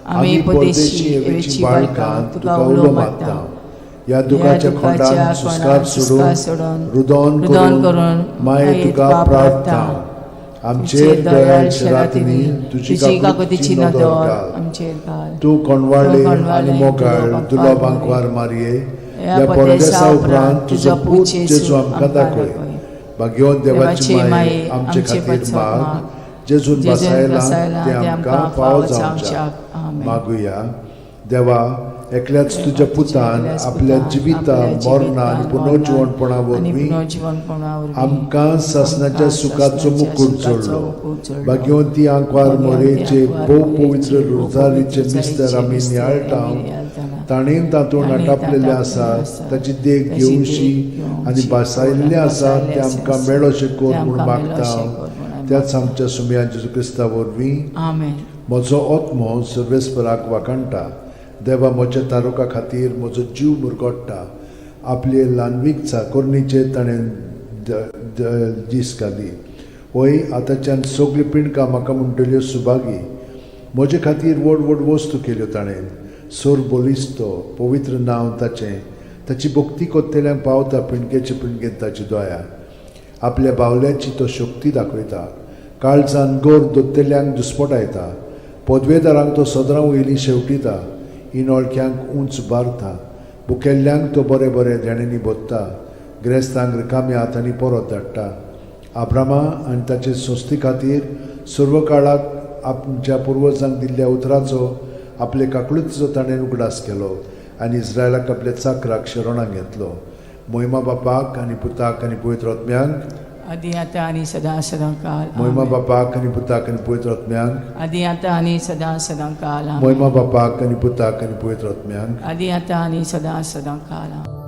C: आमी परदेशी हेवेची बाळकां तुका उलो मारता.
B: ह्या दुखाच्या खोंडान सुस्कार सोडून, रुदोन
C: रुदोन
B: करून
C: करून
B: माये तुका प्रार्थना. आमचेर दयाळ रातींनी तुजी
C: तुजी
B: काकुतीची
C: काकुतीची
B: नदर
C: नदर
B: घाल.
C: आमचेर घाल.
B: तूं कोणवाळे
C: तूं कोणवाळे
B: आनी मोगाळ
C: तुलो
B: तुलो
C: बांकवार
B: बांकवार मारये,
C: ह्या
B: ह्या
C: परदेसा
B: परदेसा
C: उपरांत
B: उपरांत तुजो पूत जेजू आमकां दाखय. भाग्यवंत देवाची माये, आमचे खातीर
C: पदसोत
B: माग.
C: माग.
B: जेजून
C: जेजून
B: बसायला
C: बसायला
B: ते आमकां फावो जावच्याक.
C: आमेन.
B: मागुया. देवा, एकल्याच तुज्या पुतान
C: एकल्याच
B: आपल्या
C: पुतान
B: जिविता
C: आपल्या
B: मरणा आनी
C: जिवितान,
B: पुनर्जिवणपणा
C: मरणान आनी
B: वरवीं
C: पुनर्जिवणपणा वरवीं
B: आमकां सासणाच्या
C: आमकां
B: सुखाचो
C: सासणाच्या
B: मुकूट
C: सुखाचो
B: जोडलो.
C: मुकूट जोडलो.
B: भाग्यवंती आंकवार
C: भाग्यवंती
B: मोरेचे
C: आंकवार
B: भोव
C: मोरेचे
B: पवित्र
C: भोव
B: रोजारीचे
C: पवित्र
B: मिस्तर आमी
C: रोजारीचे
B: नियाळटा,
C: मिस्तर आमी नियाळटाना,
B: ताणें तातूंत
C: ताणें
B: आटापलेलें
C: तातूंत
B: आसा,
C: आसा,
B: ताची देख
C: ताची देख
B: घेवशी
C: घेवची
B: आनी भासायल्लें आसा
C: भासायल्लें
B: तें आमकां
C: आसा,
B: मेळोशें कर
C: तें
B: म्हूण
C: आमकां
B: मागता.
C: मेळोशें कर म्हूण आमी
B: त्याच आमच्या सुमया जेजू क्रिस्ता वरवीं.
C: आमेन.
B: म्हजो आत्मो सर्वेस्पराक वाखाणटा, देवा म्हज्या तारुका खातीर म्हजो जीव मुरगोडटा. आपले ल्हानवीक चाकोरणीचेर ताणें दीस घाली. वय, आतांच्यान सगळीं पिंडकां म्हाका म्हणटल्यो सुभागी. म्हजे खातीर व्हड व्हड वस्तू केल्यो ताणें. सोर बलिस्तो पवित्र नांव ताचें. ताची भक्ती कोत्तेल्यांक पावता पिंडकेचे पिंडकेन ताची दया. आपल्या बावल्याची तो शक्ती दाखयता, काळजान गोर दोत्तेल्यांक दुस्पटायता. पदवेदारांक तो सदरां वयली शेवटिता, इनोळख्यांक उंच बारता. भुकेल्ल्यांक तो बरें बरें देण्यांनी भरता, ग्रेस्तांक रिकाम्या हातांनी परत धाडटा. आब्रामा आनी ताचे संस्थे खातीर सर्व काळाक आमच्या पुर्वजांक दिल्ल्या उतराचो आपले काकळुतीचो ताणें उगडास केलो आनी इस्रायलाक आपल्या चाकराक शरणाक घेतलो. मोहिमा बापाक आनी पुताक आनी पवित्र आत्म्यांक,
C: आदी आतां आनी सदां सदां काल
B: मोहिमा
C: आमेन.
B: बापाक आनी पुताक आनी पवित्र आत्म्यांक,
C: आदी आतां आनी सदां सदां काल आमेन.
B: मोहिमा बापाक आनी पुताक आनी पवित्र आत्म्यांक,
C: आदी आतां आनी सदां सदां काल आमेन.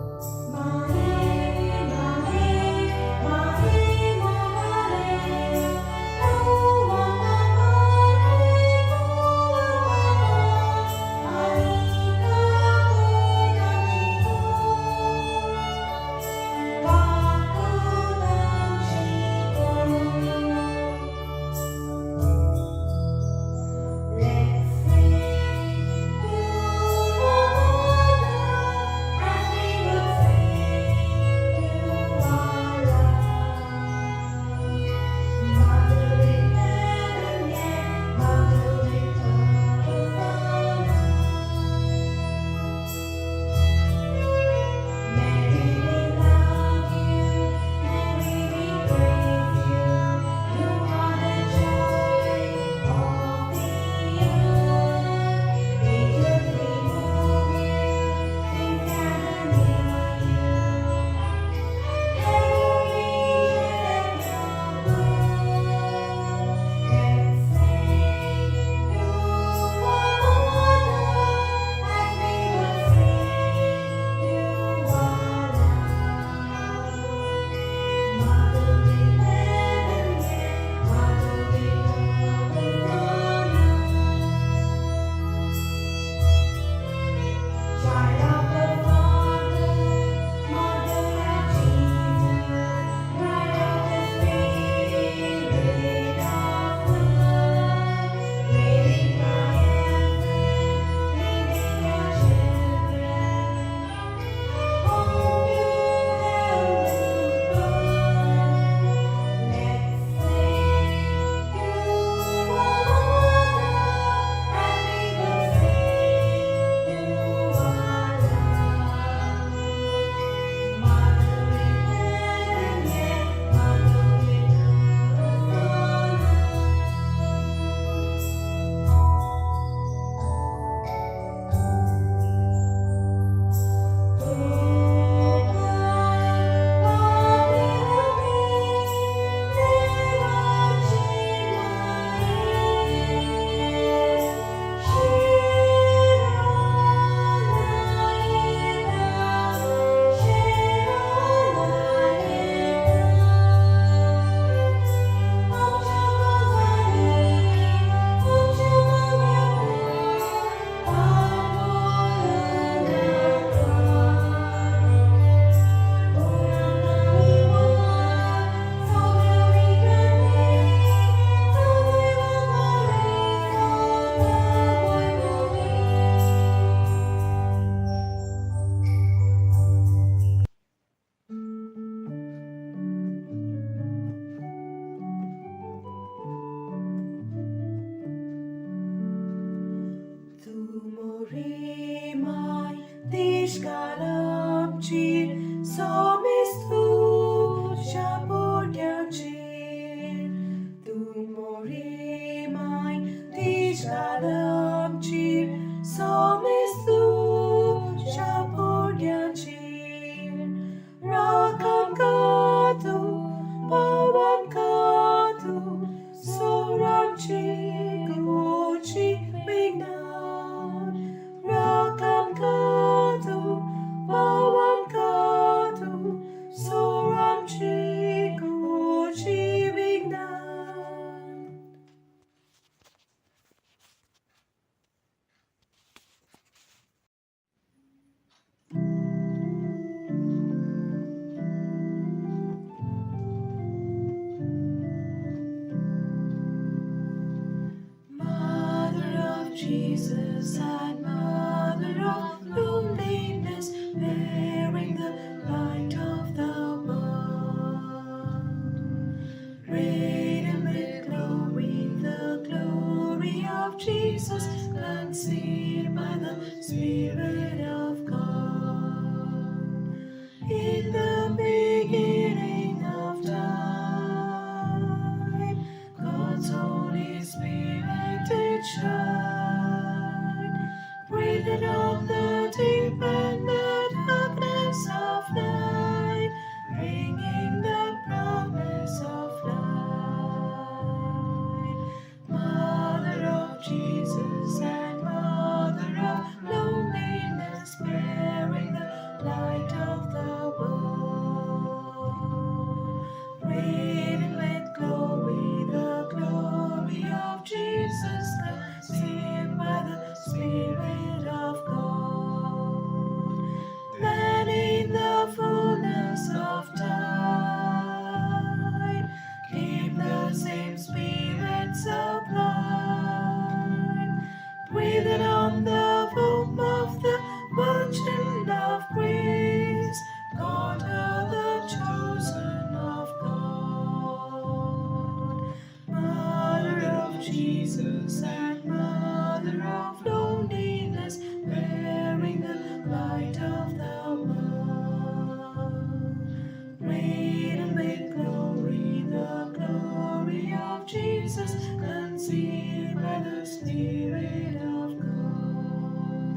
D: Let's sing to the Lord as we
E: Jesus and Mother of loneliness, bearing the light of the world. Radiant with glory, the glory of Jesus, conceived by the Spirit of God. In the beginning of time, God's Holy Spirit did shine, breathed on the deep and the darkness of night, bringing the promise of light. Mother of Jesus and Mother of loneliness, bearing the light of the world. Radiant with glory, the glory of Jesus, conceived by the Spirit of God. Then in the fullness of time came the same Spirit sublime, breathed on the womb of the Virgin of Grace, called her the chosen of God. Mother of Jesus and Mother of loneliness, bearing the light of the world. Radiant with glory, the glory of Jesus, conceived by the Spirit of God.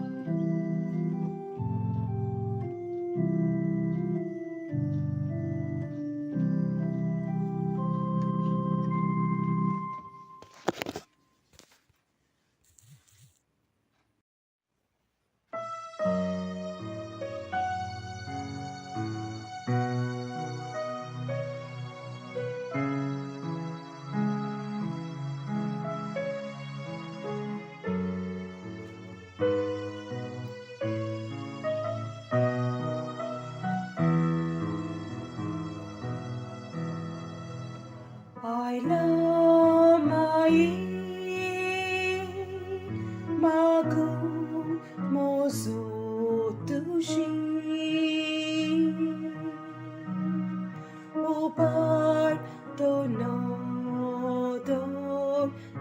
E: I love my magu mozutushi upar donodor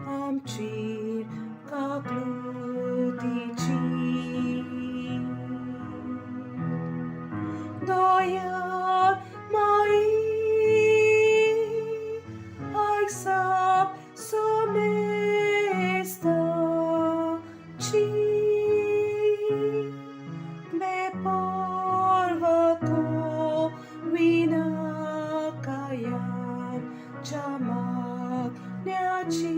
E: amchir kaklutichi Doyar mai Aisap somesta chi me porvako vinakayan chamak nyachi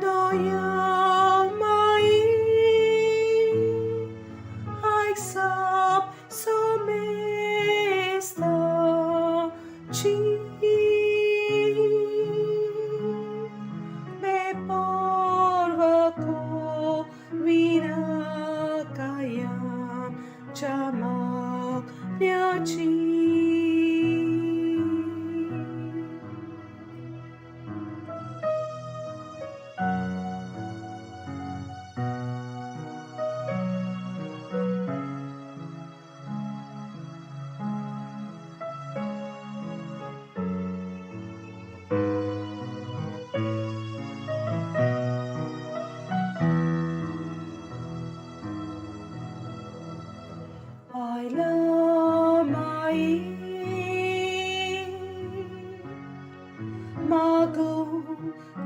E: Doyamai Aisap somesta chi me porvako vinakayam chamak nyachi. I love my magu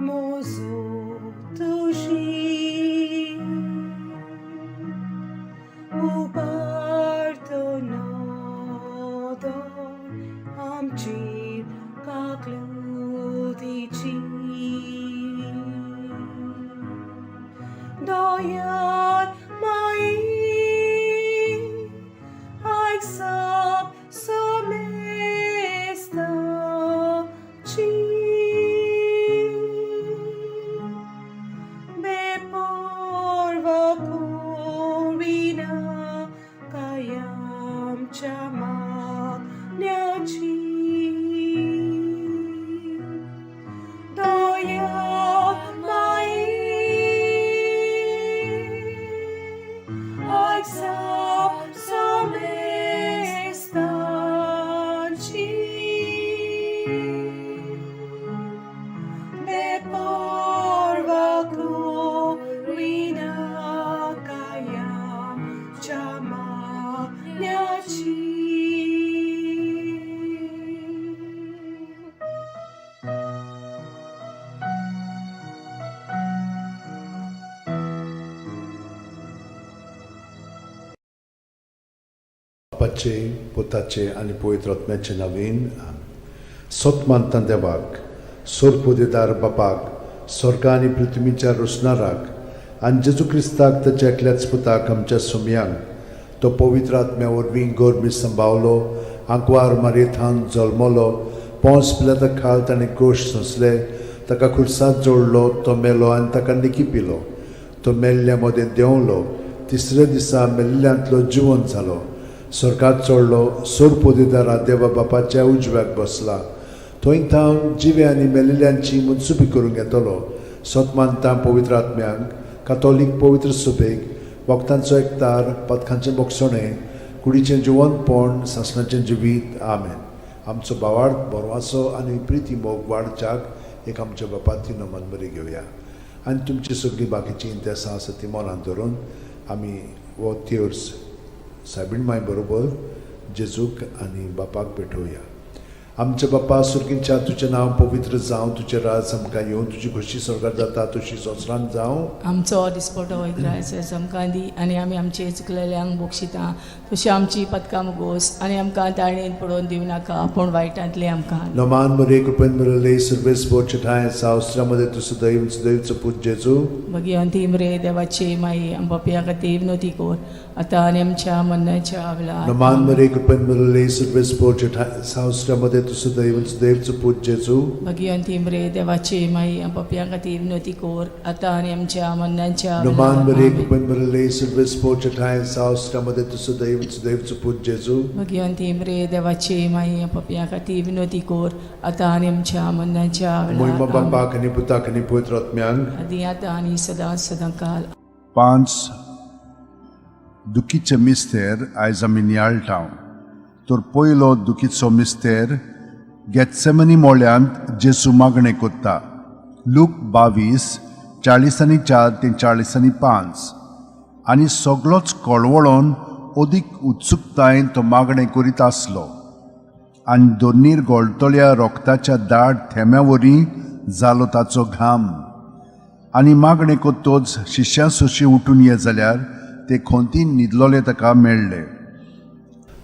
E: mozutushi upartonodor amchir kaklutichi Doyar mai Aisap somesta chi me porvako vinakayam chamak nyachi Doyar
B: बापाचे, पुताचे आनी पवित्र आत्म्याचे नवीन. सत मानता देवाक, सोरपोदेदार बापाक, स्वर्गा आनी पृथ्वीच्या रोसणाराक, आनी जेजू क्रिस्ताक, ताच्या एकल्याच पुताक, आमच्या सुमयांक, तो पवित्र आत्म्या वरवीं गर्भी संभावलो, आंकवार मारयेथान जल्मलो, पोंस पिलाता खाल ताणें कोश सोंसले, ताका खुर्सात जोडलो, तो मेलो आनी ताका निकी पिलो, तो मेल्ल्या मदें देंवलो, तिसऱ्या दिसा मेल्ल्यांतलो जिवन जालो, स्वर्गात चडलो, सोरपोदेदारा देवा बापाच्या उजव्याक बसला, थंय थावन जिवे आनी मेल्ल्यांची मनसुबी करूंक येतलो. सत मानता पवित्र आत्म्यांक, कातोलीक पवित्र सुबेक, वखदांचो एकतार, पदकांचें बोगसणें, कुडीचें जिवनपण, सासणाचें जिवीत. आमेन. आमचो भावार्थ, बरवासो आनी प्रिती मोग वाडच्याक एक आमच्या बापाती नमन बरी घेवया आनी तुमची सगळीं बाकीचीं इंतेसां आसा ती मनांत धरून आमी हो तेर्स सायबीण माय बरोबर जेजूक आनी बापाक भेटोवया. आमच्या बापा सुर्गींच्या, तुजें नांव पवित्र जावं, तुजें राज आमकां येवं, तुजी खोशी स्वर्गार जाता तशी संवसारांत जावं.
C: आमचो दिसपटो इग्रायस आमकां दी आनी आमी आमचे चुकलेल्यांक बक्षिता तशी आमची पदकां मुगोस आनी आमकां ताळणेन पडोवन दिवं नाका, पूण वायटांतले आमकां.
B: नमान मरे, कृपेन मरले, सर्वेस बोचठाय सावस्त्रामध्ये तूं सदैव सदैवचो पूत जेजू.
C: भगिवंती मरे देवाची माई, आमच्या खातीर विनोती कोर, आतां आनी आमच्या मरणाच्या वेळार.
B: नमान मरे, कृपेन मरले, सर्वेस बोचठाय सावस्त्रामध्ये तूं सदैव सदैवचो पूत जेजू.
C: भगिवंती मरे देवाची माई, आमच्या खातीर विनोती कोर, आतां आनी आमच्या मरणाच्या
B: नमान
C: वेळार.
B: मरे,
C: आमेन.
B: कृपेन मरले, सर्वेस बोचठाय सावस्त्रामध्ये तूं सदैव सदैवचो पूत जेजू.
C: भगिवंती मरे देवाची माई, आमच्या खातीर विनोती कोर, आतां आनी आमच्या मरणाच्या
B: मोहिमा
C: वेळार. आमेन.
B: बापाक आनी पुताक आनी पवित्र आत्म्यांक.
C: आदी आतां आनी सदां सदां काल.
A: पांच दुखीचे मिस्तेर आयज आमी नियाळटा. तर पयलो दुखीचो मिस्तेर, गेत्सेमनी मोळ्यांत जेसू मागणें कोत्ता. लूक 22:44 ते 45. आनी सगलोच कळवळोन अदीक उत्सुकतायेन तो मागणें करीत आसलो आनी दोनीर गळटल्या रोगताच्या दाट थेंब्या वरी जालो ताचो घाम. आनी मागणें कोत्तोच शिश्यां सोशी उठून ये जाल्यार ते खोंतीन न्हिदलोले ताका मेळ्ळे.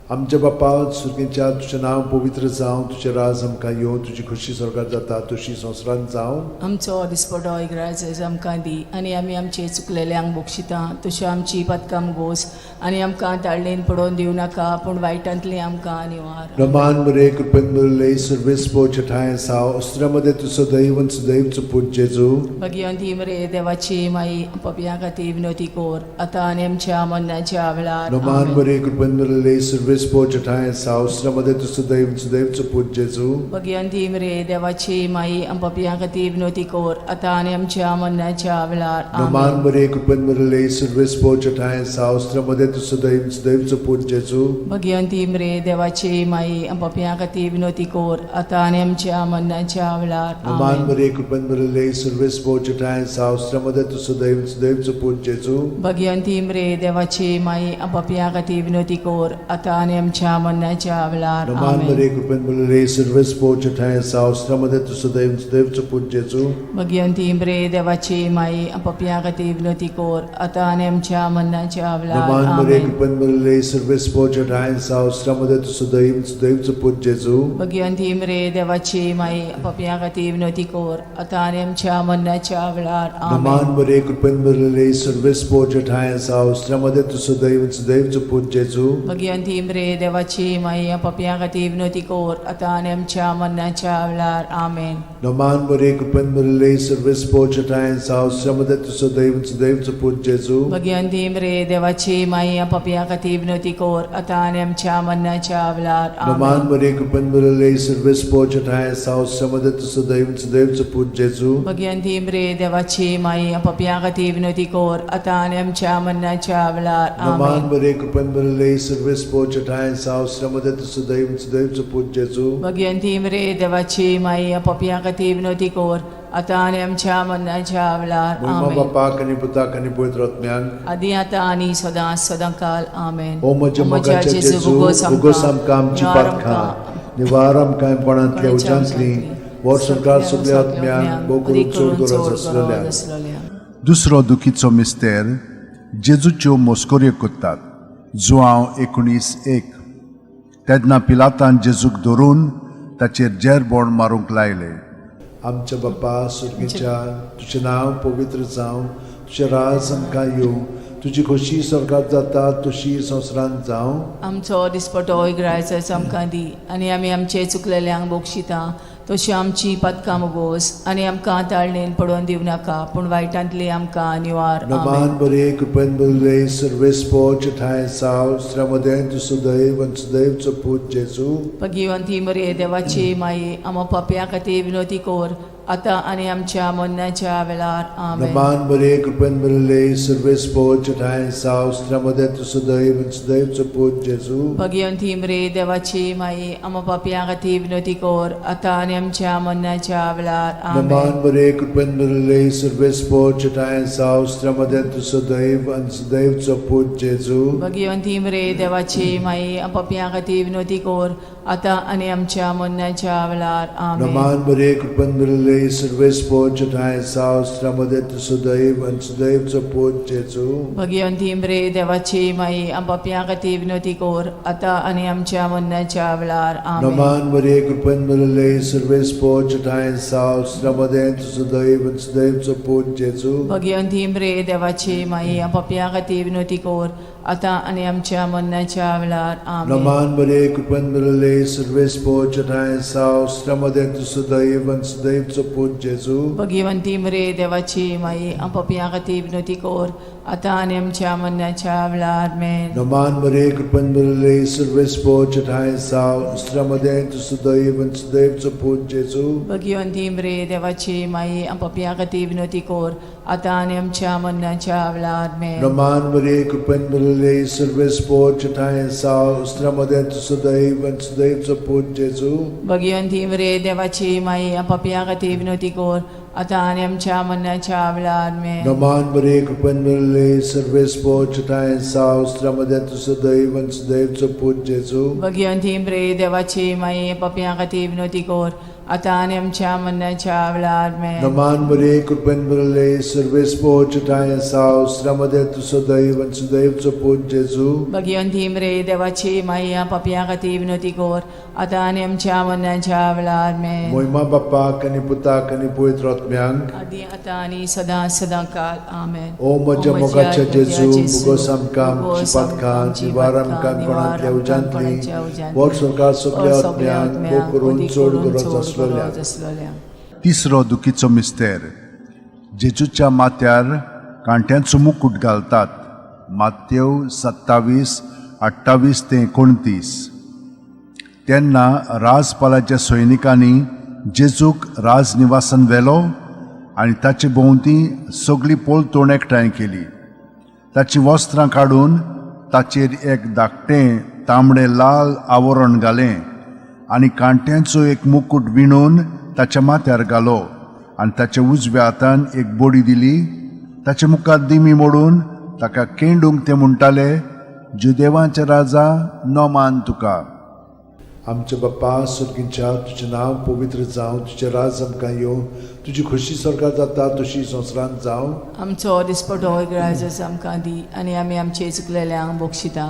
B: आमच्या बापा सुर्गीच्या, तुजें नांव पवित्र जावं, तुजें राज आमकां येवं, तुजी खोशी स्वर्गार जाता तशी संवसारांत जावं.
C: आमचो दिसपटो इग्राज आमकां दी आनी आमी आमचे चुकलेल्यांक बक्षिता तश्यो आमची पदकां गोस आनी आमकां ताळणेन पडोवन दिवं नाका, पूण वायटांतली आमकां निवार.
B: रमान मरे, कृपेन मरले, सर्वेस पोचठाय साव अस्त्रामध्ये तूं सदैव सदैवचो पूत जेजू.
C: भगिवंती मरे देवाची माई, पपया खातीर विनोती कोर, आतां आनी आमच्या मरणाच्या वेळार.
B: रमान
C: आमेन.
B: मरे, कृपेन मरले, सर्वेस पोचठाय साव अस्त्रामध्ये तूं सदैव सदैवचो पूत जेजू.
C: भगिवंती मरे देवाची माई, पपया खातीर विनोती कोर, आतां आनी आमच्या मरणाच्या वेळार.
B: रमान
C: आमेन.
B: मरे, कृपेन मरले, सर्वेस पोचठाय साव अस्त्रामध्ये तूं सदैव सदैवचो पूत जेजू.
C: भगिवंती मरे देवाची माई, पपया खातीर विनोती कोर, आतां आनी आमच्या मरणाच्या वेळार.
B: रमान
C: आमेन.
B: मरे, कृपेन मरले, सर्वेस पोचठाय साव अस्त्रामध्ये तूं सदैव सदैवचो पूत जेजू.
C: भगिवंती मरे देवाची माई, पपया खातीर विनोती कोर, आतां आनी आमच्या मरणाच्या वेळार.
B: रमान
C: आमेन.
B: मरे, कृपेन मरले, सर्वेस पोचठाय साव अस्त्रामध्ये तूं सदैव सदैवचो पूत जेजू.
C: भगिवंती मरे देवाची माई, पपया खातीर विनोती कोर, आतां आनी आमच्या मरणाच्या वेळार.
B: रमान मरे,
C: आमेन.
B: कृपेन मरले, सर्वेस पोचठाय साव अस्त्रामध्ये तूं सदैव सदैवचो पूत जेजू.
C: भगिवंती मरे देवाची माई, पपया खातीर विनोती कोर, आतां आनी आमच्या मरणाच्या वेळार.
B: रमान
C: आमेन.
B: मरे, कृपेन मरले, सर्वेस पोचठाय साव अस्त्रामध्ये तूं सदैव सदैवचो पूत जेजू.
C: भगिवंती मरे देवाची माई, पपया खातीर विनोती कोर, आतां आनी आमच्या मरणाच्या वेळार. आमेन.
B: रमान मरे, कृपेन मरले, सर्वेस पोचठाय साव अस्त्रामध्ये तूं सदैव सदैवचो पूत जेजू.
C: भगिवंती मरे देवाची माई, पपया खातीर विनोती कोर, आतां आनी आमच्या मरणाच्या वेळार.
B: रमान
C: आमेन.
B: मरे, कृपेन मरले, सर्वेस पोचठाय साव अस्त्रामध्ये तूं सदैव सदैवचो पूत जेजू.
C: भगिवंती मरे देवाची माई, पपया खातीर विनोती कोर, आतां आनी आमच्या मरणाच्या वेळार.
B: रमान
C: आमेन.
B: मरे, कृपेन मरले, सर्वेस पोचठाय साव अस्त्रामध्ये तूं सदैव सदैवचो पूत जेजू.
C: भगिवंती मरे देवाची माई, पपया खातीर विनोती कोर, आतां आनी आमच्या मरणाच्या वेळार.
B: मोहिमा
C: आमेन.
B: बापाक आनी पुताक आनी पवित्र आत्म्याक.
C: आदी आतां आनी सदां सदां काल. आमेन.
B: ओ म्हज्या मोगाच्या जेजू, उगोस आमकां आमची पातकां, निवार आमकां कोणांतल्या उज्यांतली, वर्सभर सगल्या आत्म्यांक, भोव करून चड गरज आसलेल्या.
A: दुसरो दुखीचो मिस्तेर, जेजूच्यो मस्कऱ्यो करतात. जुआंव 19:1. तेन्ना पिलातान जेजूक धरून ताचेर जेरबोण मारूंक लायलें.
B: आमच्या बाप्पा सुर्गीच्या, तुजें नांव पवित्र जावं, तुजें राज आमकां येवं, तुजी खोशी स्वर्गात जाता तशी संवसारांत जावं.
C: आमचो दिसपटो इगरायचो आमकां दी आनी आमी आमचे चुकलेल्यांक बक्षिता तशी आमची पातकां मुगोस आनी आमकां ताळणेन पडोवन दिवं नाका पूण वायटांतली आमकां निवार.
B: नमान
C: आमेन.
B: बरे कृपेन बरले सर्वेस्पोच ठांय साव श्रमदें तूं सुदैव आनी सुदैवचो पूत जेजू.
C: भगिवंती मरे देवाची माई, आमा पापया खातीर विनोती कोर आतां आनी आमच्या मरणाच्या वेळार. आमेन.
B: नमान बरे कृपेन बरले सर्वेस्पोच ठांय साव श्रमदें तूं सुदैव आनी सुदैवचो पूत जेजू.
C: भगिवंती मरे देवाची माई, आमा पापया खातीर विनोती कोर आतां आनी आमच्या मरणाच्या वेळार.
B: नमान
C: आमेन.
B: बरे कृपेन बरले सर्वेस्पोच ठांय साव श्रमदें तूं सुदैव आनी सुदैवचो पूत जेजू.
C: भगिवंती मरे देवाची माई, पापया खातीर विनोती कोर आतां आनी आमच्या मरणाच्या वेळार. आमेन.
B: नमान बरे कृपेन बरले सर्वेस्पोच ठांय साव श्रमदें तूं सुदैव आनी सुदैवचो पूत जेजू.
C: भगिवंती मरे देवाची माई, पापया खातीर विनोती कोर आतां आनी आमच्या मरणाच्या वेळार. आमेन.
B: नमान बरे कृपेन बरले सर्वेस्पोच ठांय साव श्रमदें तूं सुदैव आनी सुदैवचो पूत जेजू.
C: भगिवंती मरे देवाची माई, पापया खातीर विनोती कोर आतां आनी आमच्या मरणाच्या वेळार. आमेन.
B: नमान बरे कृपेन बरले सर्वेस्पोच ठांय साव श्रमदें तूं सुदैव आनी सुदैवचो पूत जेजू.
C: भगिवंती मरे देवाची माई, पापया खातीर विनोती कोर आतां आनी आमच्या मरणाच्या वेळार. आमेन.
B: नमान बरे कृपेन बरले सर्वेस्पोच ठांय साव श्रमदें तूं सुदैव आनी सुदैवचो पूत जेजू.
C: भगिवंती मरे देवाची माई, पापया खातीर विनोती कोर आतां आनी आमच्या मरणाच्या वेळार. आमेन.
B: नमान बरे कृपेन बरले सर्वेस्पोच ठांय साव श्रमदें तूं सुदैव आनी सुदैवचो पूत जेजू.
C: भगिवंती मरे देवाची माई, पापया खातीर विनोती कोर आतां आनी आमच्या मरणाच्या वेळार. आमेन.
B: नमान बरे कृपेन बरले सर्वेस्पोच ठांय साव श्रमदें तूं सुदैव आनी सुदैवचो पूत जेजू.
C: भगिवंती मरे देवाची माई, पापया खातीर विनोती कोर आतां आनी आमच्या मरणाच्या वेळार. आमेन.
B: नमान बरे कृपेन बरले सर्वेस्पोच ठांय साव श्रमदें तूं सुदैव आनी सुदैवचो पूत जेजू.
C: भगिवंती मरे देवाची माई, पापया खातीर विनोती कोर आतां आनी आमच्या मरणाच्या वेळार. आमेन.
B: मोहिमा बाप्पाक आनी पुताक आनी पवित्र आत्म्यांक,
C: आदी आतां आनी सदां सदां काल. आमेन.
B: ओ म्हज्या मोगाच्या जेजू, मुगोस आमकां आमची पातकां निवार आमकां कोणांतल्या उज्यांतली, वर स्वर्गार सगल्या आत्म्यांक, भोग करून चड गरज आसलेल्या.
C: आसलोल्या.
A: तिसरो दुखीचो मिस्तेर. जेजूच्या माथ्यार कांट्यांचो मुकूट घालतात. मातेव 27:28 ते 29. तेन्ना राजपालाच्या सैनिकांनी जेजूक राजनिवासान व्हेलो आनी ताचे भोंवती सगळी पोलतोण एकठांय केली. ताचीं वस्त्रां काडून ताचेर एक धाकटें तांबडें लाल आवरण घालें आनी कांट्यांचो एक मुकूट विणून ताच्या माथ्यार घालो आनी ताच्या उजव्या हातान एक बडी दिली. ताचे मुखार दिमी मोडून ताका केंडूंक ते म्हणटाले, जुदेवांचे राजा, नमान तुका.
B: आमच्या बाप्पा सुर्गींच्या, तुजें नांव पवित्र जावं, तुजें राज आमकां येवं, तुजी खोशी स्वर्गार जाता तशी संवसारांत जावं.
C: आमचो दिसपटो इगराजच आमकां दी आनी आमी आमचे चुकलेल्यांक बक्षिता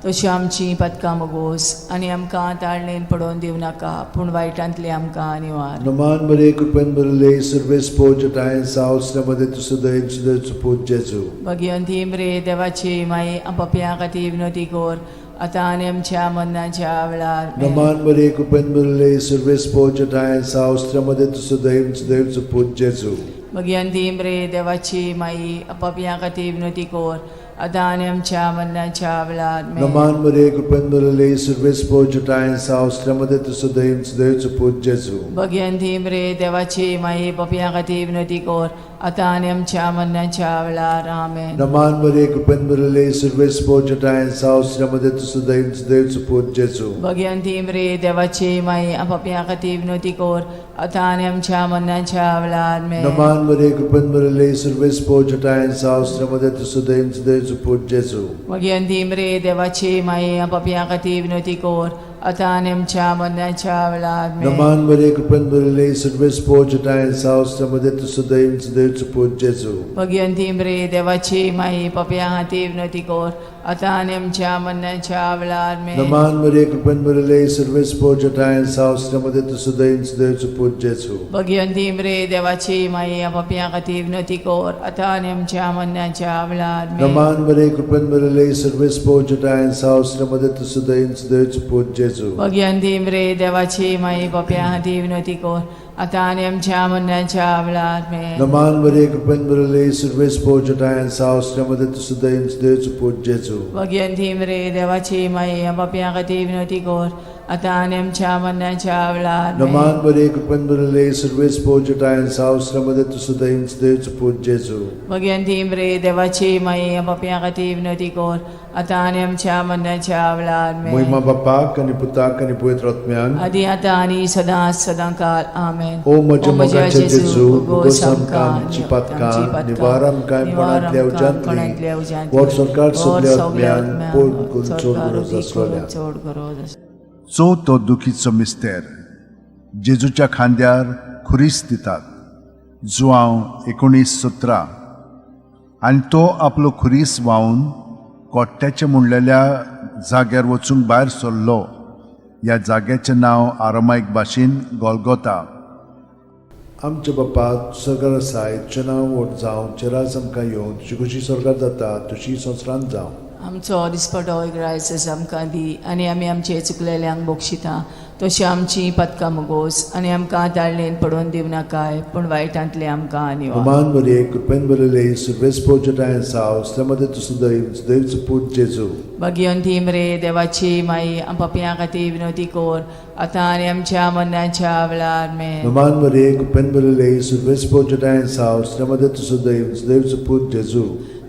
C: तशी आमची पातकां मगोस आनी आमकां ताळणेन पडोवन दिवं नाका पूण वायटांतली आमकां निवार.
B: नमान बरे कृपेन बरले सर्वेस्पोच ठांय साव श्रमदें तूं सुदैव सुदैवचो पूत जेजू.
C: भगिवंती मरे देवाची माई, पापया खातीर विनोती कोर आतां आनी आमच्या मरणाच्या वेळार. आमेन.
B: नमान बरे कृपेन बरले सर्वेस्पोच ठांय साव श्रमदें तूं सुदैव सुदैवचो पूत जेजू.
C: भगिवंती मरे देवाची माई, पापया खातीर विनोती कोर आतां आनी आमच्या मरणाच्या वेळार. आमेन.
B: नमान बरे कृपेन बरले सर्वेस्पोच ठांय साव श्रमदें तूं सुदैव सुदैवचो पूत जेजू.
C: भगिवंती मरे देवाची माई, पापया खातीर विनोती कोर आतां आनी आमच्या मरणाच्या वेळार. आमेन.
B: नमान बरे कृपेन बरले सर्वेस्पोच ठांय साव श्रमदें तूं सुदैव सुदैवचो पूत जेजू.
C: भगिवंती मरे देवाची माई, पापया खातीर विनोती कोर आतां आनी आमच्या मरणाच्या वेळार. आमेन.
B: नमान बरे कृपेन बरले सर्वेस्पोच ठांय साव श्रमदें तूं सुदैव सुदैवचो पूत जेजू.
C: भगिवंती मरे देवाची माई, पापया खातीर विनोती कोर आतां आनी आमच्या मरणाच्या वेळार आमेन.
B: नमान मरिये, कृपेन भरिल्ले, सर्वेस्पर जेठाय सावस्त्या मध्ये तूं सदैव सदैवचो पूत जेजू.
C: भगिनी मरे देवाची माई पापया खातीर विनवती कर आतां आनी आमच्या मरणाच्या वेळार आमेन.
B: नमान मरिये, कृपेन भरिल्ले, सर्वेस्पर जेठाय सावस्त्या मध्ये तूं सदैव सदैवचो पूत जेजू.
C: भगिनी मरे देवाची माई पापया खातीर विनवती कर आतां आनी आमच्या मरणाच्या वेळार आमेन.
B: नमान मरिये, कृपेन भरिल्ले, सर्वेस्पर जेठाय सावस्त्या मध्ये तूं सदैव सदैवचो पूत जेजू.
C: भगिनी मरे देवाची माई पापया खातीर विनवती कर आतां आनी आमच्या मरणाच्या वेळार आमेन.
B: नमान मरिये, कृपेन भरिल्ले, सर्वेस्पर जेठाय सावस्त्या मध्ये तूं सदैव सदैवचो पूत जेजू.
C: भगिनी मरे देवाची माई पापया खातीर विनवती कर आतां आनी आमच्या मरणाच्या वेळार आमेन.
B: नमान मरिये, कृपेन भरिल्ले, सर्वेस्पर जेठाय सावस्त्या मध्ये तूं सदैव सदैवचो पूत जेजू.
C: भगिनी मरे देवाची माई पापया खातीर विनवती कर आतां आनी आमच्या मरणाच्या वेळार आमेन.
B: महिमा बापाक आनी पुताक आनी पवित्र आत्म्याक.
C: आदी आतां आनी सदां सदां काल आमेन.
B: ओ म्हज्या मोगाचे जेजू, उगोस आमकां आमची पातकां, निवार आमकां कोणांतल्या उज्यांतली, व्हड सरकार सगल्या आत्म्यान पोड करून चड गरज आसलोल्या.
C: चड गरज आसलोल्या.
A: चवथो दुखीचो मिस्तेर, जेजूच्या खांद्यार खुरीस दितात, जुआंव 19:17. आनी तो आपलो खुरीस व्हांवन कोट्ट्याचें म्हणलेल्या जाग्यार वचूंक भायर सरलो. ह्या जाग्याचें नांव आरामायक भाशेन गोलगोता.
B: आमच्या बापा सरकार आसाय, तुजें नांव व्हड जावं, तुजें राज आमकां येवं, तुजी खुशी सरकार जाता तुशी संवसारांत जावं.
C: आमचो दिसपटो ग्रायस आमकां दी आनी आमी आमचे चुकलेल्यांक बक्षिता तशी आमची पदकां मुगोस आनी आमकां ताळणेन पडोवन दिवं नाकाय पूण वायटांतले आमकां निवार.
B: नमान मरिये, कृपेन भरिल्ले, सर्वेस्पर जेठाय सावस्त्या मध्ये तूं सदैव सदैवचो पूत जेजू.
C: भगिनी मरे देवाची माई पापयां खातीर विनवती कर आतां आनी आमच्या मरणाच्या वेळार आमेन.
B: नमान मरिये, कृपेन भरिल्ले, सर्वेस्पर जेठाय सावस्त्या मध्ये तूं सदैव सदैवचो पूत जेजू.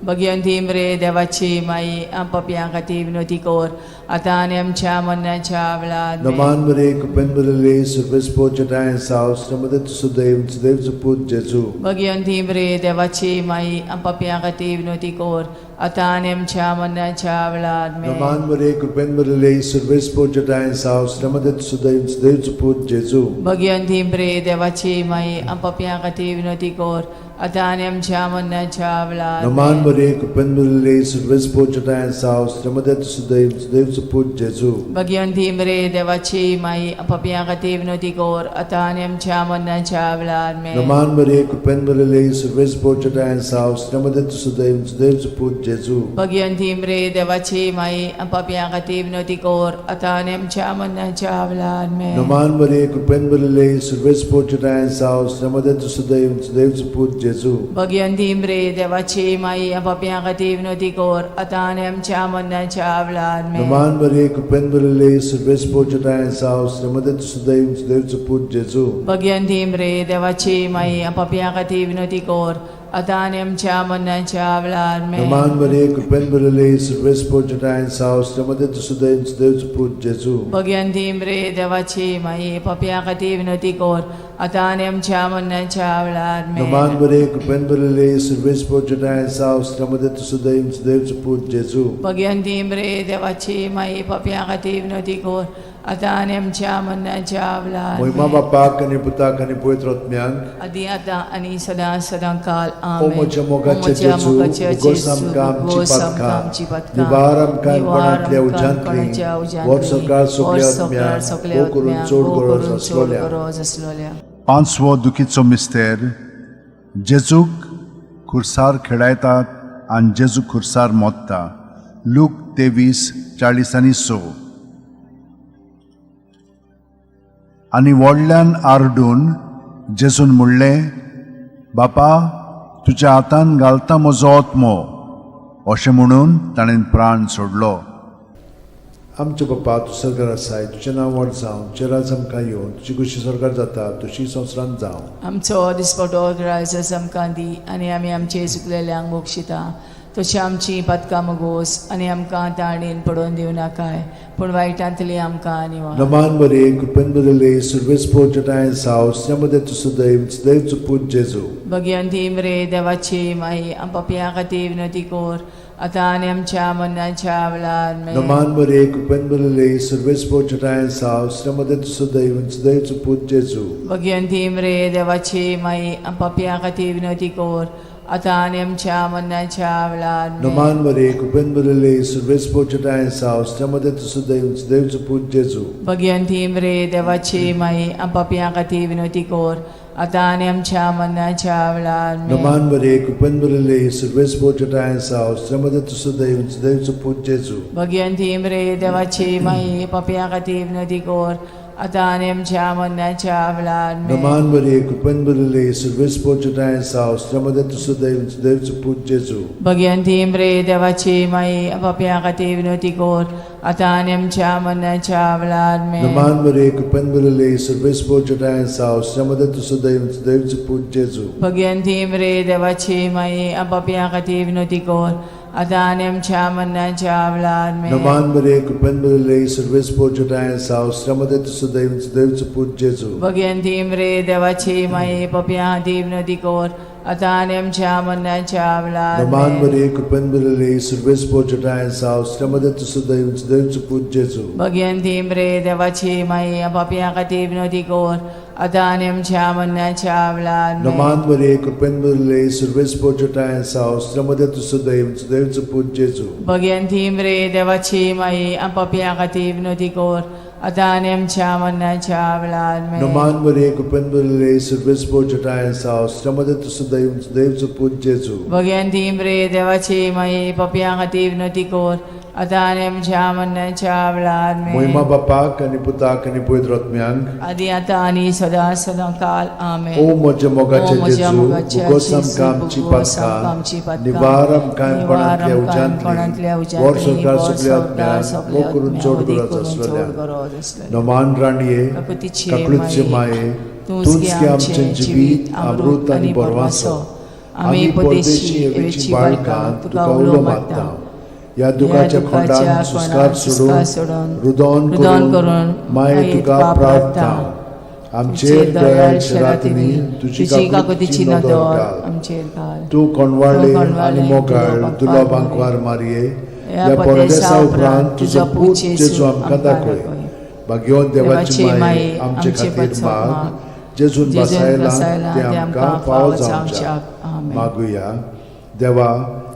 C: भगिनी मरे देवाची माई पापयां खातीर विनवती कर आतां आनी आमच्या मरणाच्या वेळार आमेन.
B: नमान मरिये, कृपेन भरिल्ले, सर्वेस्पर जेठाय सावस्त्या मध्ये तूं सदैव सदैवचो पूत जेजू.
C: भगिनी मरे देवाची माई पापयां खातीर विनवती कर आतां आनी आमच्या मरणाच्या वेळार आमेन.
B: नमान मरिये, कृपेन भरिल्ले, सर्वेस्पर जेठाय सावस्त्या मध्ये तूं सदैव सदैवचो पूत जेजू.
C: भगिनी मरे देवाची माई पापयां खातीर विनवती कर आतां आनी आमच्या मरणाच्या वेळार
B: नमान
C: आमेन.
B: मरिये, कृपेन भरिल्ले, सर्वेस्पर जेठाय सावस्त्या मध्ये तूं सदैव सदैवचो पूत जेजू.
C: भगिनी मरे देवाची माई पापयां खातीर विनवती कर आतां आनी आमच्या मरणाच्या वेळार आमेन.
B: नमान मरिये, कृपेन भरिल्ले, सर्वेस्पर जेठाय सावस्त्या मध्ये तूं सदैव सदैवचो पूत जेजू.
C: भगिनी मरे देवाची माई पापयां खातीर विनवती कर आतां आनी आमच्या मरणाच्या वेळार आमेन.
B: नमान मरिये, कृपेन भरिल्ले, सर्वेस्पर जेठाय सावस्त्या मध्ये तूं सदैव सदैवचो पूत जेजू.
C: भगिनी मरे देवाची माई पापयां खातीर विनवती कर आतां आनी आमच्या मरणाच्या वेळार आमेन.
B: नमान मरिये, कृपेन भरिल्ले, सर्वेस्पर जेठाय सावस्त्या मध्ये तूं सदैव सदैवचो पूत जेजू.
C: भगिनी मरे देवाची माई पापयां खातीर विनवती कर आतां आनी आमच्या मरणाच्या वेळार आमेन.
B: नमान मरिये, कृपेन भरिल्ले, सर्वेस्पर जेठाय सावस्त्या मध्ये तूं सदैव सदैवचो पूत जेजू.
C: भगिनी मरे देवाची माई पापयां खातीर विनवती कर आतां आनी आमच्या मरणाच्या वेळार आमेन.
B: नमान मरिये, कृपेन भरिल्ले, सर्वेस्पर जेठाय सावस्त्या मध्ये तूं सदैव सदैवचो पूत जेजू.
C: भगिनी मरे देवाची माई पापयां खातीर विनवती कर आतां आनी आमच्या मरणाच्या वेळार
B: महिमा
C: आमेन.
B: बापाक आनी पुताक आनी पवित्र आत्म्याक.
C: आदी आतां आनी सदां सदां काल
B: ओ
C: आमेन.
B: म्हज्या मोगाचे जेजू, उगोस आमकां आमची पातकां, निवार आमकां कोणांतल्या उज्यांतली, व्हड सरकार सगल्या आत्म्याक भोव करून चड गरज आसलोल्या.
C: गरज आसलोल्या.
A: पांचवो दुखीचो मिस्तेर, जेजूक खुर्सार खेळायतात आनी जेजू खुर्सार मोत्ता, लूक 23:40-6. आनी व्हडल्यान आरडून जेजून म्हणलें, बापा, तुज्या हातान घालता म्हजो आत्मो. अशें म्हणून ताणें प्राण सोडलो.
B: आमच्या बापा, तूं सरकार आसाय, तुजें नांव व्हड जावं, तुजें राज आमकां येवं, तुजी खुशी सरकार जाता तुशी संवसारांत जावं.
C: आमचो दिसपटो ग्रायस आमकां दी आनी आमी आमचे चुकलेल्यांक बक्षिता तशी आमची पातकां मगोस आनी आमकां ताणेन पडोवन दिवं नाकाय पूण वायटांतली आमकां निवार.
B: नमान बरे कृपेन बरले सर्वेस्पोर जटाय साव मध्ये तूं सदैव सदैव पूत जेजू.
C: भगिवंती मरे देवाची माई, आम पापयां खातीर विनवती कर आतां आनी आमच्या मरणाच्या वेळार. आमेन.
B: नमान बरे कृपेन बरले सर्वेस्पोर जटाय साव मध्ये तूं सदैव सदैव पूत जेजू.
C: भगिवंती मरे देवाची माई, आम पापयां खातीर विनवती कर आतां आनी आमच्या मरणाच्या वेळार. आमेन.
B: नमान बरे कृपेन बरले सर्वेस्पोर जटाय साव मध्ये तूं सदैव सदैव पूत जेजू.
C: भगिवंती मरे देवाची माई, आम पापयां खातीर विनवती कर आतां आनी आमच्या मरणाच्या वेळार. आमेन.
B: नमान बरे कृपेन बरले सर्वेस्पोर जटाय साव मध्ये तूं सदैव सदैव पूत जेजू.
C: भगिवंती मरे देवाची माई, पापयां खातीर विनवती कर आतां आनी आमच्या मरणाच्या वेळार. आमेन.
B: नमान बरे कृपेन बरले सर्वेस्पोर जटाय साव मध्ये तूं सदैव सदैव पूत जेजू.
C: भगिवंती मरे देवाची माई, पापयां खातीर विनवती कर आतां आनी आमच्या मरणाच्या वेळार. आमेन.
B: नमान बरे कृपेन बरले सर्वेस्पोर जटाय साव मध्ये तूं सदैव सदैव पूत जेजू.
C: भगिवंती मरे देवाची माई, पापयां खातीर विनवती कर आतां आनी आमच्या मरणाच्या वेळार. आमेन.
B: नमान बरे कृपेन बरले सर्वेस्पोर जटाय साव मध्ये तूं सदैव सदैव पूत जेजू.
C: भगिवंती मरे देवाची माई, पापयां खातीर विनवती कर आतां आनी आमच्या मरणाच्या वेळार.
B: नमान
C: आमेन.
B: बरे कृपेन बरले सर्वेस्पोर जटाय साव मध्ये तूं सदैव सदैव पूत जेजू.
C: भगिवंती मरे देवाची माई, पापयां खातीर विनवती कर आतां आनी आमच्या मरणाच्या वेळार. आमेन.
B: नमान बरे कृपेन बरले सर्वेस्पोर जटाय साव मध्ये तूं सदैव सदैव पूत जेजू.
C: भगिवंती मरे देवाची माई, पापयां खातीर विनवती कर आतां आनी आमच्या मरणाच्या वेळार. आमेन.
B: नमान बरे कृपेन बरले सर्वेस्पोर जटाय साव मध्ये तूं सदैव सदैव पूत जेजू.
C: भगिवंती मरे देवाची माई, पापयां खातीर विनवती कर आतां आनी आमच्या मरणाच्या वेळार. आमेन.
B: मोहिमा बापाक आनी पुताक आनी पवित्र आत्म्यांक,
C: आदी आतां आनी सदां सदां काल. आमेन.
B: ओ म्हज्या मोगाचे
C: ओ म्हज्या
B: जेजू,
C: मोगाच्या
B: भोगोस
C: जेजू,
B: आमकां आमची
C: भोगोस आमकां आमची
B: पातकां,
C: पातकां,
B: निवार आमकां
C: निवार
B: कोणांतल्या
C: आमकां कोणांतल्या
B: उज्यांतली, वर
C: उज्यांतली,
B: संवसार
C: वर
B: सगल्या
C: संवसार
B: आत्म्यांक,
C: सगल्या
B: मोग करून
C: आत्म्यांक,
B: चड
C: उदीक
B: गरज
C: करून चड
B: आसलेल्या.
C: गरज आसलेल्या.
B: नमान राणये,
C: काकुतीची
B: काकळूतचे माये,
C: तूंच गे आमचें जिवीत, अमृत आनी बरवासो. आमी परदेशी एवेची बाळकां तुका उलो मारता.
B: ह्या दुखाच्या खोंडान सुस्कार सोडून, रुदोन
C: रुदोन
B: करून
C: करून
B: माये तुका प्रार्थना, आमचेर दयाळ शरातींनी तुजी
C: तुजी
B: काकुतीची
C: काकुतीची
B: नदर
C: नदर
B: घाल.
C: आमचेर घाल.
B: तूं कोणवाळे
C: तूं कोणवाळे
B: आनी मोगाळ
C: तुलो
B: तुलो
C: बांकवार
B: बांकवार मारये,
C: ह्या
B: ह्या
C: परदेसा
B: परदेसा
C: उपरांत
B: उपरांत तुजो पूत जेजू आमकां दाखय. भाग्यवंत देवाची
C: देवाची
B: माये,
C: माये,
B: आमचे
C: आमचे
B: खातीर
C: पासत
B: माग,
C: माग,
B: जेजून
C: जेजून
B: बसायला
C: बसायला
B: ते
C: ते
B: आमकां
C: आमकां
B: फावो
C: फावो
B: जावच्याक.
C: जावच्याक. आमेन.
B: मागुया. देवा,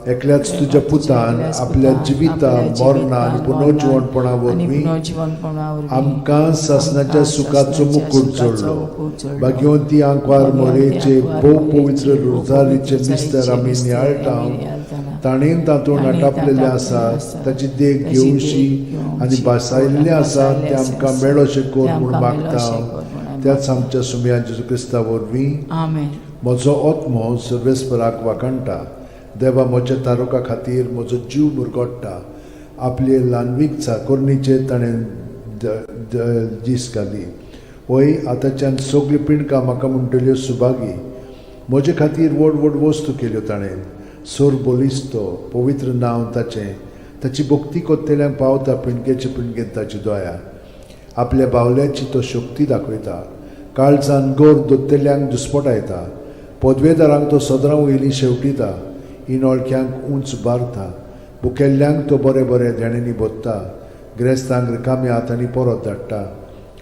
B: एकल्याच तुज्या पुतान
C: एकल्याच
B: आपल्या
C: पुतान
B: जिविता
C: आपल्या
B: मरणा आनी
C: जिवितान,
B: पुनर्जिवणपणा
C: आनी
B: वरवीं
C: पुनर्जिवणपणा वरवीं
B: आमकां सासणाच्या
C: आमकां
B: सुखाचो
C: सासणाच्या
B: मुकूट
C: सुखाचो
B: जोडलो.
C: मुकूट जोडलो.
B: भाग्यवंती आंकवार
C: भाग्यवंती
B: मोरेचे
C: आंकवार
B: भोव
C: मोरेचे
B: पवित्र
C: भोव
B: रोजारीचे
C: पवित्र
B: मिस्तर आमी
C: रोजारीचे
B: नियाळटा,
C: मिस्तर आमी नियाळटाना,
B: ताणें तातूंत
C: ताणें
B: आटापलेलें
C: तातूंत
B: आसा,
C: आसा,
B: ताची देख
C: ताची
B: घेवशी
C: देख घेवची
B: आनी बसायल्लें आसा
C: बसायल्लें
B: तें आमकां
C: आसा,
B: मेळोशें कर
C: तें
B: म्हूण
C: आमकां
B: मागता
C: मेळोशें कर म्हूण आमी
B: त्याच आमच्या सुमया जेजू क्रिस्ता वरवीं.
C: आमेन.
B: म्हजो आत्मो सर्वेस्पराक वाखाणटा, देवा म्हज्या तारुका खातीर म्हजो जीव मुरगोडटा. आपले ल्हानवीक चाकोरणीचेर ताणें दीस घाली. वय आतांच्यान सगळीं पिंडकां म्हाका म्हणटल्यो सुभागी. म्हजे खातीर व्हड व्हड वस्तू केल्यो ताणें. सोर बलिस्तो पवित्र नांव ताचें. ताची भक्ती कोत्तेल्यांक पावता पिंडकेचे पिंडकेन ताची दया. आपल्या बावल्याची तो शक्ती दाखयता, काळजान गोर दोत्तेल्यांक दुस्पटायता. पदवेदारांक तो सदरां वयलीं शेवटिता, इनोळख्यांक उंच बारता. भुकेल्ल्यांक तो बरें बरें देण्यांनी भोत्ता, ग्रेस्तांक रिकाम्या हातांनी परत धाडटा.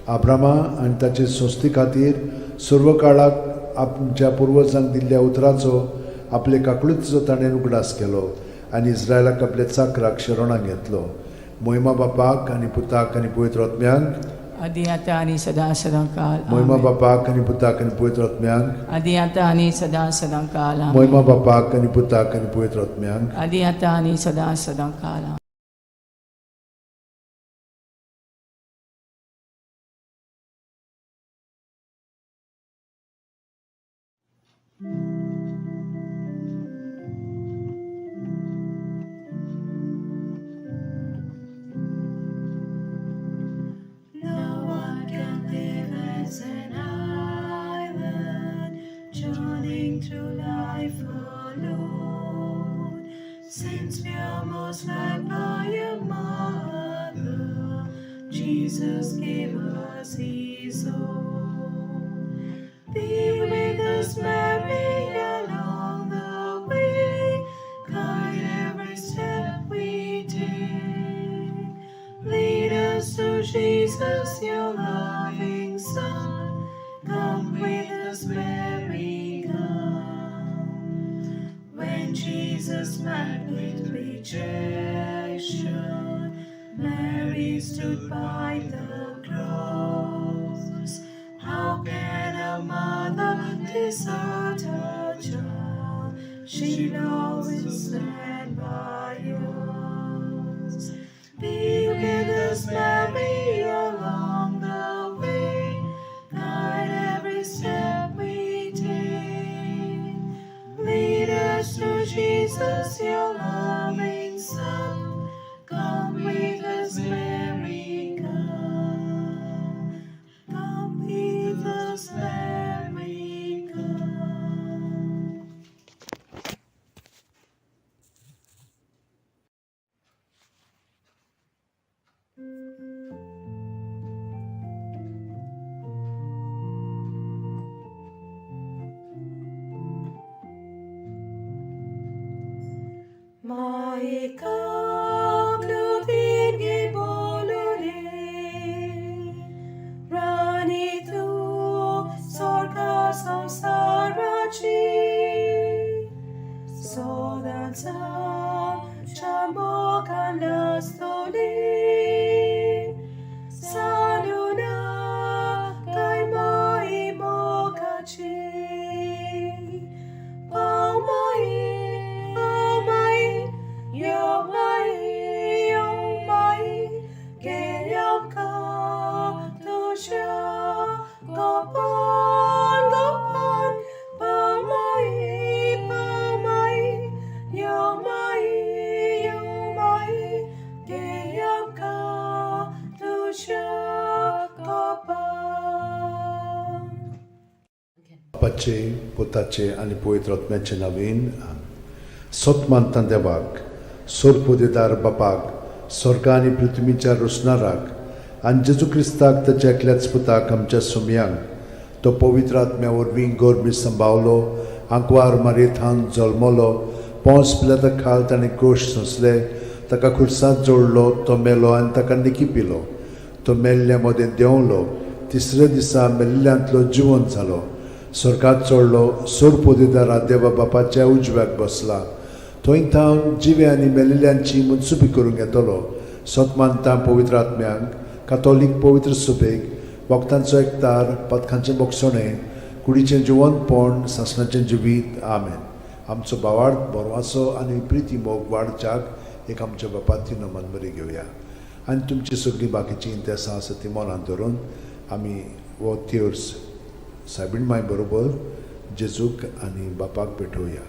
B: आब्रामा आनी ताचे संस्थे खातीर सर्व काळाक आमच्या पुर्वजांक दिल्ल्या उतराचो आपले काकळुतीचो ताणें उगडास केलो आनी इस्रायलाक आपल्या चाकराक शरणाक घेतलो. मोहिमा बापाक आनी पुताक आनी पवित्र आत्म्यांक,
C: आदी आतां आनी सदां सदां काल.
B: मोहिमा
C: आमेन.
B: बापाक आनी पुताक आनी पवित्र आत्म्यांक,
C: आदी आतां आनी सदां सदां काल. आमेन.
B: मोहिमा बापाक आनी पुताक आनी पवित्र आत्म्यांक,
C: आदी आतां आनी सदां सदां काल. आमेन.
E: No one can live as an island, journeying through life alone. Jesus met with rejection, Mary stood by the cross. How can a mother desert her child? She'll always stand by us. Be with us, Mary, along the way. Guide every step we take. Lead us to Jesus, your loving Son. Come with us, Mary, come. Come with us, Mary, come. Maika klutirgi bolule, Rani tu sorka samsarachi, Sodansa chambokan lastoli, Saluna kai mai mokachi. Pau mai, pau mai, yo mai, yo mai, ke yam ka tu sha, go pan, go pan, pau mai, pau mai, yo mai, yo mai, ke yam ka tu sha, go pan.
B: बापाचे पुताचे आनी पवित्र आत्म्याचे नवीन सत मानता देवाक सोरपोदेदार बापाक स्वर्ग आनी पृथ्वीच्या रोसणाराक आनी जेजू क्रिस्ताक ताच्या एकल्याच पुताक आमच्या सुमयांक तो पवित्र आत्म्या वरवीं गोरमी संभावलो आंकवार मारयेथान जल्मलो पोंस पिलाता खाल ताणें कोश सोंसले ताका खुर्सांत जोडलो तो मेलो आनी ताका निकी पिलो तो मेल्ल्या मदें देंवलो तिसऱ्या दिसा मेल्ल्यांतलो जिवन जालो स्वर्गात चडलो सोरपोदेदारा देवा बापाच्या उजव्याक बसला थंय थावन जिवे आनी मेलिल्ल्यांची मनसुबी करूंक येतलो सत मानता पवित्र आत्म्यांक कातोलीक पवित्र सुबेक भक्तांचो एकतार पथकांचें बोगसणें कुडीचें जिवनपण सासणाचें जिवीत. आमेन. आमचो भावार्थ बरवासो आनी प्रिती मोग वाडच्याक एक आमच्या बापाती नमन बरी घेवया आनी तुमची सगळीं बाकीचीं इंतेसां आसा ती मनांत धरून आमी हो थियोर्स सायबीण माय बरोबर जेजूक आनी बापाक भेटोवया.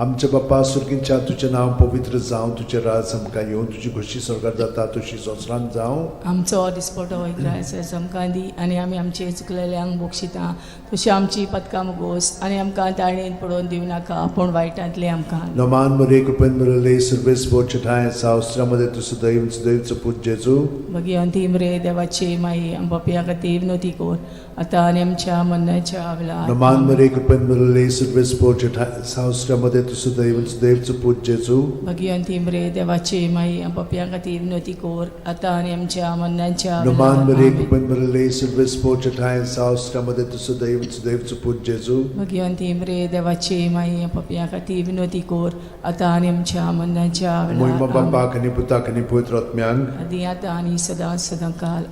B: आमच्या बापा सुर्गींच्या तुजें नांव पवित्र जावं, तुजें राज आमकां येवं, तुजी खोशी स्वर्गार जाता तशी संवसारांत जावं.
C: आमचो दिसपटो इग्रायस आमकां दी आनी आमी आमचे चुकलेल्यांक बक्षिता तशी आमची पदकां मुगोस आनी आमकां ताणेन पडोवन दिवं नाका पूण वायटांतलें आमकां.
B: नमान मरे कृपेन मिळले सर्वेस बोचे ठाय सावस्त्रामध्ये तू सदैव सदैवचो पूत जेजू.
C: भगिवंती मरे देवाची माई आमच्या खातीर विनोती कोर आतां आनी आमच्या मरणाच्या वेळार.
B: नमान मरे कृपेन मिळले सर्वेस बोचे ठाय सावस्त्रामध्ये तू सदैव सदैवचो पूत जेजू.
C: भगिवंती मरे देवाची माई आमच्या खातीर विनोती कोर आतां आनी आमच्या मरणाच्या
B: नमान मरे
C: वेळार.
B: कृपेन मिळले सर्वेस बोचे ठाय सावस्त्रामध्ये तू सदैव सदैवचो पूत जेजू.
C: भगिवंती मरे देवाची माई आमच्या खातीर विनोती कोर आतां आनी आमच्या मरणाच्या
B: मोहिमा
C: वेळार.
B: बापाक आनी पुताक आनी पवित्र आत्म्यांक
C: आदी आतां आनी सदां सदां काल.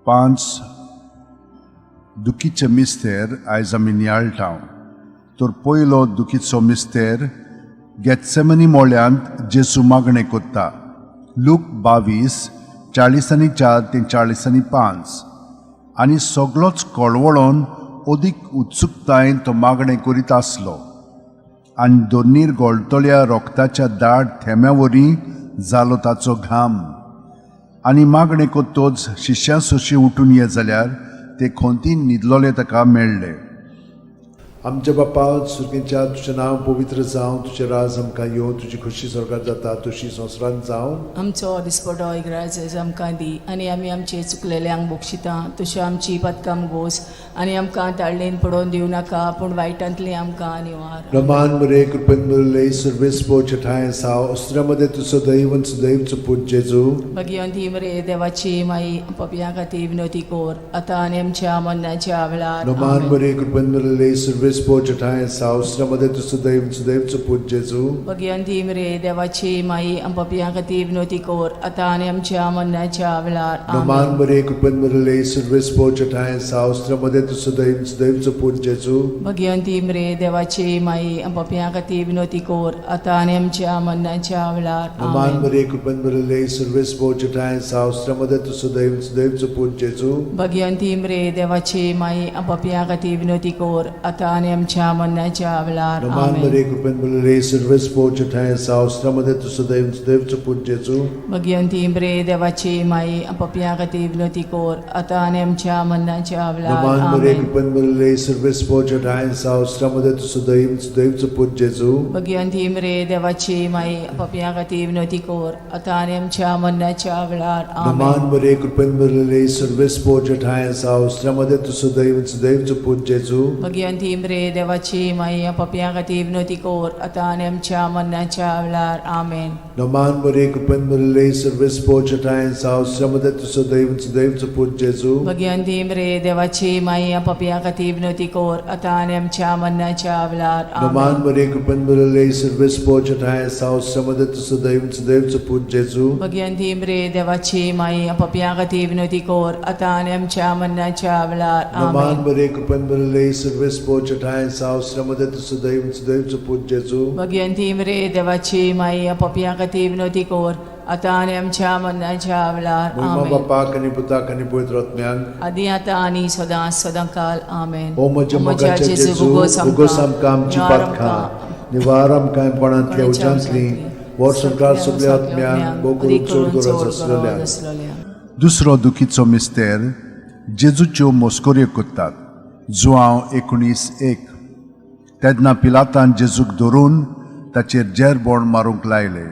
A: पांच दुखीचे मिस्तेर आयज आमी नियाळटा. तर पयलो दुखीचो मिस्तेर गेत्सेमनी मोळ्यांत जेजू मागणें कोत्ता. लूक 22:44 ते 45. आनी सगलोच कळवळोन अदीक उत्सुकतायेन तो मागणें करीत आसलो आनी दोनीर गोळटल्या रोगताच्या दाट थेंब्या वरी जालो ताचो घाम. आनी मागणें कोत्तोच शिश्यां सोशी उठून ये जाल्यार ते खोंतीन न्हिदलोले ताका मेळ्ळे.
B: आमच्या बापा सुर्गींच्या तुजें नांव पवित्र जावं, तुजें राज आमकां येवं, तुजी खोशी स्वर्गार जाता तशी संवसारांत जावं.
C: आमचो दिसपटो इग्राज आमकां दी आनी आमी आमचे चुकलेल्यांक बक्षिता तशी आमची पदकां गोस आनी आमकां ताळणेन पडोवन दिवं नाका पूण वायटांतलें आमकां निवार.
B: रमान मरे कृपेन मिळले सर्वेस पोचे ठाय साव अस्त्रामध्ये तू सदैव सदैवचो पूत जेजू.
C: भगिवंती मरे देवाची माई पपया खातीर विनोती कोर आतां आनी आमच्या मरणाच्या वेळार.
B: रमान
C: आमेन.
B: मरे कृपेन मिळले सर्वेस सर्वेस्पोर ठांय सावस्र मदें तूं सुदैव सुदैवचो पूत जेजू.
C: भगिवंती मरे देवाची माई, आम पापयां खातीर विनवती कर, आतां आनी आमच्या मरणाच्या वेळार.
B: नमान
C: आमेन.
B: मरे, कृपेन भरिल्ले, सर्वेस्पोर ठांय सावस्र मदें तूं सुदैव सुदैवचो पूत जेजू.
C: भगिवंती मरे देवाची माई, आम पापयां खातीर विनवती कर, आतां आनी आमच्या मरणाच्या वेळार.
B: नमान
C: आमेन.
B: मरे, कृपेन भरिल्ले, सर्वेस्पोर ठांय सावस्र मदें तूं सुदैव सुदैवचो पूत जेजू.
C: भगिवंती मरे देवाची माई, आम पापयां खातीर विनवती कर, आतां आनी आमच्या मरणाच्या वेळार.
B: नमान
C: आमेन.
B: मरे, कृपेन भरिल्ले, सर्वेस्पोर ठांय सावस्र मदें तूं सुदैव सुदैवचो पूत जेजू.
C: भगिवंती मरे देवाची माई, आम पापयां खातीर विनवती कर, आतां आनी आमच्या मरणाच्या वेळार.
B: नमान मरे,
C: आमेन.
B: कृपेन भरिल्ले, सर्वेस्पोर ठांय सावस्र मदें तूं सुदैव सुदैवचो पूत जेजू.
C: भगिवंती मरे देवाची माई, आम पापयां खातीर विनवती कर, आतां आनी आमच्या मरणाच्या वेळार.
B: नमान
C: आमेन.
B: मरे, कृपेन भरिल्ले, सर्वेस्पोर ठांय सावस्र मदें तूं सुदैव सुदैवचो पूत जेजू.
C: भगिवंती मरे देवाची माई, आम पापयां खातीर विनवती कर, आतां आनी आमच्या मरणाच्या वेळार. आमेन.
B: नमान मरे, कृपेन भरिल्ले, सर्वेस्पोर ठांय सावस्र मदें तूं सुदैव सुदैवचो पूत जेजू.
C: भगिवंती मरे देवाची माई, आम पापयां खातीर विनवती कर, आतां आनी आमच्या मरणाच्या वेळार.
B: नमान
C: आमेन.
B: मरे, कृपेन भरिल्ले, सर्वेस्पोर ठांय सावस्र मदें तूं सुदैव सुदैवचो पूत जेजू.
C: भगिवंती मरे देवाची माई, आम पापयां खातीर विनवती कर, आतां आनी आमच्या मरणाच्या वेळार.
B: नमान
C: आमेन.
B: मरे, कृपेन भरिल्ले, सर्वेस्पोर ठांय सावस्र मदें तूं सुदैव सुदैवचो पूत जेजू.
C: भगिवंती मरे देवाची माई, आम पापयां खातीर विनवती कर, आतां आनी आमच्या मरणाच्या वेळार.
B: महिमा
C: आमेन.
B: बापाक आनी पुताक आनी पवित्र आत्म्याक.
C: आदी आतां आनी सदां सदां काल. आमेन.
B: ओ म्हज्या मोगाच्या जेजू, उगोस आमकां आमची पातकां, निवार आमकां कोणांतल्या उज्यांतली, वर्सभर सगल्या आत्म्यांक, भोव करून चड गरज आसलेल्या.
A: दुसरो दुखीचो मिस्तेर, जेजूच्यो मस्कऱ्यो करतात. जुआंव 19:1. तेन्ना पिलातान जेजूक धरून ताचेर जेरबोण मारूंक लायले.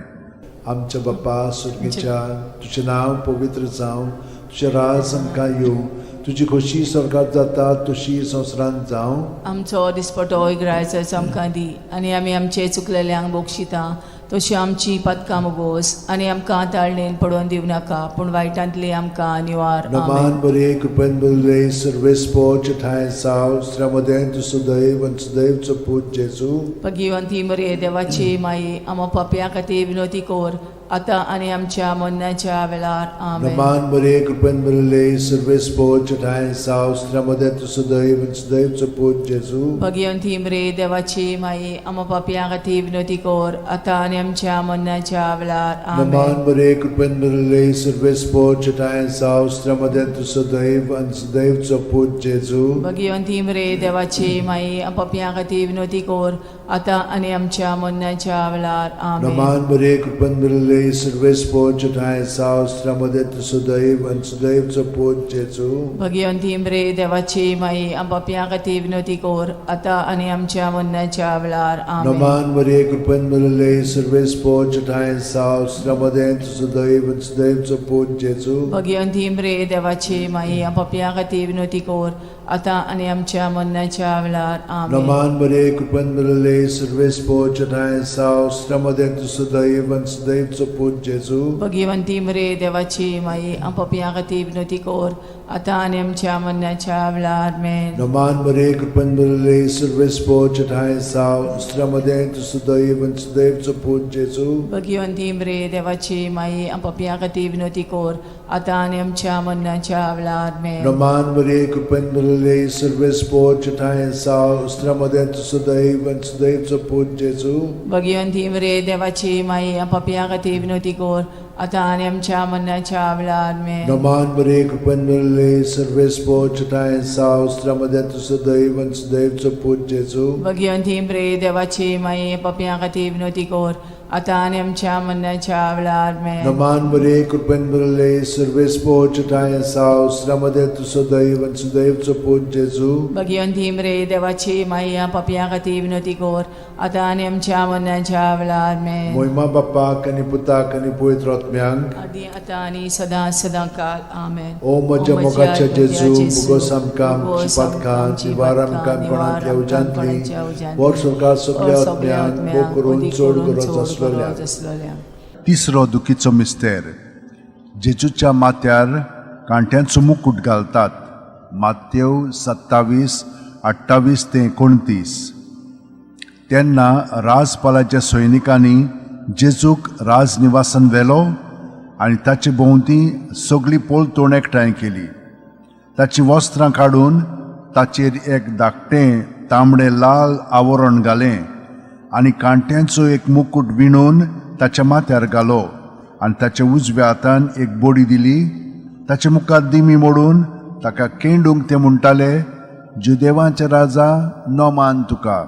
B: आमच्या बापा सुर्गीच्या, तुजें नांव पवित्र जावं, तुजें राज आमकां येवं, तुजी खोशी स्वर्गात जाता तशी संवसारांत जावं.
C: आमचो दिसपटो इगरायचो आमकां दी, आनी आमी आमचे चुकलेल्यांक बक्षिता तशी आमची पातकां मुगोस, आनी आमकां ताळणेन पडोवन दिवं नाका, पूण वायटांतली आमकां निवार.
B: नमान
C: आमेन.
B: बरे, कृपेन बरे, सर्वेस्पोर ठांय साव स्त्र्यामदें तूं सुदैव आनी सुदैवचो पूत जेजू.
C: भगिवंती मरे देवाची माई, आमा पापयां खातीर विनवती कर, आतां आनी आमच्या मरणाच्या वेळार. आमेन.
B: नमान बरे, कृपेन बरे, सर्वेस्पोर ठांय साव स्त्र्यामदें तूं सुदैव आनी सुदैवचो पूत जेजू.
C: भगिवंती मरे देवाची माई, आमा पापयां खातीर विनवती कर, आतां आनी आमच्या मरणाच्या वेळार. आमेन.
B: नमान बरे, कृपेन बरे, सर्वेस्पोर ठांय साव स्त्र्यामदें तूं सुदैव आनी सुदैवचो पूत जेजू.
C: भगिवंती मरे देवाची माई, आम पापयां खातीर विनवती कर, आतां आनी आमच्या मरणाच्या वेळार. आमेन.
B: नमान बरे, कृपेन बरे, सर्वेस्पोर ठांय साव स्त्र्यामदें तूं सुदैव आनी सुदैवचो पूत जेजू.
C: भगिवंती मरे देवाची माई, आम पापयां खातीर विनवती कर, आतां आनी आमच्या मरणाच्या वेळार. आमेन.
B: नमान मरे, कृपेन बरे, सर्वेस्पोर ठांय साव स्त्र्यामदें तूं सुदैव आनी सुदैवचो पूत जेजू.
C: भगिवंती मरे देवाची माई, आम पापयां खातीर विनवती कर, आतां आनी आमच्या मरणाच्या वेळार. आमेन.
B: नमान मरे, कृपेन बरे, सर्वेस्पोर ठांय साव स्त्र्यामदें तूं सुदैव आनी सुदैवचो पूत जेजू.
C: भगिवंती मरे देवाची माई, आम पापयां खातीर विनवती कर, आतां आनी आमच्या मरणाच्या वेळार. आमेन.
B: नमान मरे, कृपेन बरे, सर्वेस्पोर ठांय साव स्त्र्यामदें तूं सुदैव आनी सुदैवचो पूत जेजू.
C: भगिवंती मरे देवाची माई, आम पापयां खातीर विनवती कर, आतां आनी आमच्या मरणाच्या वेळार. आमेन.
B: नमान मरे, कृपेन बरे, सर्वेस्पोर ठांय साव स्त्र्यामदें तूं सुदैव आनी सुदैवचो पूत जेजू.
C: भगिवंती मरे देवाची माई, आम पापयां खातीर विनवती कर, आतां आनी आमच्या मरणाच्या वेळार. आमेन.
B: नमान मरे, कृपेन बरे, सर्वेस्पोर ठांय साव स्त्र्यामदें तूं सुदैव आनी सुदैवचो पूत जेजू.
C: भगिवंती मरे देवाची माई, पापयां खातीर विनवती कर, आतां आनी आमच्या मरणाच्या वेळार. आमेन.
B: नमान मरे, कृपेन बरे, सर्वेस्पोर ठांय साव स्त्र्यामदें तूं सुदैव आनी सुदैवचो पूत जेजू.
C: भगिवंती मरे देवाची माई, पापयां खातीर विनवती कर, आतां आनी आमच्या मरणाच्या वेळार. आमेन.
B: मोहिमा बापाक आनी पुताक आनी पवित्र आत्म्यांक.
C: आदी आतां आनी सदां सदां काल. आमेन.
B: ओ म्हज्या मोगाच्या जेजू, मुगोस आमकां आमची पातकां, निवार आमकां कोणांतल्या उज्यांतली, वर्सभर सगल्या आत्म्यांक, भोव करून चड गरज आसलेल्या.
C: आसलेल्या.
A: तिसरो दुखीचो मिस्तेर, जेजूच्या माथ्यार कांट्यांचो मुकूट घालतात. मातेव 27 अठ्ठावीस ते 29. तेन्ना राजपालाच्या सैनिकांनी जेजूक राजनिवासान व्हेलो आनी ताचे भोंवती सगळी पलतोण एकठांय केली. ताचीं वस्त्रां काडून ताचेर एक धाकटें तांबडें लाल आवरण घालें आनी कांट्यांचो एक मुकूट विणून ताच्या माथ्यार घालो आनी ताच्या उजव्या हातान एक बडी दिली. ताचे मुखार दिमी मोडून ताका केंडूंक ते म्हणटाले, जुदेवांचे राजा, नमान तुका.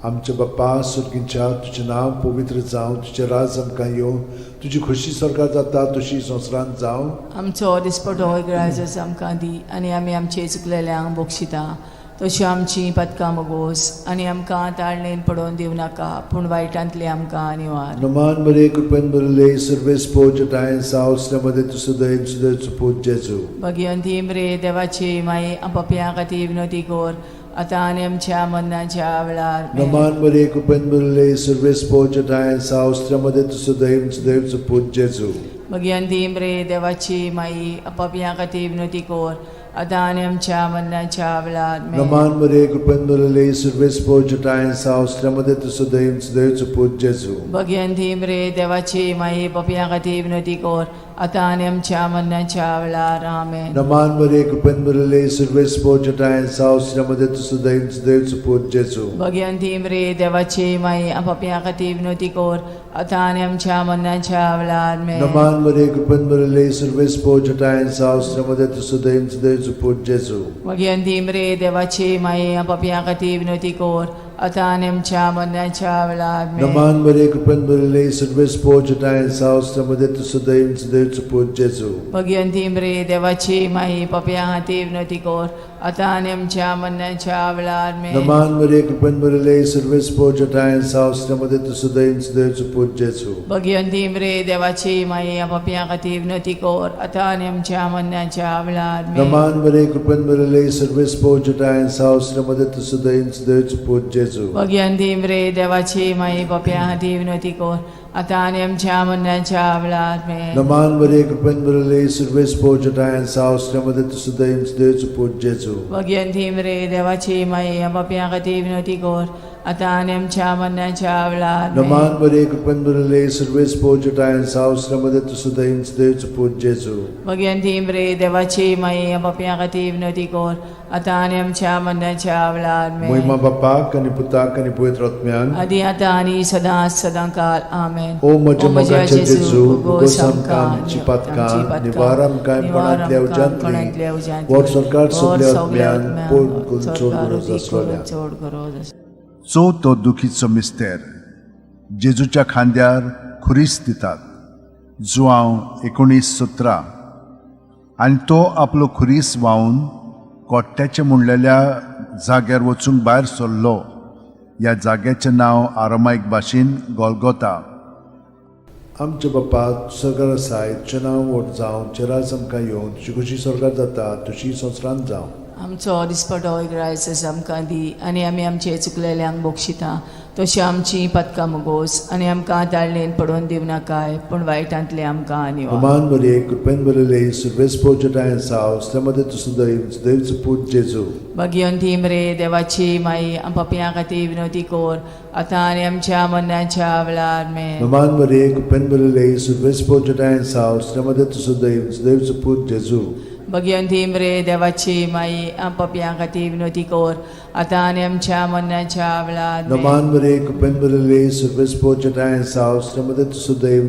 B: आमच्या बाप्पा सुर्गींच्या, तुजें नांव पवित्र जावं, तुजें राज आमकां येवं, तुजी खोशी सरकार जाता तशी संवसारांत जावं.
C: आमचो दिसपटो ग्राजस आमकां दी आनी आमी आमचे चुकलेल्यांक बक्षिता तश्यो आमची पदकां मगोस आनी आमकां ताळणेन पडोवन दिवं नाका, पूण वायटांतली आमकां निवार.
B: नमान मरे, कृपेन भरिल्ले, सर्वेस पोजटाय सावसल्यामध्ये तुजो दयेन सुदैचो पूत जेजू.
C: भगिवंती मरे देवाची माई, पपया खातीर विनोती कोर, आतां आनी आमच्या मरणाच्या वेळार. आमेन.
B: नमान मरे, कृपेन भरिल्ले, सर्वेस पोजटाय सावसल्यामध्ये तुजो दयेन सुदैचो पूत जेजू.
C: भगिवंती मरे देवाची माई, पपया खातीर विनोती कोर, आतां आनी आमच्या मरणाच्या वेळार. आमेन.
B: नमान मरे, कृपेन भरिल्ले, सर्वेस पोजटाय सावसल्यामध्ये तुजो दयेन सुदैचो पूत जेजू.
C: भगिवंती मरे देवाची माई, पपया खातीर विनोती कोर, आतां आनी आमच्या मरणाच्या वेळार. आमेन.
B: नमान मरे, कृपेन भरिल्ले, सर्वेस पोजटाय सावसल्यामध्ये तुजो दयेन सुदैचो पूत जेजू.
C: भगिवंती मरे देवाची माई, पपया खातीर विनोती कोर, आतां आनी आमच्या मरणाच्या वेळार. आमेन.
B: नमान मरे, कृपेन भरिल्ले, सर्वेस पोजटाय सावसल्यामध्ये तुजो दयेन सुदैचो पूत जेजू.
C: भगिवंती मरे देवाची माई, पपया खातीर विनोती कोर, आतां आनी आमच्या मरणाच्या वेळार. आमेन.
B: नमान मरे, कृपेन भरिल्ले, सर्वेस पोजटाय सावसल्यामध्ये तुजो दयेन सुदैचो पूत जेजू.
C: भगिवंती मरे देवाची माई, पपया खातीर विनोती कोर, आतां आनी आमच्या मरणाच्या वेळार. आमेन.
B: नमान मरे, कृपेन भरिल्ले, सर्वेस पोजटाय सावसल्यामध्ये तुजो दयेन सुदैचो पूत जेजू.
C: भगिवंती मरे देवाची माई, पपया खातीर विनोती कोर, आतां आनी आमच्या मरणाच्या वेळार. आमेन.
B: नमान मरे, कृपेन भरिल्ले, सर्वेस पोजटाय सावसल्यामध्ये तुजो दयेन सुदैचो पूत जेजू.
C: भगिवंती मरे देवाची माई, पपया खातीर विनोती कोर, आतां आनी आमच्या मरणाच्या वेळार. आमेन.
B: नमान मरे, कृपेन भरिल्ले, सर्वेस पोजटाय सावसल्यामध्ये तुजो दयेन सुदैचो पूत जेजू.
C: भगिवंती मरे देवाची माई, पपया खातीर विनोती कोर, आतां आनी आमच्या मरणाच्या वेळार. आमेन.
B: नमान मरे, कृपेन भरिल्ले, सर्वेस पोजटाय सावसल्यामध्ये तुजो दयेन सुदैचो पूत जेजू.
C: भगिवंती मरे देवाची माई, पपया खातीर विनोती कोर, आतां आनी आमच्या मरणाच्या वेळार. आमेन.
B: महिमा बापाक आनी पुताक आनी पवित्र आत्म्याक.
C: आदी आतां आनी सदां सदां काल. आमेन.
B: ओ म्हज्या मोगाचे जेजू, भोगोस आमकां आमची पातकां, निवार आमकां कोणांतल्या उज्यांतली, व्हड सरकार सगल्या आत्म्यान पोड करून चड गरज आसलोल्या.
C: चड गरज आसलोल्या.
A: चवथो दुखीचो मिस्तेर, जेजूच्या खांद्यार खुरीस दितात. जुआंव 19:17. आनी तो आपलो खुरीस व्हांवन कोट्ट्याचे म्हणलेल्या जाग्यार वचूंक भायर सरलो. ह्या जाग्याचें नांव आरामायक भाशेन गोलगोता.
B: आमच्या बाप्पा सरकार आसाय, तुजें नांव व्हड जावं, तुजें राज आमकां येवं, तुजी खोशी सरकार जाता तशी संवसारांत जावं.
C: आमचो दिसपटो ग्रायस आमकां दी आनी आमी आमचे चुकलेल्यांक बक्षिता तशी आमची पदकां मुगोस आनी आमकां ताळणेन पडोवन दिवं नाकाय, पूण वायटांतले आमकां निवार.
B: नमान मरिये, कृपेन भरिल्ले, सर्वेस पोजटाय साव, मध्ये तुजो दैव पूत जेजू.
C: भगिवंती मरे देवाची माई, पपयां खातीर विनोती कोर, आतां आनी आमच्या मरणाच्या वेळार. आमेन.
B: नमान मरिये, कृपेन भरिल्ले, सर्वेस पोजटाय साव, मध्ये तुजो दैव पूत जेजू.
C: भगिवंती मरे देवाची माई, पपयां खातीर विनोती कोर, आतां आनी आमच्या मरणाच्या वेळार. आमेन.
B: नमान मरिये, कृपेन भरिल्ले, सर्वेस पोजटाय साव, मध्ये तुजो दैव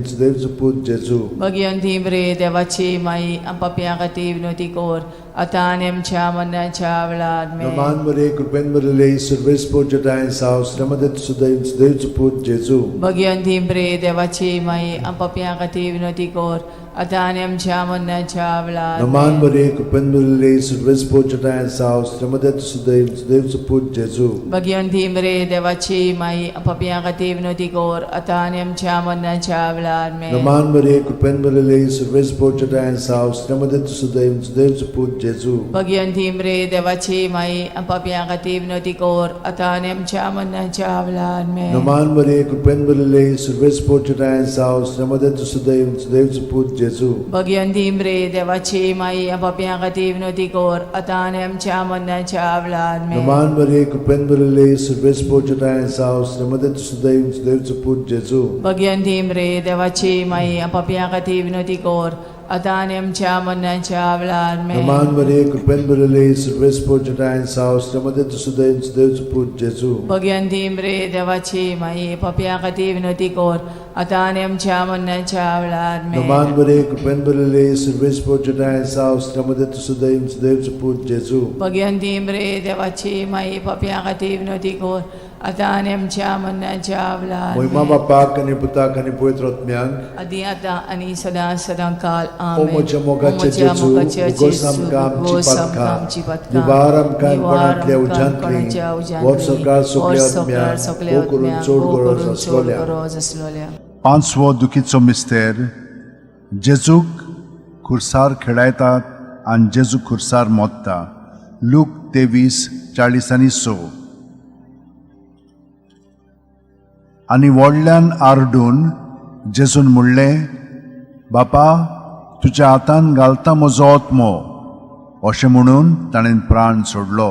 B: पूत जेजू.
C: भगिवंती मरे देवाची माई, पपयां खातीर विनोती कोर, आतां आनी आमच्या मरणाच्या वेळार. आमेन.
B: नमान मरिये, कृपेन भरिल्ले, सर्वेस पोजटाय साव, मध्ये तुजो दैव पूत जेजू.
C: भगिवंती मरे देवाची माई, पपयां खातीर विनोती कोर, आतां आनी आमच्या मरणाच्या वेळार.
B: नमान
C: आमेन.
B: मरिये, कृपेन भरिल्ले, सर्वेस पोजटाय साव, मध्ये तुजो दैव पूत जेजू.
C: भगिवंती मरे देवाची माई, पपयां खातीर विनोती कोर, आतां आनी आमच्या मरणाच्या वेळार. आमेन.
B: नमान मरिये, कृपेन भरिल्ले, सर्वेस पोजटाय साव, मध्ये तुजो दैव पूत जेजू.
C: भगिवंती मरे देवाची माई, पपयां खातीर विनोती कोर, आतां आनी आमच्या मरणाच्या वेळार. आमेन.
B: नमान मरिये, कृपेन भरिल्ले, सर्वेस पोजटाय साव, मध्ये तुजो दैव पूत जेजू. जेजू.
C: भगयंती मरे देवाची माई, पापयां खातीर विनवती कर आतां आनी आमच्या मरणाच्या वेळार. आमेन.
B: नमान मरिये, कृपेन भरिल्ले, सर्वेस्पर तुजोठांय आसा, स्त्रियां मदें तूं सुदैव, सुदैवचो पूत जेजू.
C: भगयंती मरे देवाची माई, पापयां खातीर विनवती कर आतां आनी आमच्या मरणाच्या वेळार. आमेन.
B: नमान मरिये, कृपेन भरिल्ले, सर्वेस्पर तुजोठांय आसा, स्त्रियां मदें तूं सुदैव, सुदैवचो पूत जेजू.
C: भगयंती मरे देवाची माई, पापयां खातीर विनवती कर आतां आनी आमच्या मरणाच्या वेळार. आमेन.
B: नमान मरिये, कृपेन भरिल्ले, सर्वेस्पर तुजोठांय आसा, स्त्रियां मदें तूं सुदैव, सुदैवचो पूत जेजू.
C: भगयंती मरे देवाची माई, पापयां खातीर विनवती कर आतां आनी आमच्या मरणाच्या वेळार.
B: मोहिमा बापाक आनी पुताक आनी पवित्र आत्म्याक.
C: आदी आतां आनी सदां सदां काल.
B: ओ
C: आमेन.
B: म्हज्या मोगाचे
C: ओ म्हज्या
B: जेजू,
C: मोगाचे
B: उगोस
C: जेजू,
B: आमकां आमची
C: उगोस आमकां
B: पातकां,
C: आमची पातकां,
B: निवार आमकां
C: निवार
B: कोणांतल्या
C: आमकां
B: उज्यांतली,
C: कोणाच्या उज्यांतली,
B: व्हर सरकार सगल्या
C: व्हर सरकार
B: आत्म्यांक,
C: सगल्या
B: भोव करून
C: आत्म्यांक,
B: चड
C: भोव
B: गरज
C: करून चड
B: आसलोल्या.
C: गरज आसलोल्या.
A: पांचवो दुखीचो मिस्तेर. जेजूक खुर्सार खेळायतात आनी जेजू खुर्सार मोत्ता. लूक 23:46. आनी व्हडल्यान आरडून जेजून म्हणलें, बापा, तुज्या हातान घालता म्हजो आत्मो. अशें म्हणून ताणें प्राण सोडलो.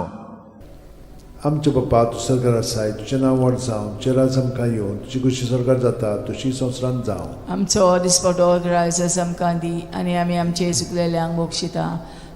B: आमच्या बापा, तूं सरकार आसाय, तुजें नांव व्हड जावं, तुजें राज आमकां येवन, तुजी खुशी सरकार जाता तशी संवसारांत जावं.
C: आमचो दिसपटो ग्रायस आमकां दी आनी आमी आमचे चुकलेल्यांक बक्षिता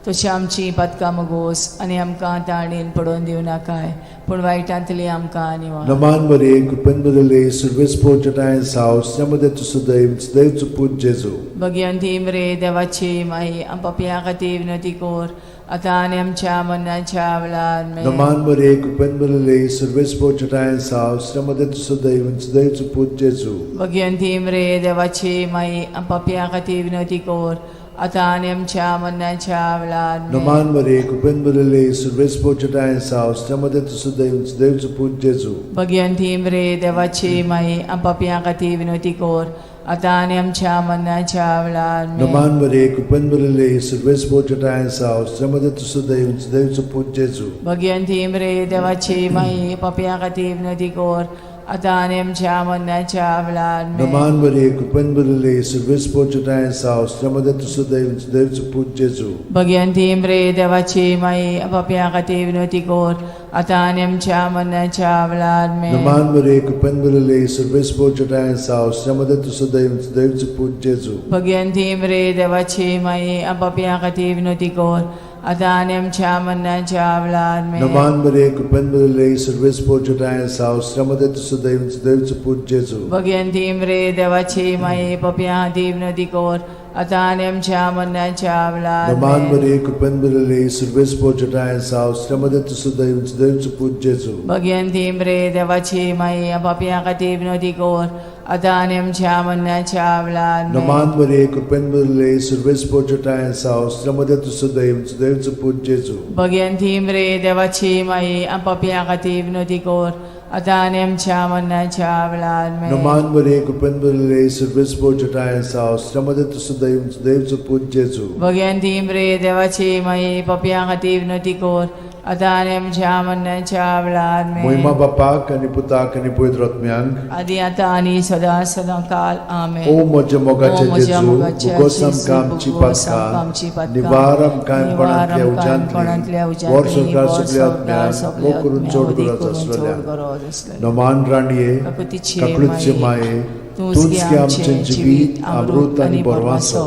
C: तशी आमची पातकां मगोस आनी आमकां ताणेन पडोवन दिवं नाकाय, पूण वायटांतली आमकां निवार.
B: नमान मरिये, कृपेन भरिल्ले, सर्वेस्पर तुजोठांय आसा, स्त्रियां मदें तूं सुदैव, सुदैवचो पूत जेजू.
C: भगयंती मरे देवाची माई, पापयां खातीर विनवती कर आतां आनी आमच्या मरणाच्या वेळार. आमेन.
B: नमान मरिये, कृपेन भरिल्ले, सर्वेस्पर तुजोठांय आसा, स्त्रियां मदें तूं सुदैव, सुदैवचो पूत जेजू.
C: भगयंती मरे देवाची माई, पापयां खातीर विनवती कर आतां आनी आमच्या मरणाच्या वेळार. आमेन.
B: नमान मरिये, कृपेन भरिल्ले, सर्वेस्पर तुजोठांय आसा, स्त्रियां मदें तूं सुदैव, सुदैवचो पूत जेजू.
C: भगयंती मरे देवाची माई, पापयां खातीर विनवती कर आतां आनी आमच्या मरणाच्या वेळार. आमेन.
B: नमान मरिये, कृपेन भरिल्ले, सर्वेस्पर तुजोठांय आसा, स्त्रियां मदें तूं सुदैव, सुदैवचो पूत जेजू.
C: भगयंती मरे देवाची माई, पापयां खातीर विनवती कर आतां आनी आमच्या मरणाच्या वेळार. आमेन.
B: नमान मरिये, कृपेन भरिल्ले, सर्वेस्पर तुजोठांय आसा, स्त्रियां मदें तूं सुदैव, सुदैवचो पूत जेजू.
C: भगयंती मरे देवाची माई, पापयां खातीर विनवती कर आतां आनी आमच्या मरणाच्या वेळार. आमेन.
B: नमान मरिये, कृपेन भरिल्ले, सर्वेस्पर तुजोठांय आसा, स्त्रियां मदें तूं सुदैव, सुदैवचो पूत जेजू.
C: भगयंती मरे देवाची माई, पापयां खातीर विनवती कर आतां आनी आमच्या मरणाच्या वेळार. आमेन.
B: नमान मरिये, कृपेन भरिल्ले, सर्वेस्पर तुजोठांय आसा, स्त्रियां मदें तूं सुदैव, सुदैवचो पूत जेजू.
C: भगयंती मरे देवाची माई, पापयां खातीर विनवती कर आतां आनी आमच्या मरणाच्या वेळार.
B: नमान
C: आमेन.
B: मरिये, कृपेन भरिल्ले, सर्वेस्पर तुजोठांय आसा, स्त्रियां मदें तूं सुदैव, सुदैवचो पूत जेजू.
C: भगयंती मरे देवाची माई, पापयां खातीर विनवती कर आतां आनी आमच्या मरणाच्या वेळार. आमेन.
B: नमान मरिये, कृपेन भरिल्ले, सर्वेस्पर तुजोठांय आसा, स्त्रियां मदें तूं सुदैव, सुदैवचो पूत जेजू.
C: भगयंती मरे देवाची माई, पापयां खातीर विनवती कर आतां आनी आमच्या मरणाच्या वेळार. आमेन.
B: नमान मरिये, कृपेन भरिल्ले, सर्वेस्पर तुजोठांय आसा, स्त्रियां मदें तूं सुदैव, सुदैवचो पूत जेजू.
C: भगयंती मरे देवाची माई, पापयां खातीर विनवती कर आतां आनी आमच्या मरणाच्या वेळार. आमेन.
B: मोहिमा बापाक आनी पुताक आनी पवित्र आत्म्यांक.
C: आदी आतां आनी सदां सदां काल. आमेन.
B: ओ म्हज्या मोगाचे
C: ओ म्हज्या
B: जेजू,
C: मोगाचे
B: उगोस
C: जेजू,
B: आमकां आमची
C: उगोस आमकां आमची
B: पातकां,
C: पातकां,
B: निवार आमकां
C: निवार
B: कोणांतल्या
C: आमकां कोणांतल्या
B: उज्यांतली, व्हर
C: उज्यांतली,
B: सरकार
C: व्हर
B: सगल्या
C: सरकार
B: आत्म्यांक,
C: सगल्या
B: भोव करून
C: आत्म्यांक,
B: चड
C: अदीक
B: गरज
C: करून चड
B: आसलेल्या.
C: गरज आसलेल्या.
B: नमान राणये,
C: काकुतीचे
B: काकळूतचे
C: माये,
B: माये,
C: तूंच
B: तूंच
C: गे
B: गे आमचें
C: आमचें
B: जिवीत, अमृत आनी बरवासो.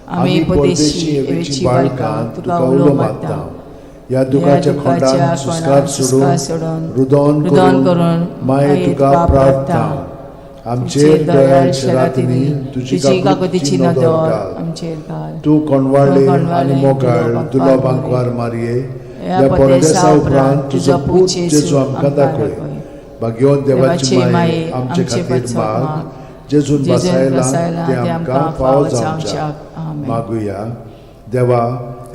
B: आमी परदेशी एवेची बाळकां तुका उलो मारता. ह्या दुखाच्या खोंडान सुस्कार सोडून, रुदोन करून माये तुका प्रार्थना. आमचेर दयाळ शरातींनी तुजी काकुतीची नदर घाल.
C: आमचेर घाल.
B: तूं कोणवाळे आनी मोगाळ दुलो बांकवार मारये, ह्या परदेसा उपरांत तुजो पूत जेजू आमकां दाखय. भाग्यवंत देवाची माये, आमचे खातीर माग, जेजून बसायला ते आमकां फावो जावच्याक. मागुया. देवा,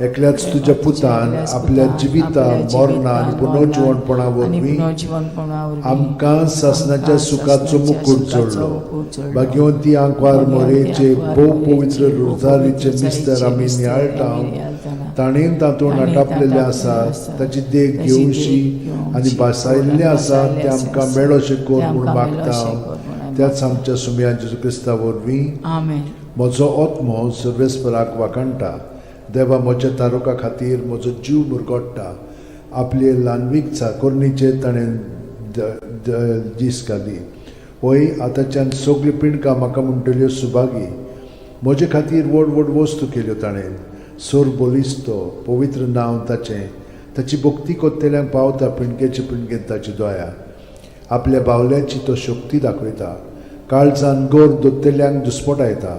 B: एकल्याच तुज्या पुतान आपल्या जिविता, मरणा आनी पुनर्जिवणपणा वरवीं आमकां सासणाच्या सुखाचो मुकूट जोडलो. भाग्यवंती आंकवार मोरेचे भोव पवित्र रोजारीचे मिस्तर आमी नियाळटा, ताणें तातूंत आटापलेलें आसा ताची देख घेवशी आनी भासायल्लें आसा तें आमकां मेळोशें कर म्हूण मागता, त्याच आमच्या सुमया जेजू क्रिस्ता वरवीं.
C: आमेन.
B: म्हजो आत्मो सर्वेस्पराक वाखाणटा, देवा म्हज्या तारुका खातीर म्हजो जीव मुरगोडटा. आपले ल्हानवीक चाकोरणीचेर ताणें दीस घाली. वय आतांच्यान सगळ्यो पिंडकां म्हाका म्हणटल्यो सुभागी. म्हजे खातीर व्हड व्हड वस्तू केल्यो ताणें. सोर बलिस्तो पवित्र नांव ताचें. ताची भक्ती कोत्तेल्यांक पावता पिंडकेचे पिंडकेन ताची दया. आपल्या बावल्याची तो शक्ती दाखयता. काळजान गोर दोत्तेल्यांक दुस्पटायता.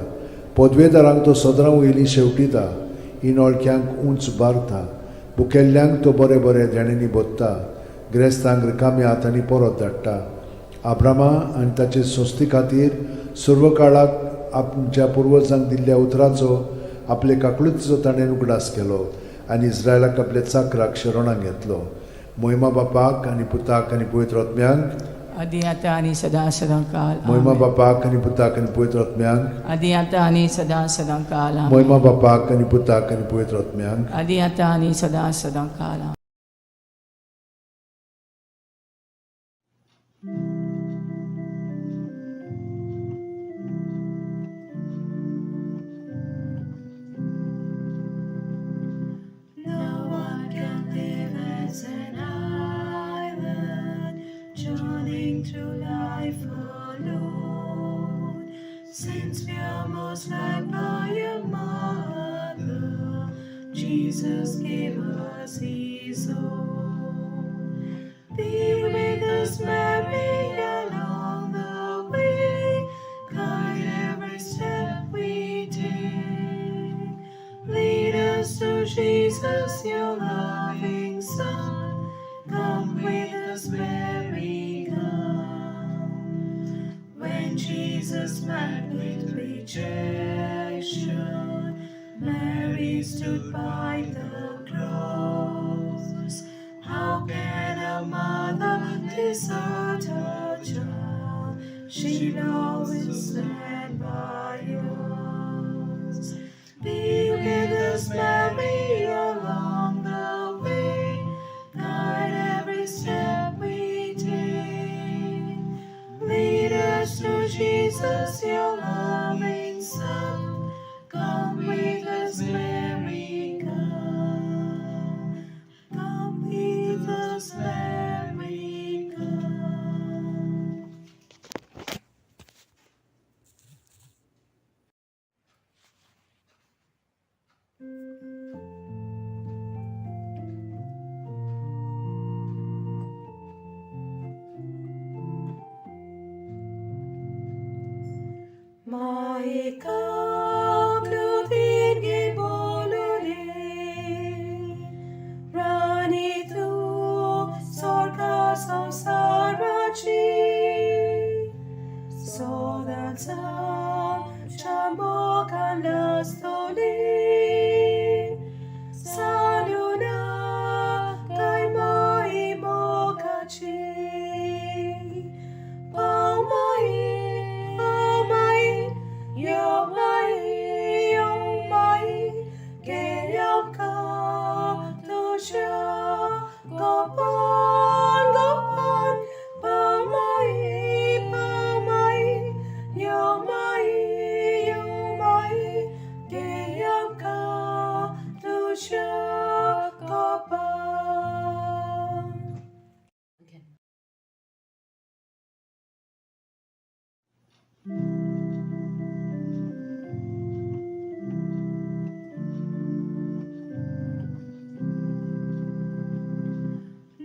B: पदवेदारांक तो सदरां वयली शेवटिता. इनोळख्यांक उंच बारता. भुकेल्ल्यांक तो बरें बरें देण्यांनी भोत्ता. ग्रेस्तांक रिकाम्या हातांनी परत धाडटा. आब्रामा आनी ताचे संस्थे खातीर सर्व काळाक आमच्या पुर्वजांक दिल्ल्या उतराचो आपले काकळुतीचो ताणें उगडास केलो आनी इस्रायलाक आपल्या चाकराक शरणाक घेतलो. मोहिमा बापाक आनी पुताक आनी पवित्र आत्म्यांक.
C: आदी आतां आनी सदां सदां काल.
B: मोहिमा
C: आमेन.
B: बापाक आनी पुताक आनी पवित्र आत्म्यांक.
C: आदी आतां आनी सदां सदां काल. आमेन.
B: मोहिमा बापाक आनी पुताक आनी पवित्र आत्म्यांक.
C: आदी आतां आनी सदां सदां काल. आमेन.
E: No one can live as an island, journeying through life alone. Since we are most loved by a mother, Jesus gave us His own. Be with us, Mary, along the way. Guide every step we take. Lead us to Jesus, your loving Son. Come with us, Mary, come. When Jesus met with rejection, Mary stood by the cross. How can a mother desert her child? She'll always stand by us. Be with us, Mary, along the way. Guide every step we take. Lead us to Jesus, your loving Son. Come with us, Mary, come. Come with us, Mary, come.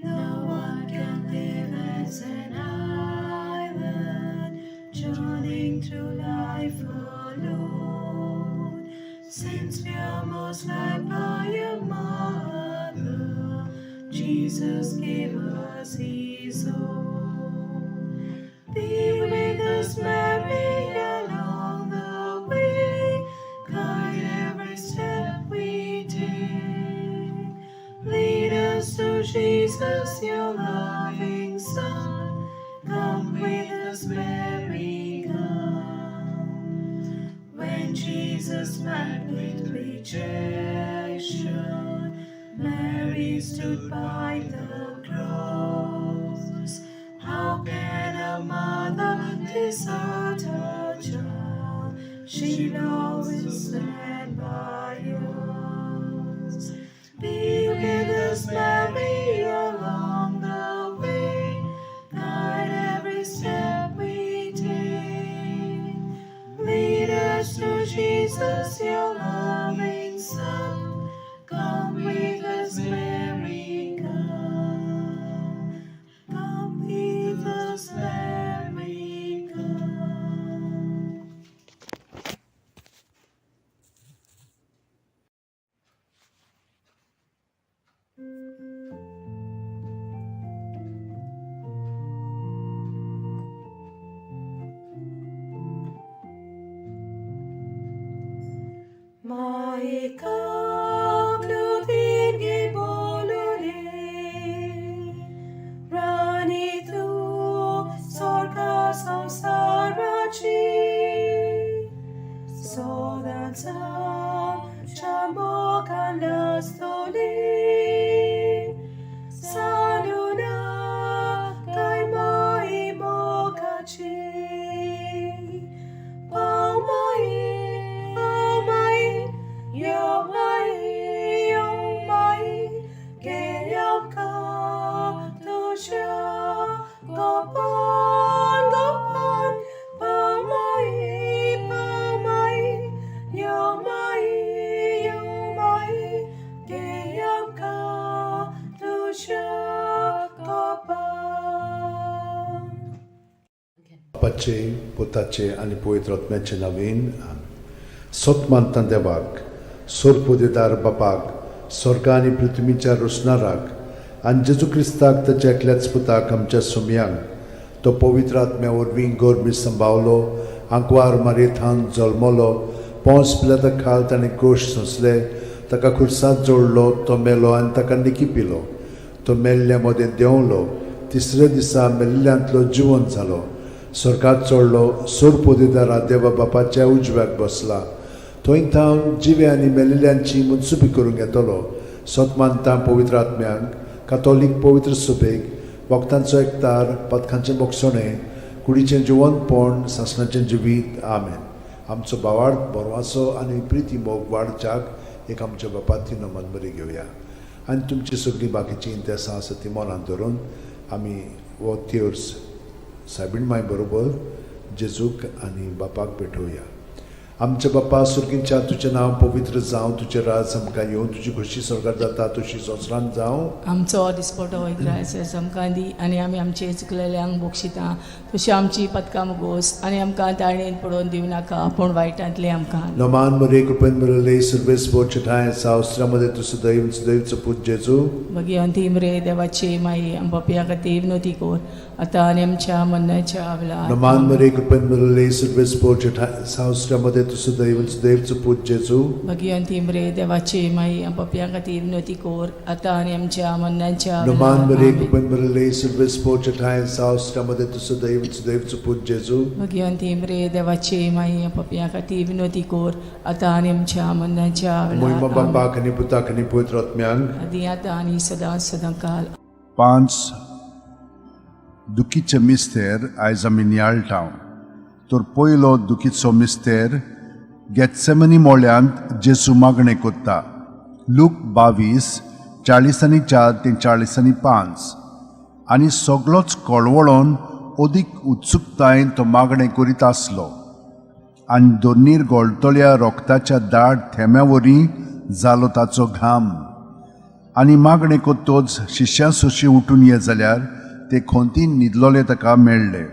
E: No one can live as an island, journeying through life alone. Since we are most loved by a mother, Jesus gave us His own. Be with us, Mary, along the way. Guide every step we take. Lead us to Jesus, your loving Son. Come with us, Mary, come. When Jesus met with rejection, Mary stood by the cross. How can a mother desert her child? She'll
B: बापाचे, पुताचे आनी पवित्र आत्म्याचे नवीन. सत मानता देवाक, सोरपोदेदार बापाक, स्वर्गा आनी पृथ्वीच्या रोसणाराक, आनी जेजू क्रिस्ताक, ताच्या एकल्याच पुताक, आमच्या सुमयांक, तो पवित्र आत्म्या वरवीं गर्भी संभावलो, आंकवार मारयेथान जल्मलो, पोंस पिलाता खाल ताणें कोश सोंसले, ताका खुर्सांत जोडलो, तो मेलो आनी ताका निकी पिलो, तो मेल्ल्या मदें देंवलो, तिसऱ्या दिसा मेल्ल्यांतलो जिवन जालो, स्वर्गात चडलो, सोरपोदेदारा देवा बापाच्या उजव्याक बसला, थंय थावन जिवे आनी मेल्ल्यांची मनसुबी करूंक येतलो. सत मानता पवित्र आत्म्यांक, कातोलीक पवित्र सभेक, वखदांचो एकतार, पदकांचें बोगसणें, कुडीचें जिवनपण, सासणाचें जिवीत. आमेन. आमचो भावार्थ, बरवासो आनी प्रिती मोग वाडच्याक एक आमच्या बापाती नमन बरी घेवया आनी तुमची सगळीं बाकीचीं इंतेसां आसा ती मनांत धरून आमी हो तेर्स सायबीण माय बरोबर जेजूक आनी बापाक भेटोवया. आमच्या बापा सुर्गींच्या, तुजें नांव पवित्र जावं, तुजें राज आमकां येवं, तुजी खोशी स्वर्गार जाता तशी संवसारांत जावं.
C: आमचो दिसपटो इग्रायस आमकां दी आनी आमी आमचे चुकलेल्यांक बक्षिता तशी आमची पदकां मुगोस आनी आमकां ताणेन पडोवन दिवं नाका, पूण वायटांतली आमकां.
B: नमान मरे, कृपेन भरले, सर्वेस्पर ठांय सावस्त्रामध्ये तूं सदैव सदैवचो पूत जेजू.
C: भगिवंती मरे देवाची माई, आम पापया खातीर विनवती कर, आतां आनी आमच्या मरणाच्या वेळार.
B: नमान मरे, कृपेन भरले, सर्वेस्पर ठांय सावस्त्रामध्ये तूं सदैव सदैवचो पूत जेजू.
C: भगिवंती मरे देवाची माई, आम पापया खातीर विनवती कर, आतां आनी आमच्या मरणाच्या
B: नमान
C: वेळार.
B: मरे,
C: आमेन.
B: कृपेन भरले, सर्वेस्पर ठांय सावस्त्रामध्ये तूं सदैव सदैवचो पूत जेजू.
C: भगिवंती मरे देवाची माई, आम पापया खातीर विनवती कर, आतां आनी आमच्या मरणाच्या
B: मोहिमा
C: वेळार. आमेन.
B: बापाक आनी पुताक आनी पवित्र आत्म्यांक.
C: आदी आतां आनी सदां सदां काल.
A: पांच दुखीचे मिस्तेर आयज आमी नियाळटा. तर पयलो दुखीचो मिस्तेर, गेत्सेमनी मोळ्यांत जेजू मागणें कोत्ता. लूक 22:44 ते 45. आनी सगलोच कळवळोन अदीक उत्सुकतायेन तो मागणें करीत आसलो आनी दोनीर गळटल्या रोगताच्या दाट थेंब्या वरी जालो ताचो घाम. आनी मागणें कोत्तोच शिश्यां सोशी उठून ये जाल्यार ते खोंतीन न्हिदलोले ताका मेळ्ळे.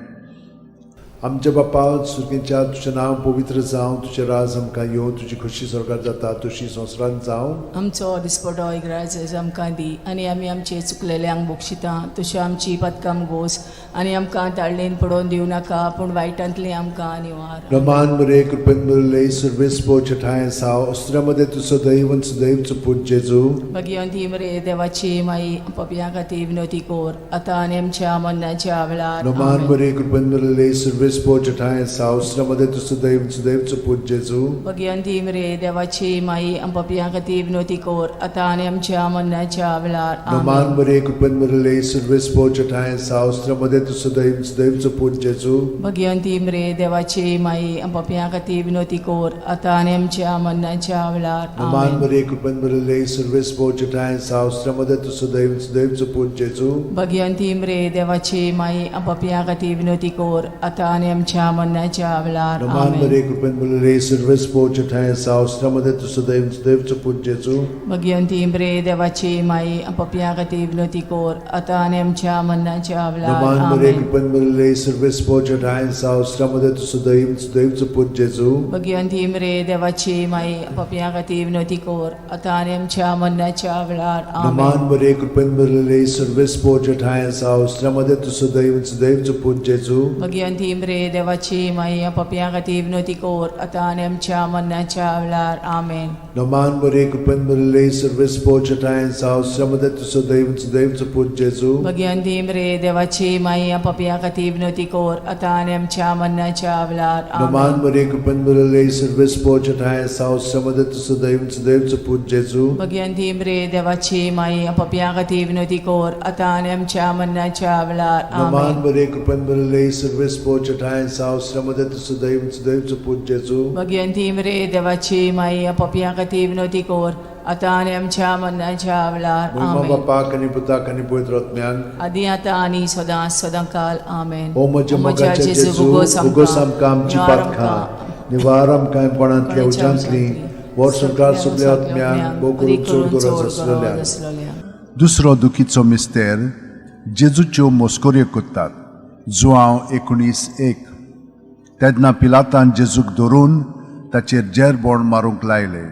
B: आमच्या बापा सुर्गींच्या, तुजें नांव पवित्र जावं, तुजें राज आमकां येवं, तुजी खोशी स्वर्गार जाता तशी संवसारांत जावं.
C: आमचो दिसपटो इग्राज आमकां दी आनी आमी आमचे चुकलेल्यांक बक्षिता तशी आमची पदकां गोस आनी आमकां ताळणेन पडोवन दिवं नाका, पूण वायटांतली आमकां निवार.
B: रमान मरे, कृपेन भरले, सर्वेस्पर ठांय साव अस्त्रामध्ये तूं सदैव सदैवचो पूत जेजू.
C: भगिवंती मरे देवाची माई, पपया खातीर विनवती कर, आतां आनी आमच्या मरणाच्या वेळार.
B: रमान
C: आमेन.
B: मरे, कृपेन भरले, सर्वेस्पर ठांय साव अस्त्रामध्ये तूं सदैव सदैवचो पूत जेजू.
C: भगिवंती मरे देवाची माई, पपया खातीर विनवती कर, आतां आनी आमच्या मरणाच्या वेळार.
B: रमान
C: आमेन.
B: मरे, कृपेन भरले, सर्वेस्पर ठांय साव अस्त्रामध्ये तूं सदैव सदैवचो पूत जेजू.
C: भगिवंती मरे देवाची माई, पपया खातीर विनवती कर, आतां आनी आमच्या मरणाच्या वेळार.
B: रमान
C: आमेन.
B: मरे, कृपेन भरले, सर्वेस्पर ठांय साव अस्त्रामध्ये तूं सदैव सदैवचो पूत जेजू.
C: भगिवंती मरे देवाची माई, पपया खातीर विनवती कर, आतां आनी आमच्या मरणाच्या वेळार.
B: रमान
C: आमेन.
B: मरे, कृपेन भरले, सर्वेस्पर ठांय साव अस्त्रामध्ये तूं सदैव सदैवचो पूत जेजू.
C: भगिवंती मरे देवाची माई, पपया खातीर विनवती कर, आतां आनी आमच्या मरणाच्या वेळार.
B: रमान मरे,
C: आमेन.
B: कृपेन भरले, सर्वेस्पर ठांय साव अस्त्रामध्ये तूं सदैव सदैवचो पूत जेजू.
C: भगिवंती मरे देवाची माई, पपया खातीर विनवती कर, आतां आनी आमच्या मरणाच्या वेळार.
B: रमान
C: आमेन.
B: मरे, कृपेन भरले, सर्वेस्पर ठांय साव अस्त्रामध्ये तूं सदैव सदैवचो पूत जेजू.
C: भगिवंती मरे देवाची माई, पपया खातीर विनवती कर, आतां आनी आमच्या मरणाच्या वेळार. आमेन.
B: रमान मरे, कृपेन भरले, सर्वेस्पर ठांय साव अस्त्रामध्ये तूं सदैव सदैवचो पूत जेजू.
C: भगिवंती मरे देवाची माई, पपया खातीर विनवती कर, आतां आनी आमच्या मरणाच्या वेळार.
B: रमान
C: आमेन.
B: मरे, कृपेन भरले, सर्वेस्पर ठांय साव अस्त्रामध्ये तूं सदैव सदैवचो पूत जेजू.
C: भगिवंती मरे देवाची माई, पपया खातीर विनवती कर, आतां आनी आमच्या मरणाच्या वेळार.
B: रमान
C: आमेन.
B: मरे, कृपेन भरले, सर्वेस्पर ठांय साव अस्त्रामध्ये तूं सदैव सदैवचो पूत जेजू.
C: भगिवंती मरे देवाची माई, पपया खातीर विनवती कर, आतां आनी आमच्या मरणाच्या वेळार.
B: मोहिमा
C: आमेन.
B: बापाक आनी पुताक आनी पवित्र आत्म्याक.
C: आदी आतां आनी सदां सदां काल. आमेन.
B: ओ म्हज्या मोगाच्या जेजू, उगोस आमकां आमची पातकां, निवार आमकां कोणांतल्या उज्यांतली, वर संवसार सगल्या आत्म्यांक, भोव करून चड गरज आसलेल्या.
A: दुसरो दुखीचो मिस्तेर, जेजूच्यो मस्कऱ्यो करतात. जुआंव 19:1. तेन्ना पिलातान जेजूक धरून ताचेर जेरबोण मारूंक लायलें.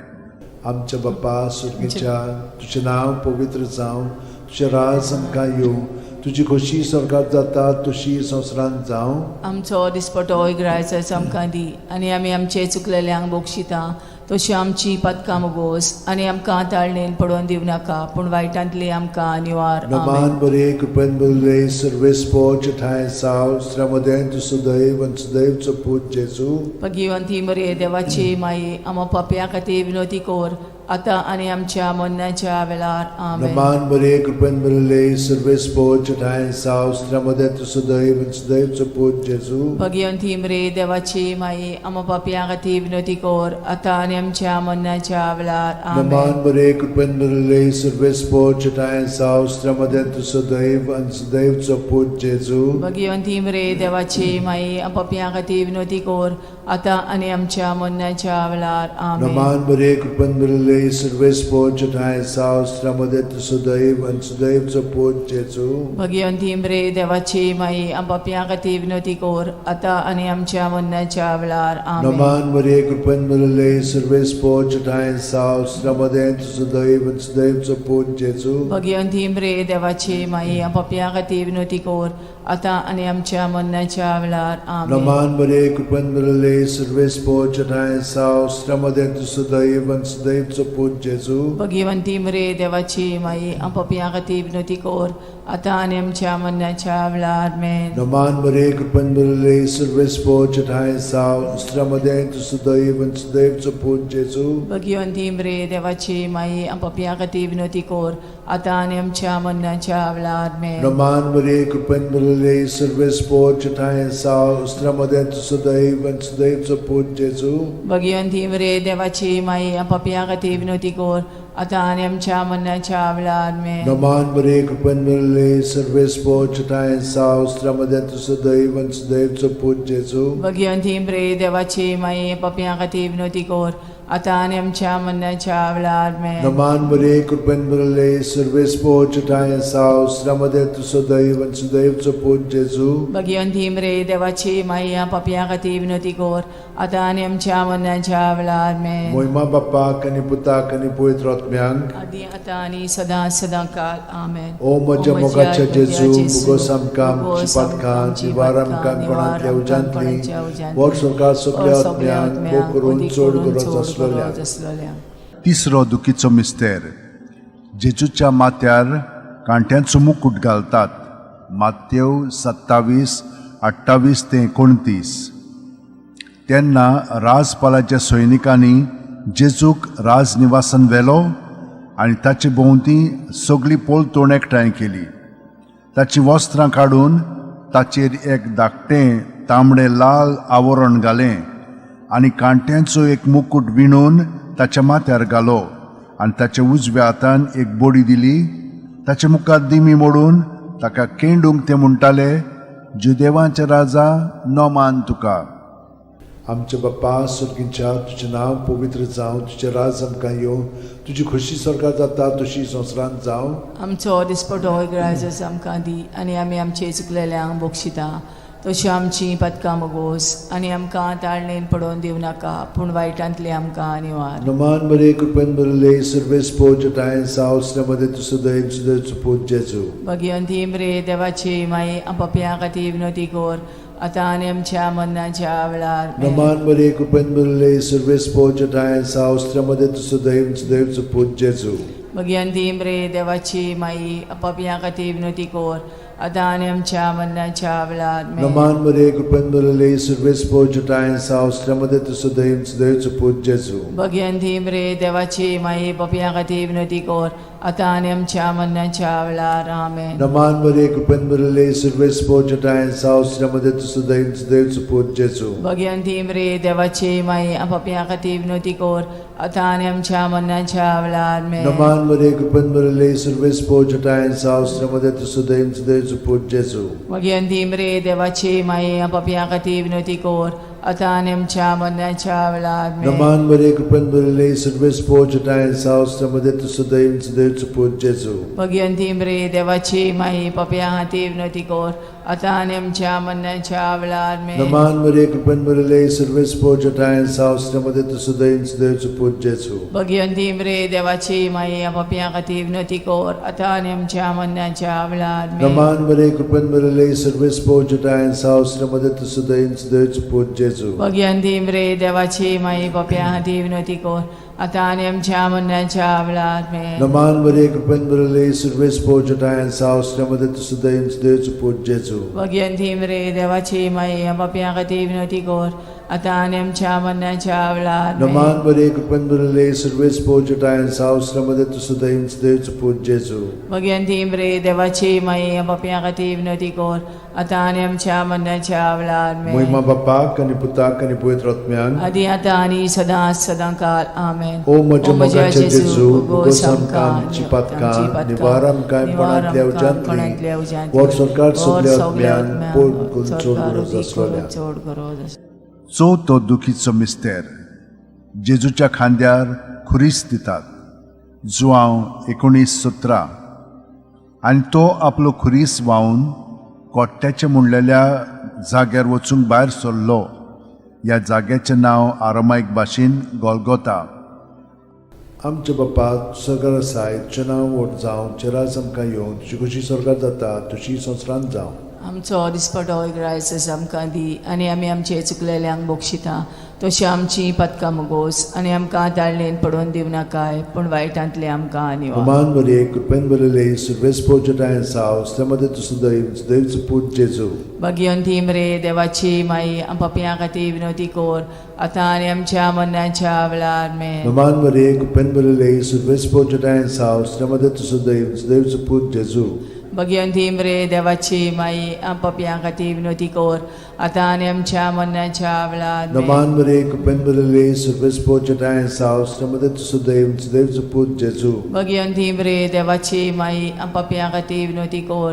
B: आमच्या बापा सुर्गीच्या, तुजें नांव पवित्र जावं, तुजें राज आमकां येवं, तुजी खोशी स्वर्गात जाता तशी संवसारांत जावं.
C: आमचो दिसपटो इगरायचो आमकां दी आनी आमी आमचे चुकलेल्यांक बक्षिता तशी आमची पदकां मुगोस आनी आमकां ताळणेन पडोवन दिवं नाका पूण वायटांतली आमकां निवार.
B: नमान
C: आमेन.
B: बरे, कृपेन भरिल्ले, सर्वेस्पोर ठांय साव, स्त्र्यामदें तूं सुदैव आनी सुदैवचो पूत जेजू.
C: भगिवंती मरे देवाची माई, आमा पापया खातीर विनोती कोर आतां आनी आमच्या मरणाच्या वेळार. आमेन.
B: नमान बरे, कृपेन भरिल्ले, सर्वेस्पोर ठांय साव, स्त्र्यामदें तूं सुदैव आनी सुदैवचो पूत जेजू.
C: भगिवंती मरे देवाची माई, आमा पापया खातीर विनोती कोर आतां आनी आमच्या मरणाच्या वेळार.
B: नमान
C: आमेन.
B: बरे, कृपेन भरिल्ले, सर्वेस्पोर ठांय साव, स्त्र्यामदें तूं सुदैव आनी सुदैवचो पूत जेजू.
C: भगिवंती मरे देवाची माई, पापया खातीर विनोती कोर आतां आनी आमच्या मरणाच्या वेळार. आमेन.
B: नमान बरे, कृपेन भरिल्ले, सर्वेस्पोर ठांय साव, स्त्र्यामदें तूं सुदैव आनी सुदैवचो पूत जेजू.
C: भगिवंती मरे देवाची माई, पापया खातीर विनोती कोर आतां आनी आमच्या मरणाच्या वेळार. आमेन.
B: नमान मरिये, कृपेन भरिल्ले, सर्वेस्पोर ठांय साव, स्त्र्यामदें तूं सुदैव आनी सुदैवचो पूत जेजू.
C: भगिवंती मरे देवाची माई, पापया खातीर विनोती कोर आतां आनी आमच्या मरणाच्या वेळार. आमेन.
B: नमान मरिये, कृपेन भरिल्ले, सर्वेस्पोर ठांय साव, स्त्र्यामदें तूं सुदैव आनी सुदैवचो पूत जेजू.
C: भगिवंती मरे देवाची माई, पापया खातीर विनोती कोर आतां आनी आमच्या मरणाच्या वेळार. आमेन.
B: नमान मरिये, कृपेन भरिल्ले, सर्वेस्पोर ठांय साव, स्त्र्यामदें तूं सुदैव आनी सुदैवचो पूत जेजू.
C: भगिवंती मरे देवाची माई, पापया खातीर विनोती कोर आतां आनी आमच्या मरणाच्या वेळार. आमेन.
B: नमान मरिये, कृपेन भरिल्ले, सर्वेस्पोर ठांय साव, स्त्र्यामदें तूं सुदैव आनी सुदैवचो पूत जेजू.
C: भगिवंती मरे देवाची माई, पापया खातीर विनोती कोर आतां आनी आमच्या मरणाच्या वेळार. आमेन.
B: नमान मरिये, कृपेन भरिल्ले, सर्वेस्पोर ठांय साव, स्त्र्यामदें तूं सुदैव आनी सुदैवचो पूत जेजू.
C: भगिवंती मरे देवाची माई, पापया खातीर विनोती कोर आतां आनी आमच्या मरणाच्या वेळार. आमेन.
B: नमान मरिये, कृपेन भरिल्ले, सर्वेस्पोर ठांय साव, स्त्र्यामदें तूं सुदैव आनी सुदैवचो पूत जेजू.
C: भगिवंती मरे देवाची माई, पापया खातीर विनोती कोर आतां आनी आमच्या मरणाच्या वेळार. आमेन.
B: मोहिमा बाप्पाक आनी पुताक आनी पवित्र आत्म्यांक.
C: आदी आतां आनी सदां सदां काल. आमेन.
B: ओ म्हज्या मोगाच्या जेजू, मुगोस आमकां आमची पातकां, निवार आमकां कोणांतल्या उज्यांतली, वर स्वर्गात सगल्या आत्म्यांक, भोव करून चड गरज आसलेल्या.
C: आसलोल्या.
A: तिसरो दुखीचो मिस्तेर. जेजूच्या माथ्यार कांट्यांचो मुकूट घालतात. मातेव 27 28 ते 29. तेन्ना राजपालाच्या सैनिकांनी जेजूक राजनिवासान व्हेलो आनी ताचे भोंवती सगळी पोलतोण एकठांय केली. ताचीं वस्त्रां काडून ताचेर एक धाकटें तांबडें लाल आवरण घालें आनी कांट्यांचो एक मुकूट विणून ताच्या माथ्यार घालो आनी ताच्या उजव्या हातान एक बडी दिली. ताचे मुखार दिमी मोडून ताका केंडूंक ते म्हणटाले, जुदेवांचे राजा, नमान तुका.
B: आमच्या बाप्पा स्वर्गीच्या, तुजें नांव पवित्र जावं, तुजें राज आमकां येवं, तुजी खोशी स्वर्गात जाता तशी संवसारांत जावं.
C: आमचो दिसपटो इगरायजस आमकां दी आनी आमी आमचे चुकलेल्यांक बक्षिता तशी आमची पदकां मुगोस आनी आमकां ताळणेन पडोवन दिवं नाका पूण वायटांतली आमकां निवार.
B: नमान मरिये, कृपेन भरिल्ले, सर्वेस्पोर ठांय साव, स्त्र्यामदें तूं सुदैव सुदैवचो पूत जेजू.
C: भगिवंती मरे देवाची माई, पापया खातीर विनोती कोर आतां आनी आमच्या मरणाच्या वेळार. आमेन.
B: नमान मरिये, कृपेन भरिल्ले, सर्वेस्पोर ठांय साव, स्त्र्यामदें तूं सुदैव सुदैवचो पूत जेजू.
C: भगिवंती मरे देवाची माई, पापया खातीर विनोती कोर आतां आनी आमच्या मरणाच्या वेळार. आमेन.
B: नमान मरिये, कृपेन भरिल्ले, सर्वेस्पोर ठांय साव, स्त्र्यामदें तूं सुदैव सुदैवचो पूत जेजू.
C: भगिवंती मरे देवाची माई, पापया खातीर विनोती कोर आतां आनी आमच्या मरणाच्या वेळार. आमेन.
B: नमान मरिये, कृपेन भरिल्ले, सर्वेस्पोर ठांय साव, स्त्र्यामदें तूं सुदैव सुदैवचो पूत जेजू.
C: भगिवंती मरे देवाची माई, पापया खातीर विनोती कोर आतां आनी आमच्या मरणाच्या वेळार. आमेन.
B: नमान मरिये, कृपेन भरिल्ले, सर्वेस्पोर ठांय साव, स्त्र्यामदें तूं सुदैव सुदैवचो पूत जेजू.
C: भगिवंती मरे देवाची माई, पापया खातीर विनोती कोर आतां आनी आमच्या मरणाच्या वेळार. आमेन.
B: नमान मरिये, कृपेन भरिल्ले, सर्वेस्पोर ठांय साव, स्त्र्यामदें तूं सुदैव सुदैवचो पूत जेजू.
C: भगिवंती मरे देवाची माई, पापया खातीर विनोती कोर आतां आनी आमच्या मरणाच्या वेळार आमेन.
B: नमान मरिये, कृपेन भरिल्ले, सर्वेस्पर जठायन साव, मध्ये तूं सदैव देवचो पूत जेजू.
C: भगिवंती मरे देवाची माई, पापयां खातीर विनवती कर आतां आनी आमच्या मरणाच्या वेळार आमेन.
B: नमान मरिये, कृपेन भरिल्ले, सर्वेस्पर जठायन साव, मध्ये तूं सदैव देवचो पूत जेजू.
C: भगिवंती मरे देवाची माई, पापयां खातीर विनवती कर आतां आनी आमच्या मरणाच्या वेळार आमेन.
B: नमान मरिये, कृपेन भरिल्ले, सर्वेस्पर जठायन साव, मध्ये तूं सदैव देवचो पूत जेजू.
C: भगिवंती मरे देवाची माई, पापयां खातीर विनवती कर आतां आनी आमच्या मरणाच्या वेळार आमेन.
B: नमान मरिये, कृपेन भरिल्ले, सर्वेस्पर जठायन साव, मध्ये तूं सदैव देवचो पूत जेजू.
C: भगिवंती मरे देवाची माई, पापयां खातीर विनवती कर आतां आनी आमच्या मरणाच्या वेळार आमेन.
B: महिमा बापाक आनी पुताक आनी पवित्र आत्म्याक.
C: आदी आतां आनी सदां सदां काल आमेन.
B: ओ म्हज्या मोगाचे जेजू, उगोस आमकां आमची पातकां, निवार आमकां कोणांतल्या उज्यांतली, वर सरकार सगल्या आत्म्यान पोड करून चड गरज आसलोल्या.
C: चड गरज आसलोल्या.
A: चवथो दुखीचो मिस्तेर, जेजूच्या खांद्यार खुरीस दितात, जुआंव 19:17. आनी तो आपलो खुरीस व्हांवन कोट्ट्याचे म्हणलेल्या जाग्यार वचूंक भायर सरलो. ह्या जाग्याचें नांव आरामायक भाशेन गोलगोता.
B: आमच्या बापा सरकार आसाय, तुजें नांव व्हड जावं, तुजें राज आमकां येवं, तुजी खोशी सरकार जाता तशी संवसारांत जावं.
C: आमचो दिसपटो ग्रायस आमकां दी आनी आमी आमचे चुकलेल्यांक बक्षिता तशी आमची पदकां मुगोस आनी आमकां ताळणेन पडोवन दिवं नाकाय, पूण वायटांतले आमकां निवार.
B: नमान मरिये, कृपेन भरिल्ले, सर्वेस्पर जठायन साव, मध्ये तूं सदैव देवचो पूत जेजू.
C: भगिवंती मरे देवाची माई, पापयां खातीर विनवती कर आतां आनी आमच्या मरणाच्या वेळार आमेन.
B: नमान मरिये, कृपेन भरिल्ले, सर्वेस्पर जठायन साव, मध्ये तूं सदैव देवचो पूत जेजू.
C: भगिवंती मरे देवाची माई, पापयां खातीर विनवती कर आतां आनी आमच्या मरणाच्या वेळार आमेन.
B: नमान मरिये, कृपेन भरिल्ले, सर्वेस्पर जठायन साव, मध्ये तूं सदैव देवचो पूत जेजू.
C: भगिवंती मरे देवाची माई, पापयां खातीर विनवती कर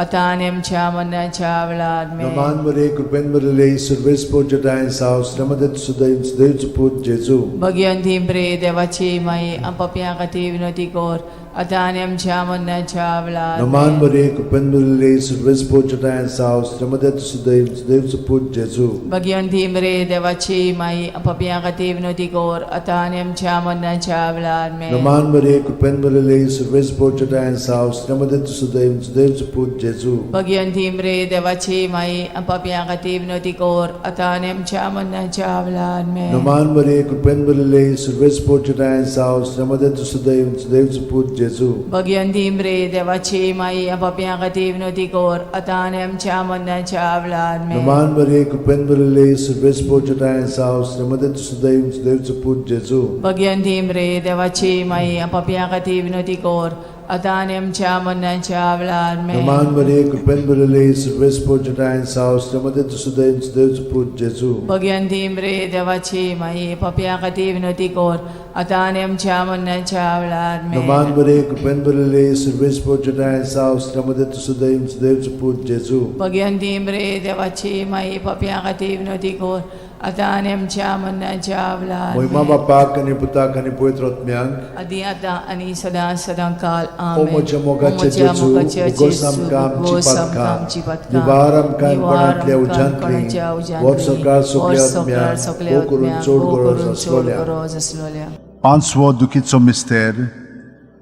C: आतां आनी आमच्या मरणाच्या वेळार आमेन.
B: नमान मरिये, कृपेन भरिल्ले, सर्वेस्पर जठायन साव, मध्ये तूं सदैव देवचो पूत जेजू.
C: भगिवंती मरे देवाची माई, पापयां खातीर विनवती कर आतां आनी आमच्या मरणाच्या वेळार
B: नमान
C: आमेन.
B: मरिये, कृपेन भरिल्ले, सर्वेस्पर जठायन साव, मध्ये तूं सदैव देवचो पूत जेजू.
C: भगिवंती मरे देवाची माई, पापयां खातीर विनवती कर आतां आनी आमच्या मरणाच्या वेळार आमेन.
B: नमान मरिये, कृपेन भरिल्ले, सर्वेस्पर जठायन साव, मध्ये तूं सदैव देवचो पूत जेजू.
C: भगिवंती मरे देवाची माई, पापयां खातीर विनवती कर आतां आनी आमच्या मरणाच्या वेळार आमेन.
B: नमान मरिये, कृपेन भरिल्ले, सर्वेस्पर जठायन साव, मध्ये तूं सदैव देवचो पूत जेजू.
C: भगिवंती मरे देवाची माई, पापयां खातीर विनवती कर आतां आनी आमच्या मरणाच्या वेळार आमेन.
B: नमान मरिये, कृपेन भरिल्ले, सर्वेस्पर जठायन साव, मध्ये तूं सदैव देवचो पूत जेजू.
C: भगिवंती मरे देवाची माई, पापयां खातीर विनवती कर आतां आनी आमच्या मरणाच्या वेळार आमेन.
B: नमान मरिये, कृपेन भरिल्ले, सर्वेस्पर जठायन साव, मध्ये तूं सदैव देवचो पूत जेजू.
C: भगिवंती मरे देवाची माई, पापयां खातीर विनवती कर आतां आनी आमच्या मरणाच्या वेळार आमेन.
B: नमान मरिये, कृपेन भरिल्ले, सर्वेस्पर जठायन साव, मध्ये तूं सदैव देवचो पूत जेजू.
C: भगिवंती मरे देवाची माई, पापयां खातीर विनवती कर आतां आनी आमच्या मरणाच्या वेळार
B: महिमा
C: आमेन.
B: बापाक आनी पुताक आनी पवित्र आत्म्याक.
C: आदी आतां आनी सदां सदां काल
B: ओ
C: आमेन.
B: म्हज्या मोगाचे
C: ओ म्हज्या
B: जेजू,
C: मोगाचे
B: उगोस
C: जेजू,
B: आमकां आमची
C: उगोस आमकां
B: पातकां,
C: आमची पातकां,
B: निवार आमकां
C: निवार
B: कोणांतल्या
C: आमकां
B: उज्यांतली,
C: कोणाच्या उज्यांतली,
B: वर सरकार सगल्या
C: वर सरकार
B: आत्म्यांक,
C: सगल्या
B: भोव करून
C: आत्म्यांक,
B: चड
C: भोव
B: गरज
C: करून चड
B: आसलोल्या.
C: गरज आसलोल्या.
A: पांचवो दुखीचो मिस्तेर,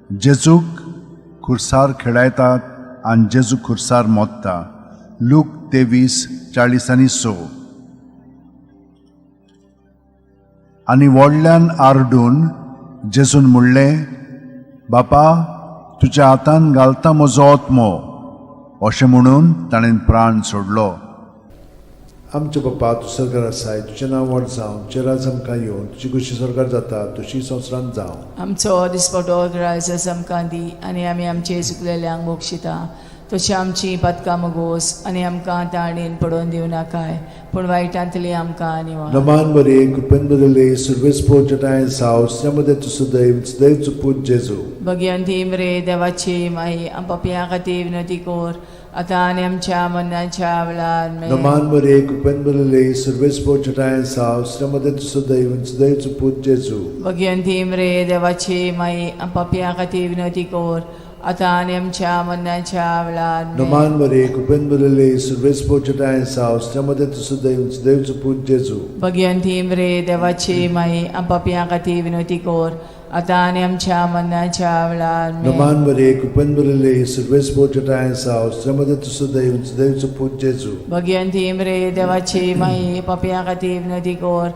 A: जेजूक खुर्सार खेळायतात आनी जेजू खुर्सार मोत्ता, लूक 23:46. आनी व्हडल्यान आरडून जेजून म्हणलें, बापा, तुज्या हातान घालता म्हजो आत्मो. अशें म्हणून ताणें प्राण सोडलो.
B: आमच्या बापा, तूं सरकार आसाय, तुजें नांव व्हड जावं, तुजें राज आमकां येवं, तुजी खोशी सरकार जाता तशी संवसारांत जावं.
C: आमचो दिसपटो ग्रायस आमकां दी आनी आमी आमचे चुकलेल्यांक बक्षिता तशी आमची पातकां मुगोस आनी आमकां ताणेन पडोवन दिवं नाकाय, पूण वायटांतली आमकां निवार.
B: नमान मरिये, कृपेन भरिल्ले, सर्वेस्पर जठायन साव, मध्ये तूं सदैव देवचो पूत जेजू.
C: भगिवंती मरे देवाची माई, पापयां खातीर विनवती कर आतां आनी आमच्या मरणाच्या वेळार आमेन.
B: नमान मरिये, कृपेन भरिल्ले, सर्वेस्पर जठायन साव, मध्ये तूं सदैव देवचो पूत जेजू.
C: भगिवंती मरे देवाची माई, पापयां खातीर विनवती कर आतां आनी आमच्या मरणाच्या वेळार आमेन.
B: नमान मरे कृपेन भरिल्ले सर्वेस्पर चेटाय साव श्रमदे तुसु देव देवचो पूत जेजू.
C: भगिवंती मरे देवाची माई आमच्या खातीर विनवती कर आतां आनी आमच्या मरणाच्या वेळार आमेन.
B: नमान मरे कृपेन भरिल्ले सर्वेस्पर चेटाय साव श्रमदे तुसु देव देवचो पूत जेजू.
C: भगिवंती मरे देवाची माई पापया खातीर विनवती कर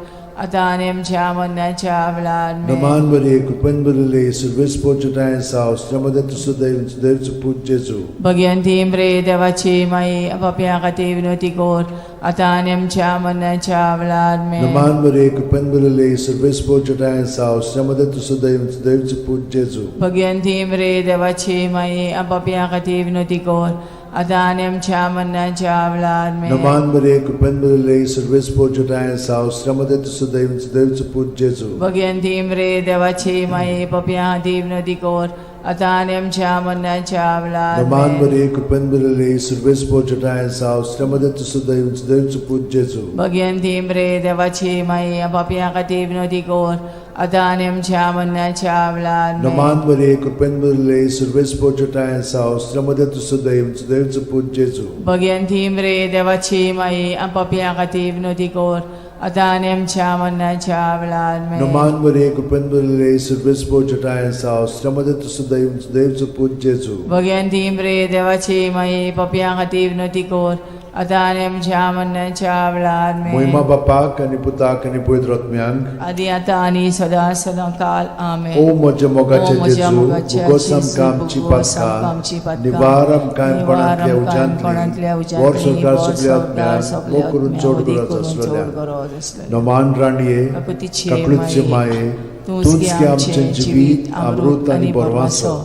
C: आतां आनी आमच्या मरणाच्या वेळार आमेन.
B: नमान मरे कृपेन भरिल्ले सर्वेस्पर चेटाय साव श्रमदे तुसु देव देवचो पूत जेजू.
C: भगिवंती मरे देवाची माई पापया खातीर विनवती कर आतां आनी आमच्या मरणाच्या वेळार आमेन.
B: नमान मरे कृपेन भरिल्ले सर्वेस्पर चेटाय साव श्रमदे तुसु देव देवचो पूत जेजू.
C: भगिवंती मरे देवाची माई पापया खातीर विनवती कर आतां आनी आमच्या मरणाच्या वेळार आमेन.
B: नमान मरे कृपेन भरिल्ले सर्वेस्पर चेटाय साव श्रमदे तुसु देव देवचो पूत जेजू.
C: भगिवंती मरे देवाची माई पापया खातीर विनवती कर आतां आनी आमच्या मरणाच्या वेळार
B: नमान
C: आमेन.
B: मरे कृपेन भरिल्ले सर्वेस्पर चेटाय साव श्रमदे तुसु देव देवचो पूत जेजू.
C: भगिवंती मरे देवाची माई पापया खातीर विनवती कर आतां आनी आमच्या मरणाच्या वेळार आमेन.
B: नमान मरे कृपेन भरिल्ले सर्वेस्पर चेटाय साव श्रमदे तुसु देव देवचो पूत जेजू.
C: भगिवंती मरे देवाची माई पापया खातीर विनवती कर आतां आनी आमच्या मरणाच्या वेळार आमेन.
B: नमान मरे कृपेन भरिल्ले सर्वेस्पर चेटाय साव श्रमदे तुसु देव देवचो पूत जेजू.
C: भगिवंती मरे देवाची माई पापया खातीर विनवती कर आतां आनी आमच्या मरणाच्या वेळार आमेन.
B: मोहिमा बापाक आनी पुताक आनी पवित्र आत्म्यांक
C: आदी आतां आनी सदां सदां काल आमेन.
B: ओ म्हज्या
C: ओ
B: मोगाचे
C: म्हज्या
B: जेजू
C: मोगाच्या
B: भोगोस
C: जेजू,
B: आमकां आमची
C: भोगोस आमकां आमची
B: पातकां
C: पातकां,
B: निवार आमकां कोणांतल्या
C: निवार आमकां कोणांतल्या
B: उज्यांतली वर
C: उज्यांतली,
B: संवसार
C: वर
B: सगल्या
C: संवसार
B: आत्म्यांक
C: सगल्या
B: मोग करून
C: आत्म्यांक,
B: चड
C: मोग
B: गरज
C: करून चड
B: आसलेल्या
C: गरज आसलेल्या.
B: नमान राणये
C: काकुतीचे
B: काकळूतचे माये
C: तूंच
B: तूंच गे आमचें जिवीत अमृत आनी बरवासो.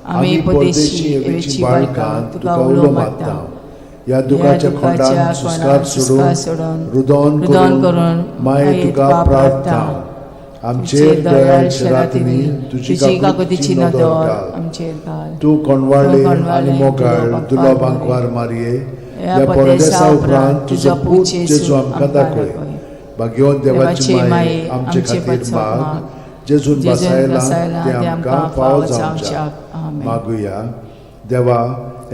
B: आमी परदेशी हेवेची बाळकां तुका उलो मारता ह्या दुखाच्या खोंडान सुस्कार सोडून रुदोन करून माये तुका प्रार्थना आमचेर दयाळ शरातिनी तुजी काकुतीची नदर घाल.
C: आमचेर घाल.
B: तूं कोणवाळे
C: तूं कोणवाळे
B: आनी मोगाळ
C: दुलो
B: दुलो
C: बांकवार
B: बांकवार मारये
C: ह्या
B: ह्या
C: परदेसा
B: परदेसा उपरांत तुजो पूत जेजू आमकां दाखय. भाग्यवंत देवाची माये आमचे खातीर माग जेजून
C: जेजून
B: बसायला
C: बसायला
B: ते आमकां फावो जावच्याक.
C: आमेन.
B: मागुया. देवा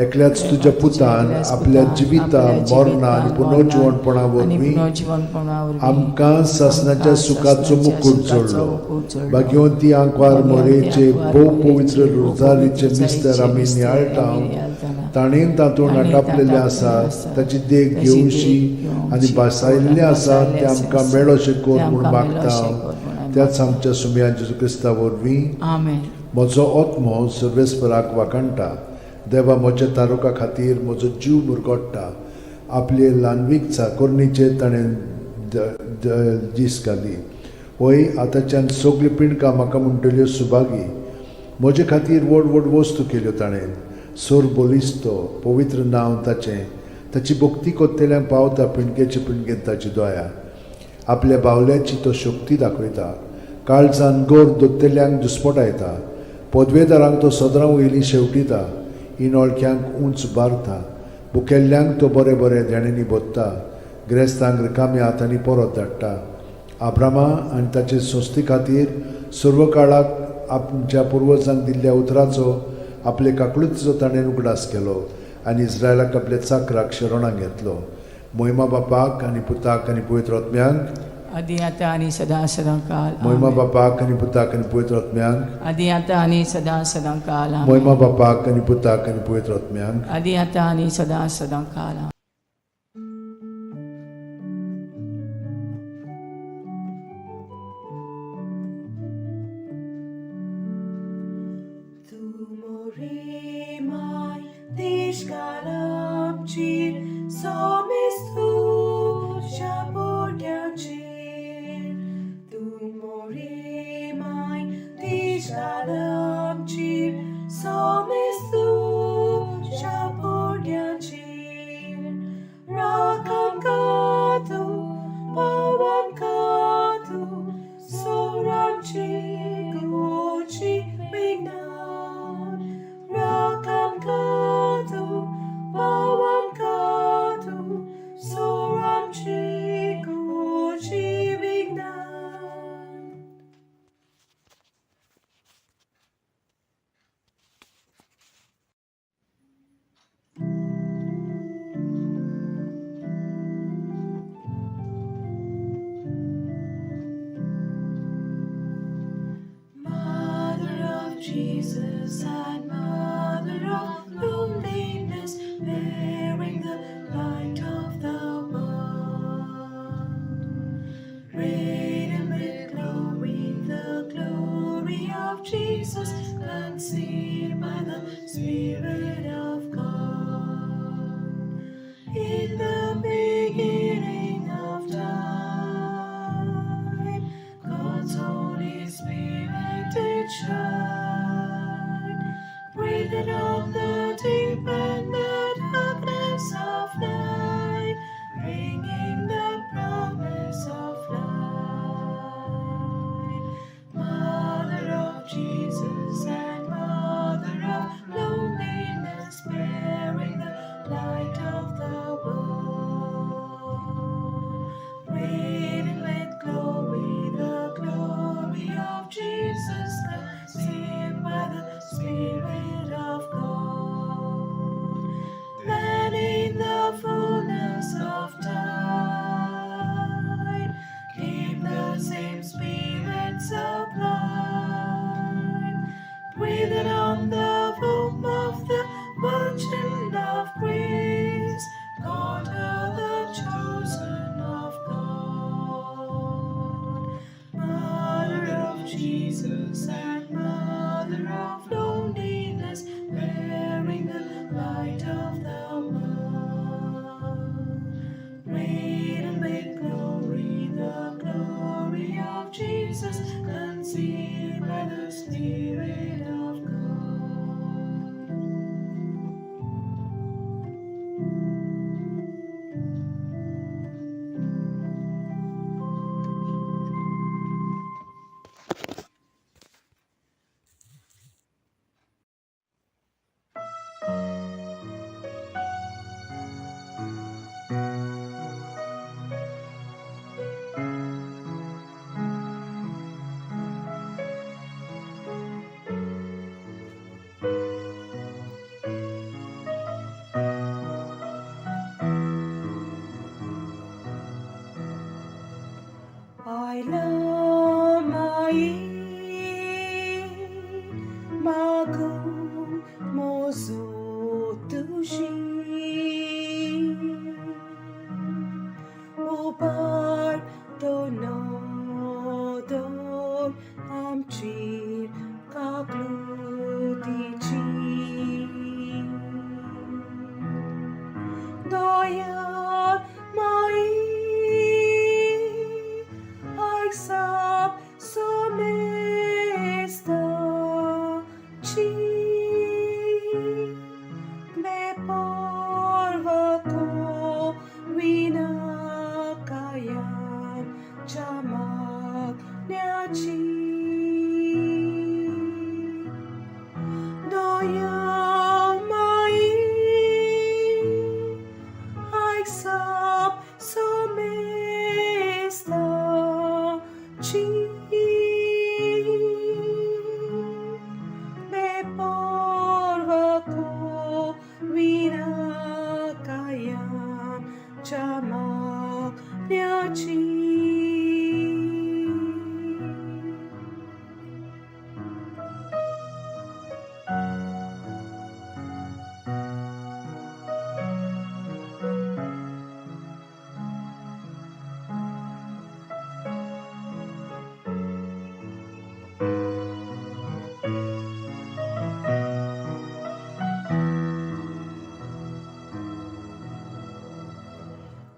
B: एकल्याच तुज्या पुतान
C: एकल्याच
B: आपल्या
C: पुतान
B: जिविता
C: आपल्या
B: मरणा आनी
C: जिविता,
B: पुनर्जिवणपणा
C: आनी
B: वरवीं
C: पुनर्जिवणपणा वरवीं
B: आमकां सासणाच्या
C: आमकां
B: सुखाचो
C: सासणाच्या
B: मुकूट
C: सुखाचो
B: जोडलो.
C: मुकूट जोडलो.
B: भाग्यवंती आंकवार
C: भाग्यवंती
B: मोरेचे
C: आंकवार
B: भोव
C: मोरेचे
B: पवित्र
C: भोव
B: रोजारीचे
C: पवित्र
B: मिस्तर आमी
C: रोजारीचे
B: नियाळटा
C: मिस्तर आमी नियाळटाना.
B: ताणें तातूंत
C: ताणें
B: आटापलेलें
C: तातूंत
B: आसा
C: आसा.
B: ताची देख
C: ताची देख
B: घेवशी
C: घेवची
B: आनी बसायल्लें आसा
C: बसायल्लें
B: तें आमकां
C: आसा.
B: मेळोशें कर
C: तें
B: म्हूण
C: आमकां
B: मागता
C: मेळोशें कर म्हूण आमी
B: त्याच आमच्या सुमया जेजू क्रिस्ता वरवीं.
C: आमेन.
B: म्हजो आत्मो सर्वेस्पराक वाखाणटा देवा म्हज्या तारुका खातीर म्हजो जीव मुरगोडटा आपले ल्हानवीक चाकोरणीचेर ताणें दीस घाली. वय आतांच्यान सगल्यो पिंडकां म्हाका म्हणटल्यो सुभागी. म्हजे खातीर व्हड व्हड वस्तू केल्यो ताणें. सोर बलिस्तो पवित्र नांव ताचें. ताची भक्ती कोत्तेल्यांक पावता पिंडकेचे पिंडकेन ताची दया. आपल्या बावल्याची तो शक्ती दाखयता. काळजान गोर दोत्तेल्यांक दुस्पटायता. पदवेदारांक तो सदरां वयली शेवटिता. इनोळख्यांक उंच बारता. बुकेल्ल्यांक तो बरें बरें देण्यांनी भोत्ता. ग्रेस्तांक रिकाम्या हातांनी परत धाडटा. आब्रामा आनी ताचे संस्थे खातीर सर्व काळाक आमच्या पुर्वजांक दिल्ल्या उतराचो आपले काकळुतीचो ताणें उगडास केलो आनी इस्रायलाक आपल्या चाकराक शरणाक घेतलो. मोहिमा बापाक आनी पुताक आनी पवित्र आत्म्यांक.
C: आदी आतां आनी सदां सदां काल
B: मोहिमा
C: आमेन.
B: बापाक आनी पुताक आनी पवित्र आत्म्यांक.
C: आदी आतां आनी सदां सदां काल आमेन.
B: मोहिमा बापाक आनी पुताक आनी पवित्र आत्म्यांक.
C: आदी आतां आनी सदां सदां काल आमेन.
E: Tu morimai, tishkalamchir, somestu shaporyanchir. Tu morimai, tishkalamchir, somestu shaporyanchir. Rakam katu, pavam katu, soramchi gochi vignan. Rakam katu, pavam katu, Jesus and Mother of loneliness, bearing the light of the world. Radiant with glory, the glory of Jesus, conceived by the Spirit of God. In the beginning of time, God's Holy Spirit did shine, breathed on the deep and the darkness of night, bringing the promise of light. Mother of Jesus and Mother of loneliness, bearing the light of the world. Radiant with glory, the glory of Jesus, conceived by the Spirit of God. Then in the fullness of time came the same Spirit sublime, breathed on the womb of the Virgin of Grace, God, the chosen of God. Mother of Jesus and Mother of loneliness, bearing the light of the world. Radiant with glory, the glory of Jesus, conceived by the Spirit of God. I love my magu mozo tushi upar to no dor amchir kaklutichi Daya mai Aisap somesta chi me porva ko vinakayan chamak nyachi Daya mai Aisap somesta chi me porva ko vinakayam chamak nyachi.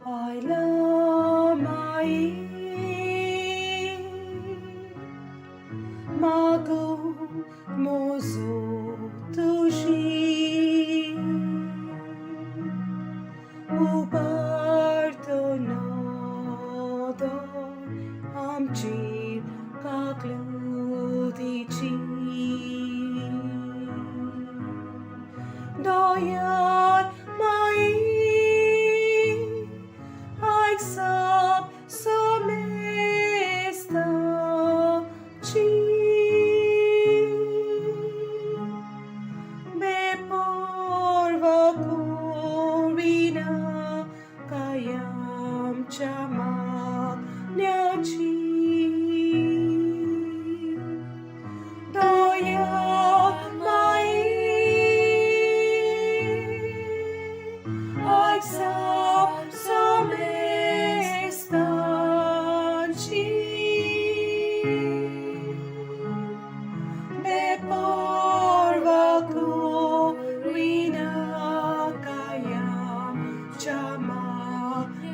E: I love my mago mozo tushi uparto no dor amchir kaklutichi Doyat mai Aisap somesta chi me porva corina Like some Me porva corina kayam chamanyachi.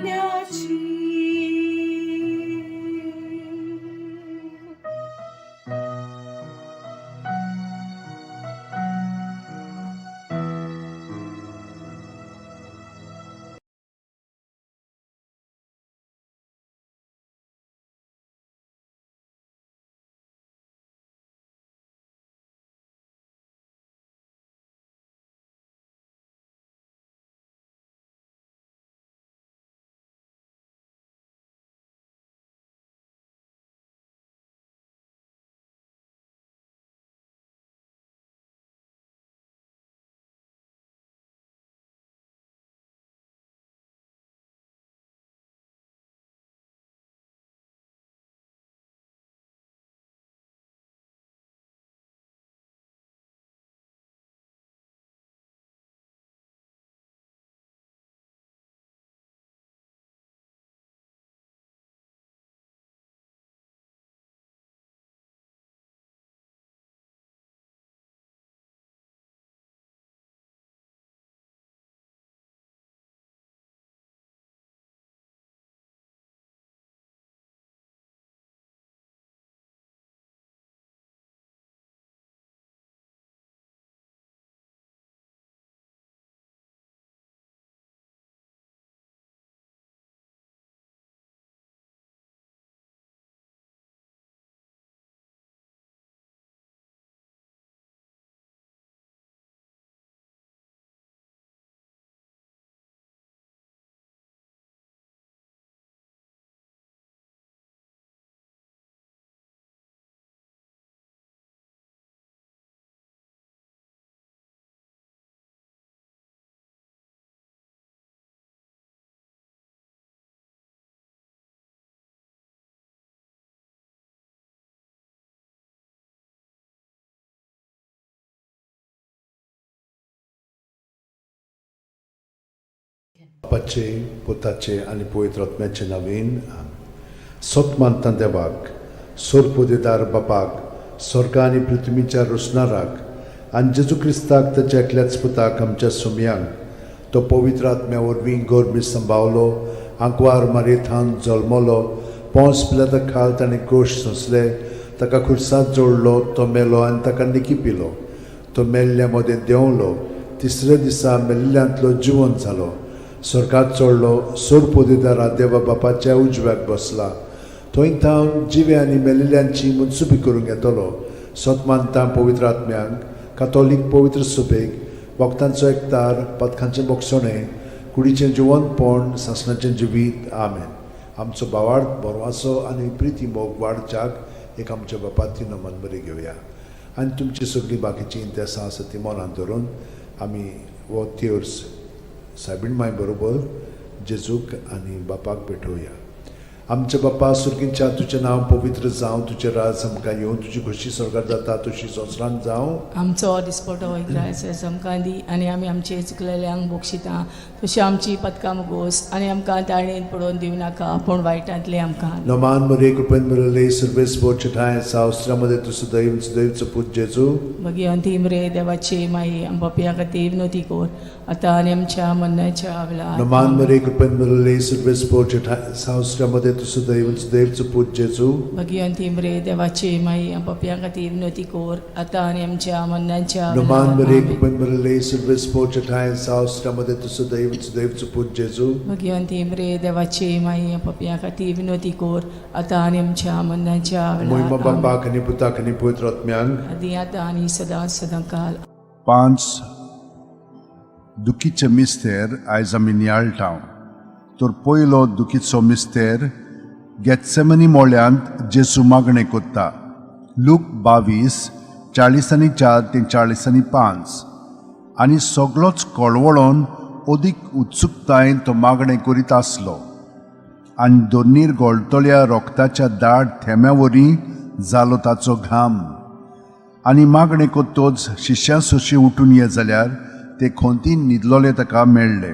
B: बापाचे पुताचे आनी पवित्र आत्म्याचे नवीन. सत मानता देवाक, सोरपोदेदार बापाक, स्वर्ग आनी पृथ्वीच्या रोसणाराक, आनी जेजू क्रिस्ताक ताच्या एकल्याच पुताक आमच्या सुमयांक, तो पवित्र आत्म्या वरवीं गोरमी संभावलो, आंकवार मारयेथान जल्मलो, पोंस पिलाता खाल ताणें कोश सोंसले, ताका खुर्सात जोडलो, तो मेलो आनी ताका निकी पिलो, तो मेल्ल्या मदें देंवलो, तिसऱ्या दिसा मेल्ल्यांतलो जिवन जालो, स्वर्गात चडलो, सोरपोदेदारा देवा बापाच्या उजव्याक बसला, थंय थावन जिवे आनी मेलिल्ल्यांची मनसुबी करूंक येतलो. सत मानता पवित्र आत्म्यांक, कातोलीक पवित्र सुबेक, वखदांचो एकतार, पदकांचें बोगसणें, कुडीचें जिवनपण, सासणाचें जिवीत. आमेन. आमचो बावाड बरवासो आनी प्रिती मोग वाडच्याक एक आमच्या बापाती नमन बरी घेवया आनी तुमची सगळीं बाकीचीं इंतेसां आसा ती मनांत धरून आमी हो तेर्स सायबीण माय बरोबर जेजूक आनी बापाक भेटोवया. आमच्या बापा सुर्गींच्या, तुजें नांव पवित्र जावं, तुजें राज आमकां येवं, तुजी खोशी स्वर्गात जाता तशी संवसारांत जावं.
C: आमचो दिसपटो इग्रायस आमकां दी आनी आमी आमचे चुकलेल्यांक बक्षिता तशी आमची पदकां मुगोस आनी आमकां ताणेन पडोवन दिवं नाका पूण वायटांतले आमकां.
B: नमान मरे, कृपेन मिळले, सर्वेस ठाय सावस्त्रामध्ये तूं सदैव सदैवचो पूत जेजू.
C: मागीर अंतीम रे देवाची माई, आमच्या खातीर विनोती कोर आतां आनी आमच्या मरणाच्या वेळार.
B: नमान मरे, कृपेन मिळले, सर्वेस ठाय सावस्त्रामध्ये तूं सदैव सदैवचो पूत जेजू.
C: मागीर अंतीम रे देवाची माई, आमच्या खातीर विनोती कोर आतां आनी आमच्या मरणाच्या
B: नमान मरे,
C: वेळार.
B: कृपेन मिळले, सर्वेस ठाय सावस्त्रामध्ये तूं सदैव सदैवचो पूत जेजू.
C: मागीर अंतीम रे देवाची माई, आमच्या खातीर विनोती कोर आतां आनी आमच्या मरणाच्या
B: मोहिमा
C: वेळार.
B: बापाक आनी पुताक आनी पवित्र आत्म्यांक.
C: आदी आतां आनी सदां सदां काल.
A: पांच दुखीचे मिस्तेर आयज आमी नियाळटा. तर पयलो दुखीचो मिस्तेर गेत्सेमनी मोळ्यांत जेजू मागणें कोत्ता. लूक 22 44 ते 45. आनी सगलोच कळवळोन अदीक उत्सुकतायेन तो मागणें करीत आसलो आनी दोनीर गोळटल्या रोगताच्या दाट थेंब्या वरी जालो ताचो घाम. आनी मागणें कोत्तोच शिश्यां सोशी उठून ये जाल्यार ते खोंतीन न्हिदलोले ताका मेळ्ळे.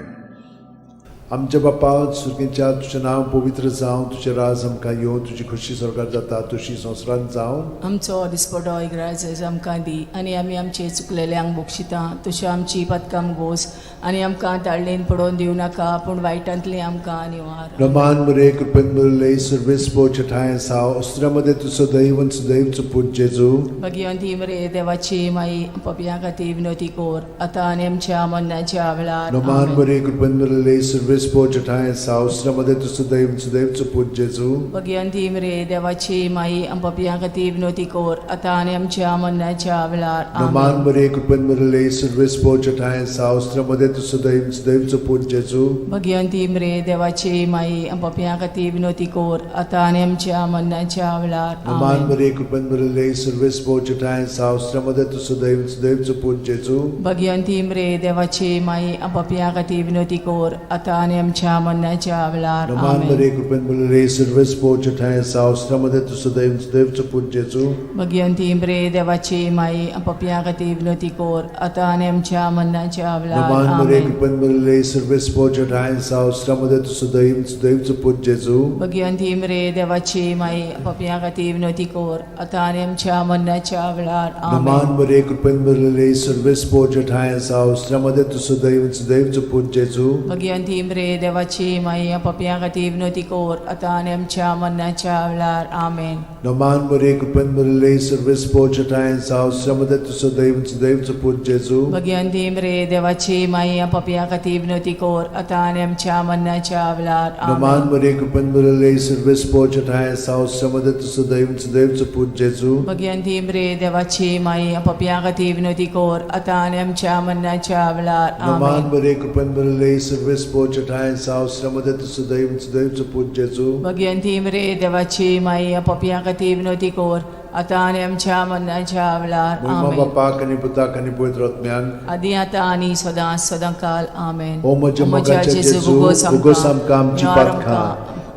B: आमच्या बापा सुर्गेच्या तुजें नांव पवित्र जावं, तुजें राज आमकां येवं, तुजी खोशी स्वर्गार जाता तशी संवसारांत जावं.
C: आमचो दिसपटो इग्राज आमकां दी आनी आमी आमचे चुकलेल्यांक बक्षिता तश्यो आमची पदकां गोस आनी आमकां ताळणेन पडोवन दिवं नाका पूण वायटांतली आमकां निवार.
B: रमान मरे कृपेन भरिल्ले, सर्वेस्पर तुज्या ठांय आसा. अस्त्र्यामध्ये तूं सदैव आनी सदैवचो पूत जेजू.
C: भगिवंती मरे देवाची माई, पपया खातीर विनोती कोर आतां आनी आमच्या मरणाच्या वेळार.
B: रमान
C: आमेन.
B: मरे कृपेन भरिल्ले, सर्वेस्पर तुज्या ठांय आसा. अस्त्र्यामध्ये तूं सदैव आनी सदैवचो पूत जेजू.
C: भगिवंती मरे देवाची माई, पपया खातीर विनोती कोर आतां आनी आमच्या मरणाच्या वेळार.
B: रमान
C: आमेन.
B: मरे कृपेन भरिल्ले, सर्वेस्पर तुज्या ठांय आसा. अस्त्र्यामध्ये तूं सदैव आनी सदैवचो पूत जेजू.
C: भगिवंती मरे देवाची माई, पपया खातीर विनोती कोर आतां आनी आमच्या मरणाच्या वेळार.
B: रमान
C: आमेन.
B: मरे कृपेन भरिल्ले, सर्वेस्पर तुज्या ठांय आसा. अस्त्र्यामध्ये तूं सदैव आनी सदैवचो पूत जेजू.
C: भगिवंती मरे देवाची माई, पपया खातीर विनोती कोर आतां आनी आमच्या मरणाच्या वेळार.
B: रमान
C: आमेन.
B: मरे कृपेन भरिल्ले, सर्वेस्पर तुज्या ठांय आसा. अस्त्र्यामध्ये तूं सदैव आनी सदैवचो पूत जेजू.
C: भगिवंती मरे देवाची माई, पपया खातीर विनोती कोर आतां आनी आमच्या मरणाच्या वेळार.
B: रमान मरे
C: आमेन.
B: कृपेन भरिल्ले, सर्वेस्पर तुज्या ठांय आसा. अस्त्र्यामध्ये तूं सदैव आनी सदैवचो पूत जेजू.
C: भगिवंती मरे देवाची माई, पपया खातीर विनोती कोर आतां आनी आमच्या मरणाच्या वेळार.
B: रमान
C: आमेन.
B: मरे कृपेन भरिल्ले, सर्वेस्पर तुज्या ठांय आसा. अस्त्र्यामध्ये तूं सदैव आनी सदैवचो पूत जेजू.
C: भगिवंती मरे देवाची माई, पपया खातीर विनोती कोर आतां आनी आमच्या मरणाच्या वेळार. आमेन.
B: रमान मरे कृपेन भरिल्ले, सर्वेस्पर तुज्या ठांय आसा. अस्त्र्यामध्ये तूं सदैव आनी सदैवचो पूत जेजू.
C: भगिवंती मरे देवाची माई, पपया खातीर विनोती कोर आतां आनी आमच्या मरणाच्या वेळार.
B: रमान
C: आमेन.
B: मरे कृपेन भरिल्ले, सर्वेस्पर तुज्या ठांय आसा. अस्त्र्यामध्ये तूं सदैव आनी सदैवचो पूत जेजू.
C: भगिवंती मरे देवाची माई, पपया खातीर विनोती कोर आतां आनी आमच्या मरणाच्या वेळार.
B: रमान
C: आमेन.
B: मरे कृपेन भरिल्ले, सर्वेस्पर तुज्या ठांय आसा. अस्त्र्यामध्ये तूं सदैव आनी सदैवचो पूत जेजू.
C: भगिवंती मरे देवाची माई, पपया खातीर विनोती कोर आतां आनी आमच्या मरणाच्या वेळार.
B: महिमा
C: आमेन.
B: बापाक आनी पुताक आनी पवित्र आत्म्याक.
C: आदी आतां आनी सदां सदां काल. आमेन.
B: ओ म्हज्या मोगाच्या जेजू, उगोस आमकां आमची पातकां,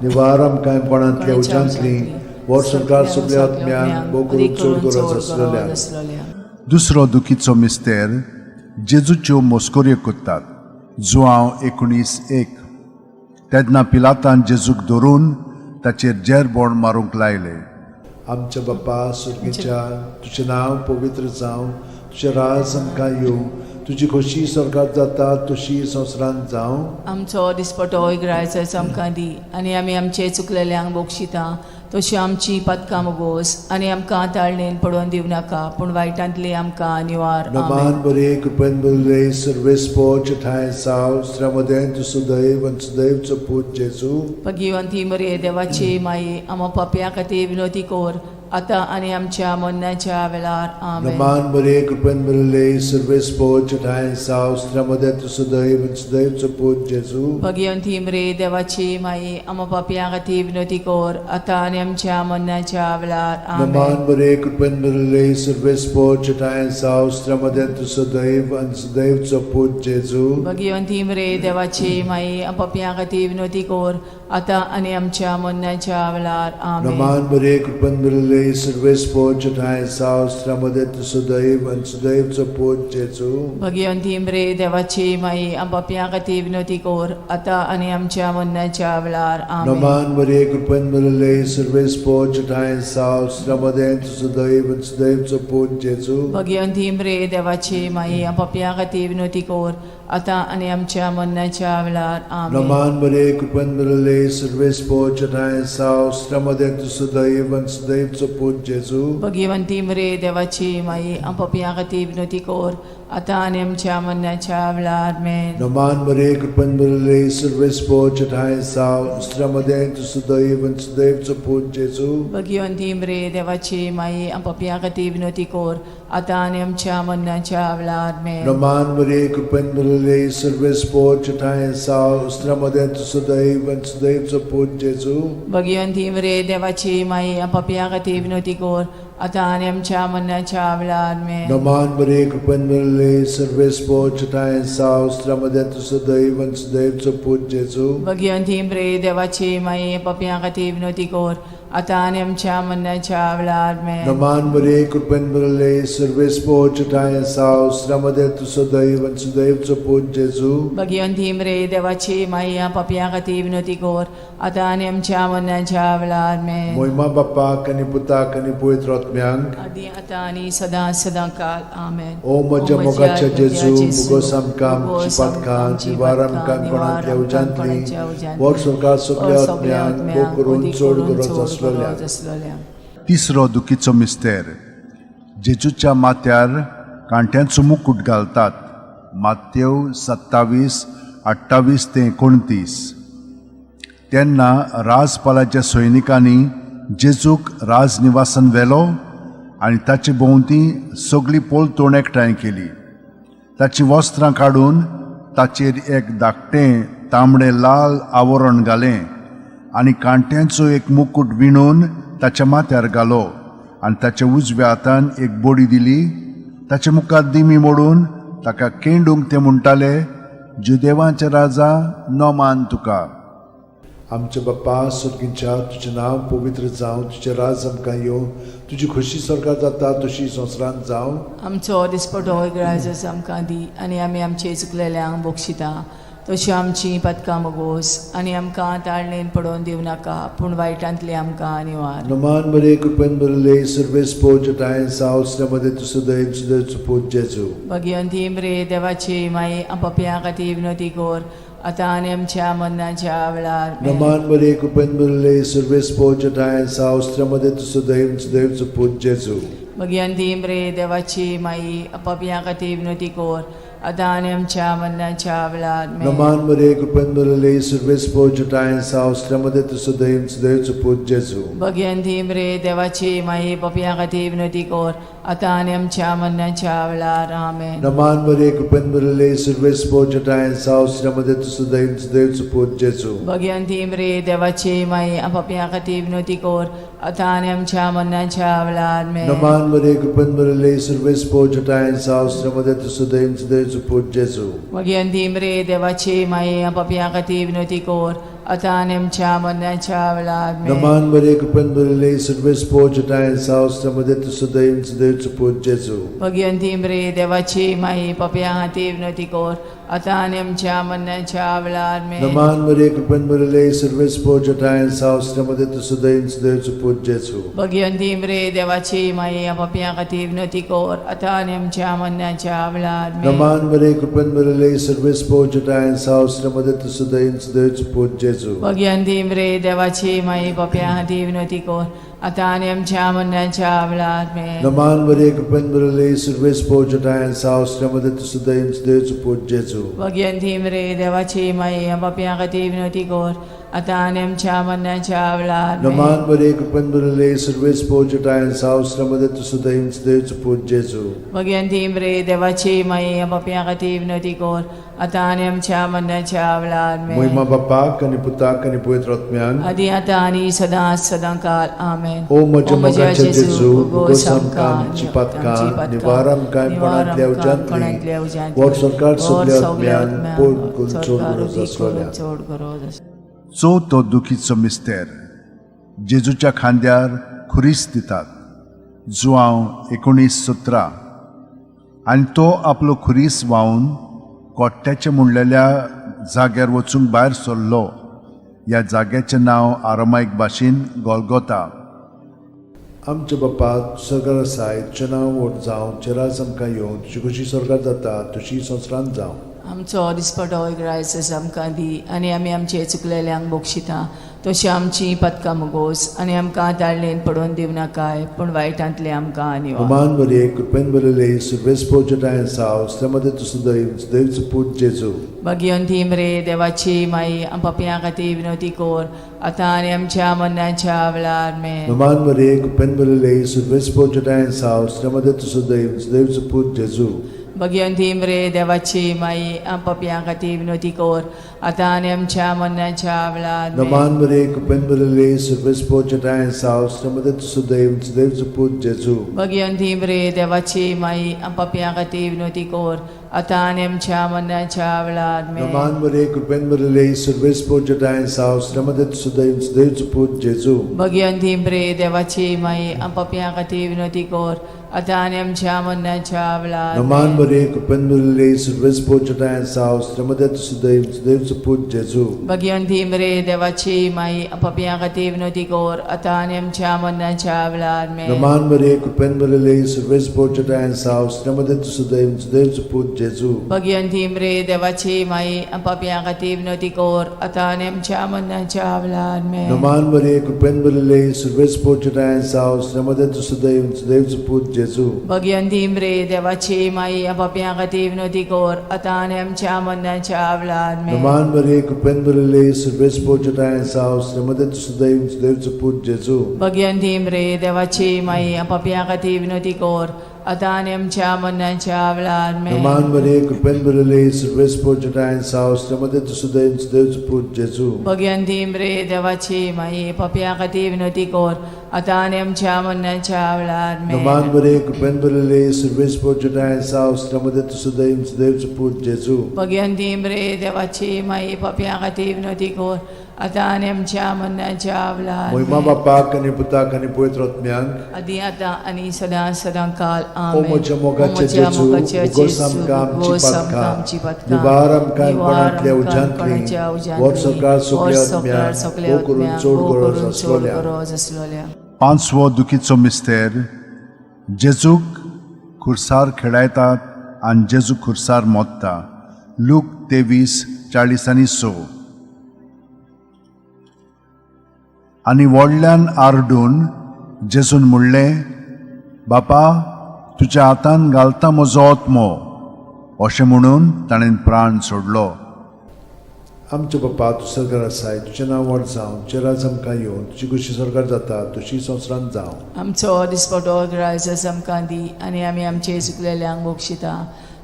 B: निवार आमकां कोणांतल्या उज्यांतली, वर संवसार सगल्या आत्म्यांक, भोव करून चड गरज आसलेल्या.
A: दुसरो दुखीचो मिस्तेर, जेजूच्यो मस्कऱ्यो करतात. जुआंव 19:1. तेन्ना पिलातान जेजूक धरून ताचेर जेरबोण मारूंक लायले.
B: आमच्या बापा सुर्गेच्या, तुजें नांव पवित्र जावं, तुजें राज आमकां येवं, तुजी खोशी स्वर्गात जाता तशी संवसारांत जावं.
C: आमचो दिसपटो इग्रायचो आमकां दी आनी आमी आमचे चुकलेल्यांक बक्षिता तशी आमची पदकां मुगोस आनी आमकां ताळणेन पडोवन दिवं नाका पूण वायटांतली आमकां निवार.
B: नमान
C: आमेन.
B: बरे कृपेन भरिल्ले, सर्वेस्पर तुज्या ठांय आसा. स्त्र्यामध्ये तूं सदैव आनी सदैवचो पूत जेजू.
C: भगिवंती मरे देवाची माई, आमा पापया खातीर विनोती कोर आतां आनी आमच्या मरणाच्या वेळार. आमेन.
B: नमान बरे कृपेन भरिल्ले, सर्वेस्पर तुज्या ठांय आसा. स्त्र्यामध्ये तूं सदैव आनी सदैवचो पूत जेजू.
C: भगिवंती मरे देवाची माई, आमा पापया खातीर विनोती कोर आतां आनी आमच्या मरणाच्या वेळार. आमेन.
B: नमान बरे कृपेन भरिल्ले, सर्वेस्पर तुज्या ठांय आसा. स्त्र्यामध्ये तूं सदैव आनी सदैवचो पूत जेजू.
C: भगिवंती मरे देवाची माई, पापया खातीर विनोती कोर आतां आनी आमच्या मरणाच्या वेळार. आमेन.
B: नमान बरे कृपेन भरिल्ले, सर्वेस्पर तुज्या ठांय आसा. स्त्र्यामध्ये तूं सदैव आनी सदैवचो पूत जेजू.
C: भगिवंती मरे देवाची माई, पापया खातीर विनोती कोर आतां आनी आमच्या मरणाच्या वेळार. आमेन.
B: नमान बरे कृपेन भरिल्ले, सर्वेस्पर तुज्या ठांय आसा. स्त्र्यामध्ये तूं सदैव आनी सदैवचो पूत जेजू.
C: भगिवंती मरे देवाची माई, पापया खातीर विनोती कोर आतां आनी आमच्या मरणाच्या वेळार. आमेन.
B: नमान बरे कृपेन भरिल्ले, सर्वेस्पर तुज्या ठांय आसा. स्त्र्यामध्ये तूं सदैव आनी सदैवचो पूत जेजू.
C: भगिवंती मरे देवाची माई, पापया खातीर विनोती कोर आतां आनी आमच्या मरणाच्या वेळार. आमेन.
B: नमान बरे कृपेन भरिल्ले, सर्वेस्पर तुज्या ठांय आसा. स्त्र्यामध्ये तूं सदैव आनी सदैवचो पूत जेजू.
C: भगिवंती मरे देवाची माई, पापया खातीर विनोती कोर आतां आनी आमच्या मरणाच्या वेळार. आमेन.
B: नमान बरे कृपेन भरिल्ले, सर्वेस्पर तुज्या ठांय आसा. स्त्र्यामध्ये तूं सदैव आनी सदैवचो पूत जेजू.
C: भगिवंती मरे देवाची माई, पापया खातीर विनोती कोर आतां आनी आमच्या मरणाच्या वेळार आमेन.
B: नमान बरे कृपेन भरले सर्वेस्पोर चटाय साव मध्ये तूं सदैव आनी सदैवचो पूत जेजू.
C: भगिवंती प्रे देवाची माई पापयां खातीर विनवती कर आतां आनी आमच्या मरणाच्या वेळार आमेन.
B: नमान बरे कृपेन भरले सर्वेस्पोर चटाय साव मध्ये तूं सदैव आनी सदैवचो पूत जेजू.
C: भगिवंती रे देवाची माई पापयां खातीर विनवती कर आतां आनी आमच्या मरणाच्या वेळार आमेन.
B: मोहिमा बाप्पाक आनी पुताक आनी पवित्र आत्म्यांक.
C: आदी आतां आनी सदां सदां काल आमेन.
B: ओ म्हज्या मोगाच्या जेजू, मुगोस आमकां आमची पातकां निवार आमकां कोणांतल्या उज्यांतली, वर सरकार सगल्या आत्म्यांक भोग करून चड गरज आसलेल्या.
C: आसलोल्या.
A: तिसरो दुखीचो मिस्तेर. जेजूच्या माथ्यार कांट्यांचो मुकूट घालतात. मातेव 27 28 ते 29. तेन्ना राजपालाच्या सैनिकांनी जेजूक राजनिवासान व्हेलो आनी ताचे भोंवती सगळी पोलतोण एकठांय केली. ताचीं वस्त्रां काडून ताचेर एक धाकटें तांबडें लाल आवरण घालें आनी कांट्यांचो एक मुकूट विणून ताच्या माथ्यार घालो आनी ताच्या उजव्या हातान एक बडी दिली. ताचे मुखार दिमी मोडून ताका केंडूंक ते म्हणटाले, जुदेवांचे राजा, नोमान तुका.
B: आमच्या बाप्पा स्वर्गींच्या, तुजें नांव पवित्र जावं, तुजें राज आमकां येवं, तुजी खोशी स्वर्गात जाता तशी संवसारांत जावं.
C: आमचो दिसपटो ग्राजस आमकां दी आनी आमी आमचे चुकलेल्यांक बक्षिता तशी आमची पदकां मगोस आनी आमकां ताळणेन पडोवन दिवं नाका पूण वायटांतली आमकां निवार.
B: नमान बरे कृपेन भरले सर्वेस्पोर चटाय साव मध्ये तूं सदैव सदैवचो पूत जेजू.
C: भगिवंती रे देवाची माई पापयां खातीर विनवती कर आतां आनी आमच्या मरणाच्या वेळार आमेन.
B: नमान बरे कृपेन भरले सर्वेस्पोर चटाय साव मध्ये तूं सदैव सदैवचो पूत जेजू.
C: भगिवंती रे देवाची माई पापयां खातीर विनवती कर आतां आनी आमच्या मरणाच्या वेळार आमेन.
B: नमान बरे कृपेन भरले सर्वेस्पोर चटाय साव मध्ये तूं सदैव सदैवचो पूत जेजू.
C: भगिवंती रे देवाची माई पापयां खातीर विनवती कर आतां आनी आमच्या मरणाच्या वेळार आमेन.
B: नमान बरे कृपेन भरले सर्वेस्पोर चटाय साव मध्ये तूं सदैव सदैवचो पूत जेजू.
C: भगिवंती रे देवाची माई पापयां खातीर विनवती कर आतां आनी आमच्या मरणाच्या वेळार आमेन.
B: नमान बरे कृपेन भरले सर्वेस्पोर चटाय साव मध्ये तूं सदैव सदैवचो पूत जेजू.
C: भगिवंती रे देवाची माई पापयां खातीर विनवती कर आतां आनी आमच्या मरणाच्या वेळार आमेन.
B: नमान बरे कृपेन भरले सर्वेस्पोर चटाय साव मध्ये तूं सदैव सदैवचो पूत जेजू.
C: भगिवंती रे देवाची माई पापयां खातीर विनवती कर आतां आनी आमच्या मरणाच्या वेळार आमेन.
B: नमान बरे कृपेन भरले सर्वेस्पोर चटाय साव मध्ये तूं सदैव सदैवचो पूत जेजू.
C: भगिवंती रे देवाची माई पापयां खातीर विनवती कर आतां आनी आमच्या मरणाच्या वेळार आमेन.
B: नमान बरे कृपेन भरले सर्वेस्पोर चटाय साव मध्ये तूं सदैव सदैवचो पूत जेजू.
C: भगिवंती रे देवाची माई पापयां खातीर विनवती कर आतां आनी आमच्या मरणाच्या वेळार आमेन.
B: नमान बरे कृपेन भरले सर्वेस्पोर चटाय साव मध्ये तूं सदैव सदैवचो पूत जेजू.
C: भगिवंती रे देवाची माई पापयां खातीर विनवती कर आतां आनी आमच्या मरणाच्या वेळार आमेन.
B: नमान बरे कृपेन भरले सर्वेस्पोर चटाय साव मध्ये तूं सदैव सदैवचो पूत जेजू.
C: भगिवंती रे देवाची माई पापयां खातीर विनवती कर आतां आनी आमच्या मरणाच्या वेळार आमेन.
B: मोहिमा बाप्पाक आनी पुताक आनी पवित्र आत्म्यान.
C: आदी आतां आनी सदां सदां काल आमेन.
B: ओ म्हज्या मोगाच्या जेजू, मुगोस आमकां आमची पातकां निवार आमकां कोणांतल्या उज्यांतली, वर सरकार सगल्या आत्म्यान पोट करून चड गरज आसलेल्या.
C: चड गरज आसलेल्या.
A: चवथो दुखीचो मिस्तेर. जेजूच्या खांद्यार खुरीस दितात. जुआंव 19:17. आनी तो आपलो खुरीस व्हांवन कोट्ट्याचे म्हणलेल्या जाग्यार वचूंक भायर सरलो. ह्या जाग्याचें नांव आरामायक भाशेन गोलगोता.
B: आमच्या बाप्पा सरकार आसाय, तुजें नांव व्हड जावं, तुजें राज आमकां येवं, तुजी खोशी स्वर्गात जाता तशी संवसारांत जावं.
C: आमचो दिसपटो ग्रायस आमकां दी आनी आमी आमचे चुकलेल्यांक बक्षिता तशी आमची पदकां मुगोस आनी आमकां ताळणेन पडोवन दिवं नाकाय पूण वायटांतले आमकां निवार.
B: नमान बरे कृपेन भरले सर्वेस्पोर चटाय साव मध्ये तूं सदैव सदैवचो पूत जेजू.
C: भगिवंती रे देवाची माई पापयां खातीर विनवती कर आतां आनी आमच्या मरणाच्या वेळार आमेन.
B: नमान बरे कृपेन भरले सर्वेस्पोर चटाय साव मध्ये तूं सदैव सदैवचो पूत जेजू.
C: भगिवंती रे देवाची माई पापयां खातीर विनवती कर आतां आनी आमच्या मरणाच्या वेळार
B: नमान मरे कृपेन भरिल्ले सर्वेस्पर जेठांय साव श्रीमदत सुदैव सुदैवचो पूत जेजू.
C: भगियंती मरे देवाची माई, आम पापयां खातीर विनवती कर, आतां आनी आमच्या मरणाच्या वेळार.
B: नमान मरे कृपेन भरिल्ले सर्वेस्पर जेठांय साव श्रीमदत सुदैव सुदैवचो पूत जेजू.
C: भगियंती मरे देवाची माई, आम पापयां खातीर विनवती कर, आतां आनी आमच्या मरणाच्या वेळार.
B: नमान मरे कृपेन भरिल्ले सर्वेस्पर जेठांय साव श्रीमदत सुदैव सुदैवचो पूत जेजू.
C: भगियंती मरे देवाची माई, आम पापयां खातीर विनवती कर, आतां आनी आमच्या मरणाच्या वेळार.
B: नमान मरे कृपेन भरिल्ले सर्वेस्पर जेठांय साव श्रीमदत सुदैव सुदैवचो पूत जेजू.
C: भगियंती मरे देवाची माई, आम पापयां खातीर विनवती कर, आतां आनी आमच्या मरणाच्या वेळार.
B: नमान मरे कृपेन भरिल्ले सर्वेस्पर जेठांय साव श्रीमदत सुदैव सुदैवचो पूत जेजू.
C: भगियंती मरे देवाची माई, आम पापयां खातीर विनवती कर, आतां आनी आमच्या मरणाच्या वेळार.
B: नमान मरे कृपेन भरिल्ले सर्वेस्पर जेठांय साव श्रीमदत सुदैव सुदैवचो पूत जेजू.
C: भगियंती मरे देवाची माई, आम पापयां खातीर विनवती कर, आतां आनी आमच्या मरणाच्या वेळार.
B: नमान मरे कृपेन भरिल्ले सर्वेस्पर जेठांय साव श्रीमदत सुदैव सुदैवचो पूत जेजू.
C: भगियंती मरे देवाची माई, पापयां खातीर विनवती कर, आतां आनी आमच्या मरणाच्या वेळार.
B: नमान मरे कृपेन भरिल्ले सर्वेस्पर जेठांय साव श्रीमदत सुदैव सुदैवचो पूत जेजू.
C: भगियंती मरे देवाची माई, पापयां खातीर विनवती कर, आतां आनी आमच्या मरणाच्या वेळार.
B: मोहिमा बापाक आनी पुताक आनी पवित्र आत्म्यांक.
C: आदी आतां आनी सदां सदां काल.
B: ओ
C: आमेन.
B: म्हज्या मोगाचे
C: ओ म्हज्या
B: जेजू,
C: मोगाचे
B: उगोस
C: जेजू,
B: आमकां आमची
C: उगोस आमकां
B: पातकां,
C: आमची पातकां,
B: निवार आमकां
C: निवार
B: कोणांतल्या
C: आमकां
B: उज्यांतली,
C: कोणाच्या उज्यांतली,
B: व्हर सरकार सगल्या
C: व्हर सरकार
B: आत्म्यांक,
C: सगल्या
B: भोव करून
C: आत्म्यांक,
B: चड
C: भोव
B: गरज
C: करून चड
B: आसलोल्या.
C: गरज आसलोल्या.
A: पांचवो दुखीचो मिस्तेर, जेजूक खुर्सार खेळायतात आनी जेजू खुर्सार मोत्ता. लूक 23:46. आनी व्हडल्यान आरडून जेजून म्हणलें, बापा, तुज्या हातान घालता म्हजो आत्मो. अशें म्हणून ताणें प्राण सोडलो.
B: आमच्या बापा, तूं सरकार आसाय, तुजें नांव व्हड जावं, तुजें राज आमकां येवन, तुजी खुशी सरकार जाता तशी संवसारांत जावं.
C: आमचो दिसपटो ग्रायस आमकां दी, आनी आमी आमचे चुकलेल्यांक बक्षिता,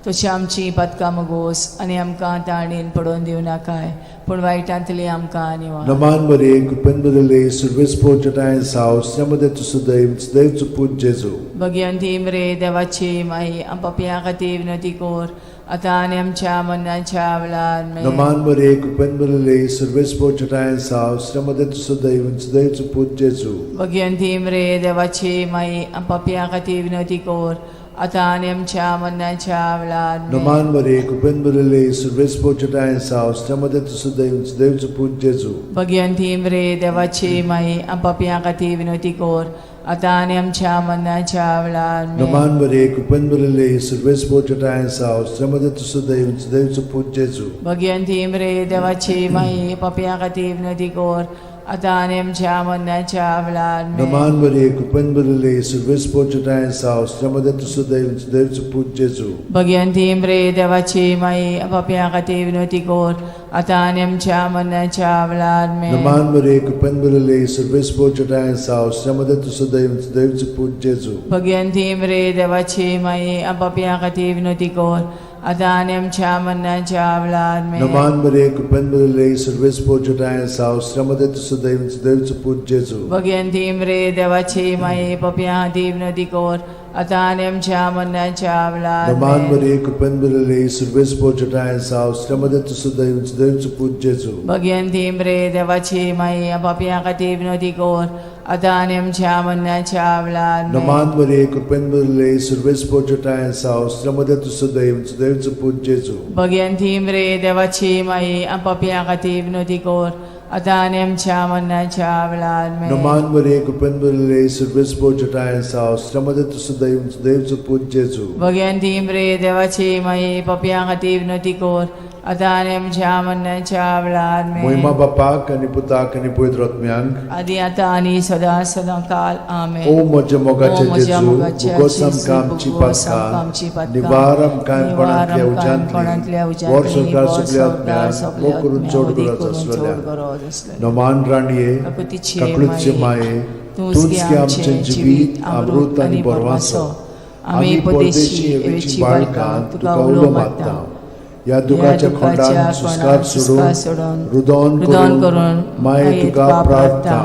C: तशी आमची पातकां मगोस, आनी आमकां ताणेन पडोवन दिवं नाकाय, पूण वायटांतली आमकां निवार.
B: नमान मरे कृपेन भरिल्ले सर्वेस्पर जेठांय साव श्रीमदत सुदैव सुदैवचो पूत जेजू.
C: भगियंती मरे देवाची माई, आम पापयां खातीर विनवती कर, आतां आनी आमच्या मरणाच्या वेळार.
B: नमान मरे कृपेन भरिल्ले सर्वेस्पर जेठांय साव श्रीमदत सुदैव सुदैवचो पूत जेजू.
C: भगियंती मरे देवाची माई, आम पापयां खातीर विनवती कर, आतां आनी आमच्या मरणाच्या वेळार.
B: नमान मरे कृपेन भरिल्ले सर्वेस्पर जेठांय साव श्रीमदत सुदैव सुदैवचो पूत जेजू.
C: भगियंती मरे देवाची माई, आम पापयां खातीर विनवती कर, आतां आनी आमच्या मरणाच्या वेळार.
B: नमान मरे कृपेन भरिल्ले सर्वेस्पर जेठांय साव श्रीमदत सुदैव सुदैवचो पूत जेजू.
C: भगियंती मरे देवाची माई, पापयां खातीर विनवती कर, आतां आनी आमच्या मरणाच्या वेळार.
B: नमान मरे कृपेन भरिल्ले सर्वेस्पर जेठांय साव श्रीमदत सुदैव सुदैवचो पूत जेजू.
C: भगियंती मरे देवाची माई, पापयां खातीर विनवती कर, आतां आनी आमच्या मरणाच्या वेळार.
B: नमान मरे कृपेन भरिल्ले सर्वेस्पर जेठांय साव श्रीमदत सुदैव सुदैवचो पूत जेजू.
C: भगियंती मरे देवाची माई, पापयां खातीर विनवती कर, आतां आनी आमच्या मरणाच्या वेळार.
B: नमान मरे कृपेन भरिल्ले सर्वेस्पर जेठांय साव श्रीमदत सुदैव सुदैवचो पूत जेजू.
C: भगियंती मरे देवाची माई, पापयां खातीर विनवती कर, आतां आनी आमच्या मरणाच्या वेळार.
B: नमान मरे कृपेन भरिल्ले सर्वेस्पर जेठांय साव श्रीमदत सुदैव सुदैवचो पूत जेजू.
C: भगियंती मरे देवाची माई, पापयां खातीर विनवती कर, आतां आनी आमच्या मरणाच्या वेळार.
B: नमान मरे कृपेन भरिल्ले सर्वेस्पर जेठांय साव श्रीमदत सुदैव सुदैवचो पूत जेजू.
C: भगियंती मरे देवाची माई, पापयां खातीर विनवती कर, आतां आनी आमच्या मरणाच्या वेळार.
B: नमान मरे कृपेन भरिल्ले सर्वेस्पर जेठांय साव श्रीमदत सुदैव सुदैवचो पूत जेजू.
C: भगियंती मरे देवाची माई, पापयां खातीर विनवती कर, आतां आनी आमच्या मरणाच्या वेळार.
B: मोहिमा बापाक आनी पुताक आनी पवित्र आत्म्यांक.
C: आदी आतां आनी सदां सदां काल. आमेन.
B: ओ म्हज्या मोगाचे
C: ओ म्हज्या
B: जेजू,
C: मोगाचे
B: उगोस
C: जेजू,
B: आमकां आमची
C: उगोस आमकां आमची
B: पातकां,
C: पातकां,
B: निवार आमकां
C: निवार
B: कोणांतल्या
C: आमकां कोणांतल्या
B: उज्यांतली, व्हर
C: उज्यांतली,
B: सरकार
C: व्हर
B: सगल्या
C: संवसार
B: आत्म्यांक,
C: सगल्या
B: भोव करून
C: आत्म्यांक,
B: चड
C: अदीक
B: गरज
C: करून चड
B: आसलेल्या.
C: गरज आसलेल्या.
B: नमान राणये,
C: काकुतीची
B: काकळूतचे माये,
C: तूंच गे आमचें जिवीत, अमृत आनी बरवासो. आमी परदेशी एवेची बाळकां तुका उलो मारता.
B: ह्या दुखाच्या खोंडान सुस्कार सोडून रुदोन करून माये तुका प्रार्थना.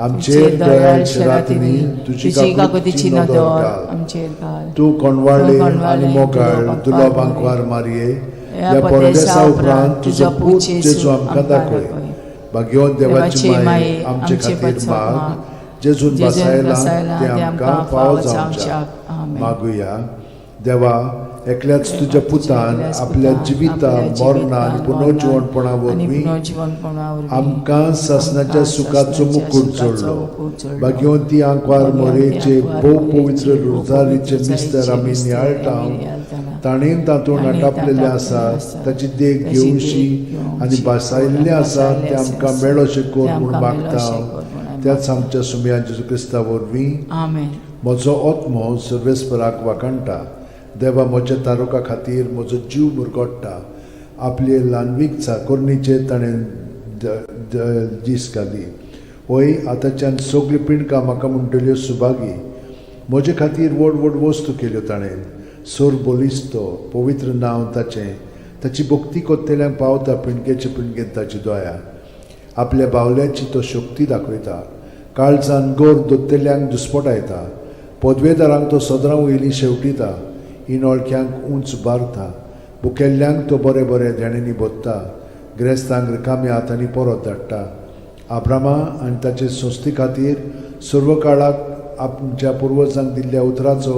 B: आमचेर दयाळ शरातींनी तुजी काकुतीची नदर घाल.
C: आमचेर घाल.
B: तूं कोणवाळे आनी मोगाळ दुर्लभ आंकवार मारये, ह्या परदेसा उपरांत तुजो पूत जेजू आमकां दाखय. भाग्यवंत देवाची माये आमचे खातीर माग, जेजून बसायला ते आमकां फावो जावच्याक. मागुया. देवा, एकल्याच तुज्या पुतान आपल्या जिविता मरणा आनी पुनर्जिवणपणा वरवीं आमकां सासणाच्या सुखाचो मुकूट जोडलो. भाग्यवंती आंकवार मोरेचे भोव पवित्र रोजारीचे मिस्तर आमी नियाळटा, ताणें तातूंत आटापलेलें आसा ताची देख घेवशी आनी भासायल्लें आसा तें आमकां मेळोशें कर म्हूण मागता, त्याच आमच्या सुमया जेजू क्रिस्ता वरवीं.
C: आमेन.
B: म्हजो आत्मो सर्वेस्पराक वाखाणटा. देवा म्हज्या तारुका खातीर म्हजो जीव मुरगोट्टा. आपले ल्हानवीक चाकोरणीचेर ताणें दीस घाली. वय आतांच्यान सगळीं पिंडकां म्हाका म्हणटल्यो सुभागी. म्हजे खातीर व्हड व्हड वस्तू केल्यो ताणें. सोर बलिस्तो पवित्र नांव ताचें. ताची भक्ती कोत्तेल्यांक पावता पिंडकेचे पिंडकेन ताची दया. आपल्या बावल्याची तो शक्ती दाखयता. काळजान गोर दोत्तेल्यांक दुस्पटायता. पदवेदारांक तो सदरां वयली शेवटिता. इनोळख्यांक उंच बारता. बुकेल्ल्यांक तो बरे बरे देण्यांनी भोत्ता. ग्रेस्तांक रिकाम्या हातांनी परत धाडटा. आब्रामा आनी ताचे संस्थे खातीर सर्व काळाक आमच्या पुर्वजांक दिल्ल्या उतराचो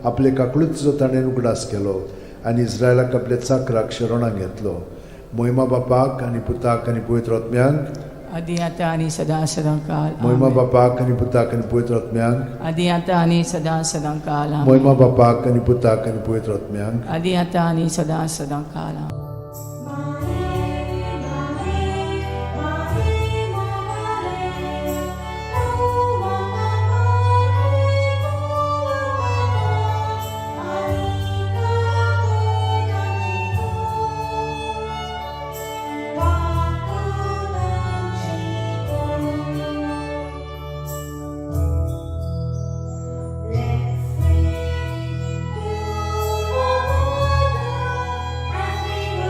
B: आपले काकळुतीचो ताणें उगडास केलो आनी इस्रायलाक आपल्या चाकराक शरणाक घेतलो. मोहिमा बापाक आनी पुताक आनी पवित्र आत्म्यांक.
C: आदी आतां आनी सदां सदां काल.
B: मोहिमा बापाक आनी पुताक आनी पवित्र आत्म्यांक.
C: आदी आतां आनी सदां सदां काल.
B: मोहिमा बापाक आनी पुताक आनी पवित्र आत्म्यांक.
C: आदी आतां आनी सदां सदां काल.
D: Let's sing to our mother as we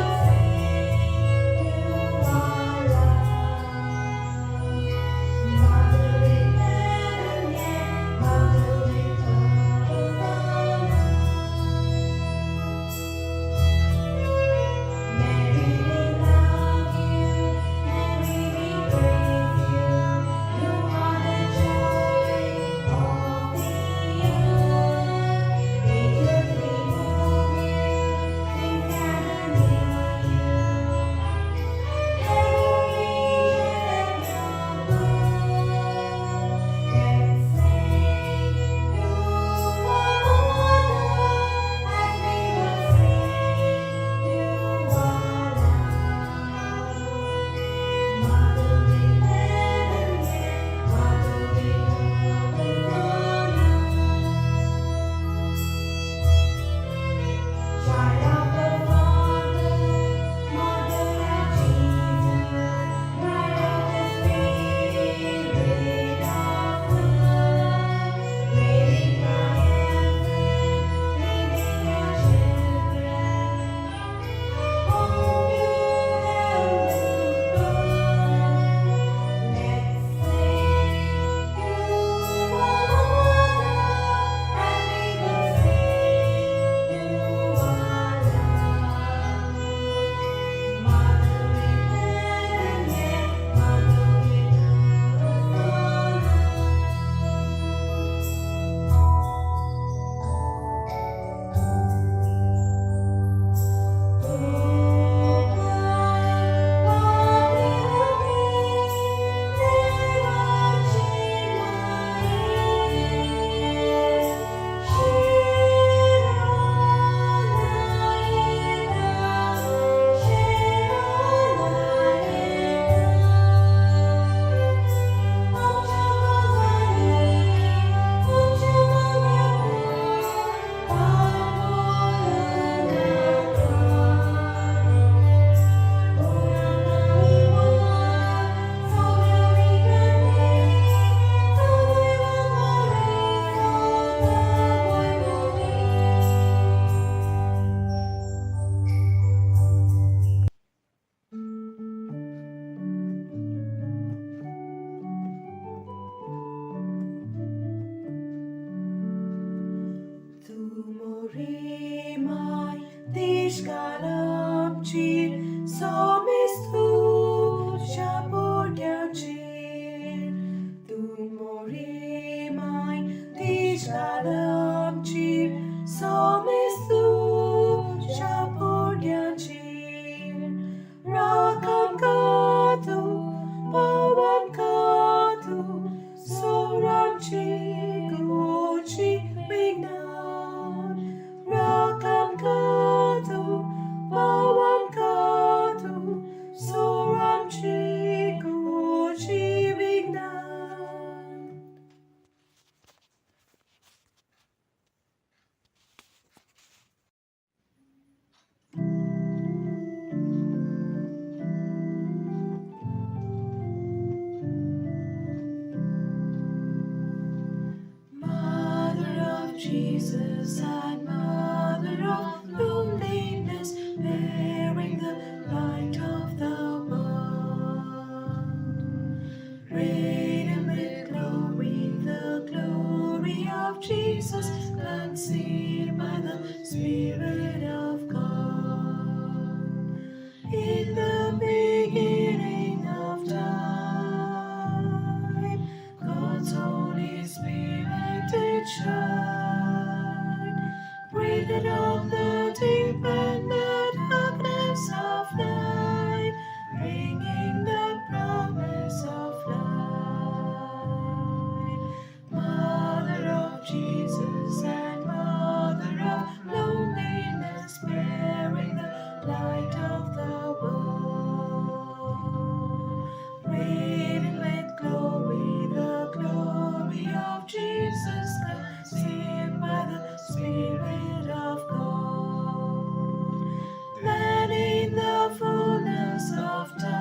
E: Jesus and Mother of loneliness, bearing the light of the world. Radiant with glory, the glory of Jesus, conceived by the Spirit of God. In the beginning of time, God's Holy Spirit did shine, breathed on the deep and the darkness of night, bringing the promise of light. Mother of Jesus and Mother of loneliness, bearing the light of the world. Radiant with glory, the glory of Jesus, conceived by the Spirit of God. Then in the fullness of time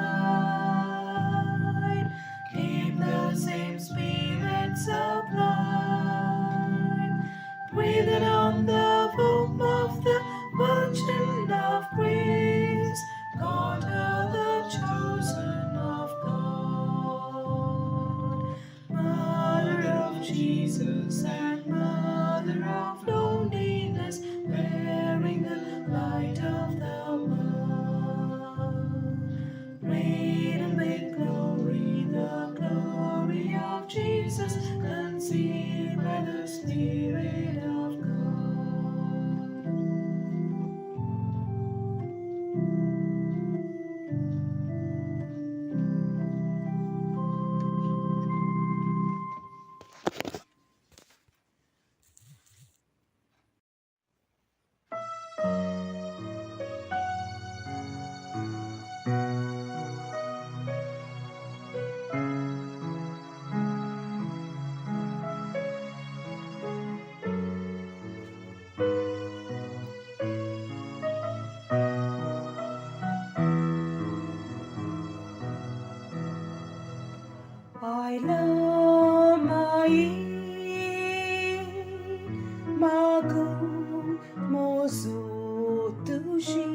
E: came the same Spirit sublime, breathed on the womb of the Virgin of Grace, God the chosen of God. Mother of Jesus and Mother of loneliness, bearing the light of the world. Radiant with glory, the glory of Jesus, conceived by the Spirit of God. I love my magu mozo tushi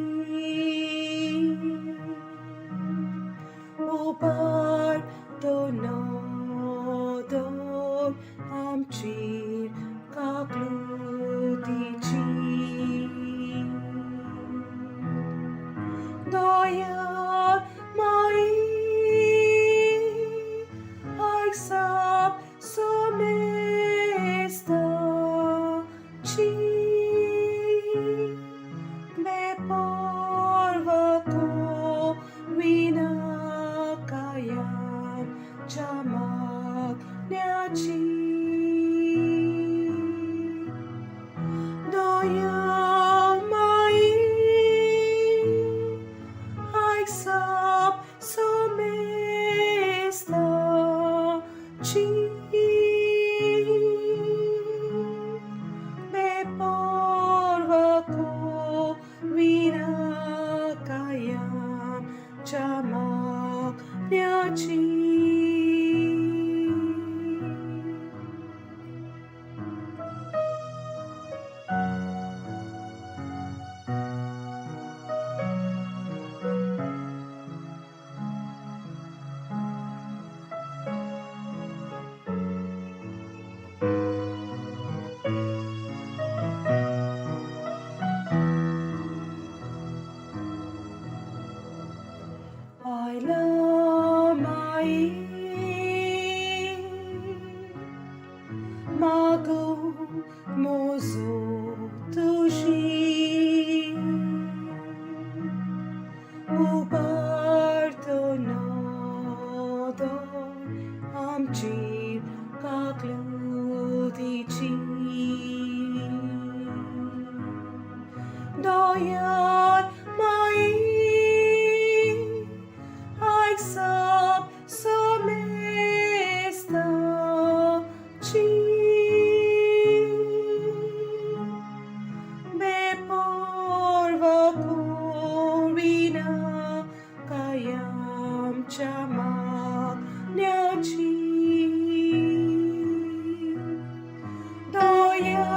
E: upar to no don amchir kaklutichi Doya mai Aixap somesta chi me porva ko vinakayam chamak nyachi Doya mai Aixap somesta chi me porva ko vinakayam chamak nyachi. I love my mago mozo tushi uparto no don amchir kaklutichi Doyan mai Aixap somesta chi me porva korina kayam chamak nyachi Doya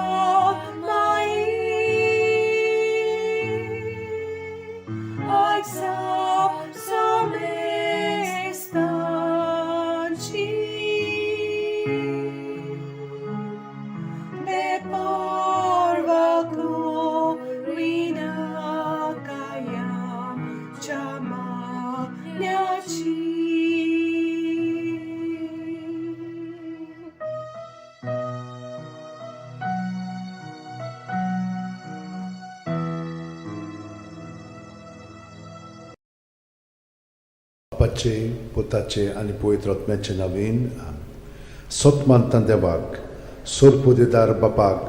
B: बापाचे, पुताचे आनी पवित्र आत्म्याचे नवीन. सत मानता देवाक, सोरपोदेदार बापाक,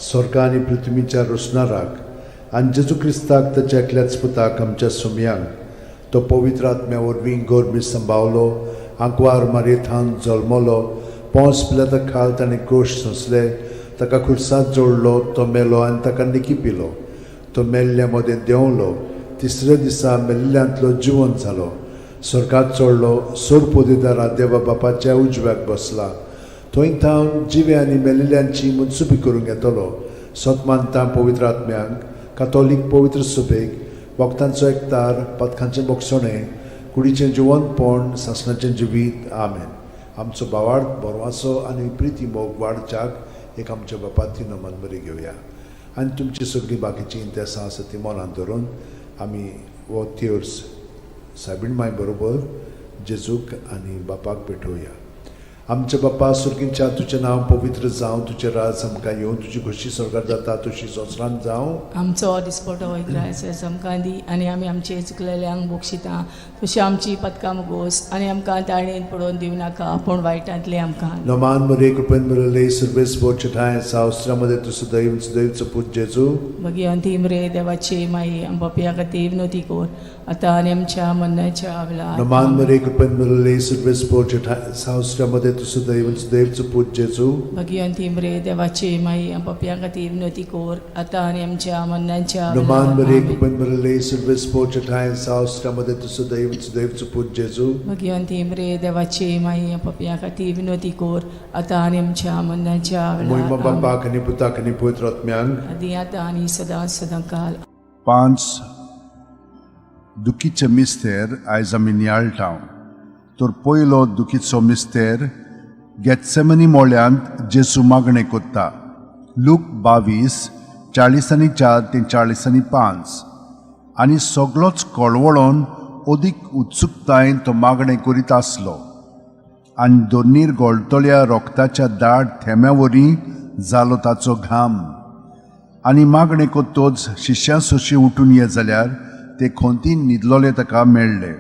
B: स्वर्गा आनी पृथ्वीच्या रोसणाराक, आनी जेजू क्रिस्ताक, ताच्या एकल्याच पुताक, आमच्या सुमयांक, तो पवित्र आत्म्या वरवीं गोरमी संभावलो, आंकवार मारयेथान जल्मलो, पोंस पिलाता खाल ताणें क्रोश सोंसले, ताका खुर्सात जोडलो, तो मेलो आनी ताका निकी पिलो, तो मेल्ल्या मदें देंवलो, तिसऱ्या दिसा मेल्ल्यांतलो जिवन जालो, स्वर्गात चडलो, सोरपोदेदारा देवा बापाच्या उजव्याक बसला, थंय थावन जिवे आनी मेल्ल्यांची मनसुबी करूंक येतलो. सत मानता पवित्र आत्म्यांक, कातोलीक पवित्र सभेक, वखदांचो एकतार, पथकांचें बोगसणें, कुडीचें जिवनपण, सासणाचें जिवीत. आमेन. आमचो भावार्थ, बरवासो आनी प्रिती मोग वाडच्याक एक आमच्या बापाती नमन बरी घेवया आनी तुमची सगळीं बाकीचीं इंतेसां आसा ती मनांत धरून आमी हो तेर्स सायबीण माय बरोबर जेजूक आनी बापाक भेटोवया. आमच्या बापा सुर्गींच्या, तुजें नांव पवित्र जावं, तुजें राज आमकां येवं, तुजी खोशी स्वर्गार जाता तशी संवसारांत जावं.
C: आमचो दिसपटो इग्रायस आमकां दी आनी आमी आमचे चुकलेल्यांक बक्षिता तशी आमची पदकां मुगोस आनी आमकां ताणेन पडोवन दिवं नाका, पूण वायटांतले आमकां.
B: नमान मरे, कृपेन भरले, सर्वेस्पर ठांय सावस्त्रामध्ये तूं सदैव सदैवचो पूत जेजू.
C: भगिवंती मरे देवाची माई, आमच्या खातीर विनवती कर, आतां आनी आमच्या मरणाच्या वेळार.
B: नमान मरे, कृपेन भरले, सर्वेस्पर ठांय सावस्त्रामध्ये तूं सदैव सदैवचो पूत जेजू.
C: भगिवंती मरे देवाची माई, आमच्या खातीर विनवती कर, आतां आनी आमच्या मरणाच्या
B: नमान मरे,
C: वेळार.
B: कृपेन भरले, सर्वेस्पर ठांय सावस्त्रामध्ये तूं सदैव सदैवचो पूत जेजू.
C: भगिवंती मरे देवाची माई, आमच्या खातीर विनवती कर, आतां आनी आमच्या मरणाच्या
B: मोहिमा
C: वेळार. आमेन.
B: बापाक आनी पुताक आनी पवित्र आत्म्यांक.
C: आदी आतां आनी सदां सदां काल.
A: पांच दुखीचे मिस्तेर आयज आमी नियाळटा. तर पयलो दुखीचो मिस्तेर, गेत्सेमनी मोळ्यांत जेसू मागणें कोत्ता. लूक 22:44 ते 45. आनी सगलोच कळवळोन अदीक उत्सुकतायेन तो मागणें करीत आसलो आनी दोनीर गोळटल्या रोगताच्या दाट थेंब्या वरी जालो ताचो घाम. आनी मागणें कोत्तोच शिश्यां सोशी उठून ये जाल्यार ते खोंतीन न्हिदलोले ताका मेळ्ळे.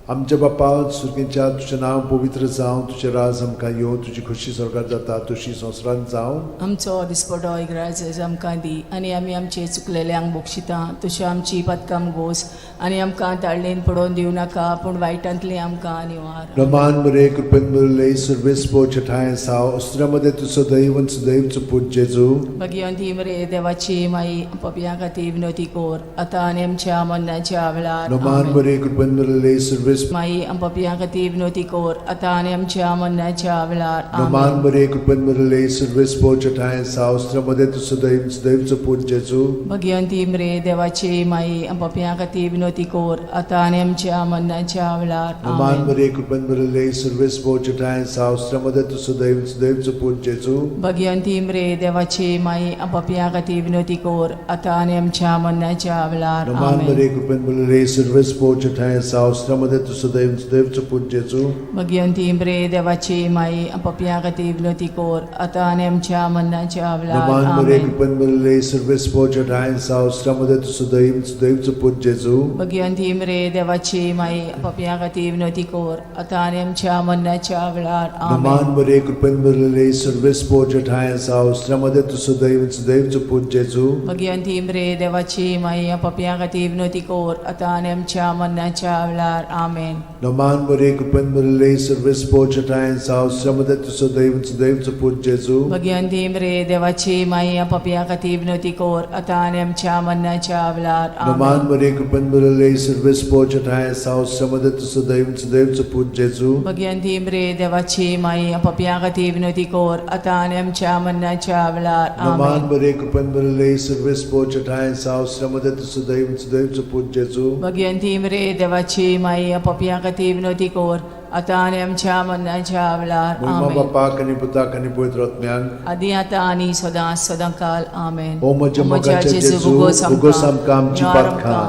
B: आमच्या बापा सुर्गींच्या, तुजें नांव पवित्र जावं, तुजें राज आमकां येवं, तुजी खोशी स्वर्गार जाता तशी संवसारांत जावं.
C: आमचो दिसपटो इग्राज आमकां दी आनी आमी आमचे चुकलेल्यांक बक्षिता तशी आमची पदकां गोस आनी आमकां ताळणेन पडोवन दिवं नाका, पूण वायटांतली आमकां निवार.
B: रमान मरे, कृपेन भरले, सर्वेस्पर ठांय साव अस्त्रामध्ये तूं सदैव सदैवचो पूत जेजू.
C: भगिवंती मरे देवाची माई, पपया खातीर विनवती कर, आतां आनी आमच्या मरणाच्या वेळार.
B: रमान
C: आमेन.
B: मरे, कृपेन भरले, सर्वेस
C: माई, पपया खातीर विनवती कर, आतां आनी आमच्या मरणाच्या वेळार.
B: रमान
C: आमेन.
B: मरे, कृपेन भरले, सर्वेस्पर ठांय साव अस्त्रामध्ये तूं सदैव सदैवचो पूत जेजू.
C: भगिवंती मरे देवाची माई, पपया खातीर विनवती कर, आतां आनी आमच्या मरणाच्या वेळार.
B: रमान
C: आमेन.
B: मरे, कृपेन भरले, सर्वेस्पर ठांय साव अस्त्रामध्ये तूं सदैव सदैवचो पूत जेजू.
C: भगिवंती मरे देवाची माई, पपया खातीर विनवती कर, आतां आनी आमच्या मरणाच्या वेळार.
B: रमान
C: आमेन.
B: मरे, कृपेन भरले, सर्वेस्पर ठांय साव अस्त्रामध्ये तूं सदैव सदैवचो पूत जेजू.
C: भगिवंती मरे देवाची माई, पपया खातीर विनवती कर, आतां आनी आमच्या मरणाच्या वेळार.
B: रमान मरे,
C: आमेन.
B: कृपेन भरले, सर्वेस्पर ठांय साव अस्त्रामध्ये तूं सदैव सदैवचो पूत जेजू.
C: भगिवंती मरे देवाची माई, पपया खातीर विनवती कर, आतां आनी आमच्या मरणाच्या वेळार.
B: रमान
C: आमेन.
B: मरे, कृपेन भरले, सर्वेस्पर ठांय साव अस्त्रामध्ये तूं सदैव सदैवचो पूत जेजू.
C: भगिवंती मरे देवाची माई, पपया खातीर विनवती कर, आतां आनी आमच्या मरणाच्या वेळार. आमेन.
B: रमान मरे, कृपेन भरले, सर्वेस्पर ठांय साव अस्त्रामध्ये तूं सदैव सदैवचो पूत जेजू.
C: भगिवंती मरे देवाची माई, पपया खातीर विनवती कर, आतां आनी आमच्या मरणाच्या वेळार.
B: रमान
C: आमेन.
B: मरे, कृपेन भरले, सर्वेस्पर ठांय साव अस्त्रामध्ये तूं सदैव सदैवचो पूत जेजू.
C: भगिवंती मरे देवाची माई, पपया खातीर विनवती कर, आतां आनी आमच्या मरणाच्या वेळार.
B: रमान
C: आमेन.
B: मरे, कृपेन भरले, सर्वेस्पर ठांय साव अस्त्रामध्ये तूं सदैव सदैवचो पूत जेजू.
C: भगिवंती मरे देवाची माई, पपया खातीर विनवती कर, आतां आनी आमच्या मरणाच्या वेळार.
B: मोहिमा
C: आमेन.
B: बापाक आनी पुताक आनी पवित्र आत्म्यांक.
C: आदी आतां आनी सदां सदां काल. आमेन.
B: ओ म्हज्या मोगाच्या जेजू, उगोस आमकां आमची पातकां,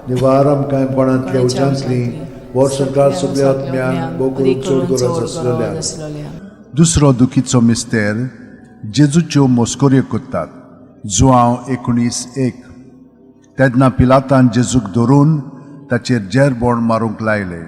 B: निवार आमकां कोणांतल्या उज्यांतली, वर्सभर सगल्या आत्म्यांक, भोव करून चड गरज आसलेल्या.
A: दुसरो दुखीचो मिस्तेर, जेजूच्यो मस्कऱ्यो करतात. जुआंव 19:1. तेन्ना पिलातान जेजूक धरून ताचेर जेरबोण मारूंक लायले.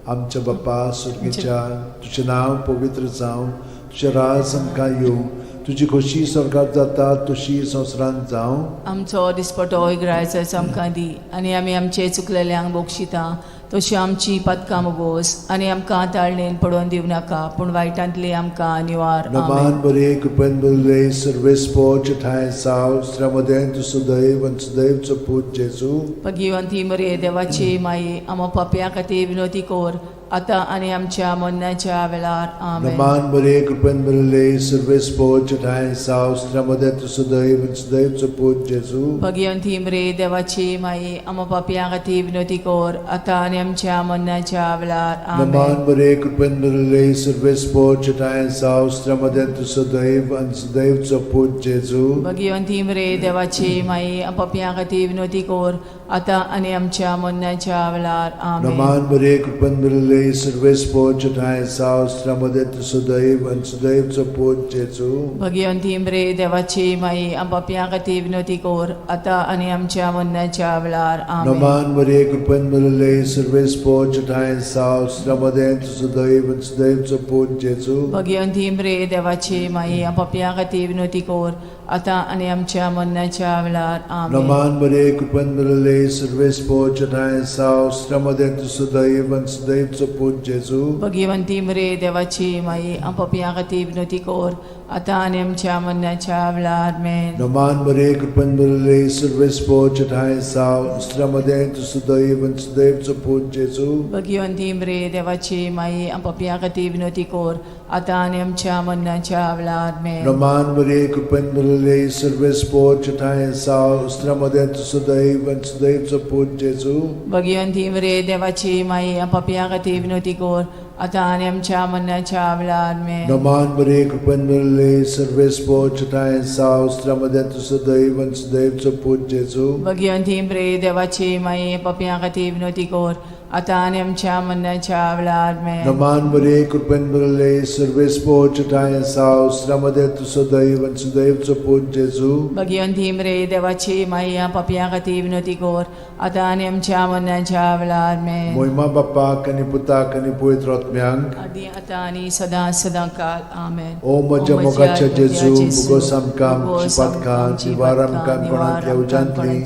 B: आमच्या बाप्पा सुर्गीच्या, तुजें नांव पवित्र जावं, तुजें राज आमकां येवं, तुजी खोशी स्वर्गात जाता तशी संवसारांत जावं.
C: आमचो दिसपटो इगरायचो आमकां दी आनी आमी आमचे चुकलेल्यांक बक्षिता तशी आमची पातकां मुगोस आनी आमकां ताळणेन पडोवन दिवं नाका पूण वायटांतली आमकां निवार.
B: नमान
C: आमेन.
B: बरे, कृपेन भरिल्ले, सर्वेस्पोर ठांय साव, स्त्र्यामदें तूं सुदैव आनी सुदैवचो पूत जेजू.
C: भगिवंती मरे देवाची माई, आमा पापयां खातीर विनोती कोर आतां आनी आमच्या मरणाच्या वेळार. आमेन.
B: नमान बरे, कृपेन भरिल्ले, सर्वेस्पोर ठांय साव, स्त्र्यामदें तूं सुदैव आनी सुदैवचो पूत जेजू.
C: भगिवंती मरे देवाची माई, आमा पापयां खातीर विनोती कोर आतां आनी आमच्या मरणाच्या वेळार.
B: नमान
C: आमेन.
B: बरे, कृपेन भरिल्ले, सर्वेस्पोर ठांय साव, स्त्र्यामदें तूं सुदैव आनी सुदैवचो पूत जेजू.
C: भगिवंती मरे देवाची माई, पापयां खातीर विनोती कोर आतां आनी आमच्या मरणाच्या वेळार. आमेन.
B: नमान बरे, कृपेन भरिल्ले, सर्वेस्पोर ठांय साव, स्त्र्यामदें तूं सुदैव आनी सुदैवचो पूत जेजू.
C: भगिवंती मरे देवाची माई, पापयां खातीर विनोती कोर आतां आनी आमच्या मरणाच्या वेळार. आमेन.
B: नमान मरिये, कृपेन भरिल्ले, सर्वेस्पोर ठांय साव, स्त्र्यामदें तूं सुदैव आनी सुदैवचो पूत जेजू.
C: भगिवंती मरे देवाची माई, पापयां खातीर विनोती कोर आतां आनी आमच्या मरणाच्या वेळार. आमेन.
B: नमान मरिये, कृपेन भरिल्ले, सर्वेस्पोर ठांय साव, स्त्र्यामदें तूं सुदैव आनी सुदैवचो पूत जेजू.
C: भगिवंती मरे देवाची माई, पापयां खातीर विनोती कोर आतां आनी आमच्या मरणाच्या वेळार. आमेन.
B: नमान मरिये, कृपेन भरिल्ले, सर्वेस्पोर ठांय साव, स्त्र्यामदें तूं सुदैव आनी सुदैवचो पूत जेजू.
C: भगिवंती मरे देवाची माई, पापयां खातीर विनोती कोर आतां आनी आमच्या मरणाच्या वेळार. आमेन.
B: नमान मरिये, कृपेन भरिल्ले, सर्वेस्पोर ठांय साव, स्त्र्यामदें तूं सुदैव आनी सुदैवचो पूत जेजू.
C: भगिवंती मरे देवाची माई, पापयां खातीर विनोती कोर आतां आनी आमच्या मरणाच्या वेळार. आमेन.
B: नमान मरिये, कृपेन भरिल्ले, सर्वेस्पोर ठांय साव, स्त्र्यामदें तूं सुदैव आनी सुदैवचो पूत जेजू.
C: भगिवंती मरे देवाची माई, पापयां खातीर विनोती कोर आतां आनी आमच्या मरणाच्या वेळार. आमेन.
B: नमान मरिये, कृपेन भरिल्ले, सर्वेस्पोर ठांय साव, स्त्र्यामदें तूं सुदैव आनी सुदैवचो पूत जेजू.
C: भगिवंती मरे देवाची माई, पापयां खातीर विनोती कोर आतां आनी आमच्या मरणाच्या वेळार. आमेन.
B: मोहिमा बाप्पाक आनी पुताक आनी पवित्र आत्म्यांक.
C: आदी आतां आनी सदां सदां काल. आमेन.
B: ओ म्हज्या मोगाच्या जेजू, मुगोस आमकां आमची पातकां, निवार आमकां कोणांतल्या उज्यांतली,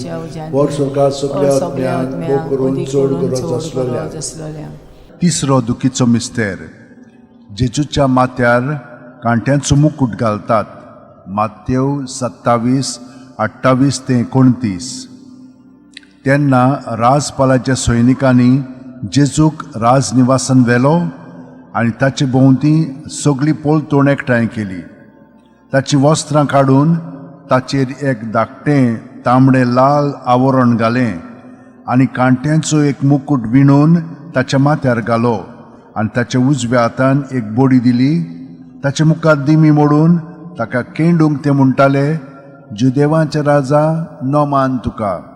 B: वर स्वर्गात सगल्या आत्म्यांक, भोग करून चड गरज आसलेल्या.
C: आसलेल्या.
A: तिसरो दुखीचो मिस्तेर. जेजूच्या माथ्यार कांट्यांचो मुकूट घालतात. मातेव 27, 28 ते 29. तेन्ना राजपालाच्या सैनिकांनी जेजूक राजनिवासान व्हेलो आनी ताचे भोंवती सगळी पोलतोण एकठांय केली. ताचीं वस्त्रां काडून ताचेर एक धाकटें तांबडें लाल आवरण घालें आनी कांट्यांचो एक मुकूट विणून ताच्या माथ्यार घालो आनी ताच्या उजव्या हातान एक बडी दिली. ताचे मुखार दिमी मोडून ताका केंडूंक ते म्हणटाले, जुदेवांचे राजा, नमान तुका.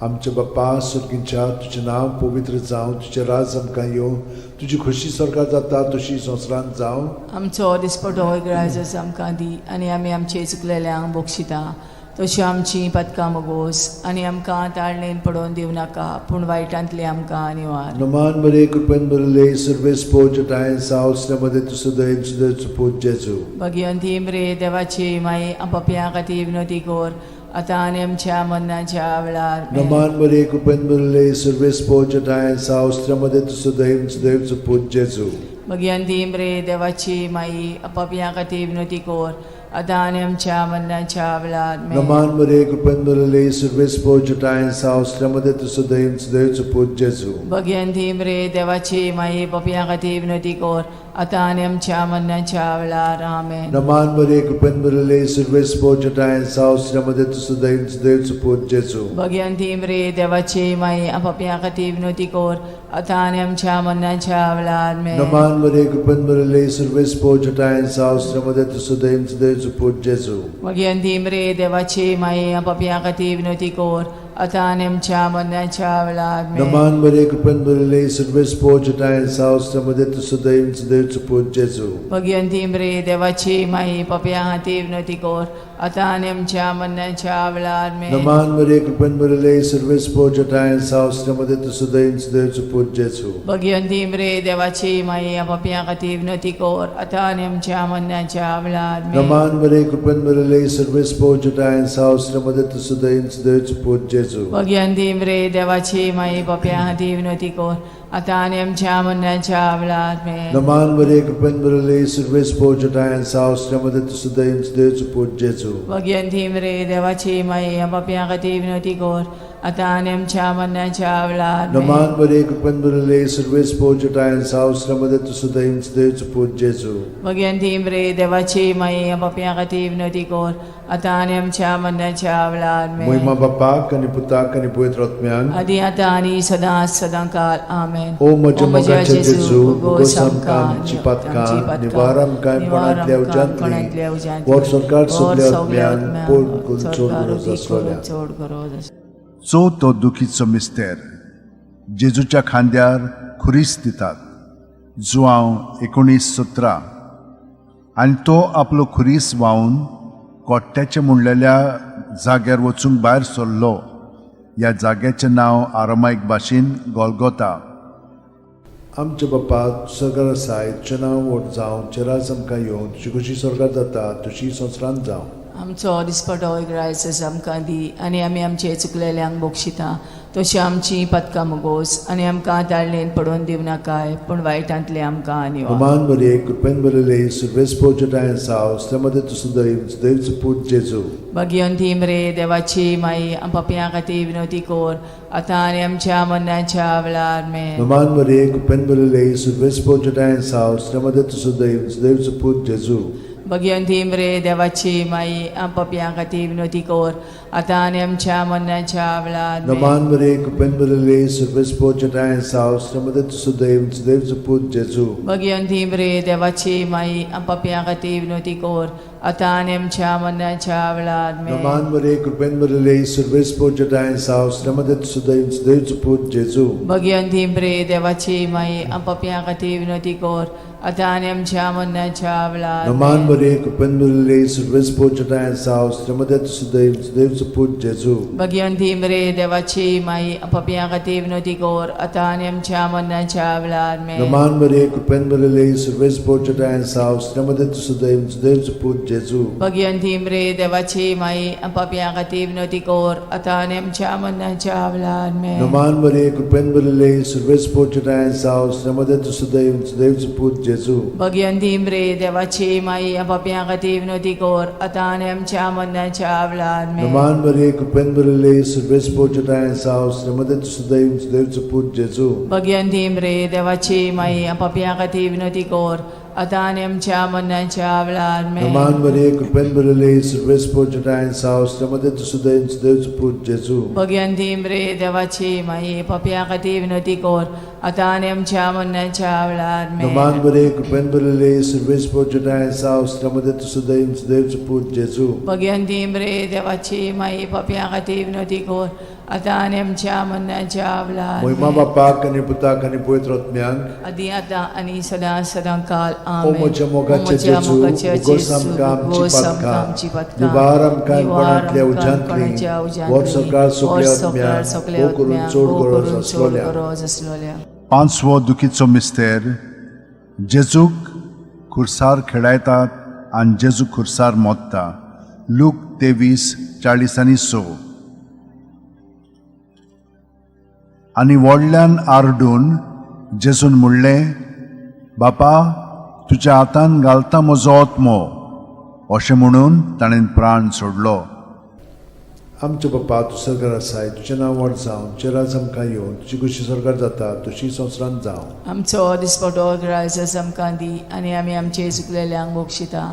B: आमच्या बाप्पा सुर्गींच्या, तुजें नांव पवित्र जावं, तुजें राज आमकां येवं, तुजी खोशी स्वर्गात जाता तशी संवसारांत जावं.
C: आमचो दिसपटो इगरायजस आमकां दी आनी आमी आमचे चुकलेल्यांक बक्षिता तशी आमची पातकां मगोस आनी आमकां ताळणेन पडोवन दिवं नाका पूण वायटांतली आमकां निवार.
B: नमान मरिये, कृपेन भरिल्ले, सर्वेस्पोर ठांय साव, स्त्र्यामदें तूं सुदैव सुदैवचो पूत जेजू.
C: भगिवंती मरे देवाची माई, पापयां खातीर विनोती कोर आतां आनी आमच्या मरणाच्या वेळार. आमेन.
B: नमान मरिये, कृपेन भरिल्ले, सर्वेस्पोर ठांय साव, स्त्र्यामदें तूं सुदैव सुदैवचो पूत जेजू.
C: भगिवंती मरे देवाची माई, पापयां खातीर विनोती कोर आतां आनी आमच्या मरणाच्या वेळार. आमेन.
B: नमान मरिये, कृपेन भरिल्ले, सर्वेस्पोर ठांय साव, स्त्र्यामदें तूं सुदैव सुदैवचो पूत जेजू.
C: भगिवंती मरे देवाची माई, पापयां खातीर विनोती कोर आतां आनी आमच्या मरणाच्या वेळार. आमेन.
B: नमान मरिये, कृपेन भरिल्ले, सर्वेस्पोर ठांय साव, स्त्र्यामदें तूं सुदैव सुदैवचो पूत जेजू.
C: भगिवंती मरे देवाची माई, पापयां खातीर विनोती कोर आतां आनी आमच्या मरणाच्या वेळार. आमेन.
B: नमान मरिये, कृपेन भरिल्ले, सर्वेस्पोर ठांय साव, स्त्र्यामदें तूं सुदैव सुदैवचो पूत जेजू.
C: भगिवंती मरे देवाची माई, पापयां खातीर विनोती कोर आतां आनी आमच्या मरणाच्या वेळार आमेन.
B: नमान मरे कृपेन भरिल्ले सर्वेस्पोर जटायेन साव मध्ये तूं सदैव सदैवचो पूत जेजू.
C: भगिवंती मरे देवाची माई पापया खातीर विनवती कर आतां आनी आमच्या मरणाच्या वेळार आमेन.
B: नमान मरे कृपेन भरिल्ले सर्वेस्पोर जटायेन साव मध्ये तूं सदैव सदैवचो पूत जेजू.
C: भगिवंती मरे देवाची माई पापया खातीर विनवती कर आतां आनी आमच्या मरणाच्या वेळार आमेन.
B: नमान मरे कृपेन भरिल्ले सर्वेस्पोर जटायेन साव मध्ये तूं सदैव सदैवचो पूत जेजू.
C: भगिवंती मरे देवाची माई पापया खातीर विनवती कर आतां आनी आमच्या मरणाच्या वेळार आमेन.
B: नमान मरे कृपेन भरिल्ले सर्वेस्पोर जटायेन साव मध्ये तूं सदैव सदैवचो पूत जेजू.
C: भगिवंती मरे देवाची माई पापया खातीर विनवती कर आतां आनी आमच्या मरणाच्या वेळार आमेन.
B: नमान मरे कृपेन भरिल्ले सर्वेस्पोर जटायेन साव मध्ये तूं सदैव सदैवचो पूत जेजू.
C: भगिवंती मरे देवाची माई पापया खातीर विनवती कर आतां आनी आमच्या मरणाच्या वेळार आमेन.
B: महिमा बापाक आनी पुताक आनी पवित्र आत्म्याक.
C: आदी आतां आनी सदां सदां काल आमेन.
B: ओ म्हज्या मोगाच्या जेजू, उगोस आमकां आमची पातकां, निवार आमकां कोणांतल्या उज्यांतली, वर सरकार सगल्या आत्म्यान पोड करून चड गरज आसलोल्या.
C: चड गरज आसलोल्या.
A: चवथो दुखीचो मिस्तेर जेजूच्या खांद्यार खुरीस दितात, जुआंव 19:17. आनी तो आपलो खुरीस व्हांवन कोट्ट्याचें म्हणलेल्या जाग्यार वचूंक भायर सरलो. ह्या जाग्याचें नांव आरामायक भाशेन गोलगोता.
B: आमच्या बापा सरकार आसाय, तुजें नांव व्हड जावं, तुजें राज आमकां येवं, तुजी खुशी स्वर्गात जाता तशी संवसारांत जावं.
C: आमचो दिसपटो इग्रायस आमकां दी आनी आमी आमचे चुकलेल्यांक बक्षिता तशी आमची पदकां मुगोस आनी आमकां ताळणेन पडोवन दिवं नाकाय पूण वायटांतले आमकां निवार.
B: नमान मरे कृपेन भरिल्ले सर्वेस्पोर जटायेन साव मध्ये तूं सदैव सदैवचो पूत जेजू.
C: भगिवंती मरे देवाची माई पापयां खातीर विनवती कर आतां आनी आमच्या मरणाच्या वेळार आमेन.
B: नमान मरे कृपेन भरिल्ले सर्वेस्पोर जटायेन साव मध्ये तूं सदैव सदैवचो पूत जेजू.
C: भगिवंती मरे देवाची माई पापयां खातीर विनवती कर आतां आनी आमच्या मरणाच्या वेळार आमेन.
B: नमान मरे कृपेन भरिल्ले सर्वेस्पोर जटायेन साव मध्ये तूं सदैव सदैवचो पूत जेजू.
C: भगिवंती मरे देवाची माई पापयां खातीर विनवती कर आतां आनी आमच्या मरणाच्या वेळार आमेन.
B: नमान मरे कृपेन भरिल्ले सर्वेस्पोर जटायेन साव मध्ये तूं सदैव सदैवचो पूत जेजू.
C: भगिवंती मरे देवाची माई पापयां खातीर विनवती कर आतां आनी आमच्या मरणाच्या वेळार
B: नमान
C: आमेन.
B: मरे कृपेन भरिल्ले सर्वेस्पोर जटायेन साव मध्ये तूं सदैव सदैवचो पूत जेजू.
C: भगिवंती मरे देवाची माई पापयां खातीर विनवती कर आतां आनी आमच्या मरणाच्या वेळार आमेन.
B: नमान मरे कृपेन भरिल्ले सर्वेस्पोर जटायेन साव मध्ये तूं सदैव सदैवचो पूत जेजू.
C: भगिवंती मरे देवाची माई पापयां खातीर विनवती कर आतां आनी आमच्या मरणाच्या वेळार आमेन.
B: नमान मरे कृपेन भरिल्ले सर्वेस्पोर जटायेन साव मध्ये तूं सदैव सदैवचो पूत जेजू.
C: भगिवंती मरे देवाची माई पापयां खातीर विनवती कर आतां आनी आमच्या मरणाच्या वेळार आमेन.
B: नमान मरे कृपेन भरिल्ले सर्वेस्पोर जटायेन साव मध्ये तूं सदैव सदैवचो पूत जेजू.
C: भगिवंती मरे देवाची माई पापयां खातीर विनवती कर आतां आनी आमच्या मरणाच्या वेळार आमेन.
B: नमान मरे कृपेन भरिल्ले सर्वेस्पोर जटायेन साव मध्ये तूं सदैव सदैवचो पूत जेजू.
C: भगिवंती मरे देवाची माई पापयां खातीर विनवती कर आतां आनी आमच्या मरणाच्या वेळार आमेन.
B: नमान मरे कृपेन भरिल्ले सर्वेस्पोर जटायेन साव मध्ये तूं सदैव सदैवचो पूत जेजू.
C: भगिवंती मरे देवाची माई पापयां खातीर विनवती कर आतां आनी आमच्या मरणाच्या वेळार
B: महिमा
C: आमेन.
B: बापाक आनी पुताक आनी पवित्र आत्म्याक.
C: आदी आतां आनी सदां सदां काल
B: ओ
C: आमेन.
B: म्हज्या मोगाचे जेजू, उगोस आमकां आमची पातकां, निवार आमकां कोणांतल्या उज्यांतली, वर सरकार सगल्या आत्म्यांक, भोव करून चड गरज आसलोल्या.
C: गरज आसलोल्या.
A: पांचवो दुखीचो मिस्तेर जेजूक खुर्सार खेळायतात आनी जेजू खुर्सार मोत्ता, लूक 23:46. आनी व्हडल्यान आरडून जेजून म्हणलें, बापा तुज्या हातान घालता म्हजो आत्मो. अशें म्हणून ताणें प्राण सोडलो.
B: आमच्या बापा तूं सरकार आसाय, तुजें नांव व्हड जावं, तुजें राज आमकां येवं, तुजी खुशी सरकार जाता तशी संवसारांत जावं.
C: आमचो दिसपटो ग्रायस आमकां दी आनी आमी आमचे चुकलेल्यांक बक्षिता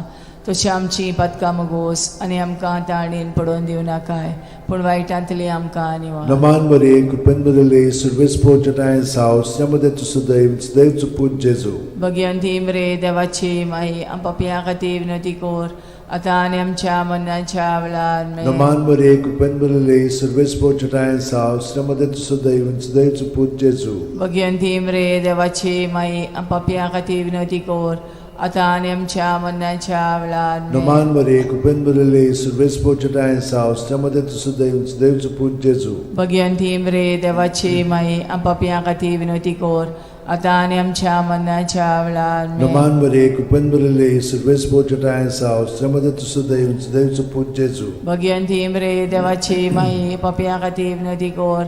C: तशी आमची पातकां मुगोस आनी आमकां ताणेन पडोवन दिवं नाकाय पूण वायटांतली आमकां निवार.
B: नमान मरे कृपेन भरिल्ले सर्वेस्पोर जटायेन साव मध्ये तूं सदैव सदैवचो पूत जेजू.
C: भगिवंती मरे देवाची माई पापयां खातीर विनवती कर आतां आनी आमच्या मरणाच्या वेळार आमेन.
B: नमान मरे कृपेन भरिल्ले सर्वेस्पर चटायेन साव श्रमदे सदैव सदैवचो पूत जेजू.
C: भगवंती मरे देवाची माई, पापयां खातीर विनवती कर, आतां आनी आमच्या मरणाच्या वेळार आमेन.
B: नमान मरे कृपेन भरिल्ले सर्वेस्पर चटायेन साव श्रमदे सदैव सदैवचो पूत जेजू.
C: भगवंती मरे देवाची माई, पापयां खातीर विनवती कर, आतां आनी आमच्या मरणाच्या वेळार आमेन.
B: नमान मरे कृपेन भरिल्ले सर्वेस्पर चटायेन साव श्रमदे सदैव सदैवचो पूत जेजू.
C: भगवंती मरे देवाची माई, पापयां खातीर विनवती कर,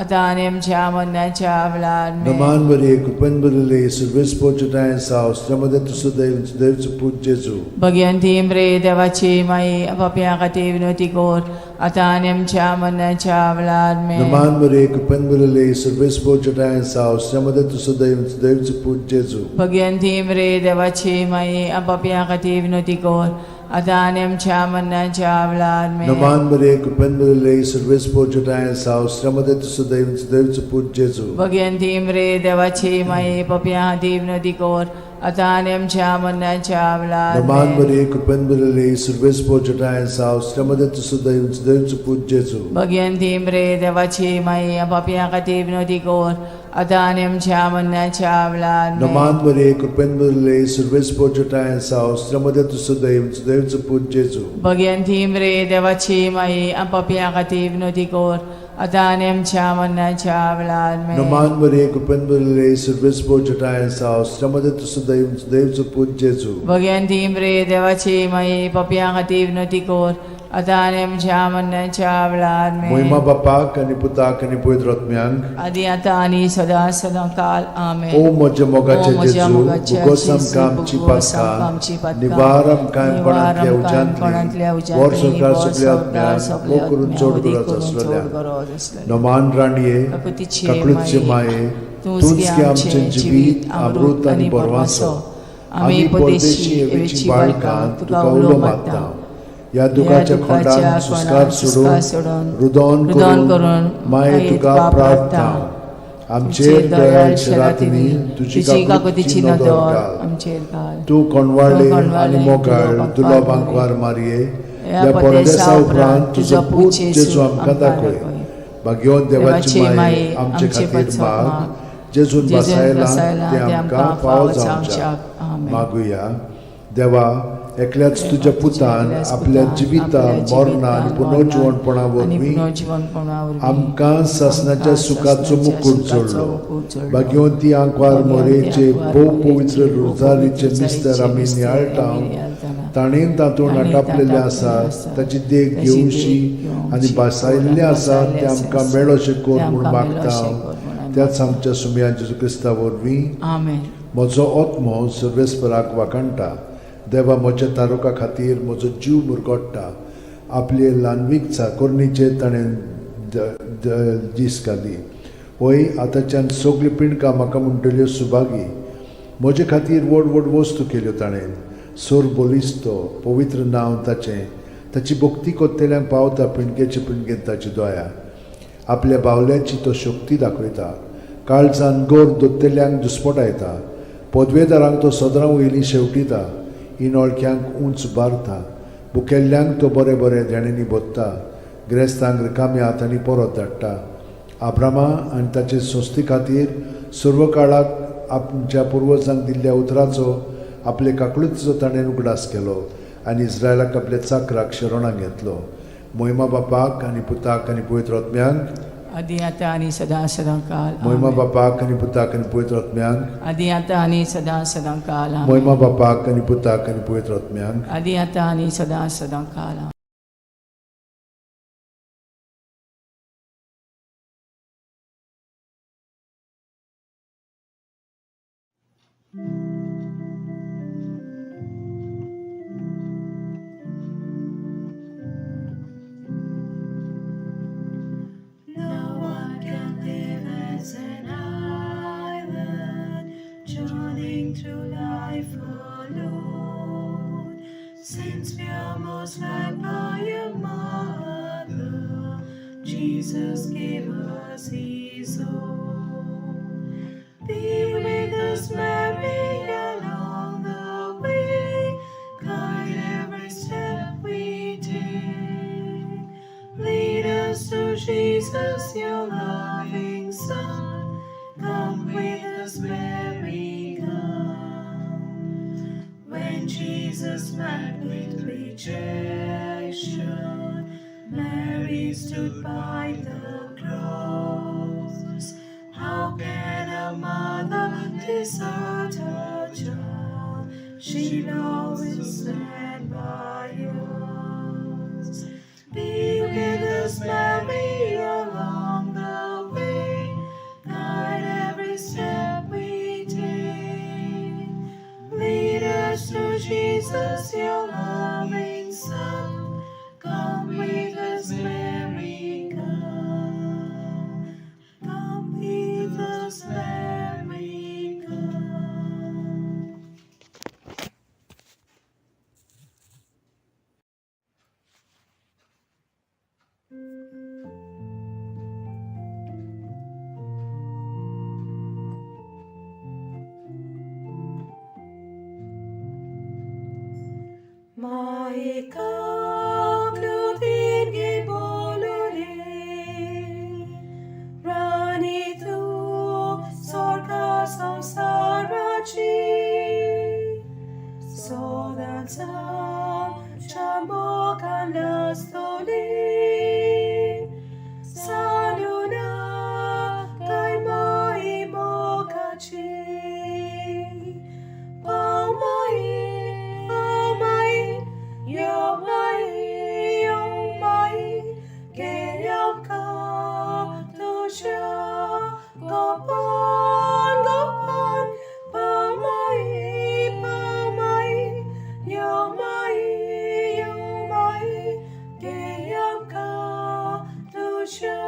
C: आतां आनी आमच्या मरणाच्या वेळार आमेन.
B: नमान मरे कृपेन भरिल्ले सर्वेस्पर चटायेन साव श्रमदे सदैव सदैवचो पूत जेजू.
C: भगवंती मरे देवाची माई, पापयां खातीर विनवती कर, आतां आनी आमच्या मरणाच्या वेळार आमेन.
B: नमान मरे कृपेन भरिल्ले सर्वेस्पर चटायेन साव श्रमदे सदैव सदैवचो पूत जेजू.
C: भगवंती मरे देवाची माई, पापयां खातीर विनवती कर, आतां आनी आमच्या मरणाच्या वेळार आमेन.
B: नमान मरे कृपेन भरिल्ले सर्वेस्पर चटायेन साव श्रमदे सदैव सदैवचो पूत जेजू.
C: भगवंती मरे देवाची माई, पापयां खातीर विनवती कर, आतां आनी आमच्या मरणाच्या वेळार
B: नमान
C: आमेन.
B: मरे कृपेन भरिल्ले सर्वेस्पर चटायेन साव श्रमदे सदैव सदैवचो पूत जेजू.
C: भगवंती मरे देवाची माई, पापयां खातीर विनवती कर, आतां आनी आमच्या मरणाच्या वेळार आमेन.
B: नमान मरे कृपेन भरिल्ले सर्वेस्पर चटायेन साव श्रमदे सदैव सदैवचो पूत जेजू.
C: भगवंती मरे देवाची माई, पापयां खातीर विनवती कर, आतां आनी आमच्या मरणाच्या वेळार आमेन.
B: नमान मरे कृपेन भरिल्ले सर्वेस्पर चटायेन साव श्रमदे सदैव सदैवचो पूत जेजू.
C: भगवंती मरे देवाची माई, पापयां खातीर विनवती कर, आतां आनी आमच्या मरणाच्या वेळार आमेन.
B: मोहिमा बापाक आनी पुताक आनी पवित्र आत्म्यांक,
C: आदी आतां आनी सदां सदां काल आमेन.
B: ओ म्हज्या मोगाचे
C: ओ म्हज्या
B: जेजू,
C: मोगाचे
B: भुगोस
C: जेजू,
B: आमकां आमची
C: भुगोस आमकां आमची
B: पातकां,
C: पातकां,
B: निवार आमकां
C: निवार
B: कोणांतल्या
C: आमकां कोणांतल्या
B: उज्यांतली, वर
C: उज्यांतली,
B: संवसार
C: वर
B: सगल्या
C: संवसार
B: आत्म्यांक,
C: सगल्या
B: मोग करून
C: आत्म्यांक,
B: चड
C: वदी
B: गरज
C: करून चड
B: आसलेल्या.
C: गरज आसलेल्या.
B: नमान राणये,
C: काकुतीचे
B: काकळूतचे
C: माये,
B: माये,
C: तूंच
B: तूंच
C: गे
B: गे
C: आमचें
B: आमचें
C: जिवीत, अमृत आनी बरवासो. आमी परदेशी एवेची बाळकां तुका उलो मारता.
B: ह्या दुखाच्या खोंडान सुस्कार सोडून, रुदोन
C: रुदोन
B: करून
C: करून
B: माये तुका प्रार्थना. आमचेर दयाळ शेरातिनी तुजी
C: काकुतीची
B: काकुतीची
C: नदर
B: नदर घाल.
C: आमचेर घाल.
B: तूं कोणवाळे
C: तूं
B: आनी
C: कोणवाळे,
B: मोगाळ
C: तुलो
B: तुलो
C: बांकवार
B: बांकवार मारये,
C: ह्या
B: ह्या
C: परदेसा
B: परदेसा
C: उपरांत
B: उपरांत तुजो पूत जेजू आमकां दाखय. भाग्यवंत देवाची माये आमचे खातीर माग, जेजून
C: जेजून
B: बसायला
C: बसायला
B: ते आमकां फावो जावच्याक.
C: आमेन.
B: मागुया. देवा, एकल्याच तुज्या पुतान आपल्या जिविता, मरणा आनी पुनर्जिवणपणा वरवीं आमकां सासणाच्या सुखाचो मुकूट जोडलो. भाग्यवंती आंकवार मोरेचे भोव पवित्र रोजारीचे मिस्तर आमी नियाळटा, ताणेन तातूंत आटापलेलें आसा ताची देख घेवशी आनी भासायल्लें आसा तें आमकां मेळोशें कर म्हूण मागता, त्याच आमच्या सुमया जेजू क्रिस्ता वरवीं.
C: आमेन.
B: म्हजो आत्मो सर्वेस्पराक वाखाणटा, देवा म्हज्या तारुका खातीर म्हजो जीव मुरगोडटा. आपले ल्हानवीक चाकोरणीचेर ताणें दीस घाली. वय, आतांच्यान सगळीं पिंडकां म्हाका म्हणटल्यो सुभागी. म्हजे खातीर व्हड व्हड वस्तू केल्यो ताणें. सोर बलिस्तो पवित्र नांव ताचें. ताची भक्ती कोत्तेल्यांक पावता पिंडकेचे पिंडकेन ताची दया. आपल्या बावल्याची तो शक्ती दाखयता, काळजान गोर दोत्तेल्यांक दुस्पटायता. पदवेदारांक तो सदरां वयली शेवटिता, इनोळख्यांक उंच बारता. बुकेल्ल्यांक तो बरें बरें देण्यांनी भोत्ता, ग्रेस्तांक रिकाम्या हातांनी परत धाडटा. आब्रामा आनी ताचे संस्थे खातीर सर्व काळाक आमच्या पुर्वजांक दिल्ल्या उतराचो आपले काकळुतीचो ताणें उगडास केलो आनी इस्रायलाक आपल्या चाकराक शरणाक घेतलो. मोहिमा बापाक आनी पुताक आनी पवित्र आत्म्यांक,
C: आदी आतां आनी सदां सदां काल
B: मोहिमा
C: आमेन.
B: बापाक आनी पुताक आनी पवित्र आत्म्यांक,
C: आदी आतां आनी सदां सदां काल आमेन.
B: मोहिमा बापाक आनी पुताक आनी पवित्र आत्म्यांक,
C: आदी आतां आनी सदां सदां काल आमेन.
E: No one can live as an island, journeying through life alone. Since we are most loved by a mother, Jesus gave us His own. Be with us, Mary, along the way, guide every step. Jesus met with rejection, Mary stood by the cross. How can a mother desert her child? She'll always stand by us. Be with us, Mary, along the way. Guide every step we take. Lead us to Jesus, your loving Son. Come with us, Mary, come. Come with us, Mary, come. Maika klutirgi bolule, Rani tu sorka samsarachi, Sodansa chamokan lastoli, Saluna kai mai mokachi. Pau mai, pau mai, yo mai, yo mai, ke yam ka tu sha, gopan, gopan, pau mai, yo mai, ke yam ka tu sha,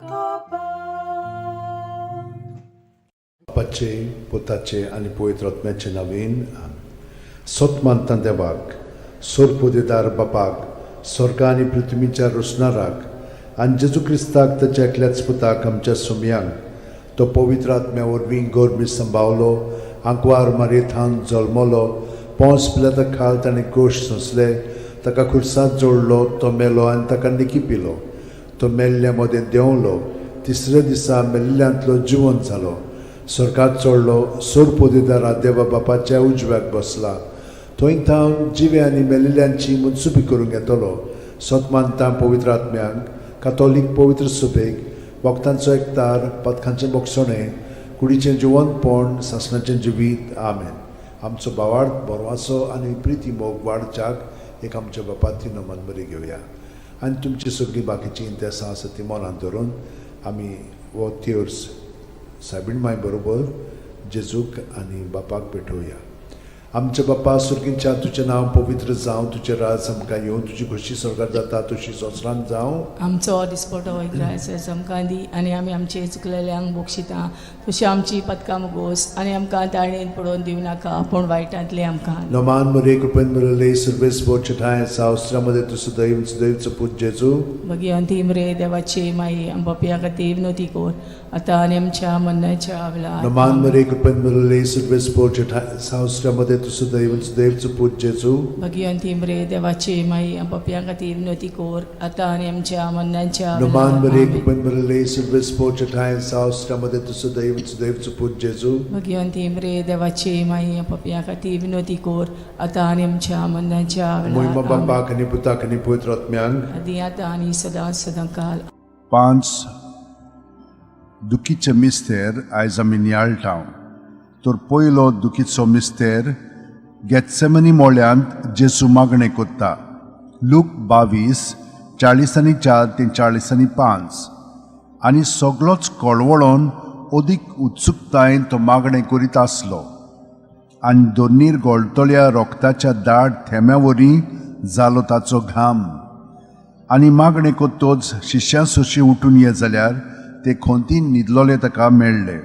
E: gopan.
B: बापाचे पुताचे आनी पवित्र आत्म्याचे नवीन सत मानता देवाक सोरपोदेदार बापाक स्वर्ग आनी पृथ्वीच्या रोसणाराक आनी जेजू क्रिस्ताक ताच्या एकल्याच पुताक आमच्या सुमयांक तो पवित्र आत्म्या वरवीं गोरमी संभावलो आंकवार मारयेथावन जल्मलो पोंस पिलाता खाल ताणें कोश सोंसले ताका खुर्सांत जोडलो तो मेलो आनी ताका निकी पिलो तो मेल्ल्या मदें देंवलो तिसऱ्या दिसा मेल्ल्यांतलो जिवंत जालो स्वर्गात चडलो सोरपोदेदारा देवा बापाच्या उजव्याक बसला थंय थावन जिवे आनी मेलिल्ल्यांची मनसुबी करूंक येतलो सत मानता पवित्र आत्म्यांक कातोलीक पवित्र सुबेक वखदांचो एकतार पथकांचें बोगसणें कुडीचें जिवंतपण सासणाचें जिवीत. आमेन. आमचो भावार्थ बरवाचो आनी प्रिती मोग वाडच्याक एक आमच्या बापाती नमन बरी घेवया आनी तुमची सगळीं बाकीचीं इंतेसां आसा ती मनांत धरून आमी हो तेर्स सायबीण माय बरोबर जेजूक आनी बापाक भेटोवया. आमच्या बापा सुर्गींच्या तुजें नांव पवित्र जावं, तुजें राज आमकां येवं, तुजी खोशी स्वर्गार जाता तशी संवसारांत जावं.
C: आमचो दिसपटो इग्रायस आमकां दी आनी आमी आमचे चुकलेल्यांक बक्षिता तशी आमची पदकां मुगोस आनी आमकां ताणेन पडोवन दिवं नाका पूण वायटांतले आमकां.
B: नमान मरे कृपेन मिळले सर्वेस बोचठाय सावस्त्रामध्ये तूं सदैव सदैवचो पूत जेजू.
C: भगिवंती मरे देवाची माई आमच्या खातीर विनवती कर आतां आनी आमच्या मरणाच्या वेळार.
B: नमान मरे कृपेन मिळले सर्वेस बोचठाय सावस्त्रामध्ये तूं सदैव सदैवचो पूत जेजू.
C: भगिवंती मरे देवाची माई आमच्या खातीर विनवती कर आतां आनी आमच्या मरणाच्या
B: नमान मरे
C: वेळार.
B: कृपेन मिळले सर्वेस बोचठाय सावस्त्रामध्ये तूं सदैव सदैवचो पूत जेजू.
C: भगिवंती मरे देवाची माई आमच्या खातीर विनवती कर आतां आनी आमच्या मरणाच्या
B: मोहिमा
C: वेळार.
B: बापाक आनी पुताक आनी पवित्र आत्म्यांक.
C: आदी आतां आनी सदां सदां काल.
A: पांच दुखीचे मिस्तेर आयज आमी नियाळटा. तर पयलो दुखीचो मिस्तेर गेत्सेमनी मोळ्यांत जेजू मागणें कोत्ता. लूक 22:44 ते 45. आनी सगलोच कळवळोन अदीक उत्सुकतायेन तो मागणें करीत आसलो आनी दोनीर गळटल्या रोगताच्या दाट थेंब्या वरी जालो ताचो घाम. आनी मागणें कोत्तोच शिश्यां सोशी उठून ये जाल्यार ते खोंतीन न्हिदलोले ताका मेळ्ळे.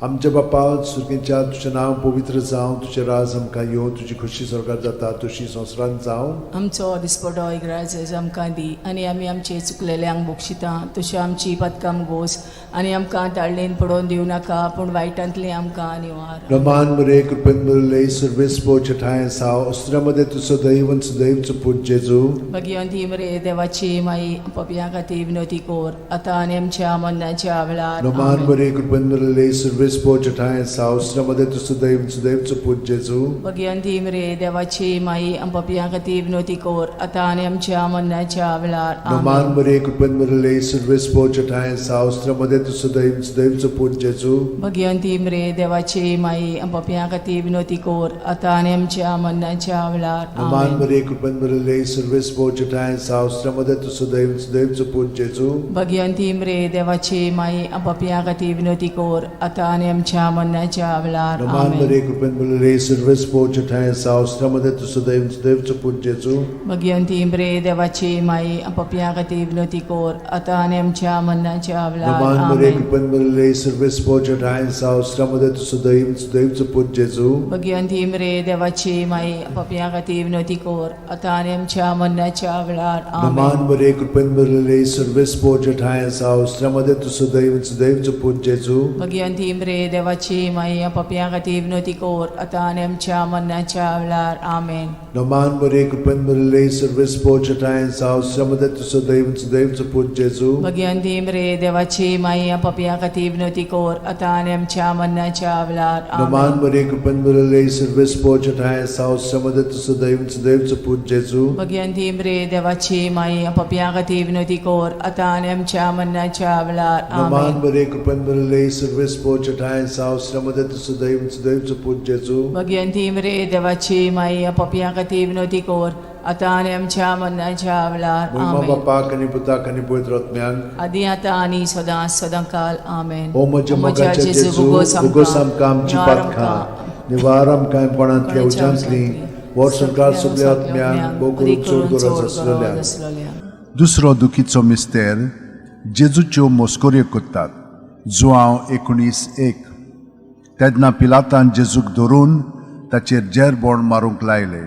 B: आमच्या बापा सुर्गीच्या तुजें नांव पवित्र जावं, तुजें राज आमकां येवं, तुजी खोशी स्वर्गार जाता तशी संवसारांत जावं.
C: आमचो दिसपटो इग्राज आमकां दी आनी आमी आमचे चुकलेल्यांक बक्षिता तशी आमची पदकां गोस आनी आमकां ताळणेन पडोवन दिवं नाका पूण वायटांतली आमकां निवार.
B: रमान मरे कृपेन मिळले सर्वेस पोचठाय साव अस्त्रामध्ये तूं सदैव सदैवचो पूत जेजू.
C: भगिवंती मरे देवाची माई पपया खातीर विनवती कर आतां आनी आमच्या मरणाच्या वेळार.
B: रमान
C: आमेन.
B: मरे कृपेन मिळले सर्वेस सुर्वेस्पोच्या ठांय सावस्र मदें तूं सुदैव सुदैवचो पूत जेजू.
C: भगिवंती मरे देवाची माई, आमच्या खातीर विनवती कर आतां आनी आमच्या मरणाच्या वेळार.
B: नमान
C: आमेन.
B: मरे, कृपेन भरिल्ले, सुर्वेस्पोच्या ठांय सावस्र मदें तूं सुदैव सुदैवचो पूत जेजू.
C: भगिवंती मरे देवाची माई, आमच्या खातीर विनवती कर आतां आनी आमच्या मरणाच्या वेळार.
B: नमान
C: आमेन.
B: मरे, कृपेन भरिल्ले, सुर्वेस्पोच्या ठांय सावस्र मदें तूं सुदैव सुदैवचो पूत जेजू.
C: भगिवंती मरे देवाची माई, आमच्या खातीर विनवती कर आतां आनी आमच्या मरणाच्या वेळार.
B: नमान
C: आमेन.
B: मरे, कृपेन भरिल्ले, सुर्वेस्पोच्या ठांय सावस्र मदें तूं सुदैव सुदैवचो पूत जेजू.
C: भगिवंती मरे देवाची माई, आमच्या खातीर विनवती कर आतां आनी आमच्या मरणाच्या वेळार.
B: नमान मरे,
C: आमेन.
B: कृपेन भरिल्ले, सुर्वेस्पोच्या ठांय सावस्र मदें तूं सुदैव सुदैवचो पूत जेजू.
C: भगिवंती मरे देवाची माई, पापया खातीर विनवती कर आतां आनी आमच्या मरणाच्या वेळार. आमेन.
B: नमान मरे, कृपेन भरिल्ले, सुर्वेस्पोच्या ठांय सावस्र मदें तूं सुदैव सुदैवचो पूत जेजू.
C: भगिवंती मरे देवाची माई, पापया खातीर विनवती कर आतां आनी आमच्या मरणाच्या वेळार. आमेन.
B: नमान मरे, कृपेन भरिल्ले, सुर्वेस्पोच्या ठांय सावस्र मदें तूं सुदैव सुदैवचो पूत जेजू.
C: भगिवंती मरे देवाची माई, पापया खातीर विनवती कर आतां आनी आमच्या मरणाच्या वेळार.
B: नमान
C: आमेन.
B: मरे, कृपेन भरिल्ले, सुर्वेस्पोच्या ठांय सावस्र मदें तूं सुदैव सुदैवचो पूत जेजू.
C: भगिवंती मरे देवाची माई, पापया खातीर विनवती कर आतां आनी आमच्या मरणाच्या वेळार.
B: नमान
C: आमेन.
B: मरे, कृपेन भरिल्ले, सुर्वेस्पोच्या ठांय सावस्र मदें तूं सुदैव सुदैवचो पूत जेजू.
C: भगिवंती मरे देवाची माई, पापया खातीर विनवती कर आतां आनी आमच्या मरणाच्या वेळार.
B: महिमा
C: आमेन.
B: बापाक आनी पुताक आनी पवित्र आत्म्याक.
C: आदी आतां आनी सदां सदां काल. आमेन.
B: ओ म्हज्या मोगाच्या जेजू, उगोस आमकां आमची पातकां, निवार आमकां कोणांतल्या उज्यांतली, वर संवसार सगल्या आत्म्यांक, भोव करून चड गरज आसलेल्या.
A: दुसरो दुखीचो मिस्तेर, जेजूच्यो मस्कऱ्यो करतात, जुआंव 19:1. तेन्ना पिलातान जेजूक धरून ताचेर जेरबोण मारूंक लायले.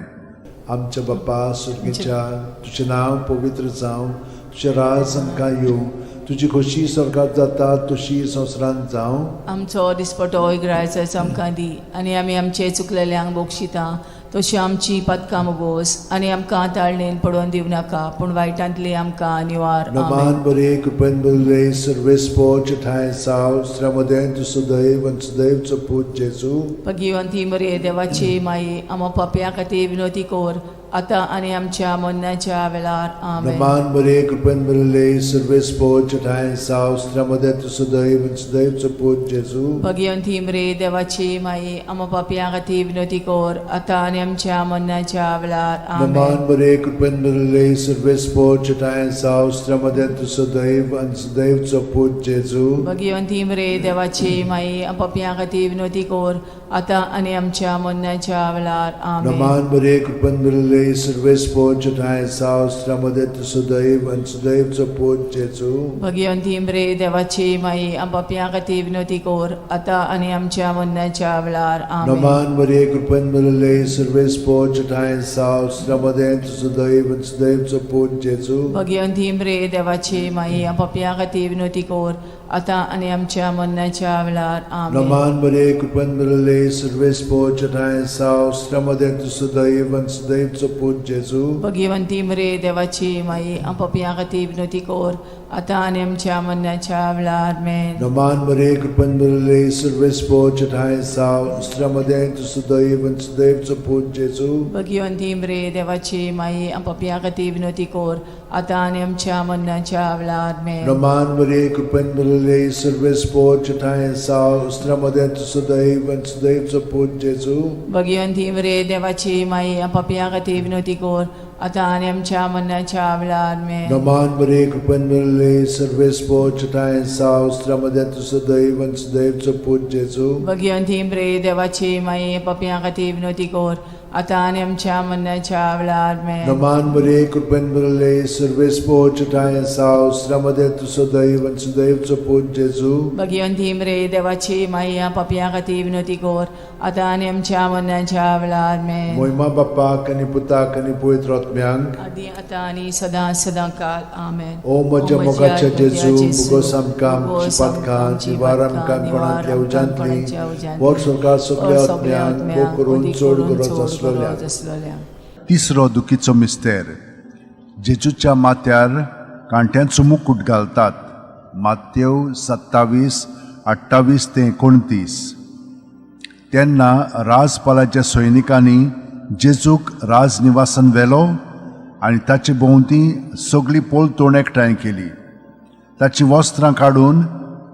B: आमच्या बापा सुर्गीच्या, तुजें नांव पवित्र जावं, तुजें राज आमकां येवं, तुजी खोशी स्वर्गात जाता तशी संवसारांत जावं.
C: आमचो दिसपटो इगरायचो आमकां दी आनी आमी आमचे चुकलेल्यांक बक्षिता तशी आमची पातकां मुगोस आनी आमकां ताळणेन पडोवन दिवं नाका, पूण वायटांतली आमकां निवार.
B: नमान
C: आमेन.
B: बरे, कृपेन भरिल्ले, सर्वेस्पोच ठांय साव स्त्रमदें तूं सुदैव आनी सुदैवचो पूत जेजू.
C: भगिवंती मरे देवाची माई, आमा पापया खातीर विनवती कर आतां आनी आमच्या मरणाच्या वेळार. आमेन.
B: नमान बरे, कृपेन भरिल्ले, सर्वेस्पोच ठांय साव स्त्रमदें तूं सुदैव आनी सुदैवचो पूत जेजू.
C: भगिवंती मरे देवाची माई, आमा पापया खातीर विनवती कर आतां आनी आमच्या मरणाच्या वेळार. आमेन.
B: नमान बरे, कृपेन भरिल्ले, सर्वेस्पोच ठांय साव स्त्रमदें तूं सुदैव आनी सुदैवचो पूत जेजू.
C: भगिवंती मरे देवाची माई, पापया खातीर विनवती कर आतां आनी आमच्या मरणाच्या वेळार. आमेन.
B: नमान बरे, कृपेन भरिल्ले, सर्वेस्पोच ठांय साव स्त्रमदें तूं सुदैव आनी सुदैवचो पूत जेजू.
C: भगिवंती मरे देवाची माई, पापया खातीर विनवती कर आतां आनी आमच्या मरणाच्या वेळार. आमेन.
B: नमान मरिये, कृपेन भरिल्ले, सर्वेस्पोच ठांय साव स्त्रमदें तूं सुदैव आनी सुदैवचो पूत जेजू.
C: भगिवंती मरे देवाची माई, पापया खातीर विनवती कर आतां आनी आमच्या मरणाच्या वेळार. आमेन.
B: नमान मरिये, कृपेन भरिल्ले, सर्वेस्पोच ठांय साव स्त्रमदें तूं सुदैव आनी सुदैवचो पूत जेजू.
C: भगिवंती मरे देवाची माई, पापया खातीर विनवती कर आतां आनी आमच्या मरणाच्या वेळार. मेन.
B: नमान मरिये, कृपेन भरिल्ले, सर्वेस्पोच ठांय साव स्त्रमदें तूं सुदैव आनी सुदैवचो पूत जेजू.
C: भगिवंती मरे देवाची माई, पापया खातीर विनवती कर आतां आनी आमच्या मरणाच्या वेळार. मेन.
B: नमान मरिये, कृपेन भरिल्ले, सर्वेस्पोच ठांय साव स्त्रमदें तूं सुदैव आनी सुदैवचो पूत जेजू.
C: भगिवंती मरे देवाची माई, पापया खातीर विनवती कर आतां आनी आमच्या मरणाच्या वेळार. मेन.
B: नमान मरिये, कृपेन भरिल्ले, सर्वेस्पोच ठांय साव स्त्रमदें तूं सुदैव आनी सुदैवचो पूत जेजू.
C: भगिवंती मरे देवाची माई, पापया खातीर विनवती कर आतां आनी आमच्या मरणाच्या वेळार. मेन.
B: नमान मरिये, कृपेन भरिल्ले, सर्वेस्पोच ठांय साव स्त्रमदें तूं सुदैव आनी सुदैवचो पूत जेजू.
C: भगिवंती मरे देवाची माई, पापया खातीर विनवती कर आतां आनी आमच्या मरणाच्या वेळार. मेन.
B: मोहिमा बापाक आनी पुताक आनी पवित्र आत्म्यांक.
C: आदी आतां आनी सदां सदां काल. आमेन.
B: ओ म्हज्या मोगाच्या जेजू, मुगोस आमकां आमची पातकां, निवार आमकां कोणांतल्या उज्यांतली, वर सरकार सगल्या आत्म्यांक, भोव करून चड गरज आसलेल्या.
A: तिसरो दुखीचो मिस्तेर, जेजूच्या माथ्यार कांट्यांचो मुकूट घालतात, मातेव 27 अठ्ठावीस ते 29. तेन्ना राजपालाच्या सैनिकांनी जेजूक राजनिवासान व्हेलो आनी ताचे भोंवती सगळी पलतोण एकठांय केली. ताचीं वस्त्रां काडून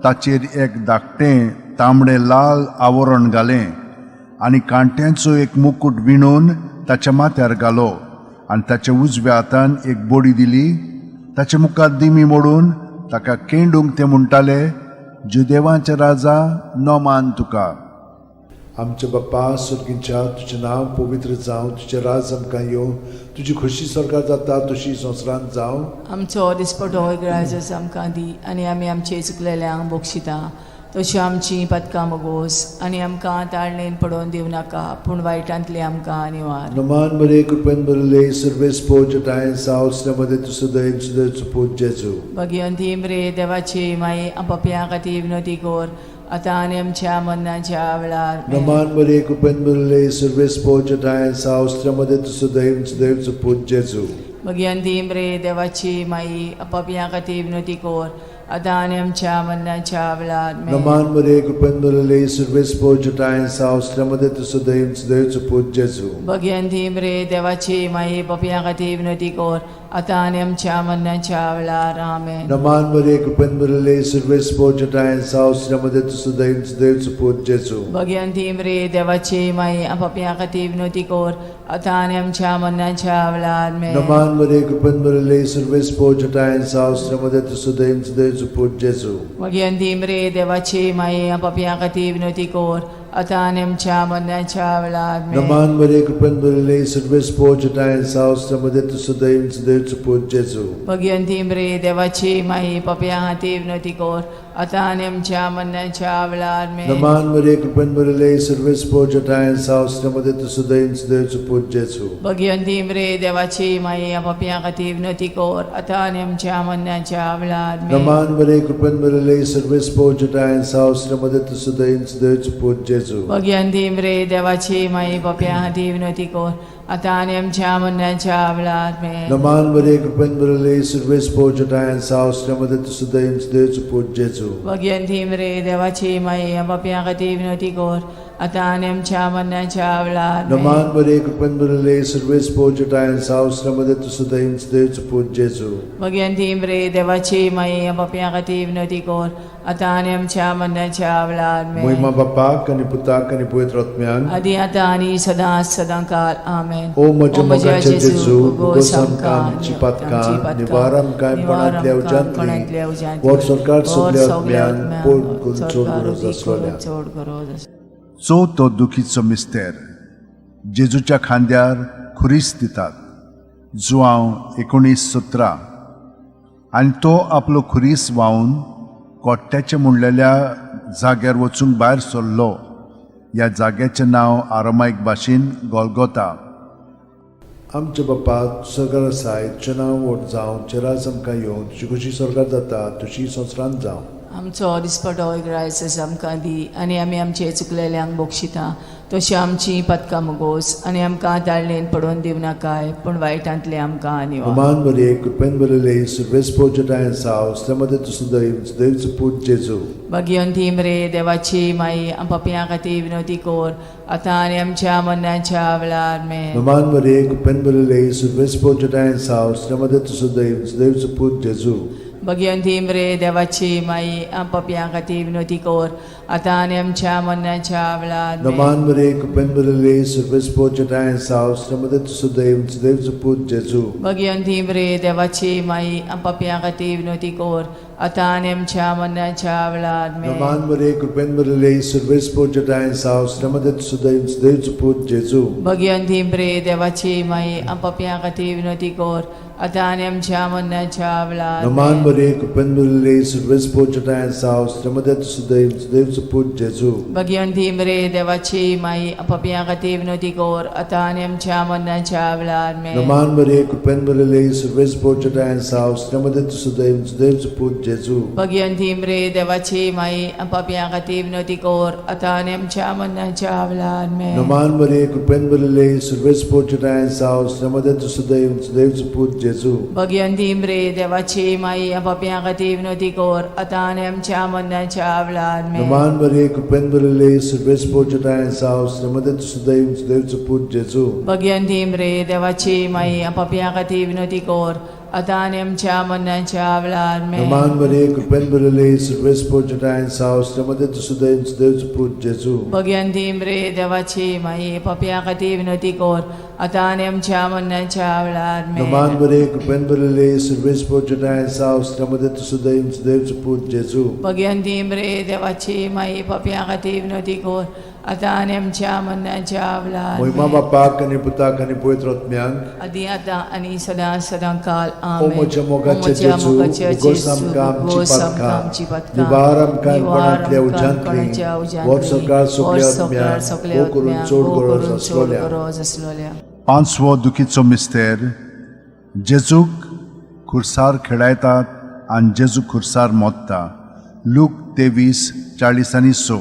A: ताचेर एक धाकटें तांबडें लाल आवरण घालें आनी कांट्यांचो एक मुकूट विणून ताच्या माथ्यार घालो आनी ताच्या उजव्या हातान एक बडी दिली. ताचे मुखार दिमी मोडून ताका केंडूंक ते म्हणटाले, जुदेवांचे राजा, नमान तुका.
B: आमच्या बाप्पा स्वर्गींच्या, तुजें नांव पवित्र जावं, तुजें राज आमकां येवं, तुजी खोशी सरकार जाता तशी संवसारांत जावं.
C: आमचो दिसपटो ग्राजस आमकां दी आनी आमी आमचे चुकलेल्यांक बक्षिता तश्यो आमची पदकां मगोस आनी आमकां ताळणेन पडोवन दिवं नाका, पूण वायटांतली आमकां निवार.
B: नमान मरे, कृपेन भरले, सर्वेस पोज सावसल्या मध्ये तुजो दयेन सुदैचो पूत जेजू.
C: भगिवंती मरे देवाची माई, पपया खातीर विनोती कोर, आतां आनी आमच्या मरणाच्या वेळार.
B: नमान मरे, कृपेन भरले, सर्वेस पोज सावसल्या मध्ये तुजो दयेन सुदैचो पूत जेजू.
C: भगिवंती मरे देवाची माई, पपया खातीर विनोती कोर, आतां आनी आमच्या मरणाच्या वेळार.
B: नमान मरे, कृपेन भरले, सर्वेस पोज सावसल्या मध्ये तुजो दयेन सुदैचो पूत जेजू.
C: भगिवंती मरे देवाची माई, पपया खातीर विनोती कोर, आतां आनी आमच्या मरणाच्या वेळार. आमेन.
B: नमान मरे, कृपेन भरले, सर्वेस पोज सावसल्या मध्ये तुजो दयेन सुदैचो पूत जेजू.
C: भगिवंती मरे देवाची माई, पपया खातीर विनोती कोर, आतां आनी आमच्या मरणाच्या वेळार.
B: नमान मरे, कृपेन भरले, सर्वेस पोज सावसल्या मध्ये तुजो दयेन सुदैचो पूत जेजू.
C: भगिवंती मरे देवाची माई, पपया खातीर विनोती कोर, आतां आनी आमच्या मरणाच्या वेळार.
B: नमान मरे, कृपेन भरले, सर्वेस पोज सावसल्या मध्ये तुजो दयेन सुदैचो पूत जेजू.
C: भगिवंती मरे देवाची माई, पपया खातीर विनोती कोर, आतां आनी आमच्या मरणाच्या वेळार.
B: नमान मरे, कृपेन भरले, सर्वेस पोज सावसल्या मध्ये तुजो दयेन सुदैचो पूत जेजू.
C: भगिवंती मरे देवाची माई, पपया खातीर विनोती कोर, आतां आनी आमच्या मरणाच्या वेळार.
B: नमान मरे, कृपेन भरले, सर्वेस पोज सावसल्या मध्ये तुजो दयेन सुदैचो पूत जेजू.
C: भगिवंती मरे देवाची माई, पपया खातीर विनोती कोर, आतां आनी आमच्या मरणाच्या वेळार.
B: नमान मरे, कृपेन भरले, सर्वेस पोज सावसल्या मध्ये तुजो दयेन सुदैचो पूत जेजू.
C: भगिवंती मरे देवाची माई, पपया खातीर विनोती कोर, आतां आनी आमच्या मरणाच्या वेळार.
B: नमान मरे, कृपेन भरले, सर्वेस पोज सावसल्या मध्ये तुजो दयेन सुदैचो पूत जेजू.
C: भगिवंती मरे देवाची माई, पपया खातीर विनोती कोर, आतां आनी आमच्या मरणाच्या वेळार.
B: मोहिमा बापाक आनी पुताक आनी पवित्र आत्म्याक.
C: आदी आतां आनी सदां सदां काल. आमेन.
B: ओ म्हज्या मोगाचे जेजू, भोगोस आमकां आमची पातकां, निवार आमकां कोणांतल्या उज्यांतली, वर सरकार सगल्या आत्म्यान पोट करून चड गरज आसलोल्या.
C: चड गरज आसल्या.
A: चवथो दुखीचो मिस्तेर. जेजूच्या खांद्यार खुरीस दितात. जुआंव 19:17. आनी तो आपलो खुरीस व्हांवन कोट्ट्याचे म्हणलेल्या जाग्यार वचूंक भायर सरलो. ह्या जाग्याचें नांव आरमायक भाशेन गोलगोता.
B: आमच्या बापा सरकार आसाय, तुजें नांव व्हड जावं, तुजें राज आमकां येवं, तुजी खोशी सरकार जाता तशी संवसारांत जावं.
C: आमचो दिसपटो ग्रायस आमकां दी आनी आमी आमचे चुकलेल्यांक बक्षिता तशी आमची पदकां मुगोस आनी आमकां ताळणेन पडोवन दिवं नाकाय, पूण वायटांतले आमकां निवार.
B: नमान मरे, कृपेन भरले, सर्वेस पोजटाय साव, मध्ये तुजो दैव दैवचो पूत जेजू.
C: भगिवंती मरे देवाची माई, पपयां खातीर विनोती कोर, आतां आनी आमच्या मरणाच्या वेळार. आमेन.
B: नमान मरे, कृपेन भरले, सर्वेस पोजटाय साव, मध्ये तुजो दैव दैवचो पूत जेजू.
C: भगिवंती मरे देवाची माई, पपयां खातीर विनोती कोर, आतां आनी आमच्या मरणाच्या वेळार. आमेन.
B: नमान मरे, कृपेन भरले, सर्वेस पोजटाय साव, मध्ये तुजो दैव दैवचो पूत जेजू.
C: भगिवंती मरे देवाची माई, पपयां खातीर विनोती कोर, आतां आनी आमच्या मरणाच्या वेळार. आमेन.
B: नमान मरे, कृपेन भरले, सर्वेस पोजटाय साव, मध्ये तुजो दैव दैवचो पूत जेजू.
C: भगिवंती मरे देवाची माई, पपयां खातीर विनोती कोर, आतां आनी आमच्या मरणाच्या वेळार.
B: नमान मरे, कृपेन भरले, सर्वेस पोजटाय साव, मध्ये तुजो दैव दैवचो सुदैवचो पूत जेजू.
C: भगिवंती मरे देवाची माई, पापयां खातीर विनवती कर आतां आनी आमच्या मरणाच्या वेळार. आमेन.
B: नमान मरिये, कृपेन भरिल्ले, सर्वेस्पर तुज्या साव, स्त्रियां तूं सुदैव, सुदैवचो पूत जेजू.
C: भगिवंती मरे देवाची माई, पापयां खातीर विनवती कर आतां आनी आमच्या मरणाच्या वेळार. आमेन.
B: नमान मरिये, कृपेन भरिल्ले, सर्वेस्पर तुज्या साव, स्त्रियां तूं सुदैव, सुदैवचो पूत जेजू.
C: भगिवंती मरे देवाची माई, पापयां खातीर विनवती कर आतां आनी आमच्या मरणाच्या वेळार. आमेन.
B: नमान मरिये, कृपेन भरिल्ले, सर्वेस्पर तुज्या साव, स्त्रियां तूं सुदैव, सुदैवचो पूत जेजू.
C: भगिवंती मरे देवाची माई, पापयां खातीर विनवती कर आतां आनी आमच्या मरणाच्या वेळार. आमेन.
B: नमान मरिये, कृपेन भरिल्ले, सर्वेस्पर तुज्या साव, स्त्रियां तूं सुदैव, सुदैवचो पूत जेजू.
C: भगिवंती मरे देवाची माई, पापयां खातीर विनवती कर आतां आनी आमच्या मरणाच्या वेळार. आमेन.
B: नमान मरिये, कृपेन भरिल्ले, सर्वेस्पर तुज्या साव, स्त्रियां तूं सुदैव, सुदैवचो पूत जेजू.
C: भगिवंती मरे देवाची माई, पापयां खातीर विनवती कर आतां आनी आमच्या मरणाच्या वेळार.
B: मोहिमा
C: आमेन.
B: बापाक आनी पुताक आनी पवित्र आत्म्याक.
C: आदी आतां आनी सदां सदां काल.
B: ओ
C: आमेन.
B: म्हज्या मोगाचे
C: ओ म्हज्या
B: जेजू,
C: मोगाचे
B: उगोस
C: जेजू,
B: आमकां आमची
C: उगोस आमकां
B: पातकां,
C: आमची पातकां,
B: निवार आमकां
C: निवार
B: कोणांतल्या
C: आमकां
B: उज्यांतली,
C: कोणाच्या उज्यांतली,
B: व्हर सरकार सगल्या
C: व्हर सरकार
B: आत्म्यांक,
C: सगल्या
B: भोव करून
C: आत्म्यांक,
B: चड
C: भोव
B: गरज
C: करून चड
B: आसलोल्या.
C: गरज आसलोल्या.
A: पांचवो दुखीचो मिस्तेर, जेजूक खुर्सार खेळायतात आनी जेजू खुर्सार मोत्ता. लूक 23:46.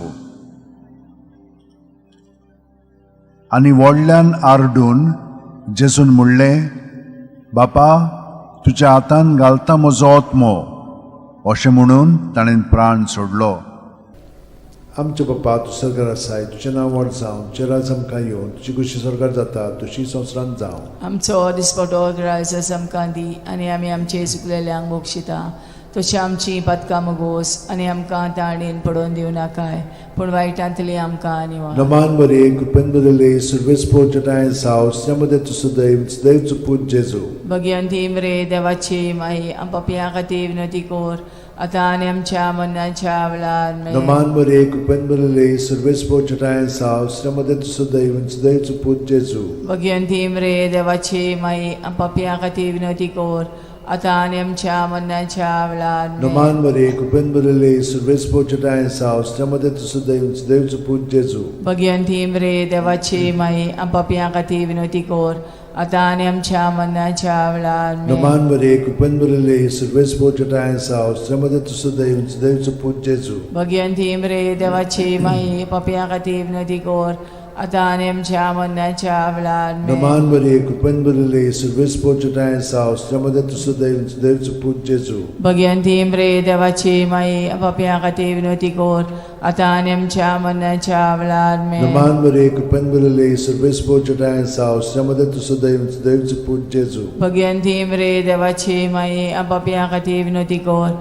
A: आनी व्हडल्यान आरडून जेजून म्हणलें, बापा, तुज्या हातान घालता म्हजो आत्मो. अशें म्हणून ताणें प्राण सोडलो.
B: आमच्या बापा, तूं सरकार आसाय, तुजें नांव व्हड जावं, तुजें राज आमकां येवन, तुजी खुशी सरकार जाता तशी संवसारांत जावं.
C: आमचो दिसपटो ग्रायस आमकां दी आनी आमी आमचे चुकलेल्यांक बक्षिता तशी आमची पातकां मगोस आनी आमकां ताणेन पडोवन दिवं नाकाय, पूण वायटांतली आमकां निवार.
B: नमान मरिये, कृपेन भरिल्ले, सर्वेस्पर तुज्या साव, स्त्रियां मदें तूं सुदैव, सुदैवचो पूत जेजू.
C: भगिवंती मरे देवाची माई, पापयां खातीर विनवती कर आतां आनी आमच्या मरणाच्या वेळार. आमेन.
B: नमान मरिये, कृपेन भरिल्ले, सर्वेस्पर तुज्या साव, स्त्रियां मदें तूं सुदैव, सुदैवचो पूत जेजू.
C: भगिवंती मरे देवाची माई, पापयां खातीर विनवती कर आतां आनी आमच्या मरणाच्या वेळार. आमेन.
B: नमान मरिये, कृपेन भरिल्ले, सर्वेस्पर तुज्या साव, स्त्रियां मदें तूं सुदैव, सुदैवचो पूत जेजू.
C: भगिवंती मरे देवाची माई, पापयां खातीर विनवती कर आतां आनी आमच्या मरणाच्या वेळार. आमेन.
B: नमान मरिये, कृपेन भरिल्ले, सर्वेस्पर तुज्या साव, स्त्रियां मदें तूं सुदैव, सुदैवचो पूत जेजू.
C: भगिवंती मरे देवाची माई, पापयां खातीर विनवती कर आतां आनी आमच्या मरणाच्या वेळार. आमेन.
B: नमान मरिये, कृपेन भरिल्ले, सर्वेस्पर तुज्या साव, स्त्रियां मदें तूं सुदैव, सुदैवचो पूत जेजू.
C: भगिवंती मरे देवाची माई, पापयां खातीर विनवती कर आतां आनी आमच्या मरणाच्या वेळार. आमेन.
B: नमान मरिये, कृपेन भरिल्ले, सर्वेस्पर तुज्या साव, स्त्रियां मदें तूं सुदैव, सुदैवचो पूत जेजू.
C: भगिवंती मरे देवाची माई, पापयां खातीर विनवती कर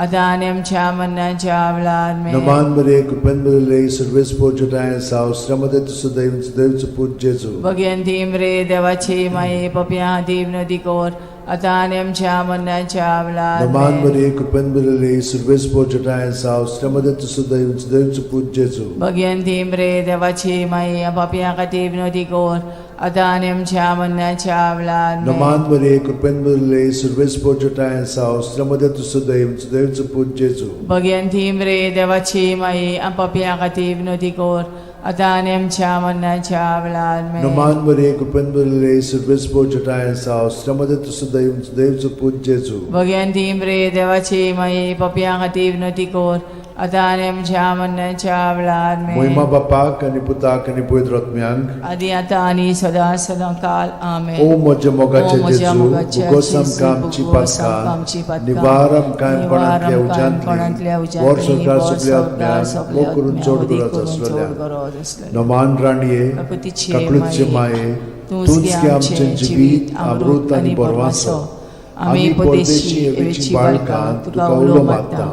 C: आतां आनी आमच्या मरणाच्या वेळार. आमेन.
B: नमान मरिये, कृपेन भरिल्ले, सर्वेस्पर तुज्या साव, स्त्रियां मदें तूं सुदैव, सुदैवचो पूत जेजू.
C: भगिवंती मरे देवाची माई, पापयां खातीर विनवती कर आतां आनी आमच्या मरणाच्या वेळार.
B: नमान
C: आमेन.
B: मरिये, कृपेन भरिल्ले, सर्वेस्पर तुज्या साव, स्त्रियां मदें तूं सुदैव, सुदैवचो पूत जेजू.
C: भगिवंती मरे देवाची माई, पापयां खातीर विनवती कर आतां आनी आमच्या मरणाच्या वेळार. आमेन.
B: नमान मरिये, कृपेन भरिल्ले, सर्वेस्पर तुज्या साव, स्त्रियां मदें तूं सुदैव, सुदैवचो पूत जेजू.
C: भगिवंती मरे देवाची माई, पापयां खातीर विनवती कर आतां आनी आमच्या मरणाच्या वेळार. आमेन.
B: नमान मरिये, कृपेन भरिल्ले, सर्वेस्पर तुज्या साव, स्त्रियां मदें तूं सुदैव, सुदैवचो पूत जेजू.
C: भगिवंती मरे देवाची माई, पापयां खातीर विनवती कर आतां आनी आमच्या मरणाच्या वेळार. आमेन.
B: मोहिमा बापाक आनी पुताक आनी पवित्र आत्म्यांक.
C: आदी आतां आनी सदां सदां काल. आमेन.
B: ओ म्हज्या मोगाचे
C: ओ म्हज्या
B: जेजू,
C: मोगाचे
B: उगोस
C: जेजू,
B: आमकां आमची
C: उगोस आमकां आमची
B: पातकां,
C: पातकां,
B: निवार आमकां
C: निवार
B: कोणांतल्या
C: आमकां कोणांतल्या
B: उज्यांतली,
C: उज्यांतली,
B: व्हर सरकार
C: व्हर
B: सगल्या
C: सरकार
B: आत्म्यांक,
C: सगल्या
B: भोव करून
C: आत्म्यांक,
B: चड
C: अदीक
B: गरज
C: करून चड
B: आसलेल्या.
C: गरज आसलेल्या.
B: नमान राणये,
C: काकुतीचे
B: काकळूतचे
C: माये,
B: माये,
C: तूंच
B: तूंच गे आमचें जिवीत, अमृत आनी बरवासो. आमी परदेशी एवेची बाळकां तुका उलो मारता.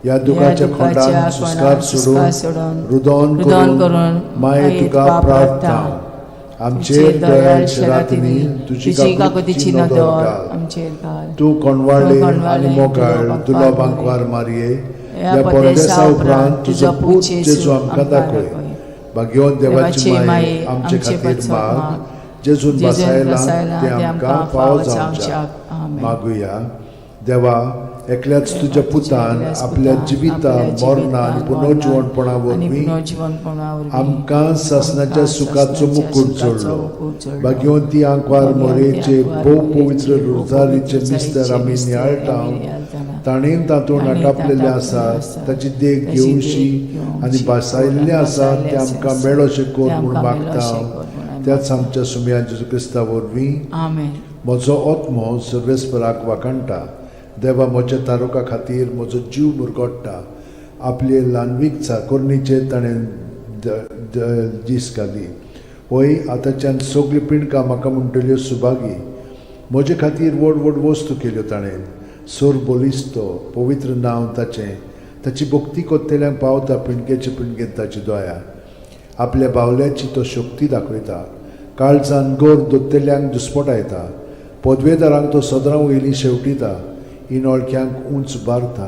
B: ह्या दुखाच्या खोंडान सुस्कार सोडून, रुदोन करून माये तुका प्रार्थना. आमचेर दयाळ रातींनी तुजी काकुतीची नदर घाल.
C: आमचेर घाल.
B: तूं कोणवाळे आनी मोगाळ दुलो बांकवार मारये, ह्या परदेसा उपरांत तुजो पूत जेजू आमकां दाखय. भाग्यवंत देवाची माये, आमचे खातीर माग, जेजून बसायला ते आमकां फावो जावच्याक. मागुया. देवा, एकल्याच तुज्या पुतान आपल्या जिविता मरणा आनी पुनर्जिवणपणा वरवीं आमकां सासणाच्या सुखाचो मुकूट जोडलो. भाग्यवंती आंकवार मोरेचे भोव पवित्र रोजारीचे मिस्तर आमी नियाळटा, ताणें तातूंत आटापलेलें आसा ताची देख घेवशी आनी भासायल्लें आसा तें आमकां मेळोशें कर म्हूण मागता त्याच आमच्या सुमया जेजू क्रिस्ता वरवीं.
C: आमेन.
B: म्हजो आत्मो सर्वेस्पराक वाखाणटा, देवा म्हज्या तारुका खातीर म्हजो जीव मुरगोडटा. आपले ल्हानवीक चाकोरणीचे ताणें दीस घाली. वय आतांच्यान सगळीं पिंडकां म्हाका म्हणटल्यो सुभागी. म्हजे खातीर व्हड व्हड वस्तू केल्यो ताणें. सोर बलिस्तो पवित्र नांव ताचें. ताची भक्ती कोत्तेल्यांक पावता पिंडकेचे पिंडकेंत ताची दया. आपल्या बावल्याची तो शक्ती दाखयता. काळजान गोर दोत्तेल्यांक दुस्पटायता. पदवेदारांक तो सदरां वयली शेवटिता. इनोळख्यांक उंच बारता.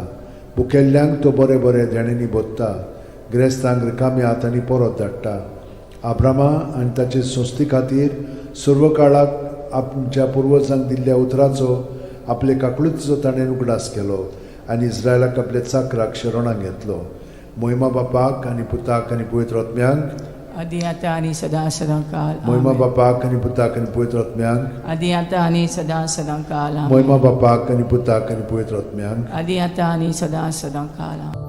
B: भुकेल्ल्यांक तो बरें बरें देण्यांनी भरता. ग्रेस्तांक रिकाम्या हातांनी परत धाडटा. आब्रामा आनी ताचे संस्थे खातीर सर्व काळाक आमच्या पुर्वजांक दिल्ल्या उतराचो आपले काकळुतीचो ताणें उगडास केलो आनी इस्रायलाक आपल्या चाकराक शरणाक घेतलो. मोहिमा बापाक आनी पुताक आनी पवित्र आत्म्यांक.
C: आदी आतां आनी सदां सदां काल.
B: मोहिमा
C: आमेन.
B: बापाक आनी पुताक आनी पवित्र आत्म्यांक.
C: आदी आतां आनी सदां सदां काल. आमेन.
B: मोहिमा बापाक आनी पुताक आनी पवित्र आत्म्यांक.
C: आदी आतां आनी सदां सदां काल. आमेन.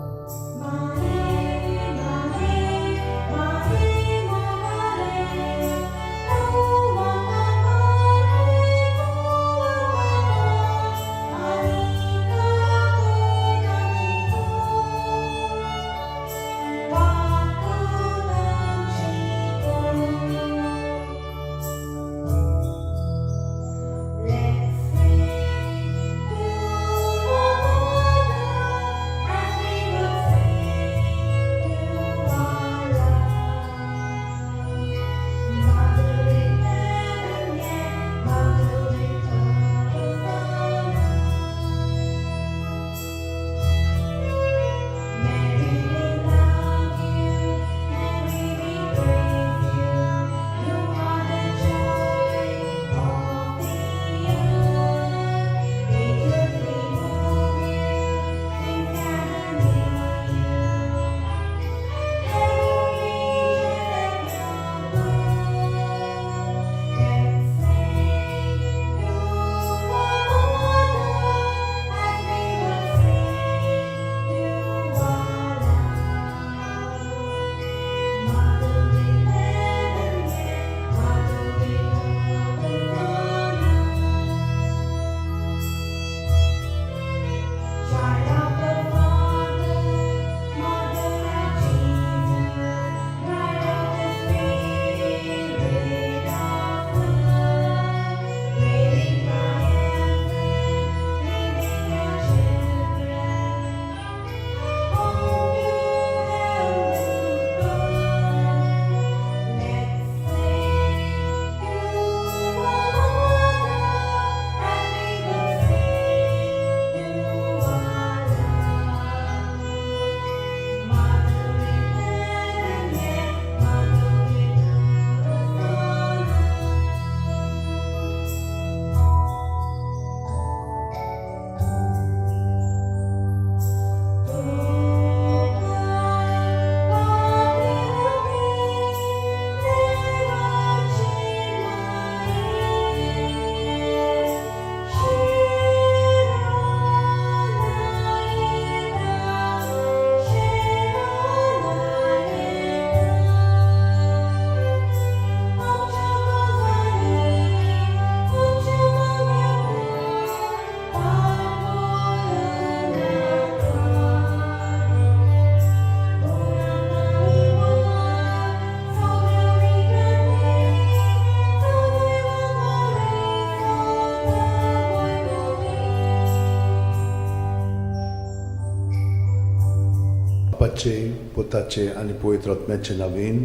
B: बापाचे, पुताचे आनी पवित्र आत्म्याचे नवीन.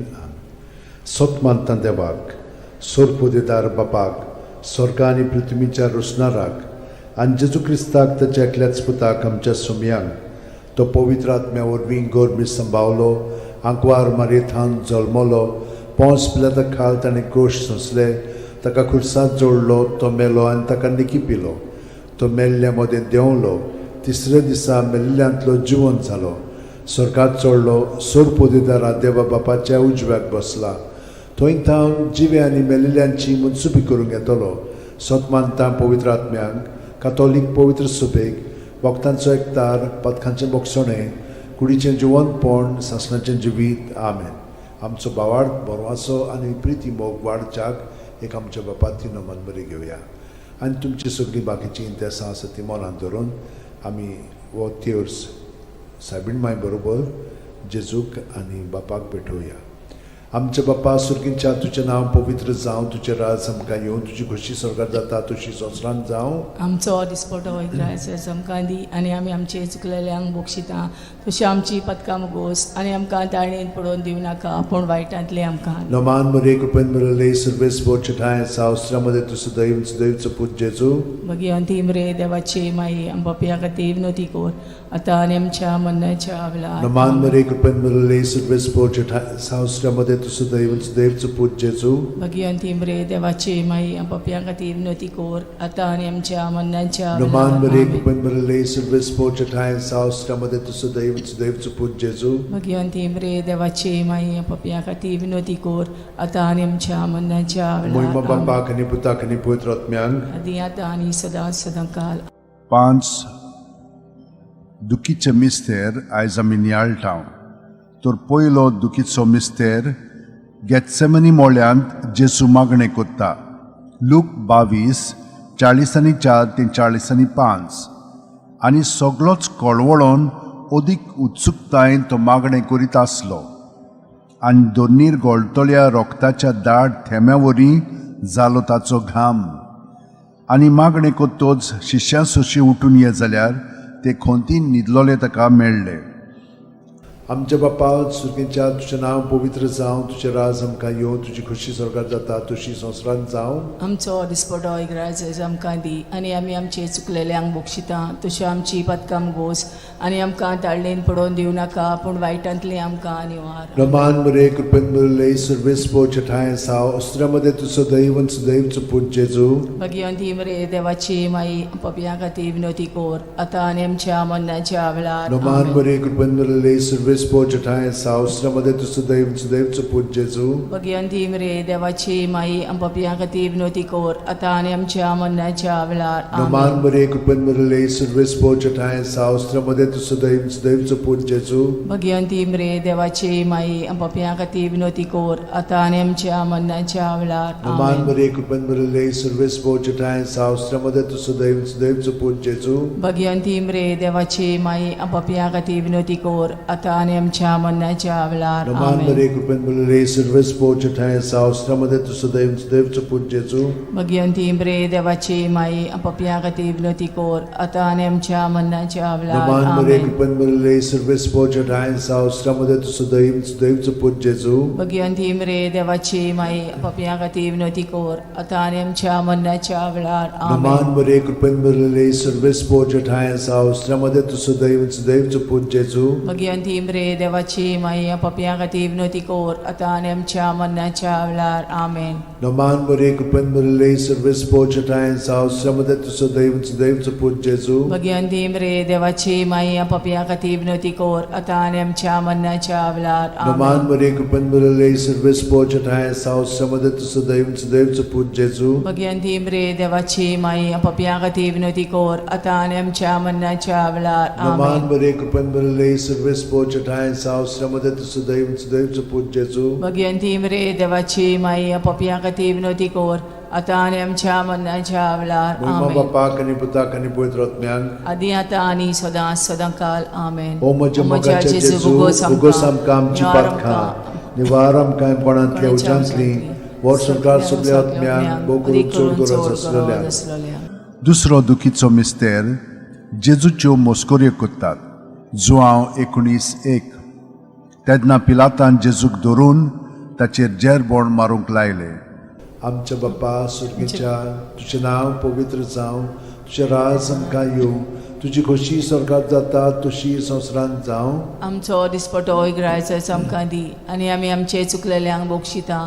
B: सत मानता देवाक, सोरपुदेदार बापाक, स्वर्ग आनी पृथ्वीच्या रोसणाराक आनी जेजू क्रिस्ताक ताच्या एकल्याच पुताक आमच्या सुमयांक, तो पवित्र आत्म्या वरवीं गोरमी संभावलो, आंकवार मारयेथान जल्मलो, पोंस पिलाता खाल ताणें कोश सोंसले, ताका खुर्सांत जोडलो, तो मेलो आनी ताका निकी पिलो, तो मेल्ल्या मदें देंवलो, तिसऱ्या दिसा मेल्ल्यांतलो जिवंत जालो, स्वर्गात चडलो, सोर पोदेदारा देवा बापाच्या उजव्याक बसला. थंय थावन जिवे आनी मेल्ल्यांची मनसुबी करूंक येतलो. सत मानता पवित्र आत्म्यांक, कातोलीक पवित्र सुबेक, भक्तांचो एकतार, पथकांचें बोगसणें, कुडीचें जिवंतपण, सासणाचें जिवीत. आमेन. आमचो भावार्थ, बरवासो आनी प्रिती मोग वाडच्याक एक आमच्या बापाती नमन बरी घेवया आनी तुमची सगळीं बाकीचीं इंतेसां आसा ती मनांत धरून आमी हो तेर्स सायबीण माय बरोबर जेजूक आनी बापाक भेटोवया. आमच्या बापा सुर्गींच्या, तुजें नांव पवित्र जावं, तुजें राज आमकां येवं, तुजी खोशी स्वर्गात जाता तशी संवसारांत जावं.
C: आमचो दिसपटो इग्रायस आमकां दी आनी आमी आमचे चुकलेल्यांक बक्षिता तशी आमची पदकां मुगोस आनी आमकां ताणेन पडोवन दिवं नाका पूण वायटांतलें आमकां.
B: नमान मरे, कृपेन भरले, सर्वेस्पर ठांय सावस्त्रामध्ये तूं सदैव सदैवचो पूत जेजू.
C: मागीर अंतीम रे देवाची माई, आमच्या खातीर विनोती कर आतां आनी आमच्या मरणाच्या वेळार.
B: नमान मरे, कृपेन भरले, सर्वेस्पर ठांय सावस्त्रामध्ये तूं सदैव सदैवचो पूत जेजू.
C: मागीर अंतीम रे देवाची माई, आमच्या खातीर विनोती कर आतां आनी आमच्या मरणाच्या
B: नमान मरे,
C: वेळार.
B: कृपेन भरले, सर्वेस्पर ठांय सावस्त्रामध्ये तूं सदैव सदैवचो पूत जेजू.
C: मागीर अंतीम रे देवाची माई, आमच्या खातीर विनोती कर आतां आनी आमच्या मरणाच्या
B: मोहिमा
C: वेळार.
B: बापाक आनी पुताक आनी पवित्र आत्म्यांक.
C: आदी आतां आनी सदां सदां काल.
A: पांच दुखीचे मिस्तेर आयज आमी नियाळटा. तर पयलो दुखीचो मिस्तेर गेत्सेमनी मोळ्यांत जेजू मागणें कोत्ता. लूक 22:44 ते 45. आनी सगलोच कळवळोन अदीक उत्सुकतायेन तो मागणें करीत आसलो आनी दोनीर गळटल्या रोगताच्या दाट थेंब्या वरी जालो ताचो घाम. आनी मागणें कोत्तोच शिश्यां सोशी उठून ये जाल्यार ते खोंतीन न्हिदलोले ताका मेळ्ळे.
B: आमच्या बापा सुर्गींच्या, तुजें नांव पवित्र जावं, तुजें राज आमकां येवं, तुजी खोशी स्वर्गात जाता तशी संवसारांत जावं.
C: आमचो दिसपटो इग्राज आमकां दी आनी आमी आमचे चुकलेल्यांक बक्षिता तशी आमची पदकां गोस आनी आमकां ताळणेन पडोवन दिवं नाका पूण वायटांतली आमकां निवार.
B: रमान मरे, कृपेन भरले, सर्वेस्पर ठांय साव अस्त्रामध्ये तूं सदैव सदैवचो पूत जेजू.
C: भगिवंती मरे देवाची माई, पपया खातीर विनोती कोर आतां आनी आमच्या मरणाच्या वेळार.
B: रमान
C: आमेन.
B: मरे, कृपेन भरले, सर्वेस्पर ठांय साव अस्त्रामध्ये तूं सदैव सदैवचो पूत जेजू.
C: भगिवंती मरे देवाची माई, पपया खातीर विनोती कोर आतां आनी आमच्या मरणाच्या वेळार.
B: रमान
C: आमेन.
B: मरे, कृपेन भरले, सर्वेस्पर ठांय साव अस्त्रामध्ये तूं सदैव सदैवचो पूत जेजू.
C: भगिवंती मरे देवाची माई, पपया खातीर विनोती कोर आतां आनी आमच्या मरणाच्या वेळार.
B: रमान
C: आमेन.
B: मरे, कृपेन भरले, सर्वेस्पर ठांय साव अस्त्रामध्ये तूं सदैव सदैवचो पूत जेजू.
C: भगिवंती मरे देवाची माई, पपया खातीर विनोती कोर आतां आनी आमच्या मरणाच्या वेळार.
B: रमान
C: आमेन.
B: मरे, कृपेन भरले, सर्वेस्पर ठांय साव अस्त्रामध्ये तूं सदैव सदैवचो पूत जेजू.
C: भगिवंती मरे देवाची माई, पपया खातीर विनोती कोर आतां आनी आमच्या मरणाच्या वेळार.
B: रमान मरे,
C: आमेन.
B: कृपेन भरले, सर्वेस्पर ठांय साव अस्त्रामध्ये तूं सदैव सदैवचो पूत जेजू.
C: भगिवंती मरे देवाची माई, पपया खातीर विनोती कोर आतां आनी आमच्या मरणाच्या वेळार.
B: रमान
C: आमेन.
B: मरे, कृपेन भरले, सर्वेस्पर ठांय साव अस्त्रामध्ये तूं सदैव सदैवचो पूत जेजू.
C: भगिवंती मरे देवाची माई, पपया खातीर विनोती कोर आतां आनी आमच्या मरणाच्या वेळार. आमेन.
B: रमान मरे, कृपेन भरले, सर्वेस्पर ठांय साव अस्त्रामध्ये तूं सदैव सदैवचो पूत जेजू.
C: भगिवंती मरे देवाची माई, पपया खातीर विनोती कोर आतां आनी आमच्या मरणाच्या वेळार.
B: रमान
C: आमेन.
B: मरे, कृपेन भरले, सर्वेस्पर ठांय साव अस्त्रामध्ये तूं सदैव सदैवचो पूत जेजू.
C: भगिवंती मरे देवाची माई, पपया खातीर विनोती कोर आतां आनी आमच्या मरणाच्या वेळार.
B: रमान
C: आमेन.
B: मरे, कृपेन भरले, सर्वेस्पर ठांय साव अस्त्रामध्ये तूं सदैव सदैवचो पूत जेजू.
C: भगिवंती मरे देवाची माई, पपया खातीर विनोती कोर आतां आनी आमच्या मरणाच्या वेळार.
B: मोहिमा
C: आमेन.
B: बापाक आनी पुताक आनी पवित्र आत्म्याक.
C: आदी आतां आनी सदां सदां काल. आमेन.
B: ओ म्हज्या मोगाच्या जेजू, उगोस आमकां आमची पातकां, निवार आमकां कोणांतल्या उज्यांतली, वर्स संवसार सगल्या आत्म्यांक, भोव करून चड गरज आसलेल्या.
A: दुसरो दुखीचो मिस्तेर जेजूच्यो मोस्कोऱ्यो कोत्तात. जुआंव 19:1. तेन्ना पिलातान जेजूक धरून ताचेर जेरबोण मारूंक लायले.
B: आमच्या बापा सुर्गीच्या, तुजें नांव पवित्र जावं, तुजें राज आमकां येवं, तुजी खोशी स्वर्गात जाता तशी संवसारांत जावं.
C: आमचो दिसपटो इग्रायचो आमकां दी आनी आमी आमचे चुकलेल्यांक बक्षिता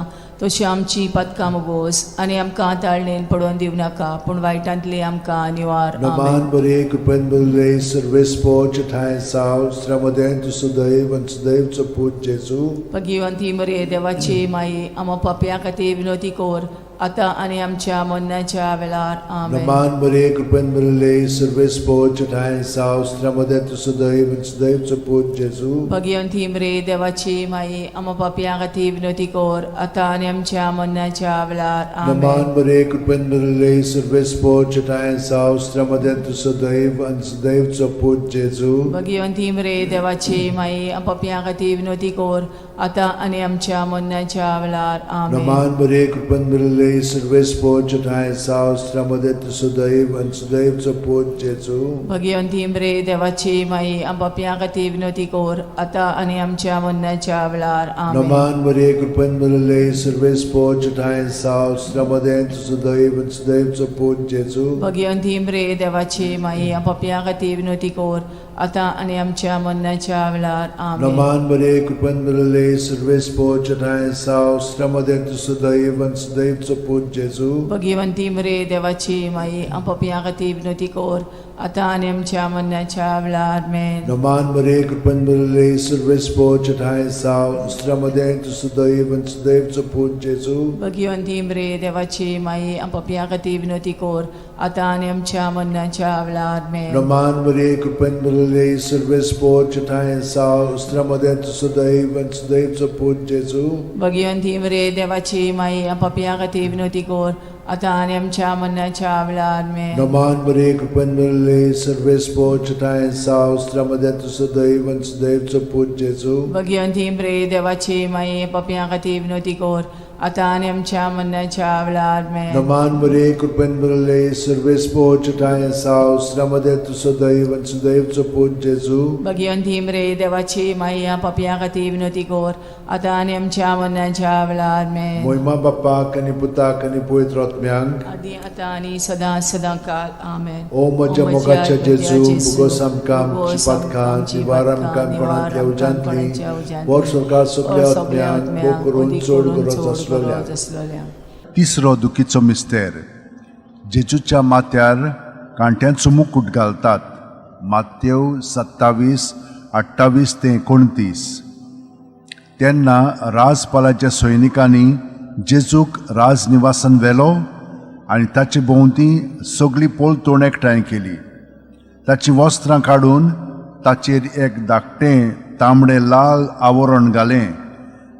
C: तशी आमची पातकां मुगोस आनी आमकां ताळणेन पडोवन दिवं नाका पूण वायटांतली आमकां निवार. आमेन.
B: नमान बरे कृपेन भरिल्ले सर्वेस्पोर ठांय साव स्त्र्यामदें तूं सदैव आनी सदैवचो पूत जेजू.
C: भगिवंती मरे देवाची माई, आमा पापया खातीर विनोती कोर आतां आनी आमच्या मरणाच्या वेळार. आमेन.
B: नमान बरे कृपेन भरिल्ले सर्वेस्पोर ठांय साव स्त्र्यामदें तूं सदैव आनी सदैवचो पूत जेजू.
C: भगिवंती मरे देवाची माई, आमा पापया खातीर विनोती कोर आतां आनी आमच्या मरणाच्या वेळार.
B: नमान
C: आमेन.
B: बरे कृपेन भरिल्ले सर्वेस्पोर ठांय साव स्त्र्यामदें तूं सदैव आनी सदैवचो पूत जेजू.
C: भगिवंती मरे देवाची माई, पापया खातीर विनोती कोर आतां आनी आमच्या मरणाच्या वेळार. आमेन.
B: नमान बरे कृपेन भरिल्ले सर्वेस्पोर ठांय साव स्त्र्यामदें तूं सदैव आनी सदैवचो पूत जेजू.
C: भगिवंती मरे देवाची माई, पापया खातीर विनोती कोर आतां आनी आमच्या मरणाच्या वेळार. आमेन.
B: नमान बरे कृपेन भरिल्ले सर्वेस्पोर ठांय साव स्त्र्यामदें तूं सदैव आनी सदैवचो पूत जेजू.
C: भगिवंती मरे देवाची माई, पापया खातीर विनोती कोर आतां आनी आमच्या मरणाच्या वेळार. आमेन.
B: नमान बरे कृपेन भरिल्ले सर्वेस्पोर ठांय साव स्त्र्यामदें तूं सदैव आनी सदैवचो पूत जेजू.
C: भगिवंती मरे देवाची माई, पापया खातीर विनोती कोर आतां आनी आमच्या मरणाच्या वेळार. आमेन.
B: नमान बरे कृपेन भरिल्ले सर्वेस्पोर ठांय साव स्त्र्यामदें तूं सदैव आनी सदैवचो पूत जेजू.
C: भगिवंती मरे देवाची माई, पापया खातीर विनोती कोर आतां आनी आमच्या मरणाच्या वेळार. आमेन.
B: नमान बरे कृपेन भरिल्ले सर्वेस्पोर ठांय साव स्त्र्यामदें तूं सदैव आनी सदैवचो पूत जेजू.
C: भगिवंती मरे देवाची माई, पापया खातीर विनोती कोर आतां आनी आमच्या मरणाच्या वेळार. आमेन.
B: नमान बरे कृपेन भरिल्ले सर्वेस्पोर ठांय साव स्त्र्यामदें तूं सदैव आनी सदैवचो पूत जेजू.
C: भगिवंती मरे देवाची माई, पापया खातीर विनोती कोर आतां आनी आमच्या मरणाच्या वेळार. आमेन.
B: नमान बरे कृपेन भरिल्ले सर्वेस्पोर ठांय साव स्त्र्यामदें तूं सदैव आनी सदैवचो पूत जेजू.
C: भगिवंती मरे देवाची माई, पापया खातीर विनोती कोर आतां आनी आमच्या मरणाच्या वेळार. आमेन.
B: मोहिमा बाप्पाक आनी पुताक आनी पवित्र आत्म्यांक.
C: आदी आतां आनी सदां सदां काल. आमेन.
B: ओ म्हज्या मोगाच्या जेजू, मुगोस आमकां आमची पातकां निवार आमकां कोणांतल्या उज्यांतली वर सरकार सगल्या आत्म्यांक भोग करून चड गरज आसलेल्या.
C: आसलेल्या.
A: तिसरो दुखीचो मिस्तेर. जेजूच्या माथ्यार कांट्यांचो मुकूट घालतात. मातेव 27:28 ते 29. तेन्ना राजपालाच्या सैनिकांनी जेजूक राजनिवासान व्हेलो आनी ताचे भोंवती सगळी पलतोण एकठांय केली. ताचीं वस्त्रां काडून ताचेर एक धाकटें तांबडें लाल आवरण घालें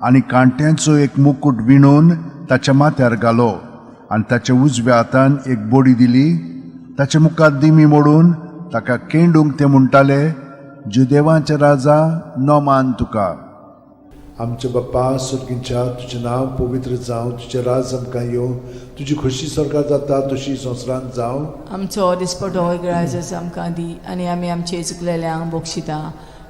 A: आनी कांट्यांचो एक मुकूट विणून ताच्या माथ्यार घालो आनी ताच्या उजव्या हातान एक बडी दिली. ताचे मुखार दिमी मोडून ताका केंडूंक ते म्हणटाले, जुदेवांचे राजा, नमान तुका.
B: आमच्या बाप्पा सर्गींच्या, तुजें नांव पवित्र जावं, तुजें राज आमकां येवं, तुजी खोशी सरकार जाता तशी संवसारांत जावं.
C: आमचो दिसपटो ग्राजस आमकां दी आनी आमी आमचे चुकलेल्यांक बक्षिता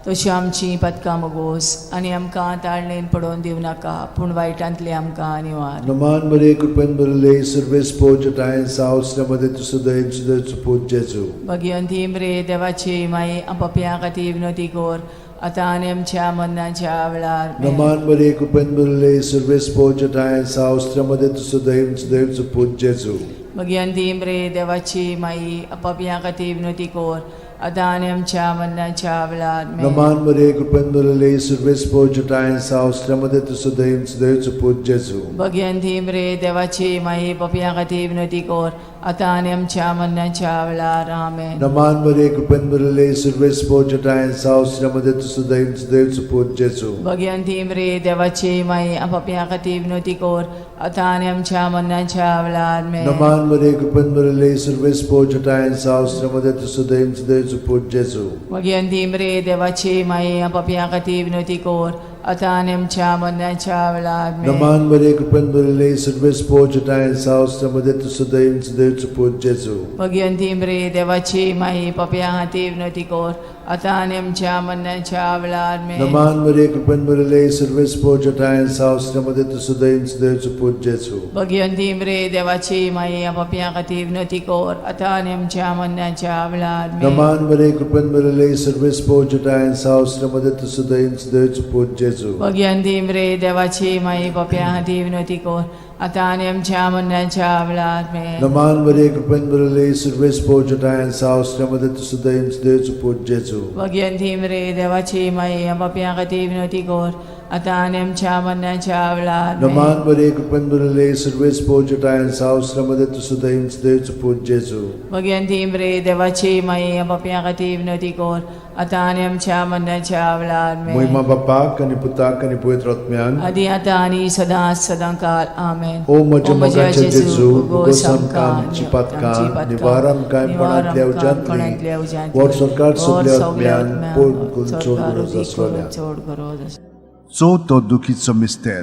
C: तशी आमची पदकां मगोस आनी आमकां ताळणेन पडोवन दिवं नाका पूण वायटांतली आमकां निवार.
B: नमान बरे कृपेन भरिल्ले सर्वेस्पोर ठांय साव स्त्र्यामदें तूं सदैव सदैवचो पूत जेजू.
C: भगिवंती मरे देवाची माई, पापया खातीर विनोती कोर आतां आनी आमच्या मरणाच्या वेळार. आमेन.
B: नमान बरे कृपेन भरिल्ले सर्वेस्पोर ठांय साव स्त्र्यामदें तूं सदैव सदैवचो पूत जेजू.
C: भगिवंती मरे देवाची माई, पापया खातीर विनोती कोर आतां आनी आमच्या मरणाच्या वेळार. आमेन.
B: नमान बरे कृपेन भरिल्ले सर्वेस्पोर ठांय साव स्त्र्यामदें तूं सदैव सदैवचो पूत जेजू.
C: भगिवंती मरे देवाची माई, पापया खातीर विनोती कोर आतां आनी आमच्या मरणाच्या वेळार. आमेन.
B: नमान बरे कृपेन भरिल्ले सर्वेस्पोर ठांय साव स्त्र्यामदें तूं सदैव सदैवचो पूत जेजू.
C: भगिवंती मरे देवाची माई, पापया खातीर विनोती कोर आतां आनी आमच्या मरणाच्या वेळार. आमेन.
B: नमान बरे कृपेन भरिल्ले सर्वेस्पोर ठांय साव स्त्र्यामदें तूं सदैव सदैवचो पूत जेजू.
C: भगिवंती मरे देवाची माई, पापया खातीर विनोती कोर आतां आनी आमच्या मरणाच्या वेळार. आमेन.
B: नमान बरे कृपेन भरिल्ले सर्वेस्पोर ठांय साव स्त्र्यामदें तूं सदैव सदैवचो पूत जेजू.
C: भगिवंती मरे देवाची माई, पापया खातीर विनोती कोर आतां आनी आमच्या मरणाच्या वेळार आमेन.
B: नमान मरिये, कृपेन भरिल्ले, सर्वेस्पर जटायन साव, मध्ये तूं सुदैन सुदैवचो पूत जेजू.
C: भगिवंती मरे देवाची माई, पापयां खातीर विनवती कर, आतां आनी आमच्या मरणाच्या वेळार आमेन.
B: नमान मरिये, कृपेन भरिल्ले, सर्वेस्पर जटायन साव, मध्ये तूं सुदैन सुदैवचो पूत जेजू.
C: भगिवंती मरे देवाची माई, पापयां खातीर विनवती कर, आतां आनी आमच्या मरणाच्या वेळार आमेन.
B: नमान मरिये, कृपेन भरिल्ले, सर्वेस्पर जटायन साव, मध्ये तूं सुदैन सुदैवचो पूत जेजू.
C: भगिवंती मरे देवाची माई, पापयां खातीर विनवती कर, आतां आनी आमच्या मरणाच्या वेळार आमेन.
B: नमान मरिये, कृपेन भरिल्ले, सर्वेस्पर जटायन साव, मध्ये तूं सुदैन सुदैवचो पूत जेजू.
C: भगिवंती मरे देवाची माई, पापयां खातीर विनवती कर, आतां आनी आमच्या मरणाच्या वेळार आमेन.
B: महिमा बापाक आनी पुताक आनी पवित्र आत्म्याक.
C: आदी आतां आनी सदां सदां काल आमेन.
B: ओ म्हज्या मोगाच्या जेजू, उगोस आमकां आमची पातकां, निवार आमकां कोणांतल्या उज्यांतली, व्हड सरकार सगल्या आत्म्यान पोट करून चड गरज आसलोल्या.
C: चड गरज आसलोल्या.
A: चवथो दुखीचो मिस्तेर,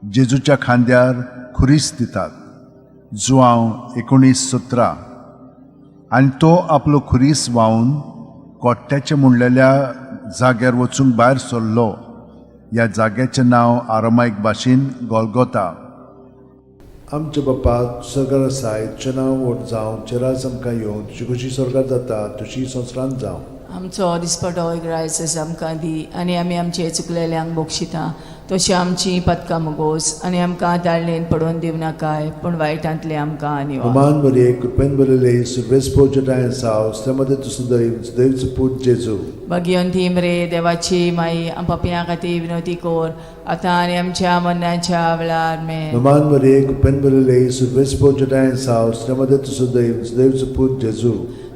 A: जेजूच्या खांद्यार खुरीस दितात, जुआंव 19:17. आनी तो आपलो खुरीस व्हांवन कोट्ट्याचें म्हणलेल्या जाग्यार वचूंक भायर सरलो. ह्या जाग्याचें नांव आरामायक भाशेन गोलगोता.
B: आमच्या बापा सरकार आसाय, तुजें नांव व्हड जावं, तुजें राज आमकां येवं, तुजी खोशी सरकार जाता तशी संवसारांत जावं.
C: आमचो दिसपटो एक आमकां दी आनी आमी आमचे चुकलेल्यांक बक्षिता तशी आमची पदकां मुगोस आनी आमकां दाळणेन पडोवन दिवं नाकाय, पूण वायटांतले आमकां निवार.
B: नमान मरिये, कृपेन भरिल्ले, सर्वेस्पर जटायन साव, मध्ये तूं सुदैव सुदैवचो पूत जेजू.
C: भगिवंती मरे देवाची माई, पापयां खातीर विनवती कर, आतां आनी आमच्या मरणाच्या वेळार आमेन.
B: नमान मरिये, कृपेन भरिल्ले, सर्वेस्पर जटायन साव, मध्ये तूं सुदैव सुदैवचो पूत जेजू.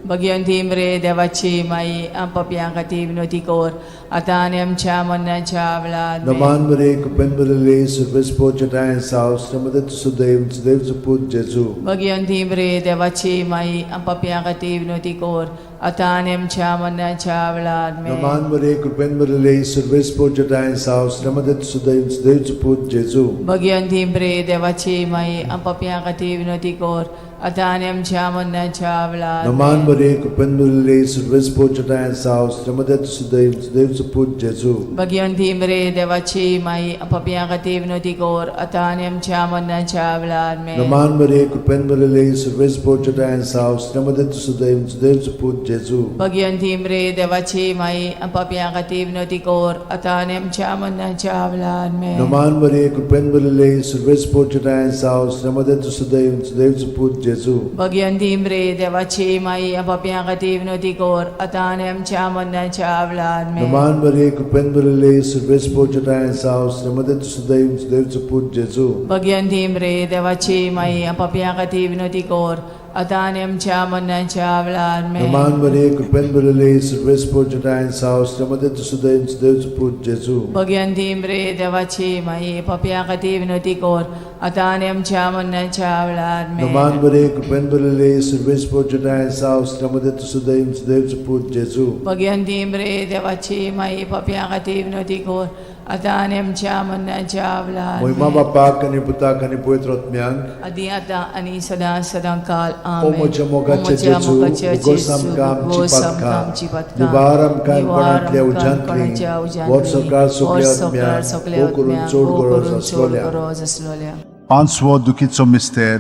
C: भगिवंती मरे देवाची माई, पापयां खातीर विनवती कर, आतां आनी आमच्या मरणाच्या वेळार आमेन.
B: नमान मरिये, कृपेन भरिल्ले, सर्वेस्पर जटायन साव, मध्ये तूं सुदैव सुदैवचो पूत जेजू.
C: भगिवंती मरे देवाची माई, पापयां खातीर विनवती कर, आतां आनी आमच्या मरणाच्या वेळार आमेन.
B: नमान मरिये, कृपेन भरिल्ले, सर्वेस्पर जटायन साव, मध्ये तूं सुदैव सुदैवचो पूत जेजू.
C: भगिवंती मरे देवाची माई, पापयां खातीर विनवती कर, आतां आनी आमच्या मरणाच्या वेळार
B: नमान
C: आमेन.
B: मरिये, कृपेन भरिल्ले, सर्वेस्पर जटायन साव, मध्ये तूं सुदैव सुदैवचो पूत जेजू.
C: भगिवंती मरे देवाची माई, पापयां खातीर विनवती कर, आतां आनी आमच्या मरणाच्या वेळार आमेन.
B: नमान मरिये, कृपेन भरिल्ले, सर्वेस्पर जटायन साव, मध्ये तूं सुदैव सुदैवचो पूत जेजू.
C: भगिवंती मरे देवाची माई, पापयां खातीर विनवती कर, आतां आनी आमच्या मरणाच्या वेळार आमेन.
B: नमान मरिये, कृपेन भरिल्ले, सर्वेस्पर जटायन साव, मध्ये तूं सुदैव सुदैवचो पूत जेजू.
C: भगिवंती मरे देवाची माई, पापयां खातीर विनवती कर, आतां आनी आमच्या मरणाच्या वेळार आमेन.
B: नमान मरिये, कृपेन भरिल्ले, सर्वेस्पर जटायन साव, मध्ये तूं सुदैव सुदैवचो पूत जेजू.
C: भगिवंती मरे देवाची माई, पापयां खातीर विनवती कर, आतां आनी आमच्या मरणाच्या वेळार आमेन.
B: नमान मरिये, कृपेन भरिल्ले, सर्वेस्पर जटायन साव, मध्ये तूं सुदैव सुदैवचो पूत जेजू.
C: भगिवंती मरे देवाची माई, पापयां खातीर विनवती कर, आतां आनी आमच्या मरणाच्या वेळार आमेन.
B: नमान मरिये, कृपेन भरिल्ले, सर्वेस्पर जटायन साव, मध्ये तूं सुदैव सुदैवचो पूत जेजू.
C: भगिवंती मरे देवाची माई, पापयां खातीर विनवती कर, आतां आनी आमच्या मरणाच्या वेळार
B: महिमा
C: आमेन.
B: बापाक आनी पुताक आनी पवित्र आत्म्याक.
C: आदी आतां आनी सदां सदां काल
B: ओ
C: आमेन.
B: म्हज्या मोगाच्या
C: म्हज्या
B: जेजू,
C: मोगाच्या
B: उगोस
C: जेजू,
B: आमकां आमची
C: उगोस आमकां
B: पातकां,
C: आमची पातकां,
B: निवार आमकां
C: निवार
B: कोणांतल्या
C: आमकां
B: उज्यांतली,
C: कोणाच्या उज्यांतली,
B: व्हड सरकार सगल्या
C: व्हड सरकार
B: आत्म्याक,
C: सगल्या
B: भोव करून
C: आत्म्याक,
B: चड
C: भोव
B: गरज
C: करून चड
B: आसलोल्या.
C: गरज आसलोल्या.
A: पांचवो दुखीचो मिस्तेर,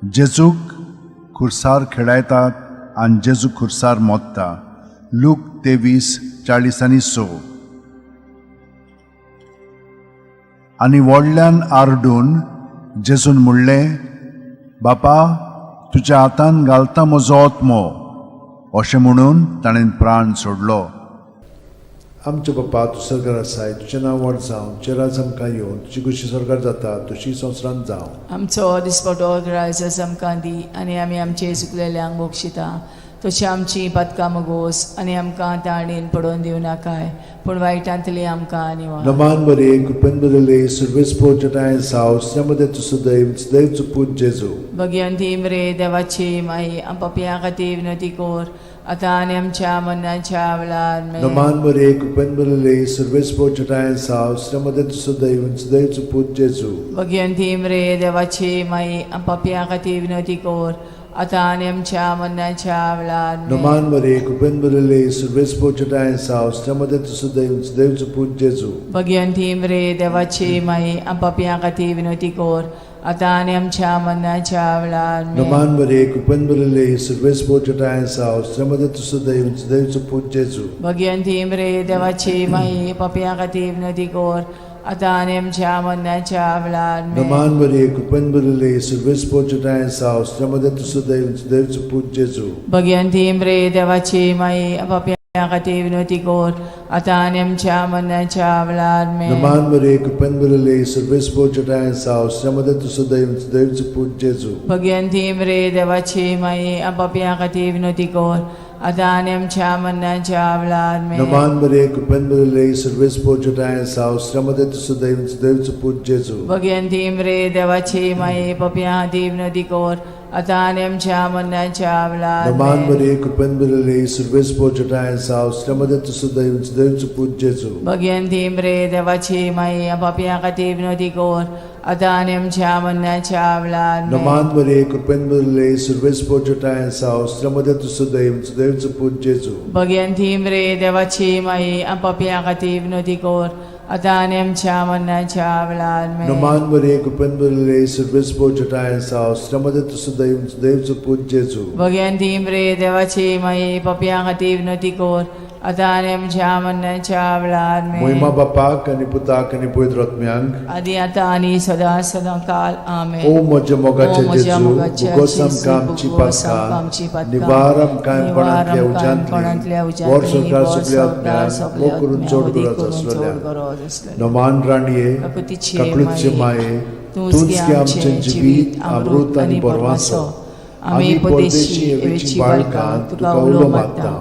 A: जेजूक खुर्सार खेळायतात आनी जेजू खुर्सार मोत्ता, लूक 23:40 आनी 6. आनी व्हडल्यान आरडून जेजून म्हणलें, बापा, तुज्या हातान घालता म्हजो आत्मो. अशें म्हणून ताणें प्राण सोडलो.
B: आमच्या बापा, तूं सरकार आसाय, तुजें नांव व्हड जावं, तुजें राज आमकां येवं, तुजी खोशी सरकार जाता तशी संवसारांत जावं.
C: आमचो दिसपटो ग्रायस आमकां दी आनी आमी आमचे चुकलेल्यांक बक्षिता तशी आमची पातकां मगोस आनी आमकां ताणेन पडोवन दिवं नाकाय, पूण वायटांतली आमकां निवार.
B: नमान मरिये, कृपेन भरिल्ले, सर्वेस्पर जटायन साव, मध्ये तूं सुदैव सुदैवचो पूत जेजू.
C: भगिवंती मरे देवाची माई, पापयां खातीर विनवती कर, आतां आनी आमच्या मरणाच्या वेळार आमेन.
B: नमान मरिये, कृपेन भरिल्ले, सर्वेस्पर जटायन साव, मध्ये तूं सुदैव सुदैवचो पूत जेजू.
C: भगिवंती मरे देवाची माई, पापयां खातीर विनवती कर, आतां आनी आमच्या मरणाच्या वेळार आमेन.
B: नमान मरे कृपेन भरिल्ले सर्वेस्पर जटाय साव मध्ये तुसुदैव देवचो पूत जेजू.
C: भगिवंती मरे देवाची माई, आमपापयां खातीर विनवती कर, आतां आनी आमच्या मरणाच्या वेळार आमेन.
B: नमान मरे कृपेन भरिल्ले सर्वेस्पर जटाय साव मध्ये तुसुदैव देवचो पूत जेजू.
C: भगिवंती मरे देवाची माई, पापयां खातीर विनवती कर, आतां आनी आमच्या मरणाच्या वेळार आमेन.
B: नमान मरे कृपेन भरिल्ले सर्वेस्पर जटाय साव मध्ये तुसुदैव देवचो पूत जेजू.
C: भगिवंती मरे देवाची माई, पापयां खातीर विनवती कर, आतां आनी आमच्या मरणाच्या वेळार आमेन.
B: नमान मरे कृपेन भरिल्ले सर्वेस्पर जटाय साव मध्ये तुसुदैव देवचो पूत जेजू.
C: भगिवंती मरे देवाची माई, पापयां खातीर विनवती कर, आतां आनी आमच्या मरणाच्या वेळार आमेन.
B: नमान मरे कृपेन भरिल्ले सर्वेस्पर जटाय साव मध्ये तुसुदैव देवचो पूत जेजू.
C: भगिवंती मरे देवाची माई, पापयां खातीर विनवती कर, आतां आनी आमच्या मरणाच्या वेळार
B: नमान
C: आमेन.
B: मरे कृपेन भरिल्ले सर्वेस्पर जटाय साव मध्ये तुसुदैव देवचो पूत जेजू.
C: भगिवंती मरे देवाची माई, पापयां खातीर विनवती कर, आतां आनी आमच्या मरणाच्या वेळार आमेन.
B: नमान मरे कृपेन भरिल्ले सर्वेस्पर जटाय साव मध्ये तुसुदैव देवचो पूत जेजू.
C: भगिवंती मरे देवाची माई, पापयां खातीर विनवती कर, आतां आनी आमच्या मरणाच्या वेळार आमेन.
B: नमान मरे कृपेन भरिल्ले सर्वेस्पर जटाय साव मध्ये तुसुदैव देवचो पूत जेजू.
C: भगिवंती मरे देवाची माई, पापयां खातीर विनवती कर, आतां आनी आमच्या मरणाच्या वेळार आमेन.
B: मोहिमा बापाक आनी पुताक आनी पवित्र आत्म्यांक,
C: आदी आतां आनी सदां सदां काल आमेन.
B: ओ म्हज्या मोगाचे
C: ओ म्हज्या
B: जेजू,
C: मोगाच्या
B: भुगोस
C: जेजू,
B: आमकां आमची
C: भुगोस आमकां आमची
B: पातकां,
C: पातकां,
B: निवार आमकां
C: निवार
B: कोणांतल्या
C: आमकां कोणांतल्या
B: उज्यांतली, वर
C: उज्यांतली,
B: संवसार
C: वर
B: सगल्या
C: संवसार
B: आत्म्यांक,
C: सगल्या
B: मोग करून
C: आत्म्यांक,
B: चड
C: अदीक
B: गरज
C: करून चड
B: आसलेल्या.
C: गरज आसलेल्या.
B: नमान राणये,
C: काकुतीचे
B: काकळूतचे
C: माये,
B: माये,
C: तूंच
B: तूंच
C: गे
B: गे
C: आमचें
B: आमचें
C: जिवीत, अमृत आनी बरवासो. आमी परदेशी एवेची बाळकां तुका उलो मारता.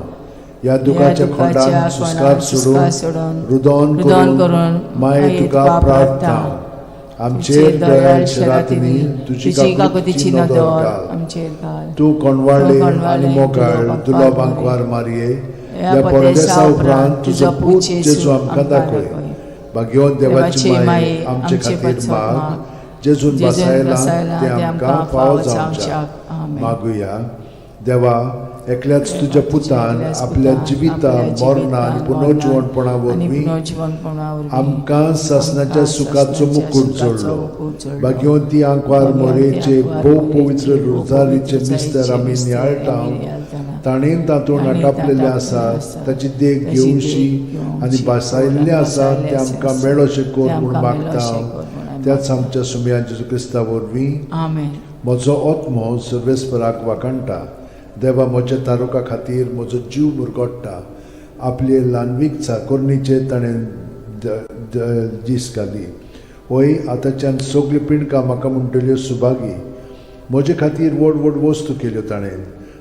B: ह्या दुखाच्या खोंडान सुस्कार सोडून,
C: सोडून,
B: रुदोन
C: रुदोन
B: करून
C: करून
B: माये तुका प्रार्थना. आमचेर दयाळ शरातिनी तुजी
C: तुजी
B: काकुतीची
C: काकुतीची
B: नदर
C: नदर
B: घाल.
C: आमचेर घाल.
B: तूं कोणवाळे
C: तूं कोणवाळे
B: आनी मोगाळ
C: तुलो
B: तुलो
C: बांकवार
B: बांकवार मारये,
C: ह्या
B: ह्या
C: परदेसा
B: परदेसा
C: उपरांत
B: उपरांत
C: तुजो
B: तुजो
C: पूत
B: पूत
C: जेजू
B: जेजू आमकां
C: आमकां
B: दाखय.
C: दाखय.
B: भाग्यवंत देवाची
C: देवाची
B: माये,
C: माये,
B: आमचे
C: आमचे
B: खातीर
C: पासत
B: माग,
C: माग,
B: जेजून
C: जेजून
B: बसायला
C: बसायला
B: ते आमकां फावो जावच्याक.
C: आमेन.
B: मागुया. देवा, एकल्याच तुज्या पुतान
C: एकल्याच
B: आपल्या
C: पुतान
B: जिविता
C: आपल्या
B: मरणा आनी
C: जिवितान,
B: पुनर्जिवणपणा
C: आनी
B: वरवीं
C: पुनर्जिवणपणा वरवीं
B: आमकां सासणाच्या
C: आमकां
B: सुखाचो
C: सासणाच्या
B: मुकूट
C: सुखाचो
B: जोडलो.
C: मुकूट जोडलो.
B: भाग्यवंती आंकवार
C: भाग्यवंती
B: मोरेचे
C: आंकवार
B: भोव
C: मोरेचे
B: पवित्र
C: भोव
B: रोजारीचे
C: पवित्र
B: मिस्तर आमी
C: रोजारीचे
B: नियाळटा,
C: मिस्तर आमी नियाळटाना,
B: ताणें तातूंत
C: ताणें
B: आटापलेलें
C: तातूंत
B: आसा
C: आसा,
B: ताची देख
C: ताची
B: घेवशी
C: देख घेवची
B: आनी भासायल्लें आसा
C: भासायल्लें
B: तें आमकां
C: आसा,
B: मेळोशें कर
C: तें
B: म्हूण
C: आमकां
B: मागता.
C: मेळोशें कर म्हूण आमी
B: त्याच आमच्या सुमया जेजू क्रिस्ता वरवीं.
C: आमेन.
B: म्हजो आत्मो सर्वेस्पराक वाखाणटा, देवा म्हज्या तारुका खातीर म्हजो जीव मुरगोडटा. आपले ल्हानवीक चाकोरणीचेर ताणें दीस घाली. वय आतांच्यान सगल्यो पिंडकां म्हाका म्हणटल्यो सुभागी. म्हजे खातीर व्हड व्हड वस्तू केल्यो ताणें.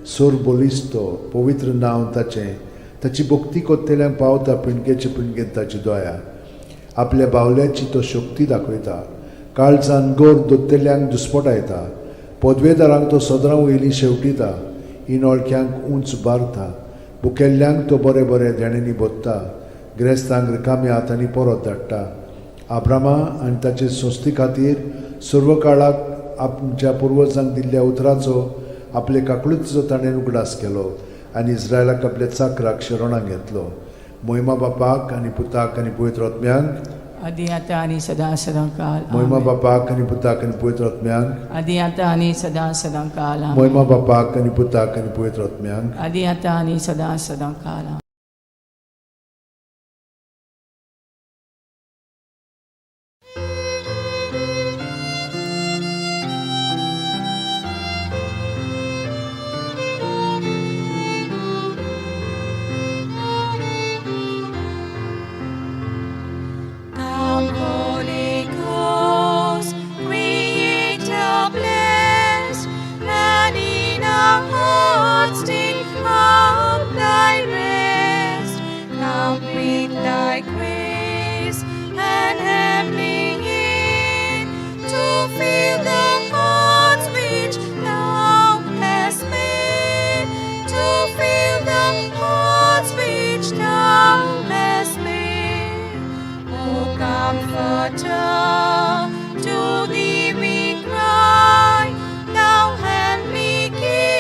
B: सोर बलिस्तो पवित्र नांव ताचें. ताची भक्ती कोत्तेल्यांक पावता पिंडकेचे पिंडकेन ताची दया. आपल्या बावल्याची तो शक्ती दाखयता. काळजान गोर दोत्तेल्यांक दुस्पटायता. पदवेदारांक तो सदरां वयलीं शेवटिता. इनोळख्यांक उंच बारता. भुकेल्ल्यांक तो बरें बरें देण्यांनी भोत्ता. गिरेस्तांक रिकाम्या हातांनी परत धाडटा. आब्रामा आनी ताचे संस्थे खातीर सर्व काळाक आमच्या पुर्वजांक दिल्ल्या उतराचो आपले काकळुतीचो ताणें उगडास केलो आनी इस्रायलाक आपल्या चाकराक शरणाक घेतलो. मोहिमा बापाक आनी पुताक आनी पवित्र आत्म्यांक,
C: आदी आतां आनी सदां सदां काल
B: मोहिमा
C: आमेन.
B: बापाक आनी पुताक आनी पवित्र आत्म्यांक,
C: आदी आतां आनी सदां सदां काल आमेन.
B: मोहिमा बापाक आनी पुताक आनी पवित्र आत्म्यांक,
C: आदी आतां आनी सदां सदां काल आमेन.
D: Come, Holy Ghost, Creator blessed, and in our hearts take up thy rest. Come with thy grace and heavenly aid to fill the hearts which thou hast made, to fill the hearts which thou hast made. O Comforter, to thee we cry, thou heavenly King.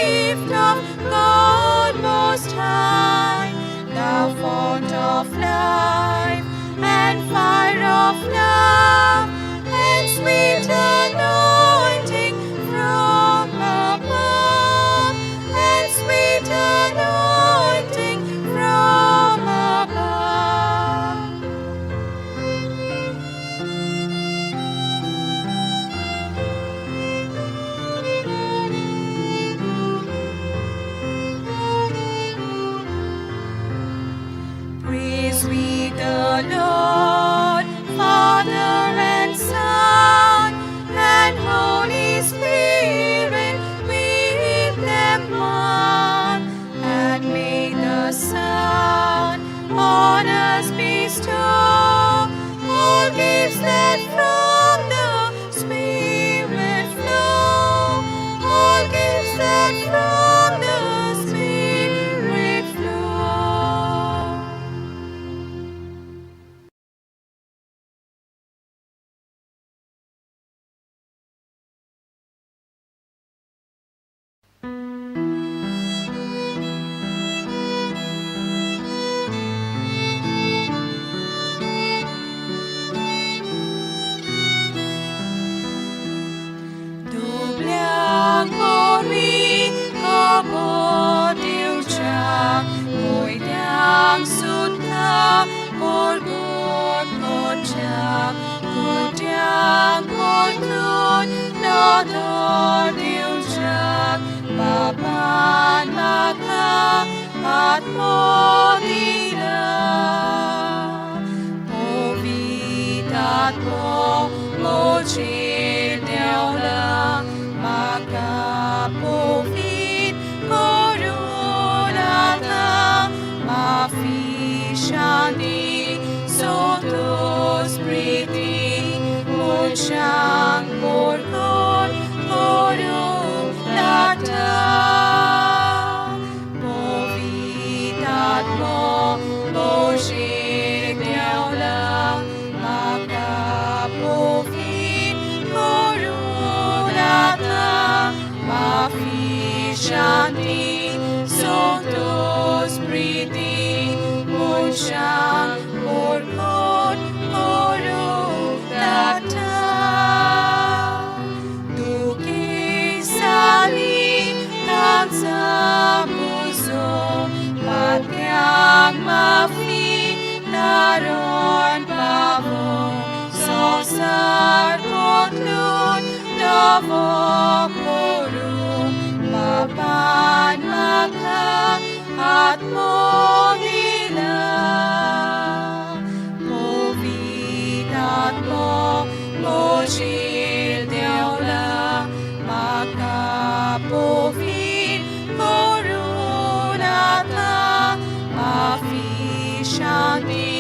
D: परतून नदर दिवच्याक बाबान म्हाका आत्मो दिला. पवित्र म्हजेर देंवला, म्हाका पवित्र करून आतां माफी, शांती, संतोष, प्रिती मनशांक परकट करूंक लागता. पवित्र आत्मो म्हजेर देंवला, म्हाका पवित्र करून आतां माफी, शांती, संतोष, प्रिती मनशांक परकट करूंक लागता. दुखेस्तांनी तांचो पुजो, पातक्यांक माफी, तारण पावो, संवसार बदलून नवो करूं बाबान म्हाका आत्मो दिला. पवित्र आत्मो म्हजेर देंवला, म्हाका पवित्र करून आतां माफी, शांती,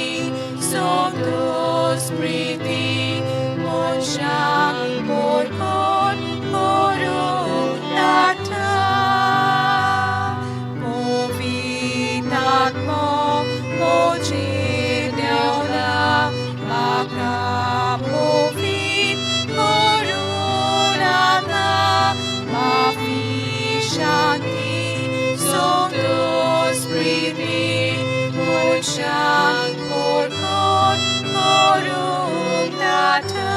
D: संतोष, प्रिती मनशांक परकट करूंक लागता. पवित्र आत्मो म्हजेर देंवला, म्हाका पवित्र करून आतां माफी, शांती, संतोष, प्रिती मनशांक परकट करूंक लागता.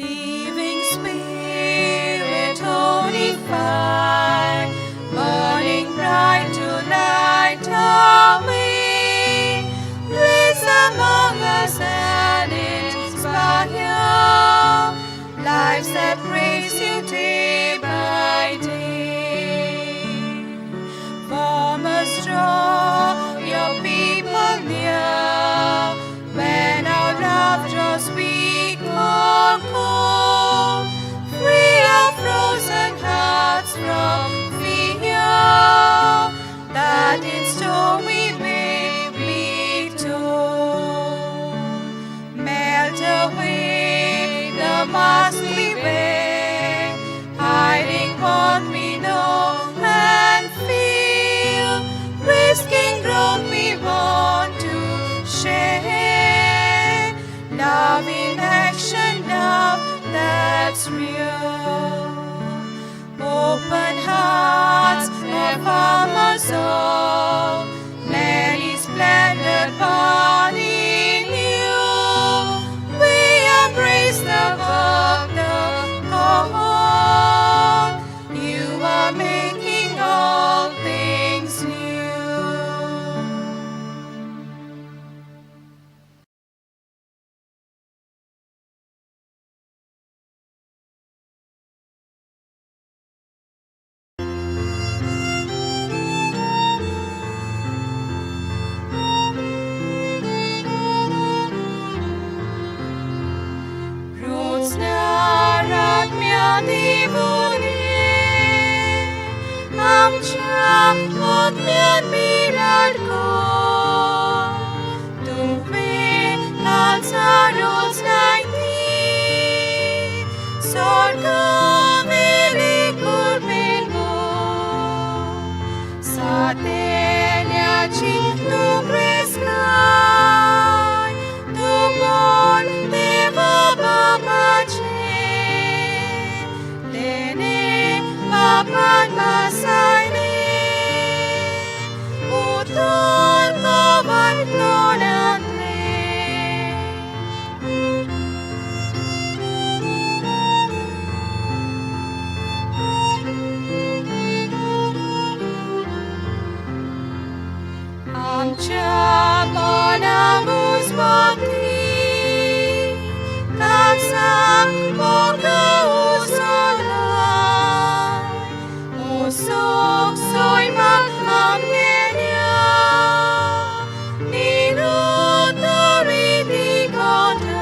D: Living Spirit, holy fire, burning bright to light our way. Blaze among us and inspire lives that praise you day by day. Form us, draw your people near, when our love draws weak or cold. Free our frozen hearts from fear, that in storm we may be told. Melt away the mask we wear, hiding what we know and feel, risking growth we want to share. Love in action, love that's real. Open hearts affirm us all, many splendored body new. We embrace the work, the call. You are making all things new. Roots दिवुनी, आमच्या आत्म्यान बिराड कर. तुवें काळजा रोज लायली, स्वर्गावेली कुर्बेन भर. आसायले उतर कवाय तोंडांतलें. आमच्या मना मुजमती कापसाक मोगा उसला उसोक सोयमाक आमगेल्या निरुतरी दिगोताय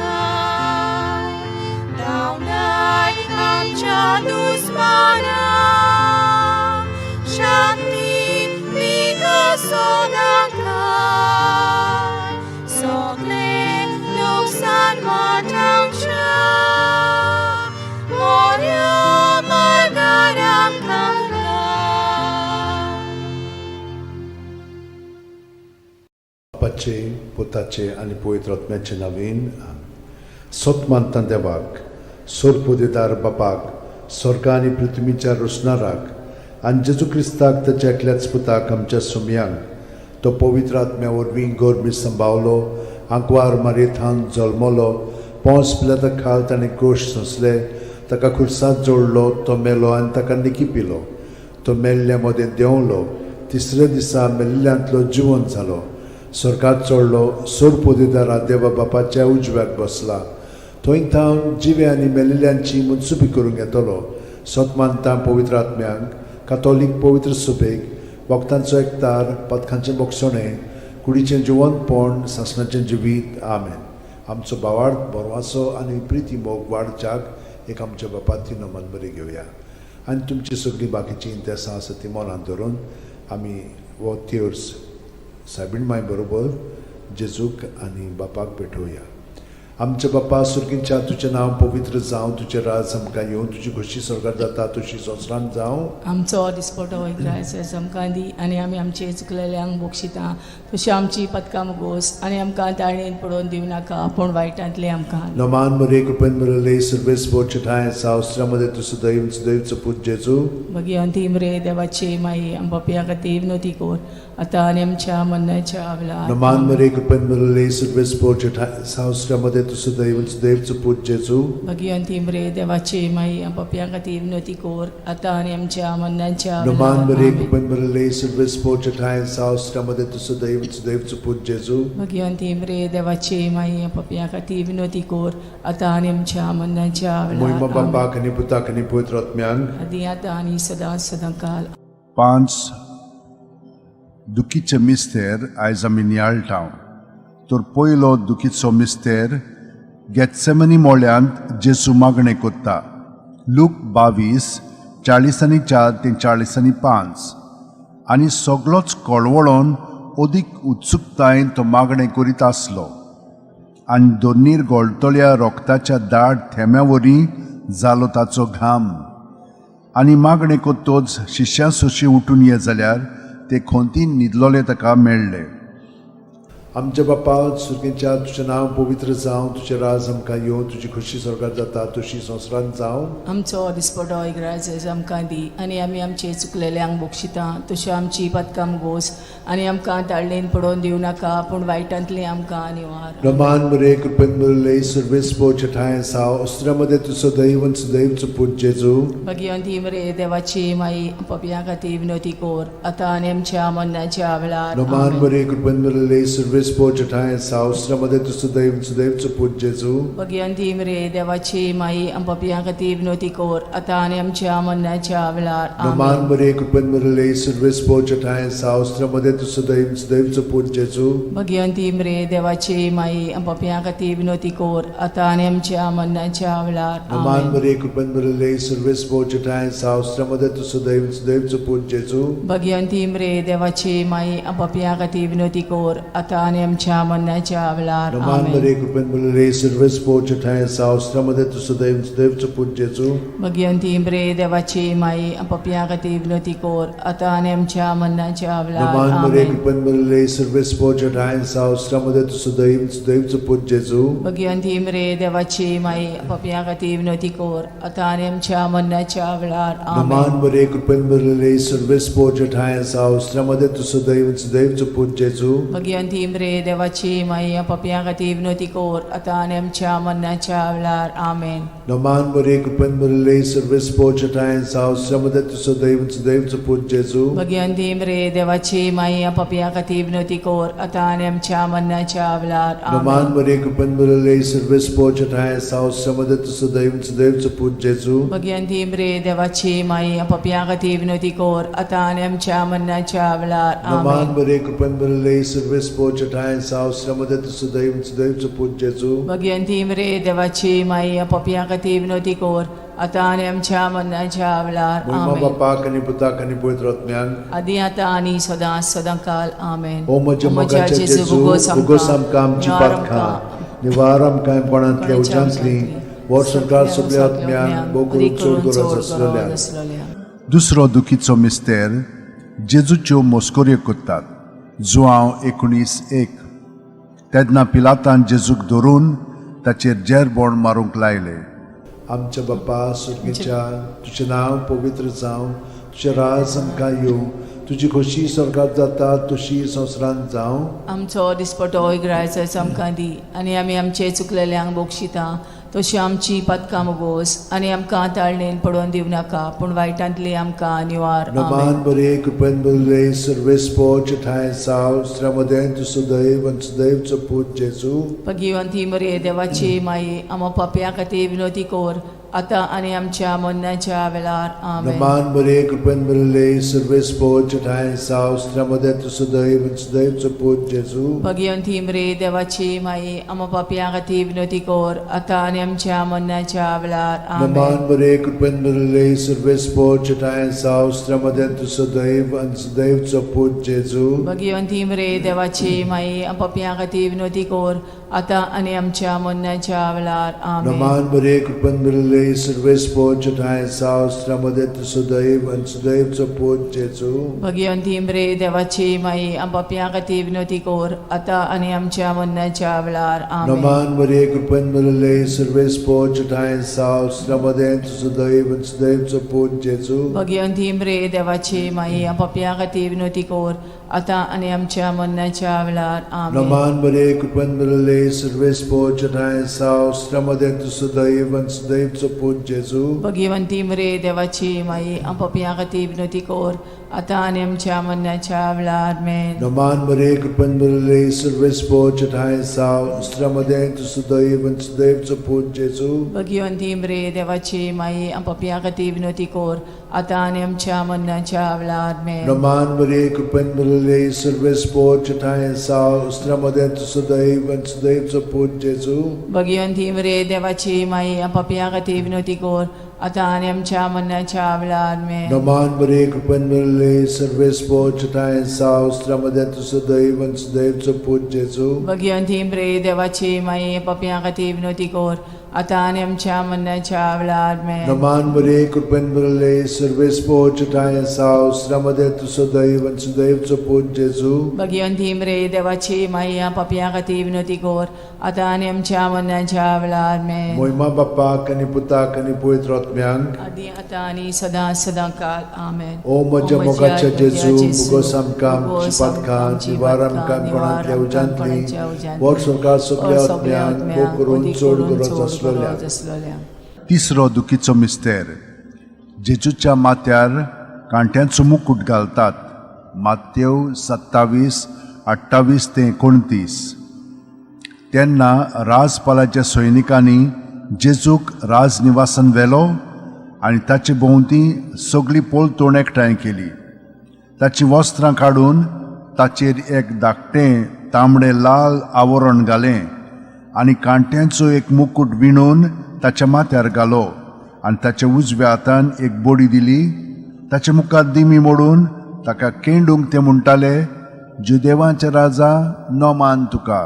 D: धांवडाय आमच्या दुस्माना शांती दिगा सदांकाळ सगळें लुकसाण वाटावच्या मोऱ्या मार्गार आमकां घाल.
B: बापाचे, पुताचे आनी पवित्र आत्म्याचे नवीन. सत मानता देवाक, सोरपोदेदार बापाक, स्वर्ग आनी पृथ्वीच्या रोसणाराक, आनी जेजू क्रिस्ताक ताच्या एकल्याच पुताक, आमच्या सुमयांक, तो पवित्र आत्म्या वरवीं गोरमी संभावलो, आंकवार मारयेथान जल्मलो, पोंस पिलाता खाल ताणें कोश सोंसले, ताका खुर्सात जोडलो, तो मेलो आनी ताका निकी पिलो, तो मेल्ल्या मदें देंवलो, तिसऱ्या दिसा मेल्ल्यांतलो जिवन जालो, स्वर्गात चडलो, सोरपोदेदारा देवा बापाच्या उजव्याक बसला, थंय थावन जिवे आनी मेलिल्ल्यांची मनसुबी करूंक येतलो. सत मानता पवित्र आत्म्यांक, कातोलीक पवित्र सुबेक, वखदांचो एकतार, पदकांचें बोगसणें, कुडीचें जिवंतपण, सासणाचें जिवीत. आमेन. आमचो बावाड बरवासो आनी प्रिती मोग वाडच्याक एक आमच्या बापाती नमन बरी घेवया आनी तुमची सगळीं बाकीचीं इंतेसां आसा ती मनांत धरून आमी हो तेर्स सायबीण माय बरोबर जेजूक आनी बापाक भेटोवया. आमच्या बापा सुर्गींच्या, तुजें नांव पवित्र जावं, तुजें राज आमकां येवं, तुजी खोशी स्वर्गार जाता तशी संवसारांत जावं.
C: आमचो दिसपटो इग्रायस आमकां दी आनी आमी आमचे चुकलेल्यांक बक्षिता तशी आमची पदकां मुगोस आनी आमकां ताळणेन पडोवन दिवं नाका पूण वायटांतले आमकां.
B: नमान मरे, कृपेन मरले, सर्वेस बोचठाय सावस्त्रामध्ये तूं सदैव सदैवचो पूत जेजू.
C: भगिवंती मरे देवाची माई, आम पापयां खातीर विनवती कर आतां आनी आमच्या मरणाच्या वेळार.
B: नमान मरे, कृपेन मरले, सर्वेस बोचठाय सावस्त्रामध्ये तूं सदैव सदैवचो पूत जेजू.
C: भगिवंती मरे देवाची माई, आम पापयां खातीर विनवती कर आतां आनी आमच्या मरणाच्या
B: नमान
C: वेळार.
B: मरे,
C: आमेन.
B: कृपेन मरले, सर्वेस बोचठाय सावस्त्रामध्ये तूं सदैव सदैवचो पूत जेजू.
C: भगिवंती मरे देवाची माई, आम पापयां खातीर विनवती कर आतां आनी आमच्या मरणाच्या
B: मोहिमा
C: वेळार. आमेन.
B: बापाक आनी पुताक आनी पवित्र आत्म्यांक.
C: आदी आतां आनी सदां सदां काल.
A: पांच दुखीचे मिस्तेर आयज आमी नियाळटा. तर पयलो दुखीचो मिस्तेर, गेत्सेमनी मोळ्यांत जेजू मागणें कोत्ता. लूक 22:44 ते 45. आनी सगलोच कळवळोन अदीक उत्सुकतायेन तो मागणें करीत आसलो आनी दोनीर गळटल्या रोगताच्या दाट थेंब्या वरी जालो ताचो घाम. आनी मागणें कोत्तोच शिश्यां सोशी उठून ये जाल्यार ते खोंतीन न्हिदलोले ताका मेळ्ळे.
B: आमच्या बापा सुर्गेच्या, तुजें नांव पवित्र जावं, तुजें राज आमकां येवं, तुजी खोशी स्वर्गार जाता तशी संवसारांत जावं.
C: आमचो दिसपटो इग्राज आमकां दी आनी आमी आमचे चुकलेल्यांक बक्षिता तश्यो आमची पदकां गोस आनी आमकां ताळणेन पडोवन दिवं नाका पूण वायटांतली आमकां निवार.
B: रमान मरे, कृपेन मरले, सर्वेस ठाय साव अस्त्रामध्ये तूं सदैव सदैवचो पूत जेजू.
C: भगिवंती मरे देवाची माई, पपया खातीर विनवती कोर आतां आनी आमच्या मरणाच्या वेळार.
B: रमान
C: आमेन.
B: मरे, कृपेन मरले, सर्वेस ठाय साव अस्त्रामध्ये तूं सदैव सदैवचो पूत जेजू.
C: भगिवंती मरे देवाची माई, पपया खातीर विनवती कोर आतां आनी आमच्या मरणाच्या वेळार.
B: रमान
C: आमेन.
B: मरे, कृपेन मरले, सर्वेस ठाय साव अस्त्रामध्ये तूं सदैव सदैवचो पूत जेजू.
C: भगिवंती मरे देवाची माई, पपया खातीर विनवती कोर आतां आनी आमच्या मरणाच्या वेळार.
B: रमान
C: आमेन.
B: मरे, कृपेन मरले, सर्वेस ठाय साव अस्त्रामध्ये तूं सदैव सदैवचो पूत जेजू.
C: भगिवंती मरे देवाची माई, पपया खातीर विनवती कोर आतां आनी आमच्या मरणाच्या वेळार.
B: नमान
C: आमेन.
B: मरे कृपेन भरलेले सर्वेस्पोर ठांय आसा, उस्त्यामध्ये तूं सदैव सदैवचो पूत जेजू.
C: भगिवंती मरे देवाची माई, पपया खातीर विनवती कर आतां आनी आमच्या मरणाच्या वेळार.
B: नमान मरे
C: आमेन.
B: कृपेन भरलेले सर्वेस्पोर ठांय आसा, उस्त्यामध्ये तूं सदैव सदैवचो पूत जेजू.
C: भगिवंती मरे देवाची माई, पपया खातीर विनवती कर आतां आनी आमच्या मरणाच्या वेळार. आमेन.
B: नमान मरे कृपेन भरलेले सर्वेस्पोर ठांय आसा, उस्त्यामध्ये तूं सदैव सदैवचो पूत जेजू.
C: भगिवंती मरे देवाची माई, पपया खातीर विनवती कर आतां आनी आमच्या मरणाच्या वेळार. आमेन.
B: नमान मरे कृपेन भरलेले सर्वेस्पोर ठांय आसा, उस्त्यामध्ये तूं सदैव सदैवचो पूत जेजू.
C: भगिवंती मरे देवाची माई, पपया खातीर विनवती कर आतां आनी आमच्या मरणाच्या वेळार.
B: नमान
C: आमेन.
B: मरे कृपेन भरलेले सर्वेस्पोर ठांय आसा, उस्त्यामध्ये तूं सदैव सदैवचो पूत जेजू.
C: भगिवंती मरे देवाची माई, पपया खातीर विनवती कर आतां आनी आमच्या मरणाच्या वेळार.
B: नमान
C: आमेन.
B: मरे कृपेन भरलेले सर्वेस्पोर ठांय आसा, उस्त्यामध्ये तूं सदैव सदैवचो पूत जेजू.
C: भगिवंती मरे देवाची माई, पपया खातीर विनवती कर आतां आनी आमच्या मरणाच्या वेळार.
B: महिमा
C: आमेन.
B: बापाक आनी पुताक आनी पवित्र आत्म्याक.
C: आदी आतां आनी सदां सदां काल. आमेन.
B: ओ म्हज्या मोगाच्या जेजू, उगोस आमकां आमची पातकां, निवार आमकां कोणांतल्या उज्यांतली, वर संवसार सगल्या आत्म्यांक भोव करून चड गरज आसलेल्या.
C: आसलेल्या.
A: दुसरो दुखीचो मिस्तेर, जेजूच्यो मस्कऱ्यो करतात. जुआंव 19:1. तेन्ना पिलातान जेजूक धरून ताचेर जेरबोण मारूंक लायले.
B: आमच्या बापा सुर्गीच्या, तुजें नांव पवित्र जावं, तुजें राज आमकां येवं, तुजी खोशी स्वर्गात जाता तशी संवसारांत जावं.
C: आमचो दिसपटो इगरायचो आमकां दी आनी आमी आमचे चुकलेल्यांक बक्षिता तशी आमची पातकां मुगोस आनी आमकां ताळणेन पडोवन दिवं नाका, पूण वायटांतली आमकां निवार.
B: नमान
C: आमेन.
B: बरे कृपेन भरले सर्वेस्पोर ठांय साव, स्त्र्यामदें तूं सदैव आनी सदैवचो पूत जेजू.
C: भगिवंती मरे देवाची माई, आमा पापया खातीर विनवती कर आतां आनी आमच्या मरणाच्या वेळार. आमेन.
B: नमान बरे कृपेन भरले सर्वेस्पोर ठांय साव, स्त्र्यामदें तूं सदैव आनी सदैवचो पूत जेजू.
C: भगिवंती मरे देवाची माई, आमा पापया खातीर विनवती कर आतां आनी आमच्या मरणाच्या वेळार. आमेन.
B: नमान बरे कृपेन भरले सर्वेस्पोर ठांय साव, स्त्र्यामदें तूं सदैव आनी सदैवचो पूत जेजू.
C: भगिवंती मरे देवाची माई, पापया खातीर विनवती कर आतां आनी आमच्या मरणाच्या वेळार. आमेन.
B: नमान बरे कृपेन भरले सर्वेस्पोर ठांय साव, स्त्र्यामदें तूं सदैव आनी सदैवचो पूत जेजू.
C: भगिवंती मरे देवाची माई, पापया खातीर विनवती कर आतां आनी आमच्या मरणाच्या वेळार. आमेन.
B: नमान मरे कृपेन भरले सर्वेस्पोर ठांय साव, स्त्र्यामदें तूं सदैव आनी सदैवचो पूत जेजू.
C: भगिवंती मरे देवाची माई, पापया खातीर विनवती कर आतां आनी आमच्या मरणाच्या वेळार. आमेन.
B: नमान बरे कृपेन भरले सर्वेस्पोर ठांय साव, स्त्र्यामदें तूं सदैव आनी सदैवचो पूत जेजू.
C: भगिवंती मरे देवाची माई, पापया खातीर विनवती कर आतां आनी आमच्या मरणाच्या वेळार. आमेन.
B: नमान मरे कृपेन भरले सर्वेस्पोर ठांय साव, स्त्र्यामदें तूं सदैव आनी सदैवचो पूत जेजू.
C: भगिवंती मरे देवाची माई, पापया खातीर विनवती कर आतां आनी आमच्या मरणाच्या वेळार. आमेन.
B: नमान मरे कृपेन भरले सर्वेस्पोर ठांय साव, स्त्र्यामदें तूं सदैव आनी सदैवचो पूत जेजू.
C: भगिवंती मरे देवाची माई, पापया खातीर विनवती कर आतां आनी आमच्या मरणाच्या वेळार. आमेन.
B: नमान मरे कृपेन भरले सर्वेस्पोर ठांय साव, स्त्र्यामदें तूं सदैव आनी सदैवचो पूत जेजू.
C: भगिवंती मरे देवाची माई, पापया खातीर विनवती कर आतां आनी आमच्या मरणाच्या वेळार. आमेन.
B: नमान मरे कृपेन भरले सर्वेस्पोर ठांय साव, स्त्र्यामदें तूं सदैव आनी सदैवचो पूत जेजू.
C: भगिवंती मरे देवाची माई, पापया खातीर विनवती कर आतां आनी आमच्या मरणाच्या वेळार. आमेन.
B: मोहिमा बापाक आनी पुताक आनी पवित्र आत्म्यांक.
C: आदी आतां आनी सदां सदां काल. आमेन.
B: ओ म्हज्या मोगाच्या जेजू, मुगोस आमकां आमची पातकां, निवार आमकां कोणांतल्या उज्यांतली, वर सरकार सगल्या आत्म्यांक भोव करून चड गरज आसलेल्या.
C: आसलेल्या.
A: तिसरो दुखीचो मिस्तेर, जेजूच्या माथ्यार कांट्यांचो मुकूट घालतात. मातेव 27:28 ते 29. तेन्ना राजपालाच्या सैनिकांनी जेजूक राजनिवासान व्हेलो आनी ताचे भोंवती सगळी पलतोण एकठांय केली. ताचीं वस्त्रां काडून ताचेर एक धाकटें तांबडें लाल आवरण घालें आनी कांट्यांचो एक मुकूट विणून ताच्या माथ्यार घालो आनी ताच्या उजव्या हातान एक बडी दिली. ताच्या मुखार दिमी मोडून ताका केंडूंक ते म्हणटाले, जुदेवांचे राजा, नोमान तुका.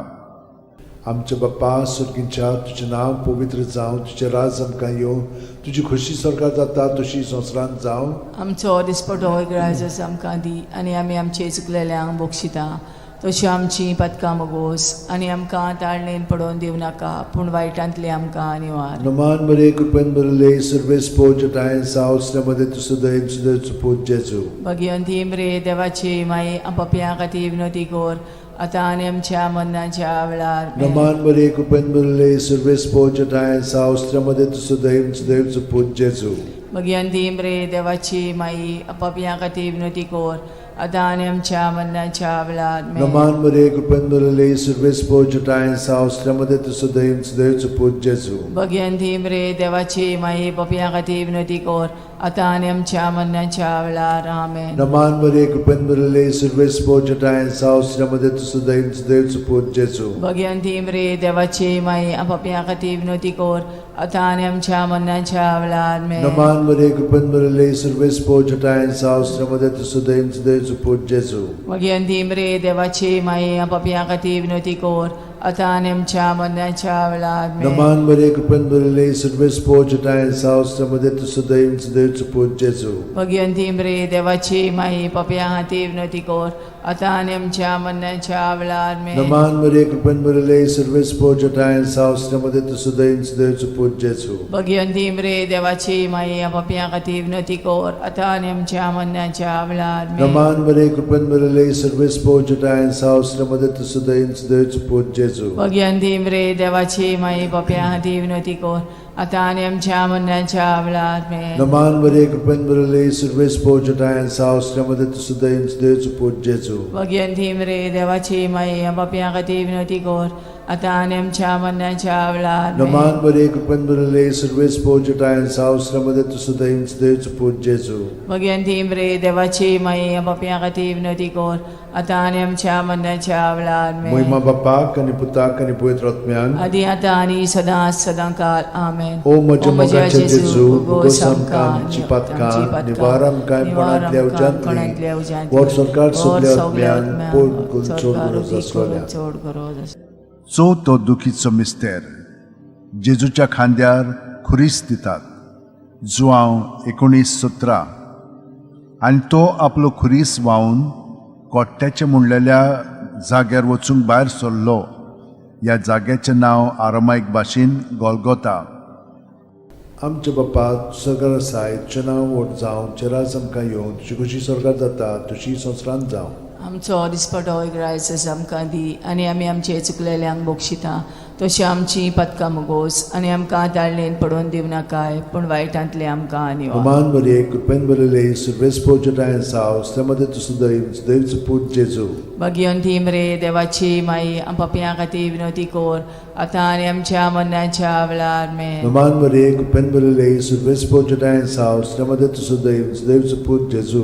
B: आमच्या बाप्पा सुर्गींच्या, तुजें नांव पवित्र जावं, तुजें राज आमकां येवं, तुजी खोशी सरकार जाता तशी संवसारांत जावं.
C: आमचो दिसपटो ग्रायजस आमकां दी आनी आमी आमचे चुकलेल्यांक बक्षिता तशी आमची पदकां मगोस आनी आमकां ताळणेन पडोवन दिवं नाका पूण वायटांतली आमकां निवार.
B: नमान मरे, कृपेन भरले, सर्वेस पोजटाय सावसल्यामध्ये तुजो दैव सुदैवचो पूत जेजू.
C: भगिवंती मरे देवाची माई, पपया खातीर विनोती कोर आतां आनी आमच्या मरणाच्या वेळार.
B: नमान मरे, कृपेन भरले, सर्वेस पोजटाय सावसल्यामध्ये तुजो दैव सुदैवचो पूत जेजू.
C: भगिवंती मरे देवाची माई, पपया खातीर विनोती कोर आतां आनी आमच्या मरणाच्या वेळार.
B: नमान मरे, कृपेन भरले, सर्वेस पोजटाय सावसल्यामध्ये तुजो दैव सुदैवचो पूत जेजू.
C: भगिवंती मरे देवाची माई, पपया खातीर विनोती कोर आतां आनी आमच्या मरणाच्या वेळार. आमेन.
B: नमान मरे, कृपेन भरले, सर्वेस पोजटाय सावसल्यामध्ये तुजो दैव सुदैवचो पूत जेजू.
C: भगिवंती मरे देवाची माई, पपया खातीर विनोती कोर आतां आनी आमच्या मरणाच्या वेळार.
B: नमान मरे, कृपेन भरले, सर्वेस पोजटाय सावसल्यामध्ये तुजो दैव सुदैवचो पूत जेजू.
C: भगिवंती मरे देवाची माई, पपया खातीर विनोती कोर आतां आनी आमच्या मरणाच्या वेळार.
B: नमान मरे, कृपेन भरले, सर्वेस पोजटाय सावसल्यामध्ये तुजो दैव सुदैवचो पूत जेजू.
C: भगिवंती मरे देवाची माई, पपया खातीर विनोती कोर आतां आनी आमच्या मरणाच्या वेळार.
B: नमान मरे, कृपेन भरले, सर्वेस पोजटाय सावसल्यामध्ये तुजो दैव सुदैवचो पूत जेजू.
C: भगिवंती मरे देवाची माई, पपया खातीर विनोती कोर आतां आनी आमच्या मरणाच्या वेळार.
B: नमान मरे, कृपेन भरले, सर्वेस पोजटाय सावसल्यामध्ये तुजो दैव सुदैवचो पूत जेजू.
C: भगिवंती मरे देवाची माई, पपया खातीर विनोती कोर आतां आनी आमच्या मरणाच्या वेळार.
B: नमान मरे, कृपेन भरले, सर्वेस पोजटाय सावसल्यामध्ये तुजो दैव सुदैवचो पूत जेजू.
C: भगिवंती मरे देवाची माई, पपया खातीर विनोती कोर आतां आनी आमच्या मरणाच्या वेळार.
B: नमान मरे, कृपेन भरले, सर्वेस पोजटाय सावसल्यामध्ये तुजो दैव सुदैवचो पूत जेजू.
C: भगिवंती मरे देवाची माई, पपया खातीर विनोती कोर आतां आनी आमच्या मरणाच्या वेळार.
B: महिमा बापाक आनी पुताक आनी पवित्र आत्म्यान.
C: आदी आतां आनी सदां सदां काल. आमेन.
B: ओ म्हज्या मोगाचे जेजू, भोगोस आमकां आमची पातकां, निवार आमकां कोणांतल्या उज्यांतली, वर सरकार सगल्या आत्म्यान पोट चड गरज आसलोल्या.
C: चड गरज आसलोल्या.
A: चवथो दुखीचो मिस्तेर, जेजूच्या खांद्यार खुरीस दितात, जुआंव 19:17. आनी तो आपलो खुरीस व्हांवन कोट्ट्याचें म्हणलेल्या जाग्यार वचूंक भायर सरलो. ह्या जाग्याचें नांव आरामायक भाशेन गोलगोता.
B: आमच्या बापा सरकार आसाय, तुजें नांव व्हड जावं, तुजें राज आमकां येवं, तुजी खोशी सरकार जाता तशी संवसारांत जावं.
C: आमचो दिसपटो ग्रायसस आमकां दी आनी आमी आमचे चुकलेल्यांक बक्षिता तशी आमची पदकां मुगोस आनी आमकां ताळणेन पडोवन दिवं नाकाय पूण वायटांतले आमकां निवार.
B: नमान मरिये, कृपेन भरिल्ले, सर्वेस पोजटाय सावस, त्या मदें तुजो दैव दैवचो पूत जेजू.
C: भगिवंती मरे देवाची माई, पपयां खातीर विनोती कोर आतां आनी आमच्या मरणाच्या वेळार. मेन.
B: नमान मरिये, कृपेन भरिल्ले, सर्वेस पोजटाय सावस, त्या मदें तुजो दैव दैवचो पूत जेजू.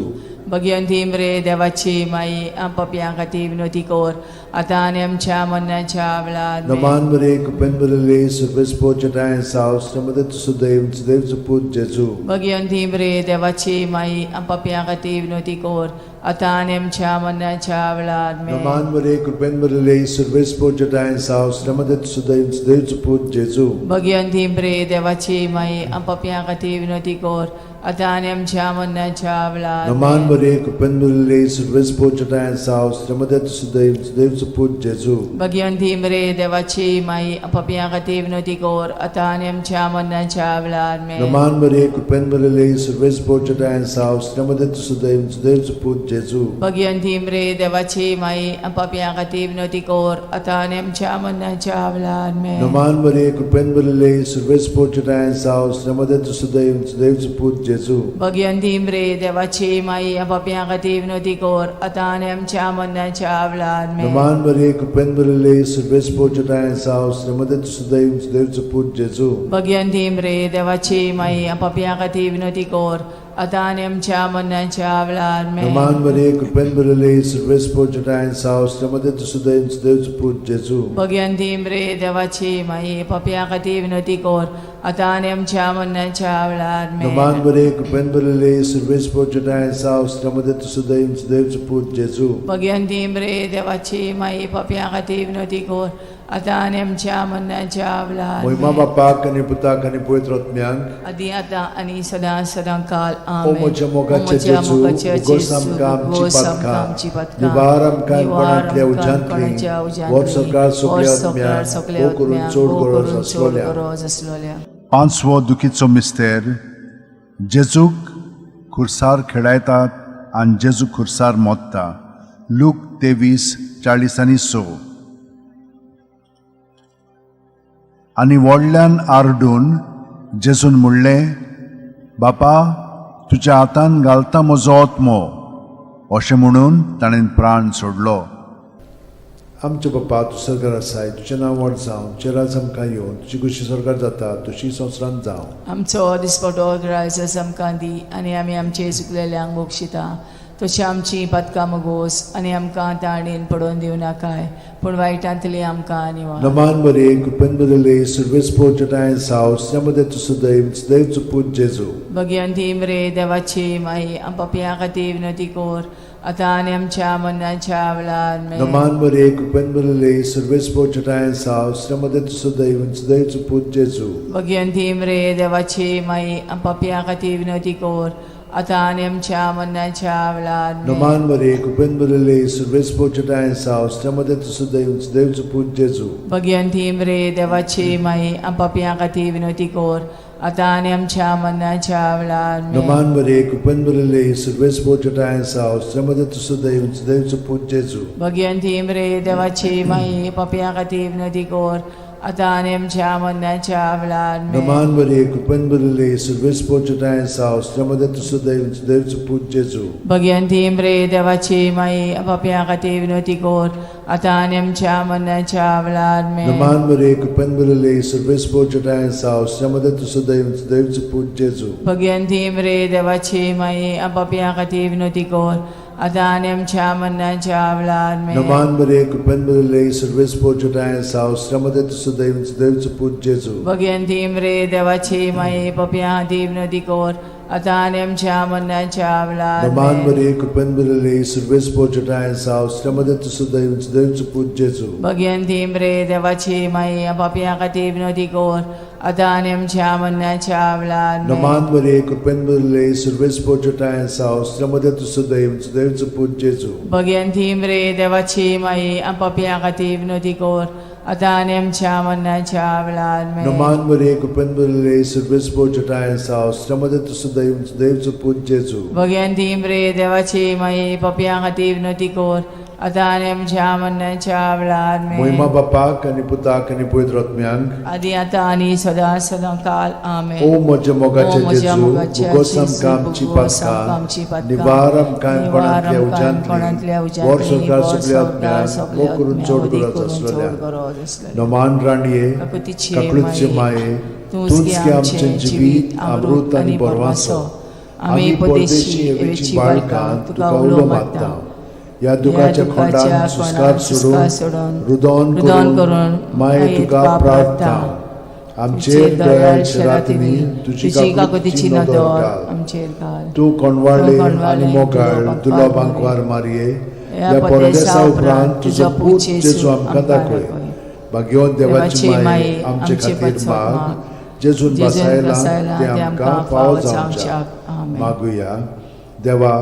C: भगिवंती मरे देवाची माई, पपयां खातीर विनोती कोर आतां आनी आमच्या मरणाच्या वेळार. मेन.
B: नमान मरिये, कृपेन भरिल्ले, सर्वेस पोजटाय सावस, त्या मदें तुजो दैव दैवचो पूत जेजू.
C: भगिवंती मरे देवाची माई, पपयां खातीर विनोती कोर आतां आनी आमच्या मरणाच्या वेळार. मेन.
B: नमान मरिये, कृपेन भरिल्ले, सर्वेस पोजटाय सावस, त्या मदें तुजो दैव दैवचो पूत जेजू.
C: भगिवंती मरे देवाची माई, पपयां खातीर विनोती कोर आतां आनी आमच्या मरणाच्या वेळार.
B: नमान मरिये, कृपेन भरिल्ले, सर्वेस पोजटाय सावस, त्या मदें तुजो दैव दैवचो पूत जेजू.
C: भगिवंती मरे देवाची माई, पपयां खातीर विनोती कोर आतां आनी आमच्या मरणाच्या वेळार. मेन.
B: नमान मरिये, कृपेन भरिल्ले, सर्वेस पोजटाय सावस, त्या मदें तुजो दैव दैवचो पूत जेजू.
C: भगिवंती मरे देवाची माई, पपयां खातीर विनोती कोर आतां आनी आमच्या मरणाच्या वेळार. मेन.
B: नमान मरिये, कृपेन भरिल्ले, सर्वेस पोजटाय सावस, त्या मदें तुजो दैव दैवचो पूत जेजू.
C: भगिवंती मरे देवाची माई, पपयां खातीर विनोती कोर आतां आनी आमच्या मरणाच्या वेळार. मेन.
B: नमान मरिये, कृपेन भरिल्ले, सर्वेस पोजटाय सावस, त्या मदें तुजो दैव दैवचो पूत जेजू.
C: भगिवंती मरे देवाची माई, पपयां खातीर विनोती कोर आतां आनी आमच्या मरणाच्या वेळार आमेन.
B: नमान मरे कृपेन भरिल्ले सर्वेस्पर जटायन साव श्रीमती तुसुदयन सुदैवचो पूत जेजू.
C: भगवंती मरे देवाची माई पापया खातीर विनवती कर आतां आनी आमच्या मरणाच्या वेळार आमेन.
B: नमान मरे कृपेन भरिल्ले सर्वेस्पर जटायन साव श्रीमती तुसुदयन सुदैवचो पूत जेजू.
C: भगवंती मरे देवाची माई पापया खातीर विनवती कर आतां आनी आमच्या मरणाच्या वेळार
B: मोहिमा
C: आमेन.
B: बापाक आनी पुताक आनी पवित्र आत्म्यांक.
C: आदी आतां आनी सदां सदां काल
B: ओ
C: आमेन.
B: म्हज्या मोगाचे
C: ओ म्हज्या
B: जेजू,
C: मोगाचे
B: उगोस
C: जेजू,
B: आमकां आमची
C: उगोस आमकां
B: पातकां,
C: आमची पातकां,
B: निवार आमकां
C: निवार
B: कोणांतल्या
C: आमकां
B: उज्यांतली,
C: कोणाच्या उज्यांतली,
B: व्हर सरकार सगल्या
C: व्हर सरकार
B: आत्म्यांक,
C: सगल्या
B: भोव करून
C: आत्म्यांक,
B: चड
C: भोव
B: गरज
C: करून चड
B: आसलोल्या.
C: गरज आसलोल्या.
A: पांचवो दुखीचो मिस्तेर जेजूक खुर्सार खेळायतात आनी जेजू खुर्सार मोत्ता. लूक 23:46. आनी व्हडल्यान आरडून जेजून म्हणलें, बापा तुज्या हातान घालता म्हजो आत्मो. अशें म्हणून ताणें प्राण सोडलो.
B: आमच्या बापा तूं सरकार आसाय, तुजें नांव व्हड जावं, तुजें राज आमकां येवन, तुजी खुशी सरकार जाता तशी संवसारांत जावं.
C: आमचो दिसपटो ग्रायस आमकां दी आनी आमी आमचे चुकलेल्यांक बक्षिता तशी आमची पातकां मगोस आनी आमकां ताणेन पडोवन दिवं नाकाय पूण वायटांतली आमकां निवार.
B: नमान बरे कृपेन बरले सर्वेस्पर जटायन साव श्रीमती तुसुदैव सुदैवचो पूत जेजू.
C: भगवंती मरे देवाची माई पापया खातीर विनवती कर आतां आनी आमच्या मरणाच्या वेळार आमेन.
B: नमान बरे कृपेन बरले सर्वेस्पर जटायन साव श्रीमती तुसुदैव सुदैवचो पूत जेजू.
C: भगवंती मरे देवाची माई पापया खातीर विनवती कर आतां आनी आमच्या मरणाच्या वेळार आमेन.
B: नमान बरे कृपेन बरले सर्वेस्पर जटायन साव श्रीमती तुसुदैव सुदैवचो पूत जेजू.
C: भगवंती मरे देवाची माई पापया खातीर विनवती कर आतां आनी आमच्या मरणाच्या वेळार आमेन.
B: नमान बरे कृपेन बरले सर्वेस्पर जटायन साव श्रीमती तुसुदैव सुदैवचो पूत जेजू.
C: भगवंती मरे देवाची माई पापया खातीर विनवती कर आतां आनी आमच्या मरणाच्या वेळार आमेन.
B: नमान बरे कृपेन बरले सर्वेस्पर जटायन साव श्रीमती तुसुदैव सुदैवचो पूत जेजू.
C: भगवंती मरे देवाची माई पापया खातीर विनवती कर आतां आनी आमच्या मरणाच्या वेळार आमेन.
B: नमान बरे कृपेन बरले सर्वेस्पर जटायन साव श्रीमती तुसुदैव सुदैवचो पूत जेजू.
C: भगवंती मरे देवाची माई पापया खातीर विनवती कर आतां आनी आमच्या मरणाच्या वेळार आमेन.
B: नमान बरे कृपेन बरले सर्वेस्पर जटायन साव श्रीमती तुसुदैव सुदैवचो पूत जेजू.
C: भगवंती मरे देवाची माई पापया खातीर विनवती कर आतां आनी आमच्या मरणाच्या वेळार
B: नमान
C: आमेन.
B: बरे कृपेन बरले सर्वेस्पर जटायन साव श्रीमती तुसुदैव सुदैवचो पूत जेजू.
C: भगवंती मरे देवाची माई पापया खातीर विनवती कर आतां आनी आमच्या मरणाच्या वेळार आमेन.
B: नमान बरे कृपेन बरले सर्वेस्पर जटायन साव श्रीमती तुसुदैव सुदैवचो पूत जेजू.
C: भगवंती मरे देवाची माई पापया खातीर विनवती कर आतां आनी आमच्या मरणाच्या वेळार आमेन.
B: नमान बरे कृपेन बरले सर्वेस्पर जटायन साव श्रीमती तुसुदैव सुदैवचो पूत जेजू.
C: भगवंती मरे देवाची माई पापया खातीर विनवती कर आतां आनी आमच्या मरणाच्या वेळार आमेन.
B: मोहिमा बापाक आनी पुताक आनी पवित्र आत्म्यांक.
C: आदी आतां आनी सदां सदां काल आमेन.
B: ओ म्हज्या मोगाचे
C: ओ म्हज्या
B: जेजू,
C: मोगाचे
B: उगोस
C: जेजू,
B: आमकां आमची
C: उगोस आमकां आमची
B: पातकां,
C: पातकां,
B: निवार आमकां
C: निवार
B: कोणांतल्या
C: आमकां कोणांतल्या
B: उज्यांतली,
C: उज्यांतली,
B: व्हर सरकार
C: व्हर
B: सगल्या
C: सरकार
B: आत्म्यांक,
C: सगल्या
B: भोव करून
C: आत्म्यांक,
B: चड
C: अदीक
B: गरज
C: करून चड
B: आसलेल्या.
C: गरज आसलेल्या.
B: नमान राणये,
C: काकुतीचे
B: काकळूतचे
C: माये,
B: माये,
C: तूंच
B: तूंच
C: गे
B: गे
C: आमचें
B: आमचें
C: जिवीत,
B: जिवीत, अमृत आनी बरवासो.
C: आमी परदेशी एवेची बाळकां तुका उलो मारता.
B: ह्या दुखाच्या खोंडान सुस्कार सोडून, रुदोन
C: रुदोन
B: करून
C: करून
B: माये तुका प्रार्थना. आमचेर दयाळ शरातींनी तुजी
C: तुजी
B: काकुतीची
C: काकुतीची
B: नदर
C: नदर
B: घाल.
C: आमचेर घाल.
B: तूं कोणवाळे
C: तूं
B: आनी
C: कोणवाळे,
B: मोगाळ
C: तुजो
B: दुलो
C: बांकवार
B: बांकवार मारये,
C: ह्या
B: ह्या
C: परदेसा
B: परदेसा उपरांत तुजो पूत जेजू आमकां
C: आमकां
B: दाखय.
C: दाखय.
B: भाग्यवंत देवाची
C: देवाची
B: माये
C: माये,
B: आमचे
C: आमचे
B: खातीर
C: पासत
B: माग,
C: माग,
B: जेजून
C: जेजून
B: बसायला
C: बसायला
B: ते आमकां फावो जावच्याक.
C: आमेन.
B: मागुया. देवा,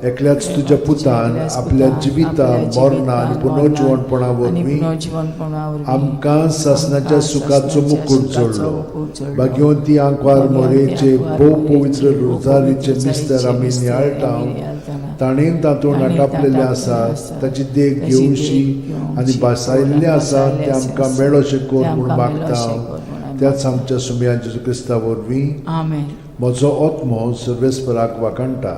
B: एकल्याच तुज्या पुतान
C: एकल्याच
B: आपल्या
C: पुतान,
B: जिविता
C: आपल्या
B: मरणा आनी
C: जिवितान,
B: पुनर्जिवणपणा
C: मरणान आनी
B: वरवीं
C: पुनर्जिवणपणा वरवीं
B: आमकां सासणाच्या
C: आमकां
B: सुखाचो
C: सासणाच्या
B: मुकूट
C: सुखाचो
B: जोडलो.
C: मुकूट जोडलो.
B: भाग्यवंती आंकवार
C: भाग्यवंती
B: मोरेचे
C: आंकवार
B: भोव
C: मोरेचे
B: पवित्र
C: भोव
B: रोजारीचे
C: पवित्र
B: मिस्तर आमी
C: रोजारीचे
B: नियाळटा,
C: मिस्तर आमी नियाळटाना,
B: ताणें तातूंत
C: ताणें
B: आटापलेलें
C: तातूंत
B: आसा
C: आसा,
B: ताची देख
C: ताची देख
B: घेवशी
C: घेवशी
B: आनी भासायल्लें आसा
C: भासायल्लें
B: तें आमकां
C: आसा,
B: मेळोशें कर
C: तें
B: म्हूण
C: आमकां
B: मागता
C: मेळोशें कर म्हूण आमी
B: त्याच आमच्या सुमया जेजू क्रिस्ता वरवीं.
C: आमेन.
B: म्हजो आत्मो सर्वेस्पराक वाखाणटा,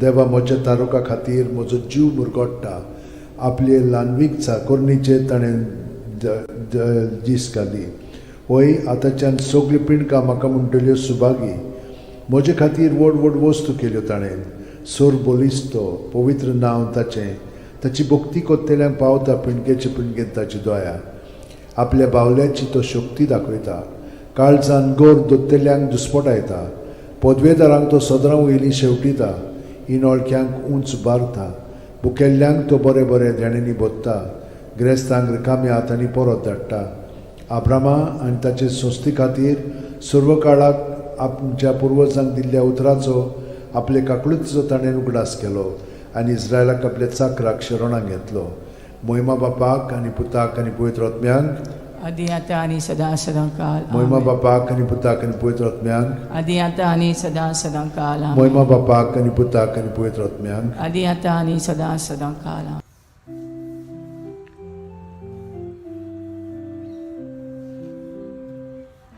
B: देवा म्हज्या तारुका खातीर म्हजो जीव मुरगोडटा. आपले ल्हानवीक चाकोरणीचे ताणें दीस घाली. वय आतांच्यान सगळीं पिंडकां म्हाका म्हणटल्यो सुभागी. म्हजे खातीर व्हड व्हड वस्तू केल्यो ताणें. सोर बलिस्तो पवित्र नांव ताचें. ताची भक्ती कोत्तेल्यांक पावता पिणगेचे पिणगेन ताची दया. आपल्या बावल्याची तो शक्ती दाखयता. काळजान गोर दोत्तेल्यांक दुस्पटायता. पदवेदारांक तो सदरां वयलीं शेवटिता. इनोळक्यांक उंच बारता. बुकेल्ल्यांक तो बरें बरें देण्यांनी भोत्ता. ग्रेस्तांक रिकाम्या हातांनी परत धाडटा. आब्रामा आनी ताचे संस्थे खातीर सर्व काळाक आमच्या पुर्वजांक दिल्ल्या उतराचो आपले काकळुतीचो ताणें उगडास केलो आनी इस्रायलाक आपल्या चाकराक शरणाक घेतलो. मोहिमा बापाक आनी पुताक आनी पवित्र आत्म्यांक.
C: आदी आतां आनी सदां सदां काल.
B: मोहिमा
C: आमेन.
B: बापाक आनी पुताक आनी पवित्र आत्म्यांक.
C: आदी आतां आनी सदां सदां काल. आमेन.
B: मोहिमा बापाक आनी पुताक आनी पवित्र आत्म्यांक.
C: आदी आतां आनी सदां सदां काल. आमेन.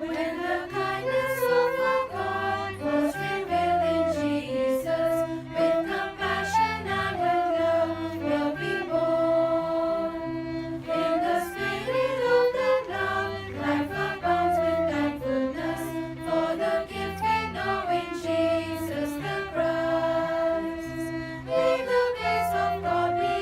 D: When the kindness of our God was revealed in Jesus, with compassion and with love will be born. In the spirit of that love, life abounds with thankfulness for the gift we know in Jesus the Christ. May the grace of God be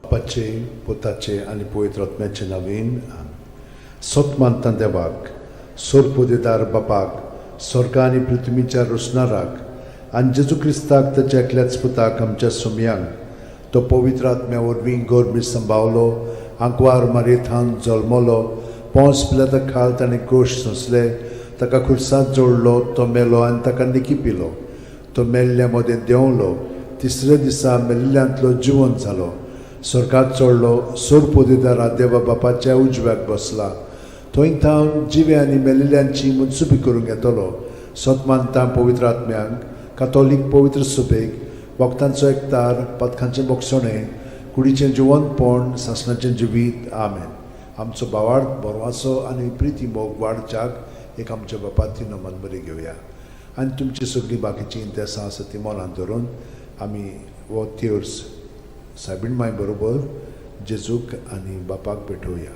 B: बापाचे, पुताचे आनी पवित्र आत्म्याचे नवीन. सत मानता देवाक, सोरपोदेदार बापाक, स्वर्गा आनी पृथ्वीच्या रोसणाराक, आनी जेजू क्रिस्ताक, ताच्या एकल्याच पुताक, आमच्या सोमयांक, तो पवित्र आत्म्या वरवीं गर्भी संभावलो, आंकवार मारयेथान जल्मलो, पोंस पिलाता खाल ताणें कोश सोंसले, ताका खुर्सांत जोडलो, तो मेलो आनी ताका निकी पिलो, तो मेल्ल्या मदें देंवलो, तिसऱ्या दिसा मेल्ल्यांतलो जिवन जालो, स्वर्गात चडलो, सोरपोदेदारा देवा बापाच्या उजव्याक बसला, थंय थावन जिवे आनी मेलिल्ल्यांची मनसुबी करूंक येतलो. सत मानता पवित्र आत्म्यांक, कातोलीक पवित्र सभेक, वखदांचो एकतार, पथकांचें बोगसणें, कुडीचें जिवनपण, सासणाचें जिवीत. आमेन. आमचो भावार्थ, बरवासो आनी प्रिती मोग वाडच्याक एक आमच्या बापाती नमन बरी घेवया आनी तुमची सगळीं बाकीचीं इंतेसां आसा ती मनांत धरून आमी हो तेर्स सायबीण माय बरोबर जेजूक आनी बापाक भेटोवया.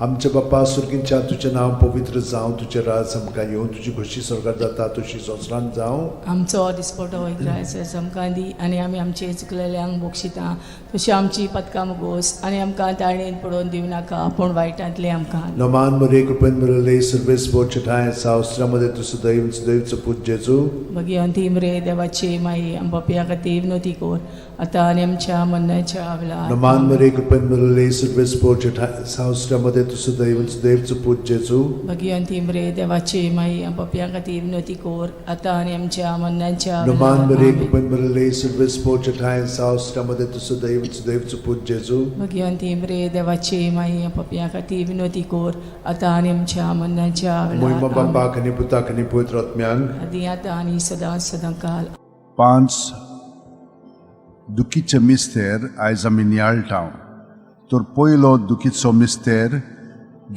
B: आमच्या बापा सुर्गींच्या, तुजें नांव पवित्र जावं, तुजें राज आमकां येवं, तुजी खोशी स्वर्गात जाता तशी संवसारांत जावं.
C: आमचो दिसपटो इग्रायस आमकां दी आनी आमी आमचे चुकलेल्यांक बक्षिता तशी आमची पदकां मुगोस आनी आमकां ताळणेन पडोवन दिवं नाका, पूण वायटांतलें आमकां.
B: नमान मरे, कृपेन मिळले, सर्वेस्पर ठांय सावस्त्रामध्ये तूं सदैव सदैवचो पूत जेजू.
C: भगिवंती मरे देवाची माई, आम पापया खातीर विनवती कर, आतां आनी आमच्या मरणाच्या वेळार.
B: नमान मरे, कृपेन मिळले, सर्वेस्पर ठांय सावस्त्रामध्ये तूं सदैव सदैवचो पूत जेजू.
C: भगिवंती मरे देवाची माई, आम पापया खातीर विनवती कर, आतां आनी आमच्या मरणाच्या
B: नमान
C: वेळार.
B: मरे,
C: आमेन.
B: कृपेन मिळले, सर्वेस्पर ठांय सावस्त्रामध्ये तूं सदैव सदैवचो पूत जेजू.
C: भगिवंती मरे देवाची माई, आम पापया खातीर विनवती कर, आतां आनी आमच्या मरणाच्या
B: मोहिमा
C: वेळार. आमेन.
B: बापाक आनी पुताक आनी पवित्र आत्म्यांक.
C: आदी आतां आनी सदां सदां काल.
A: पांच दुखीचे मिस्तेर आयज आमी नियाळटा. तर पयलो दुखीचो मिस्तेर,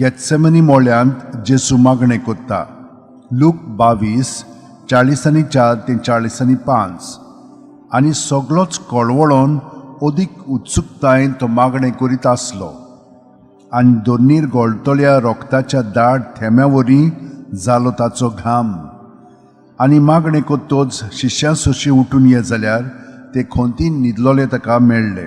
A: गेत्सेमनी मोळ्यांत जेजू मागणें कोत्ता. लूक 22, 44 ते 45. आनी सगळोच कळवळोन अदीक उत्सुकतायेन तो मागणें करीत आसलो आनी दोनीर गळटल्या रोगताच्या दाट थेंब्या वरी जालो ताचो घाम. आनी मागणें कोत्तोच शिश्यां सोशी उठून ये जाल्यार ते खोंतीन न्हिदलोले ताका मेळ्ळे.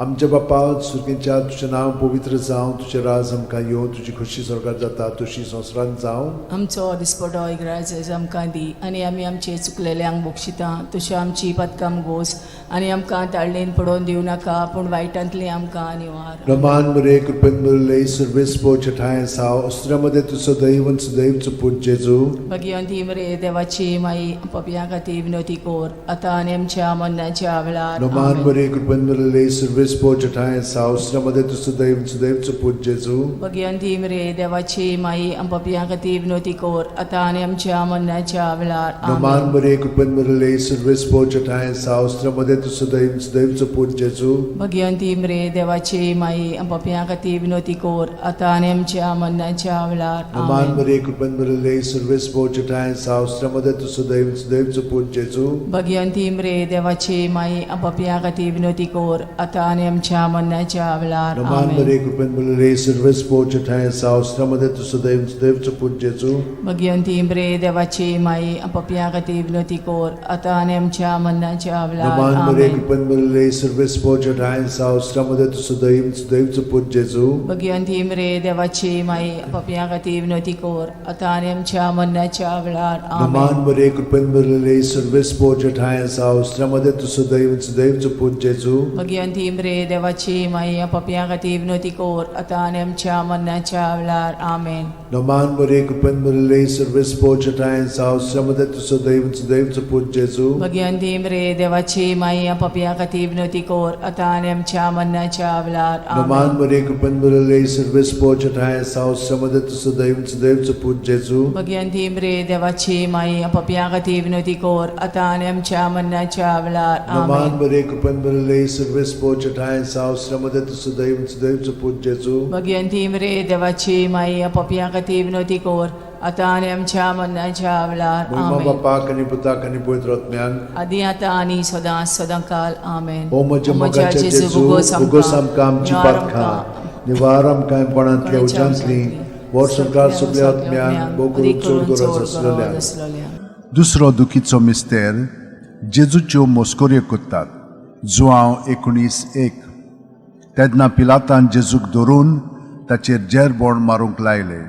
B: आमच्या बापा सुर्गींच्या, तुजें नांव पवित्र जावं, तुजें राज आमकां येवं, तुजी खोशी स्वर्गात जाता तशी संवसारांत जावं.
C: आमचो दिसपटो इग्रायस आमकां दी आनी आमी आमचे चुकलेल्यांक बक्षिता तशी आमची पदकां गोस आनी आमकां ताळणेन पडोवन दिवं नाका, पूण वायटांतली आमकां निवार.
B: रमान मरे, कृपेन मिळले, सर्वेस्पर ठांय साव अस्त्र्यामध्ये तूं सदैव सदैवचो पूत जेजू.
C: भगिवंती मरे देवाची माई, पपया खातीर विनवती कर, आतां आनी आमच्या मरणाच्या वेळार.
B: रमान
C: आमेन.
B: मरे, कृपेन मिळले, सर्वेस्पर ठांय साव अस्त्र्यामध्ये तूं सदैव सदैवचो पूत जेजू.
C: भगिवंती मरे देवाची माई, पपया खातीर विनवती कर, आतां आनी आमच्या मरणाच्या वेळार.
B: रमान
C: आमेन.
B: मरे, कृपेन मिळले, सर्वेस्पर ठांय साव अस्त्र्यामध्ये तूं सदैव सदैवचो पूत जेजू.
C: भगिवंती मरे देवाची माई, पपया खातीर विनवती कर, आतां आनी आमच्या मरणाच्या वेळार.
B: रमान
C: आमेन.
B: मरे, कृपेन मिळले, सर्वेस्पर ठांय साव अस्त्र्यामध्ये तूं सदैव सदैवचो पूत जेजू.
C: भगिवंती मरे देवाची माई, पपया खातीर विनवती कर, आतां आनी आमच्या मरणाच्या वेळार.
B: रमान
C: आमेन.
B: मरे, कृपेन मिळले, सर्वेस्पर ठांय साव अस्त्र्यामध्ये तूं सदैव सदैवचो पूत जेजू.
C: भगिवंती मरे देवाची माई, पपया खातीर विनवती कर, आतां आनी आमच्या मरणाच्या वेळार.
B: रमान मरे,
C: आमेन.
B: कृपेन मिळले, सर्वेस्पर ठांय साव अस्त्र्यामध्ये तूं सदैव सदैवचो पूत जेजू.
C: भगिवंती मरे देवाची माई, पपया खातीर विनवती कर, आतां आनी आमच्या मरणाच्या वेळार.
B: रमान
C: आमेन.
B: मरे, कृपेन मिळले, सर्वेस्पर ठांय साव अस्त्र्यामध्ये तूं सदैव सदैवचो पूत जेजू.
C: भगिवंती मरे देवाची माई, पपया खातीर विनवती कर, आतां आनी आमच्या मरणाच्या वेळार. आमेन.
B: रमान मरे, कृपेन मिळले, सर्वेस्पर ठांय साव अस्त्र्यामध्ये तूं सदैव सदैवचो पूत जेजू.
C: भगिवंती मरे देवाची माई, पपया खातीर विनवती कर, आतां आनी आमच्या मरणाच्या वेळार.
B: रमान
C: आमेन.
B: मरे, कृपेन मिळले, सर्वेस्पर ठांय साव अस्त्र्यामध्ये तूं सदैव सदैवचो पूत जेजू.
C: भगिवंती मरे देवाची माई, पपया खातीर विनवती कर, आतां आनी आमच्या मरणाच्या वेळार.
B: रमान
C: आमेन.
B: मरे, कृपेन मिळले, सर्वेस्पर ठांय साव अस्त्र्यामध्ये तूं सदैव सदैवचो पूत जेजू.
C: भगिवंती मरे देवाची माई, पपया खातीर विनवती कर, आतां आनी आमच्या मरणाच्या वेळार.
B: मोहिमा
C: आमेन.
B: बापाक आनी पुताक आनी पवित्र आत्म्याक.
C: आदी आतां आनी सदां सदां काल. आमेन.
B: ओ म्हज्या मोगाच्या जेजू, उगोस आमकां आमची पातकां, निवार आमकां कोणांतल्या उज्यांतली, वर्स सरकार सगल्या आत्म्यांक, भोव करून चड गरज आसलेल्या.
A: दुसरो दुखीचो मिस्तेर, जेजूच्यो मस्कऱ्यो करतात. जुआंव 19:1. तेन्ना पिलातान जेजूक धरून ताचेर जेरबोण मारूंक लायलें.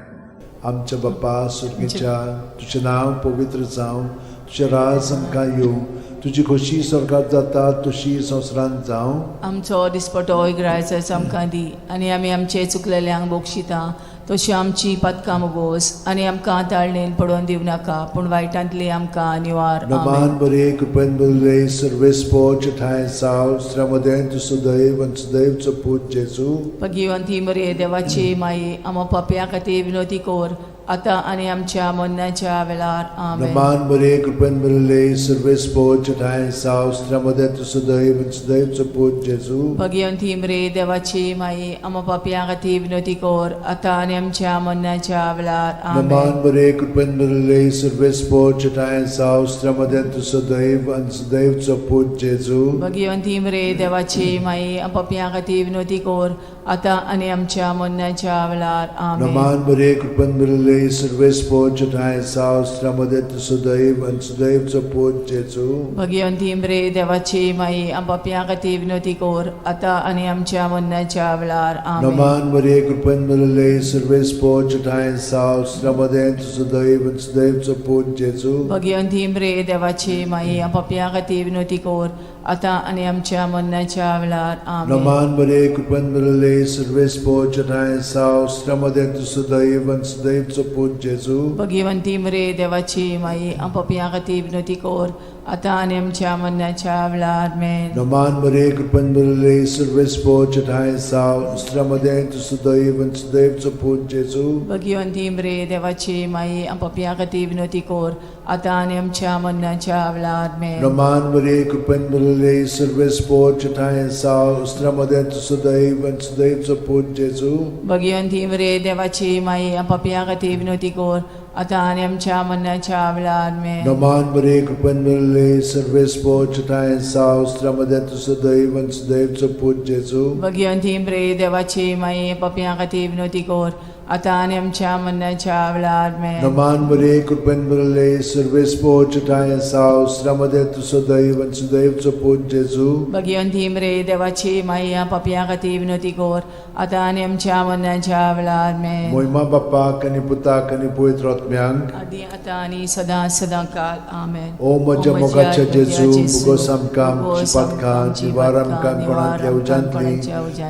B: आमच्या बाप्पा सुर्गीच्या, तुजें नांव पवित्र जावं, तुजें राज आमकां येवं, तुजी खोशी स्वर्गात जाता तशी संवसारांत जावं.
C: आमचो दिसपटो इगरायचो आमकां दी आनी आमी आमचे चुकलेल्यांक बक्षिता तशी आमची पातकां मुगोस आनी आमकां ताळणेन पडोवन दिवं नाका पूण वायटांतली आमकां निवार.
B: नमान
C: आमेन.
B: बरे कृपेन बरले सर्वेस्पोच ठांय साव स्त्र्यामदें तूं सदैव आनी सदैवचो पूत जेजू.
C: भगिवंती मरे देवाची माई, आमा पापया खातीर विनोती कोर आतां आनी आमच्या मरणाच्या वेळार. आमेन.
B: नमान बरे कृपेन बरले सर्वेस्पोच ठांय साव स्त्र्यामदें तूं सदैव आनी सदैवचो पूत जेजू.
C: भगिवंती मरे देवाची माई, आमा पापया खातीर विनोती कोर आतां आनी आमच्या मरणाच्या वेळार.
B: नमान
C: आमेन.
B: बरे कृपेन बरले सर्वेस्पोच ठांय साव स्त्र्यामदें तूं सदैव आनी सदैवचो पूत जेजू.
C: भगिवंती मरे देवाची माई, पापया खातीर विनोती कोर आतां आनी आमच्या मरणाच्या वेळार. आमेन.
B: नमान बरे कृपेन बरले सर्वेस्पोच ठांय साव स्त्र्यामदें तूं सदैव आनी सदैवचो पूत जेजू.
C: भगिवंती मरे देवाची माई, पापया खातीर विनोती कोर आतां आनी आमच्या मरणाच्या वेळार. आमेन.
B: नमान मरे कृपेन भरले सर्वेस्पोच ठांय साव स्त्र्यामदें तूं सदैव आनी सदैवचो पूत जेजू.
C: भगिवंती मरे देवाची माई, पापया खातीर विनोती कोर आतां आनी आमच्या मरणाच्या वेळार. आमेन.
B: नमान मरे कृपेन भरले सर्वेस्पोच ठांय साव स्त्र्यामदें तूं सदैव आनी सदैवचो पूत जेजू.
C: भगिवंती मरे देवाची माई, पापया खातीर विनोती कोर आतां आनी आमच्या मरणाच्या वेळार. आमेन.
B: नमान मरे कृपेन भरले सर्वेस्पोच ठांय साव स्त्र्यामदें तूं सदैव आनी सदैवचो पूत जेजू.
C: भगिवंती मरे देवाची माई, पापया खातीर विनोती कोर आतां आनी आमच्या मरणाच्या वेळार. आमेन.
B: नमान मरे कृपेन भरले सर्वेस्पोच ठांय साव स्त्र्यामदें तूं सदैव आनी सदैवचो पूत जेजू.
C: भगिवंती मरे देवाची माई, पापया खातीर विनोती कोर आतां आनी आमच्या मरणाच्या वेळार. आमेन.
B: नमान मरे कृपेन भरले सर्वेस्पोच ठांय साव स्त्र्यामदें तूं सदैव आनी सदैवचो पूत जेजू.
C: भगिवंती मरे देवाची माई, पापया खातीर विनोती कोर आतां आनी आमच्या मरणाच्या वेळार. आमेन.
B: नमान मरे कृपेन भरले सर्वेस्पोच ठांय साव स्त्र्यामदें तूं सदैव आनी सदैवचो पूत जेजू.
C: भगिवंती मरे देवाची माई, पापया खातीर विनोती कोर आतां आनी आमच्या मरणाच्या वेळार. आमेन.
B: मोहिमा बाप्पाक आनी पुताक आनी पवित्र आत्म्यांक.
C: आदी आतां आनी सदां सदां काल. आमेन.
B: ओ म्हज्या मोगाच्या जेजू, मुगोस आमकां आमची पातकां निवार आमकां कोणांतल्या उज्यांतली,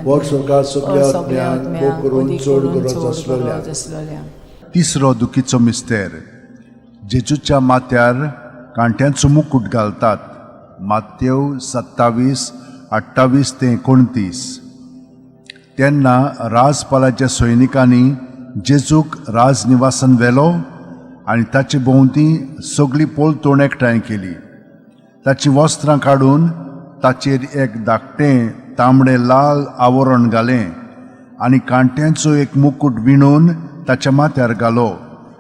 B: वर स्वर्गात सगल्या आत्म्यांक, भोग करून चड गरज आसलेल्या.
C: आसलोल्या.
A: तिसरो दुखीचो मिस्तेर. जेजूच्या माथ्यार कांट्यांचो मुकूट घालतात. मातेव 27:28 ते 29. तेन्ना राजपालाच्या सैनिकांनी जेजूक राजनिवासान व्हेलो आनी ताचे भोंवती सगळी पोलतोण एकठांय केली. ताचीं वस्त्रां काडून ताचेर एक धाकटें तांबडें लाल आवरण घालें आनी कांट्यांचो एक मुकूट विणून ताच्या माथ्यार घालो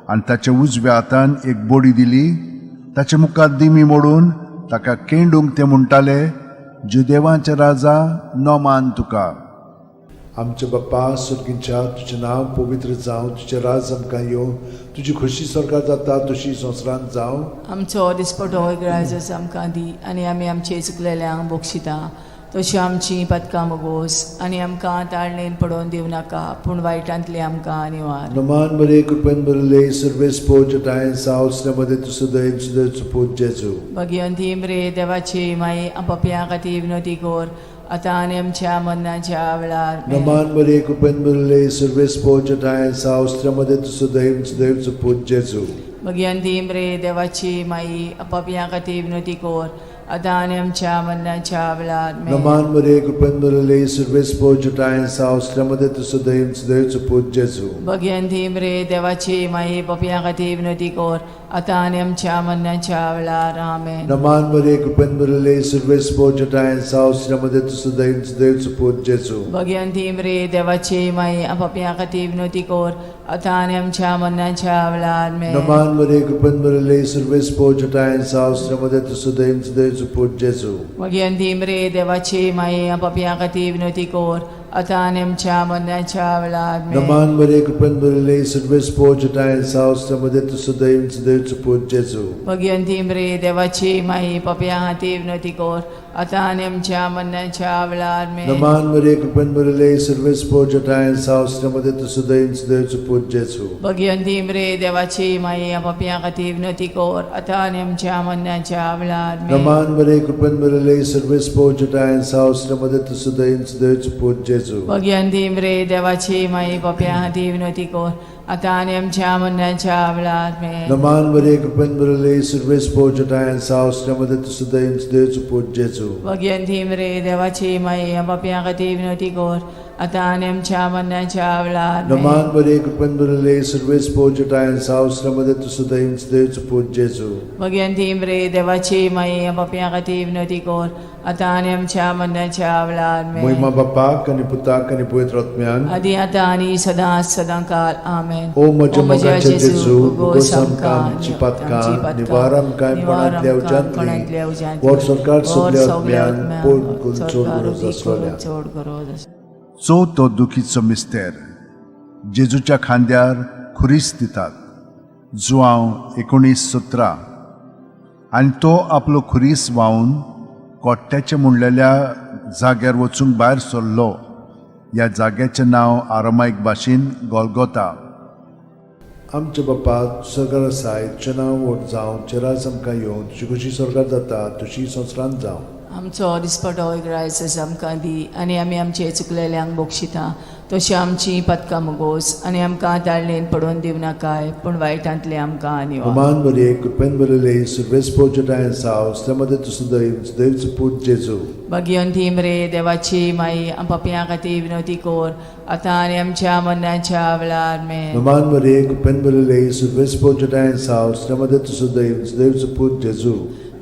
A: आनी ताच्या उजव्या हातान एक बडी दिली. ताच्या मुखार दिमी मोडून ताका केंडूंक ते म्हणटाले, जुदेवांचे राजा, नमान तुका.
B: आमच्या बाप्पा सुर्गींच्या, तुजें नांव पवित्र जावं, तुजें राज आमकां येवं, तुजी खोशी स्वर्गात जाता तशी संवसारांत जावं.
C: आमचो दिसपटो इगरायजस आमकां दी आनी आमी आमचे चुकलेल्यांक बक्षिता तशी आमची पातकां मुगोस आनी आमकां ताळणेन पडोवन दिवं नाका पूण वायटांतली आमकां निवार.
B: नमान मरे कृपेन भरले सर्वेस्पोच ठांय साव स्त्र्यामदें तूं सदैव सदैवचो पूत जेजू.
C: भगिवंती मरे देवाची माई, पापया खातीर विनोती कोर आतां आनी आमच्या मरणाच्या वेळार. आमेन.
B: नमान मरे कृपेन भरले सर्वेस्पोच ठांय साव स्त्र्यामदें तूं सदैव सदैवचो पूत जेजू.
C: भगिवंती मरे देवाची माई, पापया खातीर विनोती कोर आतां आनी आमच्या मरणाच्या वेळार. आमेन.
B: नमान मरे कृपेन भरले सर्वेस्पोच ठांय साव स्त्र्यामदें तूं सदैव सदैवचो पूत जेजू.
C: भगिवंती मरे देवाची माई, पापया खातीर विनोती कोर आतां आनी आमच्या मरणाच्या वेळार. आमेन.
B: नमान मरे कृपेन भरले सर्वेस्पोच ठांय साव स्त्र्यामदें तूं सदैव सदैवचो पूत जेजू.
C: भगिवंती मरे देवाची माई, पापया खातीर विनोती कोर आतां आनी आमच्या मरणाच्या वेळार. आमेन.
B: नमान मरे कृपेन भरले सर्वेस्पोच ठांय साव स्त्र्यामदें तूं सदैव सदैवचो पूत जेजू.
C: भगिवंती मरे देवाची माई, पापया खातीर विनोती कोर आतां आनी आमच्या मरणाच्या वेळार आमेन.
B: नमान मरे कृपेन भरिल्ले सर्वेस्पोर जटायेन साव मध्ये तूं सदैव सदैवचो पूत जेजू.
C: भगिवंती मरे देवाची माई पापया खातीर विनवती कर आतां आनी आमच्या मरणाच्या वेळार आमेन.
B: नमान मरे कृपेन भरिल्ले सर्वेस्पोर जटायेन साव मध्ये तूं सदैव सदैवचो पूत जेजू.
C: भगिवंती मरे देवाची माई पापया खातीर विनवती कर आतां आनी आमच्या मरणाच्या वेळार आमेन.
B: नमान मरे कृपेन भरिल्ले सर्वेस्पोर जटायेन साव मध्ये तूं सदैव सदैवचो पूत जेजू.
C: भगिवंती मरे देवाची माई पापया खातीर विनवती कर आतां आनी आमच्या मरणाच्या वेळार आमेन.
B: नमान मरे कृपेन भरिल्ले सर्वेस्पोर जटायेन साव मध्ये तूं सदैव सदैवचो पूत जेजू.
C: भगिवंती मरे देवाची माई पापया खातीर विनवती कर आतां आनी आमच्या मरणाच्या वेळार आमेन.
B: नमान मरे कृपेन भरिल्ले सर्वेस्पोर जटायेन साव मध्ये तूं सदैव सदैवचो पूत जेजू.
C: भगिवंती मरे देवाची माई पापया खातीर विनवती कर आतां आनी आमच्या मरणाच्या वेळार आमेन.
B: महिमा बापाक आनी पुताक आनी पवित्र आत्म्यान.
C: आदी आतां आनी सदां सदां काल आमेन.
B: ओ म्हज्या मोगाच्या जेजू, उगोस आमकां आमची पातकां, निवार आमकां कोणांतल्या उज्यांतली, वर सरकार सगल्या आत्म्यान पोट करून चड गरज आसलोल्या.
C: चड गरज आसलोल्या.
A: चवथो दुखीचो मिस्तेर जेजूच्या खांद्यार खुरीस दितात, जुआंव 19:17. आनी तो आपलो खुरीस व्हांवन कोट्ट्याचे म्हणलेल्या जाग्यार वचूंक भायर सरलो. ह्या जाग्याचें नांव आरामायक भाशेन गोलगोता.
B: आमच्या बापा सरकार आसाय, तुजें नांव व्हड जावं, तुजें राज आमकां येवं, तुजी खुशी सरकार जाता तशी संवसारांत जावं.
C: आमचो दिसपटो एक आमकां दी आनी आमी आमचे चुकलेल्यांक बक्षिता तशी आमची पदकां मुगोस आनी आमकां ताळणेन पडोवन दिवं नाकाय पूण वायटांतले आमकां निवार.
B: नमान मरे कृपेन भरिल्ले सर्वेस्पोर जटायेन साव मध्ये तूं सदैव सदैवचो पूत जेजू.
C: भगिवंती मरे देवाची माई पापयां खातीर विनवती कर आतां आनी आमच्या मरणाच्या वेळार आमेन.
B: नमान मरे कृपेन भरिल्ले सर्वेस्पोर जटायेन साव मध्ये तूं सदैव सदैवचो पूत जेजू.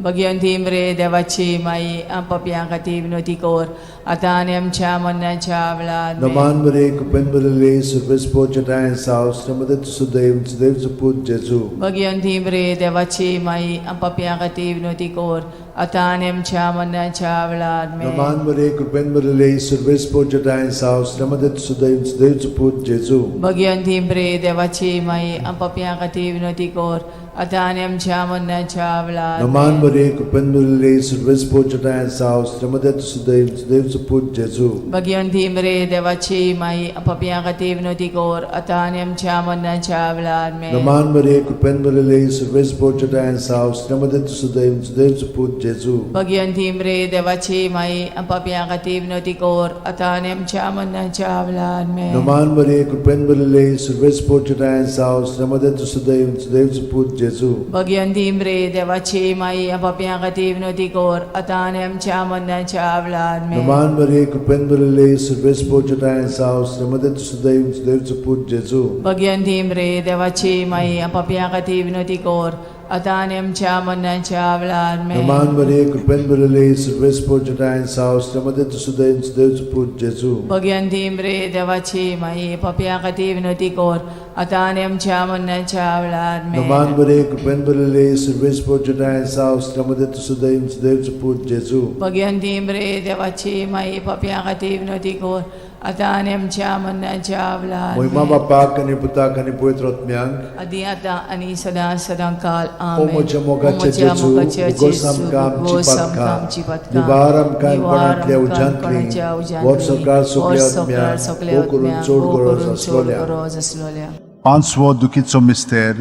C: भगिवंती मरे देवाची माई पापयां खातीर विनवती कर आतां आनी आमच्या मरणाच्या वेळार आमेन.
B: नमान मरे कृपेन भरिल्ले सर्वेस्पोर जटायेन साव मध्ये तूं सदैव सदैवचो पूत जेजू.
C: भगिवंती मरे देवाची माई पापयां खातीर विनवती कर आतां आनी आमच्या मरणाच्या वेळार आमेन.
B: नमान मरे कृपेन भरिल्ले सर्वेस्पोर जटायेन साव मध्ये तूं सदैव सदैवचो पूत जेजू.
C: भगिवंती मरे देवाची माई पापयां खातीर विनवती कर आतां आनी आमच्या मरणाच्या वेळार
B: नमान
C: आमेन.
B: मरे कृपेन भरिल्ले सर्वेस्पोर जटायेन साव मध्ये तूं सदैव सदैवचो पूत जेजू.
C: भगिवंती मरे देवाची माई पापयां खातीर विनवती कर आतां आनी आमच्या मरणाच्या वेळार आमेन.
B: नमान मरे कृपेन भरिल्ले सर्वेस्पोर जटायेन साव मध्ये तूं सदैव सदैवचो पूत जेजू.
C: भगिवंती मरे देवाची माई पापयां खातीर विनवती कर आतां आनी आमच्या मरणाच्या वेळार आमेन.
B: नमान मरे कृपेन भरिल्ले सर्वेस्पोर जटायेन साव मध्ये तूं सदैव सदैवचो पूत जेजू.
C: भगिवंती मरे देवाची माई पापयां खातीर विनवती कर आतां आनी आमच्या मरणाच्या वेळार आमेन.
B: नमान मरे कृपेन भरिल्ले सर्वेस्पोर जटायेन साव मध्ये तूं सदैव सदैवचो पूत जेजू.
C: भगिवंती मरे देवाची माई पापयां खातीर विनवती कर आतां आनी आमच्या मरणाच्या वेळार आमेन.
B: नमान मरे कृपेन भरिल्ले सर्वेस्पोर जटायेन साव मध्ये तूं सदैव सदैवचो पूत जेजू.
C: भगिवंती मरे देवाची माई पापयां खातीर विनवती कर आतां आनी आमच्या मरणाच्या वेळार आमेन.
B: नमान मरे कृपेन भरिल्ले सर्वेस्पोर जटायेन साव मध्ये तूं सदैव सदैवचो पूत जेजू.
C: भगिवंती मरे देवाची माई पापयां खातीर विनवती कर आतां आनी आमच्या मरणाच्या वेळार
B: महिमा
C: आमेन.
B: बापाक आनी पुताक आनी पवित्र आत्म्याक.
C: आदी आतां आनी सदां सदां काल
B: ओ
C: आमेन.
B: म्हज्या मोगाच्या जेजू, उगोस आमकां आमची पातकां, निवार आमकां कोणांतल्या उज्यांतली, वर सरकार सगल्या आत्म्याक, भोव करून चड गरज आसलोल्या.
C: गरज आसलोल्या.
A: पांचवो दुखीचो मिस्तेर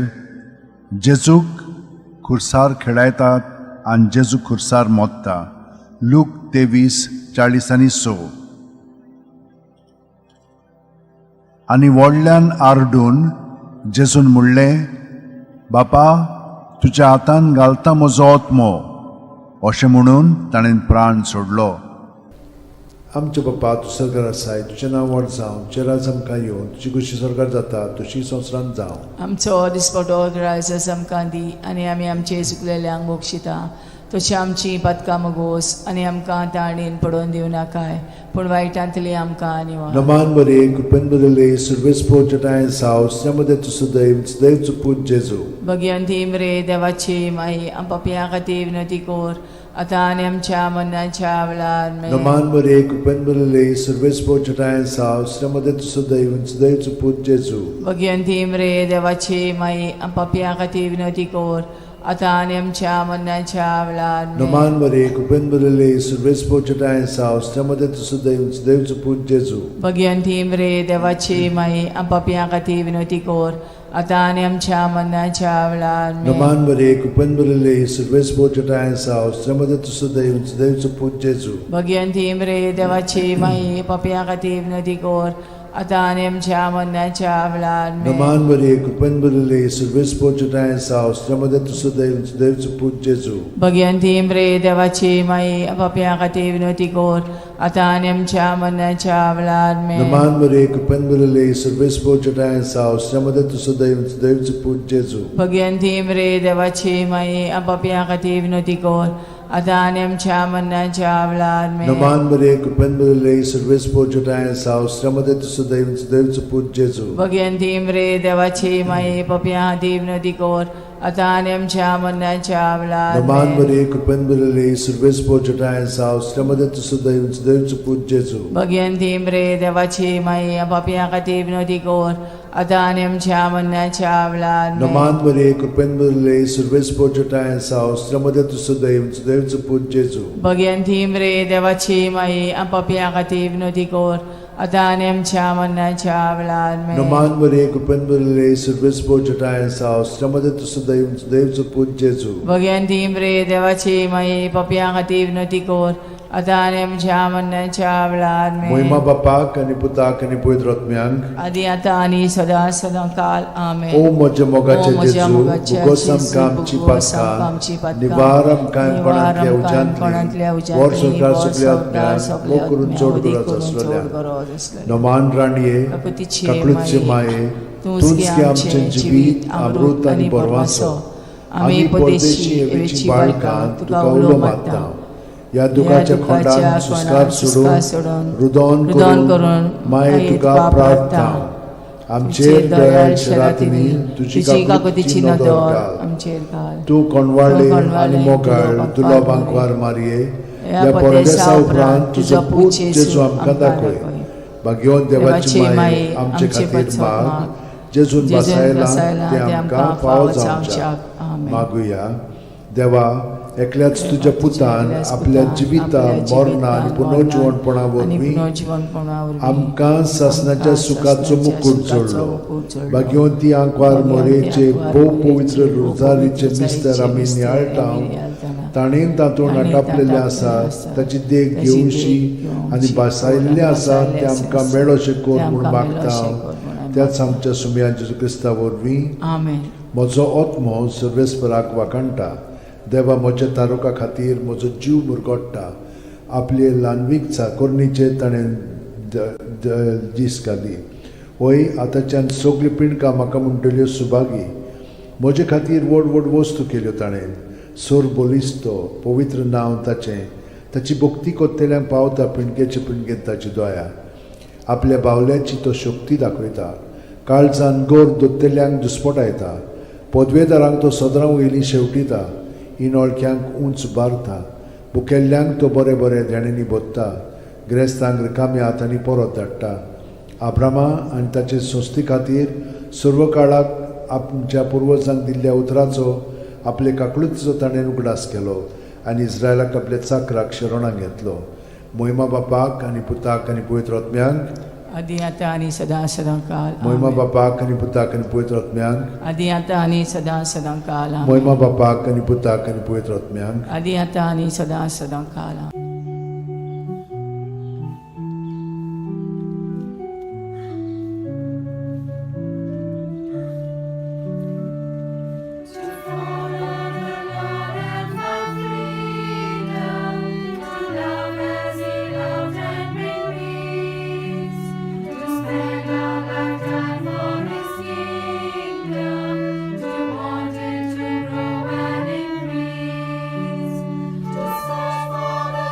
A: जेजूक खुर्सार खेळायतात आनी जेजू खुर्सार मोत्ता, लूक 23:40-6. आनी व्हडल्यान आरडून जेजून म्हणलें, बापा तुज्या हातान घालता म्हजो आत्मो. अशें म्हणून ताणें प्राण सोडलो.
B: आमच्या बापा तूं सरकार आसाय, तुजें नांव व्हड जावं, तुजें राज आमकां येवं, तुजी खुशी सरकार जाता तशी संवसारांत जावं.
C: आमचो दिसपटो रायस आमकां दी आनी आमी आमचे चुकलेल्यांक बक्षिता तशी आमची पातकां मगोस आनी आमकां ताणेन पडोवन दिवं नाकाय पूण वायटांतली आमकां निवार.
B: नमान मरे कृपेन भरिल्ले सर्वेस्पोर जटायेन साव मध्ये तूं सदैव सदैवचो पूत जेजू.
C: भगिवंती मरे देवाची माई पापयां खातीर विनवती कर आतां आनी आमच्या मरणाच्या वेळार आमेन.
B: नमान मरे कृपेन भरिल्ले सर्वेस्पर जटायेन साव श्रमदे तुजो दैव दैवचो पूत जेजू.
C: भगिनी मरे देवाची माई, पापयां खातीर विनवती कर, आतां आनी आमच्या मरणाच्या वेळार आमेन.
B: नमान मरे कृपेन भरिल्ले सर्वेस्पर जटायेन साव श्रमदे तुजो दैव दैवचो पूत जेजू.
C: भगिनी मरे देवाची माई, पापयां खातीर विनवती कर, आतां आनी आमच्या मरणाच्या वेळार आमेन.
B: नमान मरे कृपेन भरिल्ले सर्वेस्पर जटायेन साव श्रमदे तुजो दैव दैवचो पूत जेजू.
C: भगिनी मरे देवाची माई, पापयां खातीर विनवती कर, आतां आनी आमच्या मरणाच्या वेळार आमेन.
B: नमान मरे कृपेन भरिल्ले सर्वेस्पर जटायेन साव श्रमदे तुजो दैव दैवचो पूत जेजू.
C: भगिनी मरे देवाची माई, पापयां खातीर विनवती कर, आतां आनी आमच्या मरणाच्या वेळार आमेन.
B: नमान मरे कृपेन भरिल्ले सर्वेस्पर जटायेन साव श्रमदे तुजो दैव दैवचो पूत जेजू.
C: भगिनी मरे देवाची माई, पापयां खातीर विनवती कर, आतां आनी आमच्या मरणाच्या वेळार आमेन.
B: नमान मरे कृपेन भरिल्ले सर्वेस्पर जटायेन साव श्रमदे तुजो दैव दैवचो पूत जेजू.
C: भगिनी मरे देवाची माई, पापयां खातीर विनवती कर, आतां आनी आमच्या मरणाच्या वेळार
B: नमान
C: आमेन.
B: मरे कृपेन भरिल्ले सर्वेस्पर जटायेन साव श्रमदे तुजो दैव दैवचो पूत जेजू.
C: भगिनी मरे देवाची माई, पापयां खातीर विनवती कर, आतां आनी आमच्या मरणाच्या वेळार आमेन.
B: नमान मरे कृपेन भरिल्ले सर्वेस्पर जटायेन साव श्रमदे तुजो दैव दैवचो पूत जेजू.
C: भगिनी मरे देवाची माई, पापयां खातीर विनवती कर, आतां आनी आमच्या मरणाच्या वेळार आमेन.
B: नमान मरे कृपेन भरिल्ले सर्वेस्पर जटायेन साव श्रमदे तुजो दैव दैवचो पूत जेजू.
C: भगिनी मरे देवाची माई, पापयां खातीर विनवती कर, आतां आनी आमच्या मरणाच्या वेळार आमेन.
B: मोहिमा बापाक आनी पुताक आनी पवित्र आत्म्यांक,
C: आदी आतां आनी सदां सदां काल आमेन.
B: ओ म्हज्या मोगाचे
C: ओ म्हज्या
B: जेजू,
C: मोगाचे
B: भुगोस
C: जेजू,
B: आमकां आमची
C: भुगोस आमकां आमची
B: पातकां,
C: पातकां,
B: निवार आमकां
C: निवार
B: कोणांतल्या
C: आमकां कोणांतल्या
B: उज्यांतली, वर
C: उज्यांतली,
B: संवसार
C: वर
B: सगल्या
C: संवसार
B: आत्म्यांक,
C: सगल्या
B: मोग करून
C: आत्म्यांक,
B: चड
C: उदीक
B: गरज
C: करून चड
B: आसलेल्या.
C: गरज आसलेल्या.
B: नमान राणये,
C: काकुतीची
B: काकळूतचे माये,
C: तूंच
B: तूंच
C: गे
B: गे आमचें जिवीत अमृत आनी बरवासो. आमी परदेशी हेवेची बाळकां तुका उलो मारता. ह्या दुखाच्या खोंडान सुस्कार सोडून रुदोन
C: रुदोन
B: करून
C: करून
B: माये तुका प्रार्थना, आमचेर दयाळ शरातींनी तुजी काकुतीची नदर घाल.
C: आमचेर घाल.
B: तूं कोणवाळे
C: तूं कोणवाळे
B: आनी मोगाळ
C: तुलो
B: तुलो बांकवार मारये, ह्या परदेसा उपरांत तुजो पूत जेजू आमकां दाखय. भाग्यवंत देवाची माये, आमचे खातीर माग, जेजून
C: जेजून
B: बसायला
C: बसायला
B: ते आमकां फावो जावच्याक.
C: आमेन.
B: मागुया. देवा, एकल्याच तुज्या पुतान
C: एकल्याच
B: आपल्या
C: पुतान
B: जिविता
C: आपल्या
B: मरणा आनी
C: जिवितान,
B: पुनर्जिवणपणा
C: आनी
B: वरवीं
C: पुनर्जिवणपणा वरवीं
B: आमकां सासणाच्या
C: आमकां
B: सुखाचो
C: सासणाच्या
B: मुकूट
C: सुखाचो
B: जोडलो.
C: मुकूट जोडलो.
B: भाग्यवंती आंकवार
C: भाग्यवंती
B: मोरेचे
C: आंकवार
B: भोव
C: मोरेचे
B: पवित्र
C: भोव
B: रोजारीचे
C: पवित्र
B: मिस्तर
C: रोजारीचे
B: आमी
C: मिस्तर
B: नियाळटा,
C: आमी नियाळटाना,
B: ताणें तातूंत
C: ताणें
B: आटापलेलें
C: तातूंत
B: आसा
C: आसा,
B: ताची देख
C: ताची देख
B: घेवशी
C: घेवची
B: आनी भासायल्लें आसा
C: आनी
B: तें आमकां
C: आसा,
B: मेळोशें कर
C: तें
B: म्हूण
C: आमकां
B: मागता.
C: मेळोशें कर म्हूण आमी
B: त्याच आमच्या सुमया जेजू क्रिस्ता वरवीं.
C: आमेन.
B: म्हजो आत्मो सर्वेस्पराक वाखाणटा, देवा म्हज्या तारुका खातीर म्हजो जीव मुरगोडटा. आपले ल्हानवीक चाकोरणीचेर ताणें दीस घाली. वय आतांच्यान सगळीं पिंडकां म्हाका म्हणटल्यो सुभागी. म्हजे खातीर व्हड व्हड वस्तू केल्यो ताणें. सोर बलिस्तो पवित्र नांव ताचें. ताची भक्ती कोत्तेल्यांक पावता पिंडकेचे पिंडकेन ताची दया. आपल्या बावल्याची तो शक्ती दाखयता, काळजान गोर दोत्तेल्यांक दुस्पटायता. पदवेदारांक तो सदरां वयलीं शेवटिता, इनोळख्यांक उंच बारता. भुकेल्ल्यांक तो बरें बरें देण्यांनी भोत्ता, ग्रेस्तांक रिकाम्या हातांनी परत धाडटा. आब्रामा आनी ताचे संस्थे खातीर सर्व काळाक आमच्या पुर्वजांक दिल्ल्या उतराचो आपले काकळुतीचो ताणें उगडास केलो आनी इस्रायलाक आपल्या चाकराक शरणाक घेतलो. मोहिमा बापाक आनी पुताक आनी पवित्र आत्म्यांक,
C: आदी आतां आनी सदां सदां काल
B: मोहिमा
C: आमेन.
B: बापाक आनी पुताक आनी पवित्र आत्म्यांक,
C: आदी आतां आनी सदां सदां काल आमेन.
B: मोहिमा बापाक आनी पुताक आनी पवित्र आत्म्यांक,
C: आदी आतां आनी सदां सदां काल आमेन.
D: To follow the Lord and find freedom, to love as He loved and bring peace, to spend our lifetime for His kingdom, to want it to grow and increase, to search for the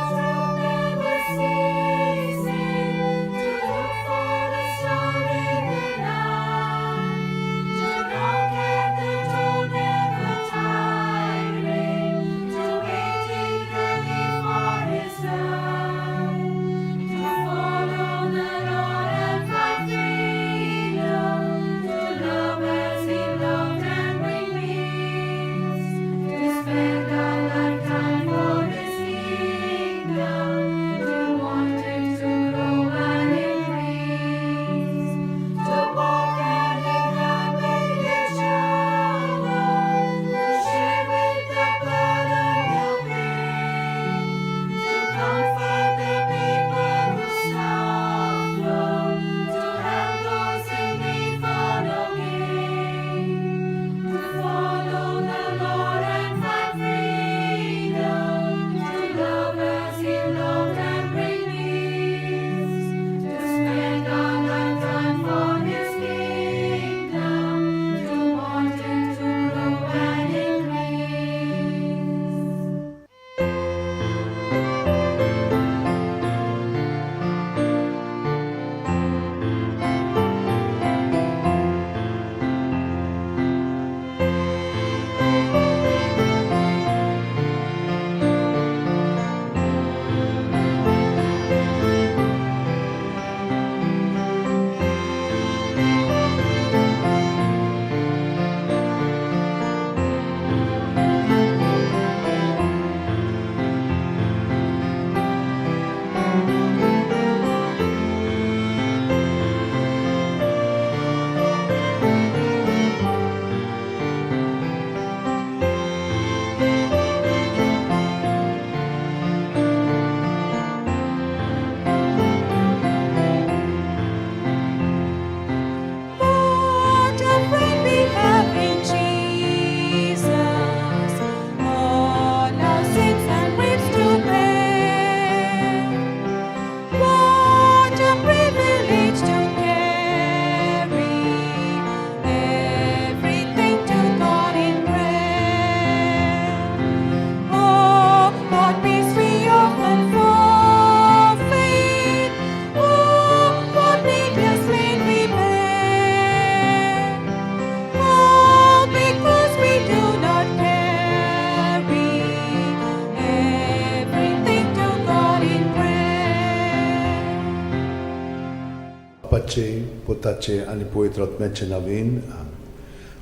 B: बापाचे, पुताचे आनी पवित्र आत्म्याचे नवीन.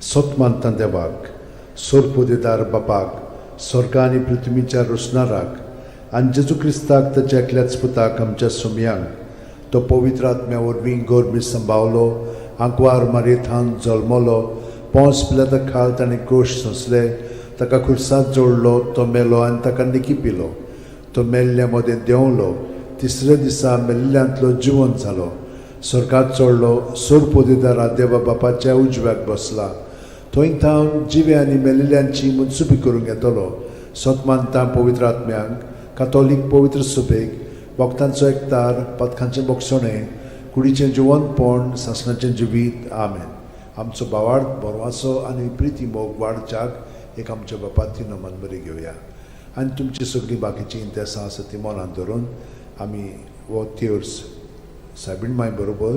B: सत मानता देवाक, सोरपोदेदार बापाक, स्वर्ग आनी पृथ्वीच्या रोसणाराक, आनी जेजू क्रिस्ताक, ताच्या एकल्याच पुताक, आमच्या सोमयांक, तो पवित्र आत्म्या वरवीं गर्भी संभावलो, आंकवार मारयेथावन जल्मलो, पोंस पिलाता खाल ताणें कोश सोंसले, ताका खुर्सात जोडलो, तो मेलो आनी ताका निकी पिलो, तो मेल्ल्या मदें देंवलो, तिसऱ्या दिसा मेल्ल्यांतलो जिवन जालो, स्वर्गात चडलो, सोरपोदेदारा देवा बापाच्या उजव्याक बसला, थंय थावन जिवे आनी मेल्ल्यांची मनसुबी करूंक येतलो. सत मानता पवित्र आत्म्यांक, कातोलीक पवित्र सुबेक, भक्तांचो एकतार, पथकांचें बोगसणें, कुडीचें जिवनपण, सासणाचें जिवीत. आमेन. आमचो भावार्थ, बरवासो आनी प्रिती मोग वाडच्याक एक आमच्या बापाती नमन बरी घेवया आनी तुमची सगळीं बाकीचीं इंतेसां आसा ती मनांत धरून आमी हो तेर्स सायबीण माय बरोबर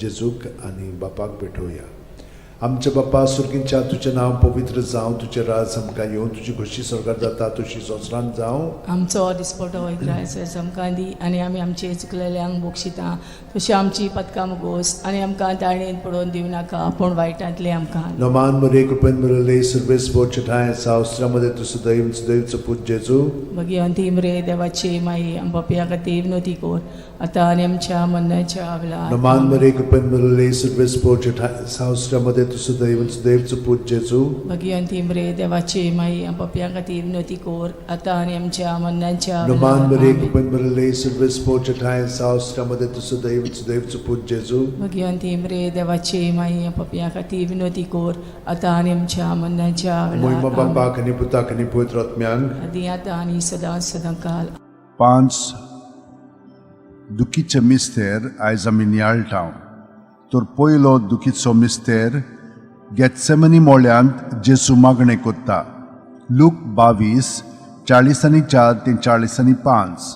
B: जेजूक आनी बापाक भेटोवया. आमच्या बापा सुर्गींच्या, तुजें नांव पवित्र जावं, तुजें राज आमकां येवं, तुजी खोशी स्वर्गार जाता तशी संवसारांत जावं.
C: आमचो दिसपटो इग्रायस आमकां दी आनी आमी आमचे चुकलेल्यांक बक्षिता तशी आमची पदकां मुगोस आनी आमकां ताणेन पडोवन दिवं नाका, पूण वायटांतले आमकां.
B: नमान मरे, कृपेन भरले, सर्वेस्पर ठांय सावस्त्रामध्ये तूं सदैव सदैवचो पूत जेजू.
C: भगिवंती मरे देवाची माई, आमच्या खातीर विनवती कर, आतां आनी आमच्या मरणाच्या वेळार.
B: नमान मरे, कृपेन भरले, सर्वेस्पर ठांय सावस्त्रामध्ये तूं सदैव सदैवचो पूत जेजू.
C: भगिवंती मरे देवाची माई, आमच्या खातीर विनवती कर, आतां आनी आमच्या मरणाच्या
B: नमान मरे,
C: वेळार.
B: कृपेन भरले, सर्वेस्पर ठांय सावस्त्रामध्ये तूं सदैव सदैवचो पूत जेजू.
C: भगिवंती मरे देवाची माई, आमच्या खातीर विनवती कर, आतां आनी आमच्या मरणाच्या
B: मोहिमा
C: वेळार.
B: बापाक आनी पुताक आनी पवित्र आत्म्यांक.
C: आदी आतां आनी सदां सदां काल.
A: पांच दुखीचे मिस्तेर आयज आमी नियाळटा. तर पयलो दुखीचो मिस्तेर, गेत्सेमनी मोळ्यांत जेसू मागणें कोत्ता. लूक 22:44 ते 45.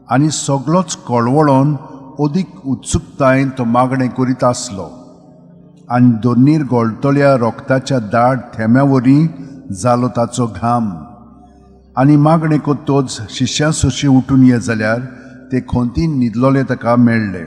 A: आनी सगलोच कळवळोन अदीक उत्सुकतायेन तो मागणें करीत आसलो आनी दोनीर गळटल्या रोगताच्या दाट थेंब्या वरी जालो ताचो घाम. आनी मागणें कोत्तोच शिश्यां सोशी उठून ये जाल्यार ते खोंतीन न्हिदलोले ताका मेळ्ळे.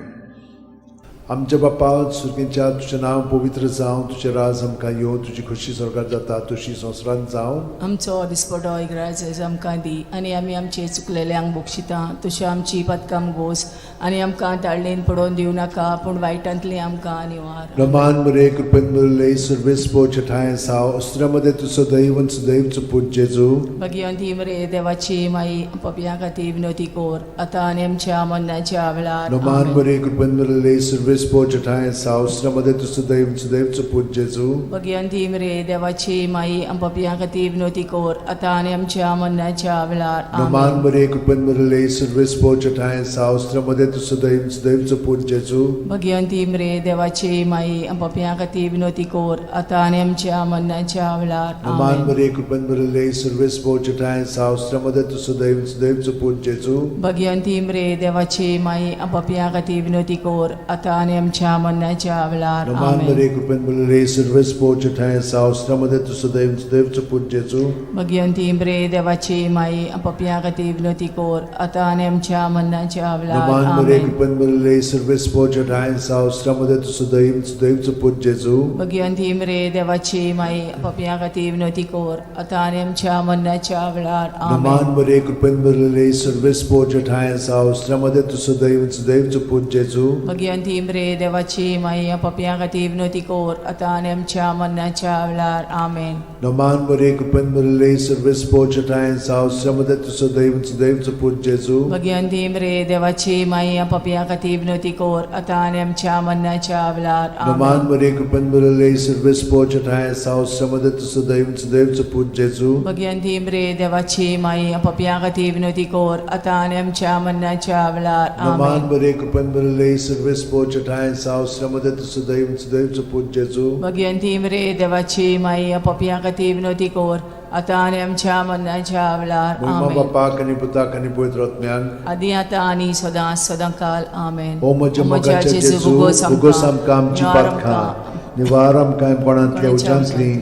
B: आमच्या बापा सुर्गींच्या, तुजें नांव पवित्र जावं, तुजें राज आमकां येवं, तुजी खोशी स्वर्गार जाता तशी संवसारांत जावं.
C: आमचो दिसपटो इग्राज आमकां दी आनी आमी आमचे चुकलेल्यांक बक्षिता तशी आमची पदकां गोस आनी आमकां ताळणेन पडोवन दिवं नाका, पूण वायटांतली आमकां निवार.
B: रमान मरे, कृपेन भरले, सर्वेस्पर ठांय साव अस्त्र्यामध्ये तूं सदैव सदैवचो पूत जेजू.
C: भगिवंती मरे देवाची माई, पपया खातीर विनवती कर, आतां आनी आमच्या मरणाच्या वेळार.
B: रमान
C: आमेन.
B: मरे, कृपेन भरले, सर्वेस्पर ठांय साव अस्त्र्यामध्ये तूं सदैव सदैवचो पूत जेजू.
C: भगिवंती मरे देवाची माई, पपया खातीर विनवती कर, आतां आनी आमच्या मरणाच्या वेळार.
B: रमान
C: आमेन.
B: मरे, कृपेन भरले, सर्वेस्पर ठांय साव अस्त्र्यामध्ये तूं सदैव सदैवचो पूत जेजू.
C: भगिवंती मरे देवाची माई, पपया खातीर विनवती कर, आतां आनी आमच्या मरणाच्या वेळार.
B: रमान
C: आमेन.
B: मरे, कृपेन भरले, सर्वेस्पर ठांय साव अस्त्र्यामध्ये तूं सदैव सदैवचो पूत जेजू.
C: भगिवंती मरे देवाची माई, पपया खातीर विनवती कर, आतां आनी आमच्या मरणाच्या वेळार.
B: रमान
C: आमेन.
B: मरे, कृपेन भरले, सर्वेस्पर ठांय साव अस्त्र्यामध्ये तूं सदैव सदैवचो पूत जेजू.
C: भगिवंती मरे देवाची माई, पपया खातीर विनवती कर, आतां आनी आमच्या मरणाच्या वेळार.
B: रमान मरे,
C: आमेन.
B: कृपेन भरले, सर्वेस्पर ठांय साव अस्त्र्यामध्ये तूं सदैव सदैवचो पूत जेजू.
C: भगिवंती मरे देवाची माई, पपया खातीर विनवती कर, आतां आनी आमच्या मरणाच्या वेळार.
B: रमान
C: आमेन.
B: मरे, कृपेन भरले, सर्वेस्पर ठांय साव अस्त्र्यामध्ये तूं सदैव सदैवचो पूत जेजू.
C: भगिवंती मरे देवाची माई, पपया खातीर विनवती कर, आतां आनी आमच्या मरणाच्या वेळार. आमेन.
B: रमान मरे, कृपेन भरले, सर्वेस्पर ठांय साव अस्त्र्यामध्ये तूं सदैव सदैवचो पूत जेजू.
C: भगिवंती मरे देवाची माई, पपया खातीर विनवती कर, आतां आनी आमच्या मरणाच्या वेळार.
B: रमान
C: आमेन.
B: मरे, कृपेन भरले, सर्वेस्पर ठांय साव अस्त्र्यामध्ये तूं सदैव सदैवचो पूत जेजू.
C: भगिवंती मरे देवाची माई, पपया खातीर विनवती कर, आतां आनी आमच्या मरणाच्या वेळार.
B: रमान
C: आमेन.
B: मरे, कृपेन भरले, सर्वेस्पर ठांय साव अस्त्र्यामध्ये तूं सदैव सदैवचो पूत जेजू.
C: भगिवंती मरे देवाची माई, पपया खातीर विनवती कर, आतां आनी आमच्या मरणाच्या वेळार.
B: मोहिमा
C: आमेन.
B: बापाक आनी पुताक आनी पवित्र आत्म्याक.
C: आदी आतां आनी सदां सदां काल. आमेन.
B: ओ म्हज्या मोगाच्या जेजू, उगोस आमकां आमची पातकां, निवार आमकां कोणांतल्या उज्यांतली,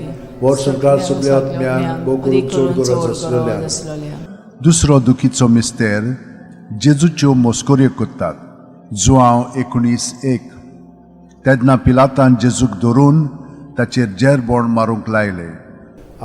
B: वर सरकार सगल्या आत्म्यांक, भोव करून चड गरज आसलेल्या.
A: दुसरो दुखीचो मिस्तेर, जेजूच्यो मस्कऱ्यो करतात. जुआंव 19:1. तेन्ना पिलातान जेजूक धरून ताचेर जेरबोण मारूंक लायलें.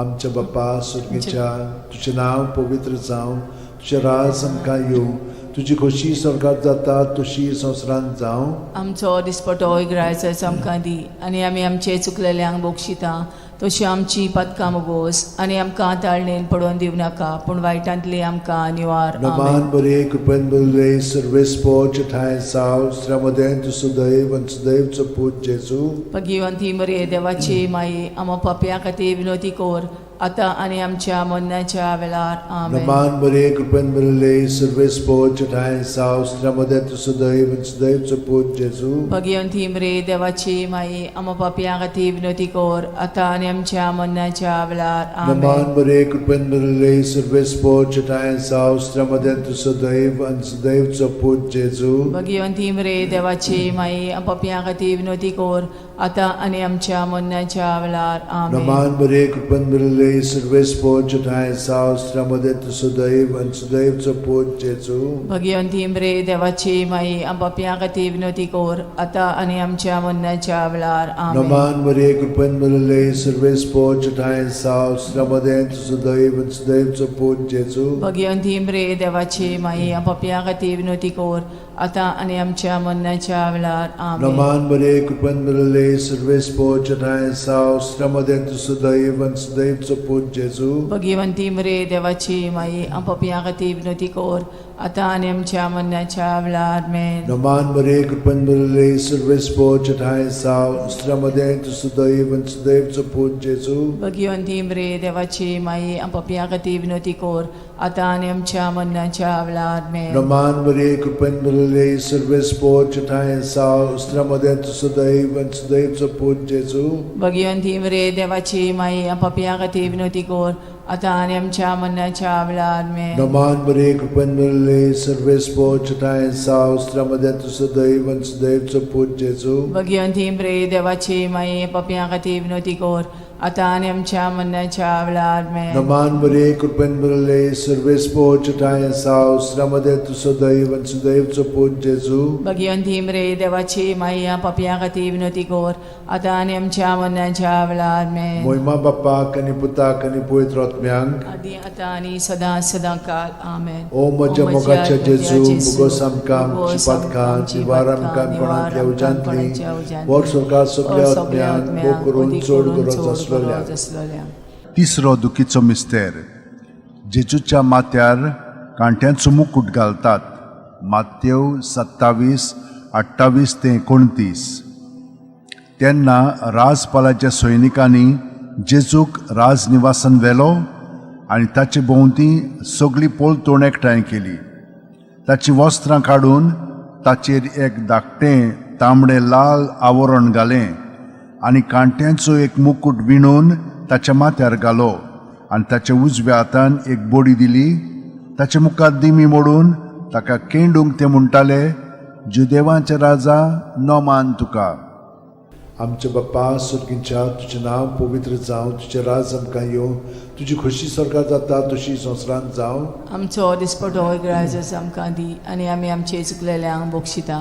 B: आमच्या बापा सुर्गीच्या, तुजें नांव पवित्र जावं, तुजें राज आमकां येवं, तुजी खोशी स्वर्गात जाता तशी संवसारांत जावं.
C: आमचो दिसपटो इग्रायचो आमकां दी आनी आमी आमचे चुकलेल्यांक बक्षिता तशी आमची पातकां मोगोस आनी आमकां ताळणेन पडोवन दिवं नाका पूण वायटांतली आमकां निवार.
B: नमान
C: आमेन.
B: बरे कृपेन बरले सर्वेस्पोच ठांय साव स्त्र्यामदें तूं सुदैव आनी सुदैवचो पूत जेजू.
C: भगिवंती मरे देवाची माई, आमा पापया खातीर विनोती कोर आतां आनी आमच्या मरणाच्या वेळार. आमेन.
B: नमान बरे कृपेन बरले सर्वेस्पोच ठांय साव स्त्र्यामदें तूं सुदैव आनी सुदैवचो पूत जेजू.
C: भगिवंती मरे देवाची माई, आमा पापया खातीर विनोती कोर आतां आनी आमच्या मरणाच्या वेळार.
B: नमान
C: आमेन.
B: बरे कृपेन बरले सर्वेस्पोच ठांय साव स्त्र्यामदें तूं सुदैव आनी सुदैवचो पूत जेजू.
C: भगिवंती मरे देवाची माई, पापया खातीर विनोती कोर आतां आनी आमच्या मरणाच्या वेळार. आमेन.
B: नमान बरे कृपेन बरले सर्वेस्पोच ठांय साव स्त्र्यामदें तूं सुदैव आनी सुदैवचो पूत जेजू.
C: भगिवंती मरे देवाची माई, पापया खातीर विनोती कोर आतां आनी आमच्या मरणाच्या वेळार. आमेन.
B: नमान मरे कृपेन भरले सर्वेस्पोच ठांय साव स्त्र्यामदें तूं सुदैव आनी सुदैवचो पूत जेजू.
C: भगिवंती मरे देवाची माई, पापया खातीर विनोती कोर आतां आनी आमच्या मरणाच्या वेळार. आमेन.
B: नमान मरे कृपेन भरले सर्वेस्पोच ठांय साव स्त्र्यामदें तूं सुदैव आनी सुदैवचो पूत जेजू.
C: भगिवंती मरे देवाची माई, पापया खातीर विनोती कोर आतां आनी आमच्या मरणाच्या वेळार. आमेन.
B: नमान मरे कृपेन भरले सर्वेस्पोच ठांय साव स्त्र्यामदें तूं सुदैव आनी सुदैवचो पूत जेजू.
C: भगिवंती मरे देवाची माई, पापया खातीर विनोती कोर आतां आनी आमच्या मरणाच्या वेळार. आमेन.
B: नमान मरे कृपेन भरले सर्वेस्पोच ठांय साव स्त्र्यामदें तूं सुदैव आनी सुदैवचो पूत जेजू.
C: भगिवंती मरे देवाची माई, पापया खातीर विनोती कोर आतां आनी आमच्या मरणाच्या वेळार. आमेन.
B: नमान मरे कृपेन भरले सर्वेस्पोच ठांय साव स्त्र्यामदें तूं सुदैव आनी सुदैवचो पूत जेजू.
C: भगिवंती मरे देवाची माई, पापया खातीर विनोती कोर आतां आनी आमच्या मरणाच्या वेळार. आमेन.
B: नमान मरे कृपेन भरले सर्वेस्पोच ठांय साव स्त्र्यामदें तूं सुदैव आनी सुदैवचो पूत जेजू.
C: भगिवंती मरे देवाची माई, पापया खातीर विनोती कोर आतां आनी आमच्या मरणाच्या वेळार. आमेन.
B: मोहिमा बाप्पाक आनी पुताक आनी पवित्र आत्म्यांक,
C: आदी आतां आनी सदां सदां काल. आमेन.
B: ओ म्हज्या मोगाच्या जेजू, मुगोस आमकां आमची पातकां निवार आमकां कोणांतल्या उज्यांतली, वर स्वर्गात सगल्या आत्म्यांक, मोग करून चड गरज आसलेल्या.
A: तिसरो दुखीचो मिस्तेर. जेजूच्या माथ्यार कांट्यांचो मुकूट घालतात. मातेव 27:28 ते 29. तेन्ना राजपालाच्या सैनिकांनी जेजूक राजनिवासान व्हेलो आनी ताचे भोंवती सगळी पलतोण एकठांय केली. ताचीं वस्त्रां काडून ताचेर एक धाकटें तांबडें लाल आवरण घालें आनी कांट्यांचो एक मुकूट विणून ताच्या माथ्यार घालो आनी ताच्या उजव्या हातान एक बडी दिली. ताचे मुखार दिमी मोडून ताका केंडूंक ते म्हणटाले, जुदेवांचे राजा, नमान तुका.
B: आमच्या बाप्पा सुर्गींच्या, तुजें नांव पवित्र जावं, तुजें राज आमकां येवं, तुजी खोशी स्वर्गात जाता तशी संवसारांत जावं.
C: आमचो दिसपटो इग्रायजस आमकां दी आनी आमी आमचे चुकलेल्यांक बक्षिता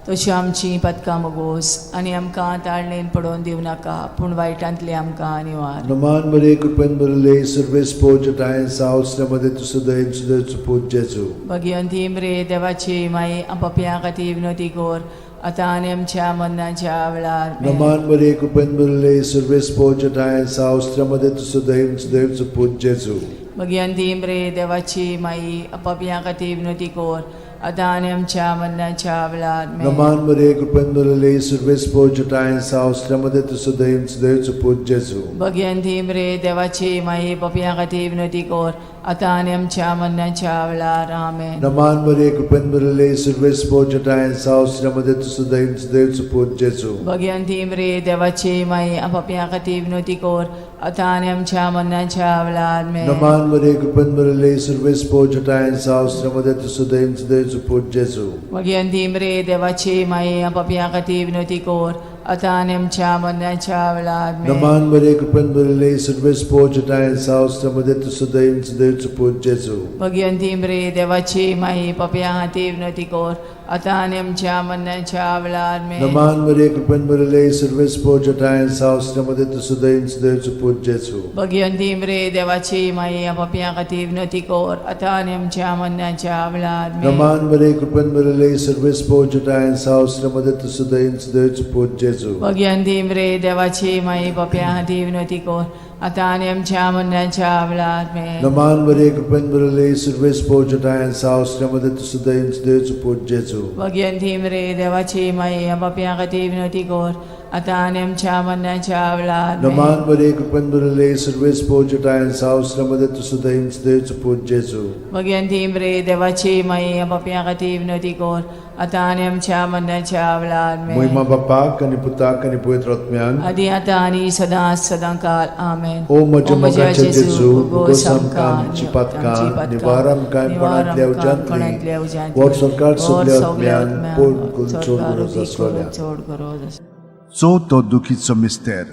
C: तशी आमची पातकां मोगोस आनी आमकां ताळणेन पडोवन दिवं नाका पूण वायटांतली आमकां निवार.
B: नमान मरे कृपेन भरले सर्वेस्पोच ठांय साव स्त्र्यामदें तूं सुदैव सुदैवचो पूत जेजू.
C: भगिवंती मरे देवाची माई, पापया खातीर विनोती कोर आतां आनी आमच्या मरणाच्या वेळार. आमेन.
B: नमान मरे कृपेन भरले सर्वेस्पोच ठांय साव स्त्र्यामदें तूं सुदैव सुदैवचो पूत जेजू.
C: भगिवंती मरे देवाची माई, पापया खातीर विनोती कोर आतां आनी आमच्या मरणाच्या वेळार. आमेन.
B: नमान मरे कृपेन भरले सर्वेस्पोच ठांय साव स्त्र्यामदें तूं सुदैव सुदैवचो पूत जेजू.
C: भगिवंती मरे देवाची माई, पापया खातीर विनोती कोर आतां आनी आमच्या मरणाच्या वेळार. आमेन.
B: नमान मरे कृपेन भरले सर्वेस्पोच ठांय साव स्त्र्यामदें तूं सुदैव सुदैवचो पूत जेजू.
C: भगिवंती मरे देवाची माई, पापया खातीर विनोती कोर आतां आनी आमच्या मरणाच्या वेळार. आमेन.
B: नमान मरे कृपेन भरले सर्वेस्पोच ठांय साव स्त्र्यामदें तूं सुदैव सुदैवचो पूत जेजू.
C: भगिवंती मरे देवाची माई, पापया खातीर विनोती कोर आतां आनी आमच्या मरणाच्या वेळार आमेन.
B: नमान मरे कृपेन भरिल्ले सर्वेस्पोर जटायेन साव मध्ये सुदैव सुदैवचो पूत जेजू.
C: भगिवंती मरे देवाची माई पापया खातीर विनवती कर आतां आनी आमच्या मरणाच्या वेळार आमेन.
B: नमान मरे कृपेन भरिल्ले सर्वेस्पोर जटायेन साव मध्ये सुदैव सुदैवचो पूत जेजू.
C: भगिवंती मरे देवाची माई पापया खातीर विनवती कर आतां आनी आमच्या मरणाच्या वेळार आमेन.
B: नमान मरे कृपेन भरिल्ले सर्वेस्पोर जटायेन साव मध्ये सुदैव सुदैवचो पूत जेजू.
C: भगिवंती मरे देवाची माई पापया खातीर विनवती कर आतां आनी आमच्या मरणाच्या वेळार आमेन.
B: नमान मरे कृपेन भरिल्ले सर्वेस्पोर जटायेन साव मध्ये सुदैव सुदैवचो पूत जेजू.
C: भगिवंती मरे देवाची माई पापया खातीर विनवती कर आतां आनी आमच्या मरणाच्या वेळार आमेन.
B: नमान मरे कृपेन भरिल्ले सर्वेस्पोर जटायेन साव मध्ये सुदैव सुदैवचो पूत जेजू.
C: भगिवंती मरे देवाची माई पापया खातीर विनवती कर आतां आनी आमच्या मरणाच्या वेळार आमेन.
B: महिमा बापाक आनी पुताक आनी पवित्र आत्म्याक.
C: आदी आतां आनी सदां सदां काल आमेन.
B: ओ म्हज्या मोगाच्या जेजू, उगोस आमकां आमची पातकां, निवार आमकां कोणांतल्या उज्यांतली, वर सरकार सगल्या आत्म्यान पोट करून चड गरज आसलोल्या.
C: चड गरज आसलोल्या.
A: चवथो दुखीचो मिस्तेर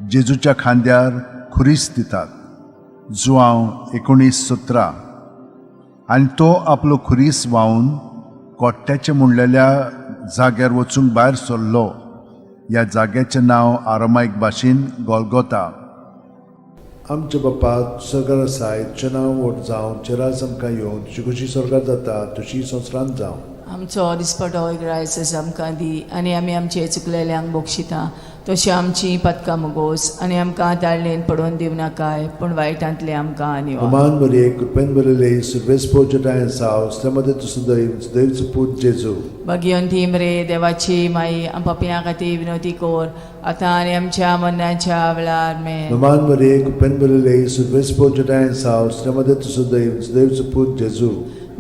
A: जेजूच्या खांद्यार खुरीस दितात, जुआंव 19:17. आनी तो आपलो खुरीस व्हांवन कोट्ट्याचें म्हणलेल्या जाग्यार वचूंक भायर सरलो. ह्या जाग्याचें नांव आरामायक भाशेन गोलगोता.
B: आमच्या बापा सरकार आसाय, तुजें नांव व्हड जावं, तुजें राज आमकां येवं, तुजी खुशी स्वर्गात जाता तशी संवसारांत जावं.
C: आमचो दिसपटो ग्रायस आमकां दी आनी आमी आमचे चुकलेल्यांक बक्षिता तशी आमची पदकां मुगोस आनी आमकां ताळणेन पडोवन दिवं नाकाय पूण वायटांतले आमकां निवार.
B: अमान मरिये, कृपेन भरिल्ले, सर्वेस्पोर जटायेन साव, मध्ये सुदैव सुदैवचो पूत जेजू.
C: भगिवंती मरे देवाची माई पापयां खातीर विनवती कर आतां आनी आमच्या मरणाच्या वेळार आमेन.
B: नमान मरिये, कृपेन भरिल्ले, सर्वेस्पोर जटायेन साव, मध्ये सुदैव सुदैवचो पूत जेजू.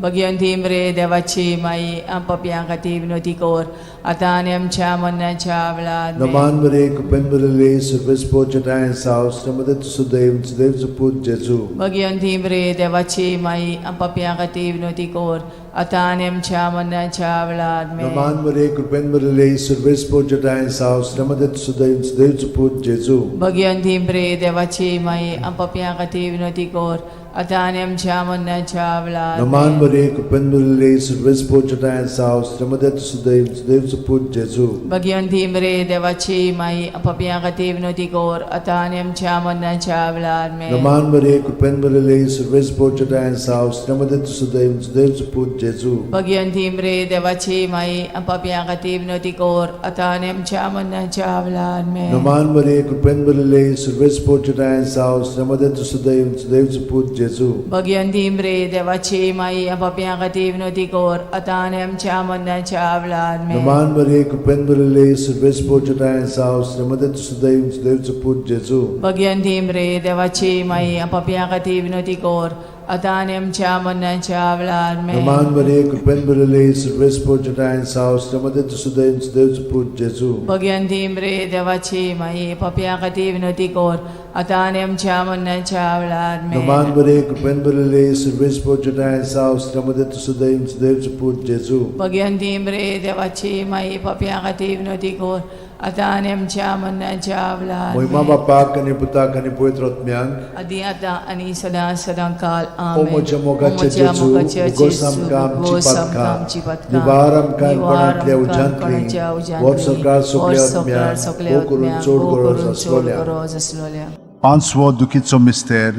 C: भगिवंती मरे देवाची माई पापयां खातीर विनवती कर आतां आनी आमच्या मरणाच्या वेळार आमेन.
B: नमान मरिये, कृपेन भरिल्ले, सर्वेस्पोर जटायेन साव, मध्ये सुदैव सुदैवचो पूत जेजू.
C: भगिवंती मरे देवाची माई पापयां खातीर विनवती कर आतां आनी आमच्या मरणाच्या वेळार आमेन.
B: नमान मरिये, कृपेन भरिल्ले, सर्वेस्पोर जटायेन साव, मध्ये सुदैव सुदैवचो पूत जेजू.
C: भगिवंती मरे देवाची माई पापयां खातीर विनवती कर आतां आनी आमच्या मरणाच्या वेळार
B: नमान
C: आमेन.
B: मरिये, कृपेन भरिल्ले, सर्वेस्पोर जटायेन साव, मध्ये सुदैव सुदैवचो पूत जेजू.
C: भगिवंती मरे देवाची माई पापयां खातीर विनवती कर आतां आनी आमच्या मरणाच्या वेळार आमेन.
B: नमान मरिये, कृपेन भरिल्ले, सर्वेस्पोर जटायेन साव, मध्ये सुदैव सुदैवचो पूत जेजू.
C: भगिवंती मरे देवाची माई पापयां खातीर विनवती कर आतां आनी आमच्या मरणाच्या वेळार आमेन.
B: नमान मरिये, कृपेन भरिल्ले, सर्वेस्पोर जटायेन साव, मध्ये सुदैव सुदैवचो पूत जेजू.
C: भगिवंती मरे देवाची माई पापयां खातीर विनवती कर आतां आनी आमच्या मरणाच्या वेळार आमेन.
B: नमान मरिये, कृपेन भरिल्ले, सर्वेस्पोर जटायेन साव, मध्ये सुदैव सुदैवचो पूत जेजू.
C: भगिवंती मरे देवाची माई पापयां खातीर विनवती कर आतां आनी आमच्या मरणाच्या वेळार आमेन.
B: नमान मरिये, कृपेन भरिल्ले, सर्वेस्पोर जटायेन साव, मध्ये सुदैव सुदैवचो पूत जेजू.
C: भगिवंती मरे देवाची माई पापयां खातीर विनवती कर आतां आनी आमच्या मरणाच्या वेळार आमेन.
B: नमान मरिये, कृपेन भरिल्ले, सर्वेस्पोर जटायेन साव, मध्ये सुदैव सुदैवचो पूत जेजू.
C: भगिवंती मरे देवाची माई पापयां खातीर विनवती कर आतां आनी आमच्या मरणाच्या वेळार
B: महिमा
C: आमेन.
B: बापाक आनी पुताक आनी पवित्र आत्म्याक.
C: आदी आतां आनी सदां सदां काल
B: ओ
C: आमेन.
B: म्हज्या मोगाच्या
C: ओ म्हज्या
B: जेजू,
C: मोगाच्या
B: उगोस
C: जेजू,
B: आमकां आमची
C: उगोस आमकां
B: पातकां,
C: आमची पातकां,
B: निवार आमकां
C: निवार
B: कोणांतल्या
C: आमकां
B: उज्यांतली,
C: कोणाच्या उज्यांतली,
B: वर सरकार सगल्या
C: वर सरकार
B: आत्म्यांक,
C: सगल्या
B: भोव करून
C: आत्म्यांक,
B: चड
C: भोव
B: गरज
C: करून चड
B: आसलोल्या.
C: गरज आसलोल्या.
A: पांचवो दुखीचो मिस्तेर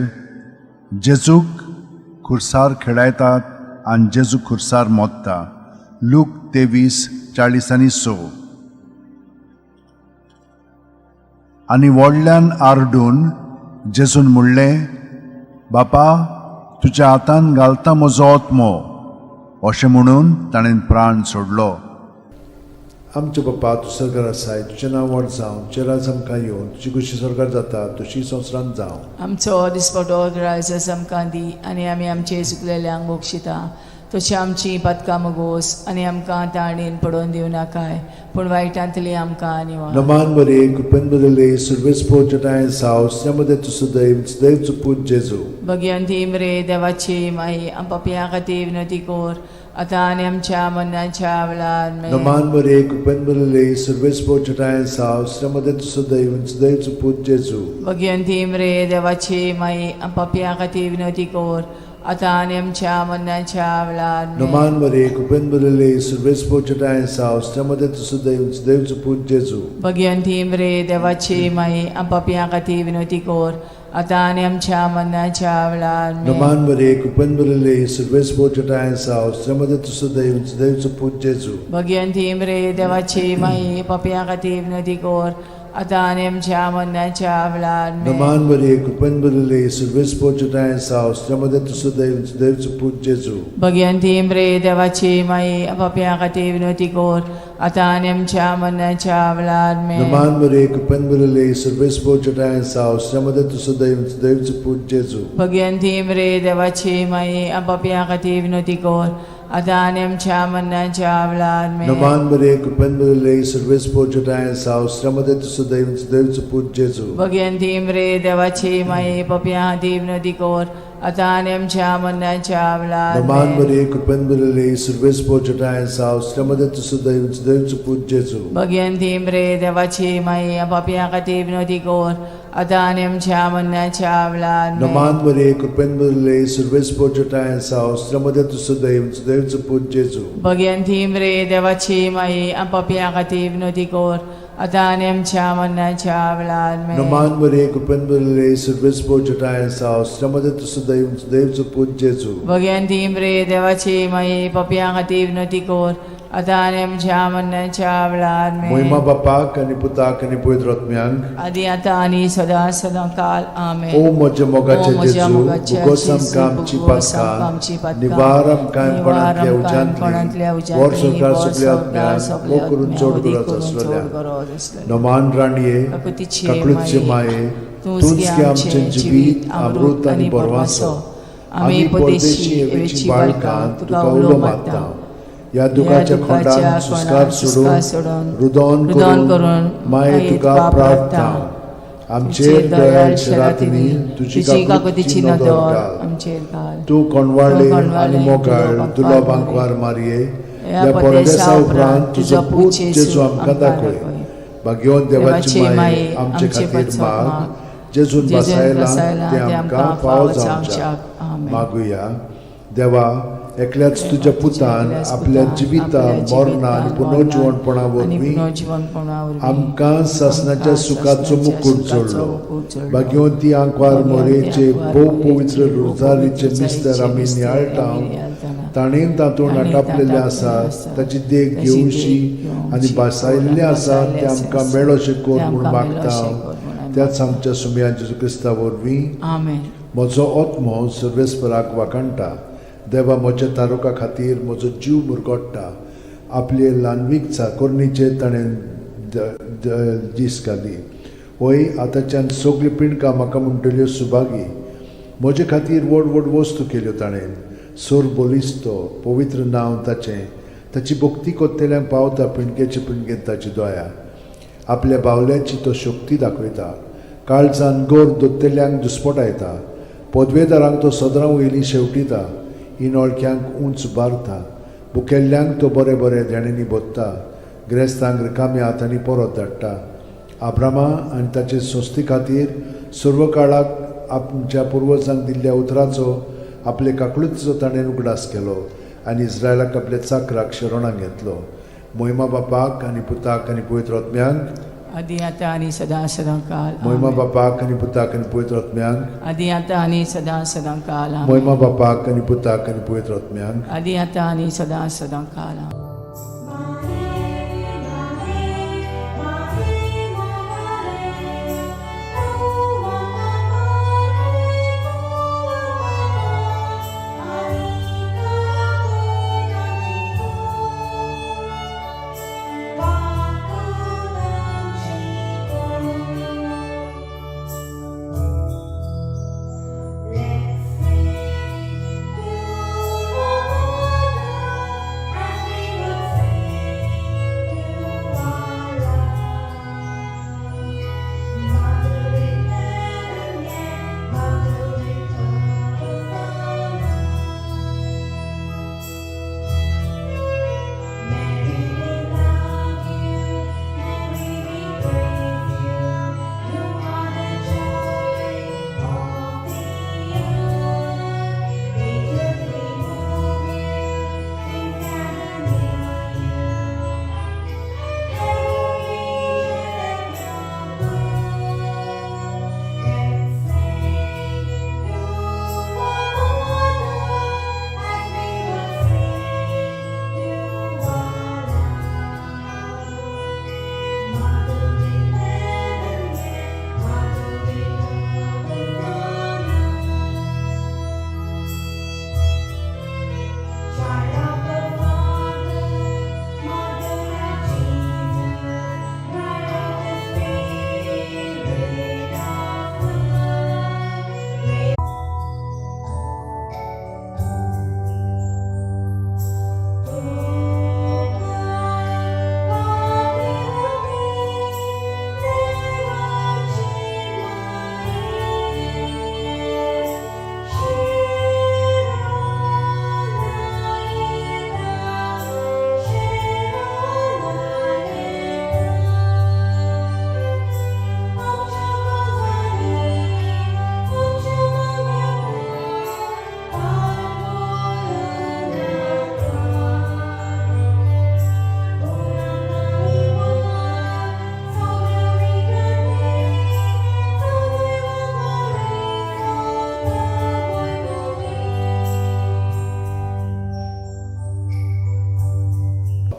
A: जेजूक खुर्सार खेळायतात आनी जेजू खुर्सार मोत्ता, लूक 23:46. आनी व्हडल्यान आरडून जेजून म्हणलें, बापा तुज्या हातान घालता म्हजो आत्मो. अशें म्हणून ताणें प्राण सोडलो.
B: आमच्या बापा, तूं सरकार आसाय, तुजें नांव व्हड जावं, तुजें राज आमकां येवं, तुजी खुशी सरकार जाता तशी संवसारांत जावं.
C: आमचो दिसपटो ग्रायस आमकां दी आनी आमी आमचे चुकलेल्यांक बक्षिता तशी आमची पातकां मुगोस आनी आमकां ताणेन पडोवन दिवं नाकाय पूण वायटांतली आमकां निवार.
B: नमान मरिये, कृपेन भरिल्ले, सर्वेस्पोर जटायेन साव, मध्ये तूं सुदैव सुदैवचो पूत जेजू.
C: भगिवंती मरे देवाची माई पापयां खातीर विनवती कर आतां आनी आमच्या मरणाच्या वेळार आमेन.
B: नमान मरे कृपेन भरिल्ले सर्वेस्पर जटाय साव श्रमदे सदैव सदैव पूत जेजू.
C: भगिनी मरे देवाची माई, पापयां खातीर विनवती कर, आतां आनी आमच्या मरणाच्या वेळार आमेन.
B: नमान मरे कृपेन भरिल्ले सर्वेस्पर जटाय साव श्रमदे सदैव सदैव पूत जेजू.
C: भगिनी मरे देवाची माई, पापयां खातीर विनवती कर, आतां आनी आमच्या मरणाच्या वेळार आमेन.
B: नमान मरे कृपेन भरिल्ले सर्वेस्पर जटाय साव श्रमदे सदैव सदैव पूत जेजू.
C: भगिनी मरे देवाची माई, पापयां खातीर विनवती कर, आतां आनी आमच्या मरणाच्या वेळार आमेन.
B: नमान मरे कृपेन भरिल्ले सर्वेस्पर जटाय साव श्रमदे सदैव सदैव पूत जेजू.
C: भगिनी मरे देवाची माई, पापयां खातीर विनवती कर, आतां आनी आमच्या मरणाच्या वेळार आमेन.
B: नमान मरे कृपेन भरिल्ले सर्वेस्पर जटाय साव श्रमदे सदैव सदैव पूत जेजू.
C: भगिनी मरे देवाची माई, पापयां खातीर विनवती कर, आतां आनी आमच्या मरणाच्या वेळार आमेन.
B: नमान मरे कृपेन भरिल्ले सर्वेस्पर जटाय साव श्रमदे सदैव सदैव पूत जेजू.
C: भगिनी मरे देवाची माई, पापयां खातीर विनवती कर, आतां आनी आमच्या मरणाच्या वेळार
B: नमान
C: आमेन.
B: मरे कृपेन भरिल्ले सर्वेस्पर जटाय साव श्रमदे सदैव सदैव पूत जेजू.
C: भगिनी मरे देवाची माई, पापयां खातीर विनवती कर, आतां आनी आमच्या मरणाच्या वेळार आमेन.
B: नमान मरे कृपेन भरिल्ले सर्वेस्पर जटाय साव श्रमदे सदैव सदैव पूत जेजू.
C: भगिनी मरे देवाची माई, पापयां खातीर विनवती कर, आतां आनी आमच्या मरणाच्या वेळार आमेन.
B: नमान मरे कृपेन भरिल्ले सर्वेस्पर जटाय साव श्रमदे सदैव सदैव पूत जेजू.
C: भगिनी मरे देवाची माई, पापयां खातीर विनवती कर, आतां आनी आमच्या मरणाच्या वेळार आमेन.
B: मोहिमा बापाक आनी पुताक आनी पवित्र आत्म्यांक,
C: आदी आतां आनी सदां सदां काल आमेन.
B: ओ म्हज्या मोगाचे
C: ओ म्हज्या
B: जेजू,
C: मोगाचे
B: भुगोस
C: जेजू,
B: आमकां आमची
C: भुगोस आमकां आमची
B: पातकां,
C: पातकां,
B: निवार आमकां
C: निवार
B: कोणांतल्या
C: आमकां कोणांतल्या
B: उज्यांतली,
C: उज्यांतली,
B: वर संवसार
C: वर
B: सगल्या
C: संवसार
B: आत्म्यांक,
C: सगल्या
B: मोग करून
C: आत्म्यांक,
B: चड
C: ओदी
B: गरज
C: करून
B: आसलेल्या.
C: चड गरज आसलेल्या.
B: नमान राणये,
C: काकुतीचे
B: काकळूतचे
C: माये,
B: माये,
C: तूंच
B: तूंच
C: गे
B: गे
C: आमचें
B: आमचें
C: जिवीत, अमृत आनी बरवासो. आमी परदेशी एवेची बाळकां तुका उलो मारता.
B: ह्या दुखाच्या खोंडान सुस्कार सोडून, रुदोन
C: रुदोन
B: करून
C: करून
B: माये तुका प्रार्थना. आमचेर दयाळ शरातींनी तुजी
C: तुजी
B: काकुतीची
C: काकुतीची
B: नदर
C: नदर
B: घाल.
C: आमचेर घाल.
B: तूं कोणवाळे
C: तूं कोणवाळे
B: आनी मोगाळ
C: तुलो
B: तुलो
C: बांकवार
B: बांकवार मारये,
C: ह्या
B: ह्या
C: परदेसा
B: परदेसा
C: उपरांत
B: उपरांत तुजो पूत जेजू आमकां दाखय. भाग्यवंत देवाची माये, आमचे खातीर
C: पासत
B: माग.
C: माग.
B: जेजून
C: जेजून
B: बसायला
C: बसायला
B: तें आमकां फावो जावच्याक.
C: आमेन.
B: मागुया. देवा, एकल्याच तुज्या पुतान
C: एकल्याच
B: आपल्या
C: पुतान
B: जिविता
C: आपल्या
B: मरणा आनी
C: जिवितान,
B: पुनर्जिवणपणा
C: मरणान आनी
B: वरवीं
C: पुनर्जिवणपणा वरवीं
B: आमकां सासणाच्या
C: आमकां
B: सुखाचो
C: सासणाच्या
B: मुकूट
C: सुखाचो
B: जोडलो.
C: मुकूट जोडलो.
B: भाग्यवंती आंकवार
C: भाग्यवंती
B: मोरेचे
C: आंकवार
B: भोव
C: मोरेचे
B: पवित्र
C: भोव
B: रोजारीचे
C: पवित्र
B: मिस्तर आमी
C: रोजारीचे
B: नियाळटा,
C: मिस्तर आमी नियाळटाना,
B: ताणें तातूंत
C: ताणें
B: आटापलेलें
C: तातूंत
B: आसा
C: आसा,
B: ताची देख
C: ताची देख
B: घेवची आनी
C: घेवची,
B: भासायल्लें आसा
C: भासायल्लें
B: तें आमकां
C: आसा,
B: मेळोशें कर
C: तें
B: म्हूण
C: आमकां
B: मागता
C: मेळोशें कर म्हूण आमी
B: त्याच आमच्या सुमया जेजू क्रिस्ता वरवीं.
C: आमेन.
B: म्हजो आत्मो सर्वेस्पराक वाखाणटा, देवा म्हज्या तारुका खातीर म्हजो जीव मुरगोडटा. आपले ल्हानवीक चाकोरणीचेर ताणें दीस घाली. वय, आतांच्यान सगल्यो पिंडकां म्हाका म्हणटल्यो सुभागी. म्हजे खातीर व्हड व्हड वस्तू केल्यो ताणें. सोर बलिस्तो पवित्र नांव ताचें. ताची भक्ती कोत्तेल्यांक पावता पिंडकेचे पिंडकेन ताची दया. आपल्या बावल्याची तो शक्ती दाखयता, काळजान गोर दोत्तेल्यांक दुस्पटायता. पदवेदारांक तो सदरां वयली शेवटिता, इनोळख्यांक उंच बारता. भुकेल्ल्यांक तो बरें बरें देण्यांनी भोत्ता, ग्रेस्तांक रिकाम्या हातांनी परत धाडटा. आब्रामा आनी ताचे संस्थे खातीर सर्व काळाक आमच्या पुर्वजांक दिल्ल्या उतराचो आपले काकळुतीचो ताणें उगडास केलो आनी इस्रायलाक आपल्या चाकराक शरणाक घेतलो. मोहिमा बापाक आनी पुताक आनी पवित्र आत्म्यांक,
C: आदी आतां आनी सदां सदां काल
B: मोहिमा
C: आमेन.
B: बापाक आनी पुताक आनी पवित्र आत्म्यांक,
C: आदी आतां आनी सदां सदां काल आमेन.
B: मोहिमा बापाक आनी पुताक आनी पवित्र आत्म्यांक,
C: आदी आतां आनी सदां सदां काल आमेन.
D: Let's sing to our mother as we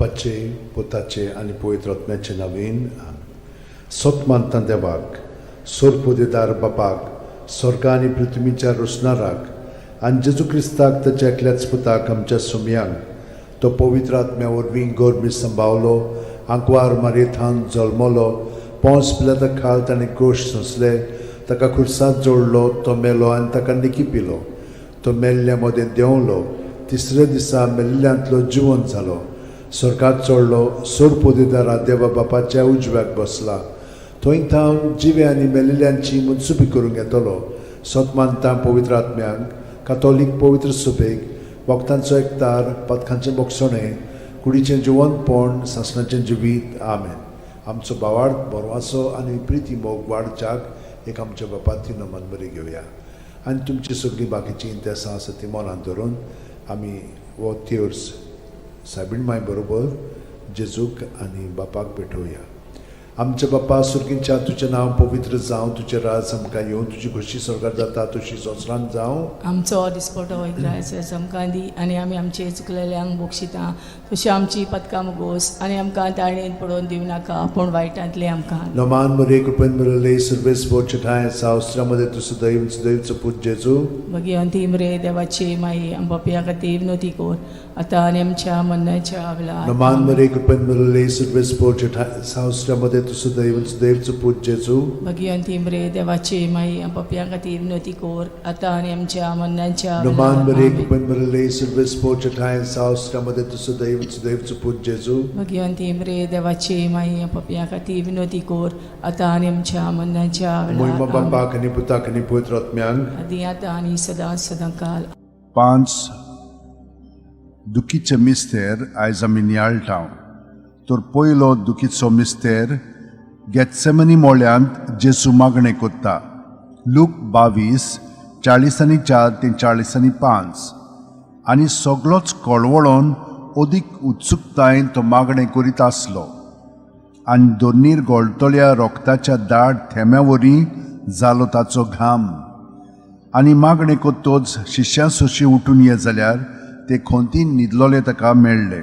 B: बापाचे, पुताचे आनी पवित्र आत्म्याचे नवीन. सत मानता देवाक, सोरपोदेदार बापाक, स्वर्गा आनी पृथ्वीच्या रोसणाराक, आनी जेजू क्रिस्ताक, ताच्या एकल्याच पुताक, आमच्या सुमयांक, तो पवित्र आत्म्या वरवीं गोरमी संभावलो, आंकवार मारयेथान जल्मलो, पोंस पिलाता खाल ताणें कोश सोंसले, ताका खुर्सात जोडलो, तो मेलो आनी ताका निकी पिलो, तो मेल्ल्या मदें देंवलो, तिसऱ्या दिसा मेल्ल्यांतलो जिवंत जालो, स्वर्गात चडलो, सोरपोदेदारा देवा बापाच्या उजव्याक बसला, थंय थावन जिवे आनी मेल्ल्यांची मनसुबी करूंक येतलो. सत मानता पवित्र आत्म्यांक, कातोलीक पवित्र सुबेक, वखदांचो एकतार, पथकांचें बोगसणें, कुडीचें जिवंतपण, सासणाचें जिवीत. आमेन. आमचो बावार्थ, बरवासो आनी प्रिती मोग वाडच्याक एक आमच्या बापाती नमन बरी घेवया आनी तुमची सगळीं बाकीचीं इंतेसां आसा ती मनांत धरून आमी हो तेर्स सायबीण माय बरोबर जेजूक आनी बापाक भेटोवया. आमच्या बापा सुर्गींच्या, तुजें नांव पवित्र जावं, तुजें राज आमकां येवं, तुजी खोशी स्वर्गार जाता तशी संवसारांत जावं.
C: आमचो दिसपटो इग्रायस आमकां दी आनी आमी आमचे चुकलेल्यांक बक्षिता तशी आमची पदकां मुगोस आनी आमकां ताळणेन पडोवन दिवं नाका, पूण वायटांतले आमकां.
B: नमान मरे, कृपेन भरले, सर्वेस्पर ठांय सावस्त्रामध्ये तूं सदैव सदैवचो पूत जेजू.
C: भगिवंती मरे देवाची माई, आमच्या खातीर विनवती कर, आतां आनी आमच्या मरणाच्या वेळार.
B: नमान मरे, कृपेन भरले, सर्वेस्पर ठांय सावस्त्रामध्ये तूं सदैव सदैवचो पूत जेजू.
C: भगिवंती मरे देवाची माई, आमच्या खातीर विनवती कर, आतां आनी आमच्या मरणाच्या
B: नमान
C: वेळार.
B: मरे,
C: आमेन.
B: कृपेन भरले, सर्वेस्पर ठांय सावस्त्रामध्ये तूं सदैव सदैवचो पूत जेजू.
C: भगिवंती मरे देवाची माई, आमच्या खातीर विनवती कर, आतां आनी आमच्या मरणाच्या
B: मोहिमा
C: वेळार. आमेन.
B: बापाक आनी पुताक आनी पवित्र आत्म्यांक.
C: आदी आतां आनी सदां सदां काल.
A: पांच दुखीचे मिस्तेर आयज आमी नियाळटा. तर पयलो दुखीचो मिस्तेर, गेत्सेमनी मोळ्यांत जेजू मागणें कोत्ता. लूक 22:44 ते 45. आनी सगलोच कळवळोन अदीक उत्सुकतायेन तो मागणें करीत आसलो आनी दोनीर गळटल्या रोगताच्या दाट थेंब्या वरी जालो ताचो घाम. आनी मागणें कोत्तोच शिश्यां सोशी उठून ये जाल्यार ते खोंतीन न्हिदलोले ताका मेळ्ळे.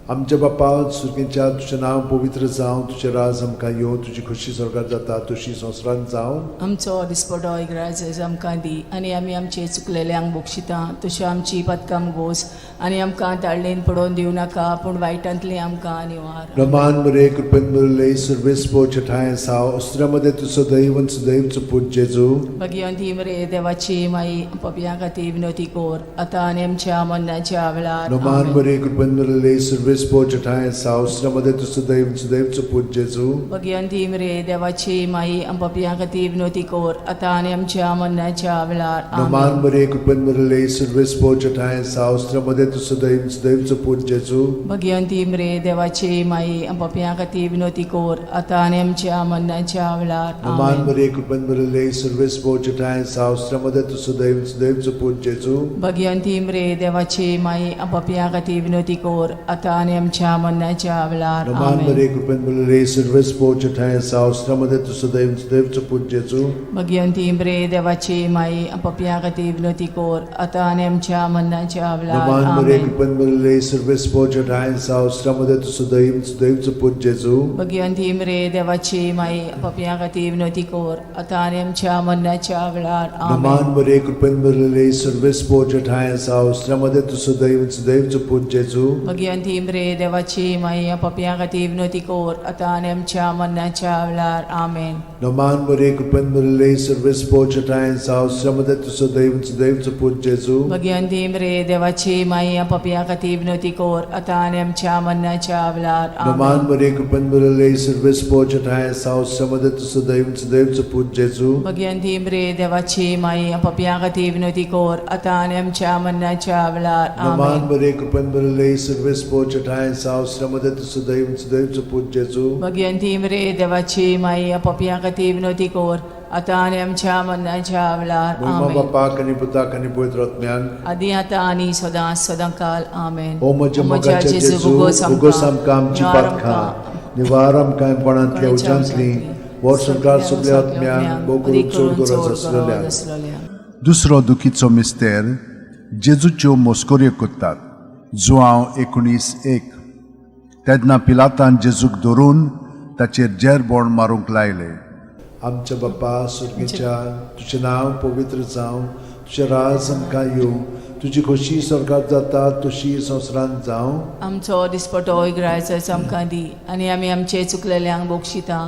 B: आमच्या बापा सुर्गींच्या, तुजें नांव पवित्र जावं, तुजें राज आमकां येवं, तुजी खोशी स्वर्गार जाता तशी संवसारांत जावं.
C: आमचो दिसपटो इग्राज आमकां दी आनी आमी आमचे चुकलेल्यांक बक्षिता तश्यो आमची पदकां गोस आनी आमकां ताळणेन पडोवन दिवं नाका, पूण वायटांतली आमकां निवार.
B: रमान मरे, कृपेन भरले, सर्वेस्पर ठांय साव अस्त्रामध्ये तूं सदैव सदैवचो पूत जेजू.
C: भगिवंती मरे देवाची माई, पपया खातीर विनवती कोर, आतां आनी आमच्या मरणाच्या वेळार.
B: रमान
C: आमेन.
B: मरे, कृपेन भरले, सर्वेस्पर ठांय साव अस्त्रामध्ये तूं सदैव सदैवचो पूत जेजू.
C: भगिवंती मरे देवाची माई, पपया खातीर विनवती कोर, आतां आनी आमच्या मरणाच्या वेळार.
B: रमान
C: आमेन.
B: मरे, कृपेन भरले, सर्वेस्पर ठांय साव अस्त्रामध्ये तूं सदैव सदैवचो पूत जेजू.
C: भगिवंती मरे देवाची माई, पपया खातीर विनवती कोर, आतां आनी आमच्या मरणाच्या वेळार.
B: रमान
C: आमेन.
B: मरे, कृपेन भरले, सर्वेस्पर ठांय साव अस्त्रामध्ये तूं सदैव सदैवचो पूत जेजू.
C: भगिवंती मरे देवाची माई, पपया खातीर विनवती कोर, आतां आनी आमच्या मरणाच्या वेळार.
B: रमान
C: आमेन.
B: मरे, कृपेन भरले, सर्वेस्पर ठांय साव अस्त्रामध्ये तूं सदैव सदैवचो पूत जेजू.
C: भगिवंती मरे देवाची माई, पपया खातीर विनवती कोर, आतां आनी आमच्या मरणाच्या वेळार.
B: रमान मरे,
C: आमेन.
B: कृपेन भरले, सर्वेस्पर ठांय साव अस्त्रामध्ये तूं सदैव सदैवचो पूत जेजू.
C: भगिवंती मरे देवाची माई, पपया खातीर विनवती कोर, आतां आनी आमच्या मरणाच्या वेळार.
B: रमान
C: आमेन.
B: मरे, कृपेन भरले, सर्वेस्पर ठांय साव अस्त्रामध्ये तूं सदैव सदैवचो पूत जेजू.
C: भगिवंती मरे देवाची माई, पपया खातीर विनवती कोर, आतां आनी आमच्या मरणाच्या वेळार. आमेन.
B: रमान मरे, कृपेन भरले, सर्वेस्पर ठांय साव अस्त्रामध्ये तूं सदैव सदैवचो पूत जेजू.
C: भगिवंती मरे देवाची माई, पपया खातीर विनवती कोर, आतां आनी आमच्या मरणाच्या वेळार.
B: रमान
C: आमेन.
B: मरे, कृपेन भरले, सर्वेस्पर ठांय साव अस्त्रामध्ये तूं सदैव सदैवचो पूत जेजू.
C: भगिवंती मरे देवाची माई, पपया खातीर विनवती कोर, आतां आनी आमच्या मरणाच्या वेळार.
B: रमान
C: आमेन.
B: मरे, कृपेन भरले, सर्वेस्पर ठांय साव अस्त्रामध्ये तूं सदैव सदैवचो पूत जेजू.
C: भगिवंती मरे देवाची माई, पपया खातीर विनवती कोर, आतां आनी आमच्या मरणाच्या वेळार.
B: मोहिमा
C: आमेन.
B: बापाक आनी पुताक आनी पवित्र आत्म्याक.
C: आदी आतां आनी सदां सदां काल. आमेन.
B: ओ म्हज्या मोगाच्या जेजू, उगोस आमकां आमची पातकां, निवार आमकां कोणांतल्या उज्यांतली, वर संवसार सगल्या आत्म्यांक, भोव करून चड गरज आसलेल्या.
A: दुसरो दुखीचो मिस्तेर, जेजूच्यो मस्कऱ्यो करतात. जुआंव 19:1. तेन्ना पिलातान जेजूक धरून ताचेर जेरबोण मारूंक लायले.
B: आमच्या बाप्पा सुर्गीच्या, तुजें नांव पवित्र जावं, तुजें राज आमकां येवं, तुजी खोशी स्वर्गात जाता तशी संवसारांत जावं.
C: आमचो दिसपटो इगरायचो आमकां दी आनी आमी आमचे चुकलेल्यांक बक्षिता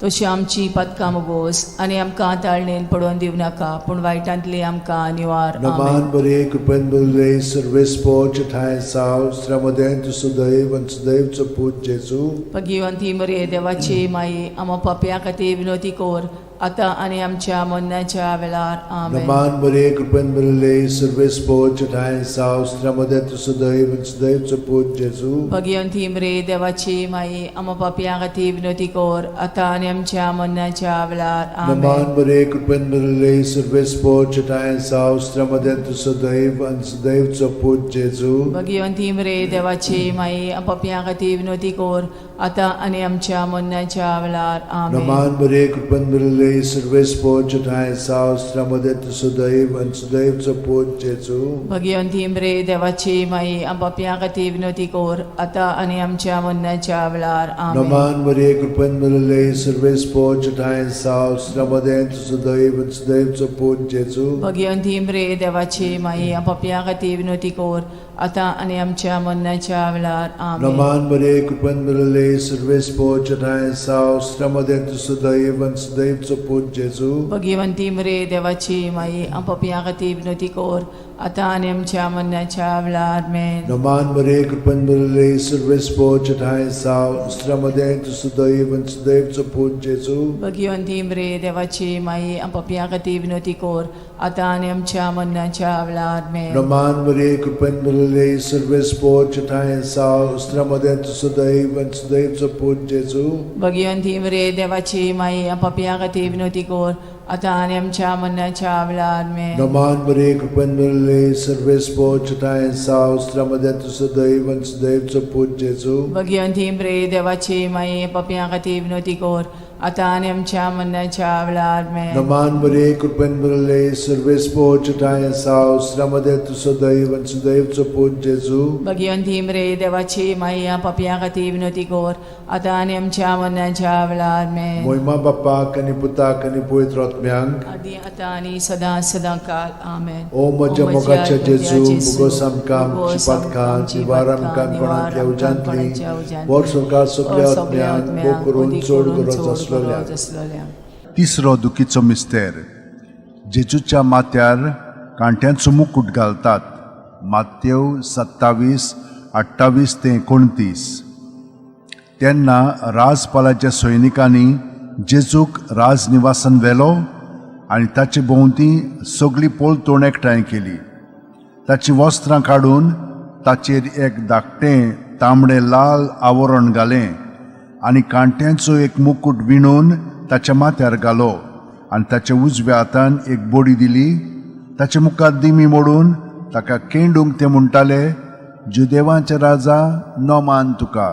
C: तशी आमची पदकां मुगोस आनी आमकां ताळणेन पडोवन दिवं नाका पूण वायटांतली आमकां निवार. आमेन.
B: नमान बरे, कृपेन भरिल्ले, सर्वेस्पोच ठांय साव, स्त्र्यामदें तूं सुदैव आनी सुदैवचो पूत जेजू.
C: भगिवंती मरे देवाची माई, आमा पापया खातीर विनोती कोर आतां आनी आमच्या मरणाच्या वेळार. आमेन.
B: नमान बरे, कृपेन भरिल्ले, सर्वेस्पोच ठांय साव, स्त्र्यामदें तूं सुदैव आनी सुदैवचो पूत जेजू.
C: भगिवंती मरे देवाची माई, आमा पापया खातीर विनोती कोर आतां आनी आमच्या मरणाच्या वेळार. आमेन.
B: नमान बरे, कृपेन भरिल्ले, सर्वेस्पोच ठांय साव, स्त्र्यामदें तूं सुदैव आनी सुदैवचो पूत जेजू.
C: भगिवंती मरे देवाची माई, पापया खातीर विनोती कोर आतां आनी आमच्या मरणाच्या वेळार. आमेन.
B: नमान बरे, कृपेन भरिल्ले, सर्वेस्पोच ठांय साव, स्त्र्यामदें तूं सुदैव आनी सुदैवचो पूत जेजू.
C: भगिवंती मरे देवाची माई, पापया खातीर विनोती कोर आतां आनी आमच्या मरणाच्या वेळार. आमेन.
B: नमान मरिये, कृपेन भरिल्ले, सर्वेस्पोच ठांय साव, स्त्र्यामदें तूं सुदैव आनी सुदैवचो पूत जेजू.
C: भगिवंती मरे देवाची माई, पापया खातीर विनोती कोर आतां आनी आमच्या मरणाच्या वेळार. आमेन.
B: नमान मरिये, कृपेन भरिल्ले, सर्वेस्पोच ठांय साव, स्त्र्यामदें तूं सुदैव आनी सुदैवचो पूत जेजू.
C: भगिवंती मरे देवाची माई, पापया खातीर विनोती कोर आतां आनी आमच्या मरणाच्या वेळार. आमेन.
B: नमान मरिये, कृपेन भरिल्ले, सर्वेस्पोच ठांय साव, स्त्र्यामदें तूं सुदैव आनी सुदैवचो पूत जेजू.
C: भगिवंती मरे देवाची माई, पापया खातीर विनोती कोर आतां आनी आमच्या मरणाच्या वेळार. आमेन.
B: नमान मरिये, कृपेन भरिल्ले, सर्वेस्पोच ठांय साव, स्त्र्यामदें तूं सुदैव आनी सुदैवचो पूत जेजू.
C: भगिवंती मरे देवाची माई, पापया खातीर विनोती कोर आतां आनी आमच्या मरणाच्या वेळार. आमेन.
B: नमान मरिये, कृपेन भरिल्ले, सर्वेस्पोच ठांय साव, स्त्र्यामदें तूं सुदैव आनी सुदैवचो पूत जेजू.
C: भगिवंती मरे देवाची माई, पापया खातीर विनोती कोर आतां आनी आमच्या मरणाच्या वेळार. आमेन.
B: नमान मरिये, कृपेन भरिल्ले, सर्वेस्पोच ठांय साव, स्त्र्यामदें तूं सुदैव आनी सुदैवचो पूत जेजू.
C: भगिवंती मरे देवाची माई, पापया खातीर विनोती कोर आतां आनी आमच्या मरणाच्या वेळार. आमेन.
B: मोहिमा बाप्पाक आनी पुताक आनी पवित्र आत्म्यांक.
C: आदी आतां आनी सदां सदां काल. आमेन.
B: ओ म्हज्या मोगाच्या जेजू, मुगोस आमकां आमची पातकां, निवार आमकां कोणांतल्या उज्यांतली, वर सरकार सगल्या आत्म्यांक, भोग करून चड गरज आसलेल्या.
A: तिसरो दुखीचो मिस्तेर. जेजूच्या माथ्यार कांट्यांचो मुकूट घालतात. मातेव 27:28 ते 29. तेन्ना राजपालाच्या सैनिकांनी जेजूक राजनिवासान व्हेलो आनी ताचे भोंवती सगळी पलतोण एकठांय केली. ताचीं वस्त्रां काडून ताचेर एक धाकटें तांबडें लाल आवरण घालें आनी कांट्यांचो एक मुकूट विणून ताच्या माथ्यार घालो आनी ताच्या उजव्या हातान एक बडी दिली. ताचे मुखार दिमी मोडून ताका केंडूंक ते म्हणटाले, जुदेवांचे राजा, नमान तुका.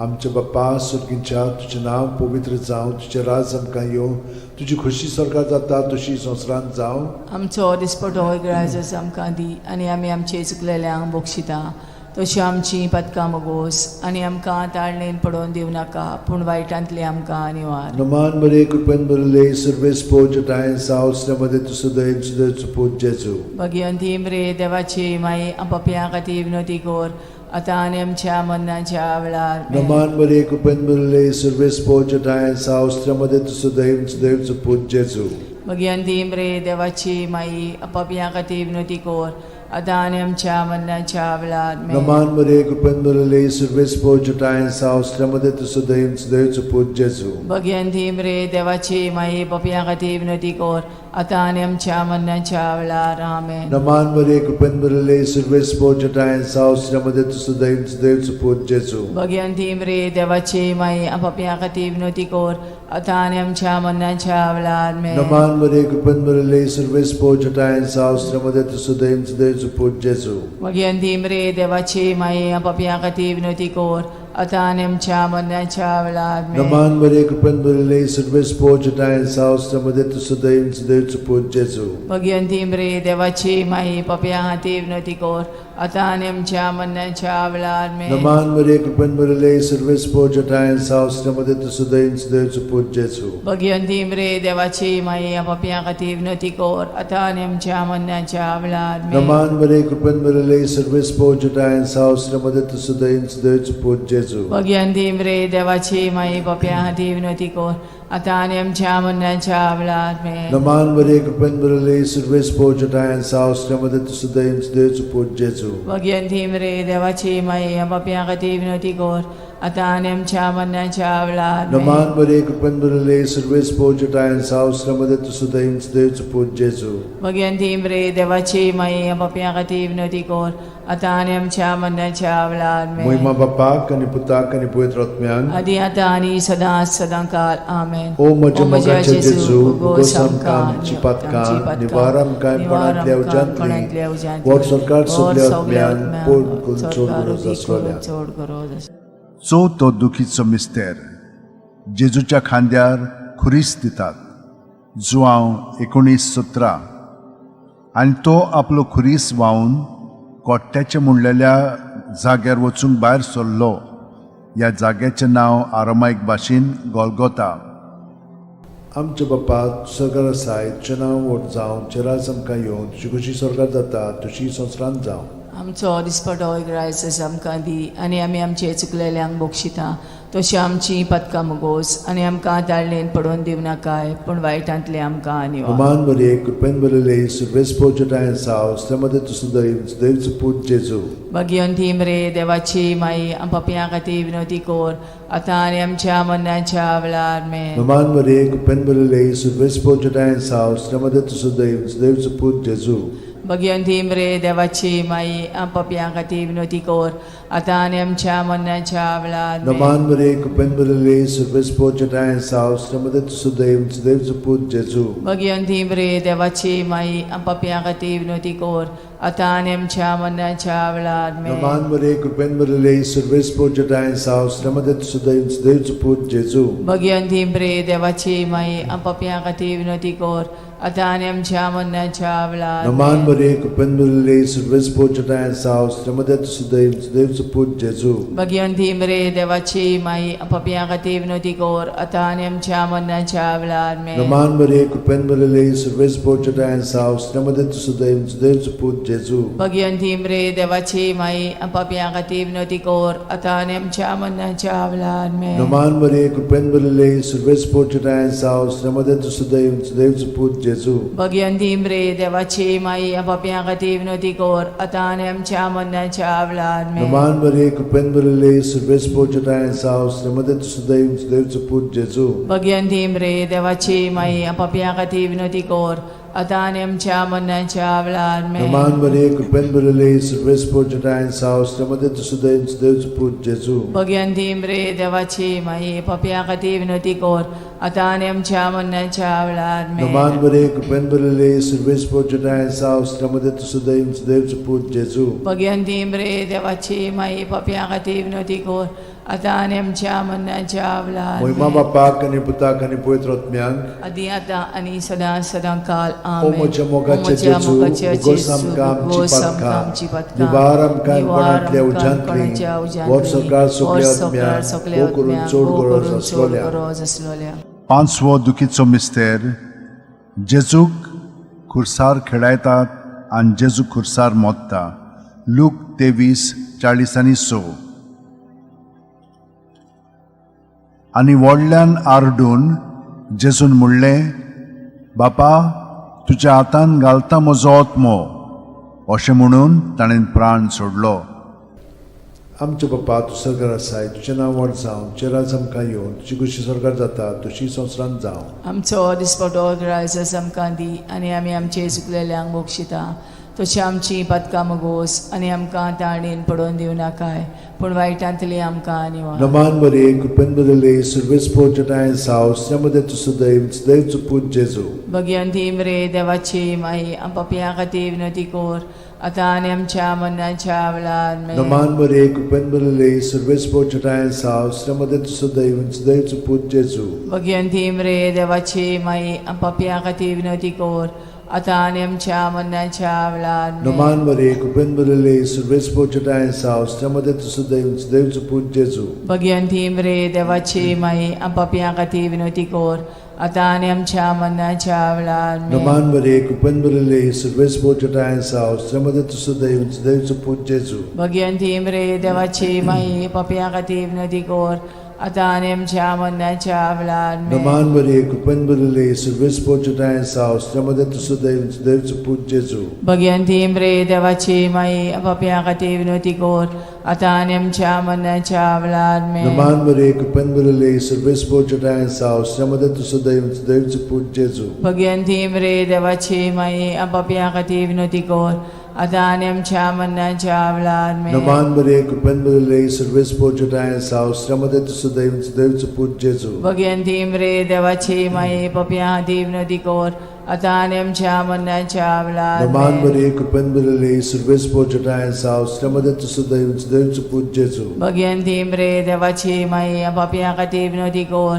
B: आमच्या बाप्पा सुर्गींच्या, तुजें नांव पवित्र जावं, तुजें राज आमकां येवं, तुजी खोशी स्वर्गात जाता तशी संवसारांत जावं.
C: आमचो दिसपटो इगराजच आमकां दी आनी आमी आमचे चुकलेल्यांक बक्षिता तशी आमची पदकां मगोस आनी आमकां ताळणेन पडोवन दिवं नाका पूण वायटांतली आमकां निवार.
B: नमान मरिये, कृपेन भरिल्ले, सर्वेस्पोच ठांय साव, स्त्र्यामदें तूं सुदैव सुदैवचो पूत जेजू.
C: भगिवंती मरे देवाची माई, पापयां खातीर विनोती कोर आतां आनी आमच्या मरणाच्या वेळार. आमेन.
B: नमान मरिये, कृपेन भरिल्ले, सर्वेस्पोच ठांय साव, स्त्र्यामदें तूं सुदैव सुदैवचो पूत जेजू.
C: भगिवंती मरे देवाची माई, पापयां खातीर विनोती कोर आतां आनी आमच्या मरणाच्या वेळार. आमेन.
B: नमान मरिये, कृपेन भरिल्ले, सर्वेस्पोच ठांय साव, स्त्र्यामदें तूं सुदैव सुदैवचो पूत जेजू.
C: भगिवंती मरे देवाची माई, पापयां खातीर विनोती कोर आतां आनी आमच्या मरणाच्या वेळार. आमेन.
B: नमान मरिये, कृपेन भरिल्ले, सर्वेस्पोच ठांय साव, स्त्र्यामदें तूं सुदैव सुदैवचो पूत जेजू.
C: भगिवंती मरे देवाची माई, पापयां खातीर विनोती कोर आतां आनी आमच्या मरणाच्या वेळार. आमेन.
B: नमान मरिये, कृपेन भरिल्ले, सर्वेस्पोच ठांय साव, स्त्र्यामदें तूं सुदैव सुदैवचो पूत जेजू.
C: भगिवंती मरे देवाची माई, पापयां खातीर विनोती कोर आतां आनी आमच्या मरणाच्या वेळार. आमेन.
B: नमान मरिये, कृपेन भरिल्ले, सर्वेस्पोच ठांय साव, स्त्र्यामदें तूं सुदैव सुदैवचो पूत जेजू.
C: भगिवंती मरे देवाची माई, पापयां खातीर विनोती कोर आतां आनी आमच्या मरणाच्या वेळार आमेन.
B: नमान मरिये, कृपेन भरिल्ले, सर्वेस्पर जठायन साव, मध्ये तूं सदैव सदैव पूत जेजू.
C: भगिवंती मरे देवाची माई, पापयां खातीर विनवती कर आतां आनी आमच्या मरणाच्या वेळार आमेन.
B: नमान मरिये, कृपेन भरिल्ले, सर्वेस्पर जठायन साव, मध्ये तूं सदैव सदैव पूत जेजू.
C: भगिवंती मरे देवाची माई, पापयां खातीर विनवती कर आतां आनी आमच्या मरणाच्या वेळार आमेन.
B: नमान मरिये, कृपेन भरिल्ले, सर्वेस्पर जठायन साव, मध्ये तूं सदैव सदैव पूत जेजू.
C: भगिवंती मरे देवाची माई, पापयां खातीर विनवती कर आतां आनी आमच्या मरणाच्या वेळार आमेन.
B: नमान मरिये, कृपेन भरिल्ले, सर्वेस्पर जठायन साव, मध्ये तूं सदैव सदैव पूत जेजू.
C: भगिवंती मरे देवाची माई, पापयां खातीर विनवती कर आतां आनी आमच्या मरणाच्या वेळार आमेन.
B: मोहिमा बापाक आनी पुताक आनी पवित्र आत्म्याक.
C: आदी आतां आनी सदां सदां काल आमेन.
B: ओ म्हज्या मोगाचे जेजू, भोगोस आमकां आमची पातकां, निवार आमकां कोणांतल्या उज्यांतली, वर सरकार सगल्या आत्म्यान पोड करून चड गरज आसलोल्या.
C: चड गरज आसलोल्या.
A: चवथो दुखीचो मिस्तेर, जेजूच्या खांद्यार खुरीस दितात, जुआंव 19:17. आनी तो आपलो खुरीस व्हांवन कोट्ट्याचे म्हणलेल्या जाग्यार वचूंक भायर सरलो. ह्या जाग्याचें नांव आरामायक भाशेन गोलगोता.
B: आमच्या बापा सरकार आसाय, तुजें नांव व्हड जावं, तुजें राज आमकां येवं, तुजी खुशी सरकार जाता तुशी संवसारांत जावं.
C: आमचो दिसपटो रायस आमकां दी आनी आमी आमचे चुकलेल्यांक बक्षिता तशी आमची पदकां मुगोस आनी आमकां ताळणेन पडोवन दिवं नाकाय, पूण वायटांतले आमकां निवार.
B: नमान मरिये, कृपेन भरिल्ले, सर्वेस्पर जठायन साव, मध्ये तूं सदैव सदैवचो पूत जेजू.
C: भगिवंती मरे देवाची माई, पापयां खातीर विनवती कर आतां आनी आमच्या मरणाच्या वेळार आमेन.
B: नमान मरिये, कृपेन भरिल्ले, सर्वेस्पर जठायन साव, मध्ये तूं सदैव सदैवचो पूत जेजू.
C: भगिवंती मरे देवाची माई, पापयां खातीर विनवती कर आतां आनी आमच्या मरणाच्या वेळार आमेन.
B: नमान मरिये, कृपेन भरिल्ले, सर्वेस्पर जठायन साव, मध्ये तूं सदैव सदैवचो पूत जेजू.
C: भगिवंती मरे देवाची माई, पापयां खातीर विनवती कर आतां आनी आमच्या मरणाच्या वेळार आमेन.
B: नमान मरिये, कृपेन भरिल्ले, सर्वेस्पर जठायन साव, मध्ये तूं सदैव सदैवचो पूत जेजू.
C: भगिवंती मरे देवाची माई, पापयां खातीर विनवती कर आतां आनी आमच्या मरणाच्या वेळार
B: नमान
C: आमेन.
B: मरिये, कृपेन भरिल्ले, सर्वेस्पर जठायन साव, मध्ये तूं सदैव सदैवचो पूत जेजू.
C: भगिवंती मरे देवाची माई, पापयां खातीर विनवती कर आतां आनी आमच्या मरणाच्या वेळार आमेन.
B: नमान मरिये, कृपेन भरिल्ले, सर्वेस्पर जठायन साव, मध्ये तूं सदैव सदैवचो पूत जेजू.
C: भगिवंती मरे देवाची माई, पापयां खातीर विनवती कर आतां आनी आमच्या मरणाच्या वेळार आमेन.
B: नमान मरिये, कृपेन भरिल्ले, सर्वेस्पर जठायन साव, मध्ये तूं सदैव सदैवचो पूत जेजू.
C: भगिवंती मरे देवाची माई, पापयां खातीर विनवती कर आतां आनी आमच्या मरणाच्या वेळार आमेन.
B: नमान मरिये, कृपेन भरिल्ले, सर्वेस्पर जठायन साव, मध्ये तूं सदैव सदैवचो पूत जेजू.
C: भगिवंती मरे देवाची माई, पापयां खातीर विनवती कर आतां आनी आमच्या मरणाच्या वेळार आमेन.
B: नमान मरिये, कृपेन भरिल्ले, सर्वेस्पर जठायन साव, मध्ये तूं सदैव सदैवचो पूत जेजू.
C: भगिवंती मरे देवाची माई, पापयां खातीर विनवती कर आतां आनी आमच्या मरणाच्या वेळार आमेन.
B: नमान मरिये, कृपेन भरिल्ले, सर्वेस्पर जठायन साव, मध्ये तूं सदैव सदैवचो पूत जेजू.
C: भगिवंती मरे देवाची माई, पापयां खातीर विनवती कर आतां आनी आमच्या मरणाच्या वेळार
B: मोहिमा
C: आमेन.
B: बापाक आनी पुताक आनी पवित्र आत्म्याक.
C: आदी आतां आनी सदां सदां काल
B: ओ
C: आमेन.
B: म्हज्या मोगाचे
C: ओ म्हज्या
B: जेजू,
C: मोगाचे
B: उगोस
C: जेजू,
B: आमकां आमची
C: उगोस आमकां
B: पातकां,
C: आमची पातकां,
B: निवार आमकां
C: निवार
B: कोणांतल्या
C: आमकां
B: उज्यांतली,
C: कोणाच्या उज्यांतली,
B: वर सरकार सगल्या
C: वर सरकार
B: आत्म्यांक,
C: सगल्या
B: भोव करून
C: आत्म्यांक,
B: चड
C: भोव
B: गरज
C: करून चड
B: आसलोल्या.
C: गरज आसलोल्या.
A: पांचवो दुखीचो मिस्तेर, जेजूक खुर्सार खेळायतात आनी जेजू खुर्सार मोत्ता, लूक 23:46. आनी व्हडल्यान आरडून जेजून म्हणलें, बापा, तुज्या हातान घालता म्हजो आत्मो. अशें म्हणून ताणें प्राण सोडलो.
B: आमच्या बापा, तूं सरकार आसाय, तुजें नांव व्हड जावं, तुजें राज आमकां येवं, तुजी खुशी सरकार जाता तुशी संवसारांत जावं.
C: आमचो दिसपटो रायस आमकां दी आनी आमी आमचे चुकलेल्यांक बक्षिता तशी आमची पातकां मुगोस आनी आमकां ताणेन पडोवन दिवं नाकाय, पूण वायटांतली आमकां निवार.
B: नमान मरिये, कृपेन भरिल्ले, सर्वेस्पर जठायन साव, मध्ये तूं सदैव सदैवचो पूत जेजू.
C: भगिवंती मरे देवाची माई, पापयां खातीर विनवती कर आतां आनी आमच्या मरणाच्या वेळार आमेन.
B: नमान मरिये, कृपेन भरिल्ले, सर्वेस्पर जठायन साव, मध्ये तूं सदैव सदैवचो पूत जेजू.
C: भगिवंती मरे देवाची माई, पापयां खातीर विनवती कर आतां आनी आमच्या मरणाच्या वेळार आमेन.
B: नमान मरे कृपेन भरिल्ले सर्वेस्पर तुज्या साव मध्ये तूं सुदैव देवचो पूत जेजू.
C: भगवंती मरे देवाची माई, आम पापयां खातीर विनवती कर, आतां आनी आमच्या मरणाच्या वेळार आमेन.
B: नमान मरे कृपेन भरिल्ले सर्वेस्पर तुज्या साव मध्ये तूं सुदैव देवचो पूत जेजू.
C: भगवंती मरे देवाची माई, पापयां खातीर विनवती कर, आतां आनी आमच्या मरणाच्या वेळार आमेन.
B: नमान मरे कृपेन भरिल्ले सर्वेस्पर तुज्या साव मध्ये तूं सुदैव देवचो पूत जेजू.
C: भगवंती मरे देवाची माई, पापयां खातीर विनवती कर, आतां आनी आमच्या मरणाच्या वेळार आमेन.
B: नमान मरे कृपेन भरिल्ले सर्वेस्पर तुज्या साव मध्ये तूं सुदैव देवचो पूत जेजू.
C: भगवंती मरे देवाची माई, पापयां खातीर विनवती कर, आतां आनी आमच्या मरणाच्या वेळार आमेन.
B: नमान मरे कृपेन भरिल्ले सर्वेस्पर तुज्या साव मध्ये तूं सुदैव देवचो पूत जेजू.
C: भगवंती मरे देवाची माई, पापयां खातीर विनवती कर, आतां आनी आमच्या मरणाच्या वेळार
B: नमान
C: आमेन.
B: मरे कृपेन भरिल्ले सर्वेस्पर तुज्या साव मध्ये तूं सुदैव देवचो पूत जेजू.
C: भगवंती मरे देवाची माई, पापयां खातीर विनवती कर,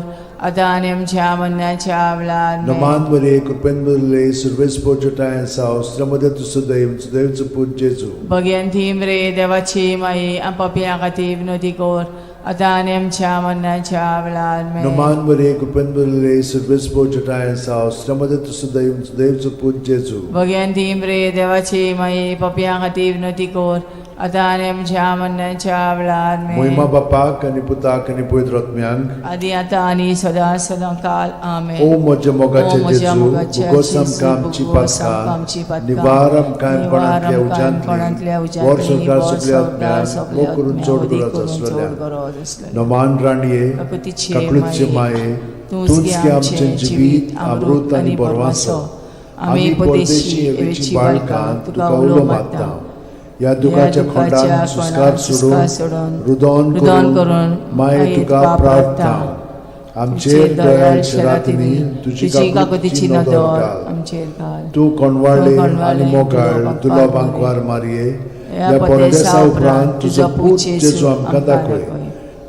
C: आतां आनी आमच्या मरणाच्या वेळार आमेन.
B: नमान मरे कृपेन भरिल्ले सर्वेस्पर तुज्या साव मध्ये तूं सुदैव देवचो पूत जेजू.
C: भगवंती मरे देवाची माई, पापयां खातीर विनवती कर, आतां आनी आमच्या मरणाच्या वेळार आमेन.
B: नमान मरे कृपेन भरिल्ले सर्वेस्पर तुज्या साव मध्ये तूं सुदैव देवचो पूत जेजू.
C: भगवंती मरे देवाची माई, पापयां खातीर विनवती कर, आतां आनी आमच्या मरणाच्या वेळार आमेन.
B: मोहिमा बापाक आनी पुताक आनी पवित्र आत्म्यांक,
C: आदी आतां आनी सदां सदां काल आमेन.
B: ओ म्हज्या मोगाचे
C: ओ म्हज्या
B: जेजू,
C: मोगाचे
B: भोगोस
C: जेजू,
B: आमकां आमची
C: भोगोस आमकां आमची
B: पातकां,
C: पातकां,
B: निवार आमकां
C: निवार
B: कोणांतल्या
C: आमकां कोणांतल्या
B: उज्यांतली,
C: उज्यांतली,
B: वर संवसार
C: वर
B: सगल्या
C: संवसार
B: आत्म्यांक,
C: सगल्या
B: मोग करून
C: आत्म्यांक,
B: चड
C: वदी
B: गरज
C: करून चड
B: आसलेल्या.
C: गरज आसलेल्या.
B: नमान राणये,
C: काकुतीचे
B: काकळूतचे माये,
C: तूंच गे आमचें जिवीत, अमृत आनी बरवासो. आमी परदेशी एवेची बाळकां तुका उलो मारता.
B: ह्या दुखाच्या खोंडान सुस्कार सोडून, रुदोन
C: रुदोन
B: करून
C: करून
B: माये तुका प्रार्थना. आमचेर दयाळ शरातिनी तुजी
C: तुजी
B: काकुतीची
C: काकुतीची
B: नदर
C: नदर
B: घाल.
C: आमचेर घाल.
B: तूं कोणवाळे
C: तूं कोणवाळे
B: आनी मोगाळ
C: तुलो
B: तुलो
C: बांकवार
B: बांकवार मारये,
C: ह्या
B: ह्या
C: परदेसा
B: परदेसा उपरांत तुजो पूत
C: जेजू
B: जेजू आमकां दाखय.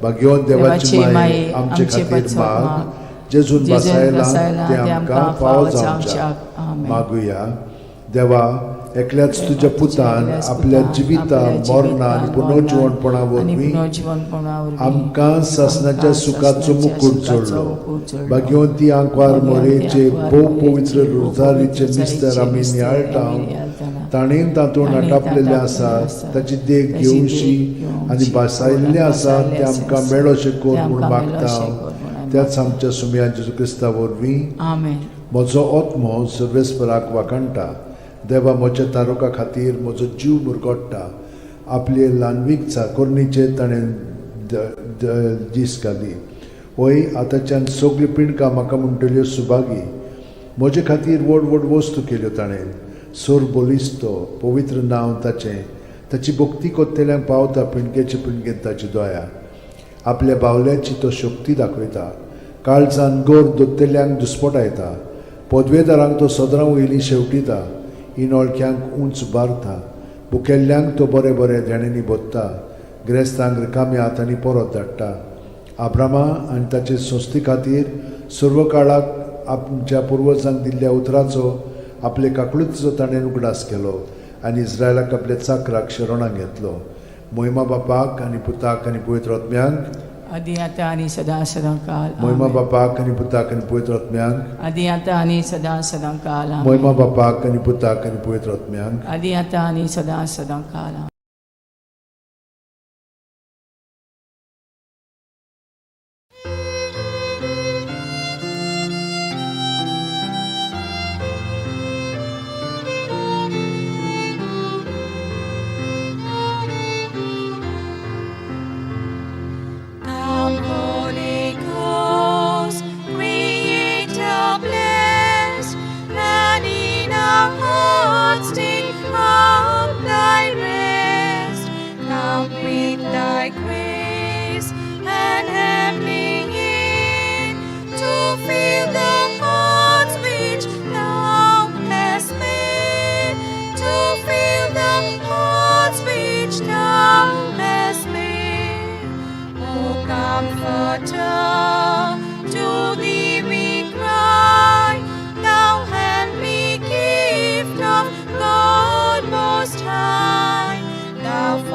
B: भाग्यवंत देवाची माये आमचे खातीर माग, जेजून
C: जेजून
B: बसायला
C: बसायला
B: ते आमकां फावो जावच्याक.
C: आमेन.
B: मागुया. देवा, एकल्याच तुज्या पुतान आपल्या जिविता, मरणा आनी पुनर्जिवणपणा वरवीं आमकां सासणाच्या सुखाचो मुकूट जोडलो. भाग्यवंती आंकवार मोरेचे भोव पवित्र रोजारीचे मिस्तर आमी नियाळटा, ताणें तातूंत आटापलेलें आसा ताची देख घेवशी आनी भासायल्लें आसा तें आमकां मेळोशें कर म्हूण मागता, त्याच आमच्या सुमया जेजू क्रिस्ता वरवीं.
C: आमेन.
B: म्हजो आत्मो सर्वेस्पराक वाखाणटा, देवा म्हज्या तारुका खातीर म्हजो जीव मुरगोडटा. आपले ल्हानवीक चाकोरणीचेर ताणें दीस घाली. वय आतांच्यान सगळीं पिंडकां म्हाका म्हणटल्यो सुभागी. म्हजे खातीर व्हड व्हड वस्तू केल्यो ताणें. सोर बलिस्तो पवित्र नांव ताचें. ताची भक्ती कोत्तेल्यांक पावता पिंडकेचे पिंडकेन ताची दया. आपल्या बावल्याची तो शक्ती दाखयता, काळजान गोर दोत्तेल्यांक दुस्पटायता. पदवेदारांक तो सदरां वयली शेवटिता, इनोळख्यांक उंच बारता. भुकेल्ल्यांक तो बरें बरें देण्यांनी भोत्ता, ग्रेस्तांक रिकाम्या हातांनी परत धाडटा. आब्रामा आनी ताचे संस्थे खातीर सर्व काळाक आमच्या पुर्वजांक दिल्ल्या उतराचो आपले काकळुतीचो ताणें उगडास केलो आनी इस्रायलाक आपल्या चाकराक शरणाक घेतलो. मोहिमा बापाक आनी पुताक आनी पवित्र आत्म्यांक,
C: आदी आतां आनी सदां सदां काल.
B: मोहिमा
C: आमेन.
B: बापाक आनी पुताक आनी पवित्र आत्म्यांक,
C: आदी आतां आनी सदां सदां काल. आमेन.
B: मोहिमा बापाक आनी पुताक आनी पवित्र आत्म्यांक,
C: आदी आतां आनी सदां सदां काल. आमेन.
D: Come, Holy Ghost, Creator bless, and in our hearts take up thy rest. Come with thy grace and heavenly aid to fill the hearts which thou hast made, to fill the hearts which thou hast made. O Comforter, to thee we cry, thou help me keep.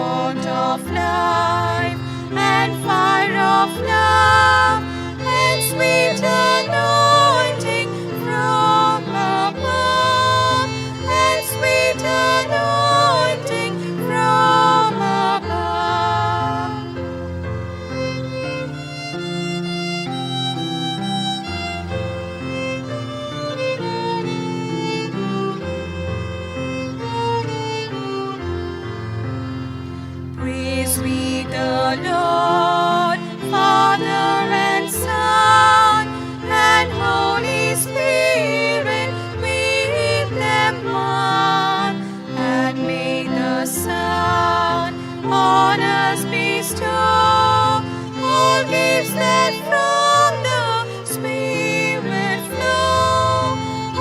D: Font of life and fire of love and sweet anointing from above, and sweet anointing from above. Praise we the Lord, Father and Son, and Holy Spirit, with them one, and may the Son on us bestow all gifts that from the Spirit flow,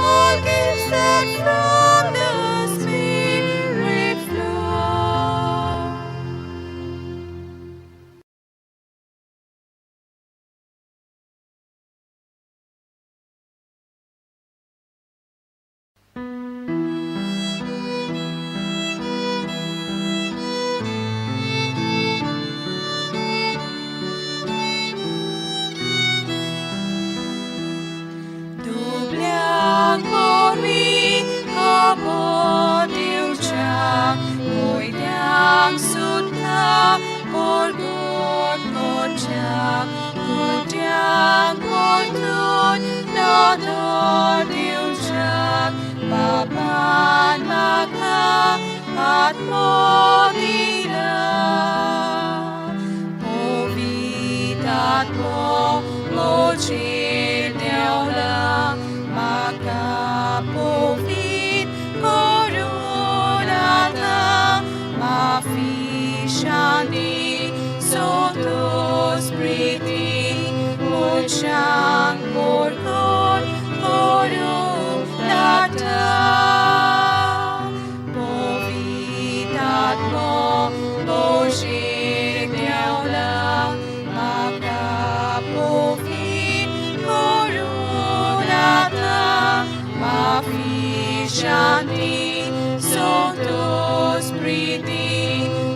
D: all gifts that from the Spirit flow. दुबळ्यांक पोरवी खबर दिवच्या, कोयत्यांक सुद्दां परगट करच्या, कुड्यांक परतून नदर दिवच्याक, बाबान म्हाका आत्मो दिला. पवित्र म्हजेर देंवला, म्हाका पवित्र करून आतां, माफी शांती संतोष प्रिती, मनशांक परगट करूंक लागता. पवित्र आत्मो म्हजेर देंवला, म्हाका पवित्र करून आतां, माफी शांती संतोष प्रिती,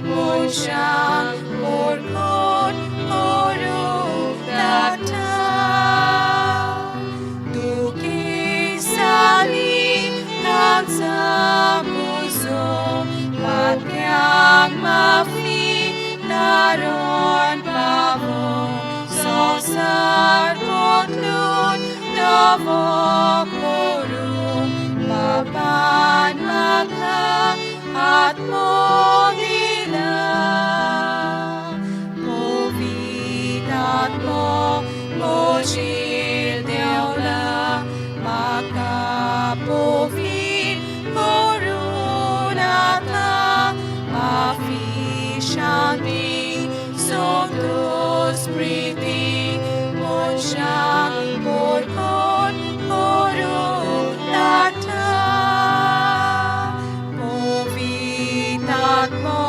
D: मनशांक परगट करूंक लागता. दुखेसाली नागजामुजो, पात्यांक माफी तारण पावो, संवसार बदलून नवो करूं, बाबान म्हाका आत्मो दिला. पवित्र आत्मो म्हजेर देंवला, म्हाका पवित्र करून आतां, माफी शांती संतोष प्रिती, मनशांक परगट करूंक लागता. पवित्र आत्मो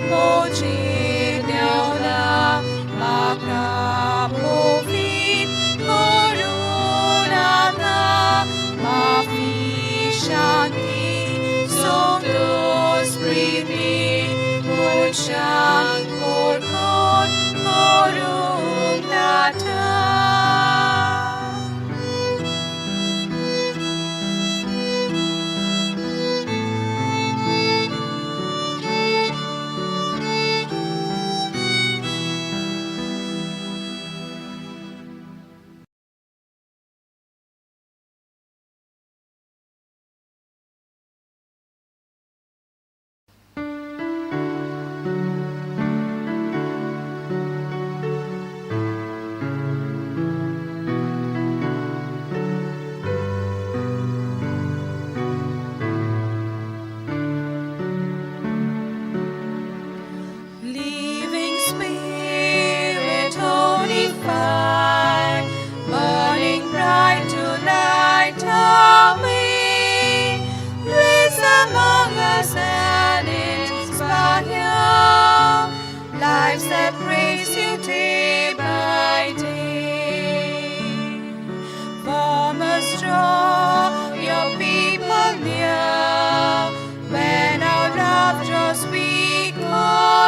D: म्हजेर देंवला, म्हाका पवित्र करून आतां, माफी शांती संतोष प्रिती, मनशांक परगट करूंक लागता. Living Spirit, holy fire, burning bright to light our way. Blaze among us and inspire lives that praise you day by day. Form us, draw your people near, when our love draws weak or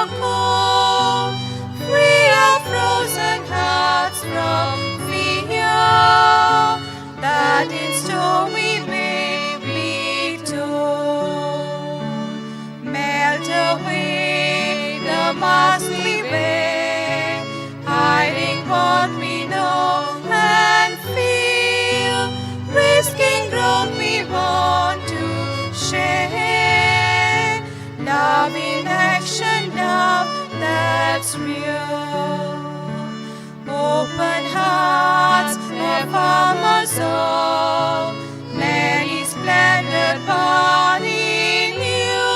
D: from us all, many splendored body new.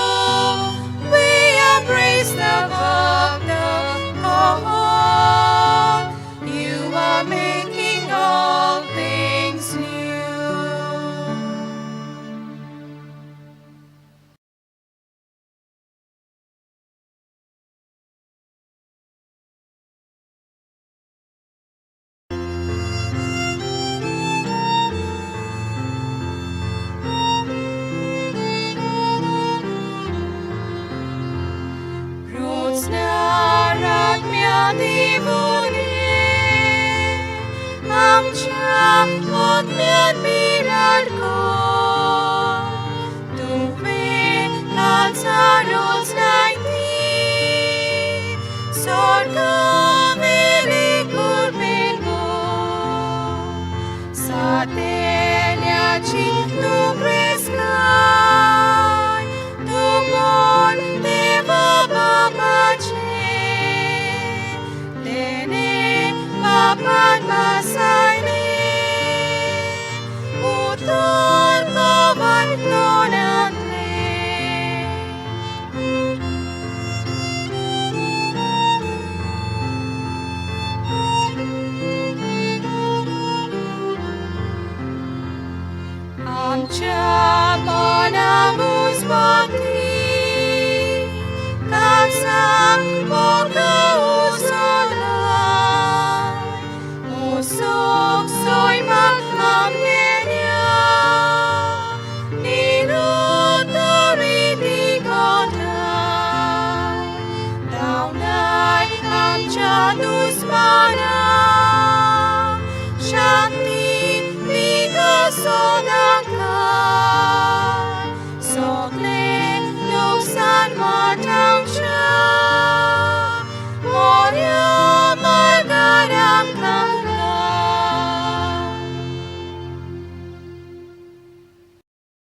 D: We embrace the above the call. You are making all things new.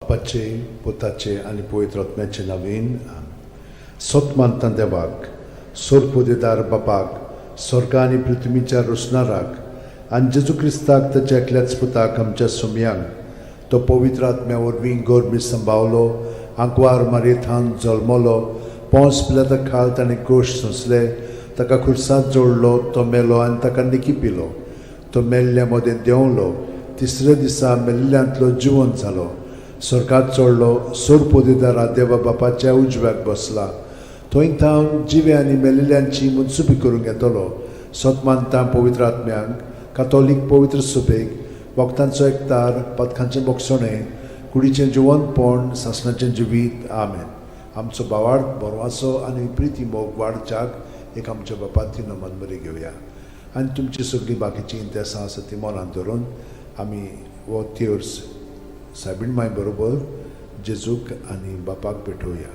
B: बापाचे पुताचे आनी पवित्र आत्म्याचे नवीन. सत मानता देवाक, सोरपुदेदार बापाक, स्वर्ग आनी पृथ्वीच्या रोसणाराक आनी जेजू क्रिस्ताक ताच्या एकल्याच पुताक आमच्या सोमयांक, तो पवित्र आत्म्या वरवीं गर्भी संभावलो, आंकवार मारयेथान जल्मलो, पोंस पिलाता खाल ताणें कोश सोंसले, ताका खुर्सांत जोडलो, तो मेलो आनी ताका निकी पिलो, तो मेल्ल्या मदें देंवलो, तिसऱ्या दिसा मेल्ल्यांतलो जिवन जालो, स्वर्गात चडलो, सोरपोदेदारा देवा बापाच्या उजव्याक बसला, थंय थावन जिवे आनी मेल्ल्यांची मनसुबी करूंक येतलो. सत मानता पवित्र आत्म्यांक, कातोलीक पवित्र सुबेक, वखदांचो एकतार, पदकांचें बोगसणें, कुडीचें जिवनपण, सासणाचें जिवीत. आमेन. आमचो बावाड बरवाचो आनी प्रिती मोग वाडच्याक एक आमच्या बापाती नमन बरी घेवया आनी तुमची सगळीं बाकीचीं इंतेसां आसा ती मनांत धरून आमी हो तेर्स सायबीण माय बरोबर जेजूक आनी बापाक पेटोवया.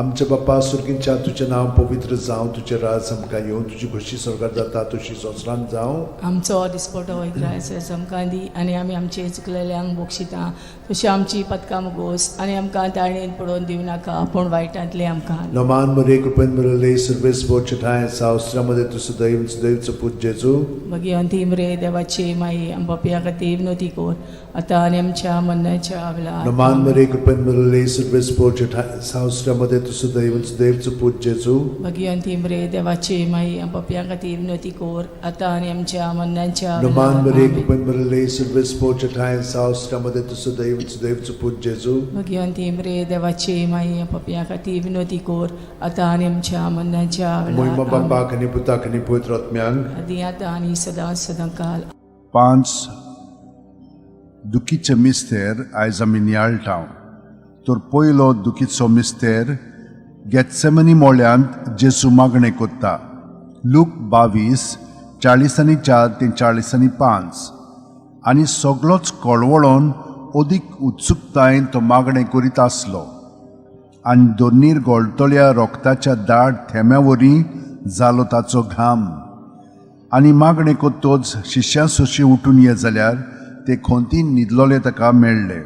B: आमच्या बापा सुर्गींच्या, तुजें नांव पवित्र जावं, तुजें राज आमकां येवं, तुजी खोशी स्वर्गात जाता तशी संवसारांत जावं.
C: आमचो दिसपटो इग्रायस आमकां दी आनी आमी आमचे चुकलेल्यांक बक्षिता तशी आमची पदकां मुगोस आनी आमकां ताळणेन पडोवन दिवं नाका पूण वायटांतले आमकां.
B: नमान मरे कृपेन मिळले सर्वेस ठाय सावस्त्रामध्ये तूं सदैव सदैवचो पूत जेजू.
C: मागीर अंतीम रे देवाची माई आम पापया खातीर विनोती कोर आतां आनी आमच्या मरणाच्या वेळार.
B: नमान मरे कृपेन मिळले सर्वेस ठाय सावस्त्रामध्ये तूं सदैव सदैवचो पूत जेजू.
C: मागीर अंतीम रे देवाची माई आम पापया खातीर विनोती कोर आतां आनी आमच्या मरणाच्या
B: नमान
C: वेळार.
B: मरे कृपेन मिळले सर्वेस ठाय सावस्त्रामध्ये तूं सदैव सदैवचो पूत जेजू.
C: मागीर अंतीम रे देवाची माई आम पापया खातीर विनोती कोर आतां आनी आमच्या मरणाच्या
B: मोहिमा
C: वेळार. आमेन.
B: बापाक आनी पुताक आनी पवित्र आत्म्यांक.
C: आदी आतां आनी सदां सदां काल.
A: 5 दुखीचे मिस्तेर आयज आमी नियाळटा. तर पयलो दुखीचो मिस्तेर गेत्सेमनी मोळ्यांत जेजू मागणें कोत्ता. लूक 22 44 ते 45. आनी सगलोच कळवळोन अदीक उत्सुकतायेन तो मागणें करीत आसलो आनी दोनीर गोळटल्या रोगताच्या दाट थेंब्या वरी जालो ताचो घाम. आनी मागणें कोत्तोच शिश्यां सोशी उठून ये जाल्यार ते खोंतीन न्हिदलोले ताका मेळ्ळे.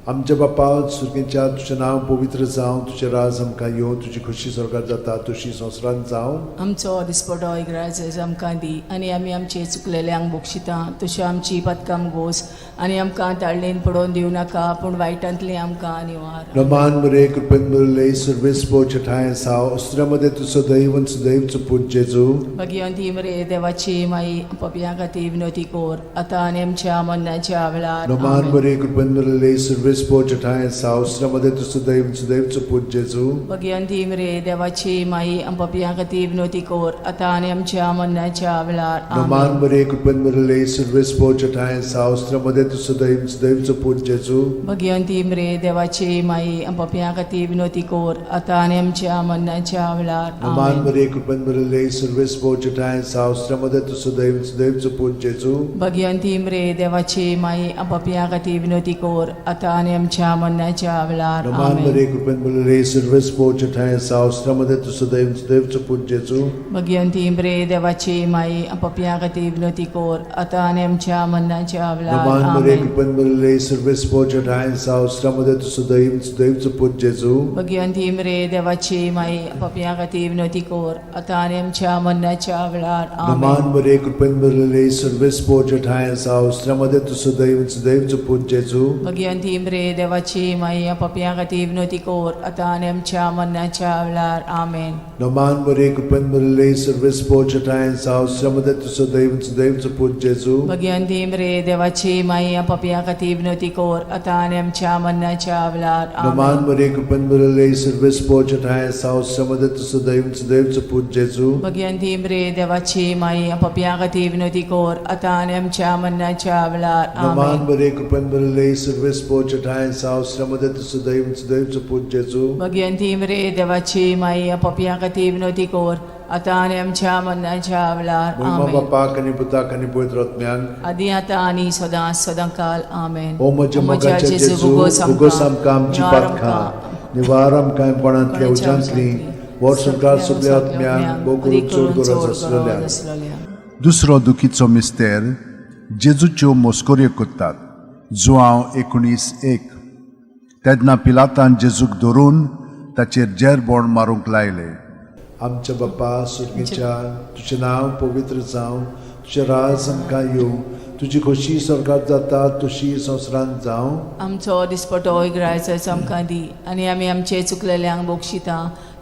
B: आमच्या बापा सुरगेच्या तुजें नांव पवित्र जावं, तुजें राज आमकां येवं, तुजी खोशी स्वर्गात जाता तशी संवसारांत जावं.
C: आमचो दिसपटो इगराज आमकां दी आनी आमी आमचे चुकलेल्यांक बक्षिता तश्यो आमची पदकां गोस आनी आमकां ताळणेन पडोवन दिवं नाका पूण वायटांतली आमकां निवार.
B: रमान मरे कृपेन मुरले सर्वेस्पो छठाय साव अस्त्र्यामध्ये तूं सदैव आनी सदैवचो पूत जेजू.
C: भगिवंती मरे देवाची माई, पपयां खातीर विनोती कोर आतां आनी आमच्या मरणाच्या वेळार.
B: रमान
C: आमेन.
B: मरे कृपेन मुरले सर्वेस्पो छठाय साव अस्त्र्यामध्ये तूं सदैव आनी सदैवचो पूत जेजू.
C: भगिवंती मरे देवाची माई, पपयां खातीर विनोती कोर आतां आनी आमच्या मरणाच्या वेळार.
B: रमान
C: आमेन.
B: मरे कृपेन मुरले सर्वेस्पो छठाय साव अस्त्र्यामध्ये तूं सदैव आनी सदैवचो पूत जेजू.
C: भगिवंती मरे देवाची माई, पपयां खातीर विनोती कोर आतां आनी आमच्या मरणाच्या वेळार.
B: रमान
C: आमेन.
B: मरे कृपेन मुरले सर्वेस्पो छठाय साव अस्त्र्यामध्ये तूं सदैव आनी सदैवचो पूत जेजू.
C: भगिवंती मरे देवाची माई, पपयां खातीर विनोती कोर आतां आनी आमच्या मरणाच्या वेळार.
B: रमान
C: आमेन.
B: मरे कृपेन मुरले सर्वेस्पो छठाय साव अस्त्र्यामध्ये तूं सदैव आनी सदैवचो पूत जेजू.
C: भगिवंती मरे देवाची माई, पपयां खातीर विनोती कोर आतां आनी आमच्या मरणाच्या वेळार.
B: रमान मरे
C: आमेन.
B: कृपेन मुरले सर्वेस्पो छठाय साव अस्त्र्यामध्ये तूं सदैव आनी सदैवचो पूत जेजू.
C: भगिवंती मरे देवाची माई, पपयां खातीर विनोती कोर आतां आनी आमच्या मरणाच्या वेळार.
B: रमान
C: आमेन.
B: मरे कृपेन मुरले सर्वेस्पो छठाय साव अस्त्र्यामध्ये तूं सदैव आनी सदैवचो पूत जेजू.
C: भगिवंती मरे देवाची माई, पपयां खातीर विनोती कोर आतां आनी आमच्या मरणाच्या वेळार. आमेन.
B: रमान मरे कृपेन मुरले सर्वेस्पो छठाय साव अस्त्र्यामध्ये तूं सदैव आनी सदैवचो पूत जेजू.
C: भगिवंती मरे देवाची माई, पपयां खातीर विनोती कोर आतां आनी आमच्या मरणाच्या वेळार.
B: रमान
C: आमेन.
B: मरे कृपेन मुरले सर्वेस्पो छठाय साव अस्त्र्यामध्ये तूं सदैव आनी सदैवचो पूत जेजू.
C: भगिवंती मरे देवाची माई, पपयां खातीर विनोती कोर आतां आनी आमच्या मरणाच्या वेळार.
B: रमान
C: आमेन.
B: मरे कृपेन मुरले सर्वेस्पो छठाय साव अस्त्र्यामध्ये तूं सदैव आनी सदैवचो पूत जेजू.
C: भगिवंती मरे देवाची माई, पपयां खातीर विनोती कोर आतां आनी आमच्या मरणाच्या वेळार.
B: महिमा
C: आमेन.
B: बापाक आनी पुताक आनी पवित्र आत्म्याक.
C: आदी आतां आनी सदां सदां काल. आमेन.
B: ओ म्हज्या मोगाच्या जेजू, भोगोस आमकां आमची पातकां, निवार आमकां कोणांतल्या उज्यांतली, व्हर संवसार सगल्या आत्म्यांक, भोव करून चड गरज आसलेल्यांक.
A: दुसरो दुखीचो मिस्तेर, जेजूच्यो मोस्कोऱ्यो करतात. जुआंव 19:1. तेन्ना पिलातान जेजूक धरून ताचेर जेरबोण मारूंक लायले.
B: आमच्या बापा सुर्गेच्या, तुजें नांव पवित्र जावं, तुजें राज आमकां येवं, तुजी खोशी स्वर्गात जाता तशी संवसारांत जावं.
C: आमचो दिसपटो इगरायचो आमकां दी आनी आमी आमचे चुकलेल्यांक बक्षिता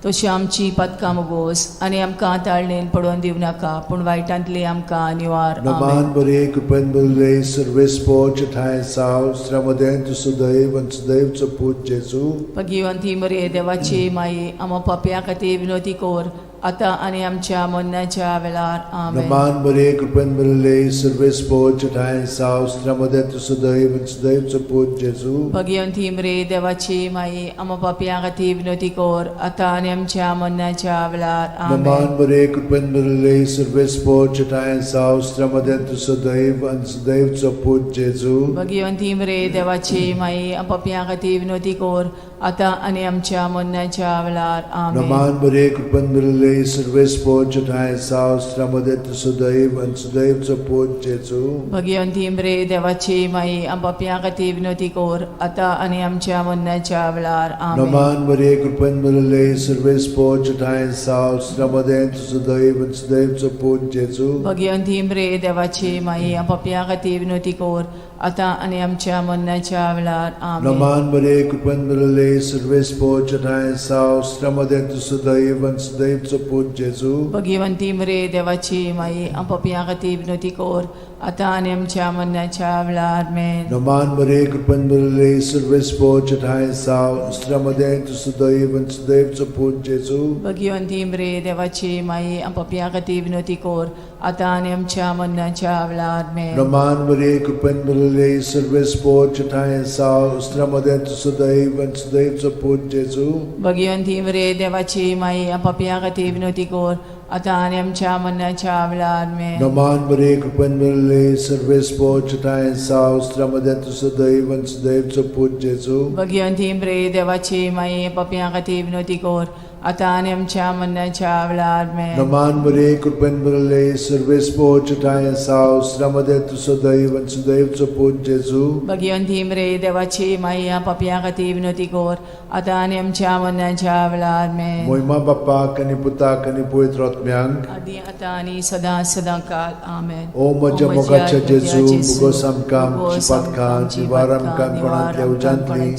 C: तशी आमची पदकां मोगोस आनी आमकां ताळणेन पडोवन दिवं नाका पूण वायटांतली आमकां निवार.
B: नमान
C: आमेन.
B: बरे कृपेन बरले सर्वेस्पो छठाय साव स्त्र्यामध्ये तूं सदैव आनी सदैवचो पूत जेजू.
C: भगिवंती मरे देवाची माई, आमा पापया खातीर विनोती कोर आतां आनी आमच्या मरणाच्या वेळार. आमेन.
B: नमान बरे कृपेन बरले सर्वेस्पो छठाय साव स्त्र्यामध्ये तूं सदैव आनी सदैवचो पूत जेजू.
C: भगिवंती मरे देवाची माई, आमा पापया खातीर विनोती कोर आतां आनी आमच्या मरणाच्या वेळार.
B: नमान
C: आमेन.
B: बरे कृपेन बरले सर्वेस्पो छठाय साव स्त्र्यामध्ये तूं सदैव आनी सदैवचो पूत जेजू.
C: भगिवंती मरे देवाची माई, पापया खातीर विनोती कोर आतां आनी आमच्या मरणाच्या वेळार. आमेन.
B: नमान बरे कृपेन बरले सर्वेस्पो छठाय साव स्त्र्यामध्ये तूं सदैव आनी सदैवचो पूत जेजू.
C: भगिवंती मरे देवाची माई, पापया खातीर विनोती कोर आतां आनी आमच्या मरणाच्या वेळार. आमेन.
B: नमान बरे कृपेन बरले सर्वेस्पो छठाय साव स्त्र्यामध्ये तूं सदैव आनी सदैवचो पूत जेजू.
C: भगिवंती मरे देवाची माई, पापया खातीर विनोती कोर आतां आनी आमच्या मरणाच्या वेळार. आमेन.
B: नमान बरे कृपेन बरले सर्वेस्पो छठाय साव स्त्र्यामध्ये तूं सदैव आनी सदैवचो पूत जेजू.
C: भगिवंती मरे देवाची माई, पापया खातीर विनोती कोर आतां आनी आमच्या मरणाच्या वेळार. आमेन.
B: नमान बरे कृपेन बरले सर्वेस्पो छठाय साव स्त्र्यामध्ये तूं सदैव आनी सदैवचो पूत जेजू.
C: भगिवंती मरे देवाची माई, पापया खातीर विनोती कोर आतां आनी आमच्या मरणाच्या वेळार. आमेन.
B: नमान बरे कृपेन बरले सर्वेस्पो छठाय साव स्त्र्यामध्ये तूं सदैव आनी सदैवचो पूत जेजू.
C: भगिवंती मरे देवाची माई, पापया खातीर विनोती कोर आतां आनी आमच्या मरणाच्या वेळार. आमेन.
B: नमान बरे कृपेन बरले सर्वेस्पो छठाय साव स्त्र्यामध्ये तूं सदैव आनी सदैवचो पूत जेजू.
C: भगिवंती मरे देवाची माई, पापया खातीर विनोती कोर आतां आनी आमच्या मरणाच्या वेळार आमेन.
B: नमान मरे कृपेन भरले सर्वेस्पोर चटाय साव श्रमदे तू सदैव आनी सुदैवचो पूत जेजू.
C: भगिवंती मरे देवाची माई, पापयां खातीर विनवती कर, आतां आनी आमच्या मरणाच्या वेळार आमेन.
B: मोहिमा बाप्पाक आनी पुताक आनी पवित्र आत्म्यांक.
C: आदी आतां आनी सदां सदां काल आमेन.
B: ओ म्हज्या मोगाच्या जेजू, मुगोस आमकां आमची पातकां, निवार आमकां कोणांतल्या उज्यांतली,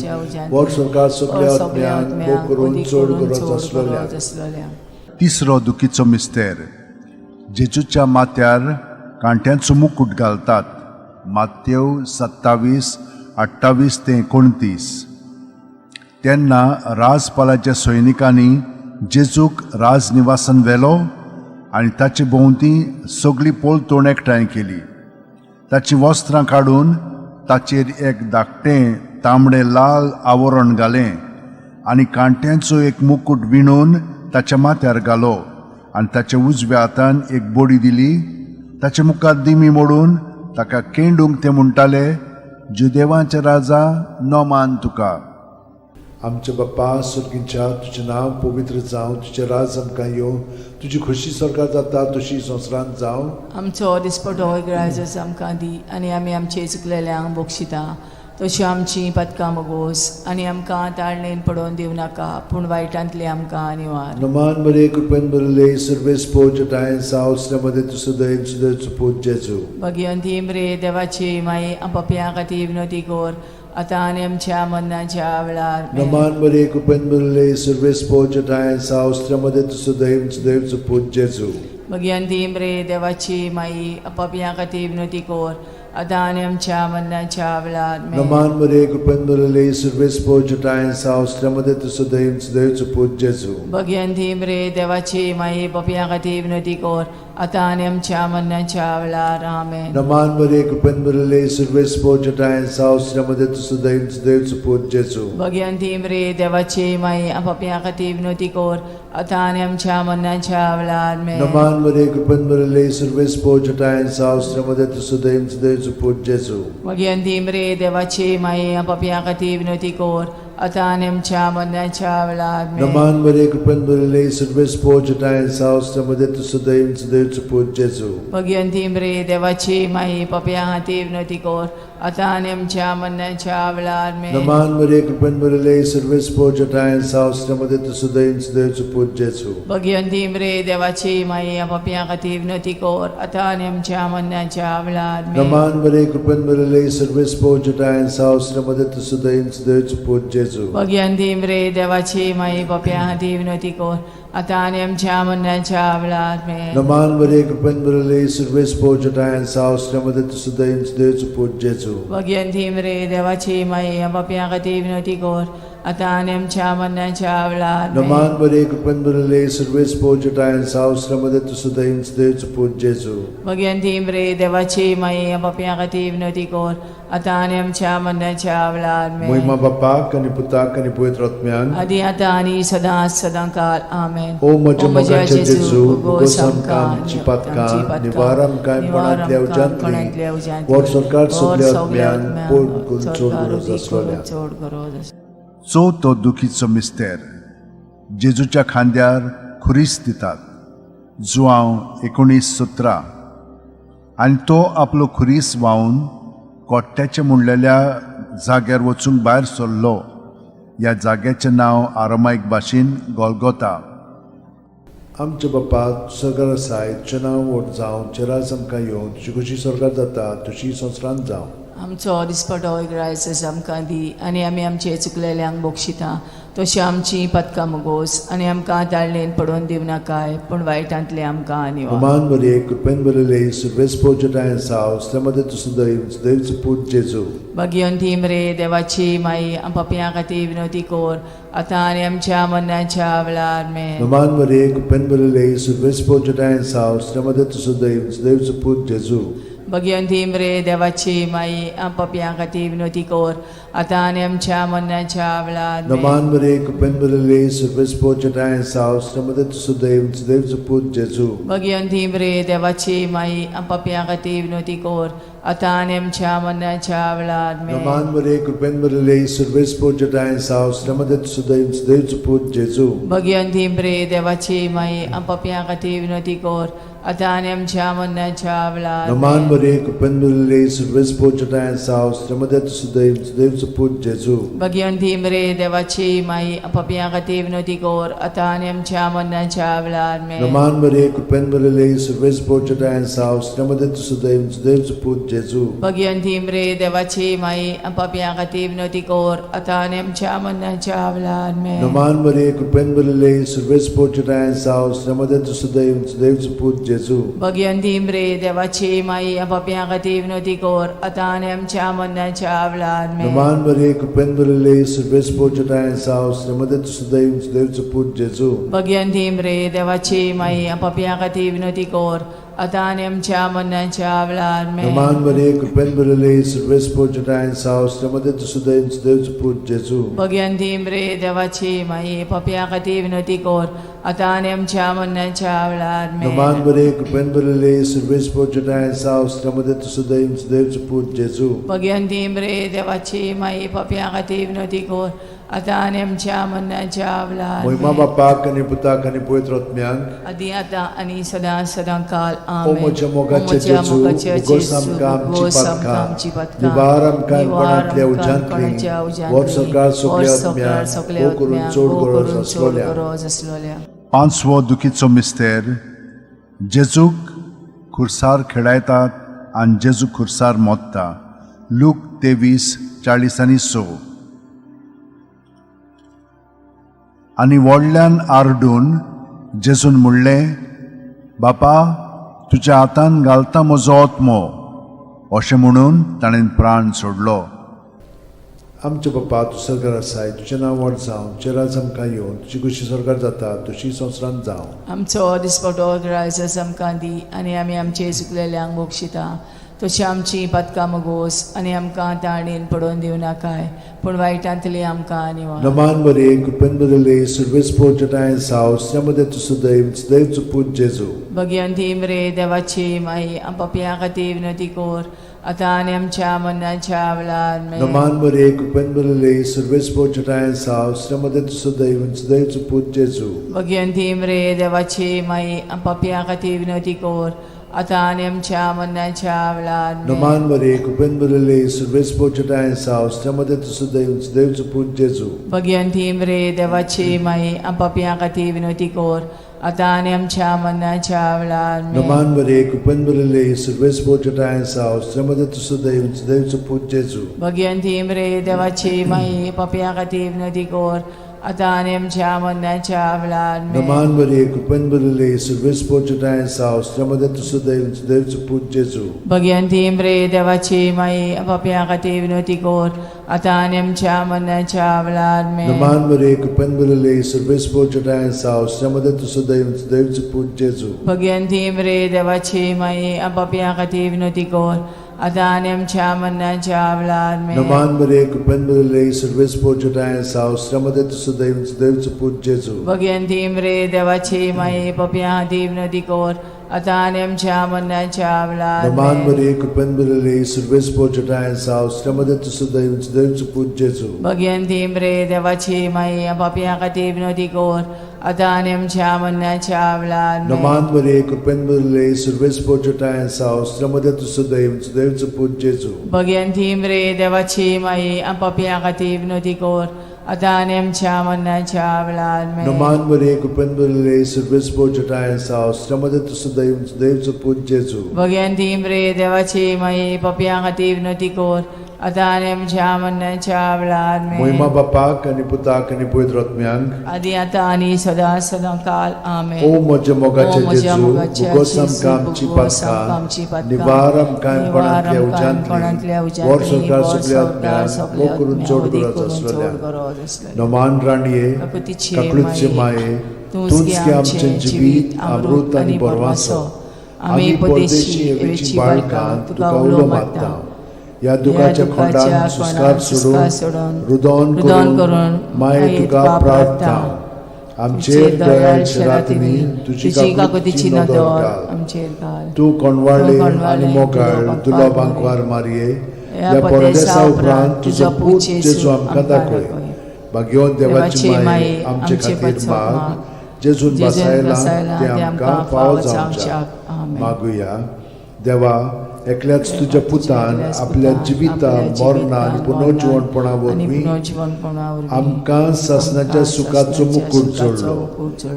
B: वर सरकार सगल्या आत्म्यांक, भोग करून चड गरज आसलोल्या.
C: आसलोल्या.
A: तिसरो दुखीचो मिस्तेर. जेजूच्या माथ्यार कांट्यांचो मुकूट घालतात. मातेव 27 28 ते 29. तेन्ना राजपालाच्या सैनिकांनी जेजूक राजनिवासान व्हेलो आनी ताचे भोंवती सगळी पोलतोण एकठांय केली. ताचीं वस्त्रां काडून ताचेर एक धाकटें तांबडें लाल आवरण घालें आनी कांट्यांचो एक मुकूट विणून ताच्या माथ्यार घालो आनी ताच्या उजव्या हातान एक बडी दिली. ताचे मुखार दिमी मोडून ताका केंडूंक ते म्हणटाले, जुदेवांचे राजा, नोमान तुका.
B: आमच्या बाप्पा सुर्गींच्या, तुजें नांव पवित्र जावं, तुजें राज आमकां येवं, तुजी खोशी सरकार जाता तशी संवसारांत जावं.
C: आमचो दिसपटो ग्राजस आमकां दी आनी आमी आमचे चुकलेल्यांक बक्षिता, तश्यो आमची पदकां मगोस आनी आमकां ताळणेन पडोवन दिवं नाका, पूण वायटांतली आमकां निवार.
B: नमान मरे कृपेन भरले सर्वेस्पोर चटाय साव श्रमदे तू सदैव सुदैवचो पूत जेजू.
C: भगिवंती मरे देवाची माई, पापयां खातीर विनवती कर, आतां आनी आमच्या मरणाच्या वेळार आमेन.
B: नमान मरे कृपेन भरले सर्वेस्पोर चटाय साव श्रमदे तू सदैव सुदैवचो पूत जेजू.
C: भगिवंती मरे देवाची माई, पापयां खातीर विनवती कर, आतां आनी आमच्या मरणाच्या वेळार आमेन.
B: नमान मरे कृपेन भरले सर्वेस्पोर चटाय साव श्रमदे तू सदैव सुदैवचो पूत जेजू.
C: भगिवंती मरे देवाची माई, पापयां खातीर विनवती कर, आतां आनी आमच्या मरणाच्या वेळार आमेन.
B: नमान मरे कृपेन भरले सर्वेस्पोर चटाय साव श्रमदे तू सदैव सुदैवचो पूत जेजू.
C: भगिवंती मरे देवाची माई, पापयां खातीर विनवती कर, आतां आनी आमच्या मरणाच्या वेळार आमेन.
B: नमान मरे कृपेन भरले सर्वेस्पोर चटाय साव श्रमदे तू सदैव सुदैवचो पूत जेजू.
C: भगिवंती मरे देवाची माई, पापयां खातीर विनवती कर, आतां आनी आमच्या मरणाच्या वेळार आमेन.
B: नमान मरे कृपेन भरले सर्वेस्पोर चटाय साव श्रमदे तू सदैव सुदैवचो पूत जेजू.
C: भगिवंती मरे देवाची माई, पापयां खातीर विनवती कर, आतां आनी आमच्या मरणाच्या वेळार आमेन.
B: नमान मरे कृपेन भरले सर्वेस्पोर चटाय साव श्रमदे तू सदैव सुदैवचो पूत जेजू.
C: भगिवंती मरे देवाची माई, पापयां खातीर विनवती कर, आतां आनी आमच्या मरणाच्या वेळार आमेन.
B: नमान मरे कृपेन भरले सर्वेस्पोर चटाय साव श्रमदे तू सदैव सुदैवचो पूत जेजू.
C: भगिवंती मरे देवाची माई, पापयां खातीर विनवती कर, आतां आनी आमच्या मरणाच्या वेळार आमेन.
B: नमान मरे कृपेन भरले सर्वेस्पोर चटाय साव श्रमदे तू सदैव सुदैवचो पूत जेजू.
C: भगिवंती मरे देवाची माई, पापयां खातीर विनवती कर, आतां आनी आमच्या मरणाच्या वेळार आमेन.
B: नमान मरे कृपेन भरले सर्वेस्पोर चटाय साव श्रमदे तू सदैव सुदैवचो पूत जेजू.
C: भगिवंती मरे देवाची माई, पापयां खातीर विनवती कर, आतां आनी आमच्या मरणाच्या वेळार आमेन.
B: मोहिमा बाप्पाक आनी पुताक आनी पवित्र आत्म्यांक.
C: आदी आतां आनी सदां सदां काल आमेन.
B: ओ म्हज्या मोगाच्या जेजू, मुगोस आमकां आमची पातकां, निवार आमकां कोणांतल्या उज्यांतली, वर सरकार सगल्या आत्म्यांक, पोट करून चड गरज आसलोल्या.
C: चड गरज आसलोल्या.
A: चवथो दुखीचो मिस्तेर. जेजूच्या खांद्यार खुरीस दितात. जुआंव 19:17. आनी तो आपलो खुरीस व्हांवन कोट्ट्याचे म्हणलेल्या जाग्यार वचूंक भायर सरलो. ह्या जाग्याचें नांव आरामायक भाशेन गोलगोता.
B: आमच्या बाप्पा सरकार आसाय, तुजें नांव व्हड जावं, तुजें राज आमकां येवं, तुजी खोशी सरकार जाता तशी संवसारांत जावं.
C: आमचो दिसपटो ग्रायस आमकां दी आनी आमी आमचे चुकलेल्यांक बक्षिता, तशी आमची पदकां मुगोस आनी आमकां ताळणेन पडोवन दिवं नाकाय, पूण वायटांतले आमकां निवार.
B: नमान मरिये, कृपेन भरिल्ले, सर्वेस्पोर जटायेन साव, स्त्रेमध्ये तूं सदैव, सदैवचो पूत जेजू.
C: भगिवंती मरे देवाची माई, पापयां खातीर विनवती कर, आतां आनी आमच्या मरणाच्या वेळार. आमेन.
B: नमान मरिये, कृपेन भरिल्ले, सर्वेस्पोर जटायेन साव, स्त्रेमध्ये तूं सदैव, सदैवचो पूत जेजू.
C: भगिवंती मरे देवाची माई, पापयां खातीर विनवती कर, आतां आनी आमच्या मरणाच्या वेळार आमेन.
B: नमान मरे कृपेन भरिल्ले सर्वेस्पर जेठांय साव श्रीमदत सुदैव सुदैवचो पूत जेजू.
C: भगिवन रे देवाची माई, आम पापयां खातीर विनवती कर, आतां आनी आमच्या मरणाच्या वेळार आमेन.
B: नमान मरे कृपेन भरिल्ले सर्वेस्पर जेठांय साव श्रीमदत सुदैव सुदैवचो पूत जेजू.
C: भगिवन रे देवाची माई, आम पापयां खातीर विनवती कर, आतां आनी आमच्या मरणाच्या वेळार
B: नमान
C: आमेन.
B: मरे कृपेन भरिल्ले सर्वेस्पर जेठांय साव श्रीमदत सुदैव सुदैवचो पूत जेजू.
C: भगिवन रे देवाची माई, आम पापयां खातीर विनवती कर, आतां आनी आमच्या मरणाच्या वेळार आमेन.
B: नमान मरे कृपेन भरिल्ले सर्वेस्पर जेठांय साव श्रीमदत सुदैव सुदैवचो पूत जेजू.
C: भगिवन रे देवाची माई, आम पापयां खातीर विनवती कर, आतां आनी आमच्या मरणाच्या वेळार आमेन.
B: नमान मरे कृपेन भरिल्ले सर्वेस्पर जेठांय साव श्रीमदत सुदैव सुदैवचो पूत जेजू.
C: भगिवन रे देवाची माई, आम पापयां खातीर विनवती कर, आतां आनी आमच्या मरणाच्या वेळार आमेन.
B: नमान मरे कृपेन भरिल्ले सर्वेस्पर जेठांय साव श्रीमदत सुदैव सुदैवचो पूत जेजू.
C: भगिवन रे देवाची माई, आम पापयां खातीर विनवती कर, आतां आनी आमच्या मरणाच्या वेळार आमेन.
B: नमान मरे कृपेन भरिल्ले सर्वेस्पर जेठांय साव श्रीमदत सुदैव सुदैवचो पूत जेजू.
C: भगिवन रे देवाची माई, पापयां खातीर विनवती कर, आतां आनी आमच्या मरणाच्या वेळार आमेन.
B: नमान मरे कृपेन भरिल्ले सर्वेस्पर जेठांय साव श्रीमदत सुदैव सुदैवचो पूत जेजू.
C: भगिवन रे देवाची माई, पापयां खातीर विनवती कर, आतां आनी आमच्या मरणाच्या वेळार
B: मोहिमा
C: आमेन.
B: बापाक आनी पुताक आनी पवित्र आत्म्याक.
C: आदी आतां आनी सदां सदां काल
B: ओ
C: आमेन.
B: म्हज्या मोगाचे
C: ओ म्हज्या
B: जेजू,
C: मोगाचे
B: उगोस
C: जेजू,
B: आमकां आमची
C: उगोस आमकां
B: पातकां,
C: आमची पातकां,
B: निवार आमकां
C: निवार
B: कोणांतल्या
C: आमकां
B: उज्यांतली,
C: कोणाच्या उज्यांतली,
B: व्हर सरकार सगल्या
C: व्हर सरकार
B: आत्म्यांक,
C: सगल्या
B: भोव करून
C: आत्म्यांक,
B: चड
C: भोव
B: गरज
C: करून चड
B: आसलोल्या.
C: गरज आसलोल्या.
A: पांचवो दुखीचो मिस्तेर, जेजूक खुर्सार खेळायतात आनी जेजू खुर्सार मोत्ता. लूक 23:46. आनी व्हडल्यान आरडून जेजून म्हणलें, बापा, तुज्या हातान घालता म्हजो आत्मो. अशें म्हणून ताणें प्राण सोडलो.
B: आमचे बापा, तूं सरकार आसाय, तुजें नांव व्हड जावं, तुजें राज आमकां येवन, तुजी खुशी सरकार जाता तशी संवसारांत जावं.
C: आमचो दिसपटो ग्रायस आमकां दी, आनी आमी आमचे चुकलेल्यांक बक्षिता, तशी आमची पातकां मगोस, आनी आमकां ताणेन पडोवन दिवं नाकाय, पूण वायटांतली आमकां निवार.
B: नमान मरे कृपेन भरिल्ले सर्वेस्पर जेठांय साव श्रीमदत सुदैव सुदैवचो पूत जेजू.
C: भगिवन रे देवाची माई, आम पापयां खातीर विनवती कर, आतां आनी आमच्या मरणाच्या वेळार आमेन.
B: नमान मरे कृपेन भरिल्ले सर्वेस्पर जेठांय साव श्रीमदत सुदैव सुदैवचो पूत जेजू.
C: भगिवन रे देवाची माई, आम पापयां खातीर विनवती कर, आतां आनी आमच्या मरणाच्या वेळार आमेन.
B: नमान मरे कृपेन भरिल्ले सर्वेस्पर जेठांय साव श्रीमदत सुदैव सुदैवचो पूत जेजू.
C: भगिवन रे देवाची माई, आम पापयां खातीर विनवती कर, आतां आनी आमच्या मरणाच्या वेळार आमेन.
B: नमान मरे कृपेन भरिल्ले सर्वेस्पर जेठांय साव श्रीमदत सुदैव सुदैवचो पूत जेजू.
C: भगिवन रे देवाची माई, पापयां खातीर विनवती कर, आतां आनी आमच्या मरणाच्या वेळार आमेन.
B: नमान मरे कृपेन भरिल्ले सर्वेस्पर जेठांय साव श्रीमदत सुदैव सुदैवचो पूत जेजू.
C: भगिवन रे देवाची माई, पापयां खातीर विनवती कर, आतां आनी आमच्या मरणाच्या वेळार आमेन.
B: नमान मरे कृपेन भरिल्ले सर्वेस्पर जेठांय साव श्रीमदत सुदैव सुदैवचो पूत जेजू.
C: भगिवन रे देवाची माई, पापयां खातीर विनवती कर, आतां आनी आमच्या मरणाच्या वेळार आमेन.
B: नमान मरे कृपेन भरिल्ले सर्वेस्पर जेठांय साव श्रीमदत सुदैव सुदैवचो पूत जेजू.
C: भगिवन रे देवाची माई, पापयां खातीर विनवती कर, आतां आनी आमच्या मरणाच्या वेळार
B: नमान
C: आमेन.
B: मरे कृपेन भरिल्ले सर्वेस्पर जेठांय साव श्रीमदत सुदैव सुदैवचो पूत जेजू.
C: भगिवन रे देवाची माई, पापयां खातीर विनवती कर, आतां आनी आमच्या मरणाच्या वेळार आमेन.
B: नमान मरे कृपेन भरिल्ले सर्वेस्पर जेठांय साव श्रीमदत सुदैव सुदैवचो पूत जेजू.
C: भगिवन रे देवाची माई, पापयां खातीर विनवती कर, आतां आनी आमच्या मरणाच्या वेळार आमेन.
B: नमान मरे कृपेन भरिल्ले सर्वेस्पर जेठांय साव श्रीमदत सुदैव सुदैवचो पूत जेजू.
C: भगिवन रे देवाची माई, पापयां खातीर विनवती कर, आतां आनी आमच्या मरणाच्या वेळार आमेन.
B: मोहिमा बापाक आनी पुताक आनी पवित्र आत्म्यांक.
C: आदी आतां आनी सदां सदां काल आमेन.
B: ओ म्हज्या मोगाचे
C: ओ म्हज्या
B: जेजू,
C: मोगाचे
B: उगोस
C: जेजू,
B: आमकां आमची
C: उगोस आमकां आमची
B: पातकां,
C: पातकां,
B: निवार आमकां
C: निवार
B: कोणांतल्या
C: आमकां कोणांतल्या
B: उज्यांतली, व्हर
C: उज्यांतली,
B: सरकार
C: व्हर
B: सगल्या
C: संवसार
B: आत्म्यांक,
C: सगल्या
B: भोव करून
C: आत्म्यांक,
B: चड
C: अदीक
B: गरज
C: करून चड
B: आसलेल्या.
C: गरज आसलेल्या.
B: नमान राणये,
C: काकुतीचे
B: काकळूतचे
C: माये,
B: माये,
C: तूंच
B: तूंच
C: गे
B: गे
C: आमचें
B: आमचें
C: जिवीत, अमृत आनी बरवासो. आमी परदेशी एवेची बाळकां तुका उलो मारता.
B: ह्या दुखाच्या खोंडान सुस्कार सोडून रुदोन करून माये तुका प्रार्थना. आमचेर दयाळ शरातिनी तुजी काकुतीची नदर घाल.
C: आमचेर घाल.
B: तूं कोणवाळे आनी मोगाळ दुर्लभांकवार मारये, ह्या परदेसा उपरांत तुजो पूत जेजू आमकां दाखय. भाग्यवंत देवाची माये आमचे खातीर माग, जेजून बसायला ते आमकां फावो जावच्याक. मागुया. देवा, एकल्याच तुज्या पुतान आपल्या जिविता मरणा आनी पुनर्जिवणपणा वरवीं आमकां सासणाच्या सुखाचो मुकूट जोडलो.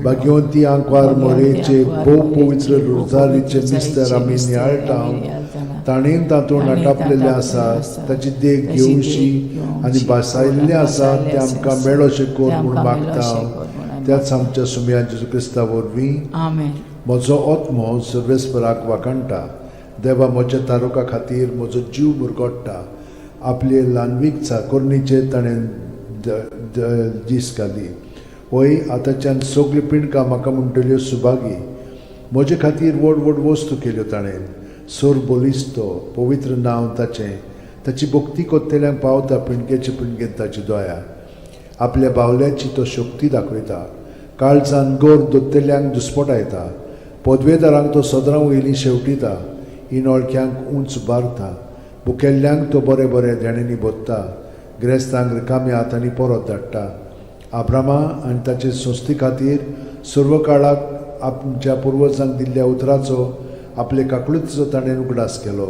B: भाग्यवंती आंकवार मोरेचे भोव पवित्र रोजारीचे मिस्तर आमी नियाळटा, ताणें तातूंत आटापलेलें आसा ताची देख घेवशी आनी भासायल्लें आसा तें आमकां मेळोशें कर म्हूण मागता त्याच आमच्या सुमया जेजू क्रिस्ता वरवीं.
C: आमेन.
B: म्हजो आत्मो सर्वेस्पराक वाखाणटा, देवा म्हज्या तारुका खातीर म्हजो जीव मुरगोडटा. आपले ल्हानवीक चाकोरणीचेर ताणें दीस घाली. वय आतांच्यान सगळीं पिंडकां म्हाका म्हणटल्यो सुभागी. म्हजे खातीर व्हड व्हड वस्तू केल्यो ताणें. सोर बलिस्तो पवित्र नांव ताचें. ताची भक्ती कोत्तेल्यांक पावता पिंडकेचे पिंडकेन ताची दया. आपल्या बावल्याची तो शक्ती दाखयता. काळजान गोर दोत्तेल्यांक दुस्पटायता. पदवेदारांक तो सदरां वयलीं शेवटिता. इनोळख्यांक उंच बारता. भुकेल्ल्यांक तो बरें बरें देण्यांनी भोत्ता. गिरेस्तांक रिकाम्या हातांनी परत धाडटा. आब्रामा आनी ताचे संस्थे खातीर सर्व काळाक आमच्या पुर्वजांक दिल्ल्या उतराचो आपले काकळुतीचो ताणें उगडास केलो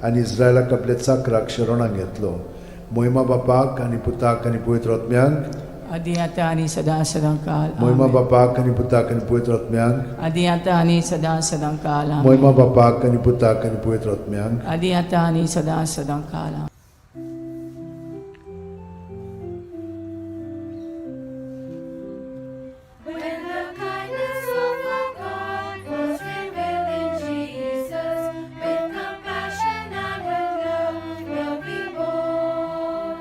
B: आनी इस्रायलाक आपल्या चाकराक शरणाक घेतलो. मोहिमा बापाक आनी पुताक आनी पवित्र आत्म्यांक.
C: आदी आतां आनी सदां सदां काल.
B: मोहिमा बापाक आनी पुताक आनी पवित्र आत्म्यांक.
C: आदी आतां आनी सदां सदां काल.
B: मोहिमा बापाक आनी पुताक आनी पवित्र आत्म्यांक.
C: आदी आतां आनी सदां सदां काल.
D: When the kindness of our God was revealed in Jesus, with compassion and with love will be born.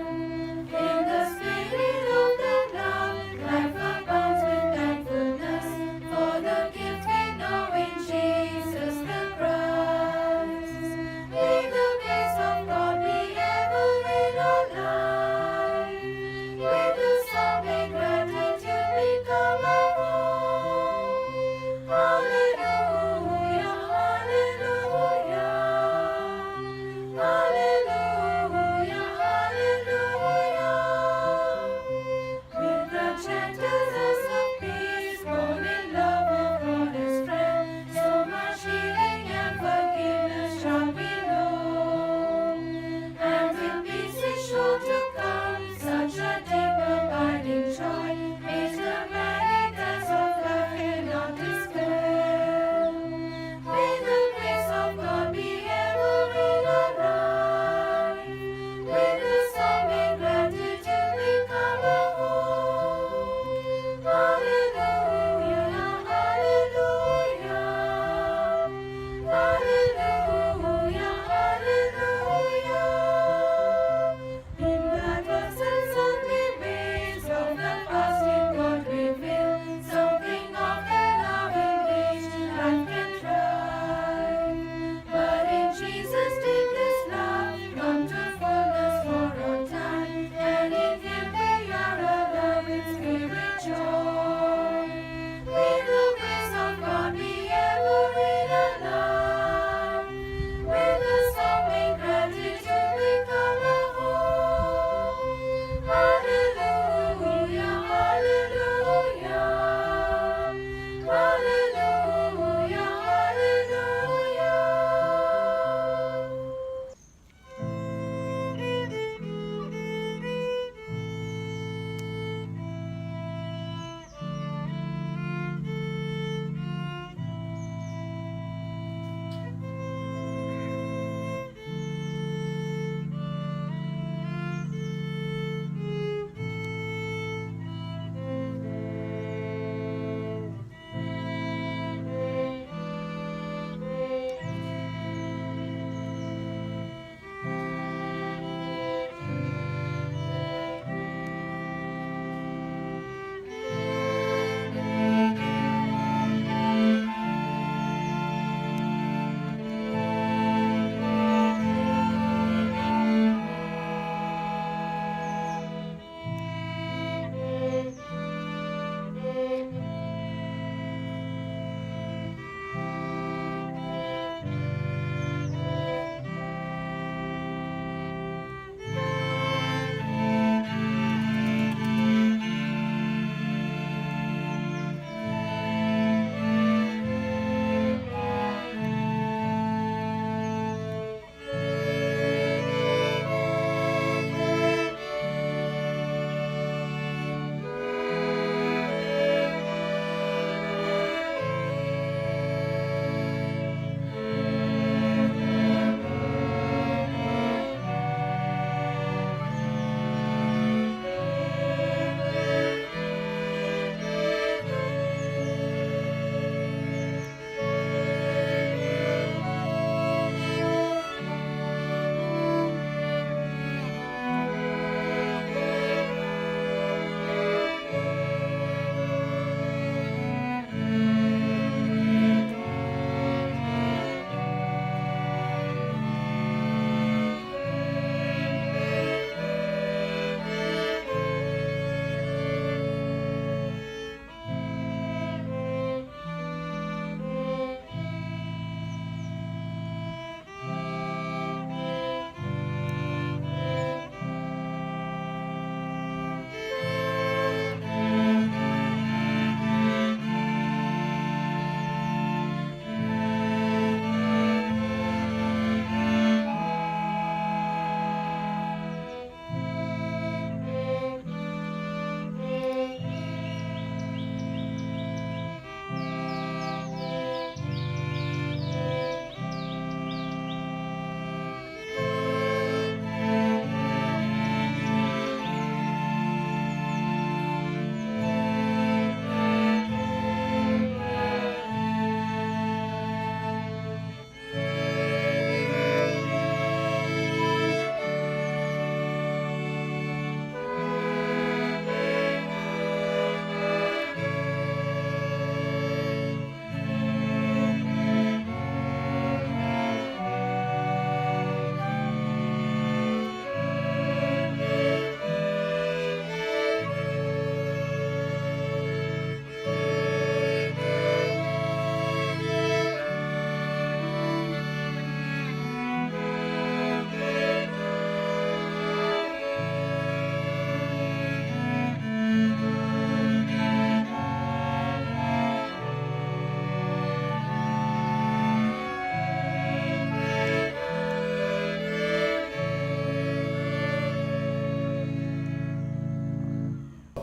D: In the spirit of that love, life abounds with thankfulness for the gift we know in Jesus the Christ. May the grace of God be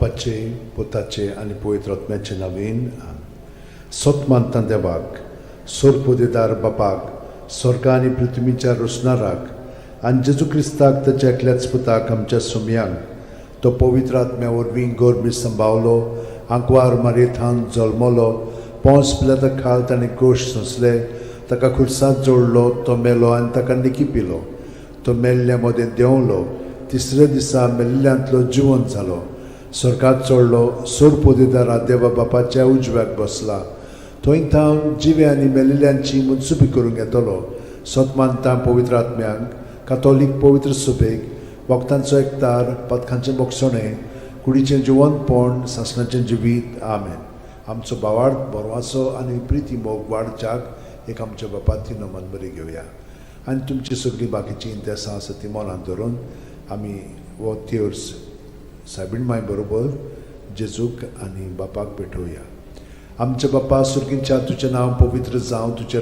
B: बापाचे, पुताचे आनी पवित्र आत्म्याचे नवीन. सत मानता देवाक, सोरपोदेदार बापाक, स्वर्गा आनी पृथ्वीच्या रोसणाराक, आनी जेजू क्रिस्ताक, ताच्या एकल्याच पुताक, आमच्या सुमयांक, तो पवित्र आत्म्या वरवीं गोरमी संभावलो, आंकवार मारयेथान जल्मलो, पोंस पिलाता खाल ताणें गोश सोंसले, ताका खुर्सात जोडलो, तो मेलो आनी ताका निकी पिलो, तो मेल्ल्या मदें देंवलो, तिसऱ्या दिसा मेल्ल्यांतलो जिवंत जालो, स्वर्गात चडलो, सोरपोदेदारा देवा बापाच्या उजव्याक बसला, थंय थावन जिवे आनी मेलिल्ल्यांची मुनसुपी करूंक येतलो. सत मानता पवित्र आत्म्यांक, कातोलीक पवित्र सुबेक, वखदांचो एकतार, पथकांचें बोगसणें, कुडीचें जिवंतपण, सासणाचें जिवीत. आमेन. आमचो बावार्थ, बरवासो आनी प्रिती मोग वाडच्याक एक आमच्या बापाती नमन बरी घेवया आनी तुमची सगळीं बाकीचीं इंतेसां आसा ती मनांत धरून आमी हो तेर्स सायबीण माय बरोबर जेजूक आनी बापाक भेटोवया. आमच्या बापा सुर्गींच्या, तुजें नांव पवित्र जावं, तुजें